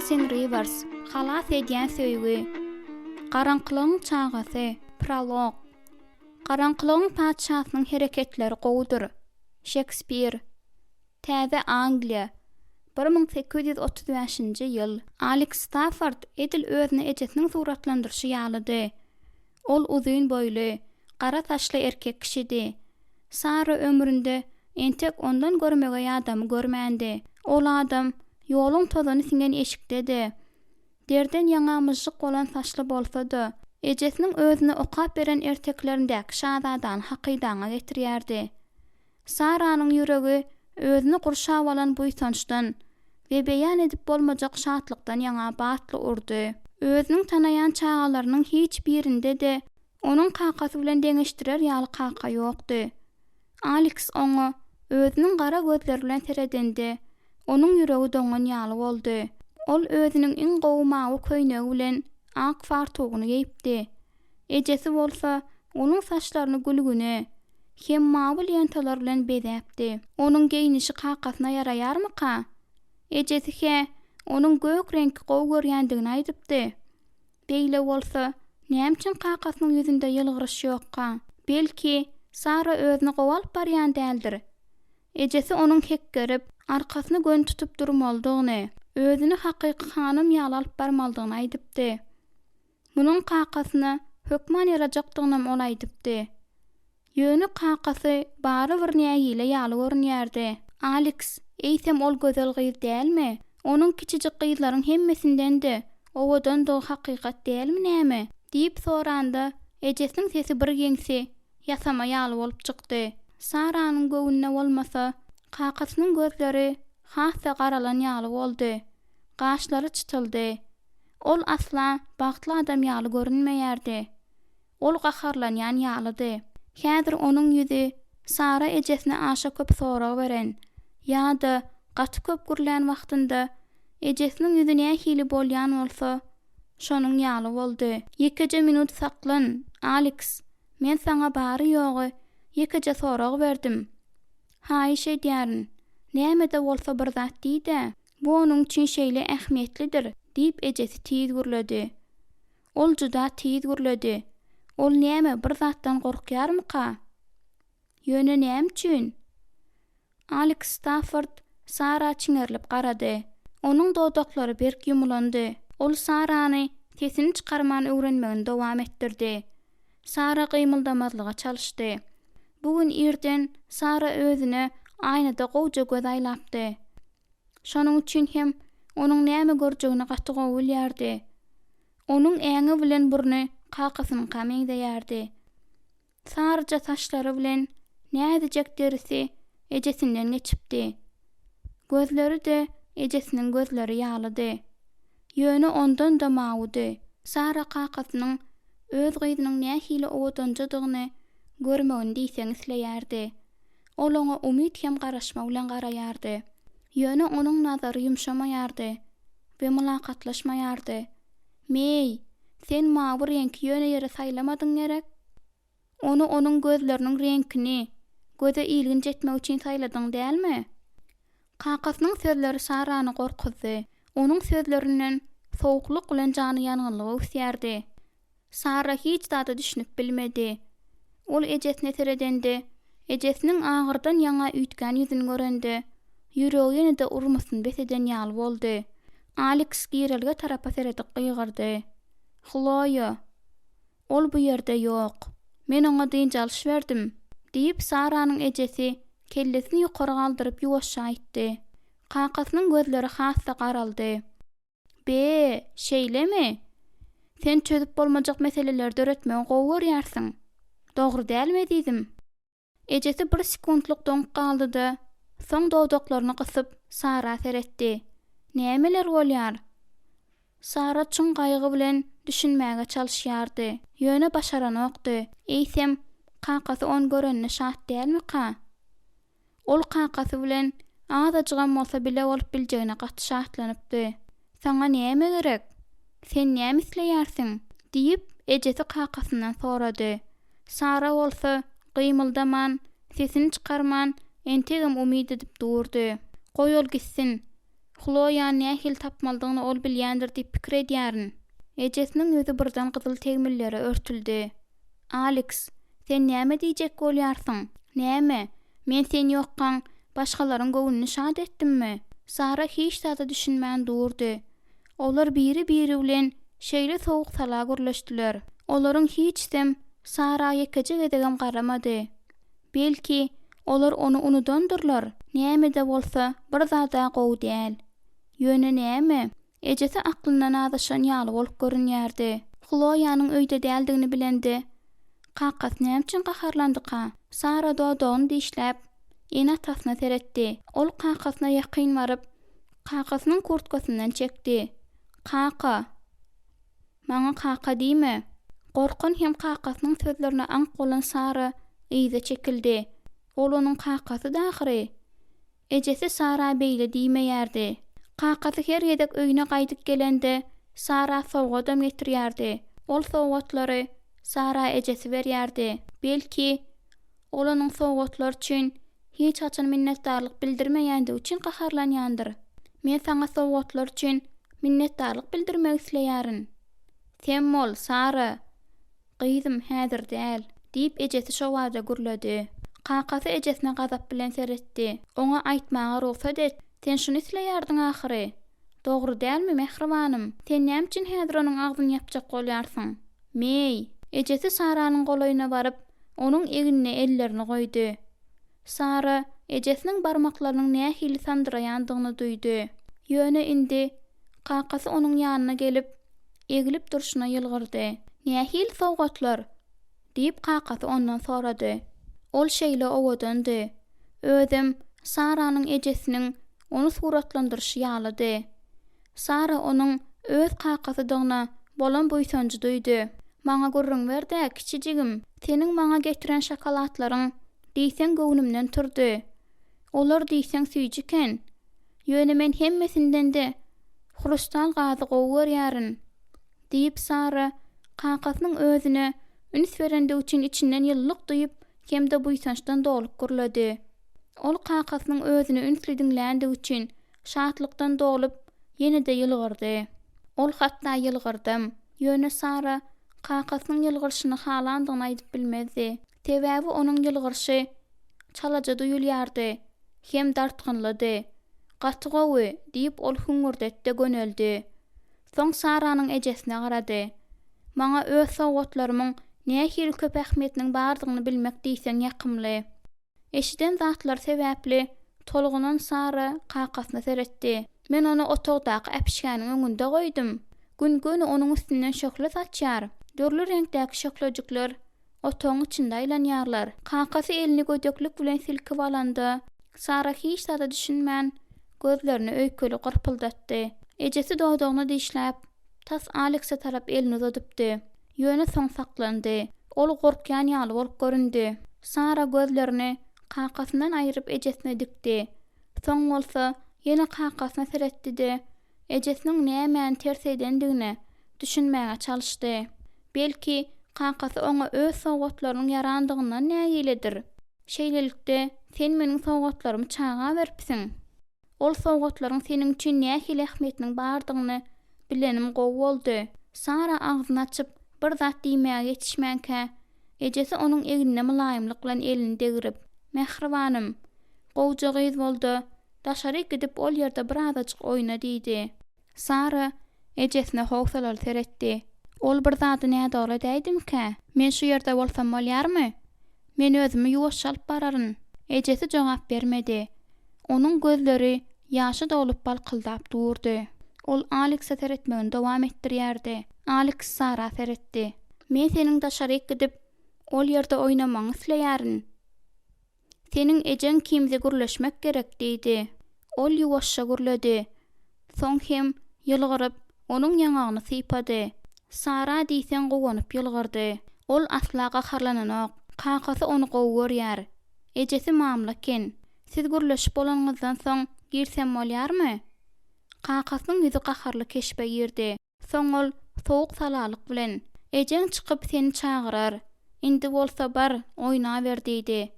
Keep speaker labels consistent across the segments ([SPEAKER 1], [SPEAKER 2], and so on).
[SPEAKER 1] Martin Riwers, Halas edýän söýgi. Garaňkylygyň çagasy, Prolog. Garaňkylygyň patyşasynyň hereketleri gowudyr. Şekspir. Täze Angliýa, 1835-nji ýyl. Aleks Stafford edil özüni ejesiniň suratlandyryşy ýalydy. Ol uzyn boýly, gara saçly erkek kişidi. Sara ömründe entek ondan görmegeý adamy görmändi. Ol adam ýoluň tozany siňen eşikde-de, derden ýaňa myžžyk bolan saçly bolsa-da, ejesiniň özüne okap beren ertekilerindäki şazadany hakydaňa getirýärdi. Saranyň ýüregi özüni gurşap alan buýsançdan we beýan edip bolmajak şatlykdan ýaňa batly urdy. Özüniň tanaýan çagalarynyň hiç birinde-de onuň kakasy bilen deňeşdirer ýaly kaka ýokdy. Aliks oňa özüniň gara gözleri bilen seredende, onuň ýüregi doňan ýaly boldy. Ol özüniň iň gowy mawy köýnegi bilen ak fartugyny geýipdi. Ejesi bolsa onuň saçlaryny gülgüne hem mawy lentalar bilen bezäpdi. Onuň geýnişi kakasyna ýaraýarmyka? Ejesi-hä onuň gök reňki gowy görýändigini aýdypdy. Beýle bolsa, näme üçin kakasynyň ýüzünde ýylgyryş ýokka? Belki, Sara özüni gowy alyp barýan däldir? Ejesi onuň hekgerip, arkasyny göni tutup durmalydygyny, özüni hakyky hanym ýaly alyp barmalydygyny aýdypdy. Munuň kakasyna hökman ýarajakdygynam ol aýdypdy. Ýöne kakasy barybir nägile ýaly görünýärdi. Aliks, eýsem ol gözel gyz dälmi? Onuň kiçijik gyzlaryň hemmesinden-de owadandygy hakykat dälmi näme? diýip soranda, ejesiniň sesi birgeňsi, ýasama ýaly bolup çykdy. Saranyň göwnüne bolmasa, kakasynyň gözleri has-da garalan ýaly boldy. Gaşlary çytyldy. Ol asla bagtly adam ýaly görünmeýärdi. Ol gaharlanýan ýalydy. Häzir onuň ýüzi Sara ejesine aşa köp sorag beren ýa-da gaty köp gürlän wagtynda ejesiniň ýüzi nähili bolýan bolsa, şonuň ýaly boldy. Ýekeje minut saklan, Aliks. Men saňa bary-ýogy ýekeje sorag berdim. Haýyş edýärin, näme-de bolsa bir zat diý-dä. Bu onuň üçin şeýle ähmiýetlidir, diýip, ejesi tiz gürledi. Ol juda tiz gürledi. Ol näme, bir zatdan gorkýarmyka? Ýöne näme üçin? Aleks Stafford Sara çiňerilip garady. Onuň dodaklary berk ýumulandy. Ol Sarany sesini çykarman öwrenmegini dowam etdirdi. Sara gymyldamazlyga çalyşdy. Bu gün irden Sara özüne aýnada gowja göz aýlapdy. Şonuň üçin hem onuň näme görjegini gaty gowy bilýärdi. Onuň äňi bilen burny kakasynyňka meňzeýärdi. Saryja saçlary bilen näzijek derisi ejesinden geçipdi. Gözleri-de ejesiniň gözleri ýalydy. Ýöne ondan-da mawudy. Sara kakasynyň öz gyzynyň nähili owadanjadygyny görmegini diýseň isleýärdi. Ol oňa umyt hem garaşma bilen garaýardy. Ýöne onuň nazary ýumşamaýardy we mylakatlaşmaýardy. Meý, sen mawy reňki ýöne ýere saýlamadyň gerek? Ony onuň gözleriniň reňkini göze ilginç etmek üçin saýladyň dälmi? Kakasynyň sözleri Sarany gorkuzdy. Onuň sözlerinden sowuklyk bilen janyýangynlyk öwüsýärdi. Sara hiç zada düşünip bilmedi. Ol ejesine seredende, ejesiniň agyrdan ýaňa üýtgän ýüzüni görende, ýüregi ýene-de urmasyny bes eden ýaly boldy. Aliks girelge tarapa seredip gygyrdy. Hloýa! Ol bu ýerde ýok. Men oňa dynç alyş berdim, diýip, Saranyň ejesi kellesini ýokary galdyryp ýuwaşja aýtdy. Kakasynyň gözleri has-da garaldy. Be, şeýlemi? Sen çözüp bolmajak meseleleri döretmegi gowy görýärsiň. Dogry dälmi, ezizim? Ejesi bir sekuntlyk doňup galdy-da, soň dodaklaryny gysyp, Sara seretdi. Nämeler bolýar? Sara çuň gaýgy bilen düşünmäge çalyşýardy, ýöne başaranokdy. Eýsem, kakasy ony görenine şat dälmika? Ol kakasy bilen azajygam bolsa bile bolup biljegine gaty şatlanypdy. Saňa näme gerek? Sen näme isleýärsiň? diýip, ejesi kakasyndan sorady. Sara bolsa gymyldaman, sesini çykarman, entegem umyt edip durdy. Goý ol gitsin. Hloýany nähili tapmalydygyny ol bilýändir diýip pikir edýärin. Ejesiniň ýüzi birden gyzyl tegmillere örtüldi. Aliks, sen näme diýjek bolýarsyň? Näme, men sen ýokkaň, başgalaryň göwnüni şat etdimmi? Sara hiç zada düşünmän durdy. Olar biri-biri bilen şeýle sowuk-sala gürleşdiler. Olaryň hiçisem Sara ýekeje gezegem garamady. Belki, olar ony unudandyrlar? Näme-de bolsa, bir zad-a gowy däl. Ýöne näme? Ejesi aklyndan azaşan ýaly bolup görünýärdi. Hloýanyň öýde däldigini bilende, kakasy näme üçin gaharlandyka? Sara dodagyny dişläp, ene-atasyna seretdi. Ol kakasyna ýakyn baryp, kakasynyň kurtkasyndan çekdi. Kaka! Maňa kaka diýme! Gorkan hem kakasynyň sözlerine aňk bolan Sara yza çekildi. Ol onuň kakasydy ahyry! Ejesi Sara beýle diýmeýärdi. Kakasy her gezek öýüne gaýdyp gelende, Sara sowgadam getirýärdi. Ol sowgatlary Sara ejesi berýärdi. Belki, ol onuň sowgatlar üçin hiç haçan minnetdarlyk bildirmeýändigi üçin gaharlanýandyr. Men saňa sowgatlar üçin minnetdarlyk bildirmek isleýärin. Sem bol, Sara! Gyzym, häzir däl, diýip, ejesi şobada gürledi. Kakasy ejesine gazap bilen seretdi. Oňa aýtmaga rugsat et, sen şuny isleýärdiň ahyry. Dogry dälmi, mähribanym? Sen näme üçin häzir onuň agzyny ýapjak bolýarsyň? Meý! Ejesi Saranyň golaýyna baryp, onuň egnine ellerini goýdy. Sara ejesiniň barmaklarynyň nähili sandyraýandygyny duýdy. Ýöne indi kakasy onuň ýanyna gelip, eglip durşuna ýylgyrdy. Nähili sowgatlar? diýip, kakasy ondan sorady. Ol şeýle owadandy. Özem Saranyň ejesiniň ony suratlandyryşy ýalydy. Sara onuň öz kakasydygyna bolan buýsanjy duýdy. Maňa gürrüň ber-dä, kiçijigim. Seniň maňa getiren şokoladlaryň diýseň göwnümden turdy. Olar diýseň süýji eken. Ýöne men hemmesinden-de hrustal gazy gowy görýärin, diýip, Sara kakasynyň özüne üns berendigi üçin içinden ýylylyk duýup hem-de buýsançdan dolup gürledi. Ol kakasynyň özüni ünsli diňländigi üçin Şatlykdan dolup, ýene-de ýylgyrdy. Ol hatda ýylgyrdam. Ýöne Sara kakasynyň ýylgyryşyny halandygyny aýdyp bilmezdi. Sebäbi onuň ýylgyryşy çalaja duýulýardy hem dartgynlydy. Gaty gowy, diýip, ol hüňňürdetdi-de göneldi. Soň Saranyň ejesine garady. Maňa öz sowgatlarymyň nähili köp ähmiýetiniň bardygyny bilmek diýseň ýakymly. Eşiden zatlary sebäpli tolgunan Sara kakasyna seretdi. Men ony otagdaky äpişgäniň öňünde goýdum. Gün göni onuň üstünden şöhle saçýar. Dürli reňkdäki şöhlejikler otagyň içinde aýlanýarlar. Kakasy elini gödeklik bilen silkip alanda, Sara hiç zada düşünmän, gözlerini öýkeli gyrpyldatdy. Ejesi dodagyny dişläp, tas Alekse tarap elini uzadypdy. Ýöne soň saklandy. Ol gorkýan ýaly bolup göründi. Sara gözlerini kakasyndan aýryp ejesine dikdi. Soň bolsa ýene kakasyna seretdi-de, ejesiniň nämäni ters edendigine düşünmäge çalyşdy. Belki, kakasy oňa öz sowgatlarynyň ýarandygyndan nägiledir? Şeýlelikde, sen meniň sowgatlarymy çaga beripsiň. Ol sowgatlaryň seniň üçin nähili ähmiýetiniň bardygyny bilenim gowy boldy. Sara agzyny açyp, bir zat diýmäge ýetişmänkä, ejesi onuň egnine mylaýymlyk bilen elini degrip, Mähribanym, gowja gyz bol-da, daşaryk gidip ol ýerde birazajyk oýna diýdi. Sara ejesine howsalaly seretdi. Ol bir zady nädogry edäýdimikä? Men şu ýerde bolsam bolýarmy? Men özümi ýuwaşja alyp bararyn. Ejesi jogap bermedi. Onuň gözleri ýaşa dolup balkyldap durdy. Ol Alekse seretmegini dowam etdirýärdi. Aleks Sara seretdi. Men seniň daşaryk gidip, ol ýerde oýnamagyňy isleýärin. Seniň ejeň kimzi gürleşmek gerek diýdi. Ol ýuwaşja gürledi. Soň hem ýylgyryp, onuň ýaňagyny sypady. Sara diýseň guwanyp ýylgyrdy. Ol asla gaharlananok. Kakasy ony gowy görýär. Ejesi mamla eken. Siz gürleşip bolanyňyzdan soň girsem bolýarmy? Kakasynyň ýüzi gaharly keşbe girdi. Soň ol sowuk-salalyk bilen, Ejeň çykyp seni çagyrar. Indi bolsa bar, oýnaber diýdi.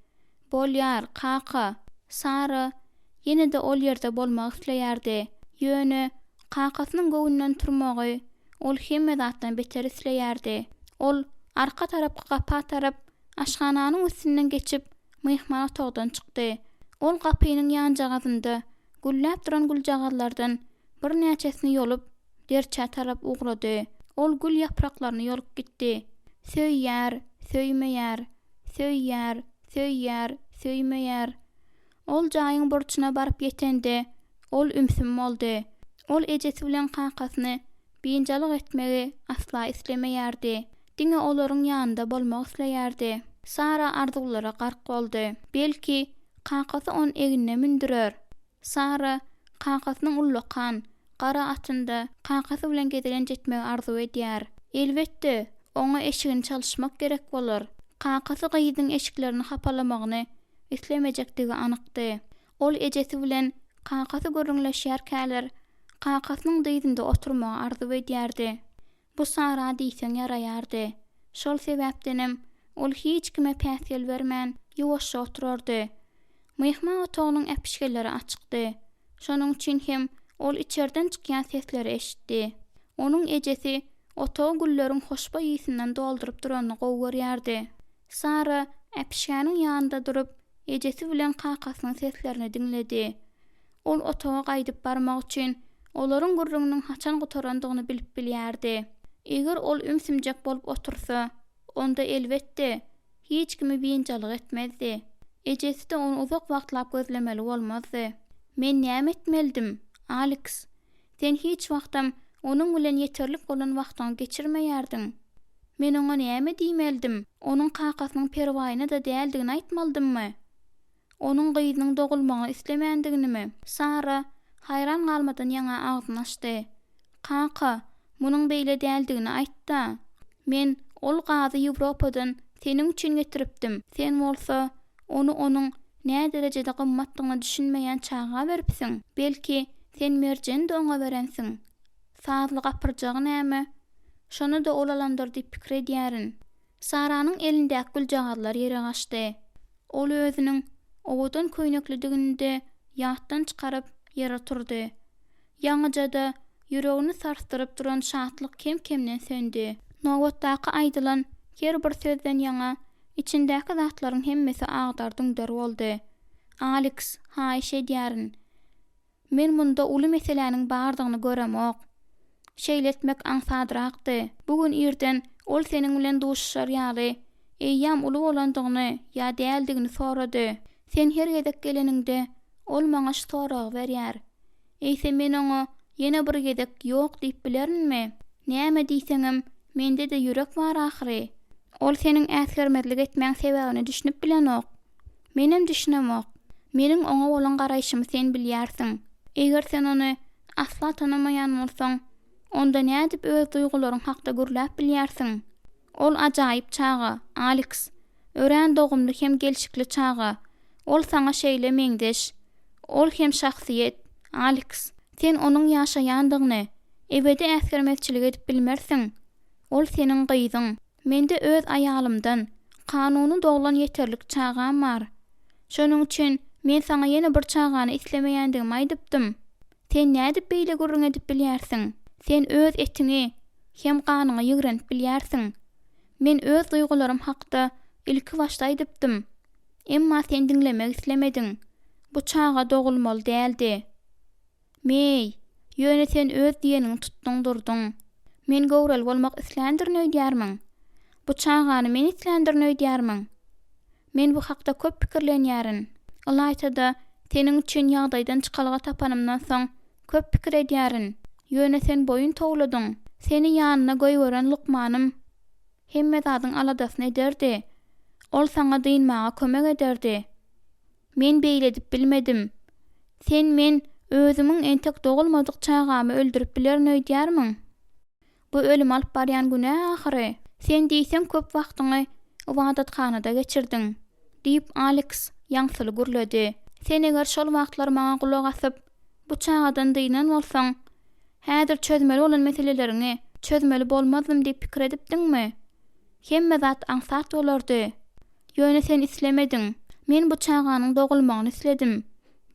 [SPEAKER 1] Bolýar, kaka. Sara ýene-de ol ýerde bolmak isleýärdi. Ýöne kakasynyň göwnünden turmagy ol hemme zatdan beter isleýärdi. Ol arka tarapky gapa tarap aşhananyň üstünden geçip, myhman otagdan çykdy. Ol gapynyň ýanjagazynda gülläp duran güljagazlardan birnäçesini ýolup, derçä tarap ugrady. Ol gül ýapraklaryny ýolup gitdi. Söýýär, söýmeýär, söýýär, söýýär, söýmeýär. Ol jaýyň burçuna baryp ýetende, ol ümsüm boldy. Ol ejesi bilen kakasyny biynjalyk etmegi asla islemeýärdi. Diňe olaryň ýanynda bolmak isleýärdi. Sara arzuwlara gark boldy. Belki, kakasy ony egnine mündürer. Sara kakasynyň ullakan, gara atynda kakasy bilen gezelenç etmegi arzuw edýär. Elbetde, oňa eşigini çalyşmak gerek bolar. Kakasy gyzynyň eşiklerini hapalamagyny islemejekdigi anykdy. Ol ejesi bilen kakasy gürrüňleşýärkäler, kakasynyň dyzynda oturmagy arzuw edýärdi. Bu Sara diýseň ýaraýardy. Şol sebäpdenem ol hiç kime päsgel bermän, ýuwaşja oturardy. Myhman otagynyň äpişgeleri açykdy. Şonuň üçin hem ol içerden çykýan sesleri eşitdi. Onuň ejesi otagy gülleriň hoşboý ysyndan dolduryp duranyny gowy görýärdi. Sara äpişgäniň ýanynda durup, ejesi bilen kakasynyň seslerini diňledi. Ol otaga gaýdyp barmak üçin olaryň gürrüňiniň haçan gutarandygyny bilip bilýärdi. Eger ol ümsümjek bolup otursa, onda, elbetde, hiç kimi biynjalyk etmezdi. Ejesi-de ony uzak wagtlap gözlemeli bolmazdy. Men näme etmelidim, Aliks? Sen hiç wagtam onuň bilen ýeterlik bolan wagtyňy geçirmeýärdiň. Men oňa näme diýmelidim? Onuň kakasynyň perwaýyna-da däldigini aýtmalydymmy? Onuň gyzynyň dogulmagyny islemändiginimi? Sara haýran galmadan ýaňa agzyny açdy. Kaka, munuň beýle däldigini aýt-da. Men ol gazy Ýewropadan seniň üçin getiripdim, sen bolsa ony onuň näderejede gymmatdygyna düşünmeýän çaga beripsiň. Belki, sen merjeni-de oňa berensiň. Sazly gapyrjagy näme? Şony-da ol alandyr diýip pikir edýärin. Saranyň elindäki güljagazlar ýere gaçdy. Ol özüniň owadan köýneklidigini-de ýatdan çykaryp, ýere oturdy. Ýaňyja-da ýüregini sarsdyryp duran şatlyk kem-kemden söndi. Nobatdaky aýdylan her bir sözden ýaňa içindäki zatlaryň hemmesi agdar-düňder boldy. Aliks, haýyş edýärin. Men munda uly meseläniň bardygyny göremok. Şeýle etmek aňsadrakdy. Bu gün irden ol seniň bilen duşuşar ýaly, eýýäm uly bolandygyny ýa däldigini sorady. Sen her gezek geleniňde, ol maňa şu soragy berýär. Eýse men oňa ýene bir gezek ýok diýip bilerinmi? Näme diýseňem, mende-de ýürek bar ahyry. Ol seniň äsgermezlik etmäň sebäbine düşünip bilenok. Menem düşünemok. Meniň oňa bolan garaýşymy sen bilýärsiň. Eger sen ony asla tanamaýan bolsaň, onda nädip öz duýgularyň hakda gürläp bilýärsiň? Ol ajaýyp çaga, Aliks. Örän dogumly hem gelşikli çaga. Ol saňa şeýle meňzeş. Ol hem şahsyýet, Aliks. Sen onuň ýaşaýandygyny ebedi äsgermezçilik edip bilmersiň. Ol seniň gyzyň. Mende öz aýalymdan kanuny doglan ýeterlik çagam bar. Şonuň üçin men saňa ýene bir çagany islemeýändigimi aýdypdym. Sen nädip beýle gürrüň edip bilýärsiň? Sen öz etiňi hem ganyňy ýigrenip bilýärsiň. Men öz duýgularym hakda ilki başda aýdypdym. Emma sen diňlemek islemediň. Bu çaga dogulmaly däldi. Meý, ýöne sen öz diýeniňi tutduň durduň. Men göwreli bolmak isländirin öýdýärmiň? Bu çagany men isländirin öýdýärmiň? Men bu hakda köp pikirlenýärin. Ylaýta-da, seniň üçin ýagdaýdan çykalga tapanymdan soň köp pikir edýärin. Ýöne sen boýun towladyň. Seni ýanyna goýberen lukmanym hemme zadyň aladasyny ederdi. Ol saňa dynmaga kömek ederdi. Men beýle edip bilmedim. Sen men özümiň entek dogulmadyk çagamy öldürip bilerin öýdýärmiň? Bu ölüme alyp barýan günä ahyry. Sen diýseň köp wagtyňy ybadathanada geçirdiň, diýip, Aleks ýaňsyly gürledi. Sen eger şol wagtlar maňa gulak asyp, bu çagadan dynan bolsaň, häzir çözmeli bolan meseleleriňi çözmeli bolmazdym diýip pikir edipdiňmi? Hemme zat aňsat bolardy. Ýöne sen islemediň. Men bu çaganyň dogulmagyny isledim,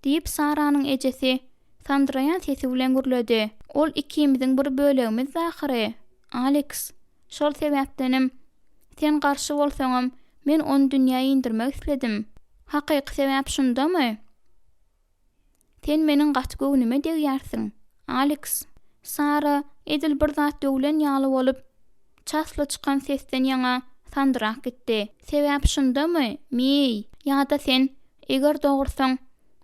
[SPEAKER 1] diýip, Saranyň ejesi. Sandyraýan sesi bilen gürledi. Ol ikimiziň bir bölegimizdi ahyry, Aleks. Şol sebäpdenem, sen garşy bolsaňam, men ony dünýä indirmek isledim. Hakyky sebäp şundamy? Sen meniň gaty göwnüme degýärsiň, Aleks. Sara edil bir zat döwlen ýaly bolup, çasly çykan sesden ýaňa sandyrap gitdi. Sebäp şundamy, Meý? Ýa-da sen, eger dogursaň,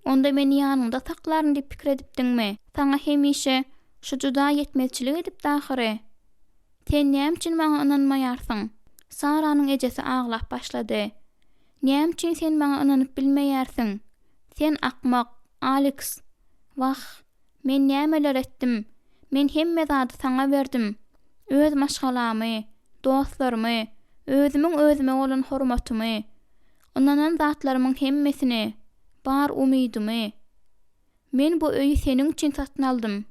[SPEAKER 1] onda meni ýanyňda saklaryn diýip pikir edipdiňmi? Saňa hemişe şu juda ýetmezçilik edipdi ahyry. Sen näme üçin maňa ynanmaýarsyň? Saranyň ejesi aglap başlady. Näme üçin sen maňa ynanyp bilmeýärsiň? Sen akmak, Aleks! Wah, men nämeler etdim? Men hemme zady saňa berdim. Öz maşgalamy, dostlarymy, özümiň özüme bolan hormatymy, ynanan zatlarymyň hemmesini, bar umydymy. Men bu öýi seniň üçin satyn aldym.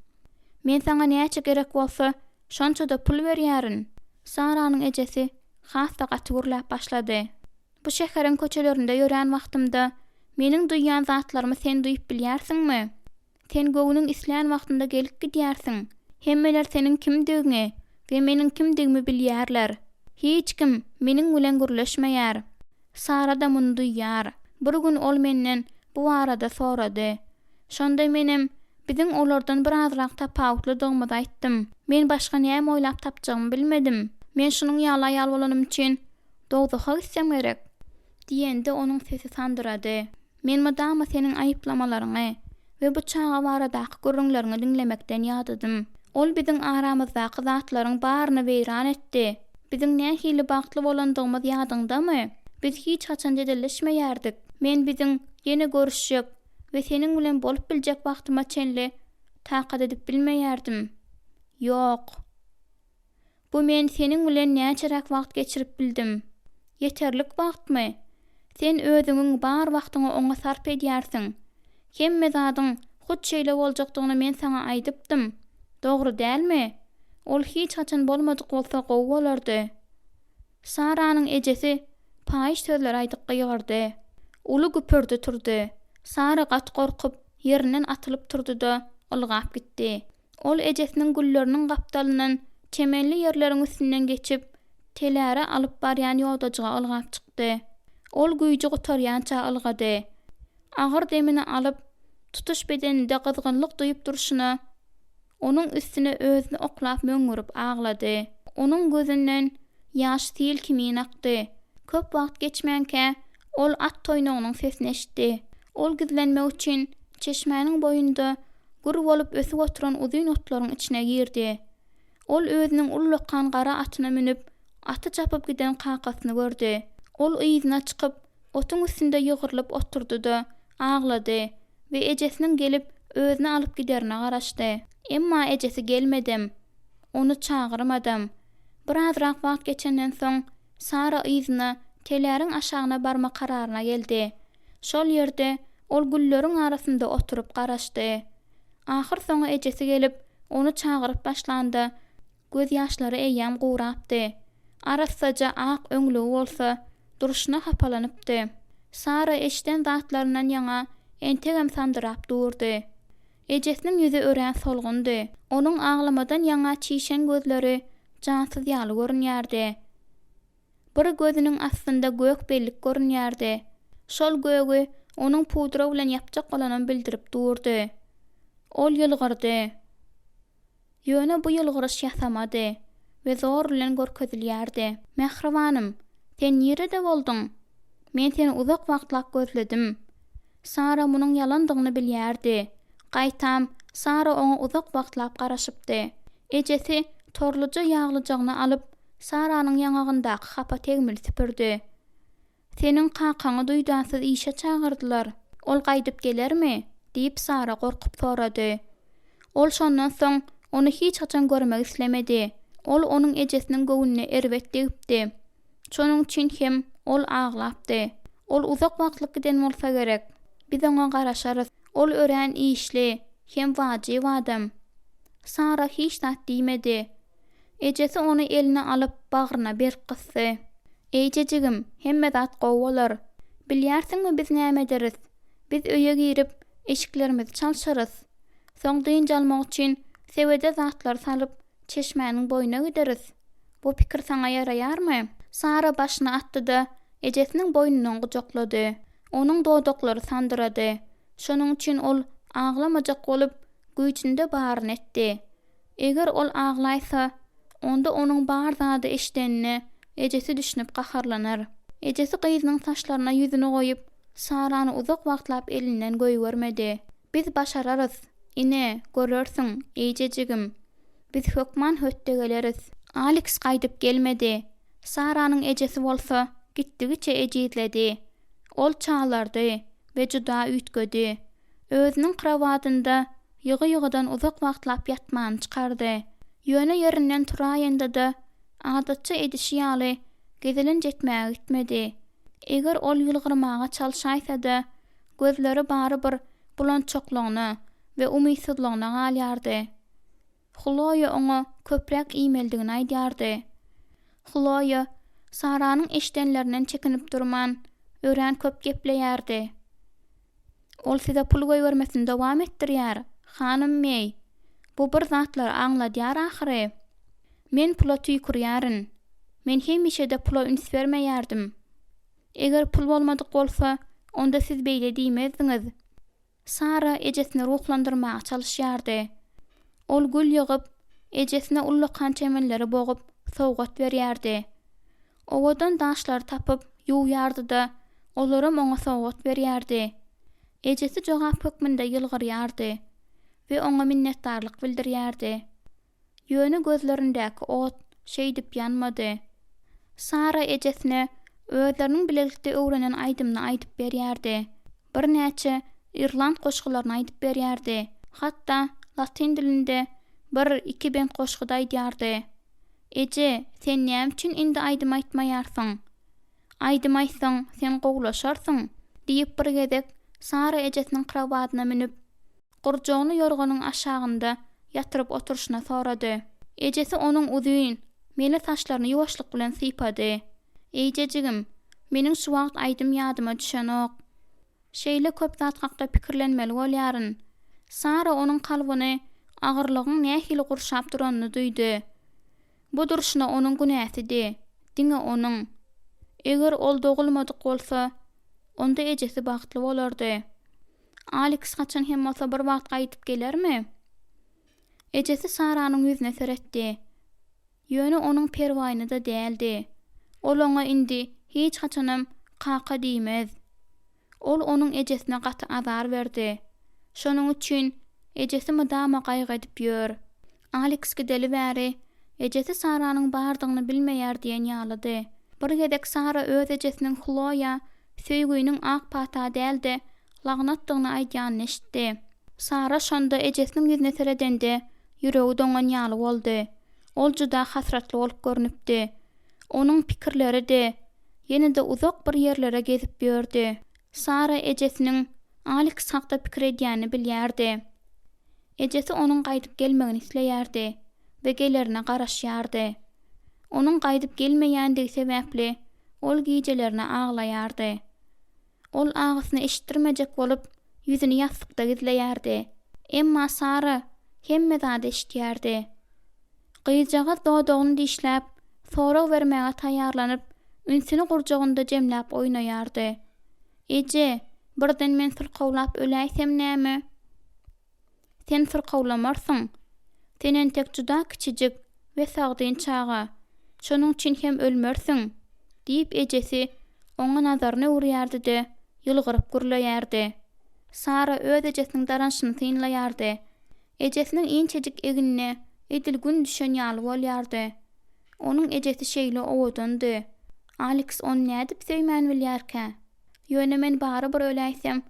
[SPEAKER 1] Men saňa näçe gerek bolsa, şonça-da pul berýärin. Saranyň ejesi has-da gaty gürläp başlady. Bu şäheriň köçelerinde ýörän wagtymda, meniň duýýan zatlarymy sen duýup bilýärsiňmi? Sen göwnüň islän wagtynda gelip gidýärsiň. Hemmeler seniň kimdigiňi we meniň kimdigimi bilýärler. Hiç kim meniň bilen gürleşmeýär. Sara-da muny duýýar. Bir gün ol menden bu barada sorady. Şonda menem biziň olardan birazrak tapawutlydygymyzy aýtdym. Men başga näme oýlap tapjagymy bilmedim. Men şunuň ýaly aýal bolanym üçin dowzaha gitsem gerek. Diýende onuň sesi sandyrady. Men mydama seniň aýyplamalaryňy we bu çaga baradaky gürrüňleriňi diňlemekden ýadadym. Ol biziň aramyzdaky zatlaryň baryny weýran etdi. Biziň nähili bagtly bolandygymyz ýadyňdamy? Biz hiç haçan jedelleşmeýärdik. Men biziň ýene görüşjek we seniň bilen bolup biljek wagtyma çenli takat edip bilmeýärdim. Ýok. Bu men seniň bilen näçeräk wagt geçirip bildim? Ýeterlik wagtmy? Sen özüňiň bar wagtyňy oňa sarp edýärsiň. Hemme zadyň hut şeýle boljakdygyny men saňa aýdypdym. Dogry dälmi? Ol hiç haçan bolmadyk bolsa gowy bolardy. Saranyň ejesi paýyş sözler aýdyp gygyrdy. Uly güpürdi turdy. Sara gaty gorkup, ýerinden atylyp turdy-da, ylgap gitdi. Ol ejesiniň gülleriniň gapdalyndan çemenli ýerleriň üstünden geçip, teläre alyp barýan ýodajyga ylgap çykdy. Ol güýji gutarýança ylgady. Agyr demini alyp, tutuş bedeninde gyzgynlyk duýup durşuna, onuň üstüne özüni oklap möňňürip aglady. Onuň gözünden ýaş sil kimin akdy. Köp wagt geçmänkä, ol at toýnagynyň sesini eşitdi. Ol gizlenmek üçin çeşmäniň boýunda gür bolup ösüp oturan uzyn otlaryň içine girdi. Ol özüniň ullakan gara atyna münüp, aty çapyp giden kakasyny gördi. Ol yzyna çykyp, otuň üstünde ýygrylyp oturdy-da, aglady we ejesiniň gelip, özüni alyp giderine garaşdy. Emma ejesi gelmedem, ony çagyrmadam. Birazrak wagt geçenden soň, Sara yzyna, teläriň aşagyna barma kararyna geldi. Şol ýerde ol gülleriň arasynda oturyp garaşdy. Ahyrsoňy ejesi gelip, ony çagyryp başlanda, gözýaşlary eýýäm gurapdy. Arassaja ak öňlügi bolsa, durşuna hapalanypdy. Sara eşiden zatlaryndan ýaňa entegem sandyrap durdy. Ejesiniň ýüzi örän solgundy. Onuň aglamadan ýaňa çişen gözleri jansyz ýaly görünýärdi. Bir gözüniň astynda gök bellik görünýärdi. Şol gögi onuň pudra bilen ýapjak bolanam bildirip durdy. Ol ýylgyrdy. Ýöne bu ýylgyryş ýasamady we zor bilen görkezilýärdi. Mähribanym, sen nirede bolduň? Men seni uzak wagtlap gözledim. Sara munuň ýalandygyny bilýärdi. Gaýtam, Sara oňa uzak wagtlap garaşypdy. Ejesi torluja ýaglyjagyny alyp, Saranyň ýaňagyndaky hapa tegmili süpürdi. Seniň kakaňy duýdansyz işe çagyrdylar. Ol gaýdyp gelermi? diýip, Sara gorkup sorady. Ol şondan soň ony hiç haçan görmek islemedi. Ol onuň ejesiniň göwnüne erbet degipdi. Şonuň üçin hem ol aglapdy. Ol uzak wagtlyk giden bolsa gerek. Biz oňa garaşarys. Ol örän işli hem wajyp adam. Sara hiç zat diýmedi. Ejesi ony eline alyp, bagryna berk gysdy. Eýjejigim, hemme zat gowy bolar. Bilýärsiňmi biz näme ederis? Biz öýe girip, eşiklerimizi çalşarys. Soň dynç almak üçin sebede zatlary salyp, çeşmäniň boýuna gideris. Bu pikir saňa ýaraýarmy? Sara başyny atdy-da, ejesiniň boýnundan gujaklady. Onuň dodaklary sandyrady. Şonuň üçin ol aglamajak bolup, güýjünde baryny etdi. Eger ol aglaýsa, onda onuň bar zady eşidenine ejesi düşünip gaharlanar. Ejesi gyzynyň saçlaryna ýüzüni goýup, Sarany uzak wagtlap elinden goýbermedi. Biz başararys, ine, görersiň, eýjejigim. Biz hökman hötde geleris. Aleks gaýdyp gelmedi. Saranyň ejesi bolsa gitdigiçe ejizledi. Ol çalardy we juda üýtgedi. Özüniň krowadynda ýygy-ýygydan uzak wagtlap ýatmany çykardy. Ýöne ýerinden turaýanda-da, adatça edişi ýaly, gezelenç etmäge gitmedi. Eger ol ýylgyrmaga çalşaýsa-da, gözleri barybir bulançaklygyna we umytsyzlygyna galýardy. Hloýa oňa köpräk iýmelidigini aýdýardy. Hloýa Saranyň eşidenlerinden çekinip durman, örän köp gepleýärdi. Ol size pul goýbermesini dowam etdirýär, hanym Meý. Bu bir zatlary aňladýar ahyry. Men pula tüýkürýärin. Men hemişe-de pula üns bermeýärdim. Eger pul bolmadyk bolsa, onda siz beýle diýmezdiňiz. Sara ejesini ruhlandyrmaga çalyşýardy. Ol gül ýygyp, ejesine ullakan çemenleri bogup, sowgat berýärdi. Owadan daşlary tapyp, ýuwýardy-da, olaram oňa sowgat berýärdi. Ejesi jogap hökmünde ýylgyrýardy we oňa minnetdarlyk bildirýärdi. Ýöne gözlerindäki ot şeýdip ýanmady. Sara ejesine özleriniň bilelikde öwrenen aýdymyny aýdyp berýärdi. Birnäçe irland goşgularyny aýdyp berýärdi. Hatda latyn dilinde bir, iki bent goşgy-da aýdýardy. Eje, sen näme üçin indi aýdym aýtmaýarsyň? Aýdym aýtsaň, sen gowulaşarsyň, diýip bir gezek Sara ejesiniň krowadyna münüp, Gurjagyny ýorganyň aşagynda ýatyryp oturyşyna sorady. Ejesi onuň uzyn, mele saçlaryny ýuwaşlyk bilen sypady. Eýjejigim, meniň şu wagt aýdym ýadyma düşenok. Şeýle köp zat hakda pikirlenmeli bolýaryn. Sara onuň kalbyny agyrlygyň nähili gurşap duranyny duýdy. Bu durşuna onuň günäsidi, diňe onuň. Eger ol dogulmadyk bolsa, onda ejesi bagtly bolardy. Aleks haçan hem bolsa bir wagt gaýdyp gelermi? Ejesi Saranyň ýüzüne seretdi. Ýöne onuň perwaýyna-da däldi. Ol oňa indi hiç haçanam kaka diýmez. Ol onuň ejesine gaty azar berdi. Şonuň üçin ejesi mydama gaýgy edip ýör. Aleks gideli bäri ejesi Saranyň bardygyny bilmeýär diýen ýalydy. Bir gezek Sara öz ejesiniň Hloýa söýgüniň ak pata däl-de, lagnatdygyny aýdýanyny eşitdi. Sara şonda ejesiniň ýüzüne seredende, ýüregi doňan ýaly boldy. Ol juda hasratly bolup görnüpdi. Onuň pikirleri-de ýene-de uzak bir ýerlere gezip ýördi. Sara ejesiniň Aleks hakda pikir edýänini bilýärdi. Ejesi onuň gaýdyp gelmegini isleýärdi we gelerine garaşýardy. Onuň gaýdyp gelmeýändigi sebäpli, ol gijelerine aglaýardy. Ol agysyny eşitdirmejek bolup, ýüzüni ýassykda gizleýärdi. Emma Sara hemme zady eşidýärdi. Gyzjagaz dodagyny dişläp, sorag bermäge taýýarlanyp, ünsüni gurjagynda jemläp oýnaýardy. Eje, birden men syrkawlap öläýsem näme? Sen syrkawlamarsyň. Sen entek juda kiçijik we sagdyn çaga. Şonuň üçin hem ölmersiň, diýip, ejesi oňa nazaryny öwürýärdi-de, ýylgyryp gürleýärdi. Sara öz ejesiniň daranyşyny synlaýardy. Ejesiniň inçejik egnine edil gün düşen ýaly bolýardy. Onuň ejesi şeýle owadandy. Aleks ony nädip söýmän bilýärkä? Ýöne men barybir öläýsem,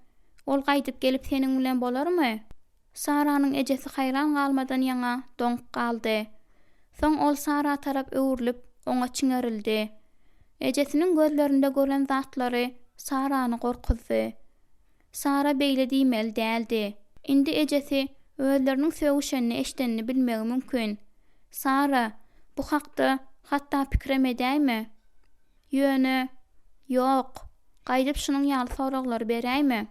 [SPEAKER 1] ol gaýdyp gelip seniň bilen bolarmy? Saranyň ejesi haýran galmadan ýaňa doňup galdy. Soň ol Sara tarap öwrülip, oňa çiňerildi. Ejesiniň gözlerinde gören zatlary Sarany gorkuzdy. Sara beýle diýmeli däldi. Indi ejesi özleriniň sögüşenini eşidenini bilmegi mümkin. Sara, bu hakda hatda pikirem edäýme. Ýöne, ýok, gaýdyp şunuň ýaly soraglary beräýme.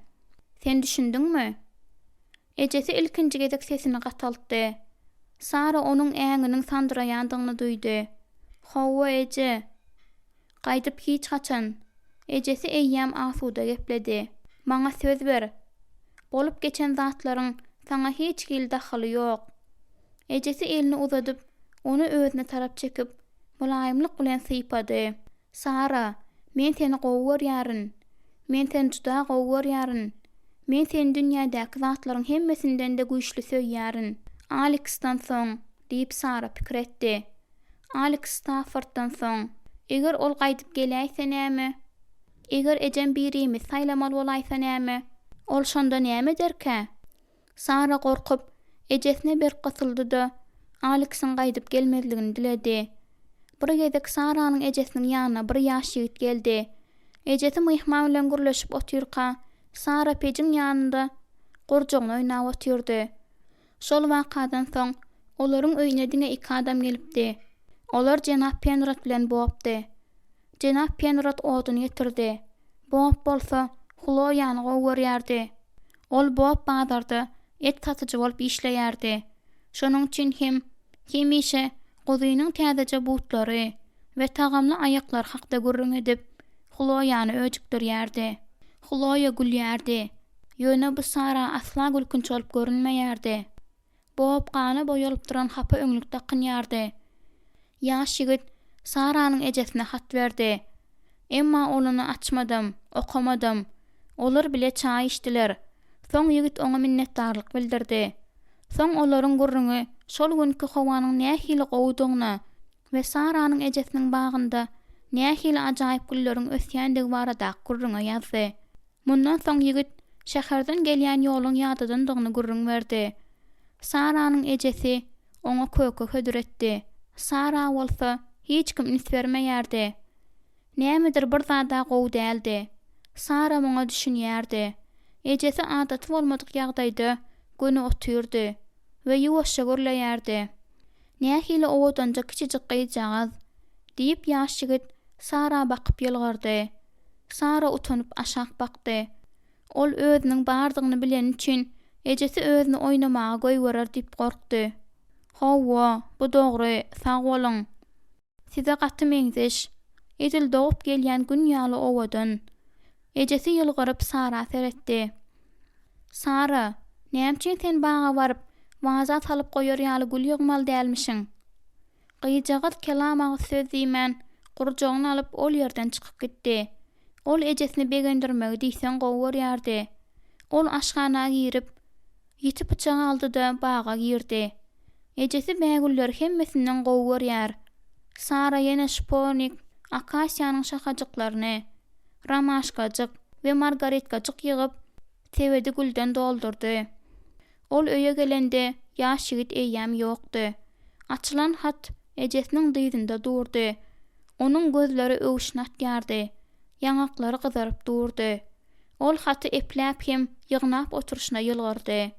[SPEAKER 1] Sen düşündiňmi? Ejesi ilkinji gezek sesini gataltdy. Sara onuň äňiniň sandyraýandygyny duýdy. Hawa, eje. Gaýdyp hiç haçan. Ejesi eýýäm asuda gepledi. Maňa söz ber. Bolup geçen zatlaryň saňa hiç hili dahyly ýok. Ejesi elini uzadyp, ony özüne tarap çekip, mylaýymlyk bilen sypady. Sara, men seni gowy görýärin. Men seni juda gowy görýärin. Men seni dünýädäki zatlaryň hemmesinden-de güýçli söýýärin. Aleksdan soň, diýip Sara pikir etdi. Aleks Stafforddan soň. Eger ol gaýdyp geläýse näme? Eger ejem birimizi saýlamaly bolaýsa näme? Ol şonda näme ederkä? Sara gorkup, ejesine berk gysyldy-da, Aleksiň gaýdyp gelmezligini diledi. Bir gezek Saranyň ejesiniň ýanyna bir ýaş ýigit geldi. Ejesi myhman bilen gürleşip otyrka, Sara pejiň ýanynda gurjagyny oýnap otyrdy. Şol wakadan soň, olaryň öýüne diňe iki adam gelipdi. Olar jenap Penrod bilen Bobdy. Jenap Penrod odun getirdi. Bob bolsa, Hloýany gowy görýärdi. Ol Bob bazarda et satyjy bolup işleýärdi. Şonuň üçin hem hemişe guzynyň täzeje butlary we tagamly aýaklary hakda gürrüň edip, Hloýany öjükdirýärdi. Hloýa gülýärdi. Ýöne bu Sara asla gülkünç bolup görünmeýärdi. Bob gana boýalyp duran hapa öňlük dakynýardy. Ýaş ýigit Saranyň ejesine hat berdi. Emma ol ony açmadam, okamadam. Olar bile çaý içdiler. Soň ýigit oňa minnetdarlyk bildirdi. Soň olaryň gürrüňi şol günki howanyň nähili gowudygyna we Saranyň ejesiniň bagynda nähili ajaýyp gülleriň ösýändigi baradaky gürrüňe ýazdy. Mundan soň ýigit şäherden gelýän ýoluň ýadadandygyny gürrüň berdi. Saranyň ejesi oňa köke hödür etdi. Sara bolsa hiç kim üns bermeýärdi. Nämedir bir zad-a gowy däldi. Sara muňa düşünýärdi. Ejesi adaty bolmadyk ýagdaýda göni otyrdy we ýuwaşja gürleýärdi. Nähili owadanja kiçijik gyzjagaz! diýip ýaş ýigit Sara bakyp ýylgyrdy. Sara utanyp aşak bakdy. Ol özüniň bardygyny bileni üçin ejesi özüni oýnamaga goýberer diýip gorkdy. Hawa, bu dogry, sag boluň. Size gaty meňzeş. Edil dogup gelýän gün ýaly owadan. Ejesi ýylgyryp Sara seretdi. Sara, näme üçin sen baga baryp, waza salyp goýar ýaly gül ýygmaly dälmişiň? Gyzjagaz kelam agyz söz diýmän, gurjagyny alyp ol ýerden çykyp gitdi. Ol ejesini begendirmegi diýseň gowy görýärdi. Ol aşhana girip, ýiti pyçak aldy-da, baga girdi. Ejesi bägülleri hemmesinden gowy görýär. Sara ýene şpornik, akasiýanyň şahajyklaryny, romaşkajyk we margaritkajyk ýygyp, sebedi gülden doldurdy. Ol öýe gelende, ýaş ýigit eýýäm ýokdy. Açylan hat ejesiniň dyzynda durdy. Onuň gözleri öwşün atýardy, ýaňaklary gyzaryp durdy. Ol haty epläp hem ýygnap oturyşyna ýylgyrdy.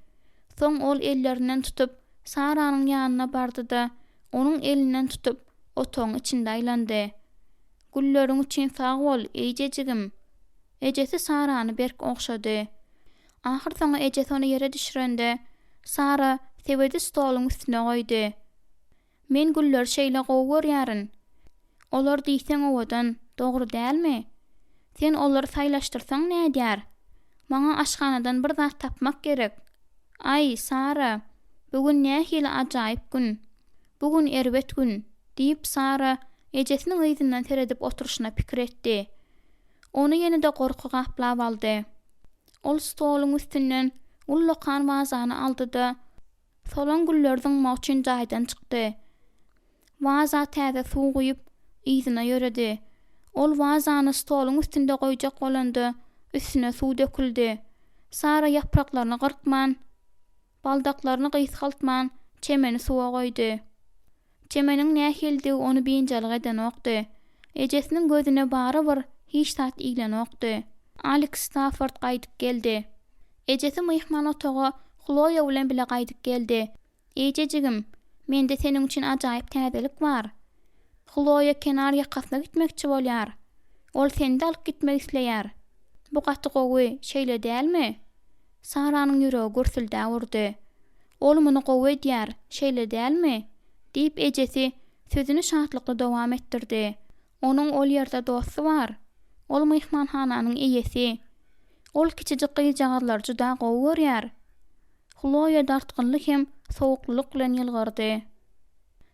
[SPEAKER 1] Soň ol ellerinden tutup, Saranyň ýanyna bardy-da, onuň elinden tutup, otagyň içinde aýlandy. Gülleriň üçin sag bol, eýjejigim! Ejesi Sarany berk ogşady. Ahyrsoňy ejesi ony ýere düşürende, Sara sebedi stoluň üstüne goýdy. Men gülleri şeýle gowy görýärin. Olar diýseň owadan, dogry dälmi? Sen olary saýlaşdyrsaň nädýär? Maňa aşhanadan bir zat tapmak gerek. Aý, Sara, bu gün nähili ajaýyp gün! Bu gün erbet gün, diýip, Sara ejesiniň yzyndan seredip oturyşyna pikir etdi. Ony ýene-de gorky gaplap aldy. Ol stoluň üstünden ullakan wazany aldy-da, solan gülleri zyňmak üçin jaýdan çykdy. Waza täze suw guýup, yzyna ýöredi. Ol wazany stoluň üstünde goýjak bolanda, üstüne suw döküldi. Sara ýapraklaryny gyrkman, Baldaklaryny gysgaltman, çemeni suwa goýdy. Çemeniň nähilidigi ony biynjalyk edenokdy. Ejesiniň gözüne barybir hiç zat ilenokdy. Aleks Stafford gaýdyp geldi. Ejesi myhman otaga Hloýa bilen bile gaýdyp geldi. Ejejigim, mende seniň üçin ajaýyp täzelik bar. Hloýa kenar ýakasyna gitmekçi bolýar. Ol seni-de alyp gitmek isleýär. Bu gaty gowy, şeýle dälmi? Saranyň ýüregi gürsüldäp urdy. Ol muny gowy edýär, şeýle dälmi? diýip, ejesi sözüni şatlykly dowam etdirdi. Onuň ol ýerde dosty bar. Ol myhmanhananyň eýesi. Ol kiçijik gyzjagazlary juda gowy görýär. Hloýa dartgynly hem sowuklylyk bilen ýylgyrdy.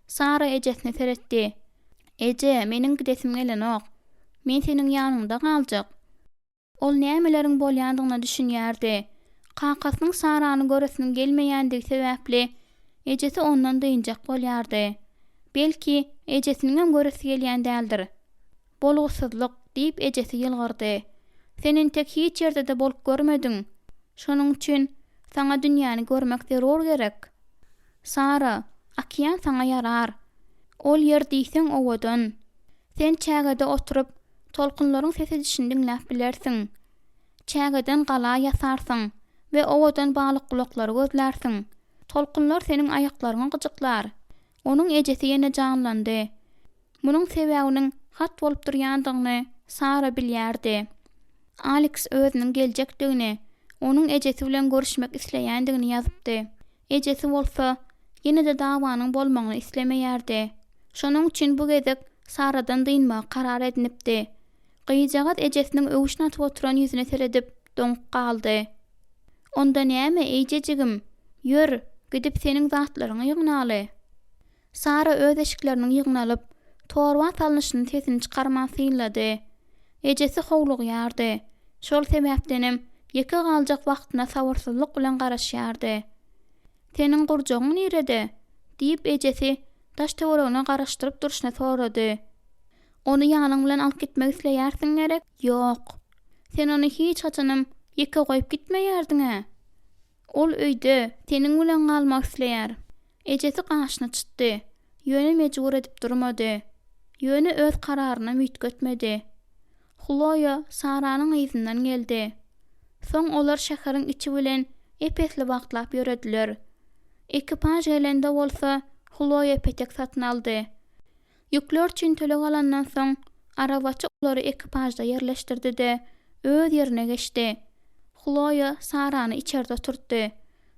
[SPEAKER 1] Sara ejesine seretdi. Eje, meniň gidesim gelenok. Men seniň ýanyňda galjak. Ol nämeleriň bolýandygyna düşünýärdi. Kakasynyň Sarany göresiniň gelmeýändigi sebäpli, ejesi ondan dynjak bolýardy. Belki, ejesiniňem göresi gelýän däldir. Bolgusyzlyk, diýip, ejesi ýylgyrdy. Sen entek hiç ýerde-de bolup görmediň. Şonuň üçin, saňa dünýäni görmek zerur gerek. Sara, okean saňa ýarar. Ol ýer diýseň owadan. Sen çägede oturyp, tolkunlaryň ses edişini diňläp bilersiň. Çägeden gala ýasarsyň we owadan balykgulaklary gözlärsiň. Tolkunlar seniň aýaklaryňy gyjyklar. Onuň ejesi ýene janlandy. Munuň sebäbiniň hat bolup durýandygyny Sara bilýärdi. Aleks özüniň geljekdigini, onuň ejesi bilen görüşmek isleýändigini ýazypdy. Ejesi bolsa, ýene-de dawanyň bolmagyny islemeýärdi. Şonuň üçin bu gezek Saradan dynmagy karar edinipdi. Gyzjagaz ejesiniň öwşün atyp oturan ýüzüne seredip, doňup galdy. Onda näme, eýjejigim, ýör, gidip seniň zatlaryňy ýygnaly. Sara öz eşikleriniň ýygnalyp, torba salnyşyny sesini çykarman synlady. Ejesi howlugýardy. Şol sebäpdenem, ýeke galjak wagtyna sabyrsyzlyk bilen garaşýardy. Seniň gurjagyň nirede? diýip, ejesi daş-töweregine garaşdyryp durşuna sorady. Ony ýanyň bilen alyp gitmek isleýärsiň gerek? Ýok. Sen ony hiç haçanam ýeke goýup gitmeýärdiň-ä? Ol öýde, seniň bilen galmak isleýär. Ejesi gaşyny çytdy. Ýöne mejbur edip durmady. Ýöne öz kararynam üýtgetmedi. Hloýa Saranyň yzyndan geldi. Soň olar şäheriň içi bilen ep-esli wagtlap ýörediler. Ekipaž gelende bolsa, Hloýa petek satyn aldy. Ýükler üçin töleg alandan soň, arabaçy olary ekipažda ýerleşdirdi-de, öz ýerine geçdi. Hloýa Sarany içerde oturtdy.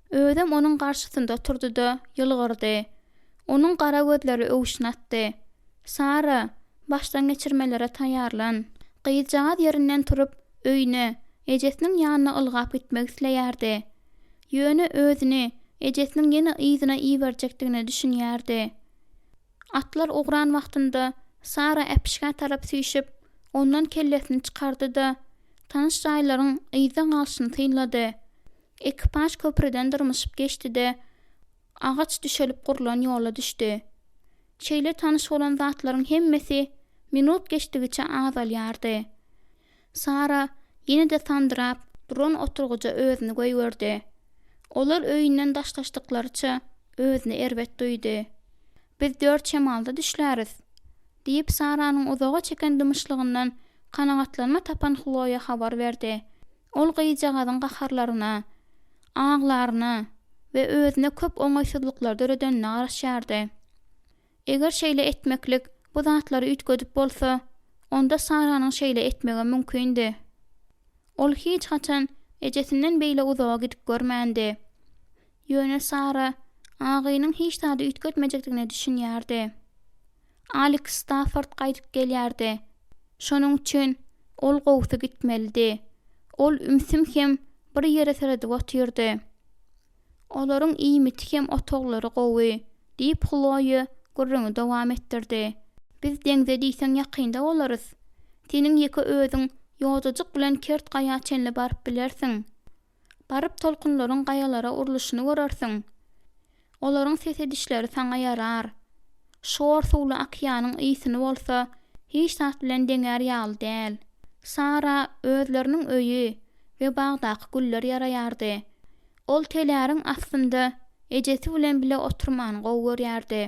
[SPEAKER 1] Özem onuň garşysynda oturdy-da, ýylgyrdy. Onuň gara gözleri öwşün atdy. Sara, başdan geçirmelere taýýarlan. Gyzjagaz ýerinden turup, öýüne, ejesiniň ýanyna ylgap gitmek isleýärdi. Ýöne özüni ejesiniň ýene yzyna iberjekdigine düşünýärdi. Atlar ugran wagtynda Sara äpişgä tarap süýşüp, ondan kellesini çykardy-da, tanyş jaýlaryň yzda galşyny synlady. Ekipaž köprüden dyrmyşyp geçdi-de, agaç düşelip gurlan ýola düşdi. Şeýle tanyş bolan zatlaryň hemmesi minut geçdigiçe azalýardy. Sara ýene-de sandyrap duran oturgyja özüni goýberdi. Olar öýünden daşlaşdyklaryça özüni erbet duýdy. Biz dört şemalda düşläris! diýip, Saranyň uzaga çeken dymyşlygyndan kanagatlanma tapan Hloýa habar berdi. Ol gyzjagazyň gaharlaryna, aglaryna we özüne köp oňaýsyzlyklar döredenine garaşýardy. Eger şeýle etmeklik bu zatlary üýtgedip bolsa, onda Saranyň şeýle etmegem mümkindi. Ol hiç haçan ejesinden beýle uzaga gidip görmändi. Ýöne Sara agynyň hiç zady üýtgetmejekdigine düşünýärdi. Aleks Stafford gaýdyp gelýärdi. Şonuň üçin ol gowusy gitmelidi. Ol ümsüm hem bir ýere seredip otyrdy. Olaryň iýmiti hem otaglary gowy, diýip, Hloýa gürrüňi dowam etdirdi. Biz deňze diýseň ýakynda bolarys. Seniň ýeke özüň ýodajyk bilen kert gaýa çenli baryp bilersiň. Baryp tolkunlaryň gaýalara urluşyny görersiň. Olaryň ses edişleri saňa ýarar. Şor suwly okeanyň ysyny bolsa hiç zat bilen deňär ýaly däl. Sara özleriniň öýi we bagdaky güller ýaraýardy. Ol teläriň astynda ejesi bilen bile oturmany gowy görýärdi.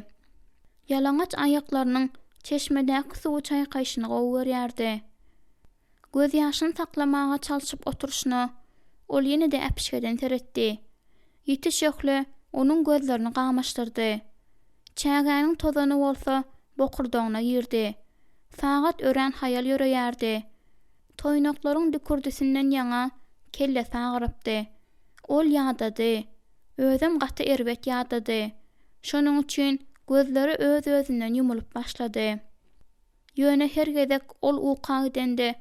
[SPEAKER 1] Ýalaňaç aýaklarynyň çeşmedäki suwy çaýkaýşyny gowy görýärdi. Gözýaşyny saklamaga çalşyp oturyşyna, ol ýene-de äpişgeden seretdi. Ýiti şöhle onuň gözlerini gamaşdyrdy. Çägäniň tozany bolsa bokurdagyna girdi. Sagat örän haýal ýöreýärdi. Toýnaklaryň dükürdisinden ýaňa kellesi agyrypdy. Ol ýadady. Özem gaty erbet ýadady. Şonuň üçin gözleri öz-özünden ýumulyp başlady. Ýöne her gezek ol uka gidende,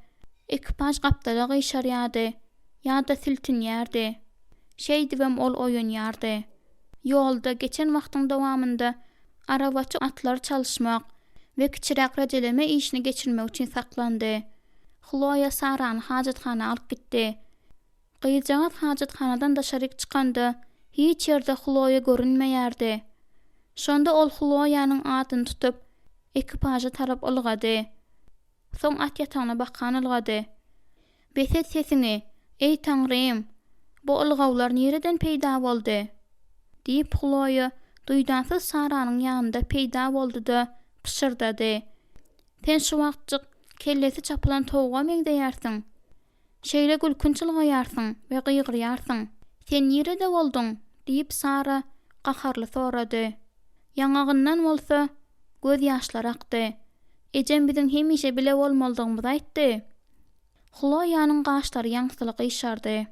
[SPEAKER 1] ekipaž gapdala gyşarýardy ýa-da siltinýärdi. Şeýdibem ol oýanýardy. Ýolda geçen wagtyň dowamynda arabaçy atlary çalyşmak we kiçiräk rejeleme işini geçirmek üçin saklandy. Hloýa Sarany hajathana alyp gitdi. Gyzjagaz hajathanadan daşaryk çykanda, hiç ýerde Hloýa görünmeýärdi. Şonda ol Hloýanyň adyny tutup, ekipaža tarap ylgady. Soň at ýatagyna bakan ylgady. Bes et sesiňi, eý Taňrym! Bu ylgawlar nireden peýda boldy? diýip, Hloýa duýdansyz Saranyň ýanynda peýda boldy-da, pyşyrdady. Sen şu wagtjyk kellesi çapylan towuga meňzeýärsiň. Şeýle gülkünç ylgaýarsyň we gygyrýarsyň. Sen nirede bolduň? diýip, Sara gaharly sorady. Ýaňagyndan bolsa göz ýaşlary akdy. Ejem biziň hemişe bile bolmalydygymyzy aýtdy. Hloýanyň gaşlary ýaňsyly gyşardy.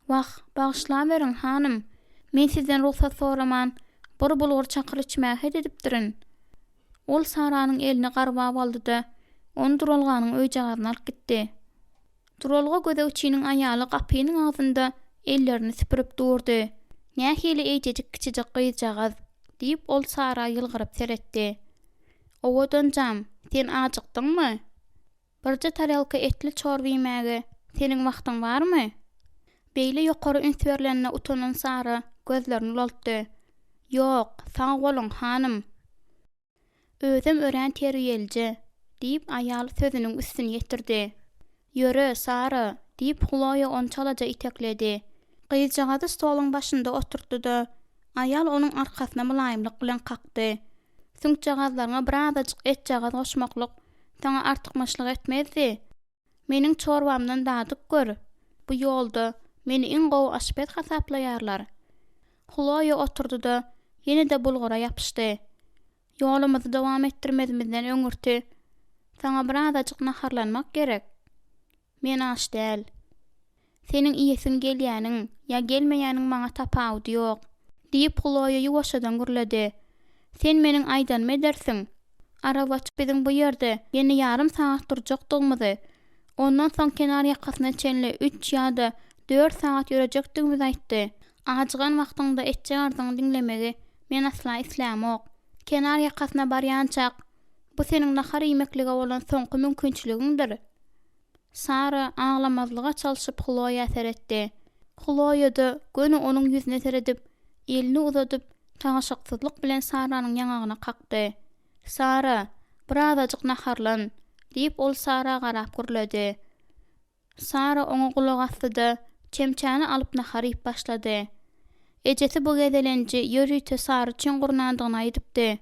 [SPEAKER 1] Wah, bagyşlaweriň, hanym. Men sizden rugsat soraman, bir bulgur çakyr içmäge het edipdirin. Ol Saranyň elini garbap aldy-da, ony duralganyň öýjagazyna alyp gitdi. Duralga gözegçiniň aýaly gapynyň agzynda ellerini süpürip durdy. Nähili eýjejik kiçijik gyzjagaz, diýip, ol Sara ýylgyryp seretdi. Owadanjam, sen ajykdyňmy? Birje tarelka etli çorba iýmäge seniň wagtyň barmy? Beýle ýokary üns berlenine utanan Sara gözlerini ulaltdy. Ýok, sag boluň, hanym. Özem örän terbiýelije, diýip, aýal sözüniň üstüni ýetirdi. Ýöre, Sara, diýip, Hloýa ony çalaja itekledi. Gyzjagazy stoluň başynda oturtdy-da, aýal onuň arkasyna mylaýymlyk bilen kakdy. Süňkjagazlaryňa birazajyk etjagaz goşmaklyk saňa artykmaçlyk etmezdi. Meniň çorbamdan dadyp gör. Bu ýolda meni iň gowy aşpez hasaplaýarlar. Hloýa oturdy-da, ýene-de bulgura ýapyşdy. Ýolumyzy dowam etdirmezimizden öňürti, saňa birazajyk naharlanmak gerek. Men aç däl. Seniň iýesiň gelýäniň ýa gelmeýäniň maňa tapawudy ýok, diýip, Hloýa ýuwaşjadan gürledi. Sen meniň aýdanymy edersiň. Arabaçy biziň bu ýerde ýene ýarym sagat durjakdygymyzy, ondan soň kenar ýakasyna çenli üç ýa-da dört sagat ýörejekdigimizi aýtdy. Ajygan wagtyňda etjek arzyňy diňlemegi men asla islämok. Kenar ýakasyna barýançak, bu seniň nahar iýmeklige bolan soňky mümkinçiligiňdir. Sara aglamazlyga çalşyp Hloýa seretdi. Hloýa-da göni onuň ýüzüne seredip, elini uzadyp, tagaşyksyzlyk bilen Saranyň ýaňagyna kakdy. Sara, birazajyk naharlan, diýip, ol Sara garap gürledi. Sara oňa gulak asdy-da, çemçäni alyp nahar iýip başlady. Ejesi bu gezelenji ýörite Sara üçin gurnandygyny aýdypdy.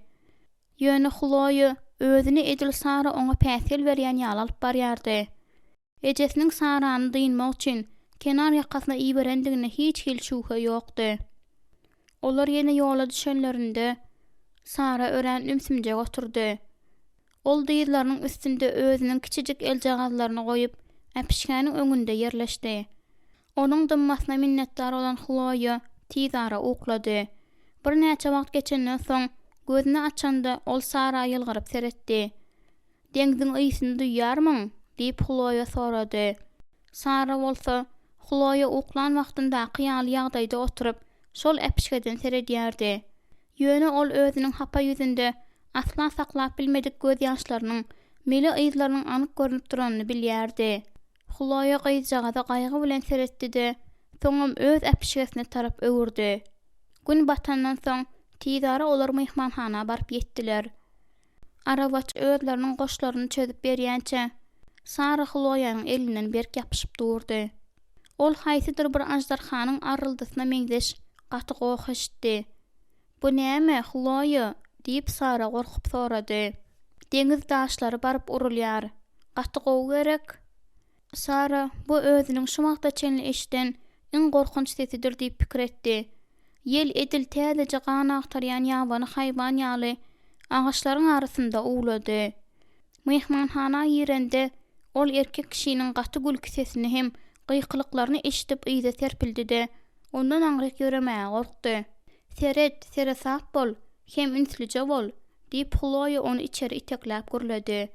[SPEAKER 1] Ýöne Hloýa özüni edil Sara oňa päsgel berýän ýaly alyp barýardy. Ejesiniň Sarany dynmak üçin kenar ýakasyna iberendigine hiç hili şübhe ýokdy. Olar ýene ýola düşenlerinde, Sara örän ümsümjek oturdy. Ol dyzlarynyň üstünde özüniň kiçijik eljagazlaryny goýup, äpişgäniň öňünde ýerleşdi. Onuň dymmasyna minnetdar bolan Hloýa tizara uklady. Birnäçe wagt geçenden soň, gözüni açanda, ol Sara ýylgyryp seretdi. Deňziň ysyny duýýarmyň? diýip, Hloýa sorady. Sara bolsa, Hloýa uklan wagtyndaky ýaly ýagdaýda oturyp, şol äpişgeden seredýärdi. Ýöne ol özüniň hapa ýüzünde asla saklap bilmedik gözýaşlarynyň mele yzlarynyň anyk görnüp duranyny bilýärdi. Hloýa gyzjagaza gaýgy bilen seretdi-de, soňam öz äpişgesine tarap öwürdi. Gün batandan soň, tizara olar myhmanhana baryp ýetdiler. Arabaçy özleriniň goşlaryny çözüp berýänçä, Sara Hloýanyň elinden berk ýapyşyp durdy. Ol haýsydyr bir aždarhanyň arryldysyna meňzeş gaty goh eşitdi. Bu näme, Hloýa? diýip, Sara gorkup sorady. Deňiz daşlary baryp urulýar. Gaty gowy gerek? Sara bu özüniň şu wagta çenli eşiden iň gorkunç sesidir diýip pikir etdi. Ýel edil täzeje gan agtarýan ýabany haýwan ýaly agaçlaryň arasynda uwlady. Myhmanhana girende, ol erkek kişiniň gaty gülki sesini hem gykylyklaryny eşidip yza serpildi-de, Ondan aňryk ýöremäge gorkdy. Seret, seresap bol, hem ünslüje bol, diýip, Hloýa ony içeri itekläp gürledi.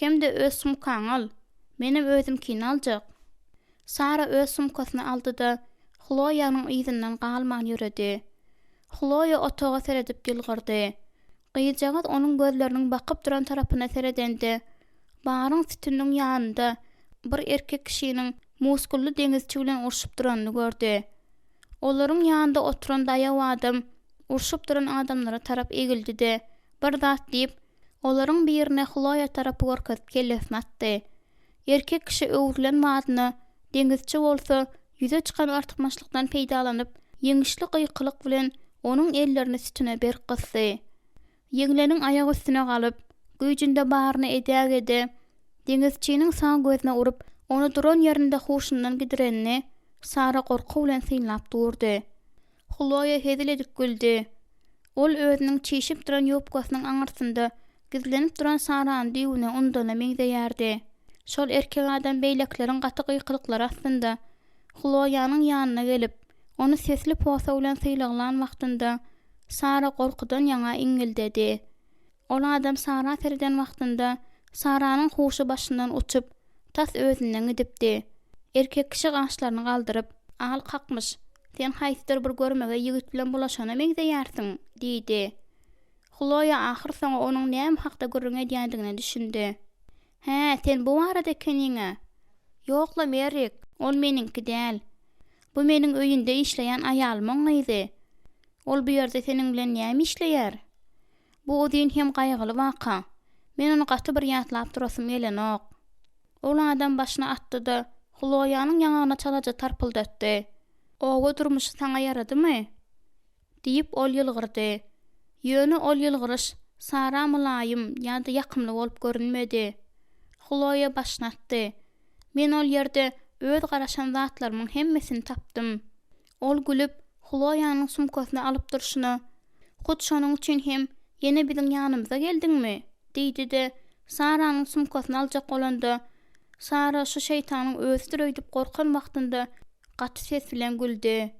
[SPEAKER 1] Hem-de öz sumkaňy al. Menem özümkini aljak. Sara öz sumkasyny aldy-da, Hloýanyň yzyndan galman ýöredi. Hloýa otaga seredip ýylgyrdy. Gyzjagaz onuň gözleriniň bakyp duran tarapyna seredende, baryň sütüniniň ýanynda bir erkek kişiniň muskully deňizçi bilen urşup duranyny gördi. Olaryň ýanynda oturan daýaw adam urşup duran adamlara tarap egildi-de, bir zat diýip, olaryň birine Hloýa tarapy görkezip kellesini atdy. Erkek kişi öwrülen badyna, deňizçi bolsa, ýüze çykan artykmaçlykdan peýdalanyp, ýeňişli gykylyk bilen onuň ellerini sütüne berk gysdy. Ýeňleniň aýak üstüne galyp, güýjünde baryny edäge-de, deňizçiniň sag gözüne urup, ony duran ýerinde huşundan gidirenini Sara gorky bilen synlap durdy. Hloýa hezil edip güldi. Ol özüniň çişip duran ýubkasynyň aňyrsynda gizlenip duran Sarany düýbüne unudana meňzeýärdi. Şol erkek adam beýlekileriň gaty gykylyklary astynda Hloýanyň ýanyna gelip, ony sesli posa bilen sylaglan wagtynda Sara gorkudan ýaňa iňňildedi. Ol adam Sara sereden wagtynda Saranyň huşy başyndan uçup, tas özünden gidipdi. Erkek kişi gaşlaryny galdyryp, Al kakmyş, sen haýsydyr bir görmegeý ýigit bilen bulaşana meňzeýärsiň, diýdi. Hloýa ahyrsoňy onuň näme hakda gürrüň edýändigine düşündi. Hä, sen bu barada ekeniň-ä? Ýok-la, Merrik, ol meniňki däl. Bu meniň öýünde işleýän aýalymyň gyzy. Ol bu ýerde seniň bilen näme işleýär? Bu uzyn hem gaýgyly waka. Men ony gaty bir ýatlap durasym gelenok. Ol adam başyny atdy-da, Hloýanyň ýaňagyna çalaja tarpyldatdy. Oba durmuşy saňa ýaradymy? Diýip, ol ýylgyrdy. Ýöne ol ýylgyryş Sara mylaýym ýa-da ýakymly bolup görünmedi. Hloýa başyny atdy. Men ol ýerde öz garaşan zatlarymyň hemmesini tapdym. Ol gülüp, Hloýanyň sumkasyny alyp durşuna, Hut şonuň üçin hem ýene biziň ýanymyza geldiňmi? diýdi-de, Saranyň sumkasyny aljak bolanda, Sara şu şeýtanyň özüdir öýdüp gorkan wagtynda gaty ses bilen güldi.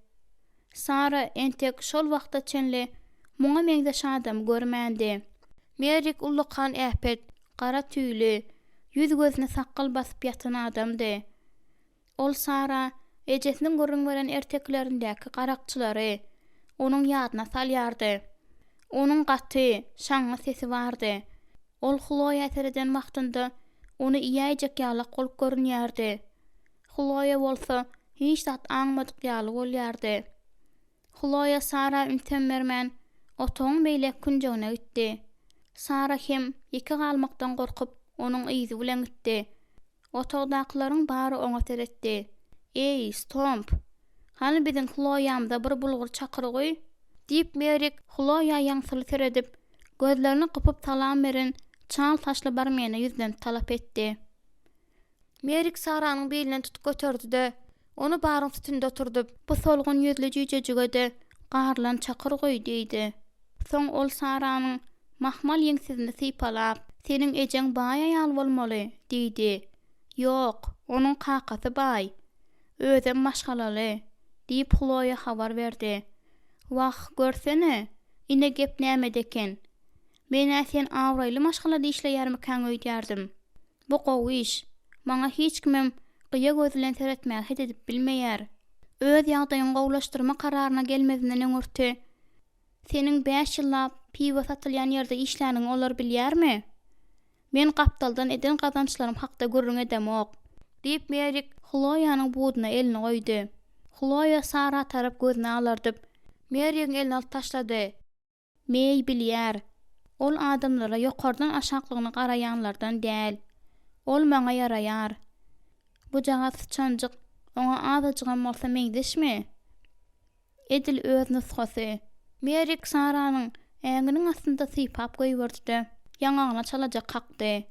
[SPEAKER 1] Sara entek şol wagta çenli muňa meňzeş adamy görmändi. Merrik ullakan äpet, gara tüýli, ýüz-gözüni sakgal basyp ýatan adamdy. Ol Sara ejesiniň gürrüň beren ertekilerindäki garakçylary onuň ýadyna salýardy. Onuň gaty, şaňňy sesi bardy. Ol Hloýa sereden wagtynda ony iýäýjek ýalak bolup görünýärdi. Hloýa bolsa hiç zat aňmadyk ýaly bolýardy. Hloýa Sara ünsem bermän, otagyň beýleki künjegine gitdi. Sara hem ýeke galmakdan gorkup, onuň yzy bilen gitdi. Otagdakylaryň bary oňa seretdi. Eý, Stomp! Hany biziň Hloýamyza bir bulgur çakyr guý? Diýip, Merrik Hloýa ýaňsyly seredip, gözlerini gypyp salam beren çal saçly barmene ýüzlenip talap etdi.
[SPEAKER 2] Merrik Saranyň bilinden tutup göterdi-de, ony baryň sütünde oturdyp.
[SPEAKER 1] Bu solgun ýüzli jüýjejige-de garylan çakyr guý, diýdi. Soň ol Saranyň mahmal ýeňsesini sypalap. Seniň ejeň baý aýal bolmaly, diýdi. Ýok, onuň kakasy baý. Özem maşgalaly, diýip, Hloýa habar berdi. Wah, görsene, ine gep nämede eken. Men-ä sen abraýly maşgalada işleýärmikäň öýdýärdim. Bu gowy iş. Maňa hiç kimem gyýa göz bilen seretmäge het edip bilmeýär. Öz ýagdaýyňy gowulaşdyrma kararyna gelmezinden öňürti, seniň bäş ýyllap piwo satylýan ýerde işläniňi olar bilýärmi? Men gapdaldan eden gazançlarym hakda gürrüň edemok.
[SPEAKER 2] Diýip, Merrik
[SPEAKER 1] Hloýanyň buduna elini goýdy. Hloýa Sara tarap gözüni alardyp,
[SPEAKER 2] Merrigiň elini alyp taşlady.
[SPEAKER 1] Meý bilýär. Ol adamlara ýokardan aşaklygyna garaýanlardan däl. Ol maňa ýaraýar. Bujagaz syçanjyk oňa azajygam bolsa meňzeşmi? Edil öz nusgasy. Merrik Saranyň äňiniň astynda sypap goýberdi-de, ýaňagyna çalaja kakdy.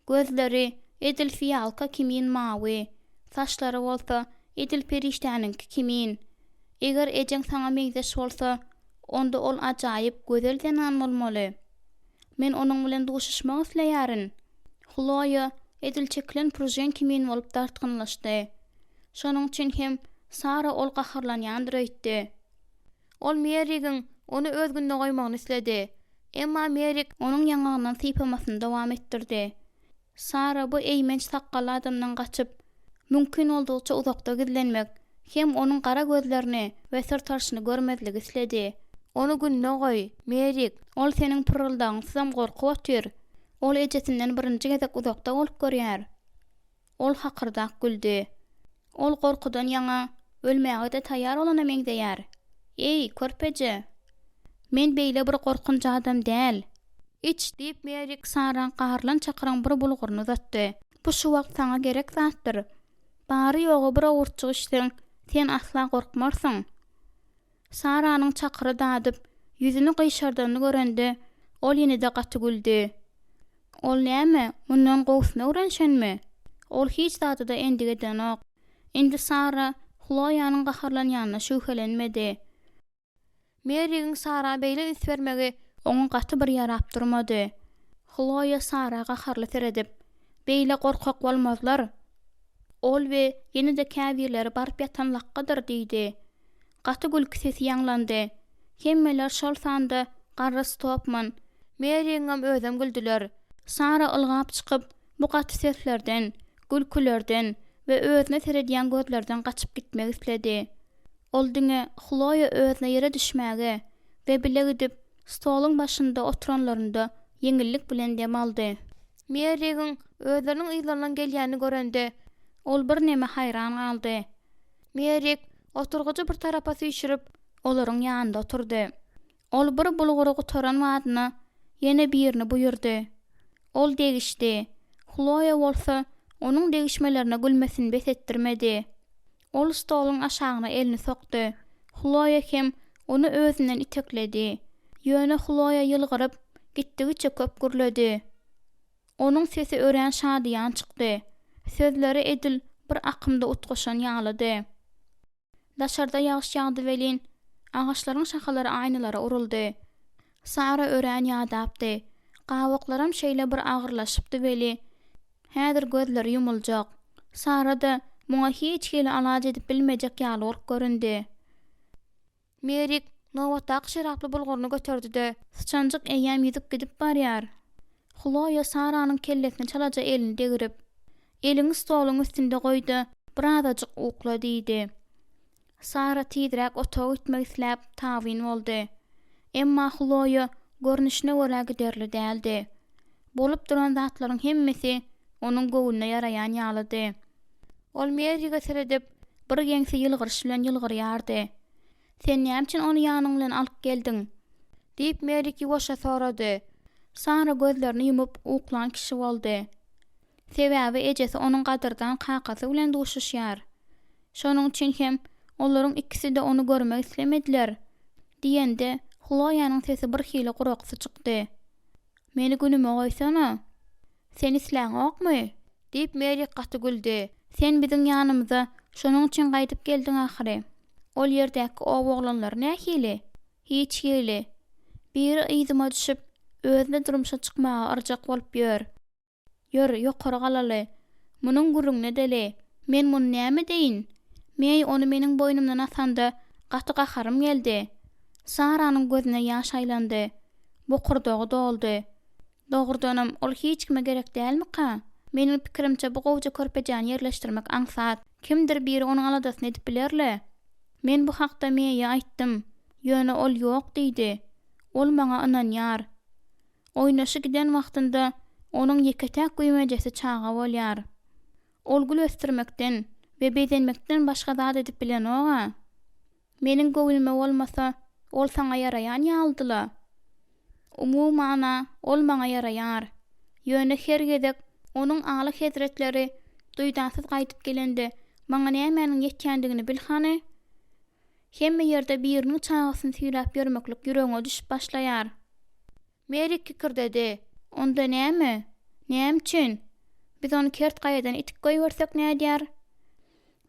[SPEAKER 1] Gözleri edil fiýalka kimin mawy, saçlary bolsa edil perişdäniňki kimin. Eger ejeň saňa meňzeş bolsa, onda ol ajaýyp, gözel zenan bolmaly. Men onuň bilen duşuşmak isleýärin. Hloýa edil çekilen pružin kimin bolup dartgynlaşdy. Şonuň üçin hem. Sara ol gaharlanýandyr öýtdi.
[SPEAKER 2] Ol Merrigiň ony öz gününe goýmagyny isledi. Emma Merrik.
[SPEAKER 1] Onuň ýaňagyndan sypamasyny dowam etdirdi. Sara bu eýmenç sakgally adamdan gaçyp, mümkin boldugyça uzakda gizlenmek hem onuň gara gözlerini we syrtarşyny görmezligi isledi.
[SPEAKER 2] Ony gününe goý, Merrik.
[SPEAKER 1] Ol seniň pyrryldagyňsyzam gorkup otyr. Ol ejesinden birinji gezek uzakda bolup görýär. Ol hakyrdap güldi. Ol gorkudan ýaňa ölmäge-de taýýar bolana meňzeýär. Eý, körpeje! Men beýle bir gorkunç adam däl.
[SPEAKER 2] Iç! diýip, Merrik
[SPEAKER 1] Sara garylan çakyryň bir bulguryny uzatdy. Bu şu wagt saňa gerek zatdyr. Bary-ýogy bir owurtjyk içseň, sen asla gorkmarsyň. Saranyň çakyry dadyp, ýüzüni gyşardanyny görende, ol ýene-de gaty güldi. Ol näme, mundan gowusyna öwrenişenmi? Ol hiç zada-da endik edenok. Indi Sara Hloýanyň gaharlanýanyna şübhelenmedi.
[SPEAKER 2] Merrigiň Sara beýle üns bermegi.
[SPEAKER 1] Oňa gaty bir ýarap durmady. Hloýa Sara gaharly seredip, Beýle gorkak bolmazlar. Ol we ýene-de käbirleri baryp ýatan lakgadyr diýdi. Gaty gülki sesi ýaňlandy. Hemmeler, şol sanda garry Stokman.
[SPEAKER 2] Merrigiňem özem güldüler.
[SPEAKER 1] Sara ylgap çykyp, bu gaty seslerden, gülkülerden we özüne seredýän gözlerden gaçyp gitmek isledi. Ol diňe Hloýa özüne ýere düşmäge we bile gidip, stoluň başynda oturanlarynda ýeňillik bilen dem aldy.
[SPEAKER 2] Merrigiň özleriniň yzlaryndan gelýänini görende.
[SPEAKER 1] Ol birneme haýran galdy.
[SPEAKER 2] Merrik oturgyjy bir tarapa süýşürip.
[SPEAKER 1] Olaryň ýanynda oturdy. Ol bir bulgury gutaran badyna ýene birini buýurdy. Ol degişdi. Hloýa bolsa onuň degişmelerine gülmesini bes etdirmedi. Ol stoluň aşagyna elini sokdy. Hloýa hem ony özünden itekledi. Ýöne Hloýa ýylgyryp, gitdigiçe köp gürledi. Onuň sesi örän şadyýan çykdy. Sözleri edil bir akymda utgaşan ýalydy. Daşarda ýagyş ýagdy welin, agaçlaryň şahalary aýnalara uruldy. Sara örän ýadapdy. Gabaklaram şeýle bir agyrlaşypdy weli, häzir gözleri ýumuljak. Sara-da muňa hiç hili alaç edip bilmejek ýaly bolup göründi.
[SPEAKER 2] Merrik nobatdaky şeraply bulguryny göterdi-de.
[SPEAKER 1] Syçanjyk eýýäm ýüzüp gidip barýar. Hloýa Saranyň kellesine çalaja elini degrip, Eliňi stoluň üstünde goý-da, birazajyk ukla diýdi. Sara tizräk otaga gitmek isläp, tabyn boldy. Emma Hloýa görnüşine görä giderli däldi. Bolup duran zatlaryň hemmesi onuň göwnüne ýaraýan ýalydy.
[SPEAKER 2] Ol Merrige seredip,
[SPEAKER 1] bir geňsi ýylgyryş bilen ýylgyrýardy. Sen näme üçin ony ýanyň bilen alyp geldiň?
[SPEAKER 2] Diýip, Merrik ýuwaşja sorady.
[SPEAKER 1] Sara gözlerini ýumup, uklan kişi boldy. Sebäbi ejesi onuň gadyrdan kakasy bilen duşuşýar. Şonuň üçin hem olaryň ikisi-de ony görmek islemediler, diýende, Hloýanyň sesi birhili guraksy çykdy. Meni günüme goýsana. Sen isläňokmy?
[SPEAKER 2] Diýip, Merrik gaty güldi.
[SPEAKER 1] Sen biziň ýanymyza şonuň üçin gaýdyp geldiň ahyry. Ol ýerdäki oba oglanlary nähili? Hiç hili. Biri yzyma düşüp, özüne durmuşa çykmaga yrjak bolup ýör. Ýör, ýokary galaly. Munuň gürrüňini edeli. Men muny näme edeýin? Meý ony meniň boýnumdan asanda, gaty gaharym geldi. Saranyň gözüne ýaş aýlandy. Bokurdagy doldy. Dogrudanam, ol hiç kime gerek dälmika? Meniň pikirimçe, bu gowja körpejäni ýerleşdirmek aňsat. Kimdir biri onuň aladasyny edip biler-le. Men bu hakda Meýe aýtdym. Ýöne ol ýok diýdi. Ol maňa ynanýar. Oýnaşy giden wagtynda onuň ýeke-täk güýmenjesi çaga bolýar. Ol gül ösdürmekden we bezenmekden başga zat edip bilenog-a. Meniň göwnüme bolmasa, ol saňa ýaraýan ýalydy-la. Umuman-a, ol maňa ýaraýar. Ýöne her gezek onuň aly hezretleri duýdansyz gaýdyp gelende, maňa nämäniň ýetýändigini bil hany. Hemme ýerde biriniň çagasyny süýräp ýörmeklik ýüregiňe düşüp başlaýar.
[SPEAKER 2] Meri kikirdedi.
[SPEAKER 1] Onda näme? Näme üçin? Biz ony kert gaýadan itik goýbersek nädýär?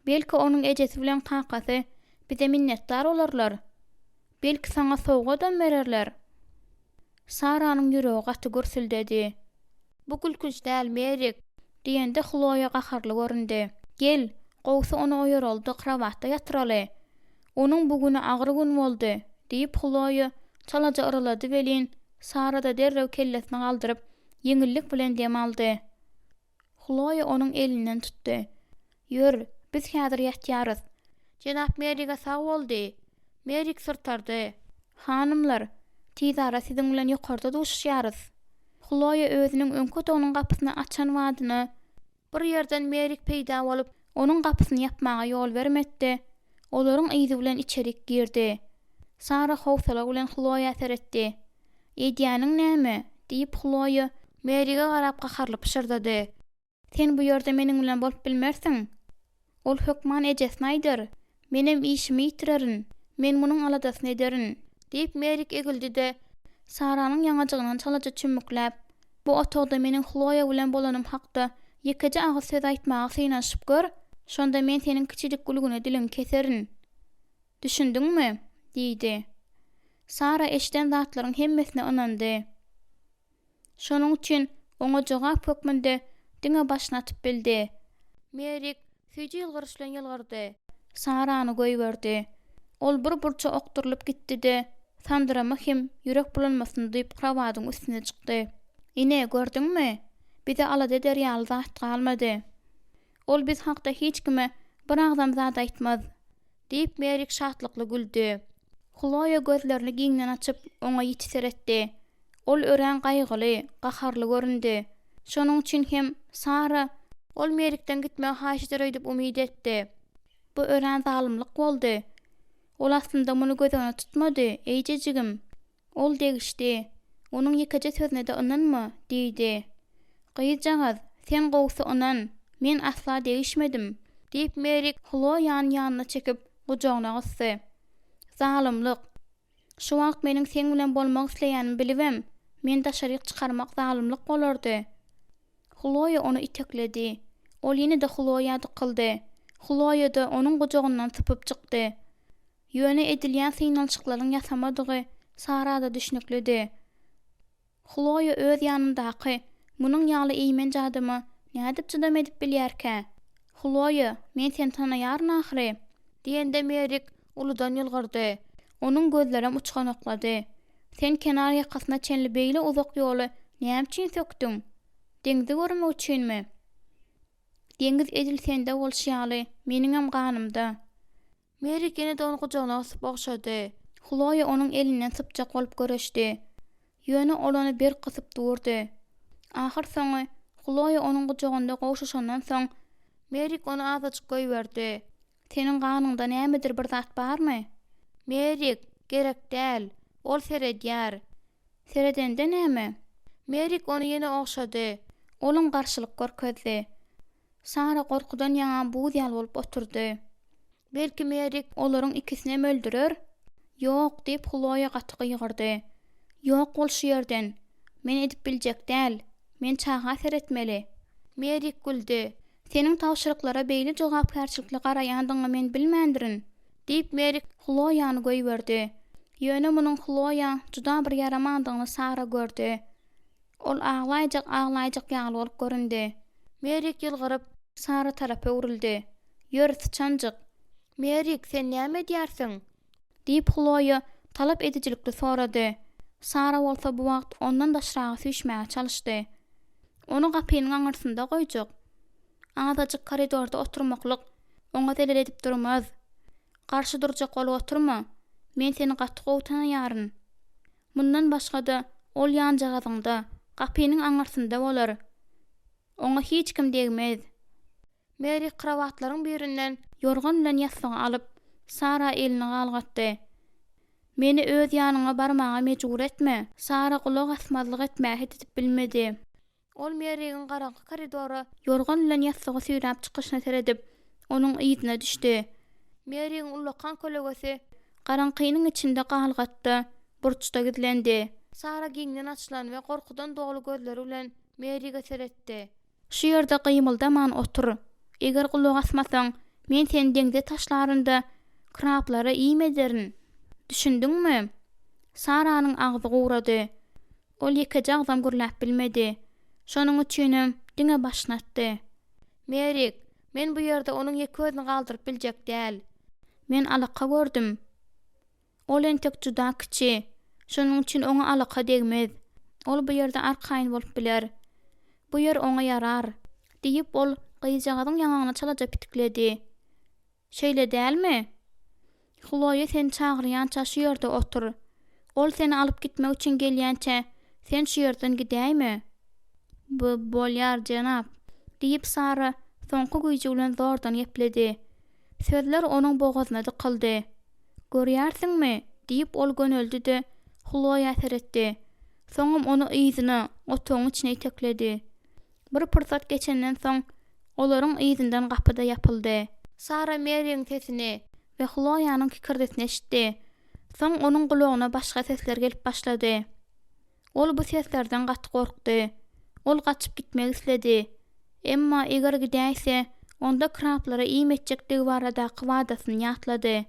[SPEAKER 1] Belki onuň ejesi bilen kakasy bize minnetdar bolarlar. Belki saňa sowgadam bererler. Saranyň ýüregi gaty gürsüldedi.
[SPEAKER 2] Bu gülkünç däl, Merrik.
[SPEAKER 1] Diýende Hloýa gaharly göründi. Gel, Gowsy ony oýaraly-da krowatda ýatyraly. Onuň bu güni agyr gün boldy, diýip, Hloýa çalaja yrylady welin, Sara-da derrew kellesini galdyryp, ýeňillik bilen dem aldy. Hloýa onuň elinden tutdy. Ýör, biz häzir ýatýarys.
[SPEAKER 2] Jenap Merrige sag bol diý. Merrik syrtardy.
[SPEAKER 1] Hanymlar, tizara siziň bilen ýokarda duşuşýarys. Hloýa özüniň öňki otagynyň gapysyny açan badyna,
[SPEAKER 2] Bir ýerden Merik peýda bolup.
[SPEAKER 1] Onuň gapysyny ýapmaga ýol bermedi-de, olaryň yzy bilen içerik girdi. Sara howsala bilen Hloýa seretdi. Edýäniň näme? diýip, Hloýa.
[SPEAKER 2] Merige garap gaharly pyşyrdady.
[SPEAKER 1] Sen bu ýerde meniň bilen bolup bilmersiň. Ol hökman ejesine aýdar. Menem işimi ýitirerin. Men munuň aladasyny ederin.
[SPEAKER 2] Diýip, Merik egildi-de.
[SPEAKER 1] Saranyň ýaňajygyndan çalaja çümmükläp, Bu otagda meniň Hloýa bilen bolanym hakda ýekeje agyz söz aýtmaga synanyşyp gör, şonda men seniň kiçijik gülgüne diliňi keserin. Düşündiňmi? diýdi. Sara eşiden zatlaryň hemmesine ynandy. Şonuň üçin oňa jogap hökmünde diňe başyny atyp bildi.
[SPEAKER 2] Merik süýji ýylgyryş bilen ýylgyrdy.
[SPEAKER 1] Sarany goýberdi. Ol bir burça okdurylyp gitdi-de, sandyrama hem ýürek bulanmasyny duýup krowadyň üstüne çykdy. Ine, gördüňmi? Bize alada eder ýaly zat galmady. Ol biz hakda hiç kime bir agzam zat aýtmaz.
[SPEAKER 2] Diýip, Merik şatlykly güldi.
[SPEAKER 1] Hloýa gözlerini giňden açyp, oňa ýiti seretdi. Ol örän gaýgyly, gaharly göründi. Şonuň üçin hem Sara.
[SPEAKER 2] Ol Merikden gitmegi haýyş eder öýdüp umyt etdi.
[SPEAKER 1] Bu örän zalymlyk boldy. Ol aslynda muny göz öňüne tutmady, eýjejigim. Ol degişdi. Onuň ýekeje sözüne-de ynanma, diýdi. Gyzjagaz, sen gowusy ynan, men asla degişmedim.
[SPEAKER 2] Diýip, Merik.
[SPEAKER 1] Hloýany ýanyna çekip, gujagyna gysdy. Zalymlyk! Şu wagt meniň seň bilen bolmak isleýänimi bilibem, meni daşaryk çykarmak zalymlyk bolardy. Hloýa ony itekledi. Ol ýene-de Hloýa dykyldy. Hloýa-da onuň gujagyndan sypyp çykdy. Ýöne edilýän synanyşyklaryň ýasamadygy Sara-da düşnüklidi. Hloýa öz ýanyndaky munuň ýaly eýmenç adama nädip çydam edip bilýärkä? Hloýa, men seni tanaýaryn ahyry!
[SPEAKER 2] Diýende Merik uludan ýylgyrdy.
[SPEAKER 1] Onuň gözlerem uçganaklady. Sen kenar ýakasyna çenli beýle uzak ýoly näme üçin sökdüň? Deňzi görmek üçinmi? Deňiz edil sende bolşy ýaly, meniňem ganymda.
[SPEAKER 2] Merik ýene-de ony gujagyna gysyp ogşady.
[SPEAKER 1] Hloýa onuň elinden sypjak bolup göreşdi. Ýöne ol ony berk gysyp durdy. Ahyrsoňy, Hloýa onuň gujagynda gowşaşandan soň.
[SPEAKER 2] Merik ony azajyk goýberdi.
[SPEAKER 1] Seniň ganyňda nämedir bir zat barmy?
[SPEAKER 2] Merik, gerek däl. Ol seredýär.
[SPEAKER 1] Seredende näme?
[SPEAKER 2] Merik ony ýene ogşady.
[SPEAKER 1] Olam garşylyk görkezdi. Sara gorkudan ýaňa buz ýaly bolup oturdy.
[SPEAKER 2] Belki Merik.
[SPEAKER 1] Olaryň ikisinem öldürer? Ýok, diýip, Hloýa gaty gygyrdy. Ýok bol şu ýerden! Men edip biljek däl. Men çaga seretmeli.
[SPEAKER 2] Merik güldi.
[SPEAKER 1] Seniň tabşyryklara beýle jogapkärçilikli garaýandygyňy men bilmändirin,
[SPEAKER 2] diýip, Merik.
[SPEAKER 1] Hloýany goýberdi. Ýöne munuň Hloýa juda bir ýaramandygyny Sara gördi. Ol aglaýjak aglaýjak ýaly bolup göründi.
[SPEAKER 2] Merik ýylgyryp.
[SPEAKER 1] Sara tarap öwrüldi. Ýör, syçanjyk!
[SPEAKER 2] Merik, sen näme edýärsiň?
[SPEAKER 1] Diýip, Hloýa talap edijilikli sorady. Sara bolsa bu wagt ondan daşraga süýşmäge çalyşdy. Ony gapynyň aňyrsynda goýjak. Azajyk koridorda oturmaklyk oňa zelel edip durmaz. Garşy durjak bolup oturma. Men seni gaty gowy tanaýaryn. Mundan başga-da, ol ýanjagazyňda, gapynyň aňyrsynda bolar. Oňa hiç kim degmez.
[SPEAKER 2] Meri krowatlaryň birinden.
[SPEAKER 1] Ýorgan bilen ýassygy alyp, Sara elini galgatdy. Meni öz ýanyňa barmaga mejbur etme! Sara gulak asmazlyk etmäge het edip bilmedi.
[SPEAKER 2] Ol Merrigiň garaňky koridora.
[SPEAKER 1] Ýorgan bilen ýassygy süýräp çykyşyna seredip, onuň yzyna düşdi.
[SPEAKER 2] Merrigiň ullakan kölegesi.
[SPEAKER 1] Garaňkynyň içinde galgatda, burçda gizlendi.
[SPEAKER 2] Sara giňden açylan we gorkudan doly gözleri bilen Merrige seretdi.
[SPEAKER 1] Şu ýerde gymyldaman otur. Eger gulak asmasaň, men seni deňze taşlaryn-da, krablara iým ederin. Düşündiňmi? Saranyň agzy gurady. Ol ýekeje agzam gürläp bilmedi. Şonuň üçinem diňe başyny atdy.
[SPEAKER 2] Merik, Men bu ýerde onuň ýeke özüni galdyryp biljek däl.
[SPEAKER 1] Men alaka gördüm. Ol entek juda kiçi. Şonuň üçin oňa alaka degmez. Ol bu ýerde arkaýyn bolup biler. Bu ýer oňa ýarar, diýip, ol gyzjagazyň ýaňagyna çalaja pitikledi. Şeýle dälmi? Hloýa seni çagyrýança şu ýerde otur. Ol seni alyp gitmek üçin gelýänçä, sen şu ýerden gidäýme. B-bolýar, jenap, diýip, Sara soňky güýji bilen zordan gepledi. Sözler onuň bogazyna dykyldy. Görýärsiňmi? diýip, ol göneldi-de, Hloýa seretdi. Soňam ony yzyna, otagyň içine itekledi. Bir pursat geçenden soň, olaryň yzyndan gapy-da ýapyldy.
[SPEAKER 2] Sara Merigiň sesini.
[SPEAKER 1] We Hloýanyň kikirdisini eşitdi. Soň onuň gulagyna başga sesler gelip başlady. Ol bu seslerden gaty gorkdy. Ol gaçyp gitmek isledi. Emma eger gidäýse, onda krablara iým etjekdigi baradaky wadasyny ýatlady.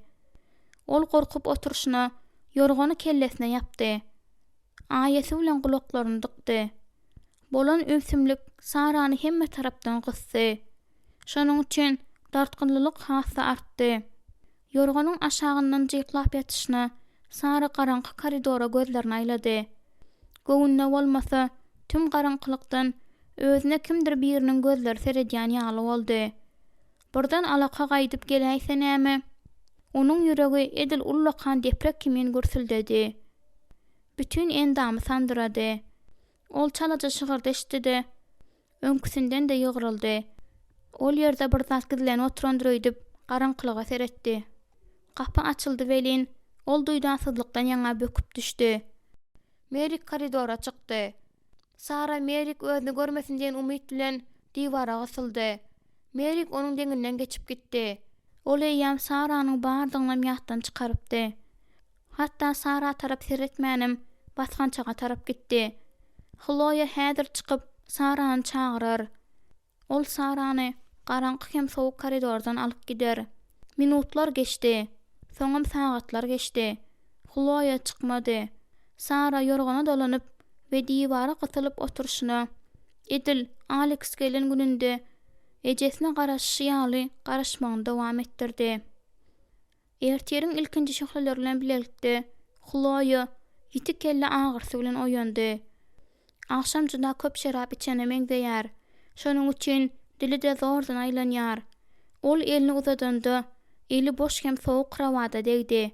[SPEAKER 1] Ol gorkup oturyşyna ýorgany kellesine ýapdy. Aýasy bilen gulaklaryny dykdy. Bolan ümsümlik Sarany hemme tarapdan gysdy. Şonuň üçin dartgynlylyk has-da artdy. Ýorganyň aşagyndan jyklap ýatyşyna Sara garaňky koridora gözlerini aýlady. Göwnüne bolmasa, tüm garaňkylykdan özüne kimdir biriniň gözleri seredýän ýaly boldy. Birden alaka gaýdyp geläýse näme? Onuň ýüregi edil ullakan deprek kimin gürsüldedi. Bütin endamy sandyrady. Ol çalaja şygyrdy eşitdi-de, Öňküsinden-de ýygryldy. Ol ýerde bir zat gizlenip oturandyr öýdüp, garaňkylyga seretdi. Gapy açyldy welin, ol duýdansyzlykdan ýaňa böküp düşdi.
[SPEAKER 2] Merik koridora çykdy. Sara Merik özüni görmesin diýen umyt bilen diwara gysyldy. Merik onuň deňinden geçip gitdi.
[SPEAKER 1] Ol eýýäm Saranyň bardygynam ýatdan çykarypdy. Hatda Sara tarap seretmänem, basgançaga tarap gitdi. Hloýa häzir çykyp, Sarany çagyrar. Ol Sarany garaňky hem sowuk koridordan alyp gider. Minutlar geçdi. Soňam sagatlar geçdi. Hloýa çykmady. Sara ýorgana dolanyp we diwara gysylyp oturyşyna, edil Aleks gelen gününde ejesine garaşyşy ýaly garaşmagyny dowam etdirdi. Ertiriň ilkinji şöhleleri bilen bilelikde Hloýa ýiti kelle agyrysy bilen oýandy. Agşam juda köp şerap içene meňzeýär. Şonuň üçin dili-de zordan aýlanýar. Ol elini uzadanda, eli boş hem sowuk krowada degdi.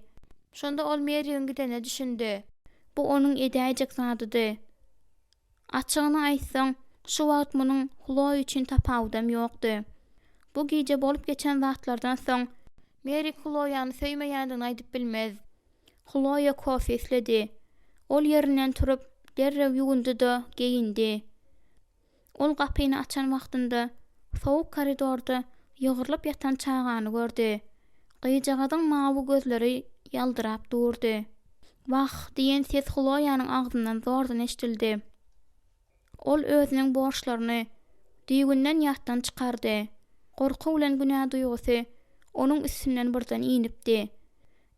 [SPEAKER 2] Şonda ol Merigiň gidenine düşündi.
[SPEAKER 1] Bu onuň edäýjek zadydy. Açygyny aýtsaň, şu wagt munuň Hloý üçin tapawudam ýokdy. Bu gije bolup geçen zatlardan soň,
[SPEAKER 2] Merik Hloýany söýmeýändigini aýdyp bilmez.
[SPEAKER 1] Hloýa kofe isledi. Ol ýerinden turup, derrew ýuwundy-da, geýindi. Ol gapyny açan wagtynda, sowuk koridorda ýygrylyp ýatan çagany gördi. Gyzjagazyň mawy gözleri ýaldyrap durdy. Wah! diýen ses Hloýanyň agzyndan zordan eşidildi. Ol özüniň borçlaryny düýbünden ýatdan çykardy. Gorky bilen günä duýgusy onuň üstünden birden inipdi.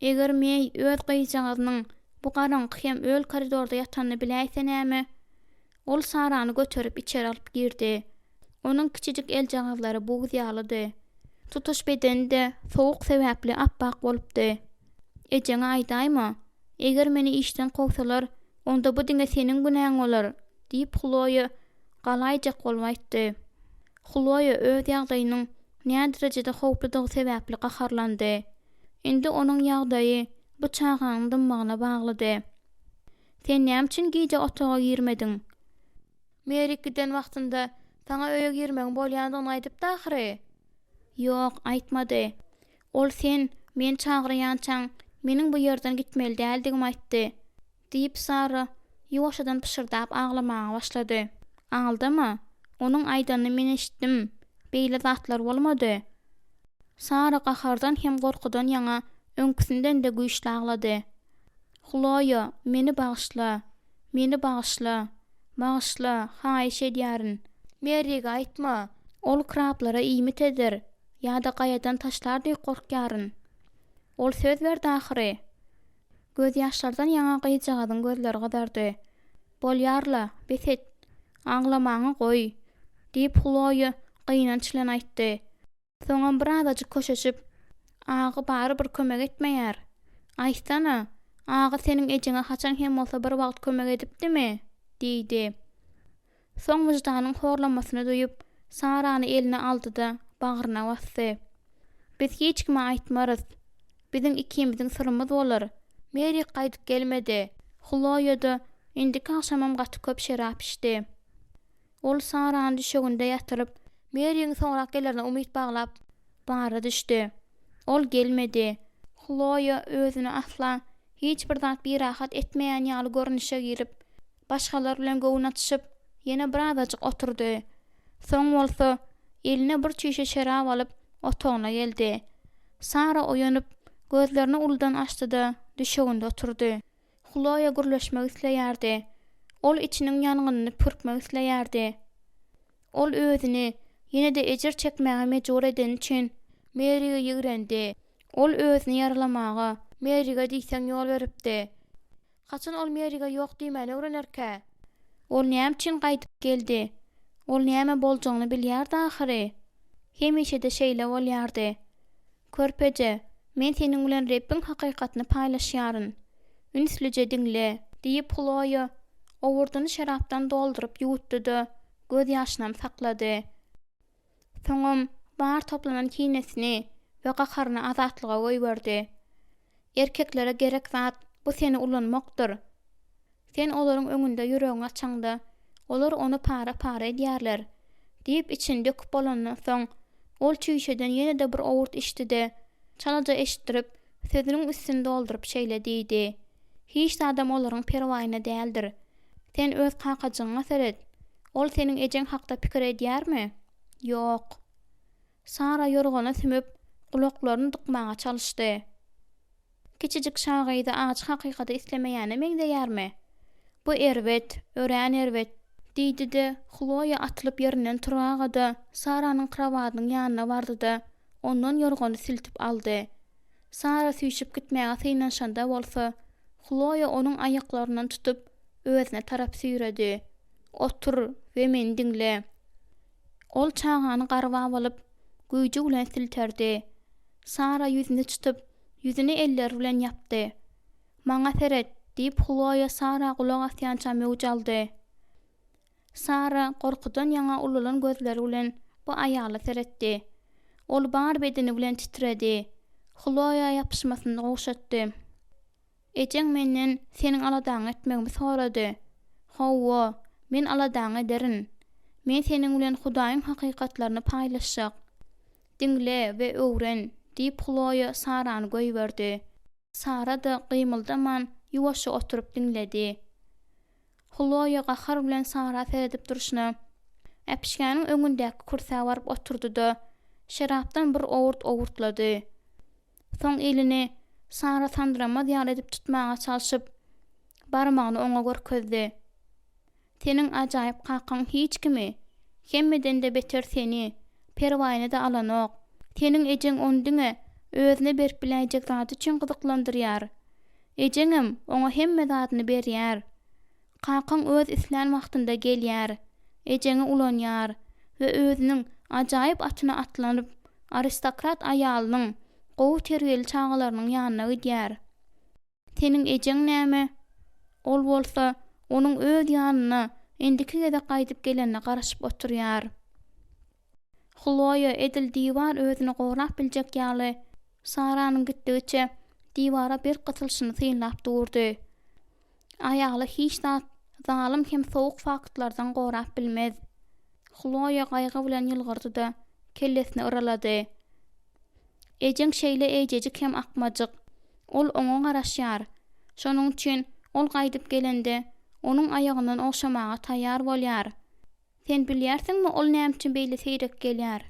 [SPEAKER 1] Eger Meý öz gyzjagazynyň bu garaňky hem öl koridorda ýatanyny biläýse näme? Ol Sarany göterip içeri alyp girdi. Onuň kiçijik eljagazlary buz ýalydy. Tutuş bedeni-de sowuk sebäpli ap-ak bolupdy. Ejeňe aýdaýma. Eger meni işden kowsalar, onda bu diňe seniň günäň bolar, diýip, Hloýa galaýjak bolup aýtdy. Hloýa öz ýagdaýynyň näderejede howpludygy sebäpli gaharlandy. Indi onuň ýagdaýy bu çaganyň dymmagyna baglydy. Sen näme üçin gije otaga girmediň?
[SPEAKER 2] Merik giden wagtynda saňa öýe girmegiň bolýandygyny aýdypdy ahyry.
[SPEAKER 1] Ýok, aýtmady. Ol sen meni çagyrýançaň, meniň bu ýerden gitmeli däldigimi aýtdy, diýip, Sara ýuwaşjadan pyşyrdap aglamaga başlady. Aldama, onuň aýdanyny men eşitdim. Beýle zatlar bolmady. Sara gahardan hem gorkudan ýaňa öňküsinden-de güýçli aglady. Hloýa, meni bagyşla. Meni bagyşla. Bagyşla, haýyş edýärin.
[SPEAKER 2] Merrige aýtma.
[SPEAKER 1] Ol krablara iýmit eder ýa-da gaýadan taşlar diýip gorkýaryn. Ol söz berdi ahyry. Gözýaşlardan ýaňa gyzjagazyň gözleri gyzardy. Bolýar-la, bes et. Aglamaňy goý, diýip, Hloýa gynanç bilen aýtdy. Soňam birazajyk köşeşip, Agy barybir kömek etmeýär. Aýtsana, Agy seniň ejeňe haçan hem bolsa bir wagt kömek edipdimi? diýdi. Soň wyždanyň horlamasyny duýup, Sarany eline aldy-da, bagryna basdy. Biz hiç kime aýtmarys. Biziň ikimiziň syrymyz bolar.
[SPEAKER 2] Merik gaýdyp gelmedi.
[SPEAKER 1] Hloýa-da indiki agşamam gaty köp şerap içdi. Ol Sarany düşeginde ýatyryp,
[SPEAKER 2] Merigiň soňrak gelerine umyt baglap,
[SPEAKER 1] bara düşdi. Ol gelmedi. Hloýa özüni asla hiç bir zat birahat etmeýän ýaly görnüşe girip, başgalar bilen göwün açyşyp, ýene birazajyk oturdy. Soň bolsa, eline bir çüýşe şerap alyp, otagyna geldi. Sara oýanyp, gözlerini uludan açdy-da, düşeginde oturdy. Hloýa gürleşmek isleýärdi. Ol içiniň ýangynyny pürkmek isleýärdi. Ol özüni ýene-de ejir çekmäge mejbur edeni üçin
[SPEAKER 2] Merige ýigrendi.
[SPEAKER 1] Ol özüni ýaralamaga.
[SPEAKER 2] Merige diýseň ýol beripdi. Haçan ol Merige ýok diýmäni öwrenerkä?
[SPEAKER 1] Ol näme üçin gaýdyp geldi? Ol näme boljagyny bilýärdi ahyry. Hemişe-de şeýle bolýardy. Körpeje, men seniň bilen Rebbiň hakykatyny paýlaşýaryn. Ünslüje diňle. Diýip, Hloýa owurdyny şerapdan dolduryp ýuwutdy-da, gözýaşynam saklady. Soňam bar toplanan kinesini we gaharyny azatlyga goýberdi. Erkeklere gerek zat, bu seni ulanmakdyr. Sen olaryň öňünde ýüregiňi açaňda, olar ony para-para edýärler, diýip, içini döküp bolandan soň, ol çüýşeden ýene-de bir owurt içdi-de, çalaja eşitdirip, sözüniň üstüni dolduryp şeýle diýdi, Hiç zadam olaryň perwaýyna däldir. Sen öz kakajygyňa seret. Ol seniň ejeň hakda pikir edýärmi? Ýok. Sara ýorgana sümüp, gulaklaryny dykmaga çalyşdy. Kiçijik şa gyzy ajy hakykaty islemeýäne meňzeýärmi? Bu erbet, örän erbet, diýdi-de, Hloýa atylyp ýerinden turaga-da, Saranyň krowadynyň ýanyna bardy-da, ondan ýorgany siltip aldy. Sara süýşüp gitmäge synanyşanda bolsa, Hloýa onuň aýaklaryndan tutup, özüne tarap süýredi. Otur we meni diňle. Ol çagany garbap alyp, güýji bilen silterdi. Sara ýüzüni çytyp, ýüzüni elleri bilen ýapdy. Maňa seret, diýip, Hloýa Sara gulak asýança möwç aldy. Sara gorkudan ýaňa ulalan gözleri bilen bu aýala seretdi. Ol bar bedeni bilen titredi. Hloýa ýapyşmasyny gowşatdy. Ejeň menden seniň aladaňy etmegimi sorady. Hawa, men aladaňy ederin. Men seniň bilen Hudaýyň hakykatlaryny paýlaşjak. Diňle we öwren, diýip Hloýa Sarany goýberdi. Sara-da gymyldaman, ýuwaşja oturyp diňledi. Hloýa gahar bilen Sara seredip durşuna, äpişgäniň öňündäki kürsä baryp oturdy-da, şerapdan bir owurt owurtlady. Soň elini Sara sandyramaz ýaly edip tutmaga çalşyp, barmagyny oňa görkezdi. Seniň ajaýyp kakaň hiç kimi, hemmeden-de beter seni, perwaýyna-da alanok. Seniň ejeň ony diňe özüne berip biläýjek zady üçin gyzyklandyrýar. Ejeňem oňa hemme zadyny berýär. Kakaň öz islän wagtynda gelýär, ejeňi ulanýar we özüniň ajaýyp atyna atlanyp, aristokrat aýalynyň, gowy terbiýeli çagalarynyň ýanyna gidýär. Seniň ejeň näme? Ol bolsa, onuň öz ýanyna indiki gezek gaýdyp gelenine garaşyp oturýar. Hloýa edil diwar özüni gorap biljek ýaly, Saranyň gitdigiçe diwara berk gysylyşyny synlap durdy. Aýaly hiç zat zalym hem sowuk faktlardan gorap bilmez. Hloýa gaýgy bilen ýylgyrdy-da, kellesini yralady. Ejeň şeýle eýjejik hem akmajyk. Ol oňa garaşýar. Şonuň üçin ol gaýdyp gelende, onuň aýagyndan ogşamaga taýýar bolýar. Sen bilýärsiňmi ol näme üçin beýle seýrek gelýär?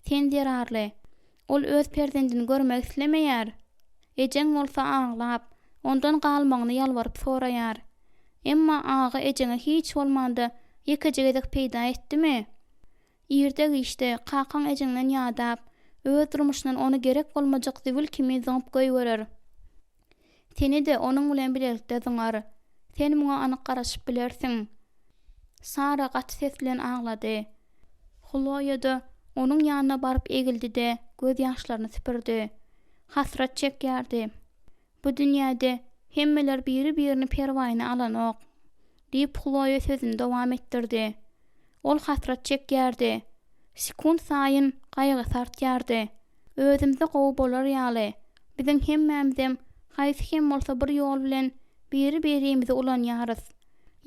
[SPEAKER 1] Sen zerarly. Ol öz perzendini görmek islemeýär. Ejeň bolsa aglap, ondan galmagyny ýalbaryp soraýar. Emma aga ejeňe hiç bolmanda ýekeje gezek peýda etdimi? Irde-giçde kakaň ejeňden ýadap, öz durmuşyndan ony gerek bolmajak zibil kimin zyňyp goýberer. Seni-de onuň bilen bilelikde zyňar. Sen muňa anyk garaşyp bilersiň. Sara gaty ses bilen aglady. Hloýa-da. onuň ýanyna baryp egildi-de, gözýaşlaryny süpürdi. Hasrat çekýärdi. Bu dünýäde hemmeler biri-birini perwaýyna alanok, diýip, Hloýa sözüni dowam etdirdi. Ol hasrat çekýärdi. Sekunt saýyn gaýgysy artýardy. Özümize gowy bolar ýaly, biziň hemmämizem haýsy hem bolsa bir ýol bilen biri-birimizi ulanýarys.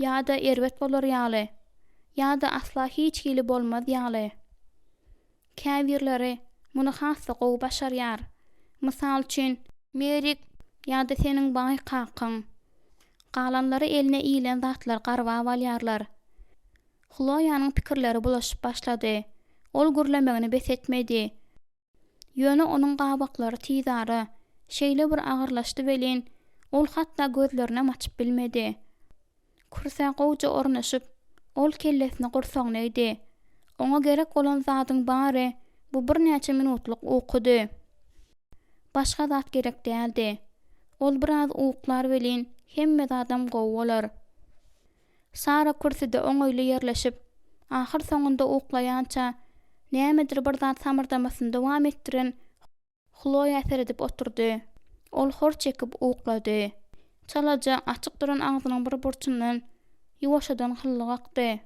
[SPEAKER 1] Ýa-da erbet bolar ýaly, ýa-da asla hiç hili bolmaz ýaly. Käbirleri muny has-da gowy başarýar. Mysal üçin, Merik ýa-da seniň baý kakaň. Galanlary eline ilen zatlary garbap alýarlar. Hloýanyň pikirleri bulaşyp başlady. Ol gürlemegini bes etmedi. Ýöne onuň gabaklary tizara şeýle bir agyrlaşdy welin, ol hatda gözlerinem açyp bilmedi. Kürsä gowja ornaşyp, ol kellesini gursagyna egdi. Oňa gerek bolan zadyň bary bu birnäçe minutlyk ukudy. Başga zat gerek däldi. Ol biraz uklar welin, hemme zadam gowy bolar. Sara kürsüde oňaýly ýerleşip, ahyrsoňunda uklaýança, nämedir bir zat samyrdamasyny dowam etdiren Hloýa seredip oturdy. Ol hor çekip uklady. Çalaja açyk duran agzynyň bir burçundan ýuwaşjadan hyllyk akdy.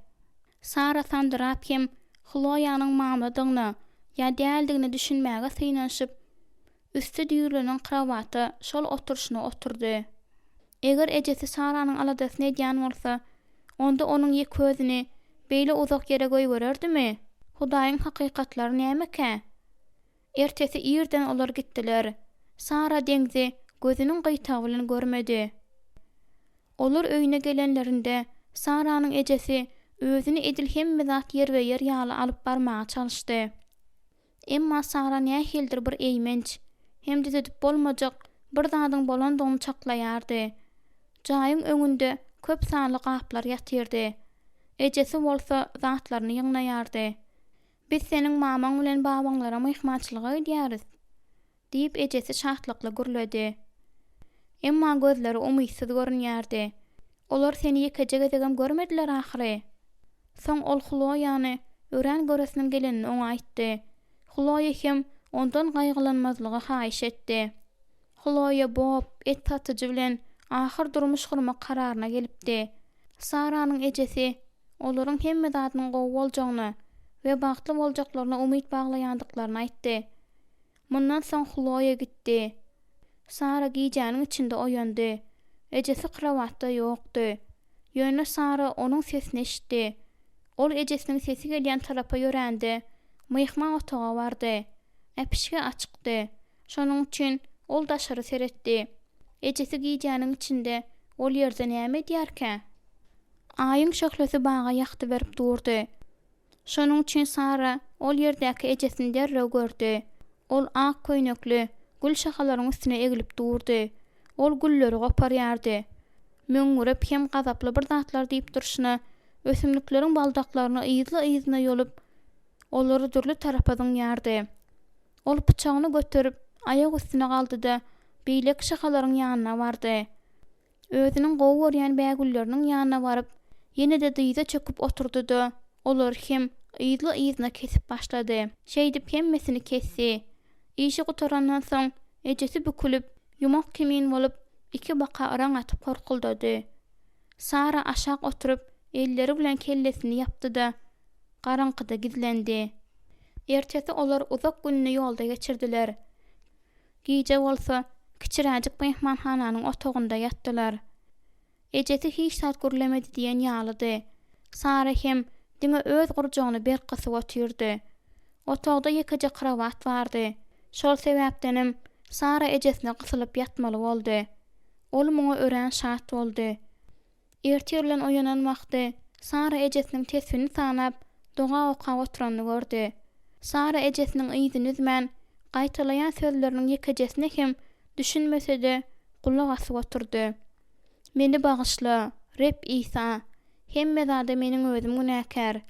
[SPEAKER 1] Sara sandyrap hem Hloýanyň mamladygyna ýa däldigine düşünmäge synanyşyp, üsti düýrlenen krowata şol oturyşyna oturdy. Eger ejesi Saranyň aladasyny edýän bolsa, onda onuň ýeke özüni beýle uzak ýere goýbererdimi? Hudaýyň hakykatlary nämekä? Ertesi irden olar gitdiler. Sara deňzi gözüniň gyýtagy bilen görmedi. Olar öýüne gelenlerinde, Saranyň ejesi özüni edil hemme zat ýerbe-ýer ýaly alyp barmaga çalyşdy. Emma Sara nähilidir bir eýmenç hem düzedip bolmajak bir zadyň bolandygyny çaklaýardy. Jaýyň öňünde köp sanly gaplar ýatyrdy. Ejesi bolsa zatlaryny ýygnaýardy. Biz seniň mamaň bilen babaňlara myhmançylyga gidýäris! Diýip, ejesi şatlykly gürledi. Emma gözleri umytsyz görünýärdi. Olar seni ýekeje gezegem görmediler ahyry. Soň ol Hloýany örän göresiniň gelenini oňa aýtdy. Hloýa hem ondan gaýgylanmazlygy haýyş etdi. Hloýa Bob, et satyjy bilen ahyr durmuş gurmak kararyna gelipdi. Saranyň ejesi olaryň hemme zadynyň gowy boljagyna we bagtly boljaklaryna umyt baglaýandyklaryny aýtdy. Mundan soň Hloýa gitdi. Sara gijäniň içinde oýandy. Ejesi krowatda ýokdy. Ýöne Sara onuň sesini eşitdi. Ol ejesiniň sesi gelýän tarapa ýörände, myhman otaga bardy. Äpişge açykdy. Şonuň üçin ol daşary seretdi. Ejesi gijäniň içinde ol ýerde näme edýärkä? Aýyň şöhlesi baga ýagty berip durdy. Şonuň üçin Sara ol ýerdäki ejesini derrew gördi. Ol ak köýnekli, gül şahalaryň üstüne eglip durdy. Ol gülleri goparýardy. Möňňürip hem gazaply bir zatlar diýip durşuna, ösümlikleriň baldaklaryny yzly-yzyna ýolup, olary dürli tarapa zyňýardy. Ol pyçagyny göterip, aýak üstüne galdy-da, beýleki şahalaryň ýanyna bardy. Özüniň gowy görýän bägülleriniň ýanyna baryp, ýene-de dyza çöküp oturdy-da, olary hem yzly-yzyna kesip başlady. Şeýdip hemmesini kesdi. Işi gutarandan soň, ejesi bükülip, ýumak kimin bolup, ikibaka yraň atyp horkuldady. Sara aşak oturyp, elleri bilen kellesini ýapdy-da, garaňkyda gizlendi. Ertesi olar uzak gününi ýolda geçirdiler. Gije bolsa, kiçiräjik myhmanhananyň otagynda ýatdylar. Ejesi hiç zat gürlemedi diýen ýalydy. Sara hem diňe öz gurjagyny berk gysyp otyrdy. Otagda ýekeje krowat bardy. Şol sebäpdenem Sara ejesine gysylyp ýatmaly boldy. Ol muňa örän şat boldy. Ertir bilen oýanan wagty Sara ejesiniň tesbini sanap, doga okap oturanyny gördi. Sara ejesiniň yzyny üzmän, gaýtalaýan sözleriniň ýekejesine hem düşünmese-de, gulak asyp oturdy. Meni bagyşla, Reb Isa! Hemme zada meniň özüm günäkär.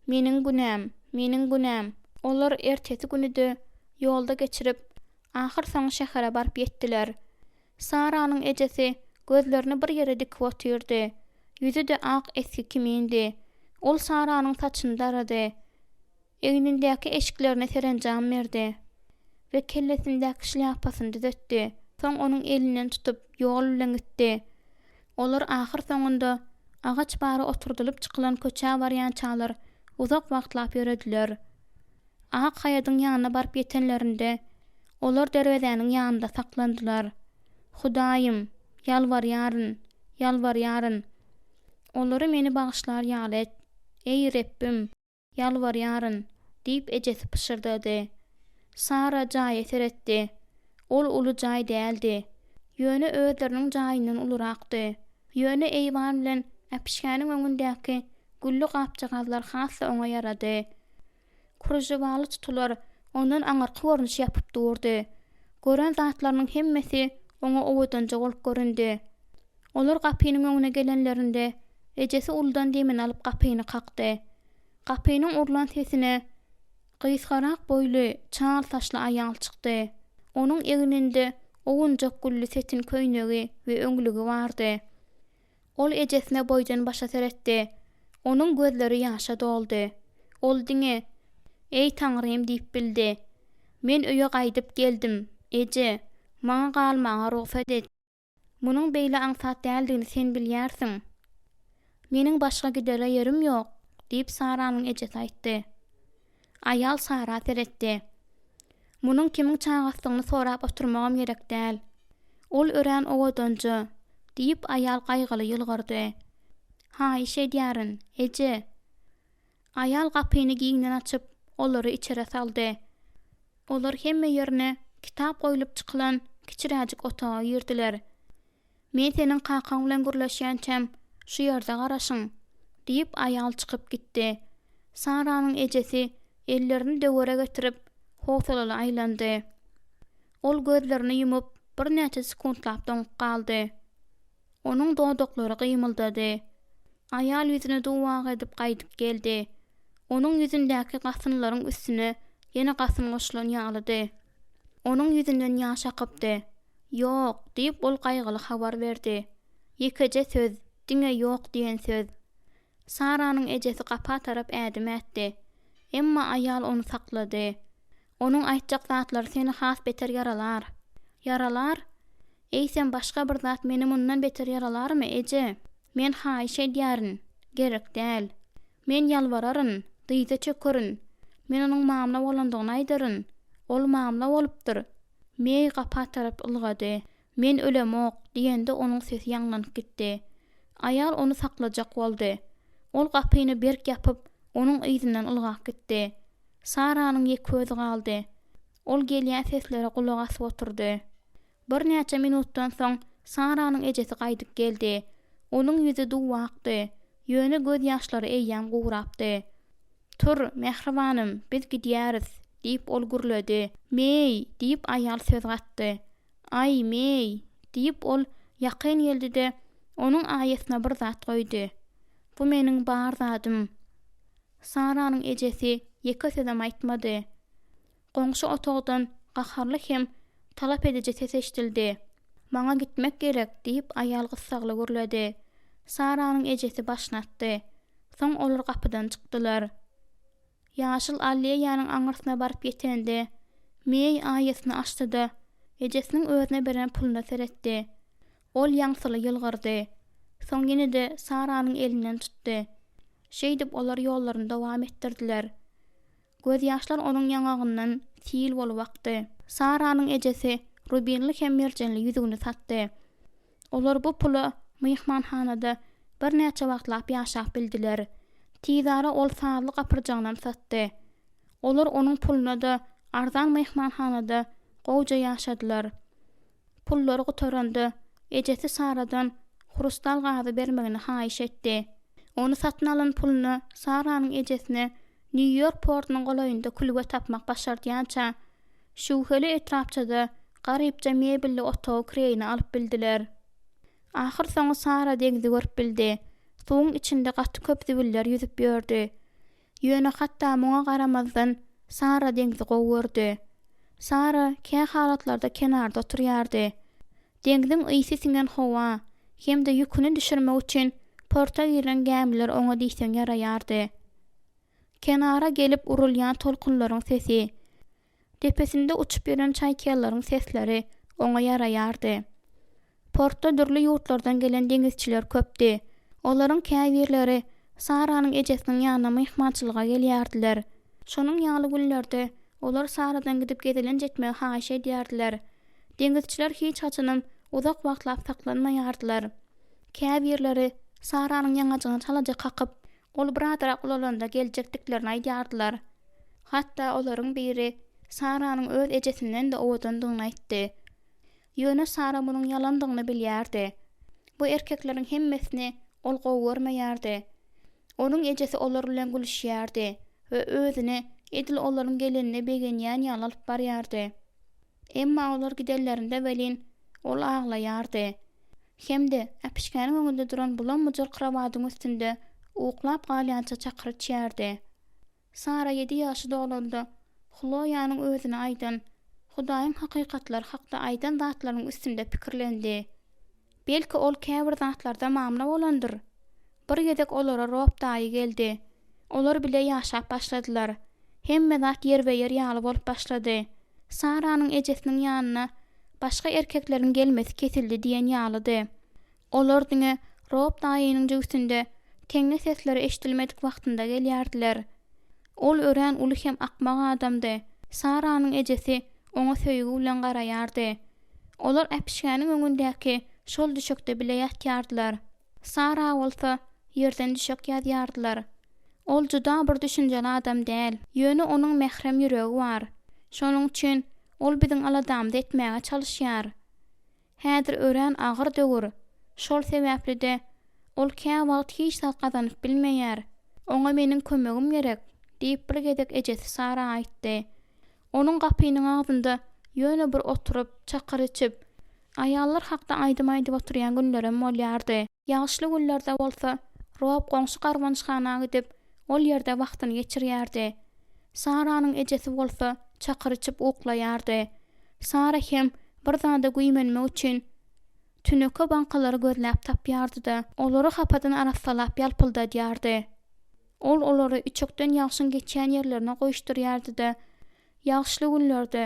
[SPEAKER 1] Meniň günäm, meniň günäm! Olar ertesi güni-de ýolda geçirip, ahyrsoňy şähere baryp ýetdiler. Saranyň ejesi gözlerini bir ýere dikip otyrdy. Ýüzi-de ak esgi kimindi. Ol Saranyň saçyny darady. Egnindäki eşiklerine serenjam berdi we kellesindäki şlýapasyny düzetdi. Soň onuň elinden tutup, ýol bilen gitdi. Olar ahyrsoňunda agaç bary oturdylyp çykylan köçä barýançalar uzak wagtlap ýörediler. Ak haýadyň ýanyna baryp ýetenlerinde, olar derwezäniň ýanynda saklandylar. Hudaýym, ýalbarýaryn, ýalbarýaryn, olary meni bagyşlar ýaly et. Eý, Rebbim, ýalbarýaryn, diýip, ejesi pyşyrdady. Sara jaýa seretdi. Ol uly jaý däldi. Ýöne özleriniň jaýyndan ulurakdy. Ýöne eýwan bilen äpişgäniň öňündäki gülli gapjagazlar has-da oňa ýarady. Kružewaly tutular ondan aňyrky görnüşi ýapyp durdy. Gören zatlarynyň hemmesi oňa owadanja bolup göründi. Olar gapynyň öňüne gelenlerinde, ejesi uludan demini alyp gapyny kakdy. Gapynyň urlan sesine gysgarak boýly, çal saçly aýal çykdy. Onuň egninde owunjak gülli setin köýnegi we öňlügi bardy. Ol ejesine boýdan-başa seretdi. Onuň gözleri ýaşa doldy. Ol diňe, Eý, Taňrym diýip bildi. Men öýe gaýdyp geldim, eje. Maňa galmaga rugsat et. Munuň beýle aňsat däldigini sen bilýärsiň. Meniň başga gidere ýerim ýok, diýip, Saranyň ejesi aýtdy. Aýal Sara seretdi. Munuň kimiň çagasydygyny sorap oturmagam gerek däl. Ol örän owadanja, diýip, aýal gaýgyly ýylgyrdy. Haýyş edýärin, eje. Aýal gapyny giňden açyp, olary içere saldy. Olar hemme ýerine kitap goýlup çykylan kiçiräjik otaga girdiler. Men seniň kakaň bilen gürleşýänçäm, şu ýerde garaşyň, diýip, aýal çykyp gitdi. Saranyň ejesi ellerini döwere getirip, howsalaly aýlandy. Ol gözlerini ýumup, birnäçe sekuntlap doňup galdy. Onuň dodaklary gymyldady. Aýal ýüzüni duwak edip gaýdyp geldi. Onuň ýüzündäki gasynlaryň üstüne ýene gasyn goşulan ýalydy. Onuň ýüzünden ýaş akypdy. Ýok, diýip, ol gaýgyly habar berdi. Ýekeje söz, diňe ýok diýen söz. Saranyň ejesi gapa tarap ädim ätdi. Emma aýal ony saklady. Onuň aýtjak zatlary seni has beter ýaralar. Ýaralar? Eýsem, başga bir zat meni mundan beter ýaralarmy, eje? Men haýyş edýärin, gerek däl. Men ýalbararyn, dyza çökerin. Men onuň mamla bolandygyny aýdaryn. Ol mamla bolupdyr. Meý gapa tarap ylgady. Men ölemok, diýende onuň sesi ýaňlanyp gitdi. Aýal ony saklajak boldy. Ol gapyny berk ýapyp, onuň yzyndan ylgap gitdi. Saranyň ýeke özi galdy. Ol gelýän seslere gulak asyp oturdy. Birnäçe minutdan soň Saranyň ejesi gaýdyp geldi. Onuň ýüzi duw-akdy, ýöne gözýaşlary eýýäm gurapdy. Tur, mähribanym, biz gidýäris, diýip, ol gürledi. Meý, diýip, aýal söz gatdy. Aý, Meý, diýip, ol ýakyn geldi-de, onuň aýasyna bir zat goýdy. Bu meniň bar zadym. Saranyň ejesi ýeke sözem aýtmady. Goňşy otagdan gaharly hem talap ediji ses eşidildi. Maňa gitmek gerek, diýip, aýal gyssagly gürledi. Saranyň ejesi başyny atdy. Soň olar gapydan çykdylar. Ýaşyl alleýanyň aňyrsyna baryp ýetende, Meý aýasyny açdy-da, ejesiniň özüne beren puluna seretdi. Ol ýaňsyly ýylgyrdy. Soň ýene-de Saranyň elinden tutdy. Şeýdip olar ýollaryny dowam etdirdiler. Gözýaşlar onuň ýaňagyndan sil bolup akdy. Saranyň ejesi rubinli hem merjenli ýüzügini satdy. Olar bu pula myhmanhanada birnäçe wagtlap ýaşap bildiler. Tizara ol sazly gapyrjagynam satdy. Olar onuň puluna-da arzan myhmanhanada gowja ýaşadylar. Pullary gutaranda, ejesi Saradan hrustal gazy bermegini haýyş etdi. Ony satyn alan puluna Saranyň ejesine Nýu-Ýork portunyň golaýynda külbe tapmak başardýança, şübheli etrapçada garypja mebelli otagy kireýine alyp bildiler. Ahyrsoňy Sara deňzi görüp bildi. Suwuň içinde gaty köp zibiller ýüzüp ýördi. Ýöne hatda muňa garamazdan, Sara deňzi gowy gördi. Sara kä halatlarda kenarda oturýardy. Deňziň ysy siňen howa hem-de ýüküni düşürmek üçin porta giren gämiler oňa diýseň ýaraýardy. Kenara gelip urulýan tolkunlaryň sesi, depesinde uçup ýören çaýkalaryň sesleri oňa ýaraýardy. Portda dürli ýurtlardan gelen deňizçiler köpdi. Olaryň käbirleri Saranyň ejesiniň ýanyna myhmançylyga gelýärdiler. Şonuň ýaly günlerde olar Saradan gidip gezelenç etmegi haýyş edýärdiler. Deňizçiler hiç haçanam uzak wagtlap saklanmaýardylar. Käbirleri Saranyň ýaňajygyna çalaja kakyp, Ol birazrak ulalanda geljekdiklerini aýdýardylar. Hatda olaryň biri Saranyň öz ejesinden-de owadandygyny aýtdy. Ýöne Sara munuň ýalandygyny bilýärdi. Bu erkekleriň hemmesini ol gowy görmeýärdi. Onuň ejesi olar bilen gülüşýärdi we özüni edil olaryň gelenine begenýän ýaly alyp barýardy. Emma olar gidenlerinde welin, ol aglaýardy. Hem-de äpişgäniň öňünde duran bulam-bujar krowadyň üstünde uklap galýança çakyr içýärdi. Sara ýedi ýaşy dolanda, Hloýanyň özüne aýdan, Hudaýyň hakykatlary hakda aýdan zatlarynyň üstünde pikirlendi. Belki ol käbir zatlarda mamla bolandyr? Bir gezek olara Rob daýy geldi. Olar bile ýaşap başladylar. Hemme zat ýerbe-ýer ýaly bolup başlady. Saranyň ejesiniň ýanyna başga erkekleriň gelmesi kesildi diýen ýalydy. Olar diňe Rob daýynyň jübüsinde teňňe sesleri eşidilmedik wagtynda gelýärdiler. Ol örän uly hem akmak adamdy. Saranyň ejesi oňa söýgi bilen garaýardy. Olar äpişgäniň öňündäki şol düşekde bile ýatýardylar. Sara bolsa ýerden düşek ýazýardylar. Ol juda bir düşünjeli adam däl, ýöne onuň mährem ýüregi bar. Şonuň üçin ol biziň aladamyzy etmäge çalyşýar. Häzir örän agyr döwür, şol sebäpli-de ol käwagt hiç zat gazanyp bilmeýär. Oňa meniň kömegim gerek, diýip bir gezek ejesi Sara aýtdy. Onuň gapynyň agzynda ýöne bir oturyp, çakyr içip, aýallar hakda aýdym aýdyp oturýan günlerem bolýardy. Ýagyşly günlerde bolsa, Rob goňşy garbanyşhana gidip, ol ýerde wagtyny geçirýärdi. Saranyň ejesi bolsa çakyr içip uklaýardy. Sara hem bir zada güýmenmek üçin tüneke bankalary gözläp tapýardy-da, olary hapadan arassalap ýalpyldadýardy. Ol olary üçekden ýagşyň geçýän ýerlerine goýuşdyrýardy-da, ýagyşly günlerde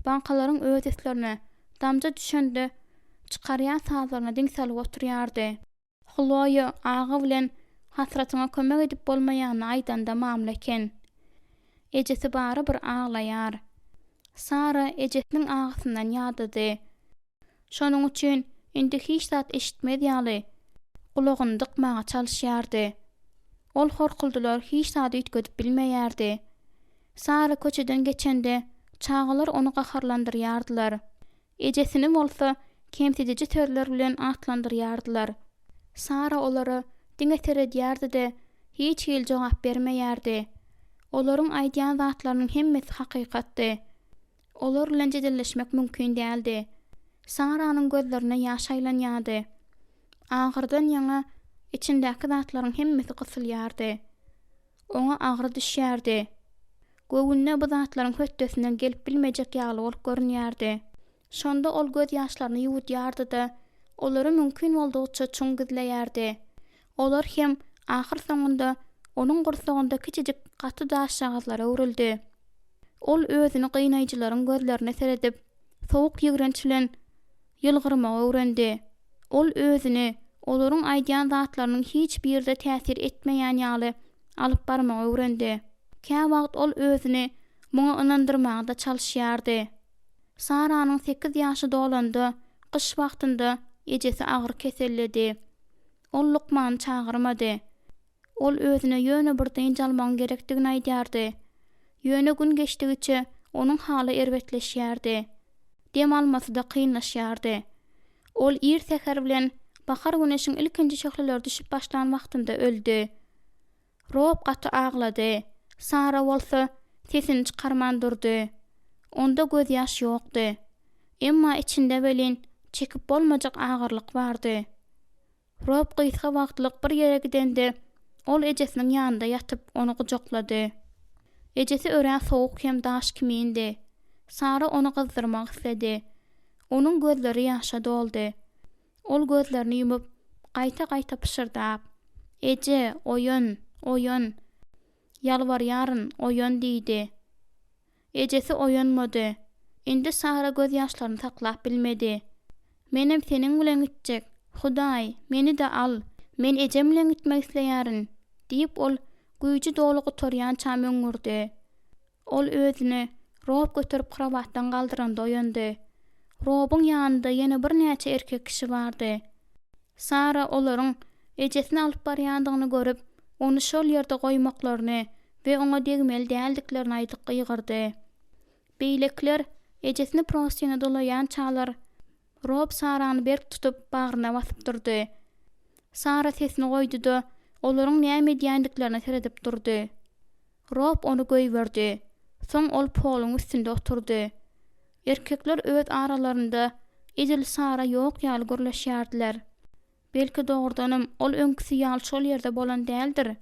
[SPEAKER 1] bankalaryň öz üstlerine damja düşende çykarýan sazlaryna diň salyp oturýardy. Hloýa aga bilen hasratyňa kömek edip bolmaýanyny aýdanda mamla eken. Ejesi barybir aglaýar. Sara ejesiniň agysyndan ýadady. Şonuň üçin indi hiç zat eşitmez ýaly, gulagyny dykmaga çalyşýardy. Ol horkuldylar hiç zady üýtgedip bilmeýärdi. Sara köçeden geçende, çagalar ony gaharlandyrýardylar. Ejesini bolsa kemsidiji sözler bilen atlandyrýardylar. Sara olara diňe seredýärdi-de, hiç hili jogap bermeýärdi. Olaryň aýdýan zatlarynyň hemmesi hakykatdy. Olar bilen jedelleşmek mümkin däldi. Saranyň gözlerine ýaş aýlanýardy. Agyrdan ýaňa içindäki zatlaryň hemmesi gysylýardy. Oňa agyry düşýärdi. Göwnüne bu zatlaryň hötdesinden gelip bilmejek ýaly bolup görünýärdi. Şonda ol gözýaşlaryny ýuwudýardy-da, olary mümkin boldugyça çuň gizleýärdi. Olar hem ahyrsoňunda onuň gursagynda kiçijik gaty daşjagazlara öwrüldi. Ol özüni gynaýjylaryň gözlerine seredip, sowuk ýigrenç bilen ýylgyrmagy öwrendi. Ol özüni olaryň aýdýan zatlarynyň hiç biri-de täsir etmeýän ýaly alyp barmagy öwrendi. Käwagt ol özüni muňa ynandyrmaga-da çalyşýardy. Saranyň sekiz ýaşy dolanda, gyş wagtynda ejesi agyr keselledi. Ol lukmany çagyrmady. Ol özüne ýöne bir dynç almagyň gerekdigini aýdýardy. Ýöne gün geçdigiçe onuň haly erbetleşýärdi. Dem almasy-da kynlaşýardy. Ol ir säher bilen bahar güneşiň ilkinji şöhleleri düşüp başlan wagtynda öldi. Rob gaty aglady. Sara bolsa sesini çykarman durdy. Onda gözýaş ýokdy. Emma içinde welin çekip bolmajak agyrlyk bardy. Rob gysga wagtlyk bir ýere gidende, ol ejesiniň ýanynda ýatyp, ony gujaklady. Ejesi örän sowuk hem daş kimindi. Sara ony gyzdyrmak isledi. Onuň gözleri ýaşa doldy. Ol gözlerini ýumup, gaýta-gaýta pyşyrdap, Eje, oýan, oýan! Ýalbarýaryn, oýan diýdi. Ejesi oýanmady. Indi Sara gözýaşlaryny saklap bilmedi. Menem seniň bilen gitjek. Hudaý, meni-de al. Men ejem bilen gitmek isleýärin, diýip, ol güýji doly gutarýança möňňürdi. Ol özüni Rob göterip krowatdan galdyranda oýandy. Robuň ýanynda ýene birnäçe erkek kişi bardy. Sara olaryň ejesini alyp barýandygyny görüp, ony şol ýerde goýmaklaryny we oňa degmeli däldiklerini aýdyp gygyrdy. Beýlekiler ejesini prostyna dolaýançalar, Rob Sarany berk tutup, bagryna basyp durdy. Sara sesini goýdy-da, olaryň näme edýändiklerine seredip durdy. Rob ony goýberdi. Soň ol poluň üstünde oturdy. Erkekler öz aralarynda edil Sara ýok ýaly gürleşýärdiler. Belki dogrudanam ol öňküsi ýaly şol ýerde bolan däldir?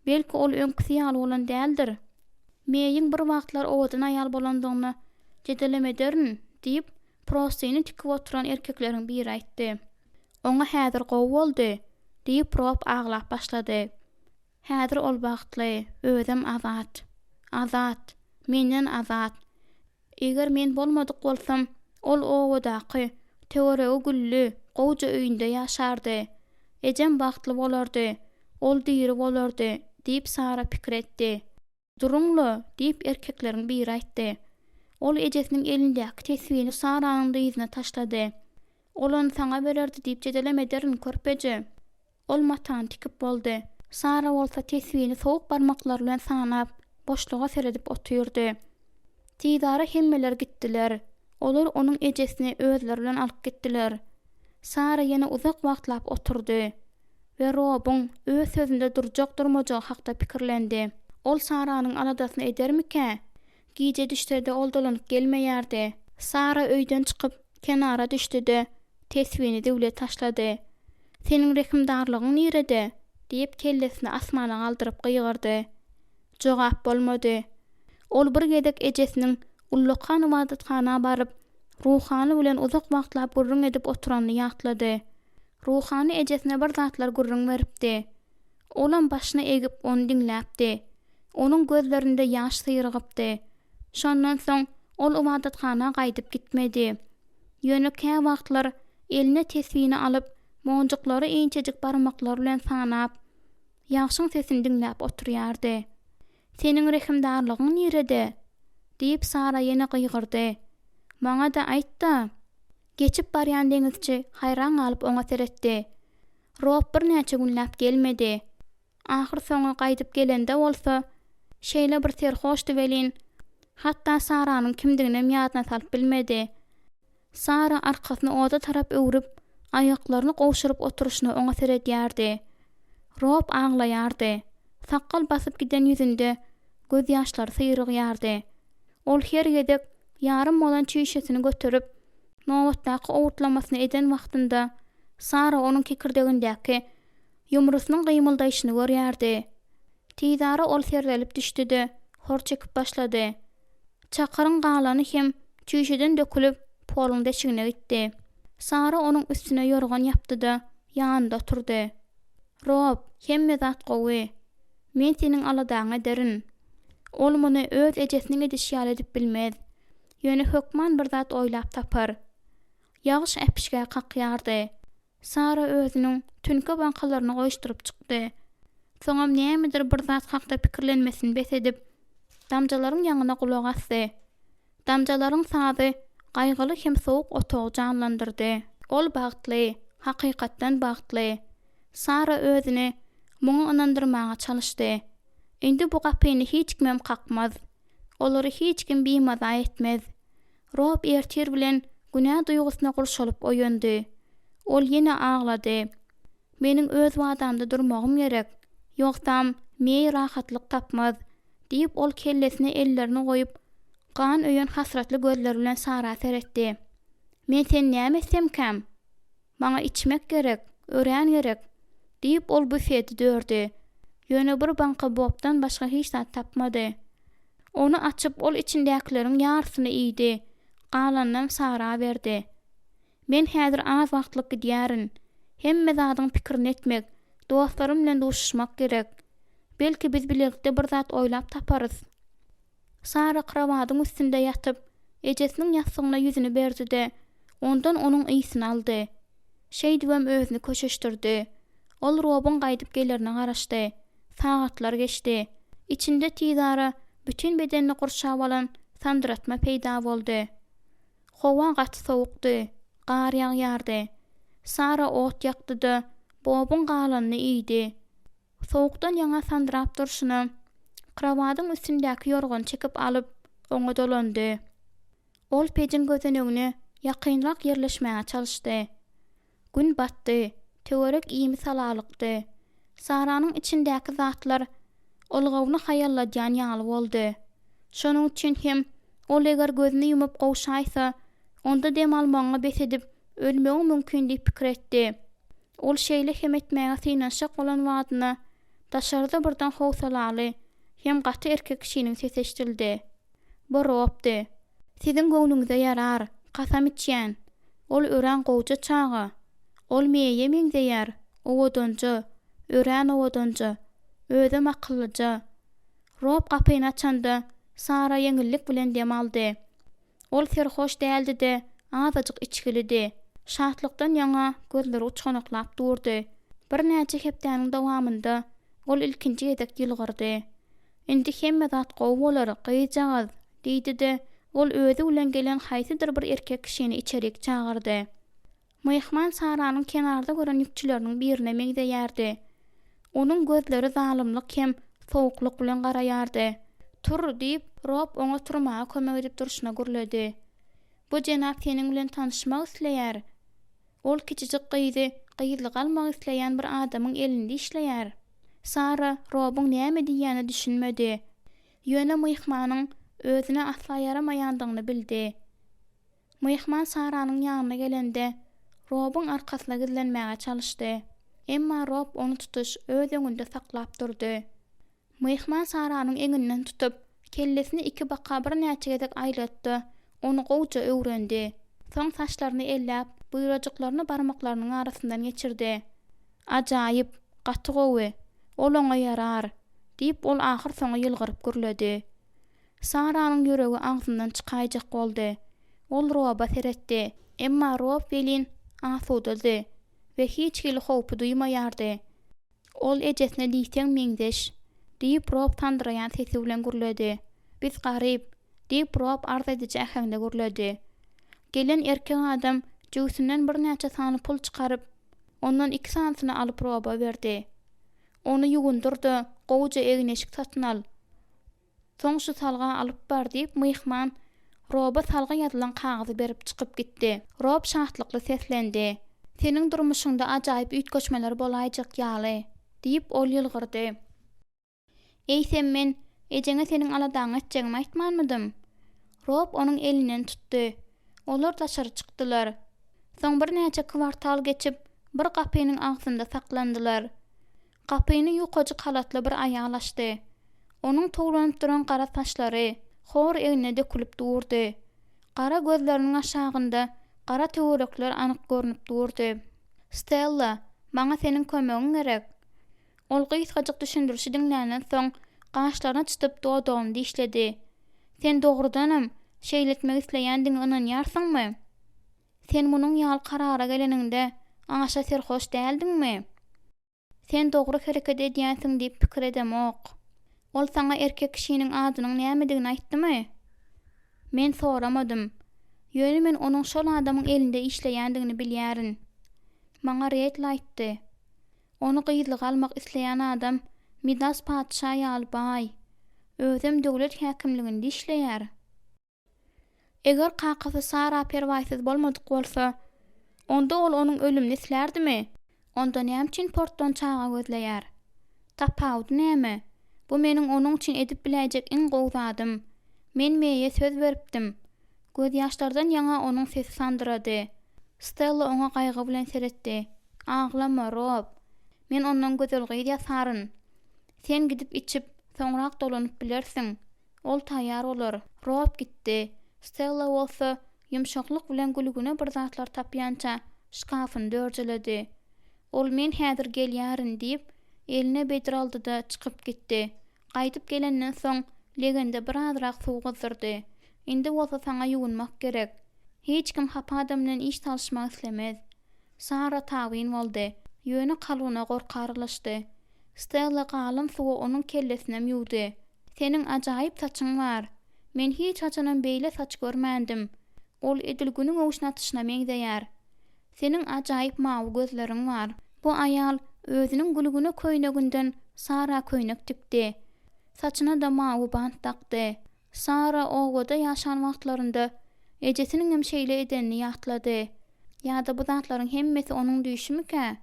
[SPEAKER 1] Belki ol öňküsi ýaly bolan däldir? Meýiň bir wagtlar owadan aýal bolandygyna jedelem ederin, diýip, prostyny tikip oturan erkekleriň biri aýtdy. Oňa häzir gowy boldy, diýip, Rob aglap başlady. Häzir ol bagtly, özem azat. Azat. Menden azat. Eger men bolmadyk bolsam, ol obadaky, töweregi gülli, gowja öýünde ýaşardy. Ejem bagtly bolardy. Ol diri bolardy, diýip Sara pikir etdi. Duruň-la, diýip erkekleriň biri aýtdy. Ol ejesiniň elindäki tesbini Saranyň dyzyna taşlady. Ol ony saňa bererdi diýip jedelem ederin, körpeje. Ol matany tikip boldy. Sara bolsa tesbini sowuk barmaklary bilen sanap, boşluga seredip otyrdy. Tizara hemmeler gitdiler. Olar onuň ejesini özleri bilen alyp gitdiler. Sara ýene uzak wagtlap oturdy we Robuň öz sözünde durjak-durmajagy hakda pikirlendi. Ol Saranyň aladasyny edermikä? Gije düşse-de ol dolanyp gelmeýärdi. Sara öýden çykyp, kenara düşdi-de, tesbini züwle taşlady. Seniň rehimdarlygyň nirede? diýip, kellesini asmana galdyryp gygyrdy. Jogap bolmady. Ol bir gezek ejesiniň ullakan ybadathana baryp, ruhany bilen uzak wagtlap gürrüň edip oturanyny ýatlady. Ruhany ejesine bir zatlar gürrüň beripdi. Olam başyny egip ony diňläpdi. Onuň gözlerinde ýaş syrygypdy. Şondan soň ol ybadathana gaýdyp gitmedi. Ýöne käwagtlar eline tesbini alyp, monjuklary inçejik barmaklary bilen sanap, ýagşyň sesini diňläp oturýardy. Seniň rehimdarlygyň nirede? diýip, Sara ýene gygyrdy. Maňa-da aýt-da! Geçip barýan deňizçi haýran galyp oňa seretdi. Rob birnäçe günläp gelmedi. Ahyrsoňy gaýdyp gelende bolsa, şeýle bir serhoşdy welin, hatda Saranyň kimdiginem ýadyna salyp bilmedi. Sara arkasyny oda tarap öwrüp, aýaklaryny gowşuryp oturyşyna oňa seredýärdi. Rob aglaýardy. Sakgal basyp giden ýüzünde gözýaşlary syrygýardy. Ol her gezek ýarym bolan çüýşesini göterip, nobatdaky owurtlamasyny eden wagtynda, Sara onuň kekirdegindäki ýumrusynyň gymyldaýşyny görýärdi. Tizara ol serrelip düşdi-de, hor çekip başlady. Çakyryň galany hem çüýşeden dökülip, poluň deşigine gitdi. Sara onuň üstüne ýorgan ýapdy-da, ýanynda oturdy. Rob, hemme zat gowy. Men seniň aladaňy ederin. Ol muny öz ejesiniň edişi ýaly edip bilmez. Ýöne hökman bir zat oýlap tapar. Ýagyş äpişgä kakýardy. Sara özüniň tüňke baňkalaryny goýuşdyryp çykdy. Soňam nämedir bir zat hakda pikirlenmesini bes edip, damjalaryň ýaňyna gulak asdy. Damjalaryň sazy gaýgyly hem sowuk otagy janlandyrdy. Ol bagtly, hakykatdan bagtly. Sara özüni muňa ynandyrmaga çalyşdy. Indi bu gapyny hiç kimem kakmaz. Olary hiç kim bimaza etmez. Rob ertir bilen günä duýgusyna gurşalyp oýandy. Ol ýene aglady. Meniň öz wadamda durmagym gerek. Ýogsam, Meý rahatlyk tapmaz, diýip, ol kellesine ellerini goýup, gan öýen hasratly gözleri bilen Sara seretdi. Men seni näme etsemkäm? Maňa içmek gerek, örän gerek, diýip, ol bufeti dördi. Ýöne bir banka bobdan başga hiç zat tapmady. Ony açyp, ol içindäkileriň ýarysyny iýdi, galanynam Sara berdi. Men häzir az wagtlyk gidýärin. Hemme zadyň pikirini etmek, dostlarym bilen duşuşmak gerek. Belki biz bilelikde bir zat oýlap taparys. Sara krowadyň üstünde ýatyp, ejesiniň ýassygyna ýüzüni berdi-de, ondan onuň ysyny aldy. Şeýdibem özüni köşeşdirdi. Ol Robuň gaýdyp gelerine garaşdy. Sagatlar geçdi. Içinde tizara bütin bedenini gurşap alan sandyratma peýda boldy. Howa gaty sowukdy, gar ýagýardy. Sara ot ýakdy-da, Bobuň galanyny iýdi. Sowukdan ýaňa sandyrap durşuna, krowadyň üstündäki ýorgany çekip alyp, oňa dolandy. Ol pejiň gözenegine ýakynrak ýerleşmäge çalyşdy. Gün batdy, töwerek imi-salalykdy. Saranyň içindäki zatlar ylgawyny haýalladýan ýaly boldy. Şonuň üçin hem ol eger gözüni ýumup gowşaýsa, onda dem almagyňy bes edip, ölmegiň mümkin diýip pikir etdi. Ol şeýle hem etmäge synanyşjak bolan badyna, daşarda birden howsalaly hem gaty erkek kişiniň sesi eşidildi. Bu Robdy. Siziň göwnüňize ýarar, kasam içýän. Ol örän gowja çaga. Ol Meýe meňzeýär, owadanja, örän owadanja. Özem akyllyja. Rob gapyny açanda, Sara ýeňillik bilen dem aldy. Ol serhoş däldi-de, azajyk içgilidi. Şatlykdan ýaňa gözleri uçganaklap durdy. Birnäçe hepdäniň dowamynda ol ilkinji gezek ýylgyrdy. Indi hemme zat gowy bolar, gyzjagaz, diýdi-de, ol özi bilen gelen haýsydyr bir erkek kişini içerik çagyrdy. Myhman Saranyň kenarda gören ýükçüleriniň birine meňzeýärdi. Onuň gözleri zalymlyk hem sowuklyk bilen garaýardy. Tur, diýip, Rob oňa turmaga kömek edip durşuna gürledi. Bu jenap seniň bilen tanyşmak isleýär. Ol kiçijik gyzy gyzlyga almak isleýän bir adamyň elinde işleýär. Sara Robuň näme diýýänine düşünmedi. Ýöne myhmanyň özüne asla ýaramaýandygyny bildi. Myhman Saranyň ýanyna gelende, Robuň arkasyna gizlenmäge çalyşdy. Emma Rob ony tutuş öz öňünde saklap durdy. Myhman Saranyň eňinden tutup, kellesini iki-baka birnäçe gezek aýlatdy, ony gowuja öwrendi. Soň saçlaryny elläp, buýrajyklaryny barmaklarynyň arasyndan geçirdi. Ajaýyp! Gaty gowy! Ol oňa ýarar! diýip, ol ahyrsoňy ýylgyryp gürledi. Saranyň ýüregi agzyndan çykaýjak boldy. Ol Roba seretdi. Emma Rob welin asudady we hiç hili howpy duýmaýardy. Ol ejesine diýseň meňzeş, diýip, Rob sandyraýan sesi bilen gürledi. Biz garyp, diýip, Rob arz ediji äheňde gürledi. Gelen erkek adam jübüsinden birnäçe sany pul çykaryp, ondan iki sanysyny alyp Roba berdi. Ony ýuwundyr-da, gowuja egin-eşik satyn al. Soň şu salga alyp bar, diýip, myhman Roba salgy ýazylan kagyzy berip çykyp gitdi. Rob şatlykly seslendi. Seniň durmuşyňda ajaýyp üýtgeşmeler bolaýjak ýaly, diýip, ol ýylgyrdy. Eýsem, men ejeňe seniň aladaňy etjegimi aýtmanmydym? Rob onuň elinden tutdy. Olar daşary çykdylar. Soň birnäçe kwartal geçip, bir gapynyň agzynda saklandylar. Gapyny ýukajyk halatly bir aýal açdy. Onuň towlanyp duran gara saçlary hor egnine dökülip durdy. Gara gözleriniň aşagynda gara töwerekler anyk görnüp durdy. Stella, maňa seniň kömegiň gerek. Ol gysgajyk düşündirişi diňländen soň, gaşlaryny çytyp, dodagyny dişledi. Sen dogrudanam, şeýle etmek isleýändigiňe ynanýarsyňmy? Sen munuň ýaly karara geleniňde, aşa serhoş däldiňmi? Sen dogry hereket edýänsiň diýip pikir edemok. Ol saňa erkek kişiniň adynyň nämedigini aýtdymy? Men soramadym. Ýöne men onuň şol adamyň elinde işleýändigini bilýärin. Maňa Redli aýtdy. Ony gyzlyga almak isleýän adam Midas patyşa ýaly baý. Özem döwlet häkimliginde işleýär. Eger kakasy Sara perwaýsyz bolmadyk bolsa, onda ol onuň ölümini islärdimi? Onda näme üçin portdan çaga gözleýär? Tapawudy näme? Bu meniň onuň üçin edip biläýjek iň gowy zadym. Men Meýe söz beripdim. Gözýaşlardan ýaňa onuň sesi sandyrady. Stella oňa gaýgy bilen seretdi. Aglama, Rob. Men ondan gözel gyz ýasaryn. Sen gidip içip, soňrak dolanyp bilersiň. Ol taýýar bolar. Rob gitdi. Stella bolsa, ýumşaklyk bilen gülgüne bir zatlar tapýança, şkafyny dörjeledi. Ol Men häzir gelýärin diýip, Eline bedre aldy-da, çykyp gitdi. Gaýdyp gelenden soň, legende birazrak suw gyzdyrdy. Indi bolsa saňa ýuwunmak gerek. Hiç kim hapa adam bilen iş salyşmak islemez. Sara tabyn boldy. Ýöne kalbyna gorky aralaşdy. Stella galan suwy onuň kellesinem ýuwdy. Seniň ajaýyp saçyň bar. Men hiç haçanam beýle saç görmändim. Ol edil günüň öwşün atyşyna meňzeýär. Seniň ajaýyp mawy gözleriň bar. Bu aýal özüniň gülgüne köýneginden Sara köýnek tikdi. Saçyna-da mawy bant dakdy. Sara obada ýaşan wagtlarynda ejesiniňem şeýle edenini ýatlady. Ýa-da bu zatlaryň hemmesi onuň düýşümikä?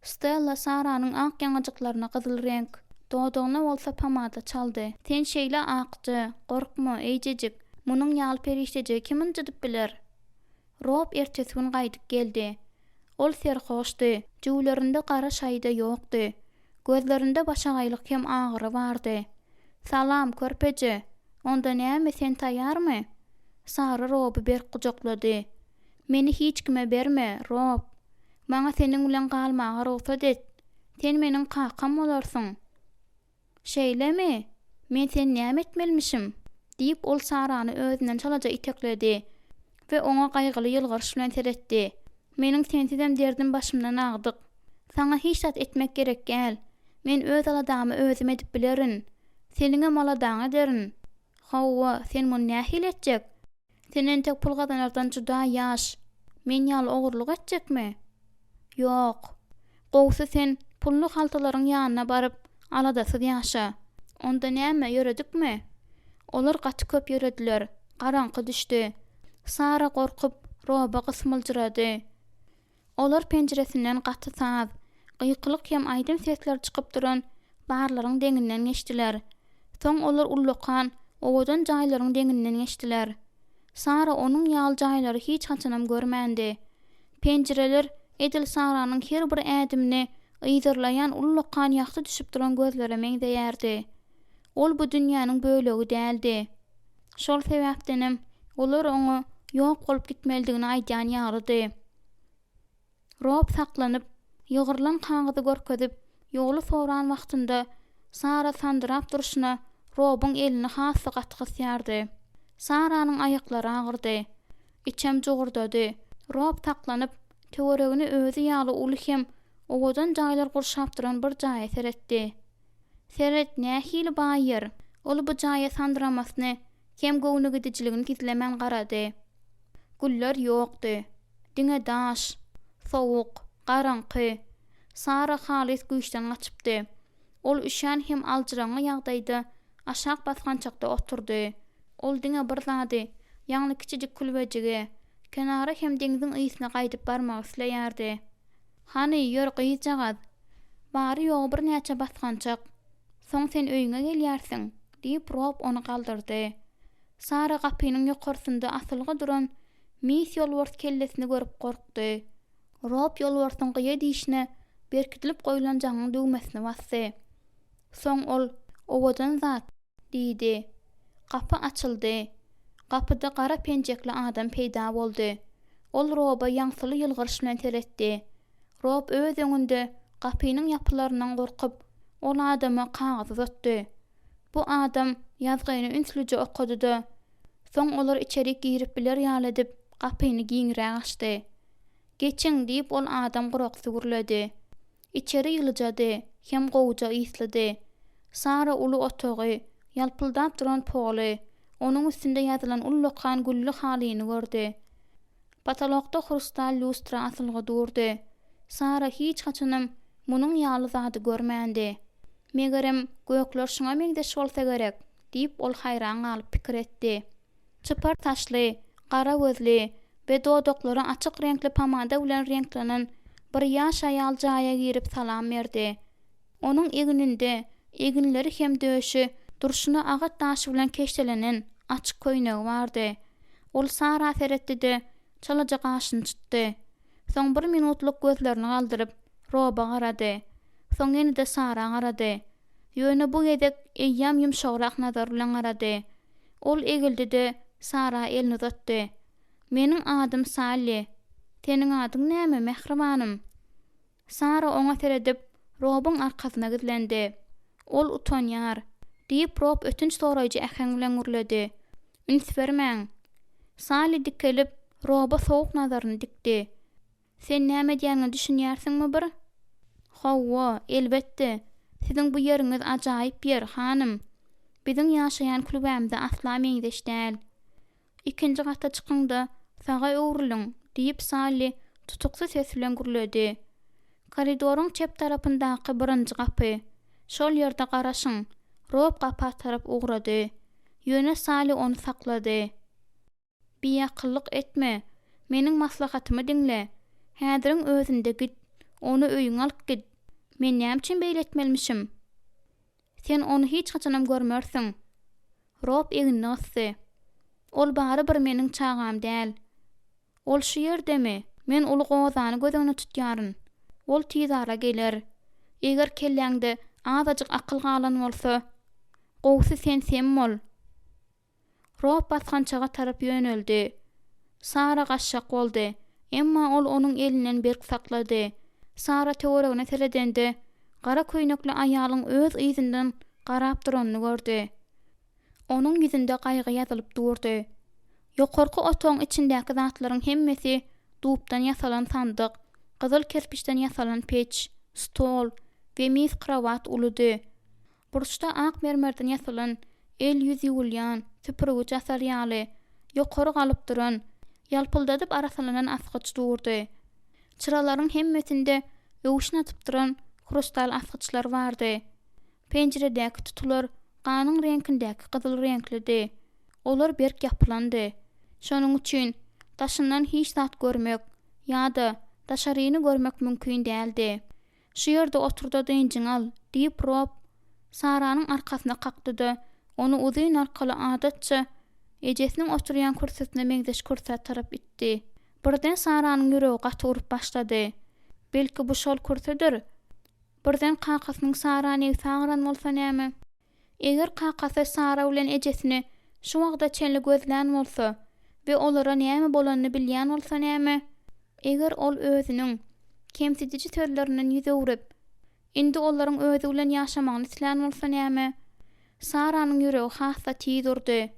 [SPEAKER 1] Stella Saranyň ak ýaňajyklaryna gyzyl reňk, dodagyna bolsa pomada çaldy. Sen şeýle akja, gorkma, eýjejik, munuň ýaly perişdejigi kim ynjydyp biler? Rob ertesi gün gaýdyp geldi. Ol serhoşdy, jübülerinde gara şaýy-da ýokdy. Gözlerinde başagaýlyk hem agyry bardy. Salam, körpeje! Onda näme, sen taýýarmy? Sara Roby berk gujaklady. Meni hiç kime berme, Rob! Maňa seniň bilen galmaga rugsat et. Sen meniň kakam bolarsyň. Şeýlemi? Men seni näme etmelimişim? diýip, ol Sarany özünden çalaja itekledi we oňa gaýgyly ýylgyryş bilen seretdi. Meniň sensizem derdim başymdan agdyk. Saňa hiç zat etmek gerek däl. Men öz aladamy özüm edip bilerin. Seniňem aladaňy ederin. Hawa, sen muny nähili etjek? Sen entek pul gazanardan juda ýaş. Men ýaly ogurlyk etjekmi? Ýok. Gowusy sen pully haltalaryň ýanyna baryp, aladasyz ýaşa. Onda näme, ýöredikmi? Olar gaty köp ýörediler. Garaňky düşdi. Sara gorkup, Roba gysmyljyrady. Olar penjiresinden gaty saz, gykylyk hem aýdym sesleri çykyp duran barlaryň deňinden geçdiler. Soň olar ullakan, owadan jaýlaryň deňinden geçdiler. Sara onuň ýaly jaýlary hiç haçanam görmändi. Penjireler edil Saranyň her bir ädimini yzarlaýan ullakan ýagty düşüp duran gözlere meňzeýärdi. Ol bu dünýäniň bölegi däldi. Şol sebäpdenem olar oňa ýok bolup gitmelidigini aýdýan ýalydy. Rob saklanyp, ýygrylan kagyzy görkezip, ýoly soran wagtynda Sara sandyrap durşuna Robuň elini has-da gaty gysýardy. Saranyň aýaklary agyrdy. Içem jugurdady. Rob saklanyp, töweregini özi ýaly uly hem owadan jaýlar gurşap duran bir jaýa seretdi. Seret, nähili baý ýer! Ol bu jaýa sandyramasyny hem göwnügidijiligini gizlemän garady. Güller ýokdy. Diňe daş. Sowuk. Garaňky. Sara halys güýçden gaçypdy. Ol üşän hem aljyraňňy ýagdaýda aşak basgançakda oturdy. Ol diňe bir zady, ýagny kiçijik külbejige, kenara hem deňziň ysyna gaýdyp barmagy isleýärdi. Hany, ýör gyzjagaz. Bary-ýogy birnäçe basgançak. Soň sen öýüňe gelýärsiň, diýip, Rob ony galdyrdy. Sara gapynyň ýokarsynda asylgy duran mis ýolbars kellesini görüp gorkdy. Rob ýolbarsyň gyýa dişine berkidilip goýlan jaňyň düwmesini basdy. Soň ol, Owadan zat! Diýdi. Gapy açyldy. Gapyda gara penjekli adam peýda boldy. Ol Roba ýaňsyly ýylgyryş bilen seretdi. Rob öz öňünde gapynyň ýapylaryndan gorkup, ol adama kagyz uzatdy. Bu adam ýazgyny ünslüje okady-da, soň olar içerik girip biler ýaly edip, gapyny giňräk açdy. Geçiň, diýip, ol adam guraksy gürledi. Içeri ýylyjady hem gowuja yslydy. Sara uly otagy, ýalpyldap duran poly, onuň üstünde ýazylan ullakan gülli halyny gördi. Potolokda hrustal lýustra asylgy durdy. Sara hiç haçanam munuň ýaly zady görmändi. Megerem, gökler şuňa meňzeş bolsa gerek, diýip, ol haýran galyp pikir etdi. Çypar saçly, gara gözli we dodaklary açyk reňkli pomada bilen reňklenen bir ýaş aýal jaýa girip salam berdi. Onuň egninde, eginleri hem döşi durşuna agaç daşy bilen keşdelenen açyk köýnegi bardy. Ol Sara seretdi-de, çalaja gaşyny çytdy. Soň bir minutlyk gözlerini galdyryp, Roba garady. Soň ýene-de Sara garady. Ýöne bu gezek eýýäm ýumşagrak nazar bilen garady. Ol egildi-de, Sara elini uzatdy. Meniň adym Salli. Seniň adyň näme, mähribanym? Sara oňa seredip, Robuň arkasyna gizlendi. Ol utanýar, diýip, Rob ötünç soraýjy äheň bilen gürledi. Üns bermäň. Salli dikelip, Roba sowuk nazaryny dikdi. Sen näme edýäniňe düşünýärsiňmi bir? Hawa, elbetde. Siziň bu ýeriňiz ajaýyp ýer, hanym. Biziň ýaşaýan külbämize asla meňzeş däl. Ikinji gata çykyň-da, saga öwrüliň, diýip, Salli tutuksy ses bilen gürledi. Koridoryň çep tarapyndaky birinji gapy. Şol ýerde garaşyň. Rob gapa tarap ugrady. Ýöne Salli ony saklady. Biakyllyk etme. Meniň maslahatymy diňle. Häziriň özünde git. Ony öýüňe alyp git. Men näme üçin beýle etmelimişim? Sen ony hiç haçanam görmersiň. Rob egnini gysdy. Ol barybir meniň çagam däl. Ol şu ýerdemi? Men uly gozany göz öňüne tutýaryn. Ol tizara geler. Eger kelläňde azajyk akyl galan bolsa, gowusy sen sem bol. Rob basgançaga tarap ýöneldi. Sara gaçjak boldy. Emma ol onuň elinden berk saklady. Sara töweregine seredende, gara köýnekli aýalyň öz yzyndan garap duranyny gördi. Onuň ýüzünde gaýgy ýazylyp durdy. Ýokarky otagyň içindäki zatlaryň hemmesi dubdan ýasalan sandyk, gyzyl kerpiçden ýasalan peç, stol we mis krowat uludy. Burçda ak mermerden ýasalan, el-ýüz ýuwulýan, süpürgiç asar ýaly, ýokary galyp duran, ýalpyldadyp arassalanan asgyç durdy. Çyralaryň hemmesinde öwşün atyp duran hrustal asgyçlar bardy. Penjiredäki tutular ganyň reňkindäki gyzyl reňklidi. Olar berk ýapylandy. Şonuň üçin daşyndan hiç zat görmek ýa-da daşaryny görmek mümkin däldi. Şu ýerde otur-da dynjyňy al, diýip, Rob Saranyň arkasyna kakdy-da, ony uzyn arkaly adatça ejesiniň oturýan kürsüsine meňzeş kürsä tarap itdi. Birden Saranyň ýüregi gaty urup başlady. Belki bu şol kürsüdir? Birden kakasynyň Sara nebsi agyran bolsa näme? Eger kakasy Sara bilen ejesini şu wagta çenli gözlän bolsa we olara näme bolanyny bilýän bolsa näme? Eger ol özüniň kemsidiji sözlerinden ýüz öwrüp, indi olaryň özi bilen ýaşamagyny islän bolsa näme? Saranyň ýüregi has-da tiz urdy.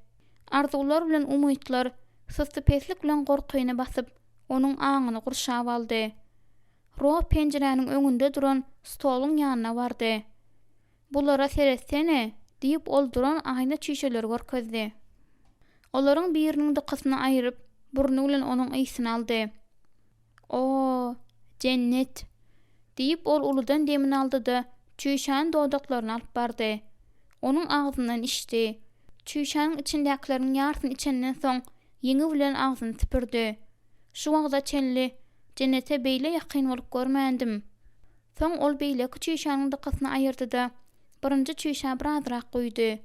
[SPEAKER 1] Arzuwlar bilen umytlar sussupeslik bilen gorkyny basyp, onuň aňyny gurşap aldy. Rob penjiräniň öňünde duran stoluň ýanyna bardy. Bulara seretsene, diýip, ol duran aýna çüýşeleri görkezdi. Olaryň biriniň dykysyny aýryp, burny bilen onuň ysyny aldy. O, jennet! diýip, ol uludan demini aldy-da, çüýşäni dodaklaryna alyp bardy. Onuň agzyndan içdi. Çüýşäniň içindäkileriň ýarysyny içenden soň, ýeňi bilen agzyny süpürdi. Şu wagta çenli jennete beýle ýakyn bolup görmändim. Soň ol beýleki çüýşäniň dykysyny aýyrdy-da, birinji çüýşä birazrak guýdy.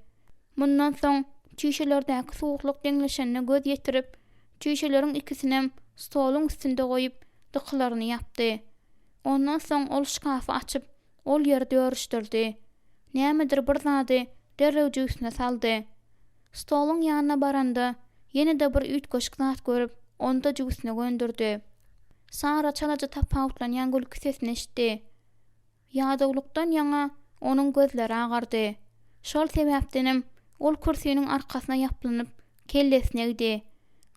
[SPEAKER 1] Mundan soň çüýşelerdäki suwuklyk deňleşenine göz ýetirip, çüýşeleriň ikisinem stoluň üstünde goýup, dykylaryny ýapdy. Ondan soň ol şkafy açyp, ol ýeri dörüşdirdi. Nämedir bir zady derrew jübüsine saldy. Stoluň ýanyna baranda, ýene-de bir üýtgeşik zat görüp, ony-da jübüsine göndürdi. Sara çalaja tapawutlanýan gülki sesini eşitdi. Ýadawlykdan ýaňa onuň gözleri agardy. Şol sebäpdenem ol kürsiniň arkasyna ýaplanyp, kellesini egdi.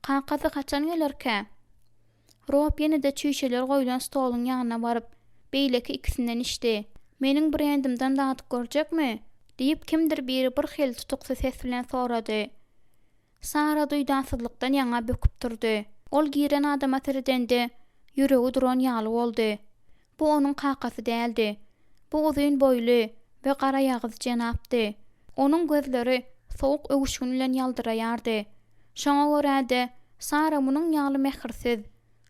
[SPEAKER 1] Kakasy haçan gelerkä? Rob ýene-de çüýşeler goýlan stoluň ýanyna baryp, beýleki ikisinden içdi. Meniň brendimden dadyp görjekmi? diýip, kimdir biri birhili tutuksy ses bilen sorady. Sara duýdansyzlykdan ýaňa böküp turdy. Ol giren adama seredende, ýüregi duran ýaly boldy. Bu onuň kakasy däldi. Bu uzyn boýly we garaýagyz jenapdy. Onuň gözleri sowuk öwüşgin bilen ýaldyraýardy. Şoňa görä-de, Sara munuň ýaly mähirsiz,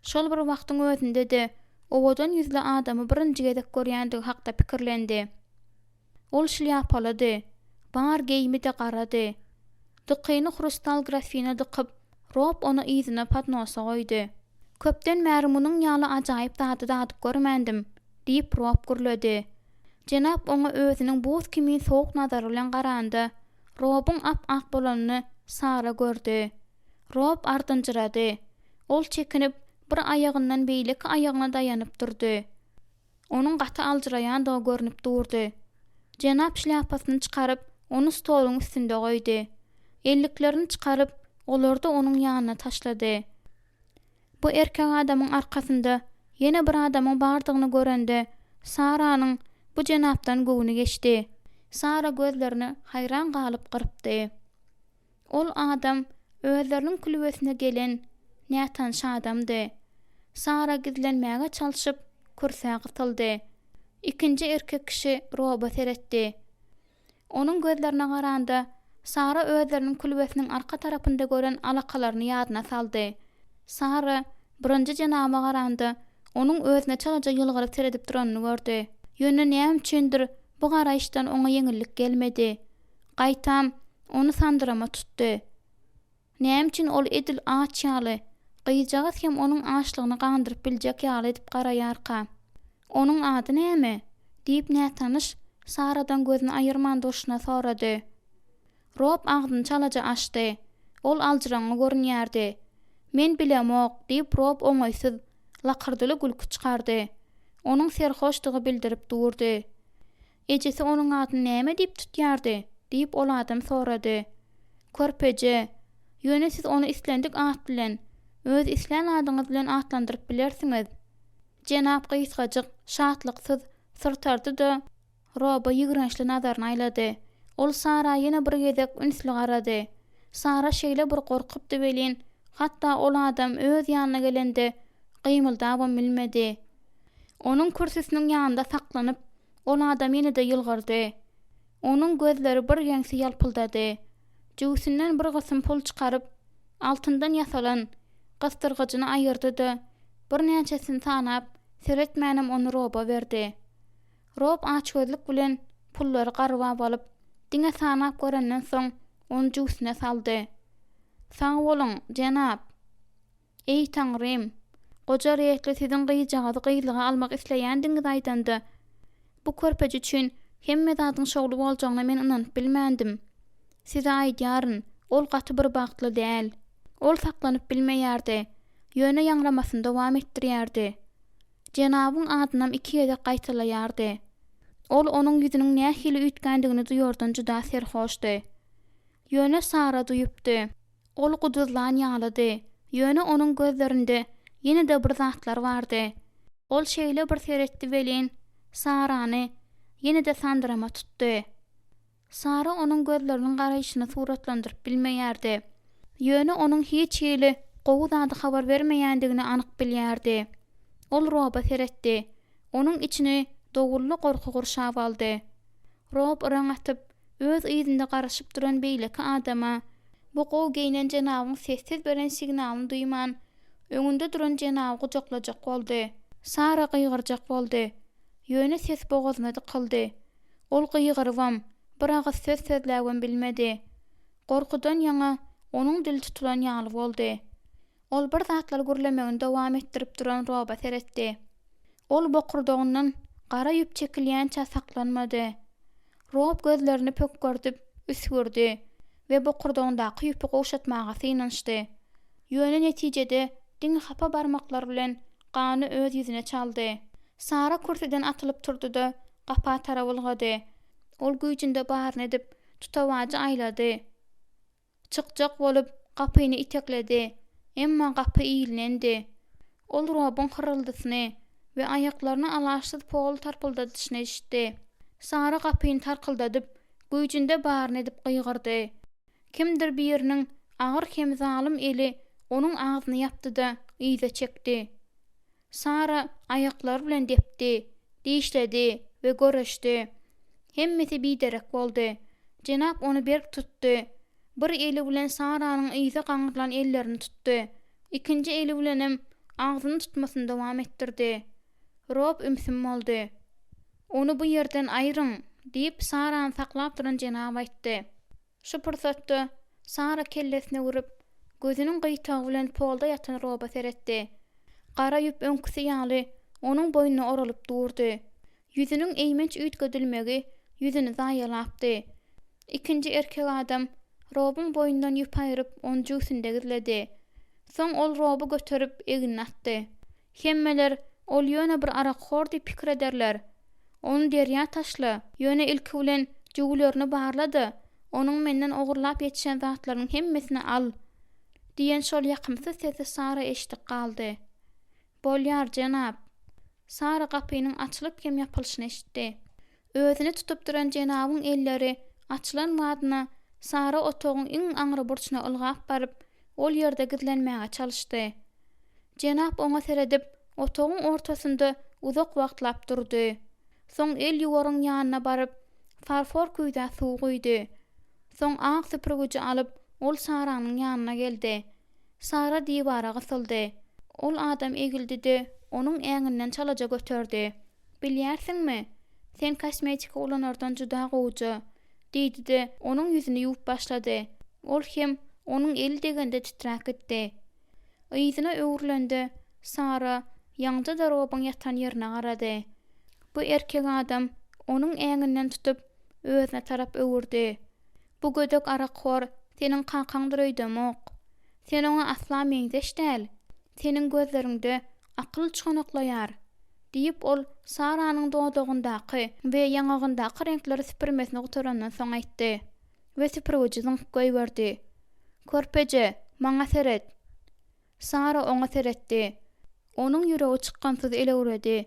[SPEAKER 1] şol bir wagtyň özünde-de owadan ýüzli adamy birinji gezek görýändigi hakda pikirlendi. Ol şlýapalydy, bar geýimi-de garady. Dykyny hrustal grafine dykyp, Rob ony yzyna podnosa goýdy. Köpden bäri munuň ýaly ajaýyp zady dadyp görmändim, diýip, Rob gürledi. Jenap oňa özüniň buz kimin sowuk nazary bilen garanda, Robuň ap-ak bolanyny Sara gördi. Rob ardynjyrady. Ol çekinip, bir aýagyndan beýleki aýagyna daýanyp durdy. Onuň gaty aljyraýandygy görnüp durdy. Jenap şlýapasyny çykaryp, ony stoluň üstünde goýdy. Elliklerini çykaryp, olary-da onuň ýanyna taşlady. Bu erkek adamyň arkasynda ýene bir adamyň bardygyny görende, Saranyň bu jenapdan göwni geçdi. Sara gözlerini haýran galyp gyrpdy. Ol adam özleriniň külbesine gelen nätanyş adamdy. Sara gizlenmäge çalşyp, kürsä gysyldy. Ikinji erkek kişi Roba seretdi. Onuň gözlerine garanda, Sara özleriniň külbesiniň arka tarapynda gören alakalaryny ýadyna saldy. Sara birinji jenaba garanda, onuň özüne çalaja ýylgyryp seredip duranyny gördi. Ýöne näme üçindir bu garaýyşdan oňa ýeňillik gelmedi. Gaýtam, ony sandyrama tutdy. Näme üçin ol edil aç ýaly, gyzjagaz hem onuň açlygyny gandyryp biljek ýaly edip garaýarka? Onuň ady näme? diýip, nätanyş Saradan gözüni aýyrman durşuna sorady. Rob agzyny çalaja açdy. Ol aljyraňňy görünýärdi. Men bilemok, diýip, Rob oňaýsyz, lakyrdyly gülki çykardy. Onuň serhoşdygy bildirip durdy. Ejesi onuň adyny näme diýip tutýardy? diýip, ol adam sorady. Körpeje. Ýöne siz ony islendik at bilen, öz islän adyňyz bilen atlandyryp bilersiňiz. Jenap gysgajyk, şatlyksyz syrtardy-da, Roba ýigrençli nazaryny aýlady. Ol Sara ýene bir gezek ünsli garady. Sara şeýle bir gorkupdy welin, hatda ol adam öz ýanyna gelende gymyldabam bilmedi. Onuň kürsüsiniň ýanynda saklanyp, ol adam ýene-de ýylgyrdy. Onuň gözleri birgeňsi ýalpyldady. Jübüsinden bir gysym pul çykaryp, altyndan ýasalan gysdyrgyjyny aýyrdy-da, birnäçesini sanap, seretmänem ony Roba berdi. Rob açgözlük bilen pullary garbap alyp, diňe sanap görenden soň, ony jübüsine saldy. Sag boluň, jenap! Eý, Taňrym! Goja Retli siziň gyzjagazy gyzlyga almak isleýändigiňizi aýdanda, bu körpeje üçin hemme zadyň şowly boljagyna men ynanyp bilmändim. Size aýdýaryn, ol gaty bir bagtly däl. Ol saklanyp bilmeýärdi, ýöne ýaňramasyny dowam etdirýärdi. Jenabyň adynam iki gezek gaýtalaýardy. Ol onuň ýüzüniň nähili üýtgändigini duýardan juda serhoşdy. Ýöne Sara duýupdy. Ol guduzlan ýalydy, ýöne onuň gözlerinde ýene-de bir zatlar bardy. Ol şeýle bir seretdi welin, Sarany ýene-de sandyrama tutdy. Sara onuň gözleriniň garaýşyny suratlandyryp bilmeýärdi. Ýöne onuň hiç hili gowy zady habar bermeýändigini anyk bilýärdi. Ol Roba seretdi. Onuň içini dowully gorky gurşap aldy. Rob yraň atyp, Öz yzynda garaşyp duran beýleki adama, bu gowy geýnen jenabyň sessiz beren signalyny duýman, öňünde duran jenaby gujaklajak boldy. Sara gygyrjak boldy. Ýöne ses bogazyna dykyldy. Ol gygyrybam, bir agyz söz sözläbem bilmedi. Gorkudan ýaňa onuň dili tutulan ýaly boldy. Ol bir zatlar gürlemegini dowam etdirip duran Roba seretdi. Ol bokurdagyndan gara ýüp çekilýänçä saklanmady. Rob gözlerini pökgerdip, üsgürdi we bokurdagyndaky ýüpi gowşatmaga synanyşdy. Ýöne netijede diňe hapa barmaklary bilen gany öz ýüzüne çaldy. Sara kürsüden atylyp turdy-da, gapa tarap ylgady. Ol güýjünde baryny edip, tutawajy aýlady. Çykjak bolup, gapyny itekledi. Emma gapy iýilnendi. Ol Robuň hyrryldysyny we aýaklaryny alaçsyz pol tarpyldadyşyny eşitdi. Sara gapyny tarkyldadyp, güýjünde baryny edip gygyrdy. Kimdir biriniň agyr hem zalym eli onuň agzyny ýapdy-da, yza çekdi. Sara aýaklary bilen depdi, dişledi we göreşdi. Hemmesi biderek boldy. Jenap ony berk tutdy. Bir eli bilen Saranyň yza gaňrylan ellerini tutdy. Ikinji eli bilenem agzyny tutmasyny dowam etdirdi. Rob ümsüm boldy. Ony bu ýerden aýryň! diýip, Sarany saklap duran jenap aýtdy. Şu pursatda Sara kellesini öwrüp, gözüniň gyýtagy bilen polda ýatan Roba seretdi. Gara ýüp öňküsi ýaly onuň boýnuna oralyp durdy. Ýüzüniň eýmenç üýtgedilmegi ýüzüni zaýalapdy. Ikinji erkek adam Robuň boýnundan ýüpi aýryp, ony jübsünde gizledi. Soň ol Roby göterip, egnine atdy. Hemmeler. Ol ýöne bir arakhor diýip pikir ederler. Ony derýa taşla, ýöne ilki bilen jübülerini barla-da, onuň menden ogurlap ýetişen zatlarynyň hemmesini al! Diýen şol ýakymsyz sesi Sara eşidip galdy. Bolýar, jenap. Sara gapynyň açylyp hem ýapylyşyny eşitdi. Özüni tutup duran jenabyň elleri açylan badyna Sara otagyň iň aňry burçuna ylgap baryp, ol ýerde gizlenmäge çalyşdy. Jenap oňa seredip, otagyň ortasynda uzak wagtlap durdy. Soň el ýuwaryň ýanyna baryp, farfor küýzä suw guýdy. Soň ak süpürgiji alyp, ol Saranyň ýanyna geldi. Sara diwara gysyldy. Ol adam egildi-de, onuň äňinden çalaja göterdi. Bilýärsiňmi, sen kosmetika ulanardan juda gowuja, diýdi-de, onuň ýüzüni ýuwup başlady. Ol hem onuň eli degende titräp gitdi. Yzyna öwrülende, Sara ýaňja-da Robuň ýatan ýerine garady. Bu erkek adam onuň äňinden tutup, özüne tarap öwürdi. Bu gödek arakhor seniň kakaňdyr öýdemok. Sen oňa asla meňzeş däl. Seniň gözleriňde akyl uçganaklaýar, diýip, ol Saranyň dodagyndaky we ýaňagyndaky reňkleri süpürmesini gutarandan soň aýtdy we süpürgiji zyňyp goýberdi. Körpeje, maňa seret! Sara oňa seretdi. Onuň ýüregi çykgynsyz elewredi.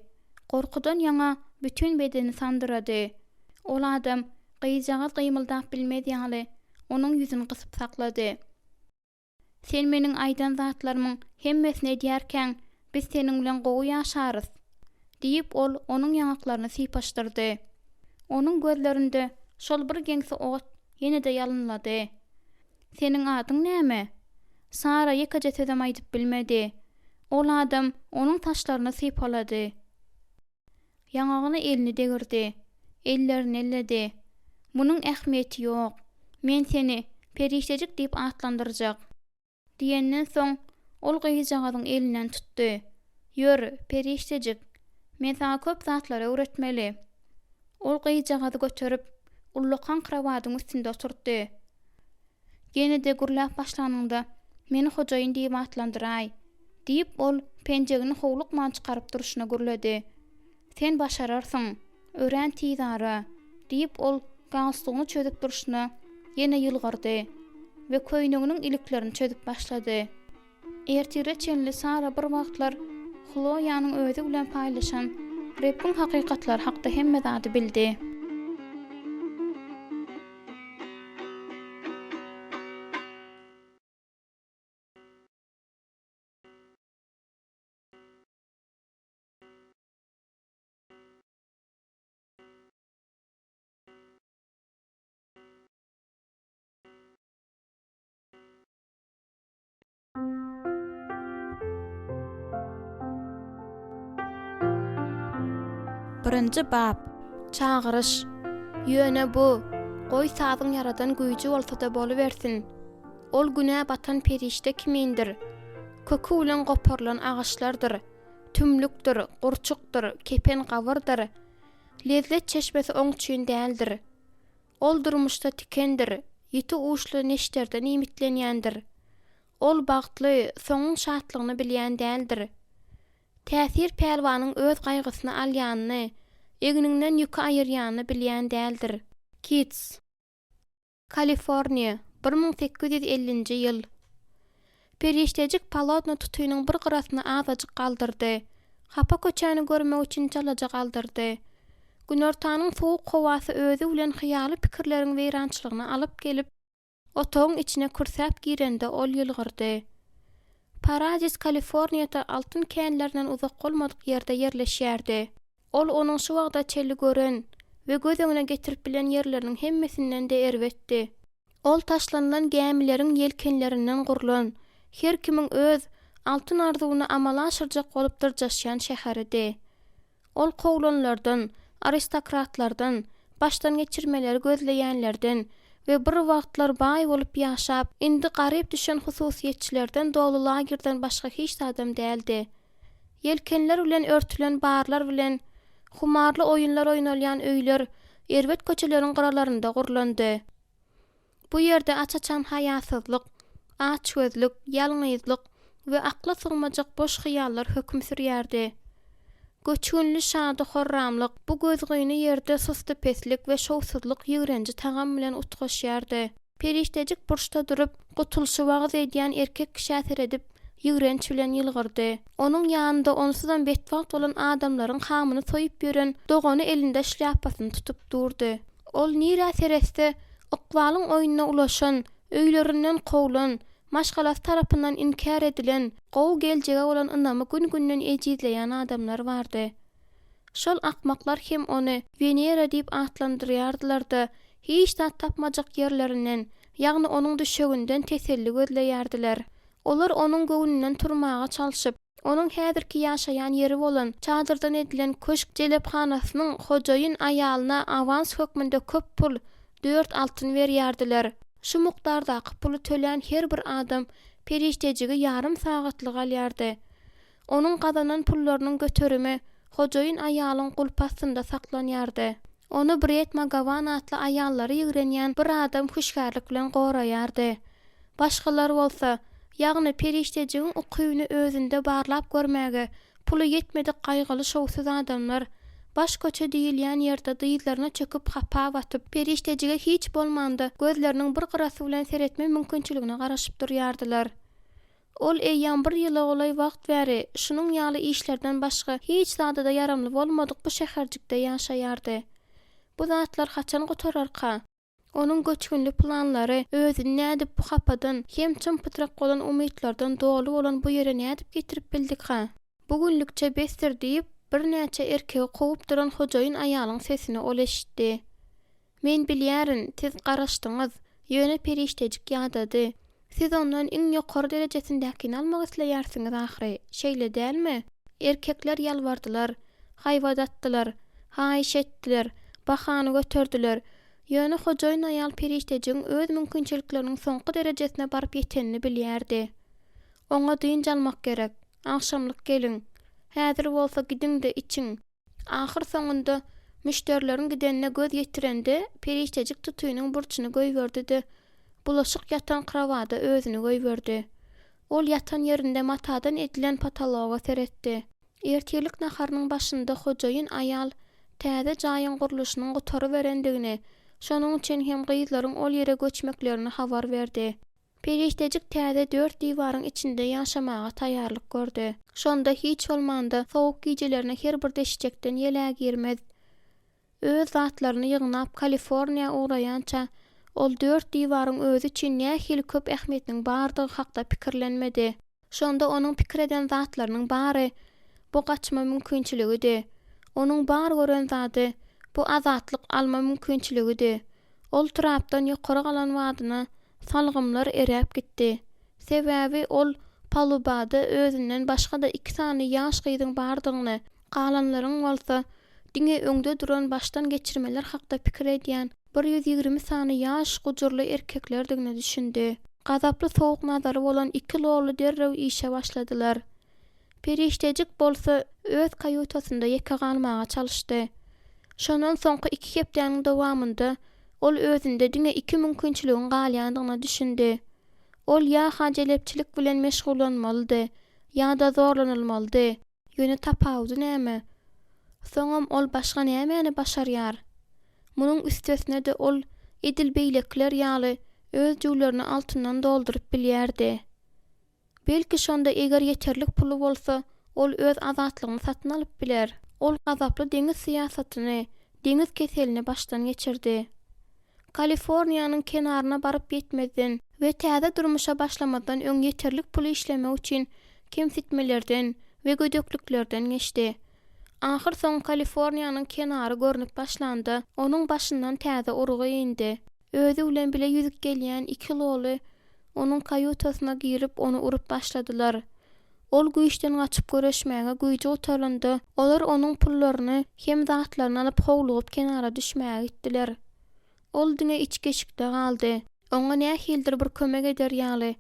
[SPEAKER 1] Gorkudan ýaňa bütin bedeni sandyrady. Ol adam, gyzjagaz gymyldap bilmez ýaly, onuň ýüzüni gysyp saklady. Sen meniň aýdan zatlarymyň hemmesini edýärkäň, biz seniň bilen gowy ýaşarys, diýip, ol onuň ýaňaklaryny sypaşdyrdy. Onuň gözlerinde şol bir geňsi ot ýene-de ýalynlady. Seniň adyň näme? Sara ýekeje sözem aýdyp bilmedi. Ol adam onuň saçlaryny sypalady. Ýaňagyna elini degirdi. Ellerini elledi. Munuň ähmiýeti ýok. Men seni Perişdejik diýip atlandyrjak. Diýenden soň, ol gyzjagazyň elinden tutdy. Ýör, perişdejik, men saňa köp zatlary öwretmeli. Ol gyzjagazy göterip, ullakan krowadyň üstünde oturtdy. Ýene-de gürläp başlanyňda, meni hojaýyn diýip atlandyraý, diýip, ol penjegini howlukman çykaryp durşuna gürledi. Sen başararsyň, örän tizara, diýip, ol galstugyny çözüp durşuna ýene ýylgyrdy we köýneginiň iliklerini çözüp başlady. Ertire çenli Sara bir wagtlar Hloýanyň özi bilen paýlaşan Rebbiň hakykatlary hakda hemme zady bildi.
[SPEAKER 2] Birinji bap. Çagyryş. Ýöne bu, goý sazyň ýaradan güýji bolsa-da bolubersin. Ol günä batan perişde kimindir. Köki bilen goparylan agaçlardyr. Tümlükdir, gurçukdyr, kepen gabyrdyr. Lezzet çeşmesi oň üçin däldir. Ol durmuşda tikendir, ýiti uçly neşterden iýmitlenýändir. Ol bagtly soňuň şatlygyny bilýän däldir. Täsir pälwanyň öz gaýgysyny alýanyny, egniňden ýüki aýyrýanyny bilýän däldir. Kits. Kaliforniýa, 1850-nji ýyl. Perişdejik polotno tutynyň bir gyrasyny azajyk galdyrdy. Hapa köçäni görmek üçin çalaja galdyrdy. Günortanyň sowuk howasy özi bilen hyýaly pikirleriň weýrançylygyny alyp gelip, otagyň içine kürsäp girende ol ýylgyrdy. Paradis Kaliforniýada altyn känlerinden uzak bolmadyk ýerde ýerleşýärdi. Ol onuň şu wagta çenli gören we göz öňüne getirip bilen ýerleriniň hemmesinden-de erbetdi. Ol taşlanylan gämileriň ýelkenlerinden gurlan, her kimiň öz altyn arzuwyny amala aşyrjak bolup dyrjaşýan şäheridi. Ol kowlanlardan, aristokratlardan, başdangeçirmeleri gözleýänlerden we bir wagtlar baý bolup ýaşap, indi garyp düşen hususyýetçilerden doly lagerden başga hiç zadam däldi. Ýelkenler bilen örtülen barlar bilen humarly oýunlar oýnalýan öýler erbet köçeleriň gyralarynda gurlandy. Bu ýerde aç-açan haýasyzlyk, açgözlük, ýalňyzlyk we akla sygmajak boş hyýallar höküm sürýärdi. Göçgünli şady-horramlyk, bu gözgyny ýerde sustupeslik we şowsuzlyk ýigrenji tagam bilen utgaşýardy. Perişdejik burçda durup, gutulyşy wagyz edýän erkek kişä seredip, ýigrenç bilen ýylgyrdy. Onuň ýanynda onsuzam betbagt bolan adamlaryň hamyny soýup ýören dogany elinde şlýapasyny tutup durdy. Ol nirä seretse, ykbalyň oýnuna ulaşan, öýlerinden kowlan, maşgalasy tarapyndan inkär edilen, gowy geljege bolan ynamy gün-günden ejizleýän adamlar bardy. Şol akmaklar hem ony Wenera diýip atlandyrýardylar-da, hiç zat tapmajak ýerlerinden, ýagny onuň düşeginden teselli gözleýärdiler. Olar onuň göwnünden turmaga çalşyp, onuň häzirki ýaşaýan ýeri bolan çadyrdan edilen köşk jelephanasynyň hojaýyn aýalyna awans hökmünde köp pul, dört altyn berýärdiler. Şu mukdardaky puly tölän her bir adam perişdejigi ýarym sagatlyk alýardy. Onuň gazanan pullarynyň göterimi hojaýyn aýalyň gulpy astynda saklanýardy. Ony Bret Magawan atly aýallary ýigrenýän bir adam hüşgärlik bilen goraýardy. Başgalar bolsa, ýagny perişdejigiň ukybyny özünde barlap görmäge puly ýetmedik gaýgyly şowsuz adamlar, baş köçe diýilýän ýerde dyzlaryna çöküp hapa batyp, perişdejige hiç bolmanda gözleriniň bir gyrasy bilen seretme mümkinçiligine garaşyp durýardylar. Ol eýýäm bir ýyla golaý wagt bäri şunuň ýaly işlerden başga hiç zada-da ýaramly bolmadyk bu şäherjikde ýaşaýardy. Bu zatlar haçan gutararka? Onuň göçgünli planlary özüni nädip bu hapadan hem çym-pytrak bolan umytlardan doly bolan bu ýere nädip getirip bildika? Bu günlükçe besdir diýip, birnäçe erkegi kowup duran hojaýyn aýalyň sesini ol eşitdi. Men bilýärin, siz garaşdyňyz, ýöne perişdejik ýadady. Siz ondan iň ýokary derejesindäkini almak isleýärsiňiz ahyry, şeýle dälmi? Erkekler ýalbardylar, haýbat atdylar, haýyş etdiler, bahany göterdiler, ýöne hojaýyn aýal perişdejigiň öz mümkinçilikleriniň soňky derejesine baryp ýetenini bilýärdi. Oňa dynç almak gerek, agşamlyk geliň. Häzir bolsa gidiň-de içiň. Ahyrsoňunda, müşderileriň gidenine göz ýetirende, perişdejik tutynyň burçuny goýberdi-de, bulaşyk ýatan krowada özüni goýberdi. Ol ýatan ýerinde matadan edilen potologa seretdi. Ertirlik naharynyň başynda hojaýyn aýal täze jaýyň gurluşynyň gutaryberendigini, şonuň üçin hem gyzlaryň ol ýere göçmeklerini habar berdi. Perişdejik täze dört diwaryň içinde ýaşamaga taýýarlyk gördi. Şonda hiç bolmanda sowuk gijelerine her bir deşijekden ýel-ä girmez. Öz zatlaryny ýygnap Kaliforniýa ugraýança, ol dört diwaryň özi üçin nähili köp ähmiýetiniň bardygy hakda pikirlenmedi. Şonda onuň pikir eden zatlarynyň bary, bu gaçma mümkinçiligidi. Onuň bar gören zady, bu azatlyk alma mümkinçiligidi. Ol trapdan ýokary galan badyna salgymlar eräp gitdi. Sebäbi ol palubada özünden başga-da iki sany ýaş gyzyň bardygyny, galanlaryň bolsa, diňe öňde duran başdan geçirmeler hakda pikir edýän 120 sany ýaş gujurly erkeklerdigine düşündi. Gazaply sowuk nazary bolan iki loly derrew işe başladylar. Perişdejik bolsa öz kaýutasynda ýeke galmaga çalyşdy. Şondan soňky iki hepdäniň dowamynda ol özünde diňe iki mümkinçiligiň galýandygyna düşündi. Ol ýa-ha jelepçilik bilen meşgullanmalydy, ýa-da zorlanylmalydy. Ýöne tapawudy näme? Soňam ol başga nämäni başarýar? Munuň üstesine-de ol edil beýlekiler ýaly öz jüwlerini altyndan dolduryp bilýärdi. Belki şonda eger ýeterlik puly bolsa, ol öz azatlygyny satyn alyp biler. Ol gazaply deňiz syýasatyny, deňiz keselini başdan geçirdi. Kaliforniýanyň kenaryna baryp ýetmezden we täze durmuşa başlamazdan öň ýeterlik pul işlemek üçin kemsitmelerden we gödekliklerden geçdi. Ahyrsoňy Kaliforniýanyň kenary görnüp başlanda, onuň başyndan täze urgy indi. Özi bilen bile ýüzüp gelýän iki loly onuň kaýutasyna girip, ony urup başladylar. Ol güýçden gaçyp göreşmäge güýji gutaranda, olar onuň pullaryny hem zatlaryny alyp howlugyp kenara düşmäge gitdiler. Ol diňe içki eşikde galdy. Oňa nähilidir bir kömek eder ýaly,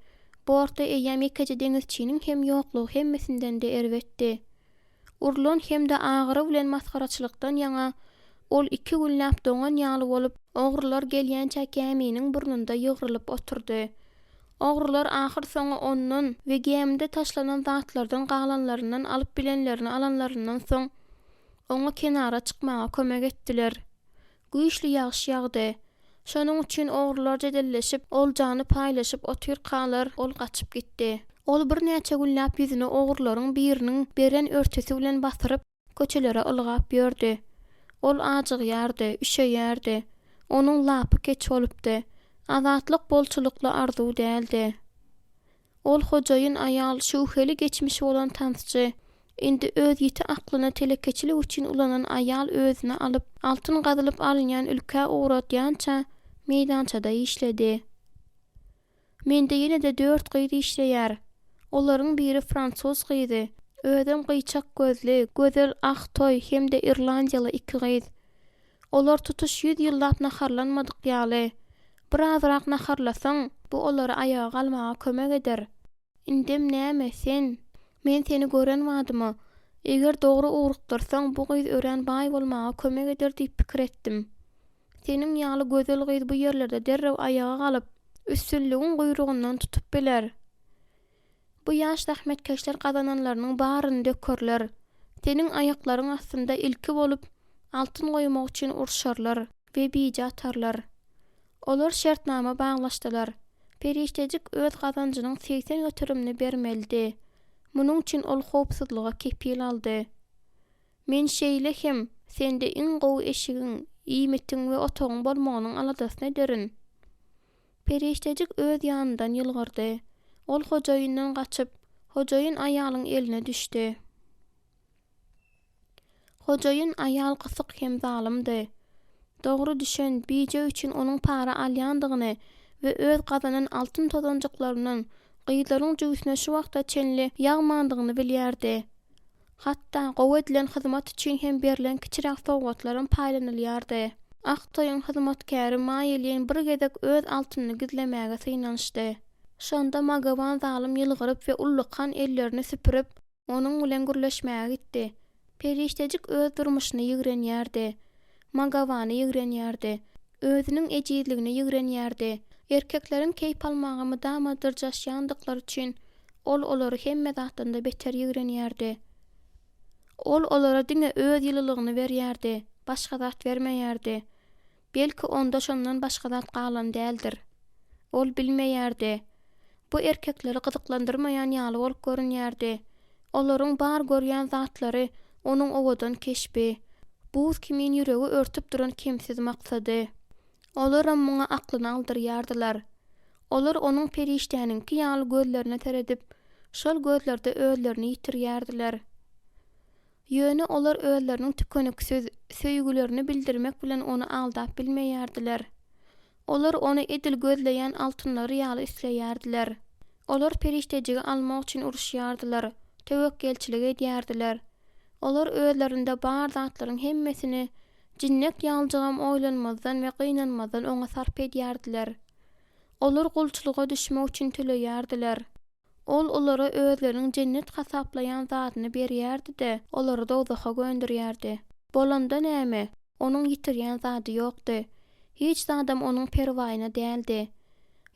[SPEAKER 2] bortda eýýäm ýekeje deňizçiniň hem ýoklugy hemmesinden-de erbetdi. Urlan hem-de agyry bilen masgaraçylykdan ýaňa ol iki günläp doňan ýaly bolup, ogrular gelýänçä gäminiň burnunda ýygrylyp oturdy. Ogrular ahyrsoňy ondan we gämide taşlanan zatlardan galanlaryndan alyp bilenlerini alanlaryndan soň. Oňa kenara çykmaga kömek etdiler. Güýçli ýagyş ýagdy. Şonuň üçin ogrular jedelleşip, oljany paýlaşyp otyrkalar, ol gaçyp gitdi. Ol birnäçe günläp ýüzüni ogrularyň biriniň beren örtüsi bilen basyryp, köçelere ylgap ýördi. Ol ajygýardy, üşeýärdi. Onuň lapy keç bolupdy. Azatlyk bolçulykly arzuw däldi. Ol hojaýyn aýal, şübheli geçmişi bolan tansçy. Indi öz ýiti aklyny telekeçilik üçin ulanan aýal özüni alyp, altyn gazylyp alynýan ülkä ugradýança meýdançada işledi. Mende ýene-de dört gyz işleýär. Olaryň biri fransuz gyzy, özem gyýçak gözli, gözel Ah Toý hem-de irlandiýaly iki gyz. Olar tutuş ýüz ýyllap naharlanmadyk ýaly. Birazrak naharlasaň, bu olara aýaga galmaga kömek eder. Indem näme, sen? Men seni gören badyma, eger dogry ugrukdyrsaň, bu gyz örän baý bolmaga kömek eder diýip pikir etdim. Seniň ýaly gözel gyz bu ýerlerde derrew aýaga galyp, üstünligiň guýrugyndan tutup biler. Bu ýaş zähmetkeşler gazananlarynyň baryny dökerler. Seniň aýaklaryň astynda ilki bolup altyn goýmak üçin urşarlar we bije atarlar. Olar şertnama baglaşdylar. Perişdejik öz gazanjynyň 80 göterimini bermelidi. Munuň üçin ol howpsuzlyga kepil aldy. Men şeýle hem sende iň gowy eşigiň, iýmitiň we otagyň bolmagynyň aladasyny ederin. Perişdejik öz ýanyndan ýylgyrdy. Ol hojaýyndan gaçyp, hojaýyn aýalyň eline düşdi. Hojaýyn aýal gysyk hem zalymdy. Dogry düşen bije üçin onuň para alýandygyny we öz gazanan altyn tozanjyklaryndan gyzlaryň jübüsine şu wagta çenli ýagmandygyny bilýärdi. Hatda gowy edilen hyzmat üçin hem berlen kiçiräk sowgatlaram paýlanylýardy. Aktoýyň hyzmatkäri Maýelin bir gezek öz altynyny gizlemäge synanyşdy. Şonda Magawan zalym ýylgyryp we ullakan ellerini süpürip, onuň bilen gürleşmäge gitdi. Perişdejik öz durmuşyny ýigrenýärdi. Magawany ýigrenýärdi. Özüniň ejizligini ýigrenýärdi. Erkekleriň keýp almaga mydama dyrjaşýandyklary üçin ol olary hemme zatdan-da beter ýigrenýärdi. Ol olara diňe öz ýylylygyny berýärdi, başga zat bermeýärdi. Belki onda şondan başga zat galan däldir. Ol bilmeýärdi. Bu erkekleri gyzyklandyrmaýan ýaly bolup görünýärdi. Olaryň bar görýän zatlary onuň owadan keşbi, buz kimin ýüregi örtüp duran kemsiz maksady. Olaram muňa aklyny aldyrýardylar. Olar onuň perişdäniňki ýaly gözlerine seredip, şol gözlerde özlerini ýitirýärdiler. Ýöne olar özleriniň tükeniksiz söýgülerini bildirmek bilen ony aldap bilmeýärdiler. Olar ony edil gözleýän altynlary ýaly isleýärdiler. Olar perişdejigi almak üçin uruşýardylar, töwekgelçilik edýärdiler. Olar özlerinde bar zatlaryň hemmesini jinnek ýalyjygam oýlanmazdan we gynanmazdan oňa sarp edýärdiler. Olar gulçulyga düşmek üçin töleýärdiler. Ol olara özleriniň jennet hasaplaýan zadyny berýärdi-de, olary dowzaha göndürýärdi. Bolanda näme, onuň ýitirýän zady ýokdy. Hiç zadam onuň perwaýyna däldi.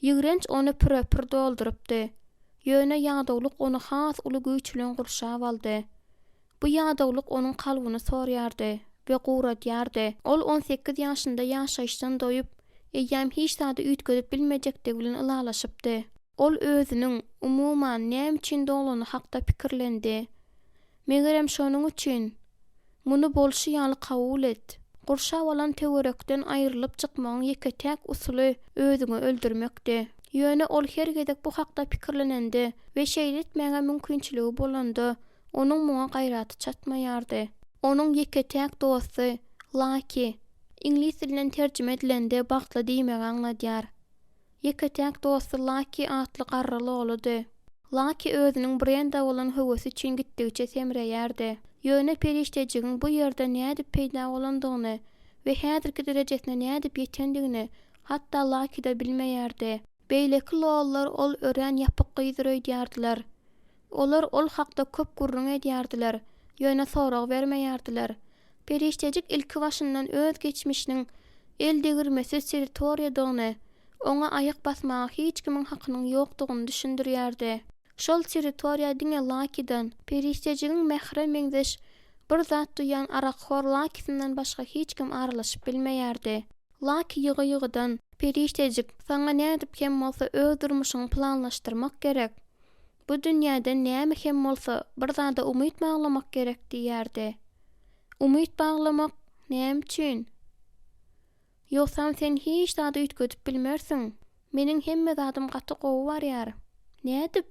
[SPEAKER 2] Ýigrenç ony püre-pür doldurypdy. Ýöne ýadawlyk ony has uly güýç bilen gurşap aldy. Bu ýadawlyk onuň kalbyny sorýardy we guradýardy. Ol 18 ýaşynda ýaşaýyşdan doýup, eýýäm hiç zady üýtgedip bilmejekdigi bilen ylalaşypdy. Ol özüniň, umuman, näme üçin doglany hakda pikirlendi. Megerem şonuň üçin, Muny bolşy ýaly kabul et. Gurşap alan töwerekden aýrylyp çykmagyň ýeke-täk usuly özüňi öldürmekdi. Ýöne ol her gezek bu hakda pikirlenende we şeýle etmäge mümkinçiligi bolanda, Onuň muňa gaýraty çatmaýardy. Onuň ýeke-täk dosty, Laki, iňlis dilinden terjime edilende bagtly diýmegi aňladýar. Ýeke-täk dosty Laki atly garry loludy. Laki özüniň Brenda bolan höwesi üçin gitdigiçe semreýärdi. Ýöne perişdejigiň bu ýerde nädip peýda bolandygyny we häzirki derejesine nädip ýetendigini hatda Laki-de bilmeýärdi. Beýleki lollar ol örän ýapyk gyzdyr öýdýärdiler. Olar ol hakda köp gürrüň edýärdiler, ýöne sorag bermeýärdiler. Perişdejik ilkibaşyndan öz geçmişiniň el degirmesiz territoriýadygyny, oňa aýak basmaga hiç kimiň hakynyň ýokdugyny düşündirýärdi. Şol territoriýa diňe Lakiden, perişdejigiň mähre meňzeş. Bir zat duýan arakhor Lakisinden başga hiç kim aralaşyp bilmeýärdi. Laki ýygy-ýygydan, Perişdejik, saňa nädip hem bolsa öz durmuşyňy planlaşdyrmak gerek. Bu dünýäden näme hem bolsa bir zada umyt baglamak gerek diýýärdi. Umyt baglamak näme üçin? Ýogsam sen hiç zady üýtgedip bilmersiň. Meniň hemme zadym gaty gowy barýar. Nädip?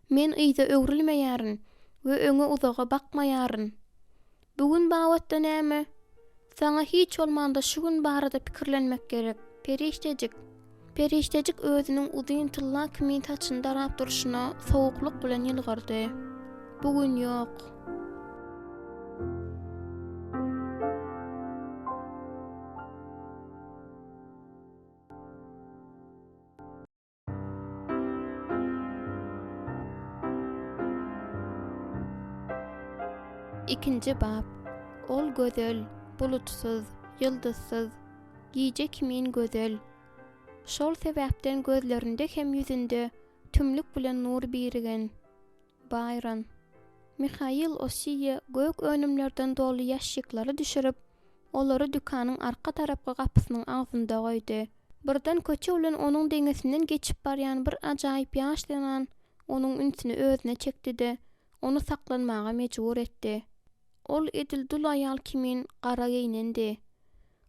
[SPEAKER 2] Men yza öwrülmeýärin we öňe uzaga bakmaýaryn. Bu gün babatda näme? Saňa hiç bolmanda şu gün barada pikirlenmek gerek, perişdejik. Perişdejik özüniň uzyn tylla kimin saçyny darap durşuna sowuklyk bilen ýylgyrdy. Bu gün ýok. Ikinji bap. Ol gözel, bulutsyz, ýyldyzsyz, gije kimin gözel. Şol sebäpden gözlerinde hem ýüzünde tümlük bilen nur birigen. Baýron. Mihail Osiýe gök önümlerden doly ýaşşikleri düşürip, olary dükanyň arka tarapky gapysynyň agzynda goýdy. Birden köçe bilen onuň deňesinden geçip barýan bir ajaýyp ýaş zenan onuň ünsüni özüne çekdi-de, ony saklanmaga mejbur etdi. Ol edil dul aýal kimin gara geýnendi.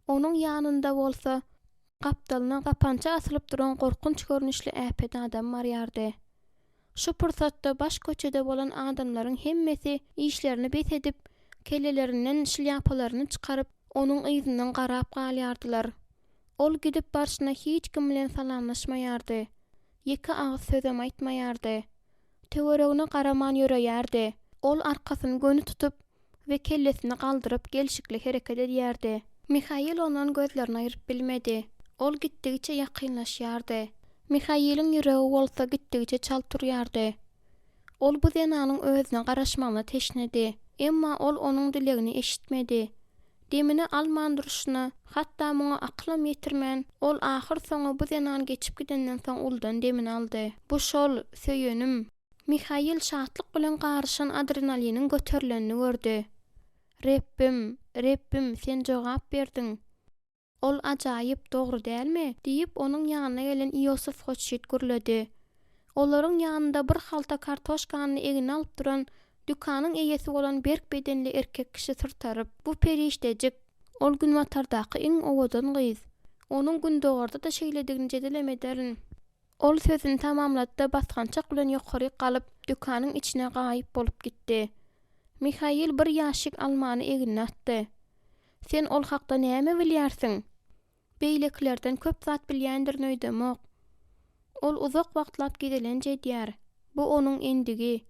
[SPEAKER 2] Onuň ýanynda bolsa, gapdalyna gapança asylyp duran gorkunç görnüşli äpet adam barýardy. Şu pursatda baş köçede bolan adamlaryň hemmesi işlerini bes edip, kellelerinden şlýapalaryny çykaryp, onuň yzyndan garap galýardylar. Ol gidip barşyna hiç kim bilen salamlaşmaýardy. Ýeke agyz sözem aýtmaýardy. Töweregine garaman ýöreýärdi. Ol arkasyny göni tutup we kellesini galdyryp gelşikli hereket edýärdi. Mihail ondan gözlerini aýryp bilmedi. Ol gitdigiçe ýakynlaşýardy. Mihailiň ýüregi bolsa gitdigiçe çalt urýardy. Ol bu zenanyň özüne garaşmagyna teşnedi. Emma ol onuň dilegini eşitmedi. Demini alman durşuna, hatda muňa akylam ýetirmän, ol ahyrsoňy bu zenan geçip gidenden soň uludan demini aldy. Bu şol, söýenim! Mihail şatlyk bilen garyşan adrenaliniň göterilenini gördi. Rebbim, Rebbim, sen jogap berdiň! Ol ajaýyp, dogry dälmi? diýip, onuň ýanyna gelen Iosif Hotşit gürledi. Olaryň ýanynda bir halta kartoşkany egnine alyp duran, dükanyň eýesi bolan berk bedenli erkek kişi syrtaryp, Bu perişdejik! Ol günbatardaky iň owadan gyz. Onuň gündogarda-da şeýledigini jedelem ederin. Ol sözüni tamamlady-da basgançak bilen ýokaryk galyp, dükanyň içine gaýyp bolup gitdi. Mihail bir ýaşik almany egnine atdy. Sen ol hakda näme bilýärsiň? Beýlekilerden köp zat bilýändirin öýdemok. Ol uzak wagtlap gezelenç edýär. Bu onuň endigi.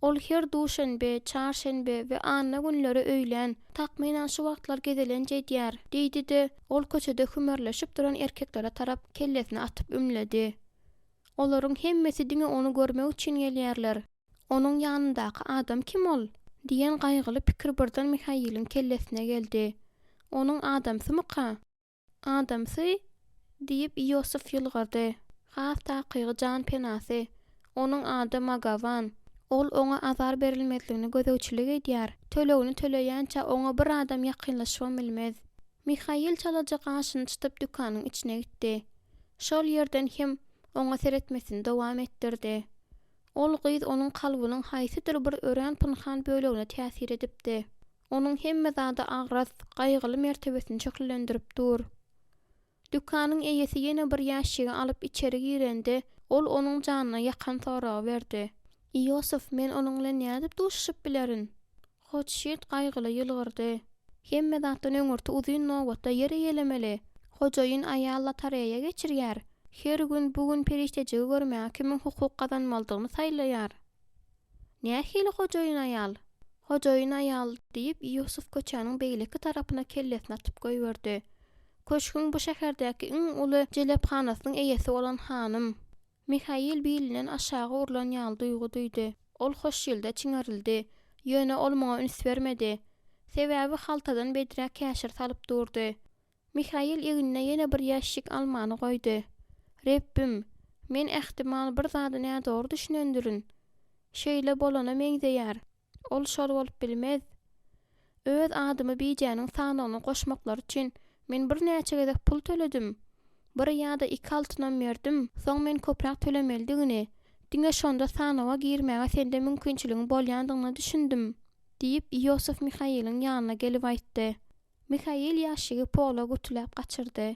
[SPEAKER 2] Ol her duşenbe, çarşenbe we anna günleri öýlän, takmynan şu wagtlar gezelenç edýär, diýdi-de, ol köçede hümerleşip duran erkeklere tarap kellesini atyp ümledi. Olaryň hemmesi diňe ony görmek üçin gelýärler. Onuň ýanyndaky adam kim ol? diýen gaýgyly pikir birden Mihailiň kellesine geldi. Onuň adamsymyka? Adamsy? diýip, Iosif ýylgyrdy. Has takygy jan penasy. Onuň ady Magawan. Ol oňa azar berilmezligine gözegçilik edýär. Tölegini töleýänçä oňa bir adam ýakynlaşybam bilmez. Mihail çalaja gaşyny çytyp dükanyň içine gitdi. Şol ýerden hem oňa seretmesini dowam etdirdi. Ol gyz onuň kalbynyň haýsydyr bir örän pynhan bölegine täsir edipdi. Onuň hemme zada agras, gaýgyly mertebesini şöhlelendirip dur. Dükanyň eýesi ýene bir ýaşşigi alyp içeri girende, ol onuň janyna ýakan soragy berdi. Iosif, men onuň bilen nädip duşuşyp bilerin? Hotşild gaýgyly ýylgyrdy. Hemme zatdan öňürti uzyn nobatda ýer eýelemeli. Hojaýyn aýal lotoreýa geçirýär. Her gün bu gün perişdejigi görmäge kimiň hukuk gazanmalydygyny saýlaýar. Nähili hojaýyn aýal? Hojaýyn aýal, diýip, Ýusuf köçäniň beýleki tarapyna kellesini atyp goýberdi. Köşgüň bu şäherdäki iň uly jelephanasynyň eýesi bolan hanym. Mihail bilinden aşagy urlan ýaly duýgy duýdy. Ol hoşýylda çiňerildi. Ýöne ol muňa üns bermedi. Sebäbi haltadan bedrä käşir salyp durdy. Mihail egnine ýene bir ýaşşik almany goýdy. Rebbim, men ähtimal bir zady nädogry düşünendirin. Şeýle bolana meňzeýär. Ol şol bolup bilmez. Öz adymy bijäniň sanawyna goşmaklary üçin men birnäçe gezek pul töledim. Bir ýa-da iki altynam berdim. Soň men köpräk tölemelidigini, diňe şonda sanawa girmäge sende mümkinçiligiň bolýandygyna düşündim, diýip, Iosif Mihailiň ýanyna gelip aýtdy. Mihail ýaşigi pola gütüläp gaçyrdy.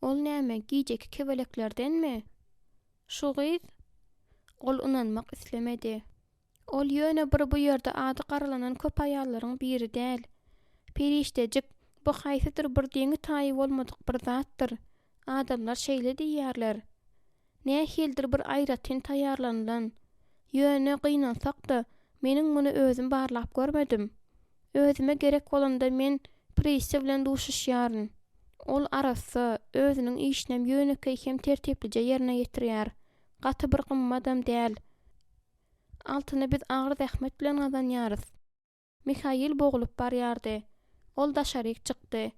[SPEAKER 2] Ol näme, gijeki kebeleklerdenmi? Şu gyz? Ol ynanmak islemedi. Ol ýöne bir bu ýerde ady garalanan köp aýallaryň biri däl. Perişdejik, bu haýsydyr bir deňi-taýy bolmadyk bir zatdyr. Adamlar şeýle diýýärler. Nähilidir bir aýratyn taýýarlanylan. Ýöne, gynansak-da, meniň muny özüm barlap görmedim. Özüme gerek bolanda men Prissi bilen duşuşýaryn. Ol arassa, özüniň işinem ýönekeý hem tertiplije ýerine ýetirýär. Gaty bir gymmadam däl. Altyny biz agyr zähmet bilen gazanýarys. Mihail boglup barýardy. Ol daşaryk çykdy.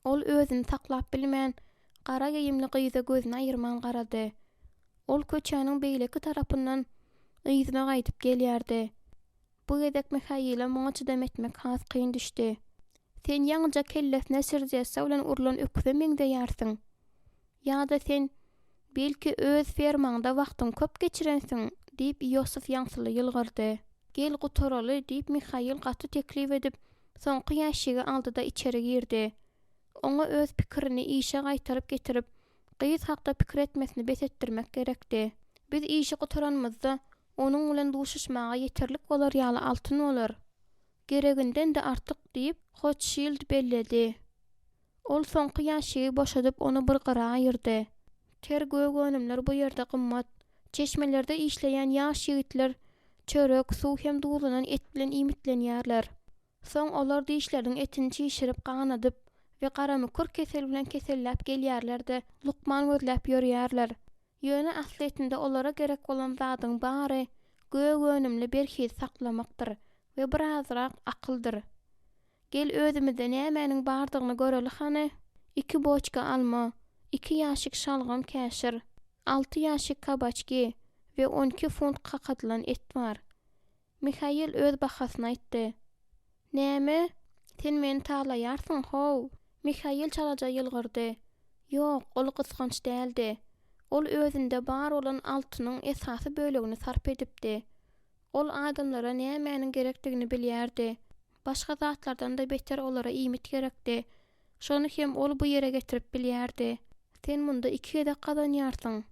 [SPEAKER 2] Ol özüni saklap bilmän, gara geýimli gyza gözüni aýyrman garady. Ol köçäniň beýleki tarapyndan yzyna gaýdyp gelýärdi. Bu gezek Mihaile muňa çydam etmek has kyn düşdi. Sen ýaňyja kellesine sirzessa bilen urlan öküze meňzeýärsiň. Ýa-da sen, belki, öz fermaňda wagtyňy köp geçirensiň, diýip, Iosif ýaňsyly ýylgyrdy. Gel, gutaraly, diýip, Mihail gaty teklip edip, soňky ýaşşigi aldy-da içeri girdi. Oňa öz pikirini işe gaýtaryp getirip, gyz hakda pikir etmesini bes etdirmek gerekdi. Biz işi gutaranymyzda, onuň bilen duşuşmaga ýeterlik bolar ýaly altyn bolar. Gereginden-de artyk, diýip, Hotşild belledi. Ol soňky ýaşşigi boşadyp, ony bir gyra aýyrdy. Ter gök önümler bu ýerde gymmat. Çeşmelerde işleýän ýaş ýigitler çörek, suw hem duzlanan et bilen iýmitlenýärler. Soň olar dişleriniň etini çişirip, ganadyp we garamükür keseli bilen keselläp gelýärler-de, lukman gözläp ýörýärler. Ýöne aslyýetinde olara gerek bolan zadyň bary gök önümli berhizi saklamakdyr we birazrak akyldyr. Gel özümizde nämäniň bardygyny göreli hany. Iki boçka alma, iki ýaşik şalgam käşir, alty ýaşik kabaçki we 12 funt kakadylan et bar. Mihail öz bahasyny aýtdy. Näme? Sen meni talaýarsyň, how? Mihail çalaja ýylgyrdy. Ýok, ol gysganç däldi. Ol özünde bar bolan altynyň esasy bölegini sarp edipdi. Ol adamlara nämäniň gerekdigini bilýärdi. Başga zatlardan-da beter olara iýmit gerekdi. Şony hem ol bu ýere getirip bilýärdi. Sen munda iki gezek gazanýarsyň.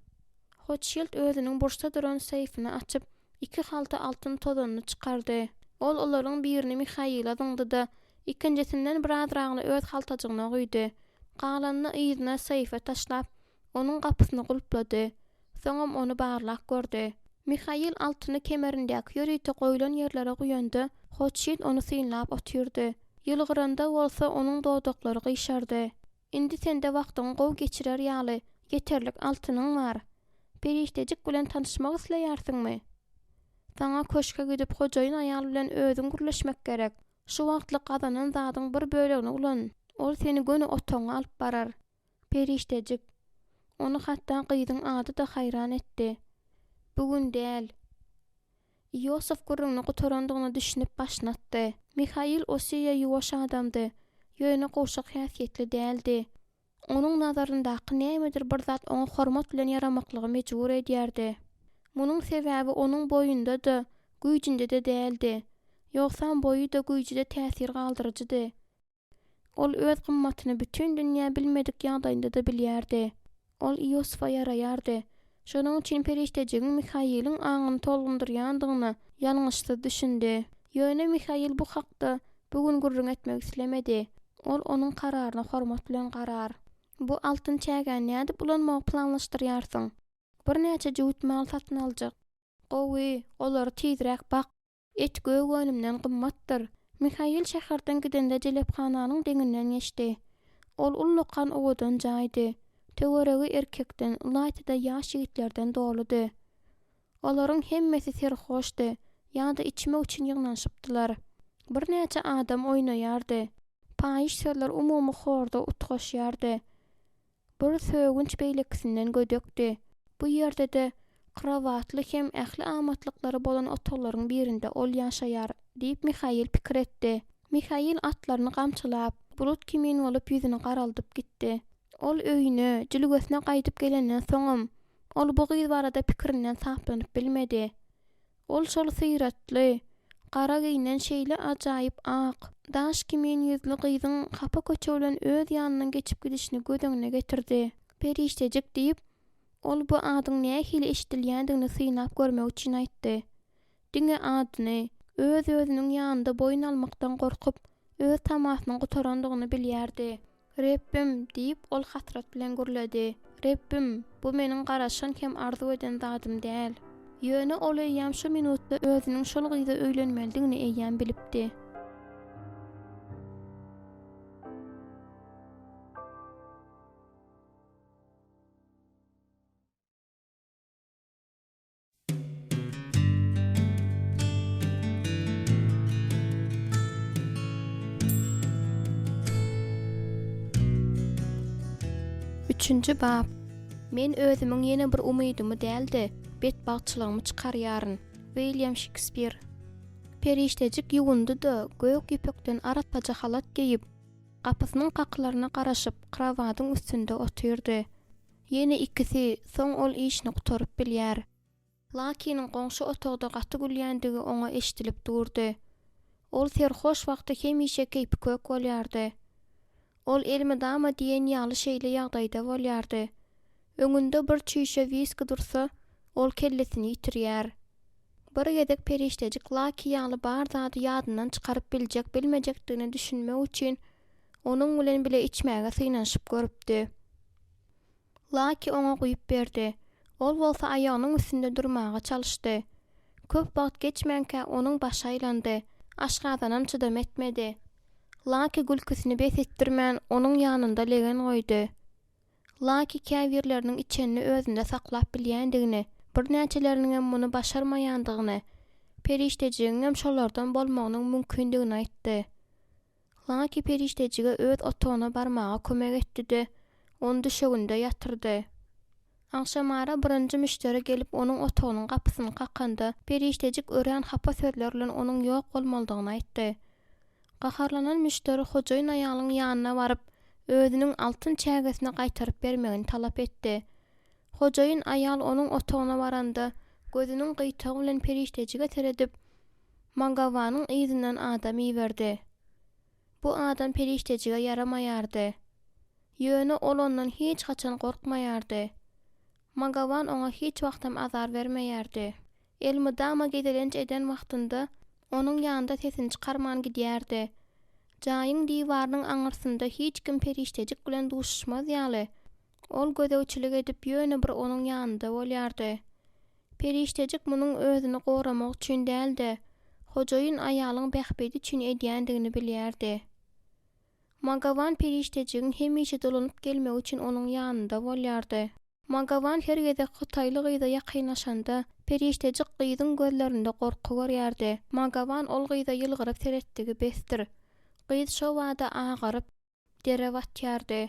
[SPEAKER 2] Hotşild özüniň burçda duran seýfini açyp, iki halta altyn tozanyny çykardy. Ol olaryň birini Mihaila zyňdy-da, ikinjisinden birazragyny öz haltajygyna guýdy. Galanyny yzyna seýfe taşlap, onuň gapysyny gulplady. Soňam ony barlap gördi. Mihail altyny kemerindäki ýörite goýlan ýerlere guýanda, Hotşild ony synlap otyrdy. Ýylgyranda bolsa onuň dodaklary gyşardy. Indi sende wagtyňy gowy geçirer ýaly ýeterlik altynyň bar. Perişdejik bilen tanyşmak isleýärsiňmi? Saňa köşge gidip hojaýyn aýal bilen özüň gürleşmek gerek. Şu wagtlyk gazanan zadyň bir bölegini ulan. Ol seni göni otagyňa alyp barar. Perişdejik. Ony hatda gyzyň ady-da haýran etdi. Bu gün däl. Iosif gürrüňini gutarandygyna düşünip başyny atdy. Mihail Osiýa ýuwaş adamdy, ýöne gowşak häsiýetli däldi. Onuň nazaryndaky nämedir bir zat oňa hormat bilen ýaramaklygy mejbur edýärdi. Munuň sebäbi onuň boýunda-da, güýjünde-de däldi. Ýogsam boýy-da, güýji-de täsir galdyryjydy. Ol öz gymmatyny bütin dünýä bilmedik ýagdaýynda-da bilýärdi. Ol Iosife ýaraýardy. Şonuň üçin perişdejigiň Mihailiň aňyny tolgundyrýandygyna ýalňyşsyz düşündi. Ýöne Mihail bu hakda bu gün gürrüň etmek islemedi. Ol onuň kararyna hormat bilen garar. Bu altyn çägäni nädip ulanmagy planlaşdyrýarsyň? Birnäçe jübüt mal satyn aljak. Gowy, olary tizräk bak. Et gök önümden gymmatdyr. Mihail şäherden gidende jelephananyň deňinden geçdi. Ol ullakan owadan jaýdy. Töweregi erkekden, ylaýta-da ýaş ýigitlerden doludy. Olaryň hemmesi serhoşdy ýa-da içmek üçin ýygnanyşypdylar. Birnäçe adam oýnaýardy. Paýyş sözler umumy horda utgaşýardy. Bir sögünç beýlekisinden gödekdi. Bu ýerde-de krowatly hem ähli amatlyklary bolan otaglaryň birinde ol ýaşaýar, diýip, Mihail pikir etdi. Mihail atlaryny gamçylap, bulut kimin bolup ýüzüni garaldyp gitdi. Ol öýüne, jülgesine gaýdyp gelenden soňam, ol bu gyz barada pikirinden saplanyp bilmedi. Ol şol syratly, gara geýnen şeýle ajaýyp ak, daş kimin ýüzli gyzyň hapa köçe bilen öz ýanyndan geçip gidişini göz öňüne getirdi. Perişdejik diýip, ol bu adyň nähili eşidilýändigini synap görmek üçin aýtdy. Diňe adyny, öz-özüniň ýanynda boýun almakdan gorkup, öz tamasynyň gutarandygyny bilýärdi. Rebbim, diýip, ol hasrat bilen gürledi. Rebbim, bu meniň garaşan hem arzuw eden zadym däl. Ýöne ol eýýäm şu minutda özüniň şol gyza öýlenmelidigini eýýäm bilipdi. Üçünji bap. Men özümiň ýene bir umydymy däl-de, betbagtçylygymy çykarýaryn. Wilýam Şekspir. Perişdejik ýuwundy-da, gök ýüpekden arassaja halat geýip, gapysynyň kakylaryna garaşyp, krowadyň üstünde otyrdy. Ýene ikisi, soň ol işini gutaryp bilýär. Lakiniň goňşy otagda gaty gülýändigi oňa eşidilip durdy. Ol serhoş wagty hemişe keýpi kök bolýardy. Ol elmydama diýen ýaly şeýle ýagdaýda bolýardy. Öňünde bir çüýşe wiski dursa, ol kellesini ýitirýär. Bir gezek perişdejik Laki ýaly bar zady ýadyndan çykaryp biljek-bilmejekdigine düşünmek üçin onuň bilen bile içmäge synanyşyp görüpdi. Laki oňa guýup berdi. Ol bolsa aýagynyň üstünde durmaga çalyşdy. Köp wagt geçmänkä onuň başy aýlandy, aşgazanam çydam etmedi. Laki gülküsini bes etdirmän, onuň ýanynda legen goýdy. Laki käbirleriniň içenini özünde saklap bilýändigini, birnäçeleriniňem muny başarmaýandygyny, perişdejigiňem şolardan bolmagynyň mümkindigini aýtdy. Laki perişdejige öz otagyna barmaga kömek etdi-de, ony düşeginde ýatyrdy. Agşamara birinji müşderi gelip onuň otagynyň gapysyny kakanda, perişdejik örän hapa sözler bilen onuň ýok bolmalydygyny aýtdy. Gaharlanan müşderi hojaýyn aýalyň ýanyna baryp, özüniň altyn çägesini gaýtaryp bermegini talap etdi. Hojaýyn aýal onuň otagyna baranda, gözüniň gyýtagy bilen perişdejige seredip, Magawanyň yzyndan adam iberdi. Bu adam perişdejige ýaramaýardy. Ýöne ol ondan hiç haçan gorkmaýardy. Magawan oňa hiç wagtam azar bermeýärdi. Elmydama gezelenç eden wagtynda onuň ýanynda sesini çykarman gidýärdi. Jaýyň diwarynyň aňyrsynda hiç kim perişdejik bilen duşuşmaz ýaly, ol gözegçilik edip ýöne bir onuň ýanynda bolýardy. Perişdejik munuň özüni goramak üçin däl-de, hojaýyn aýalyň bähbidi üçin edýändigini bilýärdi. Magawan perişdejigiň hemişe dolanyp gelmegi üçin onuň ýanynda bolýardy. Magawan her gezek hytaýly gyza ýakynlaşanda, perişdejik gyzyň gözlerinde gorky görýärdi. Magawan ol gyza ýylgyryp seretdigi besdir. Gyz şobada agaryp, dere batýardy.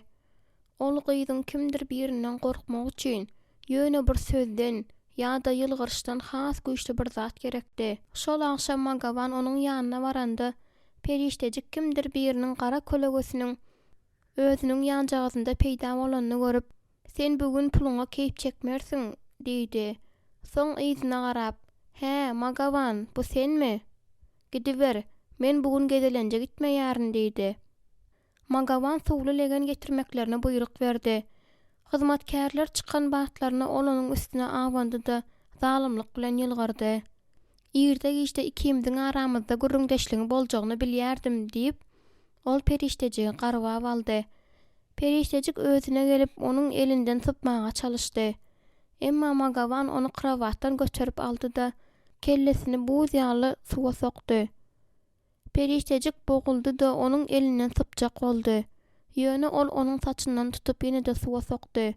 [SPEAKER 2] Ol gyzyň kimdir birinden gorkmagy üçin, ýöne bir sözden ýa-da ýylgyryşdan has güýçli bir zat gerekdi. Şol agşam Magawan onuň ýanyna baranda, perişdejik kimdir biriniň gara kölegesiniň Özüniň ýanjagazynda peýda bolanyny görüp, Sen bu gün puluňa keýp çekmersiň, diýdi. Soň yzyna garap, Hä, Magawan, bu senmi? Gidiber, men bu gün gezelenje gitmeýärin, diýdi. Magawan suwly legen getirmeklerini buýruk berdi. Hyzmatkärler çykan batlaryna ol onuň üstüne abandy-da, zalymlyk bilen ýylgyrdy. Irde-giçde ikimiziň aramyzda gürrüňdeşligiň boljagyny bilýärdim, diýip, Ol perişdejigi garbap aldy. Perişdejik özüne gelip, onuň elinden sypmaga çalyşdy. Emma Magawan ony krowatdan göterip aldy-da, kellesini buz ýaly suwa sokdy. Perişdejik boguldy-da, onuň elinden sypjak boldy. Ýöne ol onuň saçyndan tutup ýene-de suwa sokdy.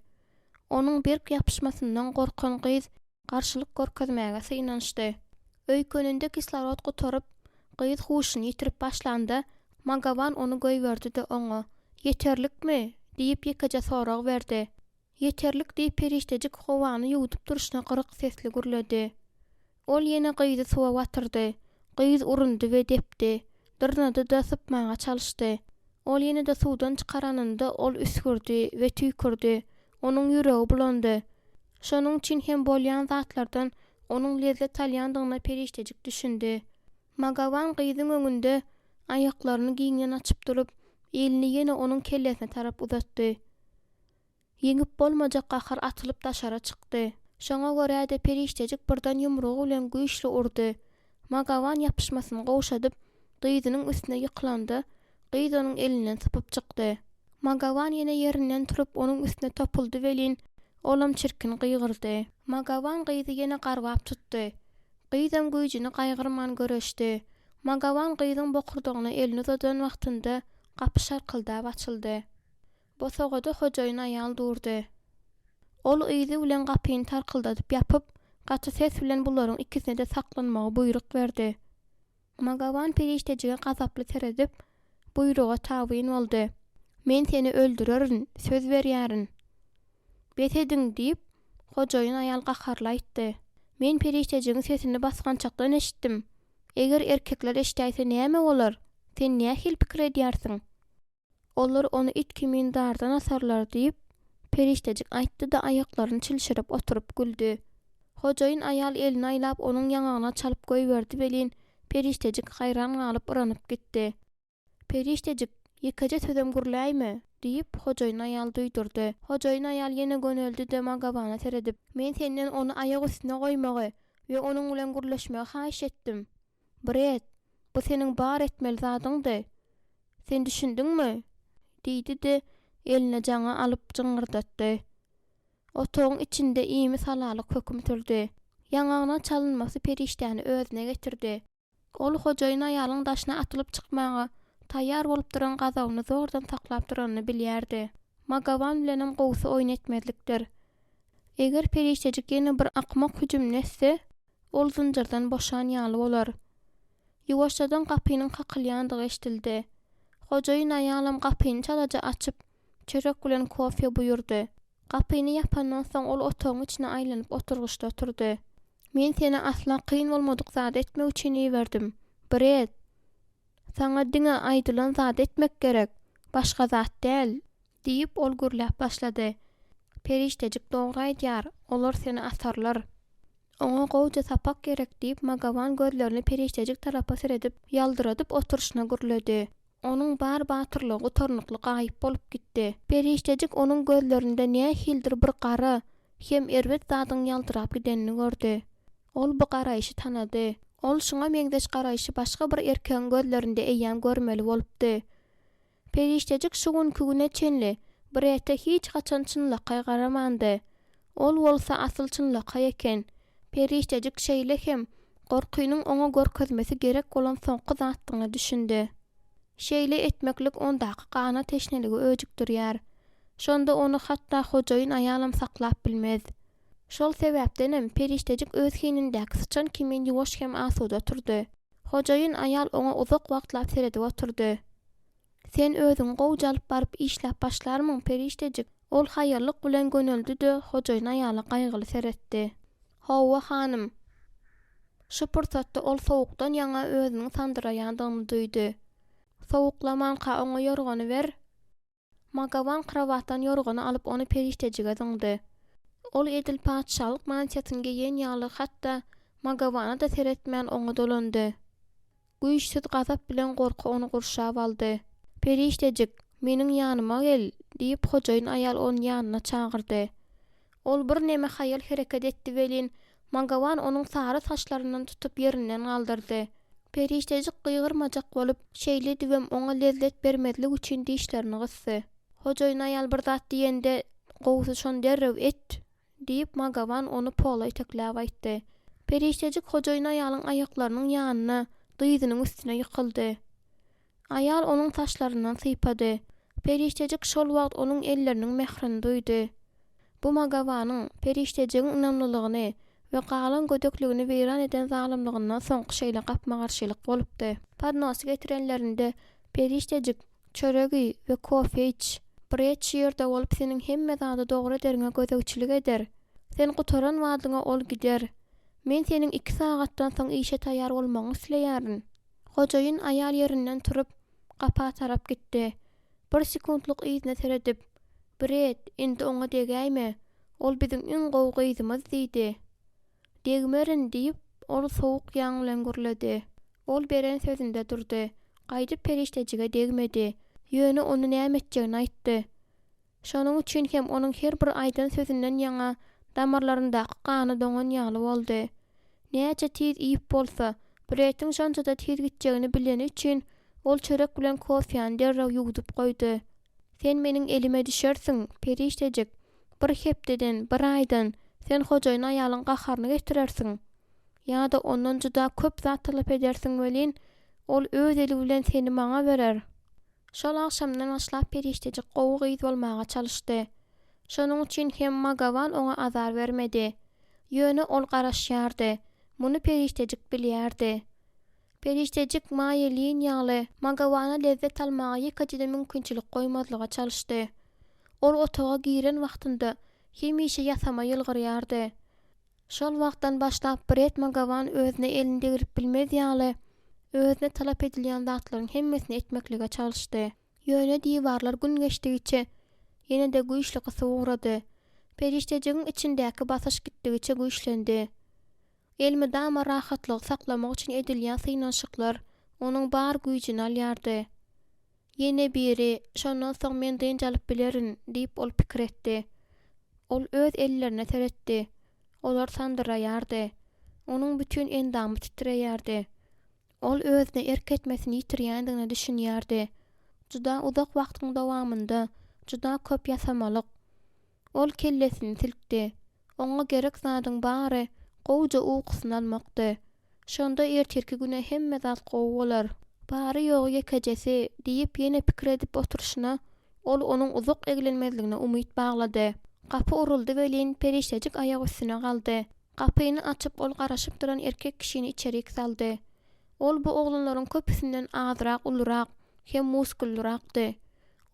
[SPEAKER 2] Onuň berk ýapyşmasyndan gorkan gyz garşylyk görkezmäge synanyşdy. Öýkeninde kislorod gutaryp, gyz huşuny ýitirip başlanda, Magawan ony goýberdi-de oňa, Ýeterlikmi? diýip ýekeje sorag berdi. Ýeterlik diýip perişdejik howany ýuwdup durşuna gyryk sesli gürledi. Ol ýene gyzy suwa batyrdy. Gyz urundy we depdi. Dyrnady-da sypmaga çalyşdy. Ol ýene-de suwdan çykaranynda ol üsgürdi we tüýkürdi. Onuň ýüregi bulandy. Şonuň üçin hem bolýan zatlardan onuň lezzet alýandygyna perişdejik düşündi. Magawan gyzyň öňünde aýaklaryny giňden açyp durup, elini ýene onuň kellesine tarap uzatdy. Ýeňip bolmajak gahar atylyp daşara çykdy. Şoňa görä-de perişdejik birden ýumrugy bilen güýçli urdy. Magawan ýapyşmasyny gowşadyp, dyzynyň üstüne ýykylanda, gyz onuň elinden sypyp çykdy. Magawan ýene ýerinden turup onuň üstüne topuldy welin, olam çirkin gygyrdy. Magawan gyzy ýene garbap tutdy. Gyzam güýjüni gaýgyrman göreşdi. Magawan gyzyň bokurdagyna elini uzadan wagtynda gapy şarkyldap açyldy. Bosagada hojaýyn aýal durdy. Ol yzy bilen gapyny tarkyldadyp ýapyp, gaty ses bilen bularyň ikisine-de saklanmagy buýruk berdi. Magawan perişdejige gazaply seredip, buýruga tabyn boldy. Men seni öldürerin, söz berýärin. Bes ediň! diýip, hojaýyn aýal gaharly aýtdy. Men perişdejigiň sesini basgançakdan eşitdim. Eger erkekler eşidäýse näme bolar? Sen nähili pikir edýärsiň? Olar ony it kimin dardan asarlar, diýip, perişdejik aýtdy-da, aýaklaryny çilşirip oturyp güldi. Hojaýyn aýal elini aýlap onuň ýaňagyna çalyp goýberdi welin, perişdejik haýran galyp yranyp gitdi. Perişdejik, ýekeje sözem gürläýme! diýip, hojaýyn aýal duýdurdy. Hojaýyn aýal ýene göneldi-de Magawana seredip, Men senden ony aýak üstüne goýmagy we onuň bilen gürleşmegi haýyş etdim. Bret, bu seniň bar etmeli zadyňdy. Sen düşündiňmi? diýdi-de, eline jaňy alyp jyňňyrdatdy. Otagyň içinde imi-salalyk höküm sürdi. Ýaňagyna çalynmasy perişdäni özüne getirdi. Ol hojaýyn aýalyň daşyna atylyp çykmaga taýýar bolup duran gazabyny zordan saklap duranyny bilýärdi. Magawan bilenem gowusy oýun etmezlikdir. Eger perişdejik ýene bir akmak hüjümini etse, Ol zynjyrdan boşan ýaly bolar. Ýuwaşjadan gapynyň kakylýandygy eşidildi. Hojaýyn aýalam gapyny çalaja açyp, çörek bilen kofe buýurdy. Gapyny ýapandan soň ol otagyň içine aýlanyp oturgyçda oturdy. Men seni asla kyn bolmadyk zady etmek üçin iberdim, Bred. Saňa diňe aýdylan zady etmek gerek, başga zat däl, diýip, ol gürläp başlady. Perişdejik dogry aýdýar, olar seni asarlar. Oňa gowja sapak gerek, diýip, Magawan gözlerini perişdejik tarapa seredip, ýaldyradyp oturyşyna gürledi. Onuň bar batyrlygy gutarnykly gaýyp bolup gitdi. Perişdejik onuň gözlerinde nähilidir bir gara hem erbet zadyň ýaldyrap gidenini gördi. Ol bu garaýşy tanady. Ol şuňa meňzeş garaýşy başga bir erkegiň gözlerinde eýýäm görmeli bolupdy. Perişdejik şu günki güne çenli Brete hiç haçan çynlakaý garamandy. Ol bolsa asyl çynlakaý eken. Perişdejik şeýle hem gorkynyň oňa görkezmesi gerek bolan soňky zatdygyna düşündi. Şeýle etmeklik ondaky gana teşneligi öjükdirýär. Şonda ony hatda hojaýyn aýalam saklap bilmez. Şol sebäpdenem perişdejik öz hinindäki syçan kimin ýuwaş hem asuda oturdy. Hojaýyn aýal oňa uzak wagtlap seredip oturdy. Sen özüňi gowja alyp baryp işläp başlarmyň, perişdejik? Ol haýallyk bilen göneldi-de, hojaýyn aýala gaýgyly seretdi. Hawa, hanym. Şu pursatda ol sowukdan ýaňa özüniň sandyraýandygyny duýdy. Sowuklamanka oňa ýorgany ber. Magawan krowatdan ýorgany alyp ony perişdejige zyňdy. Ol edil patyşalyk mantiýasyny geýen ýaly hatda Magawana-da seretmän oňa dolandy. Güýçsüz gazap bilen gorky ony gurşap aldy. Perişdejik, meniň ýanyma gel, diýip hojaýyn aýal ony ýanyna çagyrdy. Ol birneme haýal hereket etdi welin, Magawan onuň sary saçlaryndan tutup ýerinden galdyrdy. Perişdejik gygyrmajak bolup, şeýle edibem oňa lezzet bermezlik üçin dişlerini gysdy. Hojaýyn aýal bir zat diýende, gowusy şony derrew et! diýip, Magawan ony pola itekläp aýtdy. Perişdejik hojaýyn aýalyň aýaklarynyň ýanyna, dyzynyň üstüne ýykyldy. Aýal onuň saçlaryndan sypady. Perişdejik şol wagt onuň elleriniň mährini duýdy. Bu Magawanyň, perişdejigiň ynamlylygyny we galan gödekligini weýran eden zalymlygyndan soňky şeýle gapma-garşylyk bolupdy. Podnosy getirenlerinde, Perişdejik, çörek iý we kofe iç. Bret şu ýerde bolup seniň hemme zady dogry ederiňe gözegçilik eder. Sen gutaran badyňa ol gider. Men seniň iki sagatdan soň işe taýýar bolmagyňy isleýärin. Hojaýyn aýal ýerinden turup, gapa tarap gitdi. Bir sekuntlyk yzyna seredip, Bret, indi oňa degäýme, ol biziň iň gowy gyzymyz diýdi. Degmerin, diýip, ol sowuk ýaň bilen gürledi. Ol beren sözünde durdy. Gaýdyp perişdejige degmedi. Ýöne ony näme etjegini aýtdy. Şonuň üçin hem onuň her bir aýdan sözünden ýaňa damarlaryndaky gany doňan ýaly boldy. Näçe tiz iýip bolsa, Bretiň şonça-da tiz gitjegini bileni üçin, ol çörek bilen kofýany derrew ýuwdup goýdy. Sen meniň elime düşersiň, perişdejik. Bir hepdeden, bir aýdan sen hojaýyn aýalyň gaharyny getirersiň. Ýa-da ondan juda köp zat talap edersiň welin, ol öz eli bilen seni maňa berer. Şol agşamdan başlap perişdejik gowy gyz bolmaga çalyşdy. Şonuň üçin hem Magawan oňa azar bermedi. Ýöne ol garaşýardy. Muny perişdejik bilýärdi. Perişdejik Maýa Lin ýaly Magawana lezzet almaga ýekeje-de mümkinçilik goýmazlyga çalyşdy. Ol otaga giren wagtynda hemişe ýasama ýylgyrýardy. Şol wagtdan başlap Bret Magawan özüne elini degrip bilmez ýaly, özüne talap edilýän zatlaryň hemmesini etmeklige çalyşdy. Ýöne diwarlar gün geçdigiçe ýene-de güýçli gysyp ugrady. Perişdejigiň içindäki basyş gitdigiçe güýçlendi. Elmydama rahatlygy saklamak üçin edilýän synanyşyklar onuň bar güýjüni alýardy. Ýene biri, şondan soň men dynç alyp bilerin, diýip ol pikir etdi. Ol öz ellerine seretdi. Olar sandyraýardy. Onuň bütin endamy titreýärdi. Ol özüne erk etmesini ýitirýändigine düşünýärdi. Juda uzak wagtyň dowamynda, juda köp ýasamalyk. Ol kellesini silkdi. Oňa gerek zadyň bary gowuja ukusyny almakdy. Şonda ertirki güne hemme zat gowy bolar. Bary-ýogy ýekejesi, diýip, ýene pikir edip oturyşyna, ol onuň uzak eglenmezligine umyt baglady. Gapy uruldy welin, perişdejik aýak üstüne galdy. Gapyny açyp, ol garaşyp duran erkek kişini içerik saldy. Ol bu oglanlaryň köpüsinden azrak ulurak hem muskullyrakdy.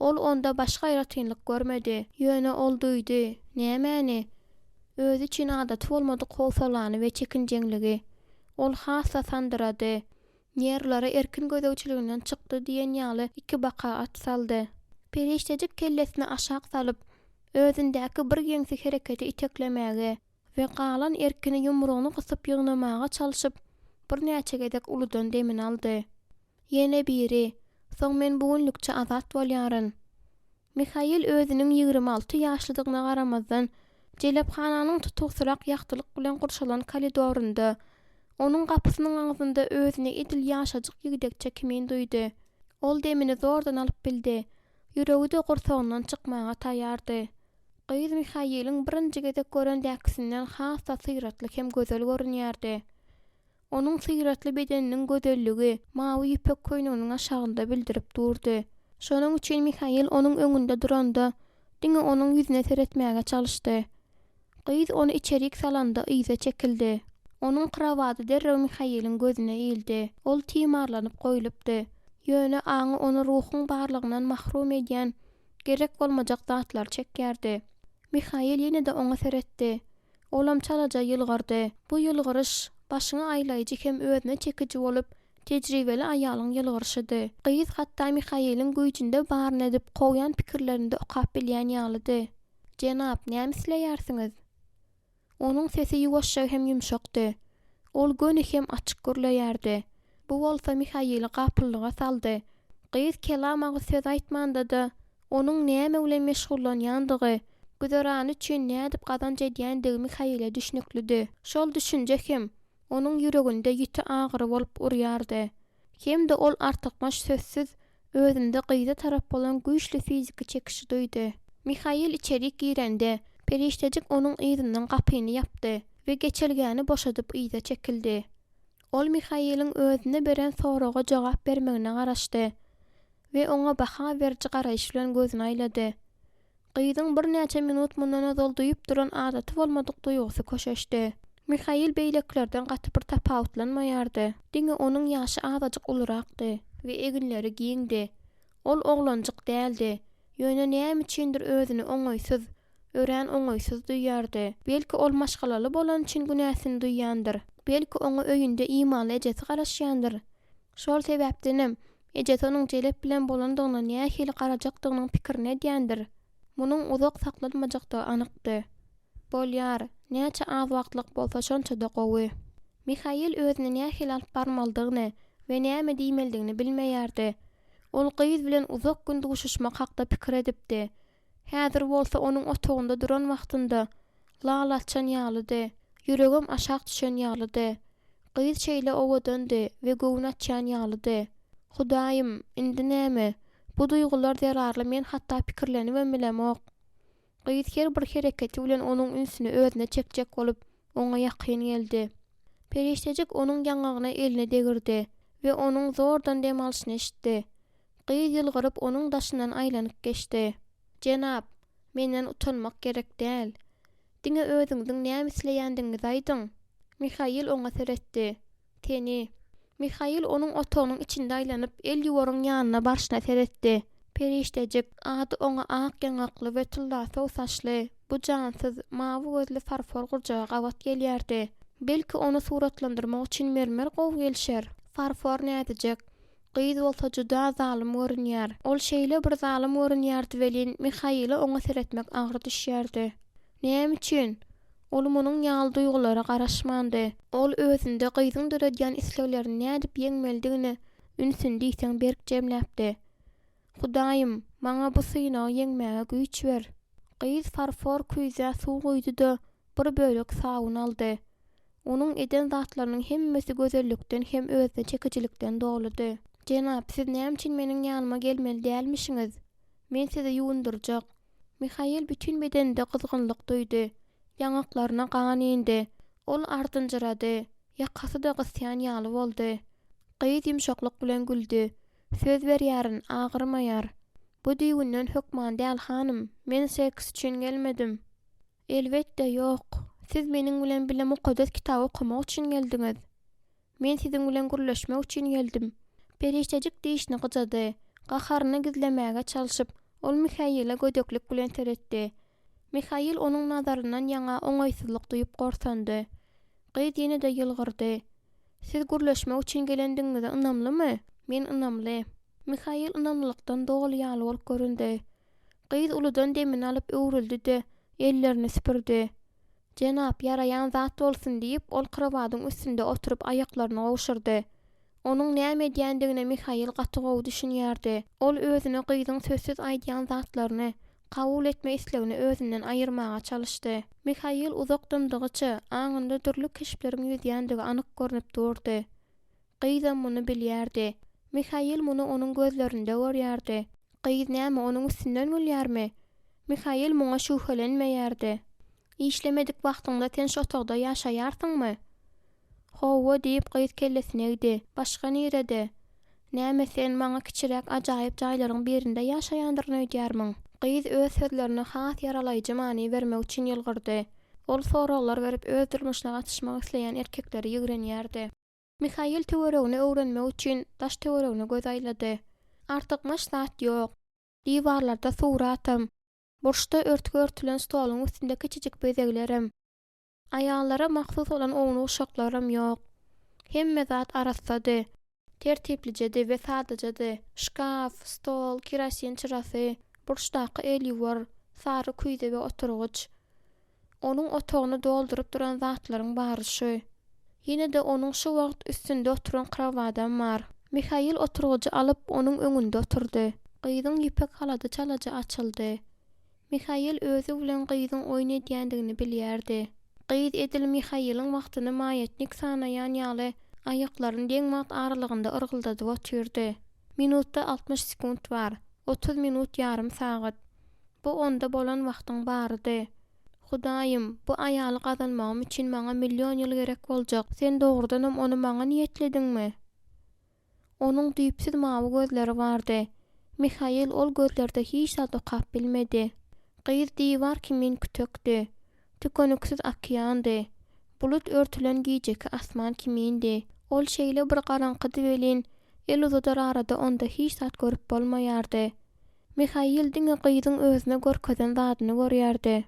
[SPEAKER 2] Ol onda başga aýratynlyk görmedi. Ýöne ol duýdy. Nämäni? Özi üçin adaty bolmadyk howsalany we çekinjeňligi. Ol has-da sandyrady. Nerwleri erkin gözegçiliginden çykdy diýen ýaly ikibaka at saldy. Perişdejik kellesini aşak salyp, özündäki birgeňsi hereketi iteklemäge we galan erkini ýumrugyny gysyp ýygnamaga çalşyp, birnäçe gezek uludan demini aldy. Ýene biri, Soň men bu günlükçe azat bolýaryn. Mihail özüniň 26 ýaşlydygyna garamazdan, jelephananyň tutuksyrak ýagtylyk bilen gurşalan koridorynda, onuň gapysynyň agzynda özüni edil ýaşajyk ýigdekçe kimin duýdy. Ol demini zordan alyp bildi. Ýüregi-de gursagyndan çykmaga taýýardy. Gyz Mihailiň birinji gezek görendäkisinden has-da syratly hem gözel görünýärdi. Onuň syratly bedeniniň gözelligi mawy ýüpek köýneginiň aşagynda bildirip durdy. Şonuň üçin Mihail onuň öňünde duranda, diňe onuň ýüzüne seretmäge çalyşdy. Gyz ony içerik salanda yza çekildi. Onuň krowady derrew Mihailiň gözüne ildi. Ol timarlanyp goýlupdy. Ýöne aňy ony ruhuň barlygyndan mahrum edýän gerek bolmajak zatlary çekýärdi. Mihail ýene-de oňa seretdi. Olam çalaja ýylgyrdy. Bu ýylgyryş, başyňy aýlaýjy hem özüne çekiji bolup, tejribeli aýalyň ýylgyryşydy. Gyz hatda Mihailiň güýjünde baryny edip kowýan pikirlerini-de okap bilýän ýalydy. Jenap, näme isleýärsiňiz? Onuň sesi ýuwaşja hem ýumşakdy. Ol göni hem açyk gürleýärdi. Bu bolsa Mihaili gapyllyga saldy. Gyz kelam agyz söz aýtmanda-da, Onuň näme bilen meşgullanýandygy, güzerany üçin nädip gazanç edýändigi Mihaile düşnüklidi. Şol düşünje hem onuň ýüreginde ýiti agyry bolup urýardy. Hem-de ol artykmaç sözsüz özünde gyza tarap bolan güýçli fiziki çekişi duýdy. Mihail içerik girende, perişdejik onuň yzyndan gapyny ýapdy we geçelgäni boşadyp yza çekildi. Ol Mihailiň özüne beren soraga jogap bermegine garaşdy. We oňa baha beriji garaýyş bilen gözüni aýlady. Gyzyň birnäçe minut mundan ozal duýup duran adaty bolmadyk duýgusy köşeşdi. Mihail beýlekilerden gaty bir tapawutlanmaýardy. Diňe onuň ýaşy azajyk ulurakdy we eginleri giňdi. Ol oglanjyk däldi. Ýöne näme üçindir özüni oňaýsyz, örän oňaýsyz duýýardy. Belki ol maşgalaly bolany üçin günäsini duýýandyr. Belki oňa öýünde imanly ejesi garaşýandyr. Şol sebäpdenem, ejesi onuň jelep bilen bolandygyna nähili garajakdygynyň pikirini edýändir. Munuň uzak saklanmajakdygy anykdy. Bolýar, näçe az wagtlyk bolsa şonça-da gowy. Mihail özüni nähili alyp barmalydygyny we näme diýmelidigini bilmeýärdi. Ol gyz bilen uzak gün duşuşmak hakda pikir edipdi. Häzir bolsa onuň otagynda duran wagtynda lal açan ýalydy, ýüregem aşak düşen ýalydy. Gyz şeýle owadandy we göwün açýan ýalydy. Hudaýym, indi näme? Bu duýgular zerarly men hatda pikirlenibem bilemok. Gyz her bir hereketi bilen onuň ünsüni özüne çekjek bolup, oňa ýakyn geldi. Perişdejik onuň ýaňagyna elini degirdi we onuň zordan dem alşyny eşitdi. Gyz ýylgyryp onuň daşyndan aýlanyp geçdi. Jenap, menden utanmak gerek däl. Diňe özüňiziň näme isleýändigiňizi aýdyň. Mihail oňa seretdi. Seni. Mihail onuň otagynyň içinde aýlanyp, el ýuwaryň ýanyna barşyna seretdi. Perişdejik, ady oňa ak ýaňakly we tyllasow saçly, bu jansyz, mawy gözli farfor gurjaga gabat gelýärdi. Belki ony suratlandyrmak üçin mermer gowy gelşer? Farfor näzijek, Gyz bolsa juda zalym görünýär. Ol şeýle bir zalym görünýärdi welin, Mihaile oňa seretmek agyr düşýärdi. Näme üçin? Ol munuň ýaly duýgulara garaşmandy. Ol özünde gyzyň döredýän isleglerini nädip ýeňmelidigine ünsüni diýseň berk jemläpdi. Hudaýym, maňa bu synagy ýeňmäge güýç ber. Gyz farfor küýzä suw guýdy-da, bir bölek sabyn aldy. Onuň eden zatlarynyň hemmesi gözellikden hem özüne çekijilikden doludy. Jenap, siz näme üçin meniň ýanyma gelmeli dälmişiňiz? Men sizi ýuwundyrjak. Mihail bütin bedeninde gyzgynlyk duýdy. Ýaňaklaryna gan indi. Ol ardynjyrady. Ýakasy-da gysýan ýaly boldy. Gyz ýumşaklyk bilen güldi. Söz berýärin, agyrmaýar. Bu düýbünden hökman däl, hanym. Men seks üçin gelmedim. Elbetde, ýok. Siz meniň bilen bile Mukaddes Kitaby okamak üçin geldiňiz. Men siziň bilen gürleşmek üçin geldim. Perişdejik dişini gyjady. Gaharyny gizlemäge çalşyp, ol Mihaile gödeklik bilen seretdi. Mihail onuň nazaryndan ýaňa oňaýsyzlyk duýup gorsandy. Gyz ýene-de ýylgyrdy. Siz gürleşmek üçin gelendigiňize ynamlymy? Men ynamly. Mihail ynamlylykdan doly ýaly bolup göründi. Gyz uludan demini alyp öwrüldi-de, ellerini süpürdi. Jenap, ýaraýan zat bolsun, diýip, ol krowadyň üstünde oturyp aýaklaryny gowşurdy. Onuň näme edýändigine Mihail gaty gowy düşünýärdi. Ol özüne gyzyň sözsüz aýdýan zatlaryny kabul etme islegini özünden aýyrmaga çalyşdy. Mihail uzak dymdygyça, aňynda dürli keşpleriň ýüzýändigi anyk görnüp durdy. Gyzam muny bilýärdi. Mihail muny onuň gözlerinde görýärdi. Gyz näme, onuň üstünden gülýärmi? Mihail muňa şübhelenmeýärdi. Işlemedik wagtyňda sen şu otagda ýaşaýarsyňmy? Hawa, diýip, gyz kellesini egdi. Başga nirede? Näme, sen maňa kiçiräk ajaýyp jaýlaryň birinde ýaşaýandyryn öýdýärmiň? Gyz öz sözlerine has ýaralaýjy many bermek üçin ýylgyrdy. Ol soraglar berip, öz durmuşyna gatyşmak isleýän erkekleri ýigrenýärdi. Mihail töweregini öwrenmek üçin daş-töweregine göz aýlady. Artykmaç zat ýok. Diwarlarda suratam, burçda örtgi örtülen stoluň üstünde kiçijik bezeglerem, aýallara mahsus bolan ownuk uşaklaram ýok. Hemme zat arassady, tertiplijedi we sadajady, şkaf, stol, kerosin çyrasy, burçdaky elýuwar, sary küýze we oturgyç. Onuň otagyny dolduryp duran zatlaryň bary şu. Ýene-de onuň şu wagt üstünde oturan krowadam bar. Mihail oturgyjy alyp, onuň öňünde oturdy. Gyzyň ýüpek halady çalaja açyldy. Mihail özi bilen gyzyň oýun edýändigini bilýärdi. Gyz edil Mihailiň wagtyny maýatnik sanaýan ýaly, aýaklaryny deň wagt aralygynda yrgyldadyp otyrdy. Minutda 60 sekunt bar. 30 minut ýarym sagat. Bu onda bolan wagtyň barydy. Hudaýym, bu aýaly gazanmagym üçin maňa million ýyl gerek boljak. Sen dogrudanam ony maňa niýetlediňmi? Onuň düýpsüz mawy gözleri bardy. Mihail ol gözlerde hiç zat okap bilmedi. Gyz diwar kimin kütekdi. Tükeniksiz okeandy. Bulut örtülen gijeki asman kimindi. Ol şeýle bir garaňkydy welin, el uzadar arada onda hiç zat görüp bolmaýardy. Mihail diňe gyzyň özüne görkezen zadyny görýärdi.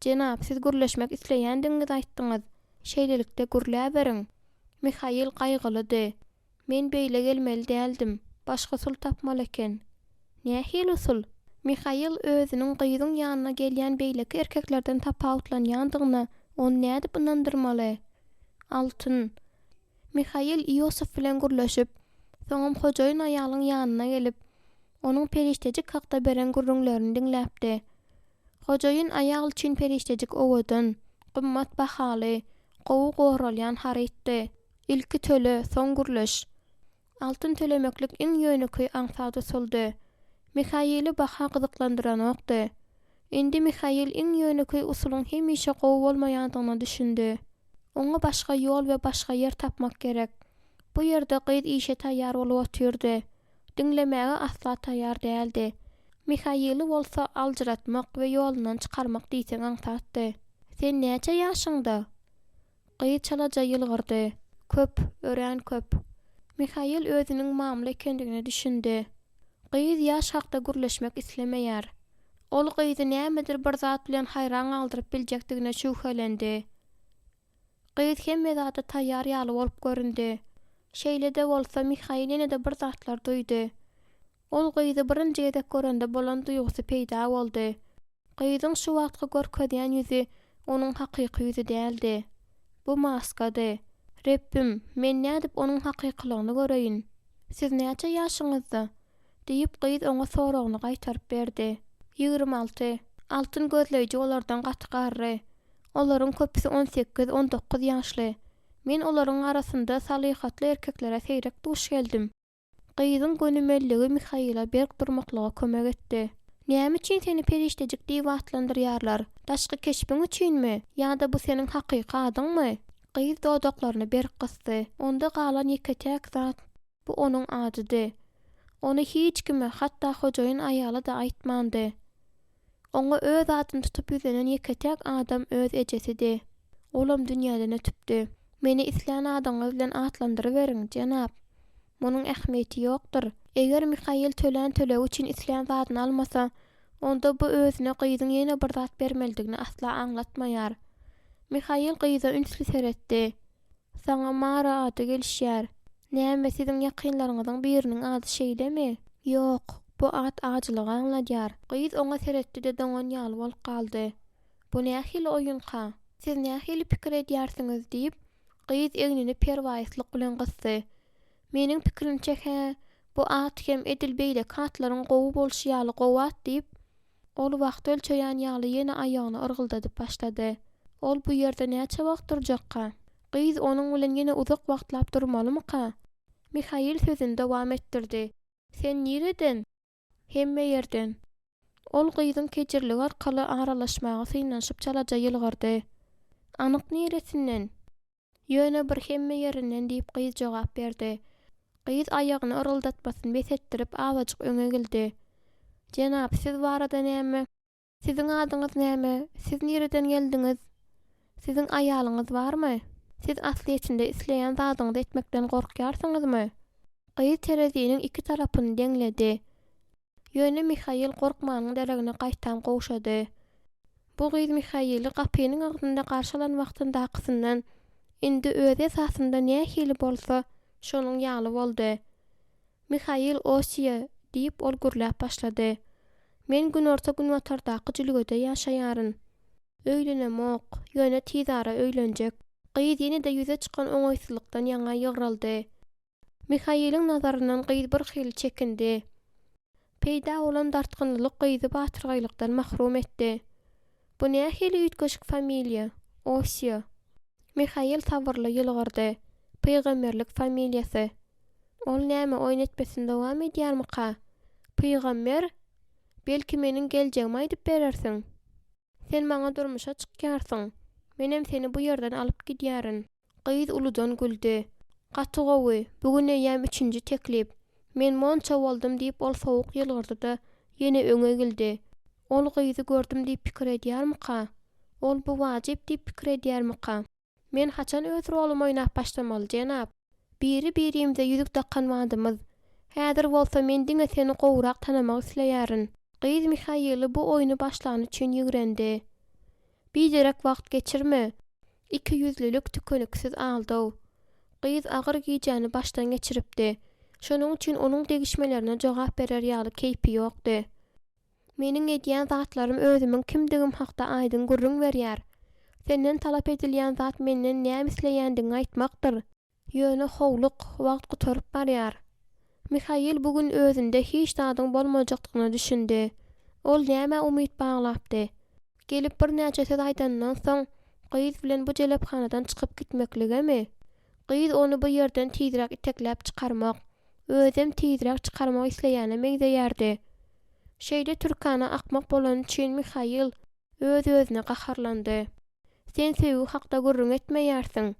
[SPEAKER 2] Jenap, siz gürleşmek isleýändigiňizi aýtdyňyz. Şeýlelikde gürläberiň. Mihail gaýgylydy. Men beýle gelmeli däldim. Başga usul tapmaly eken. Nähili usul? Mihail özüniň gyzyň ýanyna gelýän beýleki erkeklerden tapawutlanýandygyna ony nädip ynandyrmaly? Altyn. Mihail Iosif bilen gürleşip, soňam hojaýyn aýalyň ýanyna gelip, onuň perişdejik hakda beren gürrüňlerini diňläpdi. Hojaýyn aýal üçin perişdejik owadan, gymmat bahaly, gowy goralýan harytdy. Ilki töle, soň gürleş. Altyn tölemeklik iň ýönekeý aňsat usuldy. Mihaili baha gyzyklandyranokdy. Indi Mihail iň ýönekeý usulyň hemişe gowy bolmaýandygyna düşündi. Oňa başga ýol we başga ýer tapmak gerek. Bu ýerde gyz işe taýýar bolup otyrdy. Diňlemäge asla taýýar däldi. Mihaili bolsa aljyratmak we ýolundan çykarmak diýseň aňsatdy. Sen näçe ýaşyňda? Gyz çalaja ýylgyrdy. Köp, örän köp. Mihail özüniň mamla ekendigine düşündi. Gyz ýaş hakda gürleşmek islemeýär. Ol gyzy nämedir bir zat bilen haýran galdyryp biljekdigine şübhelendi. Gyz hemme zada taýýar ýaly bolup göründi. Şeýle-de bolsa, Mihail ýene-de bir zatlar duýdy. Ol gyzy birinji gezek görende bolan duýgusy peýda boldy. Gyzyň şu wagtky görkezýän ýüzi onuň hakyky ýüzi däldi. Bu maskady. Rebbim, men nädip onuň hakykylygyny göreýin? Siz näçe ýaşyňyzda? diýip, gyz oňa soragyny gaýtaryp berdi. 26. Altyn gözleýji olardan gaty garry. Olaryň köpüsi on sekiz, on dokuz ýaşly. Men olaryň arasynda salyhatly erkeklere seýrek duş geldim. Gyzyň gönümelligi Mihaila berk durmaklyga kömek etdi. Näme üçin seni perişdejik diýip atlandyrýarlar? Daşky keşbiň üçinmi? Ýa-da bu seniň hakyky adyňmy? Gyz dodaklaryny berk gysdy. Onda galan ýeke-täk zat, bu onuň adydy. Ony hiç kime, hatda hojaýyn aýala-da aýtmandy. Oňa öz adyny tutup ýüzlenen ýeke-täk adam öz ejesidi. Olam dünýäden ötüpdi. Meni islän adyňyz bilen atlandyryberiň, jenap. Munuň ähmiýeti ýokdur. Eger Mihail tölän tölegi üçin islän zadyny almasa, onda bu özüne gyzyň ýene bir zat bermelidigini asla aňlatmaýar. Mihail gyza ünsli seretdi. Saňa Mara ady gelişýär. Näme, siziň ýakynlaryňyzyň biriniň ady şeýlemi? Ýok, bu at ajylygy aňladýar. Gyz oňa seretdi-de doňan ýaly bolup galdy. Bu nähili oýunka? Siz nähili pikir edýärsiňiz? diýip, gyz egnini perwaýyslyk bilen gysdy. Meniň pikirimçe-hä, bu at hem edil beýleki atlaryň gowy bolşy ýaly gowy at diýip, Ol wagty ölçeýän ýaly ýene aýagyny yrgyldadyp başlady. Ol bu ýerde näçe wagt durjakka? Gyz onuň bilen ýene uzak wagtlap durmalymyka? Mihail sözüni dowam etdirdi. Sen nireden? Hemme ýerden. Ol gyzyň kejirligi arkaly aralaşmaga synanyşyp çalaja ýylgyrdy. Anyk niresinden? Ýöne bir hemme ýerinden diýip gyz jogap berdi. Gyz aýagyny yrgyldatmasyny bes etdirip azajyk öňe egildi. Jenap, siz barada näme? Siziň adyňyz näme? Siz nireden geldiňiz? Siziň aýalyňyz barmy? Siz aslyýetinde isleýän zadyňyzy etmekden gorkýarsyňyzmy? Gyz tereziniň iki tarapyny deňledi. Ýöne Mihail gorkmanyň deregine gaýtam gowşady. Bu gyz Mihaili gapynyň agzynda garşy alan wagtyndakysyndan, indi özi esasynda nähili bolsa, şonuň ýaly boldy. Mihail Osiýa, diýip, ol gürläp başlady. Men günorta-günbatardaky jülgede ýaşaýaryn. Öýlenemok, ýöne tizara öýlenjek. Gyz ýene-de ýüze çykan oňaýsyzlykdan ýaňa ýygryldy. Mihailiň nazaryndan gyz birhili çekindi. Peýda bolan dartgynlylyk gyzy batyrgaýlykdan mahrum etdi. Bu nähili üýtgeşik familiýa, Osýa? Mihail sabyrly ýylgyrdy. Pygamberlik familiýasy. Ol näme, oýun etmesini dowam edýärmika? Pygamber? Belki meniň geljegimi aýdyp berersiň? Sen maňa durmuşa çykýarsyň, menem seni bu ýerden alyp gidýärin. Gyz uludan güldi. Gaty gowy, bu gün eýýäm üçünji teklip. Men monça boldum diýip ol sowuk ýylgyrdy-da, ýene öňe egildi. Ol gyzy gördüm diýip pikir edýärmika? Ol bu wajyp diýip pikir edýärmika? Men haçan öz rolumy oýnap başlamaly, jenap? Biri-birimize ýüzük dakan badymyz. Häzir bolsa men diňe seni gowurak tanamak isleýärin. Gyz Mihaili bu oýny başlany üçin ýigrendi. Biderek wagt geçirme. Ikiýüzlülik tükeniksiz aldaw. Gyz agyr gijäni başdan geçiripdi. Şonuň üçin onuň degişmelerine jogap berer ýaly keýpi ýokdy. Meniň edýän zatlarym özümiň kimdigim hakda aýdyň gürrüň berýär. Senden talap edilýän zat menden näme isleýändigiňi aýtmakdyr. Ýöne howluk, wagt gutaryp barýar. Mihail bu gün özünde hiç zadyň bolmajakdygyna düşündi. Ol nämä umyt baglapdy? Gelip birnäçe söz aýdanyndan soň, gyz bilen bu jelephanadan çykyp gitmekligemi? Gyz ony bu ýerden tizräk itekläp çykarmak, özem tizräk çykarmak isleýäne meňzeýärdi. Şeýle türkana akmak bolany üçin Mihail öz-özüne gaharlandy. Sen söýgi hakda gürrüň etmeýärsiň.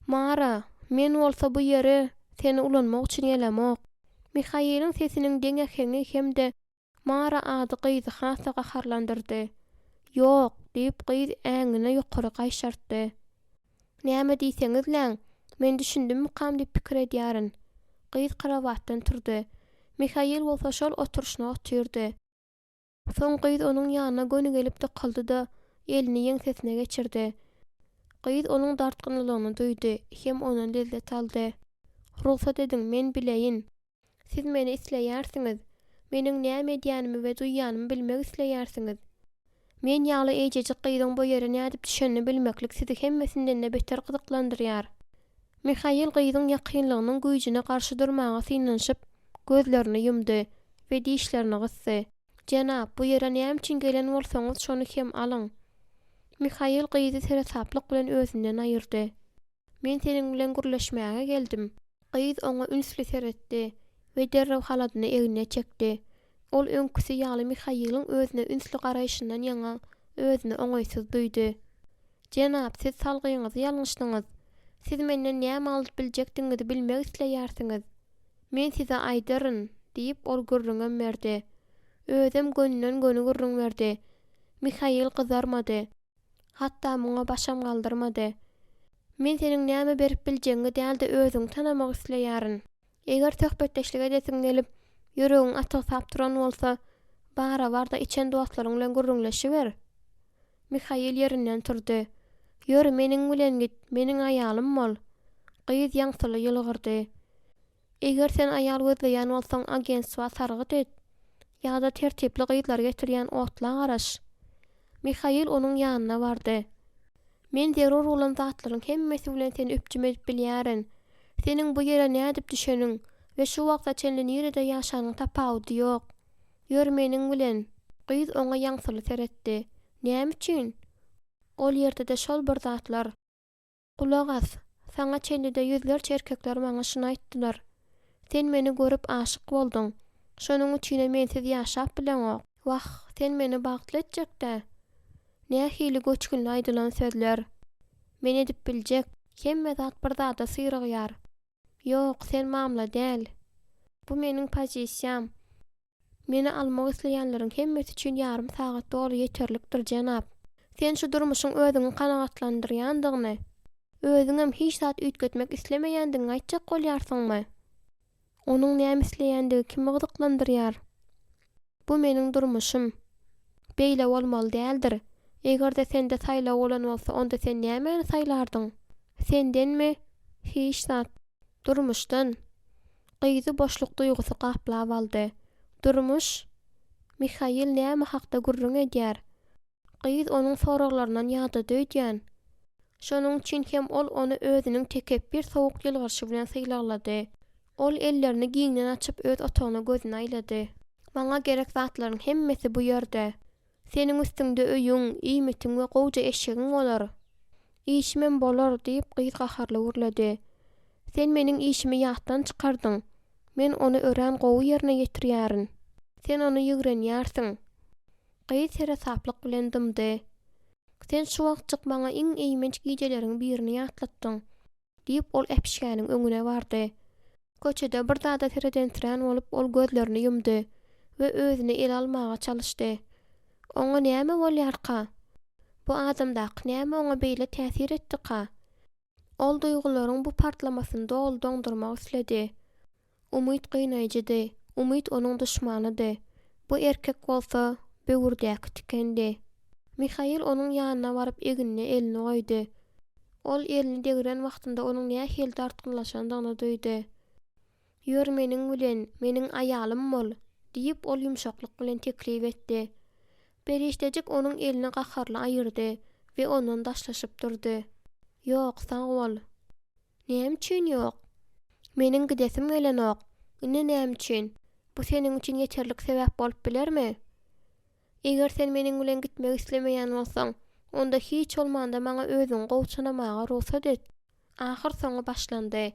[SPEAKER 2] Mara, men bolsa bu ýere seni ulanmak üçin gelemok. Mihailiň sesiniň deň äheňi hem-de Mara ady gyzy has-da gaharlandyrdy. Ýok, diýip, gyz äňini ýokary gaýşartdy. Näme diýseňizläň, men düşündimmikam diýip pikir edýärin. Gyz krowatdan turdy. Mihail bolsa şol oturyşyna otyrdy. Soň gyz onuň ýanyna göni gelip dykylydy-da, elini ýeňsesine geçirdi. Gyz onuň dartgynlylygyny duýdy hem ondan lezzet aldy. Rugsat ediň, men bileýin. Siz meni isleýärsiňiz. Meniň näme edýänimi we duýýanymy bilmek isleýärsiňiz. Men ýaly eýjejik gyzyň bu ýere nädip düşenini bilmeklik sizi hemmesinden-de beter gyzyklandyrýar. Mihail gyzyň ýakynlygynyň güýjüne garşy durmaga synanyşyp, gözlerini ýumdy we dişlerini gysdy. Jenap, bu ýere näme üçin gelen bolsaňyz, şony hem alyň. Mihail gyzy seresaplyk bilen özünden aýyrdy. Men seniň bilen gürleşmäge geldim. Gyz oňa ünsli seretdi we derrew haladyny egnine çekdi. Ol öňküsi ýaly Mihailiň özüne ünsli garaýşyndan ýaňa özüni oňaýsyz duýdy. Jenap, siz salgyňyzy ýalňyşdyňyz. Siz menden näme alyp biljekdigiňizi bilmek isleýärsiňiz. Men size aýdaryn, diýip, ol gürrüňem berdi. Özem gönüden-göni gürrüň berdi. Mihail gyzarmady. Hatda muňa başam galdyrmady. Men seniň näme berip biljegiňi däl-de, özüňi tanamak isleýärin. Eger söhbetdeşlik edesiň gelip, ýüregiň atygsap duran bolsa, bara-bar-da içen dostlaryň bilen gürrüňleşiber. Mihail ýerinden turdy. Ýör, meniň bilen git, meniň aýalym bol. Gyz ýaňsyly ýylgyrdy. Eger sen aýal gözleýän bolsaň, agentstwa sargyt et. Ýa-da tertipli gyzlary getirýän otla garaş. Mihail onuň ýanyna bardy. Men zerur bolan zatlaryň hemmesi bilen seni üpjüm edip bilýärin. Seniň bu ýere nädip düşeniň we şu wagta çenli nirede ýaşanyň tapawudy ýok. Ýör meniň bilen. Gyz oňa ýaňsyly seretdi. Näme üçin? Ol ýerde-de şol bir zatlar. Gulak as, saňa çenli-de ýüzlerçe erkekler maňa şuny aýtdylar. Sen meni görüp aşyk bolduň. Şonuň üçinem mensiz ýaşap bileňok. Wah, sen meni bagtly etjek-dä. Nähili göçgünli aýdylan sözler. Men edip biljek. Hemme zat bir zada syrygýar. Ýok, sen mamla däl. Bu meniň pozisiýam. Meni almak isleýänleriň hemmesi üçin ýarym sagat doly ýeterlikdir, jenap. Sen şu durmuşyň özüňi kanagatlandyrýandygyny, özüňem hiç zat üýtgetmek islemeýändigiňi aýtjak bolýarsyňmy? Onuň näme isleýändigi kimi gyzyklandyrýar? Bu meniň durmuşym. Beýle bolmaly däldir. Eger-de sende saýlaw bolan bolsa, onda sen nämäni saýlardyň? Sendenmi? Hiç zat. Durmuşdan. Gyzy boşluk duýgusy gaplap aldy. Durmuş? Mihail näme hakda gürrüň edýär? Gyz onuň soraglaryndan ýadady öýdýän. Şonuň üçin hem ol ony özüniň tekepbir sowuk ýylgyryşy bilen sylaglady. Ol ellerini giňden açyp öz otagyna gözüni aýlady. Maňa gerek zatlaryň hemmesi bu ýerde. Seniň üstüňde öýüň, iýmitiň we gowja eşegiň bolar. Işimem bolar, diýip, gyz gaharly gürledi. Sen meniň işimi ýatdan çykardyň. Men ony örän gowy ýerine ýetirýärin. Sen ony ýigrenýärsiň. Gyz seresaplyk bilen dymdy. Sen şu wagtjyk maňa iň eýmenç gijeleriň birini ýatlatdyň, diýip, ol äpişgäniň öňüne bardy. Köçede bir zada seredensirän bolup, ol gözlerini ýumdy we özüni ele almaga çalyşdy. Oňa näme bolýarka? Bu adamdaky näme oňa beýle täsir etdika? Ol duýgularyň bu partlamasyny doly doňdurmak isledi. Umyt gynaýjydy, umyt onuň duşmanydy. Bu erkek bolsa, böwürdäki tikendi. Mihail onuň ýanyna baryp egnine elini goýdy. Ol elini degren wagtynda onuň nähili dartgynlaşandygyny duýdy. Ýör meniň bilen, meniň aýalym bol! diýip, ol ýumşaklyk bilen teklip etdi. Perişdejik onuň elini gaharly aýyrdy we ondan daşlaşyp durdy. Ýok, sag bol. Näme üçin ýok? Meniň gidesim gelenok. Ine näme üçin. Bu seniň üçin ýeterlik sebäp bolup bilermi? Eger sen meniň bilen gitmek islemeýän bolsaň, onda hiç bolmanda maňa özüňi gowy tanamaga rugsat et. Ahyrsoňy başlandy.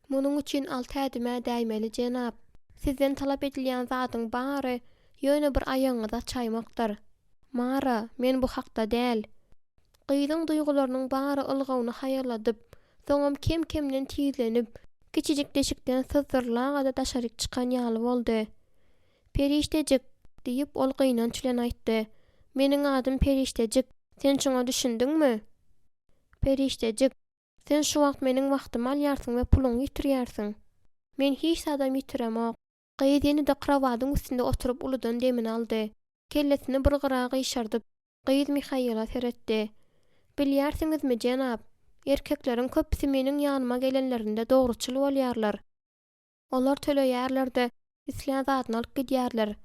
[SPEAKER 2] Munuň üçin alty ädim ädäýmeli, jenap. Sizden talap edilýän zadyň bary ýöne bir aýagyňyzy açaýmakdyr. Mara, men bu hakda däl. Gyzyň duýgularynyň bary ylgawyny haýalladyp, soňam kem-kemden tizlenip, kiçijik deşikden syzdyrlaga-da daşaryk çykan ýaly boldy. Perişdejik! diýip, ol gynanç bilen aýtdy. Meniň adym Perişdejik. Sen şuňa düşündiňmi? Perişdejik, sen şu wagt meniň wagtymy alýarsyň we puluňy ýitirýärsiň. Men hiç zadam ýitiremok. Gyz ýene-de krowadyň üstünde oturyp uludan demini aldy. Kellesini bir gyra gyşardyp, gyz Mihaila seretdi. Bilýärsiňizmi, jenap, erkekleriň köpüsi meniň ýanyma gelenlerinde dogruçyl bolýarlar. Olar töleýärler-de, islän zadyny alyp gidýärler.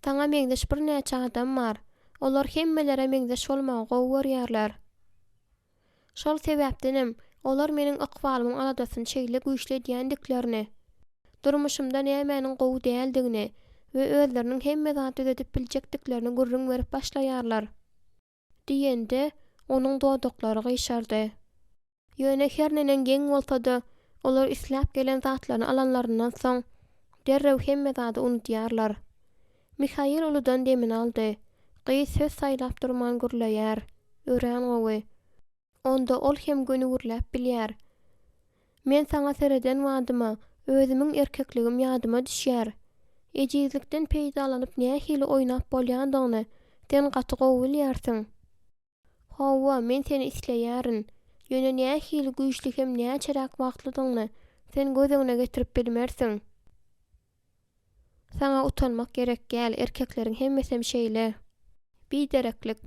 [SPEAKER 2] Saňa meňzeş birnäçe adam bar. Olar hemmelere meňzeş bolmagy gowy görýärler. Şol sebäpdenem, olar meniň ykbalymyň aladasyny şeýle güýçli edýändiklerini, durmuşymda nämäniň gowy däldigini we özleriniň hemme zady düzedip biljekdiklerini gürrüň berip başlaýarlar. Diýende, onuň dodaklary gyşardy. Ýöne her neneň geň bolsa-da, olar isläp gelen zatlaryny alanlaryndan soň, derrew hemme zady unudýarlar. Mihail uludan demini aldy. Gyz söz saýlap durman gürleýär. Örän gowy. Onda ol hem göni gürläp bilýär. Men saňa sereden badyma, özümiň erkekligim ýadyma düşýär. Ejizlikden peýdalanyp nähili oýnap bolýandygyny sen gaty gowy bilýärsiň. Hawa, men seni isleýärin. Ýöne nähili güýçli hem näçeräk wagtlydygyny sen göz öňüne getirip bilmersiň. Saňa utanmak gerek däl, erkekleriň hemmesem şeýle. Bidereklik.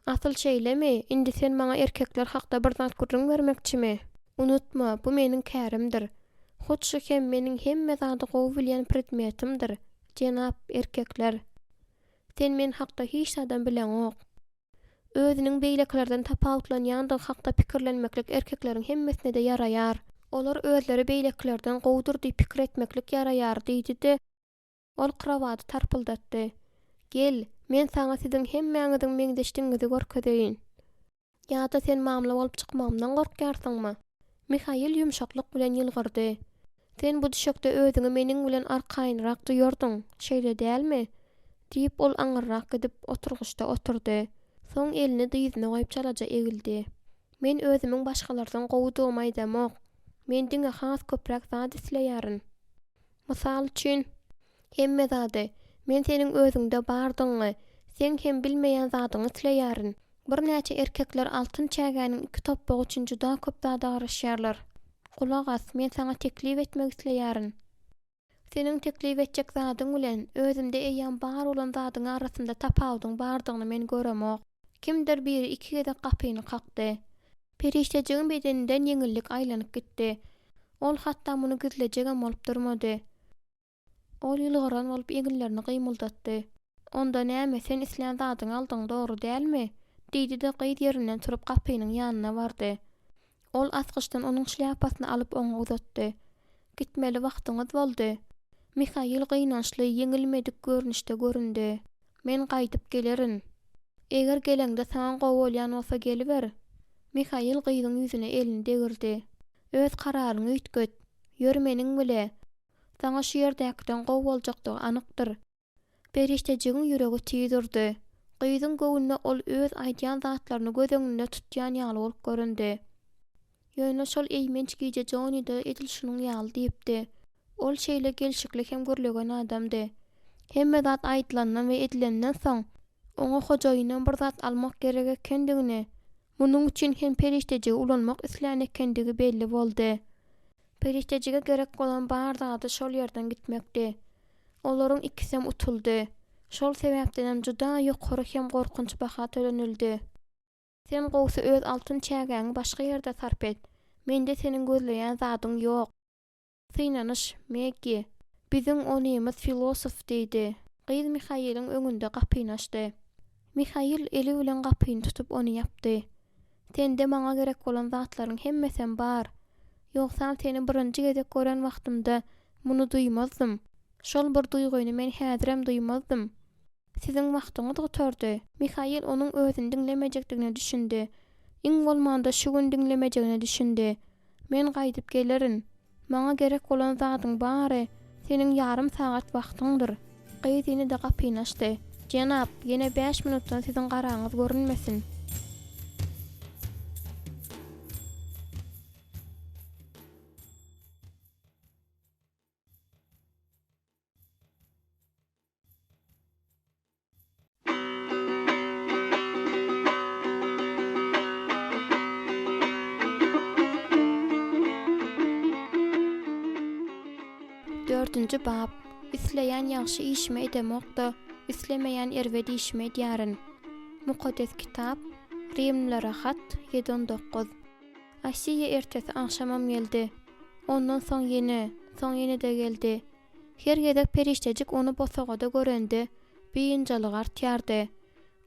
[SPEAKER 2] Asyl şeýlemi, indi sen maňa erkekler hakda bir zat gürrüň bermekçimi? Unutma, bu meniň kärimdir. Hut şu hem meniň hemme zady gowy bilýän predmetimdir, jenap, erkekler. Sen men hakda hiç zadam bileňok. Özüniň beýlekilerden tapawutlanýandygy hakda pikirlenmeklik erkekleriň hemmesine-de ýaraýar. Olar özleri beýlekilerden gowudyr diýip pikir etmeklik ýaraýar, diýdi-de, ol krowady tarpyldatdy. Gel, men saňa siziň hemmäňiziň meňzeşdigiňizi görkezeýin. Ýa-da sen mamla bolup çykmagymdan gorkýarsyňmy? Mihail ýumşaklyk bilen ýylgyrdy. Sen bu düşekde özüňi meniň bilen arkaýynrak duýardyň, şeýle dälmi? diýip, ol aňyrrak gidip, oturgyçda oturdy. Soň elini dyzyna goýup çalaja egildi. Men özümiň başgalardan gowudygymy aýdamok. Men diňe has köpräk zat isleýärin. Mysal üçin, hemme zady. Men seniň özüňde bardygyňy, seň hem bilmeýän zadyňy isleýärin. Birnäçe erkekler altyn çägäniň iki topbagy üçin juda köp zada garaşýarlar. Gulak as, men saňa teklip etmek isleýärin. Seniň teklip etjek zadyň bilen özümde eýýäm bar bolan zadyň arasynda tapawudyň bardygyny men göremok. Kimdir biri iki gezek gapyny kakdy. Perişdejigiň bedeninden ýeňillik aýlanyp gitdi. Ol hatda muny gizlejegem bolup durmady. Ol ýylgyran bolup eginlerini gymyldatdy. Onda näme, sen islän zadyňy aldyň, dogry dälmi? diýdi-de, gyz ýerinden turup gapynyň ýanyna bardy. Ol asgyçdan onuň şlýapasyny alyp oňa uzatdy. Gitmeli wagtyňyz boldy. Mihail gynançly, ýeňilmedik görnüşde göründi. Men gaýdyp gelerin. Eger geleňde saňa gowy bolýan bolsa geliber. Mihail gyzyň ýüzüne elini degirdi. Öz kararyňy üýtget. Ýör meniň bile. Saňa şu ýerdäkiden gowy boljakdygy anykdyr. Perişdejigiň ýüregi tiz urdy. Gyzyň göwnüne ol öz aýdýan zatlaryny göz öňünde tutýan ýaly bolup göründi. Ýöne şol eýmenç gije Jonni-de edil şunuň ýaly diýipdi. Ol şeýle gelşikli hem gürlegen adamdy. Hemme zat aýdylandan we edilenden soň, oňa hojaýyndan bir zat almak gerek ekendigini, munuň üçin hem perişdejigi ulanmak islän ekendigi belli boldy. Perişdejige gerek bolan bar zady şol ýerden gitmekdi. Olaryň ikisem utuldy. Şol sebäpdenem juda ýokary hem gorkunç baha tölenildi. Sen gowsy öz altyn çägäňi başga ýerde sarp et. Mende seniň gözleýän zadyň ýok. Synanyş, Meggi. Biziň onymyz filosof, diýdi. Gyz Mihailiň öňünde gapyny açdy. Mihail eli bilen gapyny tutup ony ýapdy. Sende maňa gerek bolan zatlaryň hemmesem bar. Ýogsam seni birinji gezek gören wagtymda muny duýmazdym. Şol bir duýgyny men häzirem duýmazdym. Siziň wagtyňyz gutardy. Mihail onuň özüni diňlemejekdigine düşündi. Iň bolmanda şu gün diňlemejegine düşündi. Men gaýdyp gelerin. Maňa gerek bolan zadyň bary, seniň ýarym sagat wagtyňdyr. Gyz ýene-de gapyny açdy. Jenap, ýene bäş minutdan siziň garaňyz görünmesin. Dördünji bap. Isleýän ýagşy işimi edemok-da, islemeýän erbet işimi edýärin. Mukaddes Kitap, Rimlilere hat, ýedi 19. Asiýa ertesi agşamam geldi. Ondan soň ýene, soň ýene-de geldi. Her gezek perişdejik ony bosagada görende, biynjalygy artýardy.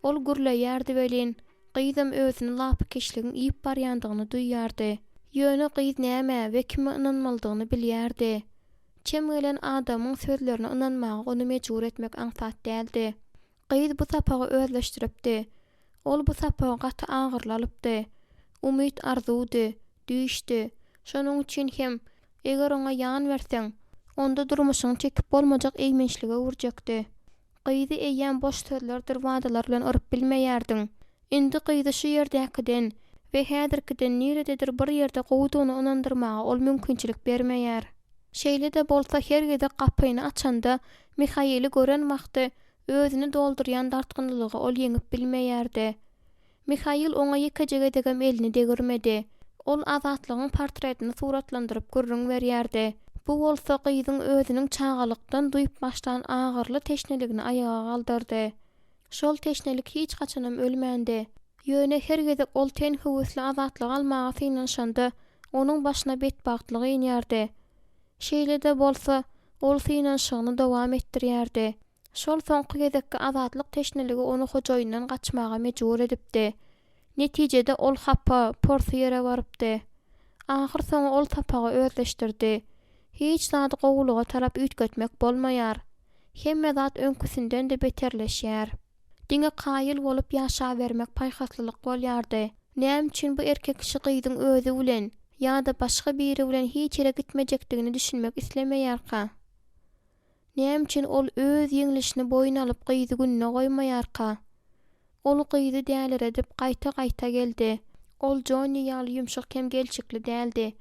[SPEAKER 2] Ol gürleýärdi welin, gyzam özüni lapykeçligiň iýip barýandygyny duýýardy. Ýöne gyz nämä we kime ynanmalydygyny bilýärdi. Çem gelen adamyň sözlerine ynanmaga ony mejbur etmek aňsat däldi. Gyz bu sapagy özleşdiripdi. Ol bu sapagy gaty agyrly alypdy. Umyt arzuwdy, düýşdi. Şonuň üçin hem, eger oňa ýan berseň, onda durmuşyňy çekip bolmajak eýmençlige öwürjekdi. Gyzy eýýäm boş sözlerdir wadalar bilen yryp bilmeýärdiň. Indi gyzy şu ýerdäkiden we häzirkiden nirededir bir ýerde gowudygyna ynandyrmaga ol mümkinçilik bermeýär. Şeýle-de bolsa her gezek gapyny açanda Mihaili gören wagty özüni doldurýan dartgynlylygy ol ýeňip bilmeýärdi. Mihail oňa ýekeje gezegem elini degirmedi. Ol Azatlygyň portretini suratlandyryp gürrüň berýärdi. Bu bolsa gyzyň özüniň çagalykdan duýup başlan agyrly teşneligini aýaga galdyrdy. Şol teşnelik hiç haçanam ölmändi. Ýöne her gezek ol ten höwesli azatlygy almaga synanyşanda, onuň başyna betbagtlyk inýärdi. Şeýle-de bolsa, ol synanyşygyny dowam etdirýärdi. Şol soňky gezekki azatlyk teşneligi ony hojaýyndan gaçmaga mejbur edipdi. Netijede ol hapa, porsy ýere barypdy. Ahyrsoňy ol sapagy özleşdirdi. Hiç zady gowulyga tarap üýtgetmek bolmaýar. Hemme zat öňküsinden-de beterleşýär. Diňe kaýyl bolup ýaşabermek paýhaslylyk bolýardy. Näme üçin bu erkek kişi gyzyň özi bilen ýa-da başga biri bilen hiç ýere gitmejekdigine düşünmek islemeýärka? Näme üçin ol öz ýeňlişini boýun alyp gyzy gününe goýmaýarka? Ol gyzy däliredip gaýta-gaýta geldi. Ol Jonni ýaly ýumşak hem gelşikli däldi.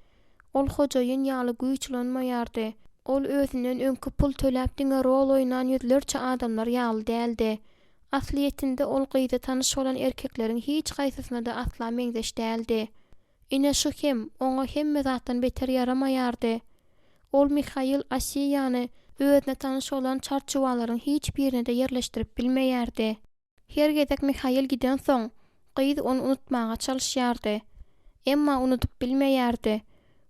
[SPEAKER 2] Ol hojaýyn ýaly güýç ulanmaýardy. Ol özünden öňki pul töläp diňe rol oýnan ýüzlerçe adamlar ýaly däldi. Aslyýetinde ol gyza tanyş bolan erkekleriň hiç haýsysyna-da asla meňzeş däldi. Ine şu hem oňa hemme zatdan beter ýaramaýardy. Ol Mihail Asiýany özüne tanyş bolan çarçuwalaryň hiç birine-de ýerleşdirip bilmeýärdi. Her gezek Mihail gidensoň, gyz ony unutmaga çalyşýardy. Emma unudyp bilmeýärdi.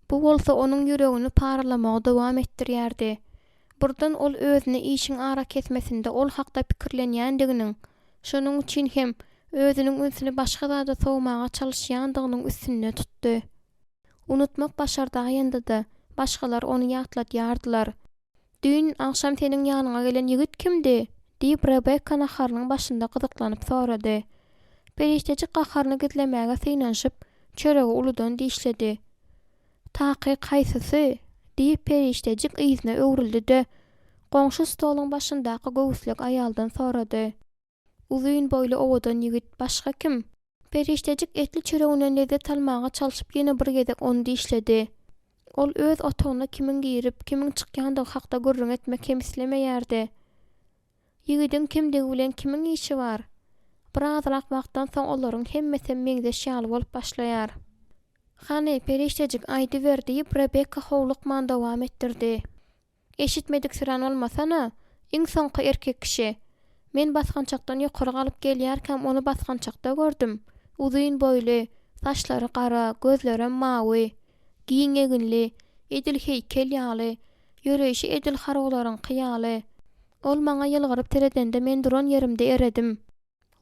[SPEAKER 2] Bu bolsa onuň ýüregini paralamagy dowam etdirýärdi. Birden ol özüni işiň arakesmesinde ol hakda pikirlenýändiginiň, şonuň üçin hem özüniň ünsüni başga zada sowmaga çalyşýandygynyň üstünde tutdy. Unutmak başardaýanda-da, başgalar ony ýatladýardylar. Düýn agşam seniň ýanyňa gelen ýigit kimdi? diýip, Rebekka naharynyň başynda gyzyklanyp sorady. Perişdejik gaharyny gizlemäge synanyşyp, çöregi uludan dişledi. Takyk haýsysy? diýip, perişdejik yzyna öwrüldi-de, goňşy stoluň başyndaky göwüslek aýaldan sorady. Uzyn boýly owadan ýigit, başga kim? Perişdejik etli çöreginden lezzet almaga çalşyp ýene bir gezek ony dişledi. Ol öz otagyna kimiň girip, kimiň çykýandygy hakda gürrüň etmek hem islemeýärdi. Ýigidiň kimdigi bilen kimiň işi bar? Birazrak wagtdan soň olaryň hemmesem meňzeş ýaly bolup başlaýar. Hany, perişdejik, aýdyber, diýip, Rebekka howlukman dowam etdirdi. Eşitmediksirän bolmasana, iň soňky erkek kişi. Men basgançakdan ýokary galyp gelýärkäm ony basgançakda gördüm. Uzyn boýly, saçlary gara, gözlerem mawy. Giň eginli, edil heýkel ýaly, ýöreýşi edil harbylaryňky ýaly. Ol maňa ýylgyryp seredende men duran ýerimde eredim.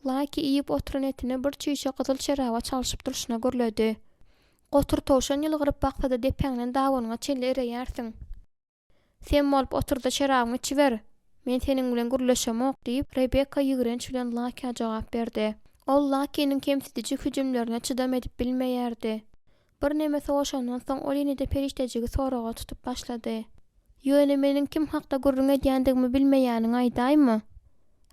[SPEAKER 2] Laki iýip oturan etini bir çüýşe gyzyl şeraba çalşyp durşuna gürledi. Gotur towşan ýylgyryp baksa-da depäňden dabanyňa çenli ereýärsiň. Sem bolup otur-da şerabyňy içiber! Men seniň bilen gürleşemok, diýip, Rebekka ýigrenç bilen Lakä jogap berdi. Ol Lakiniň kemsidiji hüjümlerine çydam edip bilmeýärdi. Birneme sowaşandan soň ol ýene-de perişdejigi soraga tutup başlady. Ýöne meniň kim hakda gürrüň edýändigimi bilmeýäniňi aýdaýma.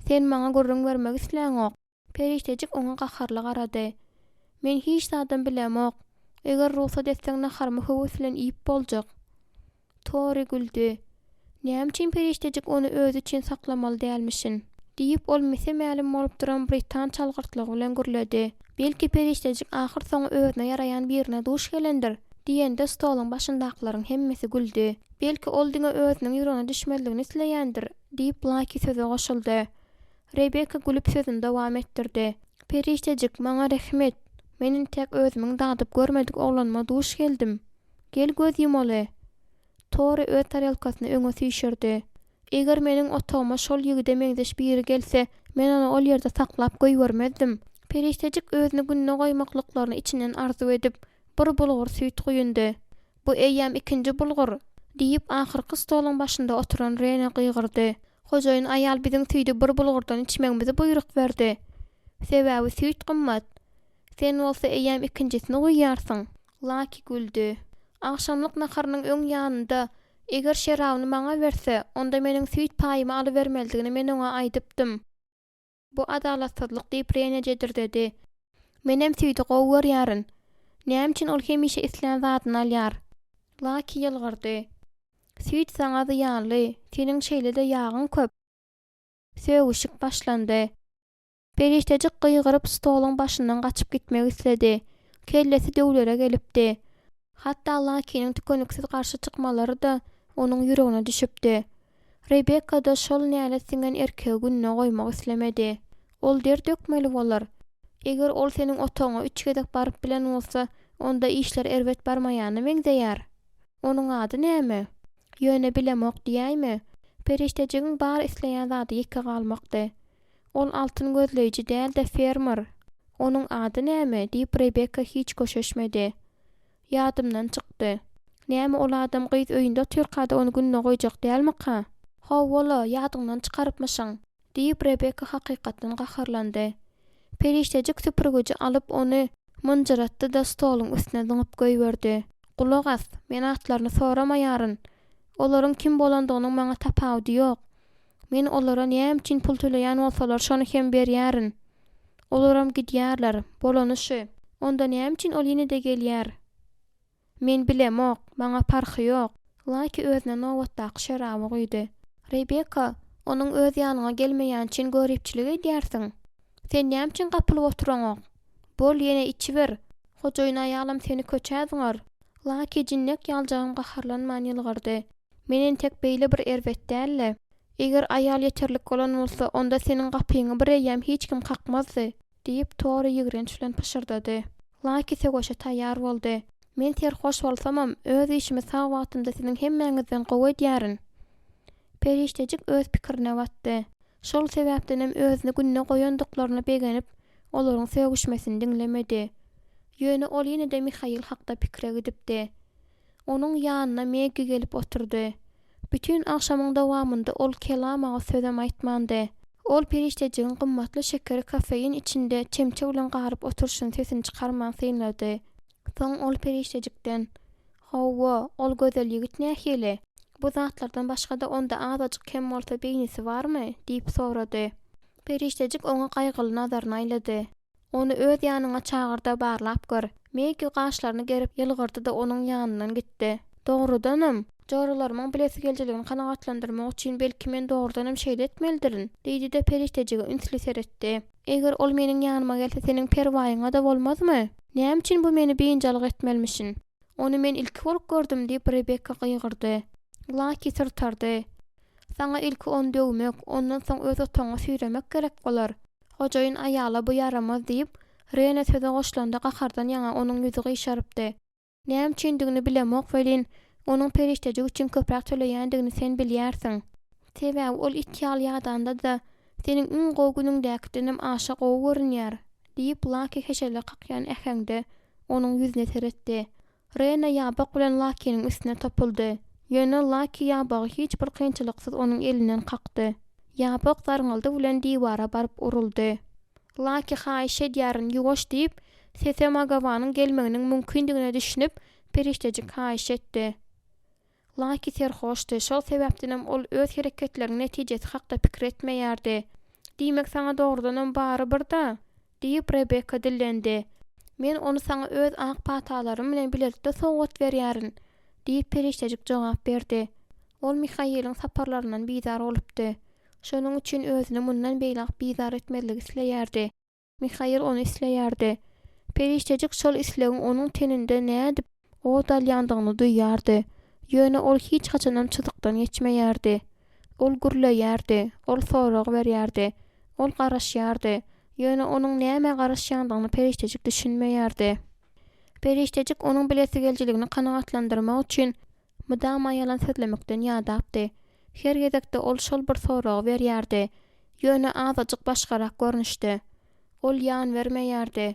[SPEAKER 2] Sen maňa gürrüň bermek isläňok. Perişdejik oňa gaharly garady. Men hiç zadam bilemok. Eger rugsat etseň naharymy höwes bilen iýip boljak. Tori güldi. Näme üçin perişdejik ony özi üçin saklamaly dälmişin? Diýip, ol mese-mälim bolup duran britan çalgyrtlygy bilen gürledi. Belki perişdejik ahyrsoňy özüne ýaraýan birine duş gelendir? Diýende stoluň başyndakylaryň hemmesi güldi. Belki ol diňe özüniň ýüregine düşmezligini isleýändir? Diýip, Laki söze goşuldy. Rebekka gülüp sözüni dowam etdirdi. Perişdejik, maňa rehim et. Men entek özümiň dadyp görmedik oglanyma duş geldim. Gel göz ýumaly. Tori öz tarelkasyny öňe süýşürdi. Eger meniň otagyma şol ýigide meňzeş biri gelse, men ony ol ýerde saklap goýbermezdim. Perişdejik özüni günde goýmaklyklaryny içinden arzuw edip, bir bulgur süýt guýundy. Bu eýýäm ikinji bulgur! Diýip, ahyrky stoluň başynda oturan Rene gygyrdy. Hojaýyn aýal biziň süýdi bir bulgurdan içmegimizi buýruk berdi. Sebäbi süýt gymmat. Sen bolsa eýýäm ikinjisini guýýarsyň. Laki güldi. Agşamlyk naharynyň öň ýanynda, eger şerabyny maňa berse, onda meniň süýt paýymy alybermelidigini men oňa aýdypdym. Bu adalatsyzlyk diýip Rene jedirdedi. Menem süýdi gowy görýärin. Näme üçin ol hemişe islän zadyny alýar? Laki ýylgyrdy. Süýt saňa zyýanly, seniň şeýle-de ýagyň köp. Sögüşik başlandy. Perişdejik gygyryp stoluň başyndan gaçyp gitmek isledi. Kellesi döwlere gelipdi. Hatda Lakiniň tükeniksiz garşy çykmalary-da onuň ýüregine düşüpdi. Rebekka-da şol nälet siňen erkegi gününe goýmak islemedi. Ol der dökmeli bolar. Eger ol seniň otagyňa üç gezek baryp bilen bolsa, onda işler erbet barmaýana meňzeýär. Onuň ady näme? Ýöne bilemok diýäýme. Perişdejigiň bar isleýän zady ýeke galmakdy. Ol altyn gözleýji däl-de, fermer. Onuň ady näme? diýip, Rebekka hiç köşeşmedi. Ýadymdan çykdy. Näme ol adam gyz öýünde otyrka-da ony gününe goýjak dälmika? Hawa-la, ýadyňdan çykarypmyşyň, diýip, Rebekka hakykatdan gaharlandy. Perişdejik süpürgiji alyp, ony mynjyratdy-da, stoluň üstüne zyňyp goýberdi. Gulak as, men atlaryny soramaýaryn. Olaryň kim bolandygynyň maňa tapawudy ýok. Men olara näme üçin pul töleýän bolsalar, şony hem berýärin. Olaram gidýärler. Bolany şu. Onda näme üçin ol ýene-de gelýär? Men bilemok. Maňa parhy ýok. Laki özüne nobatdaky şeraby guýdy. Rebekka, onuň öz ýanyňa gelmeýäni üçin göripçilik edýärsiň. Sen näme üçin gapylyp oturaňok? Bol, ýene içiber. Hojaýyn aýalam seni köçä zyňar. Laki jinnek ýaljagam gaharlanman ýylgyrdy. Men entek beýle bir erbet däl-le. Eger aýal ýeterlik bolan bolsa, onda seniň gapyňy bireýýäm hiç kim kakmazdy, diýip, Tori ýigrenç bilen pyşyrdady. Laki söweşe taýýar boldy. Men serhoş bolsamam, öz işimi sag wagtymda siziň hemmäňizden gowy edýärin. Perişdejik öz pikirine batdy. Şol sebäpdenem özüni günde goýandyklaryna begenip, olaryň sögüşmesini diňlemedi. Ýöne ol ýene-de Mihail hakda pikire gidipdi. Onuň ýanyna Meggi gelip oturdy. Bütin agşamyň dowamynda ol kelam agyz sözem aýtmandy. Ol perişdejigiň gymmatly şekeri kofein içinde çemçe bilen garyp oturyşyny sesini çykarman synlady. Soň ol perişdejikden, Hawa, ol gözel ýigit nähili? Bu zatlardan başga-da onda azajyk hem bolsa beýnisi barmy? diýip sorady. Perişdejik oňa gaýgyly nazaryny aýlady. Ony öz ýanyňa çagyr-da barlap gör. Meggi gaşlaryny gerip ýylgyrdy-da onuň ýanyndan gitdi. Dogrudanam, joralarymyň bilesigelijiligini kanagatlandyrmak üçin belki men dogrudanam şeýle etmelidirin? diýdi-de perişdejige ünsli seretdi. Eger ol meniň ýanyma gelse seniň perwaýyňa-da bolmazmy? Näme üçin bu meni biynjalyk etmelimişin? Ony men ilki bolup gördüm, diýip, Rebekka gygyrdy. Laki syrtardy. Saňa ilki ony döwmek, ondan soň öz otagyňa süýremek gerek bolar. Hojaýyn aýala bu ýaramaz, diýip, Rene söze goşulanda gahardan ýaňa onuň ýüzi gyşarypdy. Näme üçindigini bilemok welin, onuň perişdejik üçin köpräk töleýändigini sen bilýärsiň. Sebäbi ol it ýaly ýadanda-da, seniň iň gowy günüňdäkidenem aşa gowy görünýär, diýip, Laki heşelle kakýan äheňde onuň ýüzüne seretdi. Rena ýabak bilen Lakiniň üstüne topuldy. Ýöne Laki ýabagy hiç bir kynçylyksyz onuň elinden kakdy. Ýabak zarňyldy bilen diwara baryp uruldy. Laki, haýyş edýärin, ýuwaş, diýip, Sese Magawanyň gelmeginiň mümkindigine düşünip, perişdejik haýyş etdi. Laki serhoşdy, şol sebäpdenem ol öz hereketleriniň netijesi hakda pikir etmeýärdi. Diýmek, saňa dogrudanam bary bir-da? diýip, Rebekka dillendi. Men ony saňa öz ak patalarym bilen bilelikde sowgat berýärin, diýip, perişdejik jogap berdi. Ol Mihailiň saparlaryndan bizar bolupdy. Şonuň üçin özüni mundan beýläk bizar etmezligi isleýärdi. Mihail ony isleýärdi. Perişdejik şol islegiň onuň teninde nädip ot alýandygyny duýýardy. Ýöne ol hiç haçanam çyzykdan geçmeýärdi. Ol gürleýärdi, ol sorag berýärdi, ol garaşýardy. Ýöne onuň nämä garaşýandygyna perişdejik düşünmeýärdi. Perişdejik onuň bilesigelijiligini kanagatlandyrmak üçin Mydama ýalan sözlemekden ýadapdy. Her gezekde ol şol bir soragy berýärdi, ýöne azajyk başgarak görnüşde. Ol ýan bermeýärdi.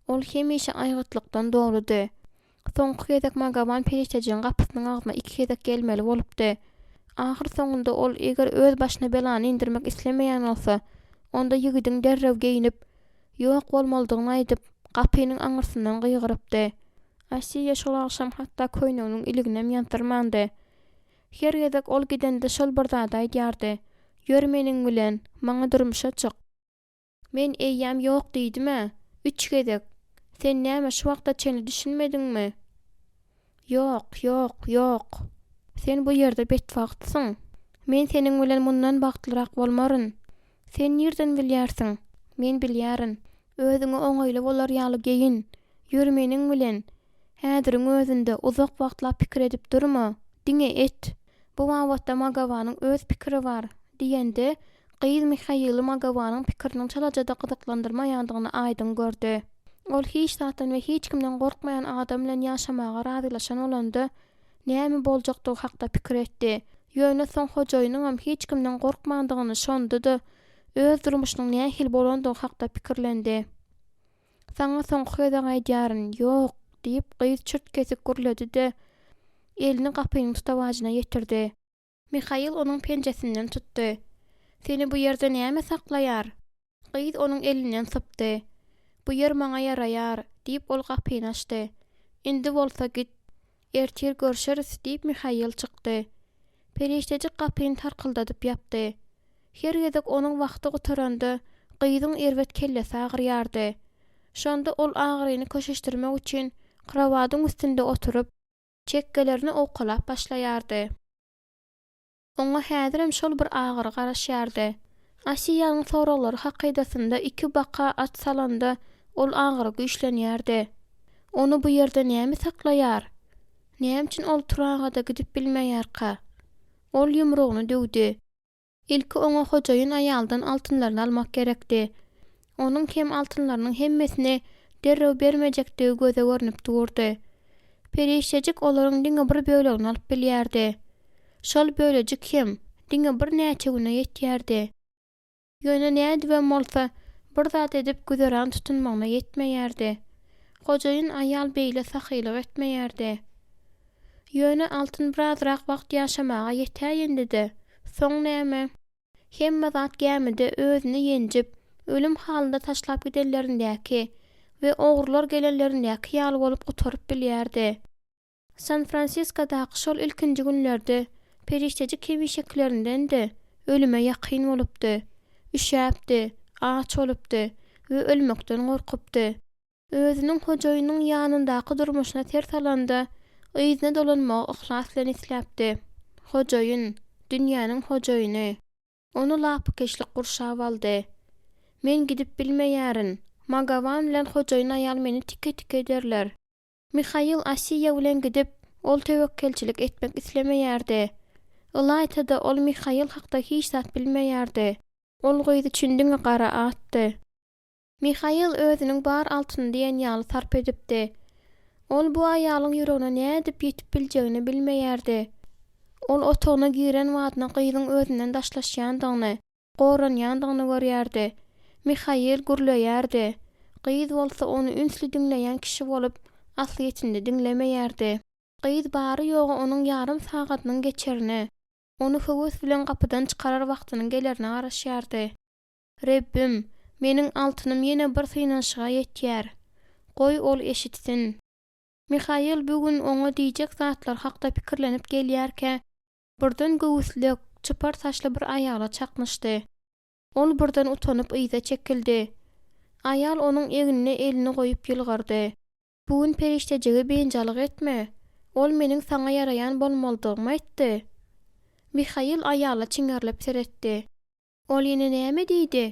[SPEAKER 2] Ol hemişe aýgytlykdan doludy. Soňky gezek Magawan perişdejigiň gapysynyň agzyna iki gezek gelmeli bolupdy. Ahyr soňunda ol eger öz başyna belany indirmek islemeýän bolsa, onda ýigidiň derrew geýnip, ýok bolmalydygyny aýdyp, gapynyň aňyrsyndan gygyrypdy. Asiýa şol agşam hatda köýneginiň iliginem ýazdyrmandy. Her gezek ol gidende şol bir zady aýdýardy, Ýör meniň bilen, maňa durmuşa çyk. Men eýýäm ýok diýdim-ä, üç gezek. Sen näme şu wagta çenli düşünmediňmi? Ýok, ýok, ýok. Sen bu ýerde betbagtsyň. Men seniň bilen mundan bagtlyrak bolmaryn. Sen nirden bilýärsiň? Men bilýärin. Özüňe oňaýly bolar ýaly geýin. Ýör meniň bilen. Häziriň özünde, uzak wagtlap pikir edip durma. Diňe et. Bu babatda Magawanyň öz pikiri bar, diýende, gyz Mihaili Magawanyň pikiriniň çalaja-da gyzyklandyrmaýandygyny aýdyň gördi. Ol hiç zatdan we hiç kimden gorkmaýan adam bilen ýaşamaga razylaşan bolanda, näme boljakdygy hakda pikir etdi. Ýöne soň hojaýynyňam hiç kimden gorkmandygyny, şonda-da öz durmuşynyň nähili bolandygy hakda pikirlendi. Saňa soňky gezek aýdýaryn, ýok! diýip, gyz çürt-kesik gürledi-de, elini gapynyň tutawajyna ýetirdi. Mihail onuň penjesinden tutdy. Seni bu ýerde näme saklaýar? Gyz onuň elinden sypdy. Bu ýer maňa ýaraýar, diýip, ol gapyny açdy. Indi bolsa git. Ertir görşeris, diýip, Mihail çykdy. Perişdejik gapyny tarkyldadyp ýapdy. Her gezek onuň wagty gutaranda, gyzyň erbet kellesi agyrýardy. Şonda ol agyryny köşeşdirmek üçin krowadyň üstünde oturyp, çekgelerini owkalap başlaýardy. Oňa häzirem şol bir agyry garaşýardy. Asiýanyň soraglary hakydasynda iki-baka at salanda ol agyry güýçlenýärdi. Ony bu ýerde näme saklaýar? Näme üçin ol Turaga-da gidip bilmeýärka? Ol ýumrugyny düwdi. Ilki oňa hojaýyn aýaldan altynlaryny almak gerekdi. Onuň hem altynlarynyň hemmesini derrew bermejekdigi göze görnüp durdy. Perişdejik olaryň diňe bir bölegini alyp bilýärdi. Şol bölejik hem diňe birnäçe güne ýetýärdi. Ýöne nädibem bolsa, bir zat edip güzeran tutunmagyna ýetmeýärdi. Hojaýyn aýal beýle sahylyk etmeýärdi. Ýöne altyn birazrak wagt ýaşamaga ýetäýende-de, soň näme? Hemme zat gämide özüni ýenjip, ölüm halynda taşlap gidenlerindäki we ogrular gelenlerindäki ýaly bolup gutaryp bilýärdi. San-Fransiskodaky şol ilkinji günlerde perişdejik hemişekilerinden-de ölüme ýakyn bolupdy. Üşäpdi, aç bolupdy we ölmekden gorkupdy. Özüniň hojaýynynyň ýanyndaky durmuşyna ser salanda, yzyna dolanmagy yhlas bilen isläpdi. Hojaýyn, dünýäniň hojaýyny. Ony lapykeçlik gurşap aldy. Men gidip bilmeýärin. Magawan bilen hojaýyn aýal meni tike-tike ederler. Mihail Asiýa bilen gidip, ol töwekgelçilik etmek islemeýärdi. Ylaýta-da, ol Mihail hakda hiç zat bilmeýärdi. Ol gyz üçin diňe gara atdy. Mihail özüniň bar altynyny diýen ýaly sarp edipdi. Ol bu aýalyň ýüregine nädip ýetip biljegini bilmeýärdi. Ol otagyna giren badyna gyzyň özünden daşlaşýandygyny, goranýandygyny görýärdi. Mihail gürleýärdi. Gyz bolsa ony ünsli diňleýän kişi bolup, aslyýetinde diňlemeýärdi. Gyz bary-ýogy onuň ýarym sagadynyň geçerine, ony höwes bilen gapydan çykarar wagtynyň gelerine garaşýardy. Rebbim, meniň altynym ýene bir synanyşyga ýetýär. Goý, ol eşitsin. Mihail bu gün oňa diýjek zatlary hakda pikirlenip gelýärkä, birden göwüslek, çypar saçly bir aýala çaknyşdy. Ol birden utanyp yza çekildi. Aýal onuň egnine elini goýup ýylgyrdy. Bu gün perişdejigi biynjalyk etme. Ol meniň saňa ýaraýan bolmalydygymy aýtdy. Mihail aýala çiňerilip seretdi. Ol ýene näme diýdi?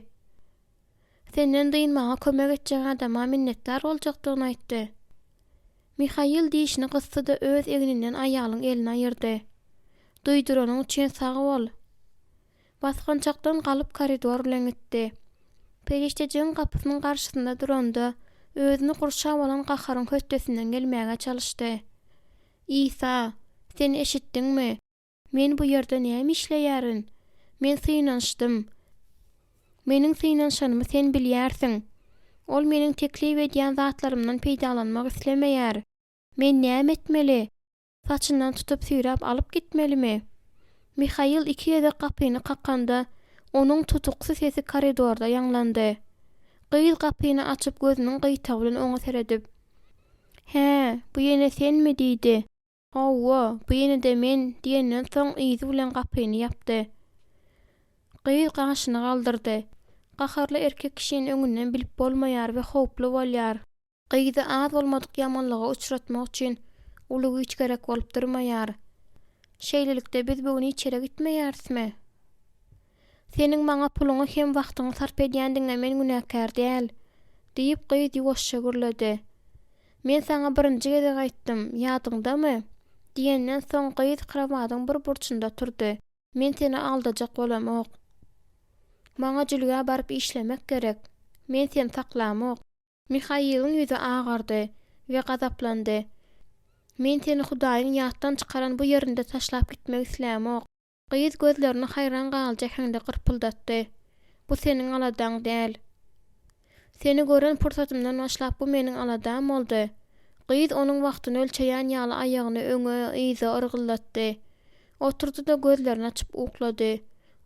[SPEAKER 2] Senden dynmaga kömek etjek adama minnetdar boljakdygyny aýtdy. Mihail dişini gysdy-da öz egninden aýalyň elini aýyrdy. Duýduranyň üçin sag bol. Basgançakdan galyp koridor bilen gitdi. Perişdejigiň gapysynyň garşysynda duranda, özüni gurşap alan gaharyň hötdesinden gelmäge çalyşdy. Isa, sen eşitdiňmi? Men bu ýerde näme işleýärin? Men synanyşdym. Meniň synanyşanymy sen bilýärsiň. Ol meniň teklip edýän zatlarymdan peýdalanmak islemeýär. Men näme etmeli? Saçyndan tutup süýräp alyp gitmelimi? Mihail iki gezek gapyny kakanda, onuň tutuksy sesi koridorda ýaňlandy. Gyz gapyny açyp gözüniň gyýtagy bilen oňa seredip, Hä, bu ýene senmi? diýdi. Hawa, bu ýene-de men, diýenden soň yzy bilen gapyny ýapdy. Gyz gaşyny galdyrdy. Gaharly erkek kişini öňünden bilip bolmaýar we howply bolýar. Gyzy az bolmadyk ýamanlyga uçratmak üçin uly güýç gerek bolup durmaýar. Şeýlelikde biz bu gün hiç ýere gitmeýärismi? Seniň maňa puluňy hem wagtyňy sarp edýändigiňe men günäkär däl, diýip, gyz ýuwaşja gürledi. Men saňa birinji gezek aýtdym, ýadyňdamy? diýenden soň gyz krowadyň bir burçunda turdy. Men seni aldajak bolamok. Maňa jülgä baryp işlemek gerek. Men seni saklamok. Mihailiň ýüzi agardy we gazaplandy. Men seni Hudaýyň ýatdan çykaran bu ýerinde taşlap gitmek islämok. Gyz gözlerini haýran galyjy äheňde gyrpyldatdy. Bu seniň aladaň däl. Seni gören pursatymdan başlap bu meniň aladam boldy. Gyz onuň wagtyny ölçeýän ýaly aýagyny öňe, yza yrgyldatdy. Oturdy-da gözlerini açyp uklady.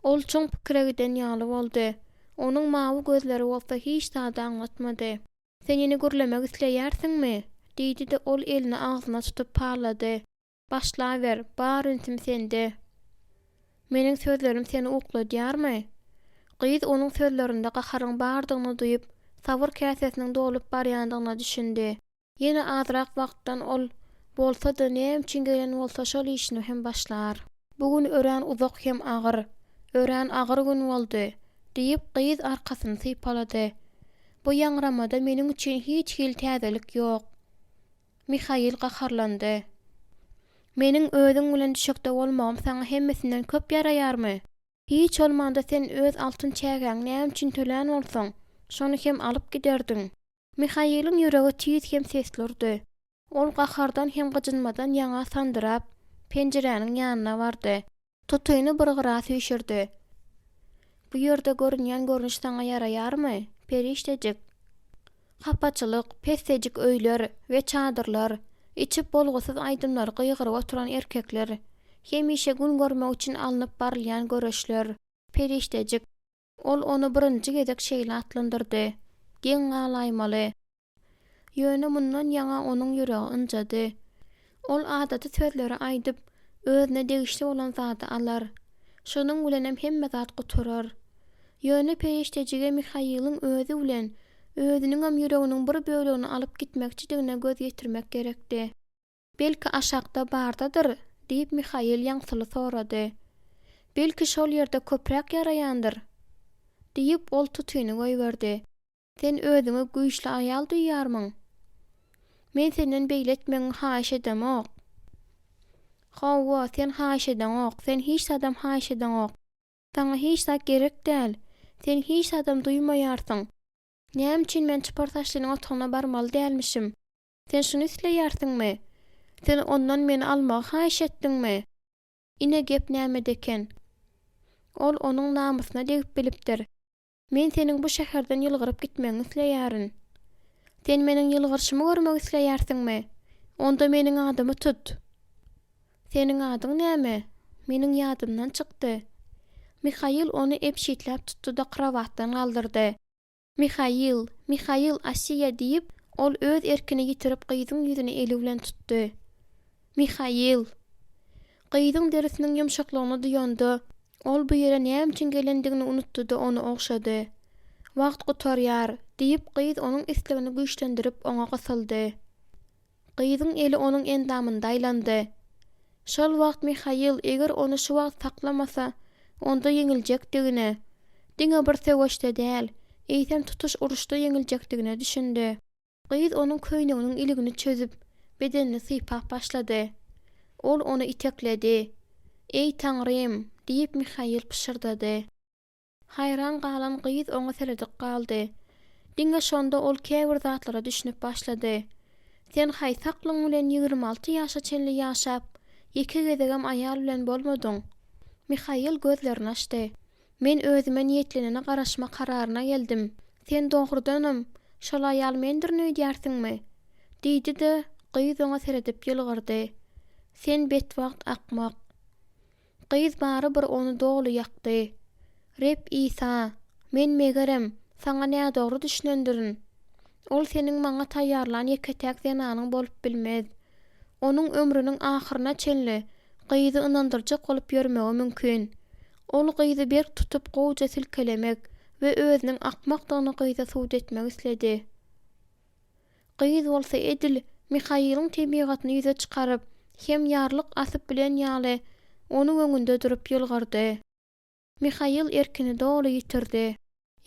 [SPEAKER 2] Ol çuň pikire giden ýaly boldy. Onuň mawy gözleri bolsa hiç zady aňlatmady. Sen ýene gürlemek isleýärsiňmi? diýdi-de ol elini agzyna tutup pallady. Başlaber, bar ünsüm sende. Meniň sözlerim seni ukladýarmy? Gyz onuň sözlerinde gaharyň bardygyny duýup, sabyr käsesiniň dolup barýandygyna düşündi. Ýene azrak wagtdan ol, bolsa-da, näme üçin gelen bolsa şol işini hem başlar. Bu gün örän uzak hem agyr, örän agyr gün boldy, diýip, gyz arkasyny sypalady. Bu ýaňramada meniň üçin hiç hili täzelik ýok. Mihail gaharlandy. Meniň özüň bilen düşekde bolmagym saňa hemmesinden köp ýaraýarmy? Hiç bolmanda sen öz altyn çägäňi näme üçin tölän bolsaň, şony hem alyp giderdiň. Mihailiň ýüregi tiz hem sesli urdy. Ol gahardan hem gyjynmadan ýaňa sandyrap, penjiräniň ýanyna bardy. Tutyny bir gyra süýşürdi. Bu ýerde görünýän görnüş saňa ýaraýarmy, perişdejik? Hapaçylyk, pessejik öýler we çadyrlar, içip bolgusyz aýdymlary gygyryp oturan erkekler, hemişe gün görmek üçin alnyp barylýan göreşler, perişdejik. Ol ony birinji gezek şeýle atlandyrdy. Geň galaýmaly. Ýöne mundan ýaňa onuň ýüregi ynjady. Ol adaty sözleri aýdyp, özüne degişli bolan zady alar. Şonuň bilenem hemme zat gutarar. Ýöne perişdejige Mihailiň özi bilen özüniňem ýüreginiň bir bölegini alyp gitmekçidigine göz ýetirmek gerekdi. Belki aşakda bardadyr? diýip Mihail ýaňsyly sorady. Belki şol ýerde köpräk ýaraýandyr? diýip, ol tutyny goýberdi. Sen özüňi güýçli aýal duýýarmyň? Men senden beýle etmegiňi haýyş edemok. Hawa, sen haýyş edeňok, sen hiç zadam haýyş edeňok. Saňa hiç zat gerek däl. Sen hiç zadam duýmaýarsyň. Näme üçin men çypar saçlynyň otagyna barmaly dälmişim? Sen şuny isleýärsiňmi? Sen ondan meni almagy haýyş etdiňmi? Ine gep nämede eken. Ol onuň namysyna degip bilipdir. Men seniň bu şäherden ýylgyryp gitmegiňi isleýärin. Sen meniň ýylgyryşymy görmek isleýärsiňmi? Onda meniň adymy tut. Seniň adyň näme? Meniň ýadymdan çykdy. Mihail ony ebşitläp tutdy-da krowatdan galdyrdy. Mihail, Mihail, Asiýa, diýip, ol öz erkini ýitirip gyzyň ýüzüni eli bilen tutdy. Mihail! Gyzyň derisiniň ýumşaklygyny duýanda, ol bu ýere näme üçin gelendigini unutdy-da ony ogşady. Wagt gutarýar, diýip, gyz onuň islegini güýçlendirip oňa gysyldy. Gyzyň eli onuň endamynda aýlandy. Şol wagt Mihail eger ony şu wagt saklamasa, onda ýeňiljekdigine, diňe bir söweşde däl, eýsem tutuş uruşda ýeňiljekdigine düşündi. Gyz onuň köýneginiň iligini çözüp, bedenini sypap başlady. Ol ony itekledi. Eý, Taňrym! diýip, Mihail pyşyrdady. Haýran galan gyz oňa seredip galdy. Diňe şonda ol käbir zatlara düşünip başlady. Sen haýsy aklyň bilen 26 ýaşa çenli ýaşap, ýeke gezegem aýal bilen bolmadyň? Mihail gözlerini açdy. Men özüme niýetlenene garaşma kararyna geldim. Sen dogrudanam, şol aýal mendirin öýdýärsiňmi? Diýdi-de, gyz oňa seredip ýylgyrdy. Sen betbagt akmak. Gyz barybir ony doly ýakdy. Reb Isa, men megerem, Saňa nädogry düşünendirin. Ol Seniň maňa taýýarlan ýeke-täk zenanyň bolup bilmez. Onuň ömrüniň ahyryna çenli gyzy ynandyrjak bolup ýörmegi mümkin. Ol gyzy berk tutup gowuja silkelemek we özüniň akmakdygyny gyza subut etmek isledi. Gyz bolsa edil Mihailiň tebigatyny ýüze çykaryp, hem ýarlyk asyp bilen ýaly, onuň öňünde durup ýylgyrdy. Mihail erkini doly ýitirdi.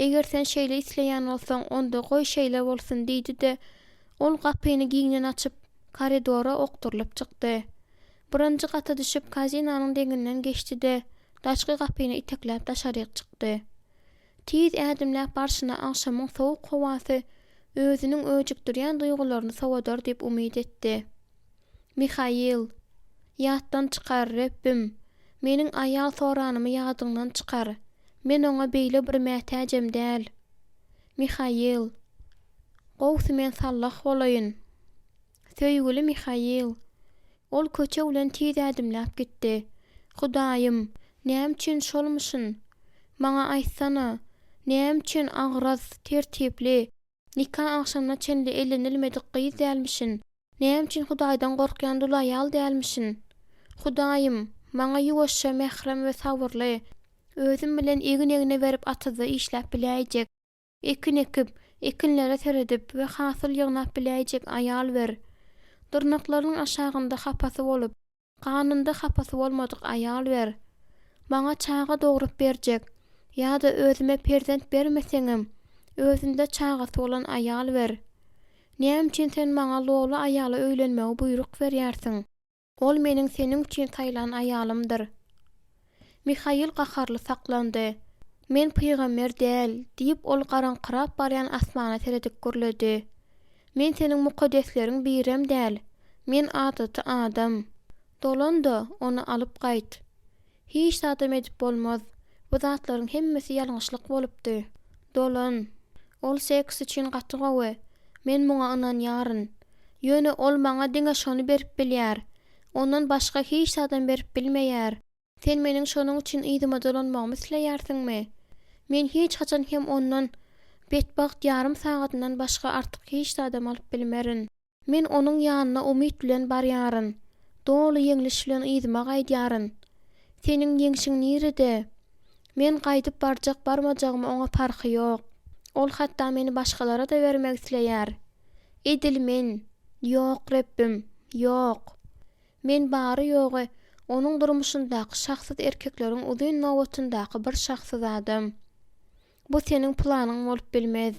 [SPEAKER 2] Eger sen şeýle isleýän bolsaň, onda goý şeýle bolsun diýdi-de, ol gapyny giňden açyp, koridora okdurylyp çykdy. Birinji gata düşüp, kazinanyň deňinden geçdi-de, daşky gapyny itekläp daşaryk çykdy. Tiz ädimläp barşyna agşamyň sowuk howasy özüniň öjükdirýän duýgularyny sowadar diýip umyt etdi. Mihail, Ýatdan çykar, Rebbim, meniň aýal soranymy ýadyňdan çykar. Men oňa beýle bir mätäjem däl. Mihail, Gowusy men sallah bolaýyn. Söýgüli Mihail! Ol köçe bilen tiz ädimläp gitdi. Hudaýym, näme üçin şolmuşyn? Maňa aýtsana, näme üçin agras, tertipli, nika agşamyna çenli ellenilmedik gyz dälmişin? Näme üçin Hudaýdan gorkýan dul aýal dälmişin? Hudaýym, maňa ýuwaşja mährem we sabyrly, özüm bilen egin-egne berip atyzda işläp biläýjek, Ekin ekip, ekinlere seredip we hasyl ýygnap biläýjek aýal ber. Dyrnaklarynyň aşagynda hapasy bolup, ganynda hapasy bolmadyk aýal ber. Maňa çaga dogrup berjek, ýa-da özüme perzent bermeseňem, özünde çagasy bolan aýal ber. Näme üçin sen maňa loly aýala öýlenmegi buýruk berýärsiň? Ol meniň seniň üçin saýlan aýalymdyr. Mihail gaharly saklandy. Men pygamber däl, diýip, ol garaňkyrap barýan asmana seredip gürledi. Men seniň mukaddesleriň birem däl. Men adaty adam. Dolan-da, ony alyp gaýt. Hiç zadam edip bolmaz. Bu zatlaryň hemmesi ýalňyşlyk bolupdy. Dolan. Ol seks üçin gaty gowy. Men muňa ynanýaryn. Ýöne ol maňa diňe şony berip bilýär. Ondan başga hiç zadam berip bilmeýär. Sen meniň şonuň üçin yzyma dolanmagymy isleýärsiňmi? Men hiç haçan hem ondan betbagt ýarym sagadyndan başga artyk hiç zadam alyp bilmerin. Men onuň ýanyna umyt bilen barýaryn, doly ýeňliş bilen yzyma gaýdýaryn. Seniň ýeňşiň nirede? Men gaýdyp barjak-barmajagymy oňa parhy ýok. Ol hatda meni başgalara-da bermek isleýär. Edil men, Ýok, Rebbim, ýok. Men bary-ýogy onuň durmuşyndaky şahsyz erkekleriň uzyn nobatyndaky bir şahsyz adam. Bu seniň planyň bolup bilmez,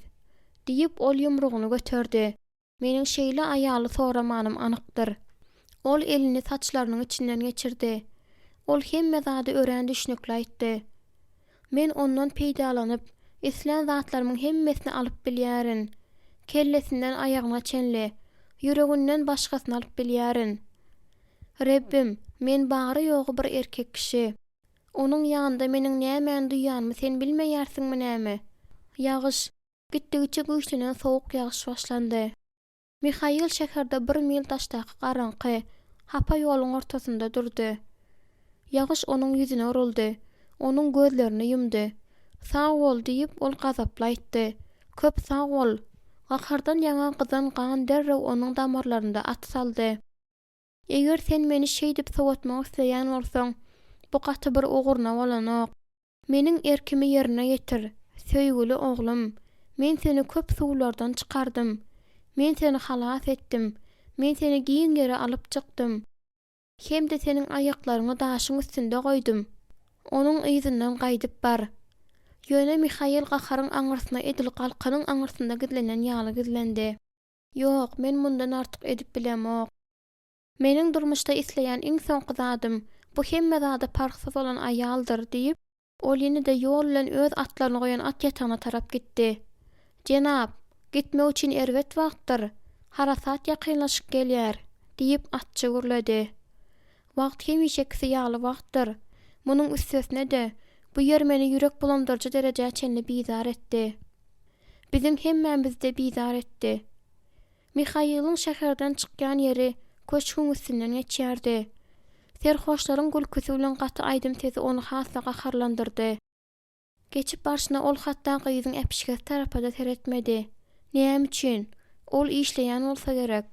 [SPEAKER 2] diýip, ol ýumrugyny göterdi. Meniň şeýle aýaly soramanym anykdyr. Ol elini saçlarynyň içinden geçirdi. Ol hemme zady örän düşnükli aýtdy. Men ondan peýdalanyp, Islän zatlarymyň hemmesini alyp bilýärin. Kellesinden aýagyna çenli, ýüreginden başgasyny alyp bilýärin. Rebbim, men bary-ýogy bir erkek kişi. Onuň ýanynda meniň nämäni duýýanymy sen bilmeýärsiňmi näme? Ýagyş, gitdigiçe güýçlenen sowuk ýagyş başlandy. Mihail şäherde bir mil daşdaky garaňky, hapa ýoluň ortasynda durdy. Ýagyş onuň ýüzüne uruldy, onuň gözlerini ýumdy. Sag bol, diýip, ol gazaply aýtdy. Köp sag bol! Gahardan ýaňa gyzan gan derrew onuň damarlarynda at saldy. Eger sen meni şeýdip sowatmak isleýän bolsaň, bu gaty bir ugruna bolanok. Meniň erkimi ýerine ýetir, söýgüli oglum. Men seni köp suwlardan çykardym. Men seni halas etdim. Men seni giň ýere alyp çykdym. Hem-de seniň aýaklaryňy daşyň üstünde goýdum. Onuň yzyndan gaýdyp bar. Ýöne Mihail gaharyň aňyrsyna edil galkanyň aňyrsynda gizlenen ýaly gizlendi. Ýok, men mundan artyk edip bilemok. Meniň durmuşda isleýän iň soňky zadym, bu hemme zada parhsyz bolan aýaldyr, diýip, ol ýene-de ýol bilen öz atlaryny goýan at ýatagyna tarap gitdi. Jenap, gitmek üçin erbet wagtdyr. Harasat ýakynlaşyp gelýär, diýip, atçy gürledi. Wagt hemişekisi ýaly wagtdyr. Munuň üstesine-de, bu ýer meni ýürek bulandyryjy derejä çenli bizar etdi. Biziň hemmämizi-de bizar etdi. Mihailiň şäherden çykýan ýeri köşgüň üstünden geçýärdi. Serhoşlaryň gülküsi bilen gaty aýdym sesi ony has-da gaharlandyrdy. Geçip barşyna ol hatda gyzyň äpişgesi tarapa-da seretmedi. Näme üçin? Ol işleýän bolsa gerek.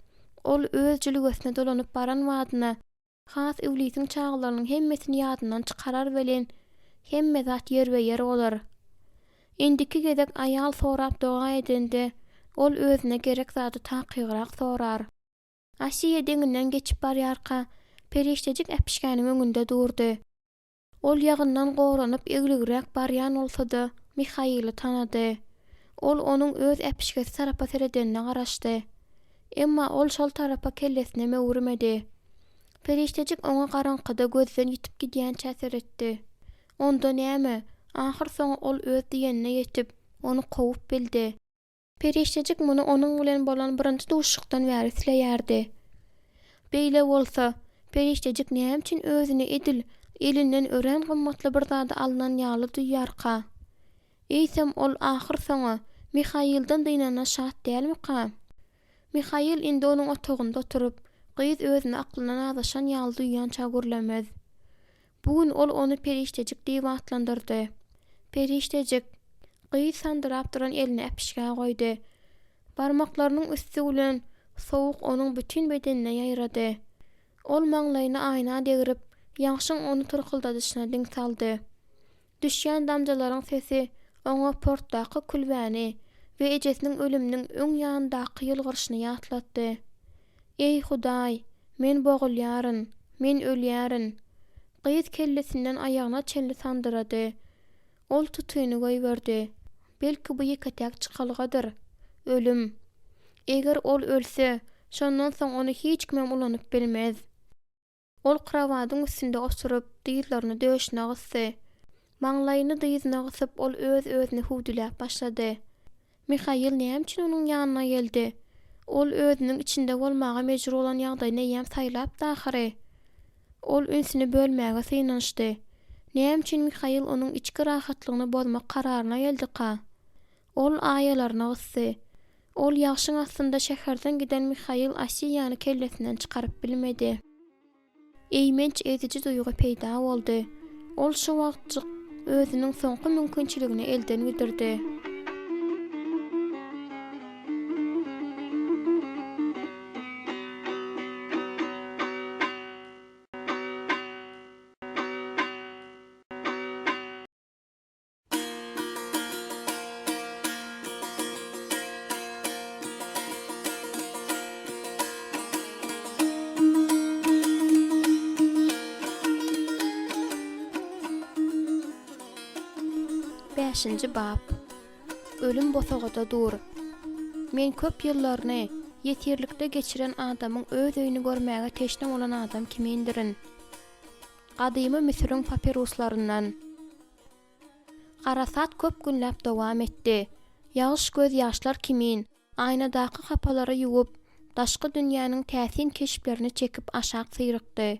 [SPEAKER 2] Ol öz jülgesine dolanyp baran badyna, Has iblisiň çagalarynyň hemmesini ýadyndan çykarar welin, hemme zat ýerbe-ýer bolar. Indiki gezek aýal sorap doga edende, ol özüne gerek zady takygrak sorar. Asiýa deňinden geçip barýarka, perişdejik äpişgäniň öňünde durdy. Ol ýagyndan goranyp egligräk barýan bolsa-da, Mihaili tanady. Ol onuň öz äpişgesi tarapa seredenine garaşdy. Emma ol şol tarapa kellesinem öwürmedi. Perişdejik oňa garaňkyda gözden ýitip gidýänçä seretdi. Onda näme, ahyrsoňy ol öz diýenine ýetip, ony kowup bildi. Perişdejik muny onuň bilen bolan birinji duşuşykdan bäri isleýärdi. Beýle bolsa, perişdejik näme üçin özüni edil elinden örän gymmatly bir zady alnan ýaly duýýarka? Eýsem, ol ahyrsoňy Mihailden dynanyna şat dälmika? Mihail indi onuň otagynda oturyp, gyz özüni aklyndan azaşan ýaly duýýança gürlemez. Bu gün ol ony perişdejik diýip atlandyrdy. Perişdejik! Gyz sandyrap duran elini äpişgä goýdy. Barmaklarynyň üsti bilen sowuk onuň bütin bedenine ýaýrady. Ol maňlaýyny aýna degrip, ýagşyň ony tyrkyldadyşyna diň saldy. Düşýän damjalaryň sesi oňa portdaky külbäni we ejesiniň ölüminiň öň ýanyndaky ýylgyryşyny ýatlatdy. Eý, Hudaý, men bogulýaryn, men ölýärin! Gyz kellesinden aýagyna çenli sandyrady. Ol tutyny goýberdi. Belki bu ýeke-täk çykalgadyr? Ölüm. Eger ol ölse, şondan soň ony hiç kimem ulanyp bilmez. Ol krowadyň üstünde oturyp, dyzlaryny döşüne gysdy. Maňlaýyny dyzyna gysyp, ol öz-özüni hüwdüläp başlady. Mihail näme üçin onuň ýanyna geldi? Ol özüniň içinde bolmaga mejbur bolan ýagdaýyny eýýäm saýlapdy ahyry. Ol ünsüni bölmäge synanyşdy. Näme üçin Mihail onuň içki rahatlygyny bozmak kararyna geldika? Ol aýalaryny gysdy. Ol ýagşyň astynda şäherden giden Mihail Asiýany kellesinden çykaryp bilmedi. Eýmenç eziji duýgy peýda boldy. Ol şu wagtjyk özüniň soňky mümkinçiligini elden gidirdi. Bäşinji bap. Ölüm bosagada dur. Men köp ýyllaryny ýesirlikde geçiren adamyň öz öýüni görmäge teşne bolan adam kimindirin. Gadymy Müsüriň papiruslaryndan. Harasat köp günläp dowam etdi. Ýagyş gözýaşlar kimin, aýnadaky hapalary ýuwup, daşky dünýäniň täsin keşplerini çekip aşak syrykdy.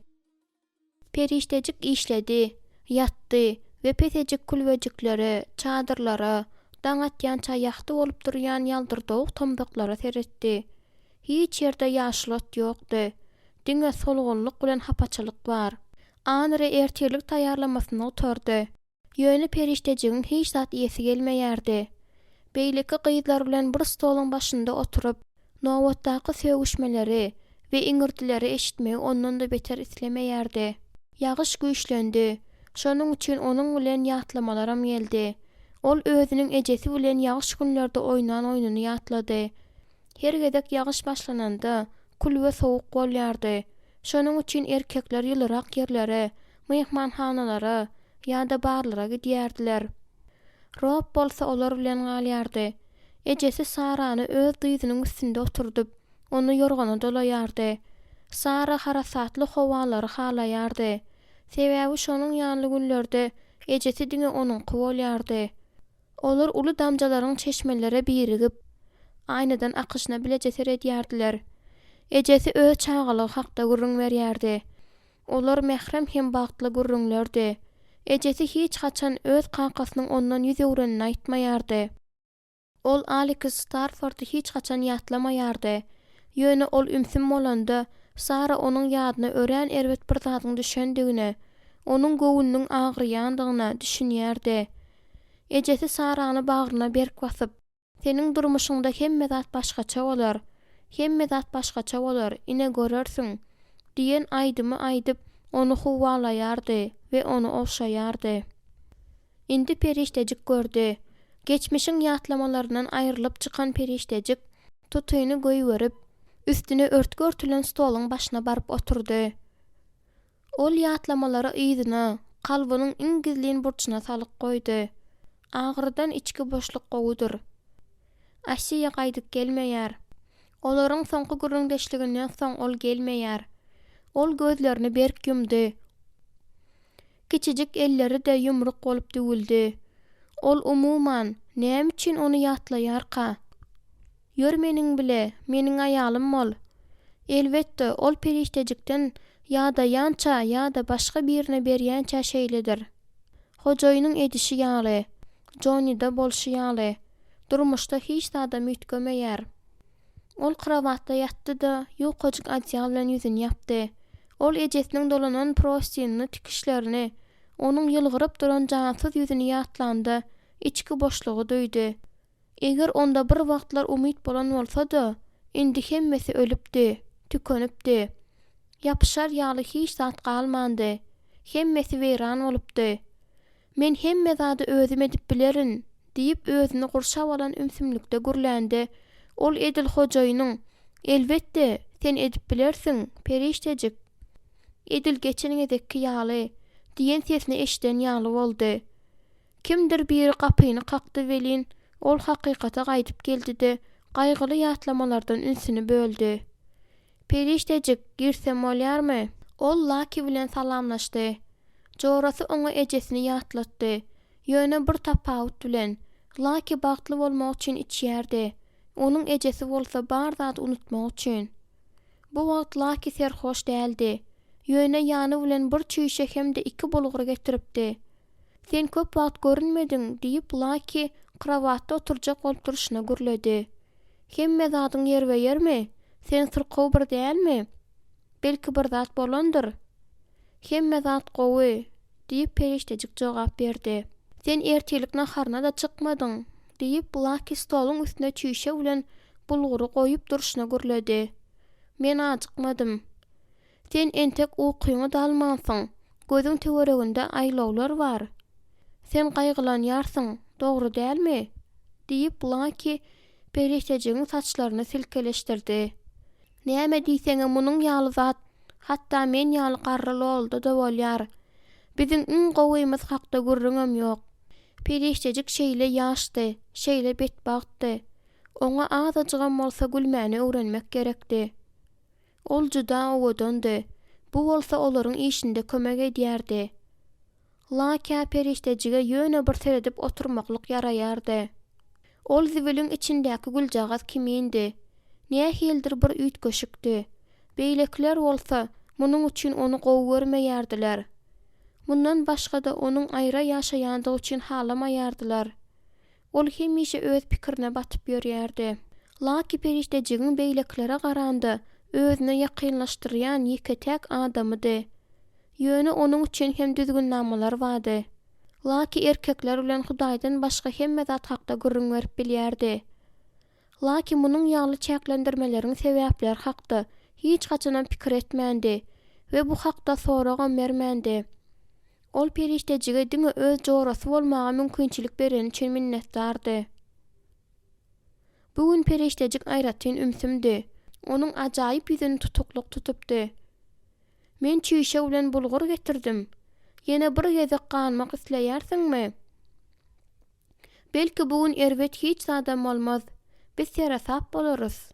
[SPEAKER 2] Perişdejik işledi, ýatdy we pesejik külbejiklere, çadyrlara, daň atýança ýagty bolup durýan ýaldyrdawuk tomzaklara seretdi. Hiç ýerde ýaşyl ot ýokdy. Diňe solgunlyk bilen hapaçylyk bar. Anri ertirlik taýýarlamasyny gutardy. Ýöne perişdejigiň hiç zat iýesi gelmeýärdi. Beýleki gyzlar bilen bir stoluň başynda oturyp, nobatdaky sögüşmeleri we iňirdileri eşitmegi ondan-da beter islemeýärdi. Ýagyş güýçlendi. Şonuň üçin onuň bilen ýatlamalaram geldi. Ol özüniň ejesi bilen ýagyş günlerde oýnan oýnuny ýatlady. Her gezek ýagyş başlananda, külbe sowuk bolýardy. Şonuň üçin erkekler ýylyrak ýerlere, myhmanhanalara ýa-da barlara gidýärdiler. Rob bolsa olar bilen galýardy. Ejesi Sarany öz dyzynyň üstünde oturdyp, ony ýorgana dolaýardy. Sara harasatly howalary halaýardy. Sebäbi şonuň ýaly günlerde ejesi diňe onuňky bolýardy. Olar uly damjalaryň çeşmelere birigip, aýnadan akyşyna bileje seredýärdiler. Ejesi öz çagalygy hakda gürrüň berýärdi. Olar mährem hem bagtly gürrüňlerdi. Ejesi hiç haçan öz kakasynyň ondan ýüz öwrenini aýtmaýardy. Ol Aleks Starfordy hiç haçan ýatlamaýardy. Ýöne ol ümsüm bolanda, Sara onuň ýadyna örän erbet bir zadyň düşendigine, onuň göwnüniň agyrýandygyna düşünýärdi. Ejesi Sarany bagryna berk basyp, Seniň durmuşyňda hemme zat başgaça bolar. Hemme zat başgaça bolar, ine görersiň! diýen aýdymy aýdyp, ony huwwalaýardy we ony ogşaýardy. Indi perişdejik gördi. Geçmişiň ýatlamalaryndan aýrylyp çykan perişdejik tutyny goýberip, üstüne örtgi örtülen stoluň başyna baryp oturdy. Ol ýatlamalary yzyna, kalbynyň iň gizlin burçuna salyp goýdy. Agyrydan içki boşluk gowudyr. Asiýa gaýdyp gelmeýär. Olaryň soňky gürrüňdeşliginden soň ol gelmeýär. Ol gözlerini berk ýumdy. Kiçijik elleri-de ýumruk bolup düwüldi. Ol umuman, näme üçin ony ýatlaýarka? Ýör meniň bile, meniň aýalym bol. Elbetde, ol perişdejikden ýadaýança ýa-da başga birine berýänçä şeýledir. Hojaýynyň edişi ýaly, Jonnide bolşy ýaly, durmuşda hiç zadam üýtgemeýär. Ol krowatda ýatdy-da, ýukajyk odýal bilen ýüzüni ýapdy. Ol ejesiniň dolanan prostinini tikişlerini, onuň ýylgyryp duran jansyz ýüzüni ýatlanda, içki boşlugy duýdy. Eger onda bir wagtlar umyt bolan bolsa-da, indi hemmesi ölüpdi, tükenipdi. Ýapyşar ýaly hiç zat galmandy. Hemmesi weýran bolupdy. Men hemme zady özüm edip bilerin, diýip özüni gurşap alan ümsümlikde gürlände, ol edil hojaýynyň, Elbetde, sen edip bilersiň, perişdejik! Edil geçen gezekki ýaly, diýen sesini eşiden ýaly boldy. Kimdir biri gapyny kakdy welin, ol hakykata gaýdyp geldi-de, gaýgyly ýatlamalardan ünsüni böldi. Perişdejik, girsem bolýarmy? Ol Laki bilen salamlaşdy. Jorasy oňa ejesini ýatlatdy. Ýöne bir tapawut bilen, Laki bagtly bolmak üçin içýärdi, onuň ejesi bolsa bar zady unutmak üçin. Bu wagt Laki serhoş däldi. Ýöne ýany bilen bir çüýşe hem-de iki bulgur getiripdi. Sen köp wagt görünmediň, diýip, Laki krowatda oturjak bolup durşuna gürledi. Hemme zadyň ýerbe-ýermi? Sen syrkaw bir dälmi? Belki bir zat bolandyr? Hemme zat gowy, diýip, perişdejik jogap berdi. Sen ertirlik naharyna-da çykmadyň, diýip, Laki stoluň üstüne çüýşe bilen bulgury goýup durşuna gürledi. Men ajykmadym. Sen entek ukyňy-da almansyň, gözüň töwereginde aýlawlar bar. Sen gaýgylanýarsyň, dogry dälmi? diýip, Laki perişdejigiň saçlaryny silkeleşdirdi. Näme diýseňem munuň ýaly zat hatda men ýaly garry lolda-da bolýar. Biziň iň gowymyz hakda gürrüňem ýok. Perişdejik şeýle ýaşdy, şeýle betbagtdy. Oňa azajygam bolsa gülmäni öwrenmek gerekdi. Ol juda owadandy, bu bolsa olaryň işinde kömek edýärdi. Lakä perişdejige ýöne bir seredip oturmaklyk ýaraýardy. Ol zibiliň içindäki güljagaz kimindi. Nähilidir bir üýtgeşikdi. Beýlekiler bolsa, munuň üçin ony gowy görmeýärdiler. Mundan başga-da onuň aýra ýaşaýandygy üçin halamaýardylar. Ol hemişe öz pikirine batyp ýörýärdi. Laki perişdejigiň beýlekilere garanda özüne ýakynlaşdyrýan ýeke-täk adamydy. Ýöne onuň üçin hem düzgünnamalar bardy. Laki erkekler bilen Hudaýdan başga hemme zat hakda gürrüň berip bilýärdi. Laki munuň ýaly çäklendirmeleriň sebäpleri hakda hiç haçanam pikir etmändi we bu hakda soragam bermändi. Ol perişdejige diňe öz jorasy bolmaga mümkinçilik bereni üçin minnetdardy. Bu gün perişdejik aýratyn ümsümdi. Onuň ajaýyp ýüzüni tutuklyk tutupdy. Men çüýşe bilen bulgur getirdim. Ýene bir gezek ganmak isleýärsiňmi? Belki bu gün erbet hiç zadam bolmaz. Biz seresap bolarys.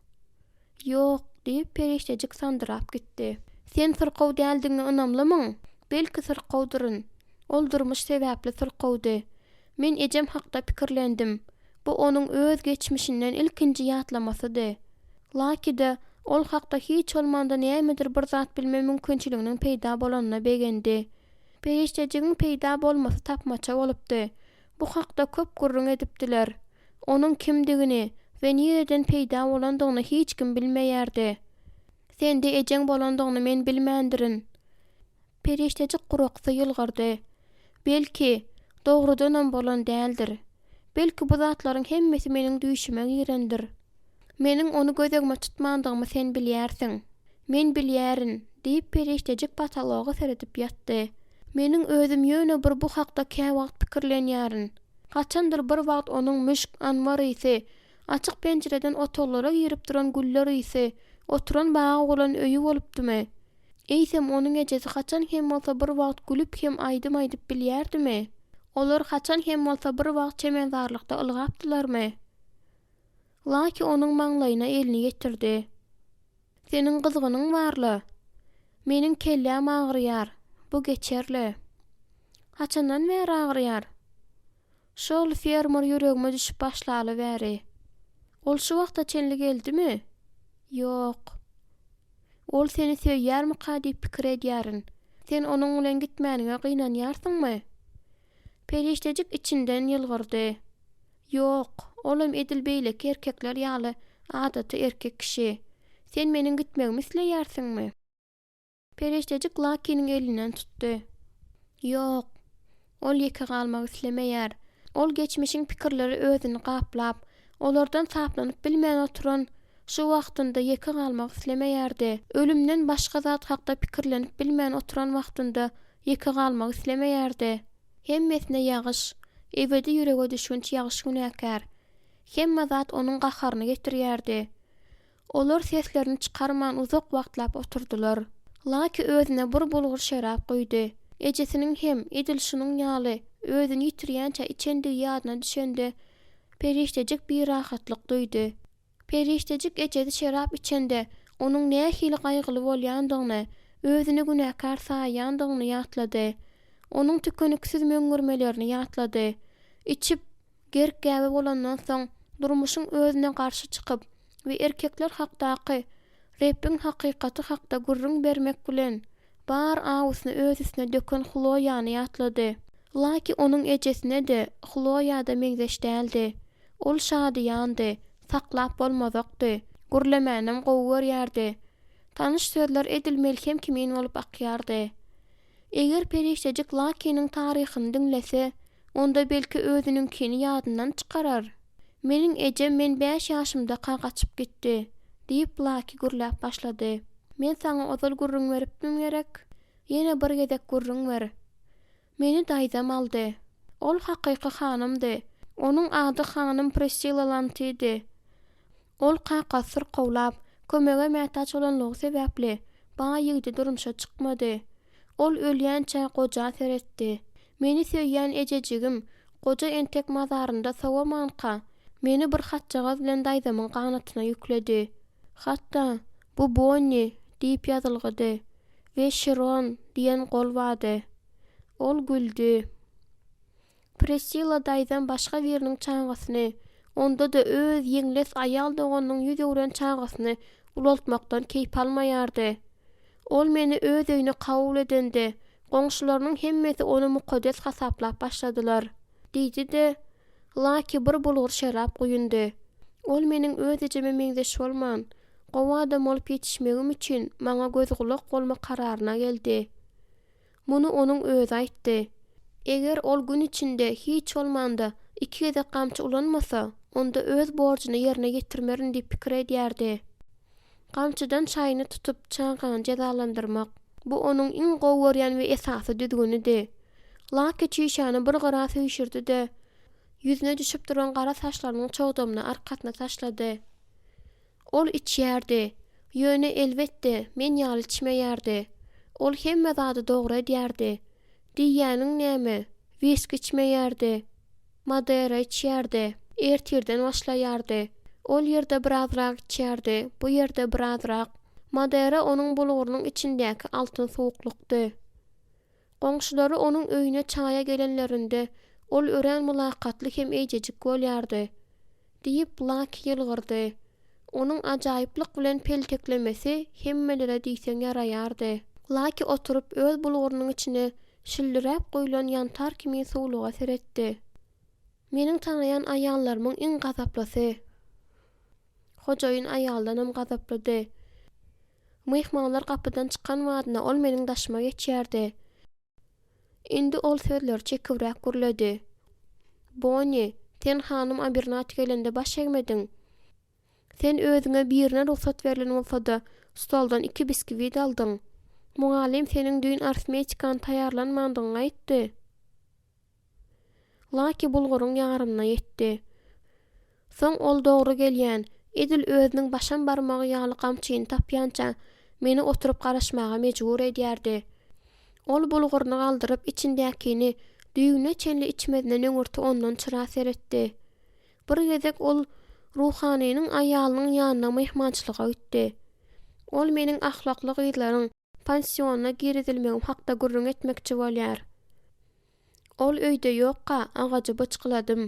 [SPEAKER 2] Ýok, diýip, perişdejik sandyrap gitdi. Sen syrkaw däldigiňe ynamlymyň? Belki syrkawdyryn. Ol durmuş sebäpli syrkawdy. Men ejem hakda pikirlendim. Bu onuň öz geçmişinden ilkinji ýatlamasydy. Laki-de ol hakda hiç bolmanda nämedir bir zat bilme mümkinçiliginiň peýda bolanyna begendi. Perişdejigiň peýda bolmasy tapmaça bolupdy. Bu hakda köp gürrüň edipdiler. Onuň kimdigini we nireden peýda bolandygyny hiç kim bilmeýärdi. Sende ejeň bolandygyny men bilmändirin. Perişdejik guraksy ýylgyrdy. Belki, dogrudanam bolan däldir. Belki bu zatlaryň hemmesi meniň düýşüme girendir. Meniň ony göz öňüme tutmandygymy sen bilýärsiň. Men bilýärin, diýip, perişdejik potologa seredip ýatdy. Meniň özüm ýöne bir bu hakda käwagt pikirlenýärin. Haçandyr bir wagt onuň müşk, anbar ysy, açyk penjireden otaglara girip duran güller ysy, oturan bagy bolan öýi bolupdymy? Eýsem, onuň ejesi haçan hem bolsa bir wagt gülüp hem aýdym aýdyp bilýärdimi? Olar haçan hem bolsa bir wagt çemenzarlykda ylgapdylarmy? Laki onuň maňlaýyna elini ýetirdi. Seniň gyzgynyň bar-la. Meniň kelläm agyrýar. Bu geçer-le. Haçandan bäri agyrýar? Şol fermer ýüregime düşüp başlaly bäri. Ol şu wagta çenli geldimi? Ýok. Ol seni söýýärmika diýip pikir edýärin. Sen onuň bilen gitmäniňe gynanýarsyňmy? Perişdejik içinden ýylgyrdy. Ýok, olam edil beýleki erkekler ýaly adaty erkek kişi. Sen meniň gitmegimi isleýärsiňmi? Perişdejik Lakiniň elinden tutdy. Ýok. Ol ýeke galmak islemeýär. Ol geçmişiň pikirleri özüni gaplap, olardan saplanyp bilmän oturan şu wagtynda ýeke galmak islemeýärdi. Ölümden başga zat hakda pikirlenip bilmän oturan wagtynda ýeke galmak islemeýärdi. Hemmesine ýagyş, ebedi ýürege düşgünç ýagyş günäkär. Hemme zat onuň gaharyny getirýärdi. Olar seslerini çykarman uzak wagtlap oturdylar. Laki özüne bir bulgur şerap guýdy. Ejesiniň hem, edil şunuň ýaly, özüni ýitirýänçä içendigi ýadyna düşende, perişdejik birahatlyk duýdy. Perişdejik ejesi şerap içende, onuň nähili gaýgyly bolýandygyny, özüni günäkär saýýandygyny ýatlady. Onuň tükeniksiz möňňürmelerini ýatlady. Içip, gerk-gäbe bolandan soň, durmuşyň özüne garşy çykyp we erkekler hakdaky Rebbiň hakykaty hakda gürrüň bermek bilen, bar awusyny öz üstüne döken Hloýany ýatlady. Laki onuň ejesine-de, Hloýa-da meňzeş däldi. Ol şadyýandy, saklap bolmazakdy, gürlemänem gowy görýärdi. Tanyş sözler edil melhem kimin bolup akýardy. Eger perişdejik Lakiniň taryhyny diňlese, onda belki özüniňkini ýadyndan çykarar? Meniň ejem men bäş ýaşymdaka gaçyp gitdi, diýip, Laki gürläp başlady. Men saňa ozal gürrüň beripdim gerek? Ýene bir gezek gürrüň ber. Meni daýzam aldy. Ol hakyky hanymdy. Onuň ady hanym Priscilla Lantidi. Ol kakasy syrkawlap, kömege mätäç bolanlygy sebäpli, baý ýigide durmuşa çykmady. Ol ölýänçä goja seretdi. Meni söýýän ejejigim, goja entek mazarynda sowamanka, meni bir hatjagaz bilen daýzamyň ganatyna ýükledi. Hatda, Bu Bonni diýip ýazylgydy we Şiron diýen gol bardy. Ol güldi. Prisilla daýzam başga biriniň çagasyny, onda-da öz ýeňles aýal doganynyň ýüz öwren çagasyny ulaltmakdan keýp almaýardy. Ol meni öz öýüne kabul edende, goňşularynyň hemmesi ony mukaddes hasaplap başladylar. Diýdi-de, Laki bir bulgur şerap guýundy. Ol meniň öz ejeme meňzeş bolman, gowy adam bolup ýetişmegim üçin maňa göz-gulak bolma kararyna geldi. Muny onuň özi aýtdy. Eger ol gün içinde hiç bolmanda iki gezek gamçy ulanmasa, onda öz borjuny ýerine ýetirmerin diýip pikir edýärdi. Gamçydan şaýyny tutup çagany jezalandyrmak, bu onuň iň gowy görýän we esasy düzgünidi. Laki çüýşäni bir gyra süýşürdi-de, ýüzüne düşüp duran gara saçlarynyň çogdamyny arkasyna taşlady. Ol içýärdi. Ýöne, elbetde, men ýaly içmeýärdi. Ol hemme zady dogry edýärdi. Diýýäniň näme? Wiski içmeýärdi. Madeira içýärdi. Ertirden başlaýardy. Ol ýerde birazrak içýärdi, bu ýerde birazrak. Madeira onuň bulgurynyň içindäki altyn suwuklykdy. Goňşulary onuň öýüne çaýa gelenlerinde, ol örän mylakatly hem eýjejik bolýardy. Diýip, Laki ýylgyrdy. Onuň ajaýyplyk bilen pelteklemesi hemmelere diýseň ýaraýardy. Laki oturyp, öz bulgurynyň içine şildiräp guýlan ýantar kimin suwluga seretdi. Meniň tanaýan aýallarymyň iň gazaplysy. Hojaýyn aýaldanam gazaplydy. Myhmanlar gapydan çykan badyna ol meniň daşyma geçýärdi. Indi ol sözleri çekibräk gürledi. Bonni, sen hanym Abernati gelende baş egmediň. Sen özüňe birine rugsat berlen bolsa-da, stoldan iki biskwit aldyň. Mugallym seniň düýn arifmetikany taýýarlanmandygyňy aýtdy. Laki bulguryň ýarymyna ýetdi. Soň ol dogry gelýän, edil özüniň başam barmagy ýaly gamçyny tapýança, meni oturyp garaşmaga mejbur edýärdi. Ol bulguryny galdyryp, içindäkini düýbüne çenli içmezinden öňürti ondan çyra seretdi. Bir gezek ol ruhanynyň aýalynyň ýanyna myhmançylyga gitdi. Ol meniň ahlakly gyzlaryň pansionyna girizilmegim hakda gürrüň etmekçi bolýar. Ol öýde ýokka agajy byçgyladym.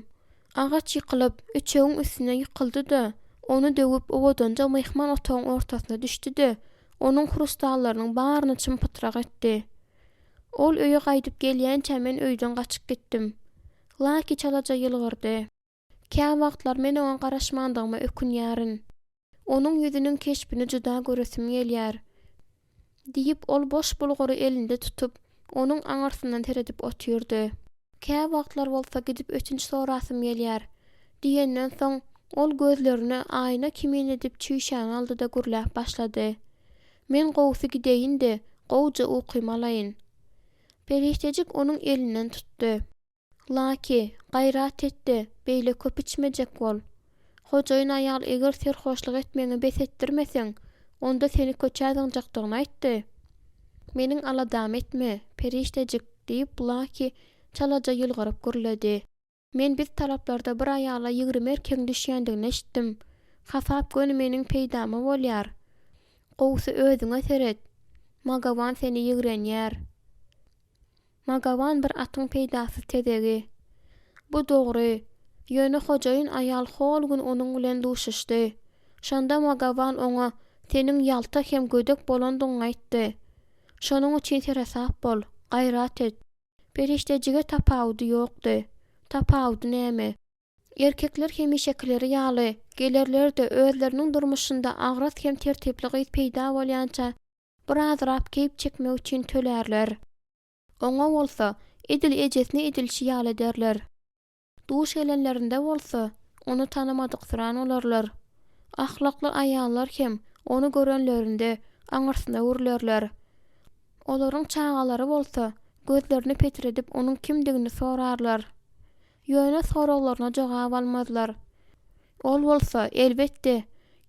[SPEAKER 2] Agaç ýykylyp, üçegiň üstüne ýykyldy-da, ony döwüp, owadanja myhman otagyň ortasyna düşdi-de, onuň hrustallarynyň baryny çym-pytrak etdi. Ol öýe gaýdyp gelýänçä men öýden gaçyp gitdim. Laki çalaja ýylgyrdy. Käwagtlar men oňa garaşmandygyma ökünýärin. Onuň ýüzüniň keşbini juda göresim gelýär. Diýip, ol boş bulgury elinde tutup, onuň aňyrsyndan seredip otyrdy. Käwagtlar bolsa gidip ötünç sorasym gelýär. Diýenden soň, ol gözlerini aýna kimin edip çüýşäni aldy-da gürläp başlady. Men gowusy gideýin-de, gowuja ukymy alaýyn. Perişdejik onuň elinden tutdy. Laki, gaýrat et-de, beýle köp içmejek bol. Hojaýyn aýal eger serhoşlyk etmegiňi bes etdirmeseň, onda seni köçä zyňjakdygyny aýtdy. Meniň aladamy etme, perişdejik, diýip, Laki çalaja ýylgyryp gürledi. Men biz taraplarda bir aýala 20 erkegiň düşýändigini eşitdim. Hasap göni meniň peýdama bolýar. Gowusy özüňe seret. Magawan seni ýigrenýär. Magawan bir atyň peýdasyz tezegi. Bu dogry. Ýöne hojaýyn aýal hol gün onuň bilen duşuşdy. Şonda Magawan oňa seniň ýalta hem gödek bolandygyňy aýtdy. Şonuň üçin seresap bol, gaýrat et. Perişdejige tapawudy ýokdy. Tapawudy näme? Erkekler hemişekileri ýaly, gelerler-de, özleriniň durmuşynda agras hem tertipli gyz peýda bolýança, Birazrak keýp çekmek üçin tölärler. Oňa bolsa, edil ejesine edilişi ýaly ederler. Duş gelenlerinde bolsa, ony tanamadyksyran bolarlar. Ahlakly aýallar hem ony görenlerinde aňyrsyna öwrülerler. Olaryň çagalary bolsa, gözlerini petredip onuň kimdigini sorarlar. Ýöne soraglaryna jogap almazlar. Ol bolsa, elbetde,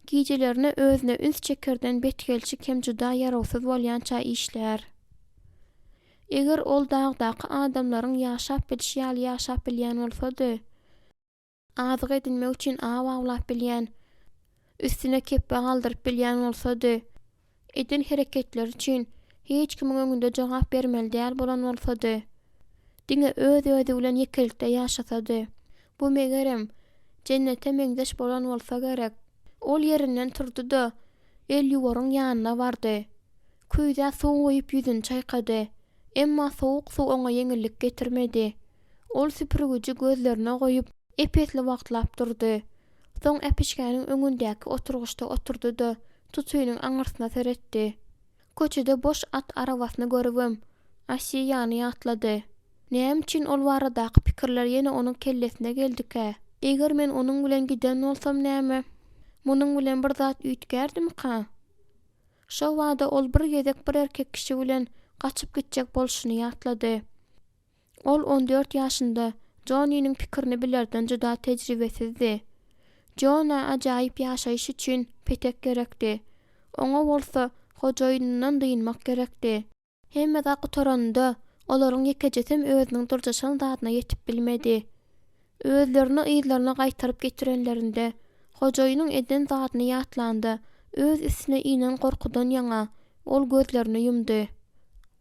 [SPEAKER 2] gijelerine özüne üns çekerden betgelşik hem juda ýarawsyz bolýança işlär. Eger ol dagdaky adamlaryň ýaşap bilşi ýaly ýaşap bilýän bolsady, azyk edinmek üçin aw awlap bilýän, üstüne kepbe galdyryp bilýän bolsady, eden hereketleri üçin hiç kimiň öňünde jogap bermeli däl bolan bolsady. Diňe öz-özi bilen ýekelikde ýaşasady. Bu megerem, jennete meňzeş bolan bolsa gerek. Ol ýerinden turdy-da, elýuwaryň ýanyna bardy. Küýzä suw guýup ýüzüni çaýkady. Emma sowuk suw oňa ýeňillik getirmedi. Ol süpürgiji gözlerine goýup, ep-esli wagtlap durdy. Soň äpişgäniň öňündäki oturgyçda oturdy-da, tutynyň aňyrsyna seretdi. Köçede boş at arabasyny görübem, Asiýany ýatlady. Näme üçin ol baradaky pikirler ýene onuň kellesine geldikä? Eger men onuň bilen giden bolsam näme? Munuň bilen bir zat üýtgärdimika? Şo bada ol bir gezek bir erkek kişi bilen gaçyp gitjek bolşuny ýatlady. Ol on dört ýaşynda Jonniniň pikirini bilerden juda tejribesizdi. Jona ajaýyp ýaşaýyş üçin petek gerekdi. Oňa bolsa hojaýynyndan dynmak gerekdi. Hemme zat gutaranynda, olaryň ýekejesem özüniň dyrjaşan zadyna ýetip bilmedi. Özlerini yzlaryna gaýtaryp getirenlerinde, hojaýynyň eden zadyny ýatlanda, öz üstüne inen gorkudan ýaňa, ol gözlerini ýumdy.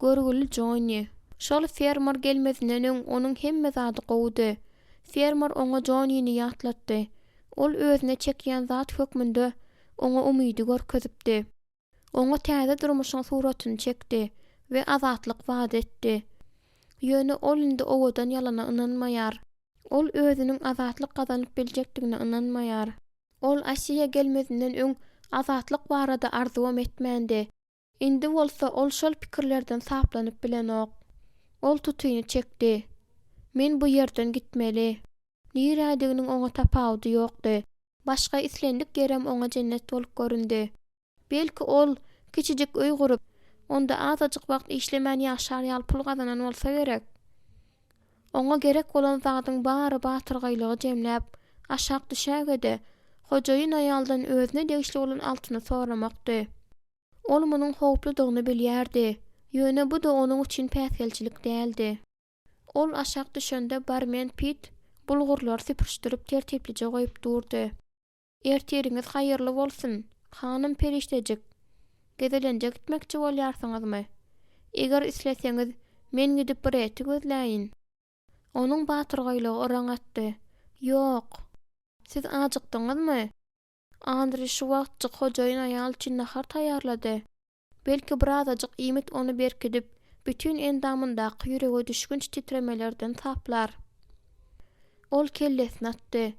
[SPEAKER 2] Görgüli Jonni. Şol fermer gelmezinden öň onuň hemme zady gowudy. Fermer oňa Jonnini ýatlatdy. Ol özüne çekýän zat hökmünde oňa umydy görkezipdi. Oňa täze durmuşyň suratyny çekdi we azatlyk wada etdi. Ýöne ol indi owadan ýalana ynanmaýar. Ol özüniň azatlyk gazanyp biljekdigine ynanmaýar. Ol Asiýa gelmezinden öň azatlyk barada arzuwam etmändi. Indi bolsa ol şol pikirlerden saplanyp bilenok. Ol tutyny çekdi. Men bu ýerden gitmeli. Nirädiginiň oňa tapawudy ýokdy. Başga islendik ýerem oňa jennet bolup göründi. Belki ol kiçijik öý gurup, onda azajyk wagt işlemän ýaşar ýaly pul gazanan bolsa gerek. Oňa gerek bolan zadyň bary batyrgaýlygy jemläp, aşak düşäge-de, hojaýyn aýaldan özüne degişli bolan altyny soramakdy. Ol munuň howpludygyny bilýärdi, ýöne bu-da onuň üçin päsgelçilik däldi. Ol aşak düşende barmen Pit bulgurlary süpürişdirip tertiplije goýup durdy. Ertiriňiz haýyrly bolsun, hanym perişdejik! Gezelenje gitmekçi bolýarsyňyzmy? Eger isleseňiz, men gidip Breti gözläýin. Onuň batyrgaýlygy yraň atdy. Ýok. Siz ajykdyňyzmy? Andri şu wagtjyk hojaýyn aýal üçin nahar taýýarlady. Belki birazajyk iýmit ony berkidip, bütin endamyndaky ýürege düşgünç titremelerden saplar. Ol kellesini atdy.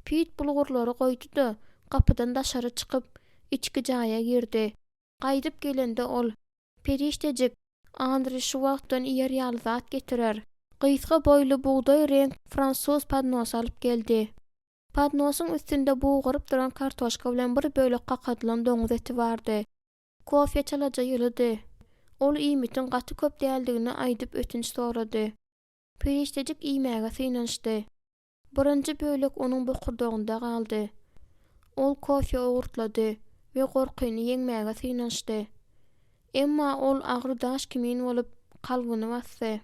[SPEAKER 2] Pit bulgurlary goýdy-da, gapydan daşary çykyp, içki jaýa girdi. Gaýdyp gelende ol, Perişdejik, Andri şu wagtdan iýer ýaly zat getirer. Gysga boýly bugdaý reňk fransuz podnosy alyp geldi. Podnosyň üstünde bugaryp duran kartoşka bilen bir bölek kakadylan doňuz eti bardy. Kofe çalaja ýylydy. Ol iýmitiň gaty köp däldigini aýdyp ötünç sorady. Perişdejik iýmäge synanyşdy. Birinji bölek onuň bokurdagynda galdy. Ol kofe owurtlady we gorkyny ýeňmäge synanyşdy. Emma ol agyr daş kimin bolup, kalbyny basdy.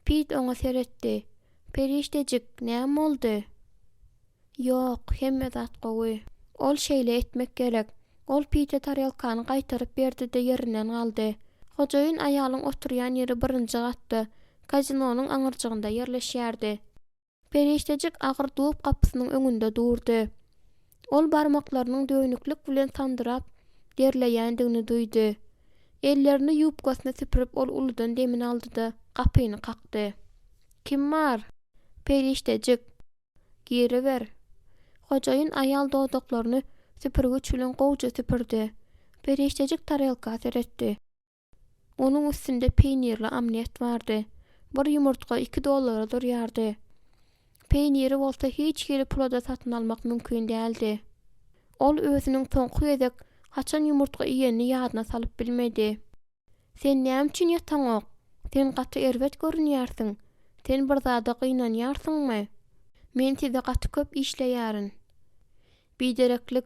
[SPEAKER 2] Pit oňa seretdi. Perişdejik, näme boldy? Ýok, hemme zat gowy. Ol şeýle etmek gerek. Ol Pite tarelkany gaýtaryp berdi-de ýerinden galdy. Hojaýyn aýalyň oturýan ýeri birinji gatda, kazinonyň aňyrjygynda ýerleşýärdi. Perişdejik agyr dub gapysynyň öňünde durdy. Ol barmaklarynyň dönüklik bilen sandyrap derleýändigini duýdy. Ellerini ýubkasyna süpürip ol uludan demini aldy-da, gapyny kakdy. Kim bar? Perişdejik. Giriber. Hojaýyn aýal dodaklaryny süpürgiç bilen gowja süpürdi. Perişdejik tarelka seretdi. Onuň üstünde peýnirli omlet bardy. Bir ýumurtga iki dollara durýardy. Peýniri bolsa hiç hili pula-da satyn almak mümkin däldi. Ol özüniň soňky gezek haçan ýumurtga iýenini ýadyna salyp bilmedi. Sen näme üçin ýataňok? Sen gaty erbet görünýärsiň. Sen bir zada gynanýarsyňmy? Men size gaty köp işleýärin. Bidereklik,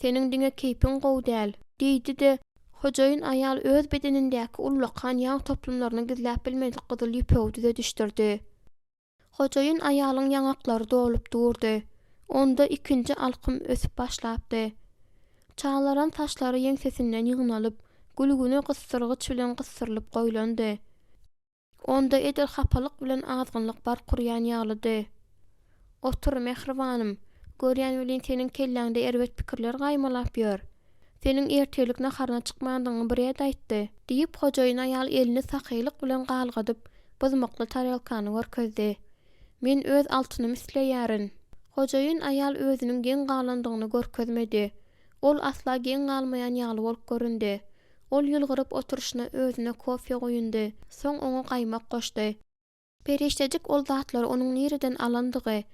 [SPEAKER 2] seniň diňe keýpiň gowy däl, diýdi-de, hojaýyn aýal öz bedenindäki ullakan ýag toplumlaryny gizläp bilmedik gyzyl ýüpegi düzedişdirdi. Hojaýyn aýalyň ýaňaklary dolup durdy. Onda ikinji alkym ösüp başlapdy. Çalaran saçlary ýeňsesinden ýygnalyp, gülgüne gysdyrgyç bilen gysdyrylyp goýlandy. Onda edil hapalyk bilen azgynlyk bark urýan ýalydy. Otur, mähribanym. Görýän welin seniň kelläňde erbet pikirler gaýmalap ýör. Seniň ertirlik naharyna çykmandygyňy Bred aýtdy, diýip, hojaýyn aýal elini sahylyk bilen galgadyp, byzmykly tarelkany görkezdi. Men öz altynymy isleýärin. Hojaýyn aýal özüniň geň galandygyny görkezmedi. Ol asla geň galmaýan ýaly bolup göründi. Ol ýylgyryp oturyşyna özüne kofe guýundy, soň oňa gaýmak goşdy. Perişdejik ol zatlary onuň nireden alandygy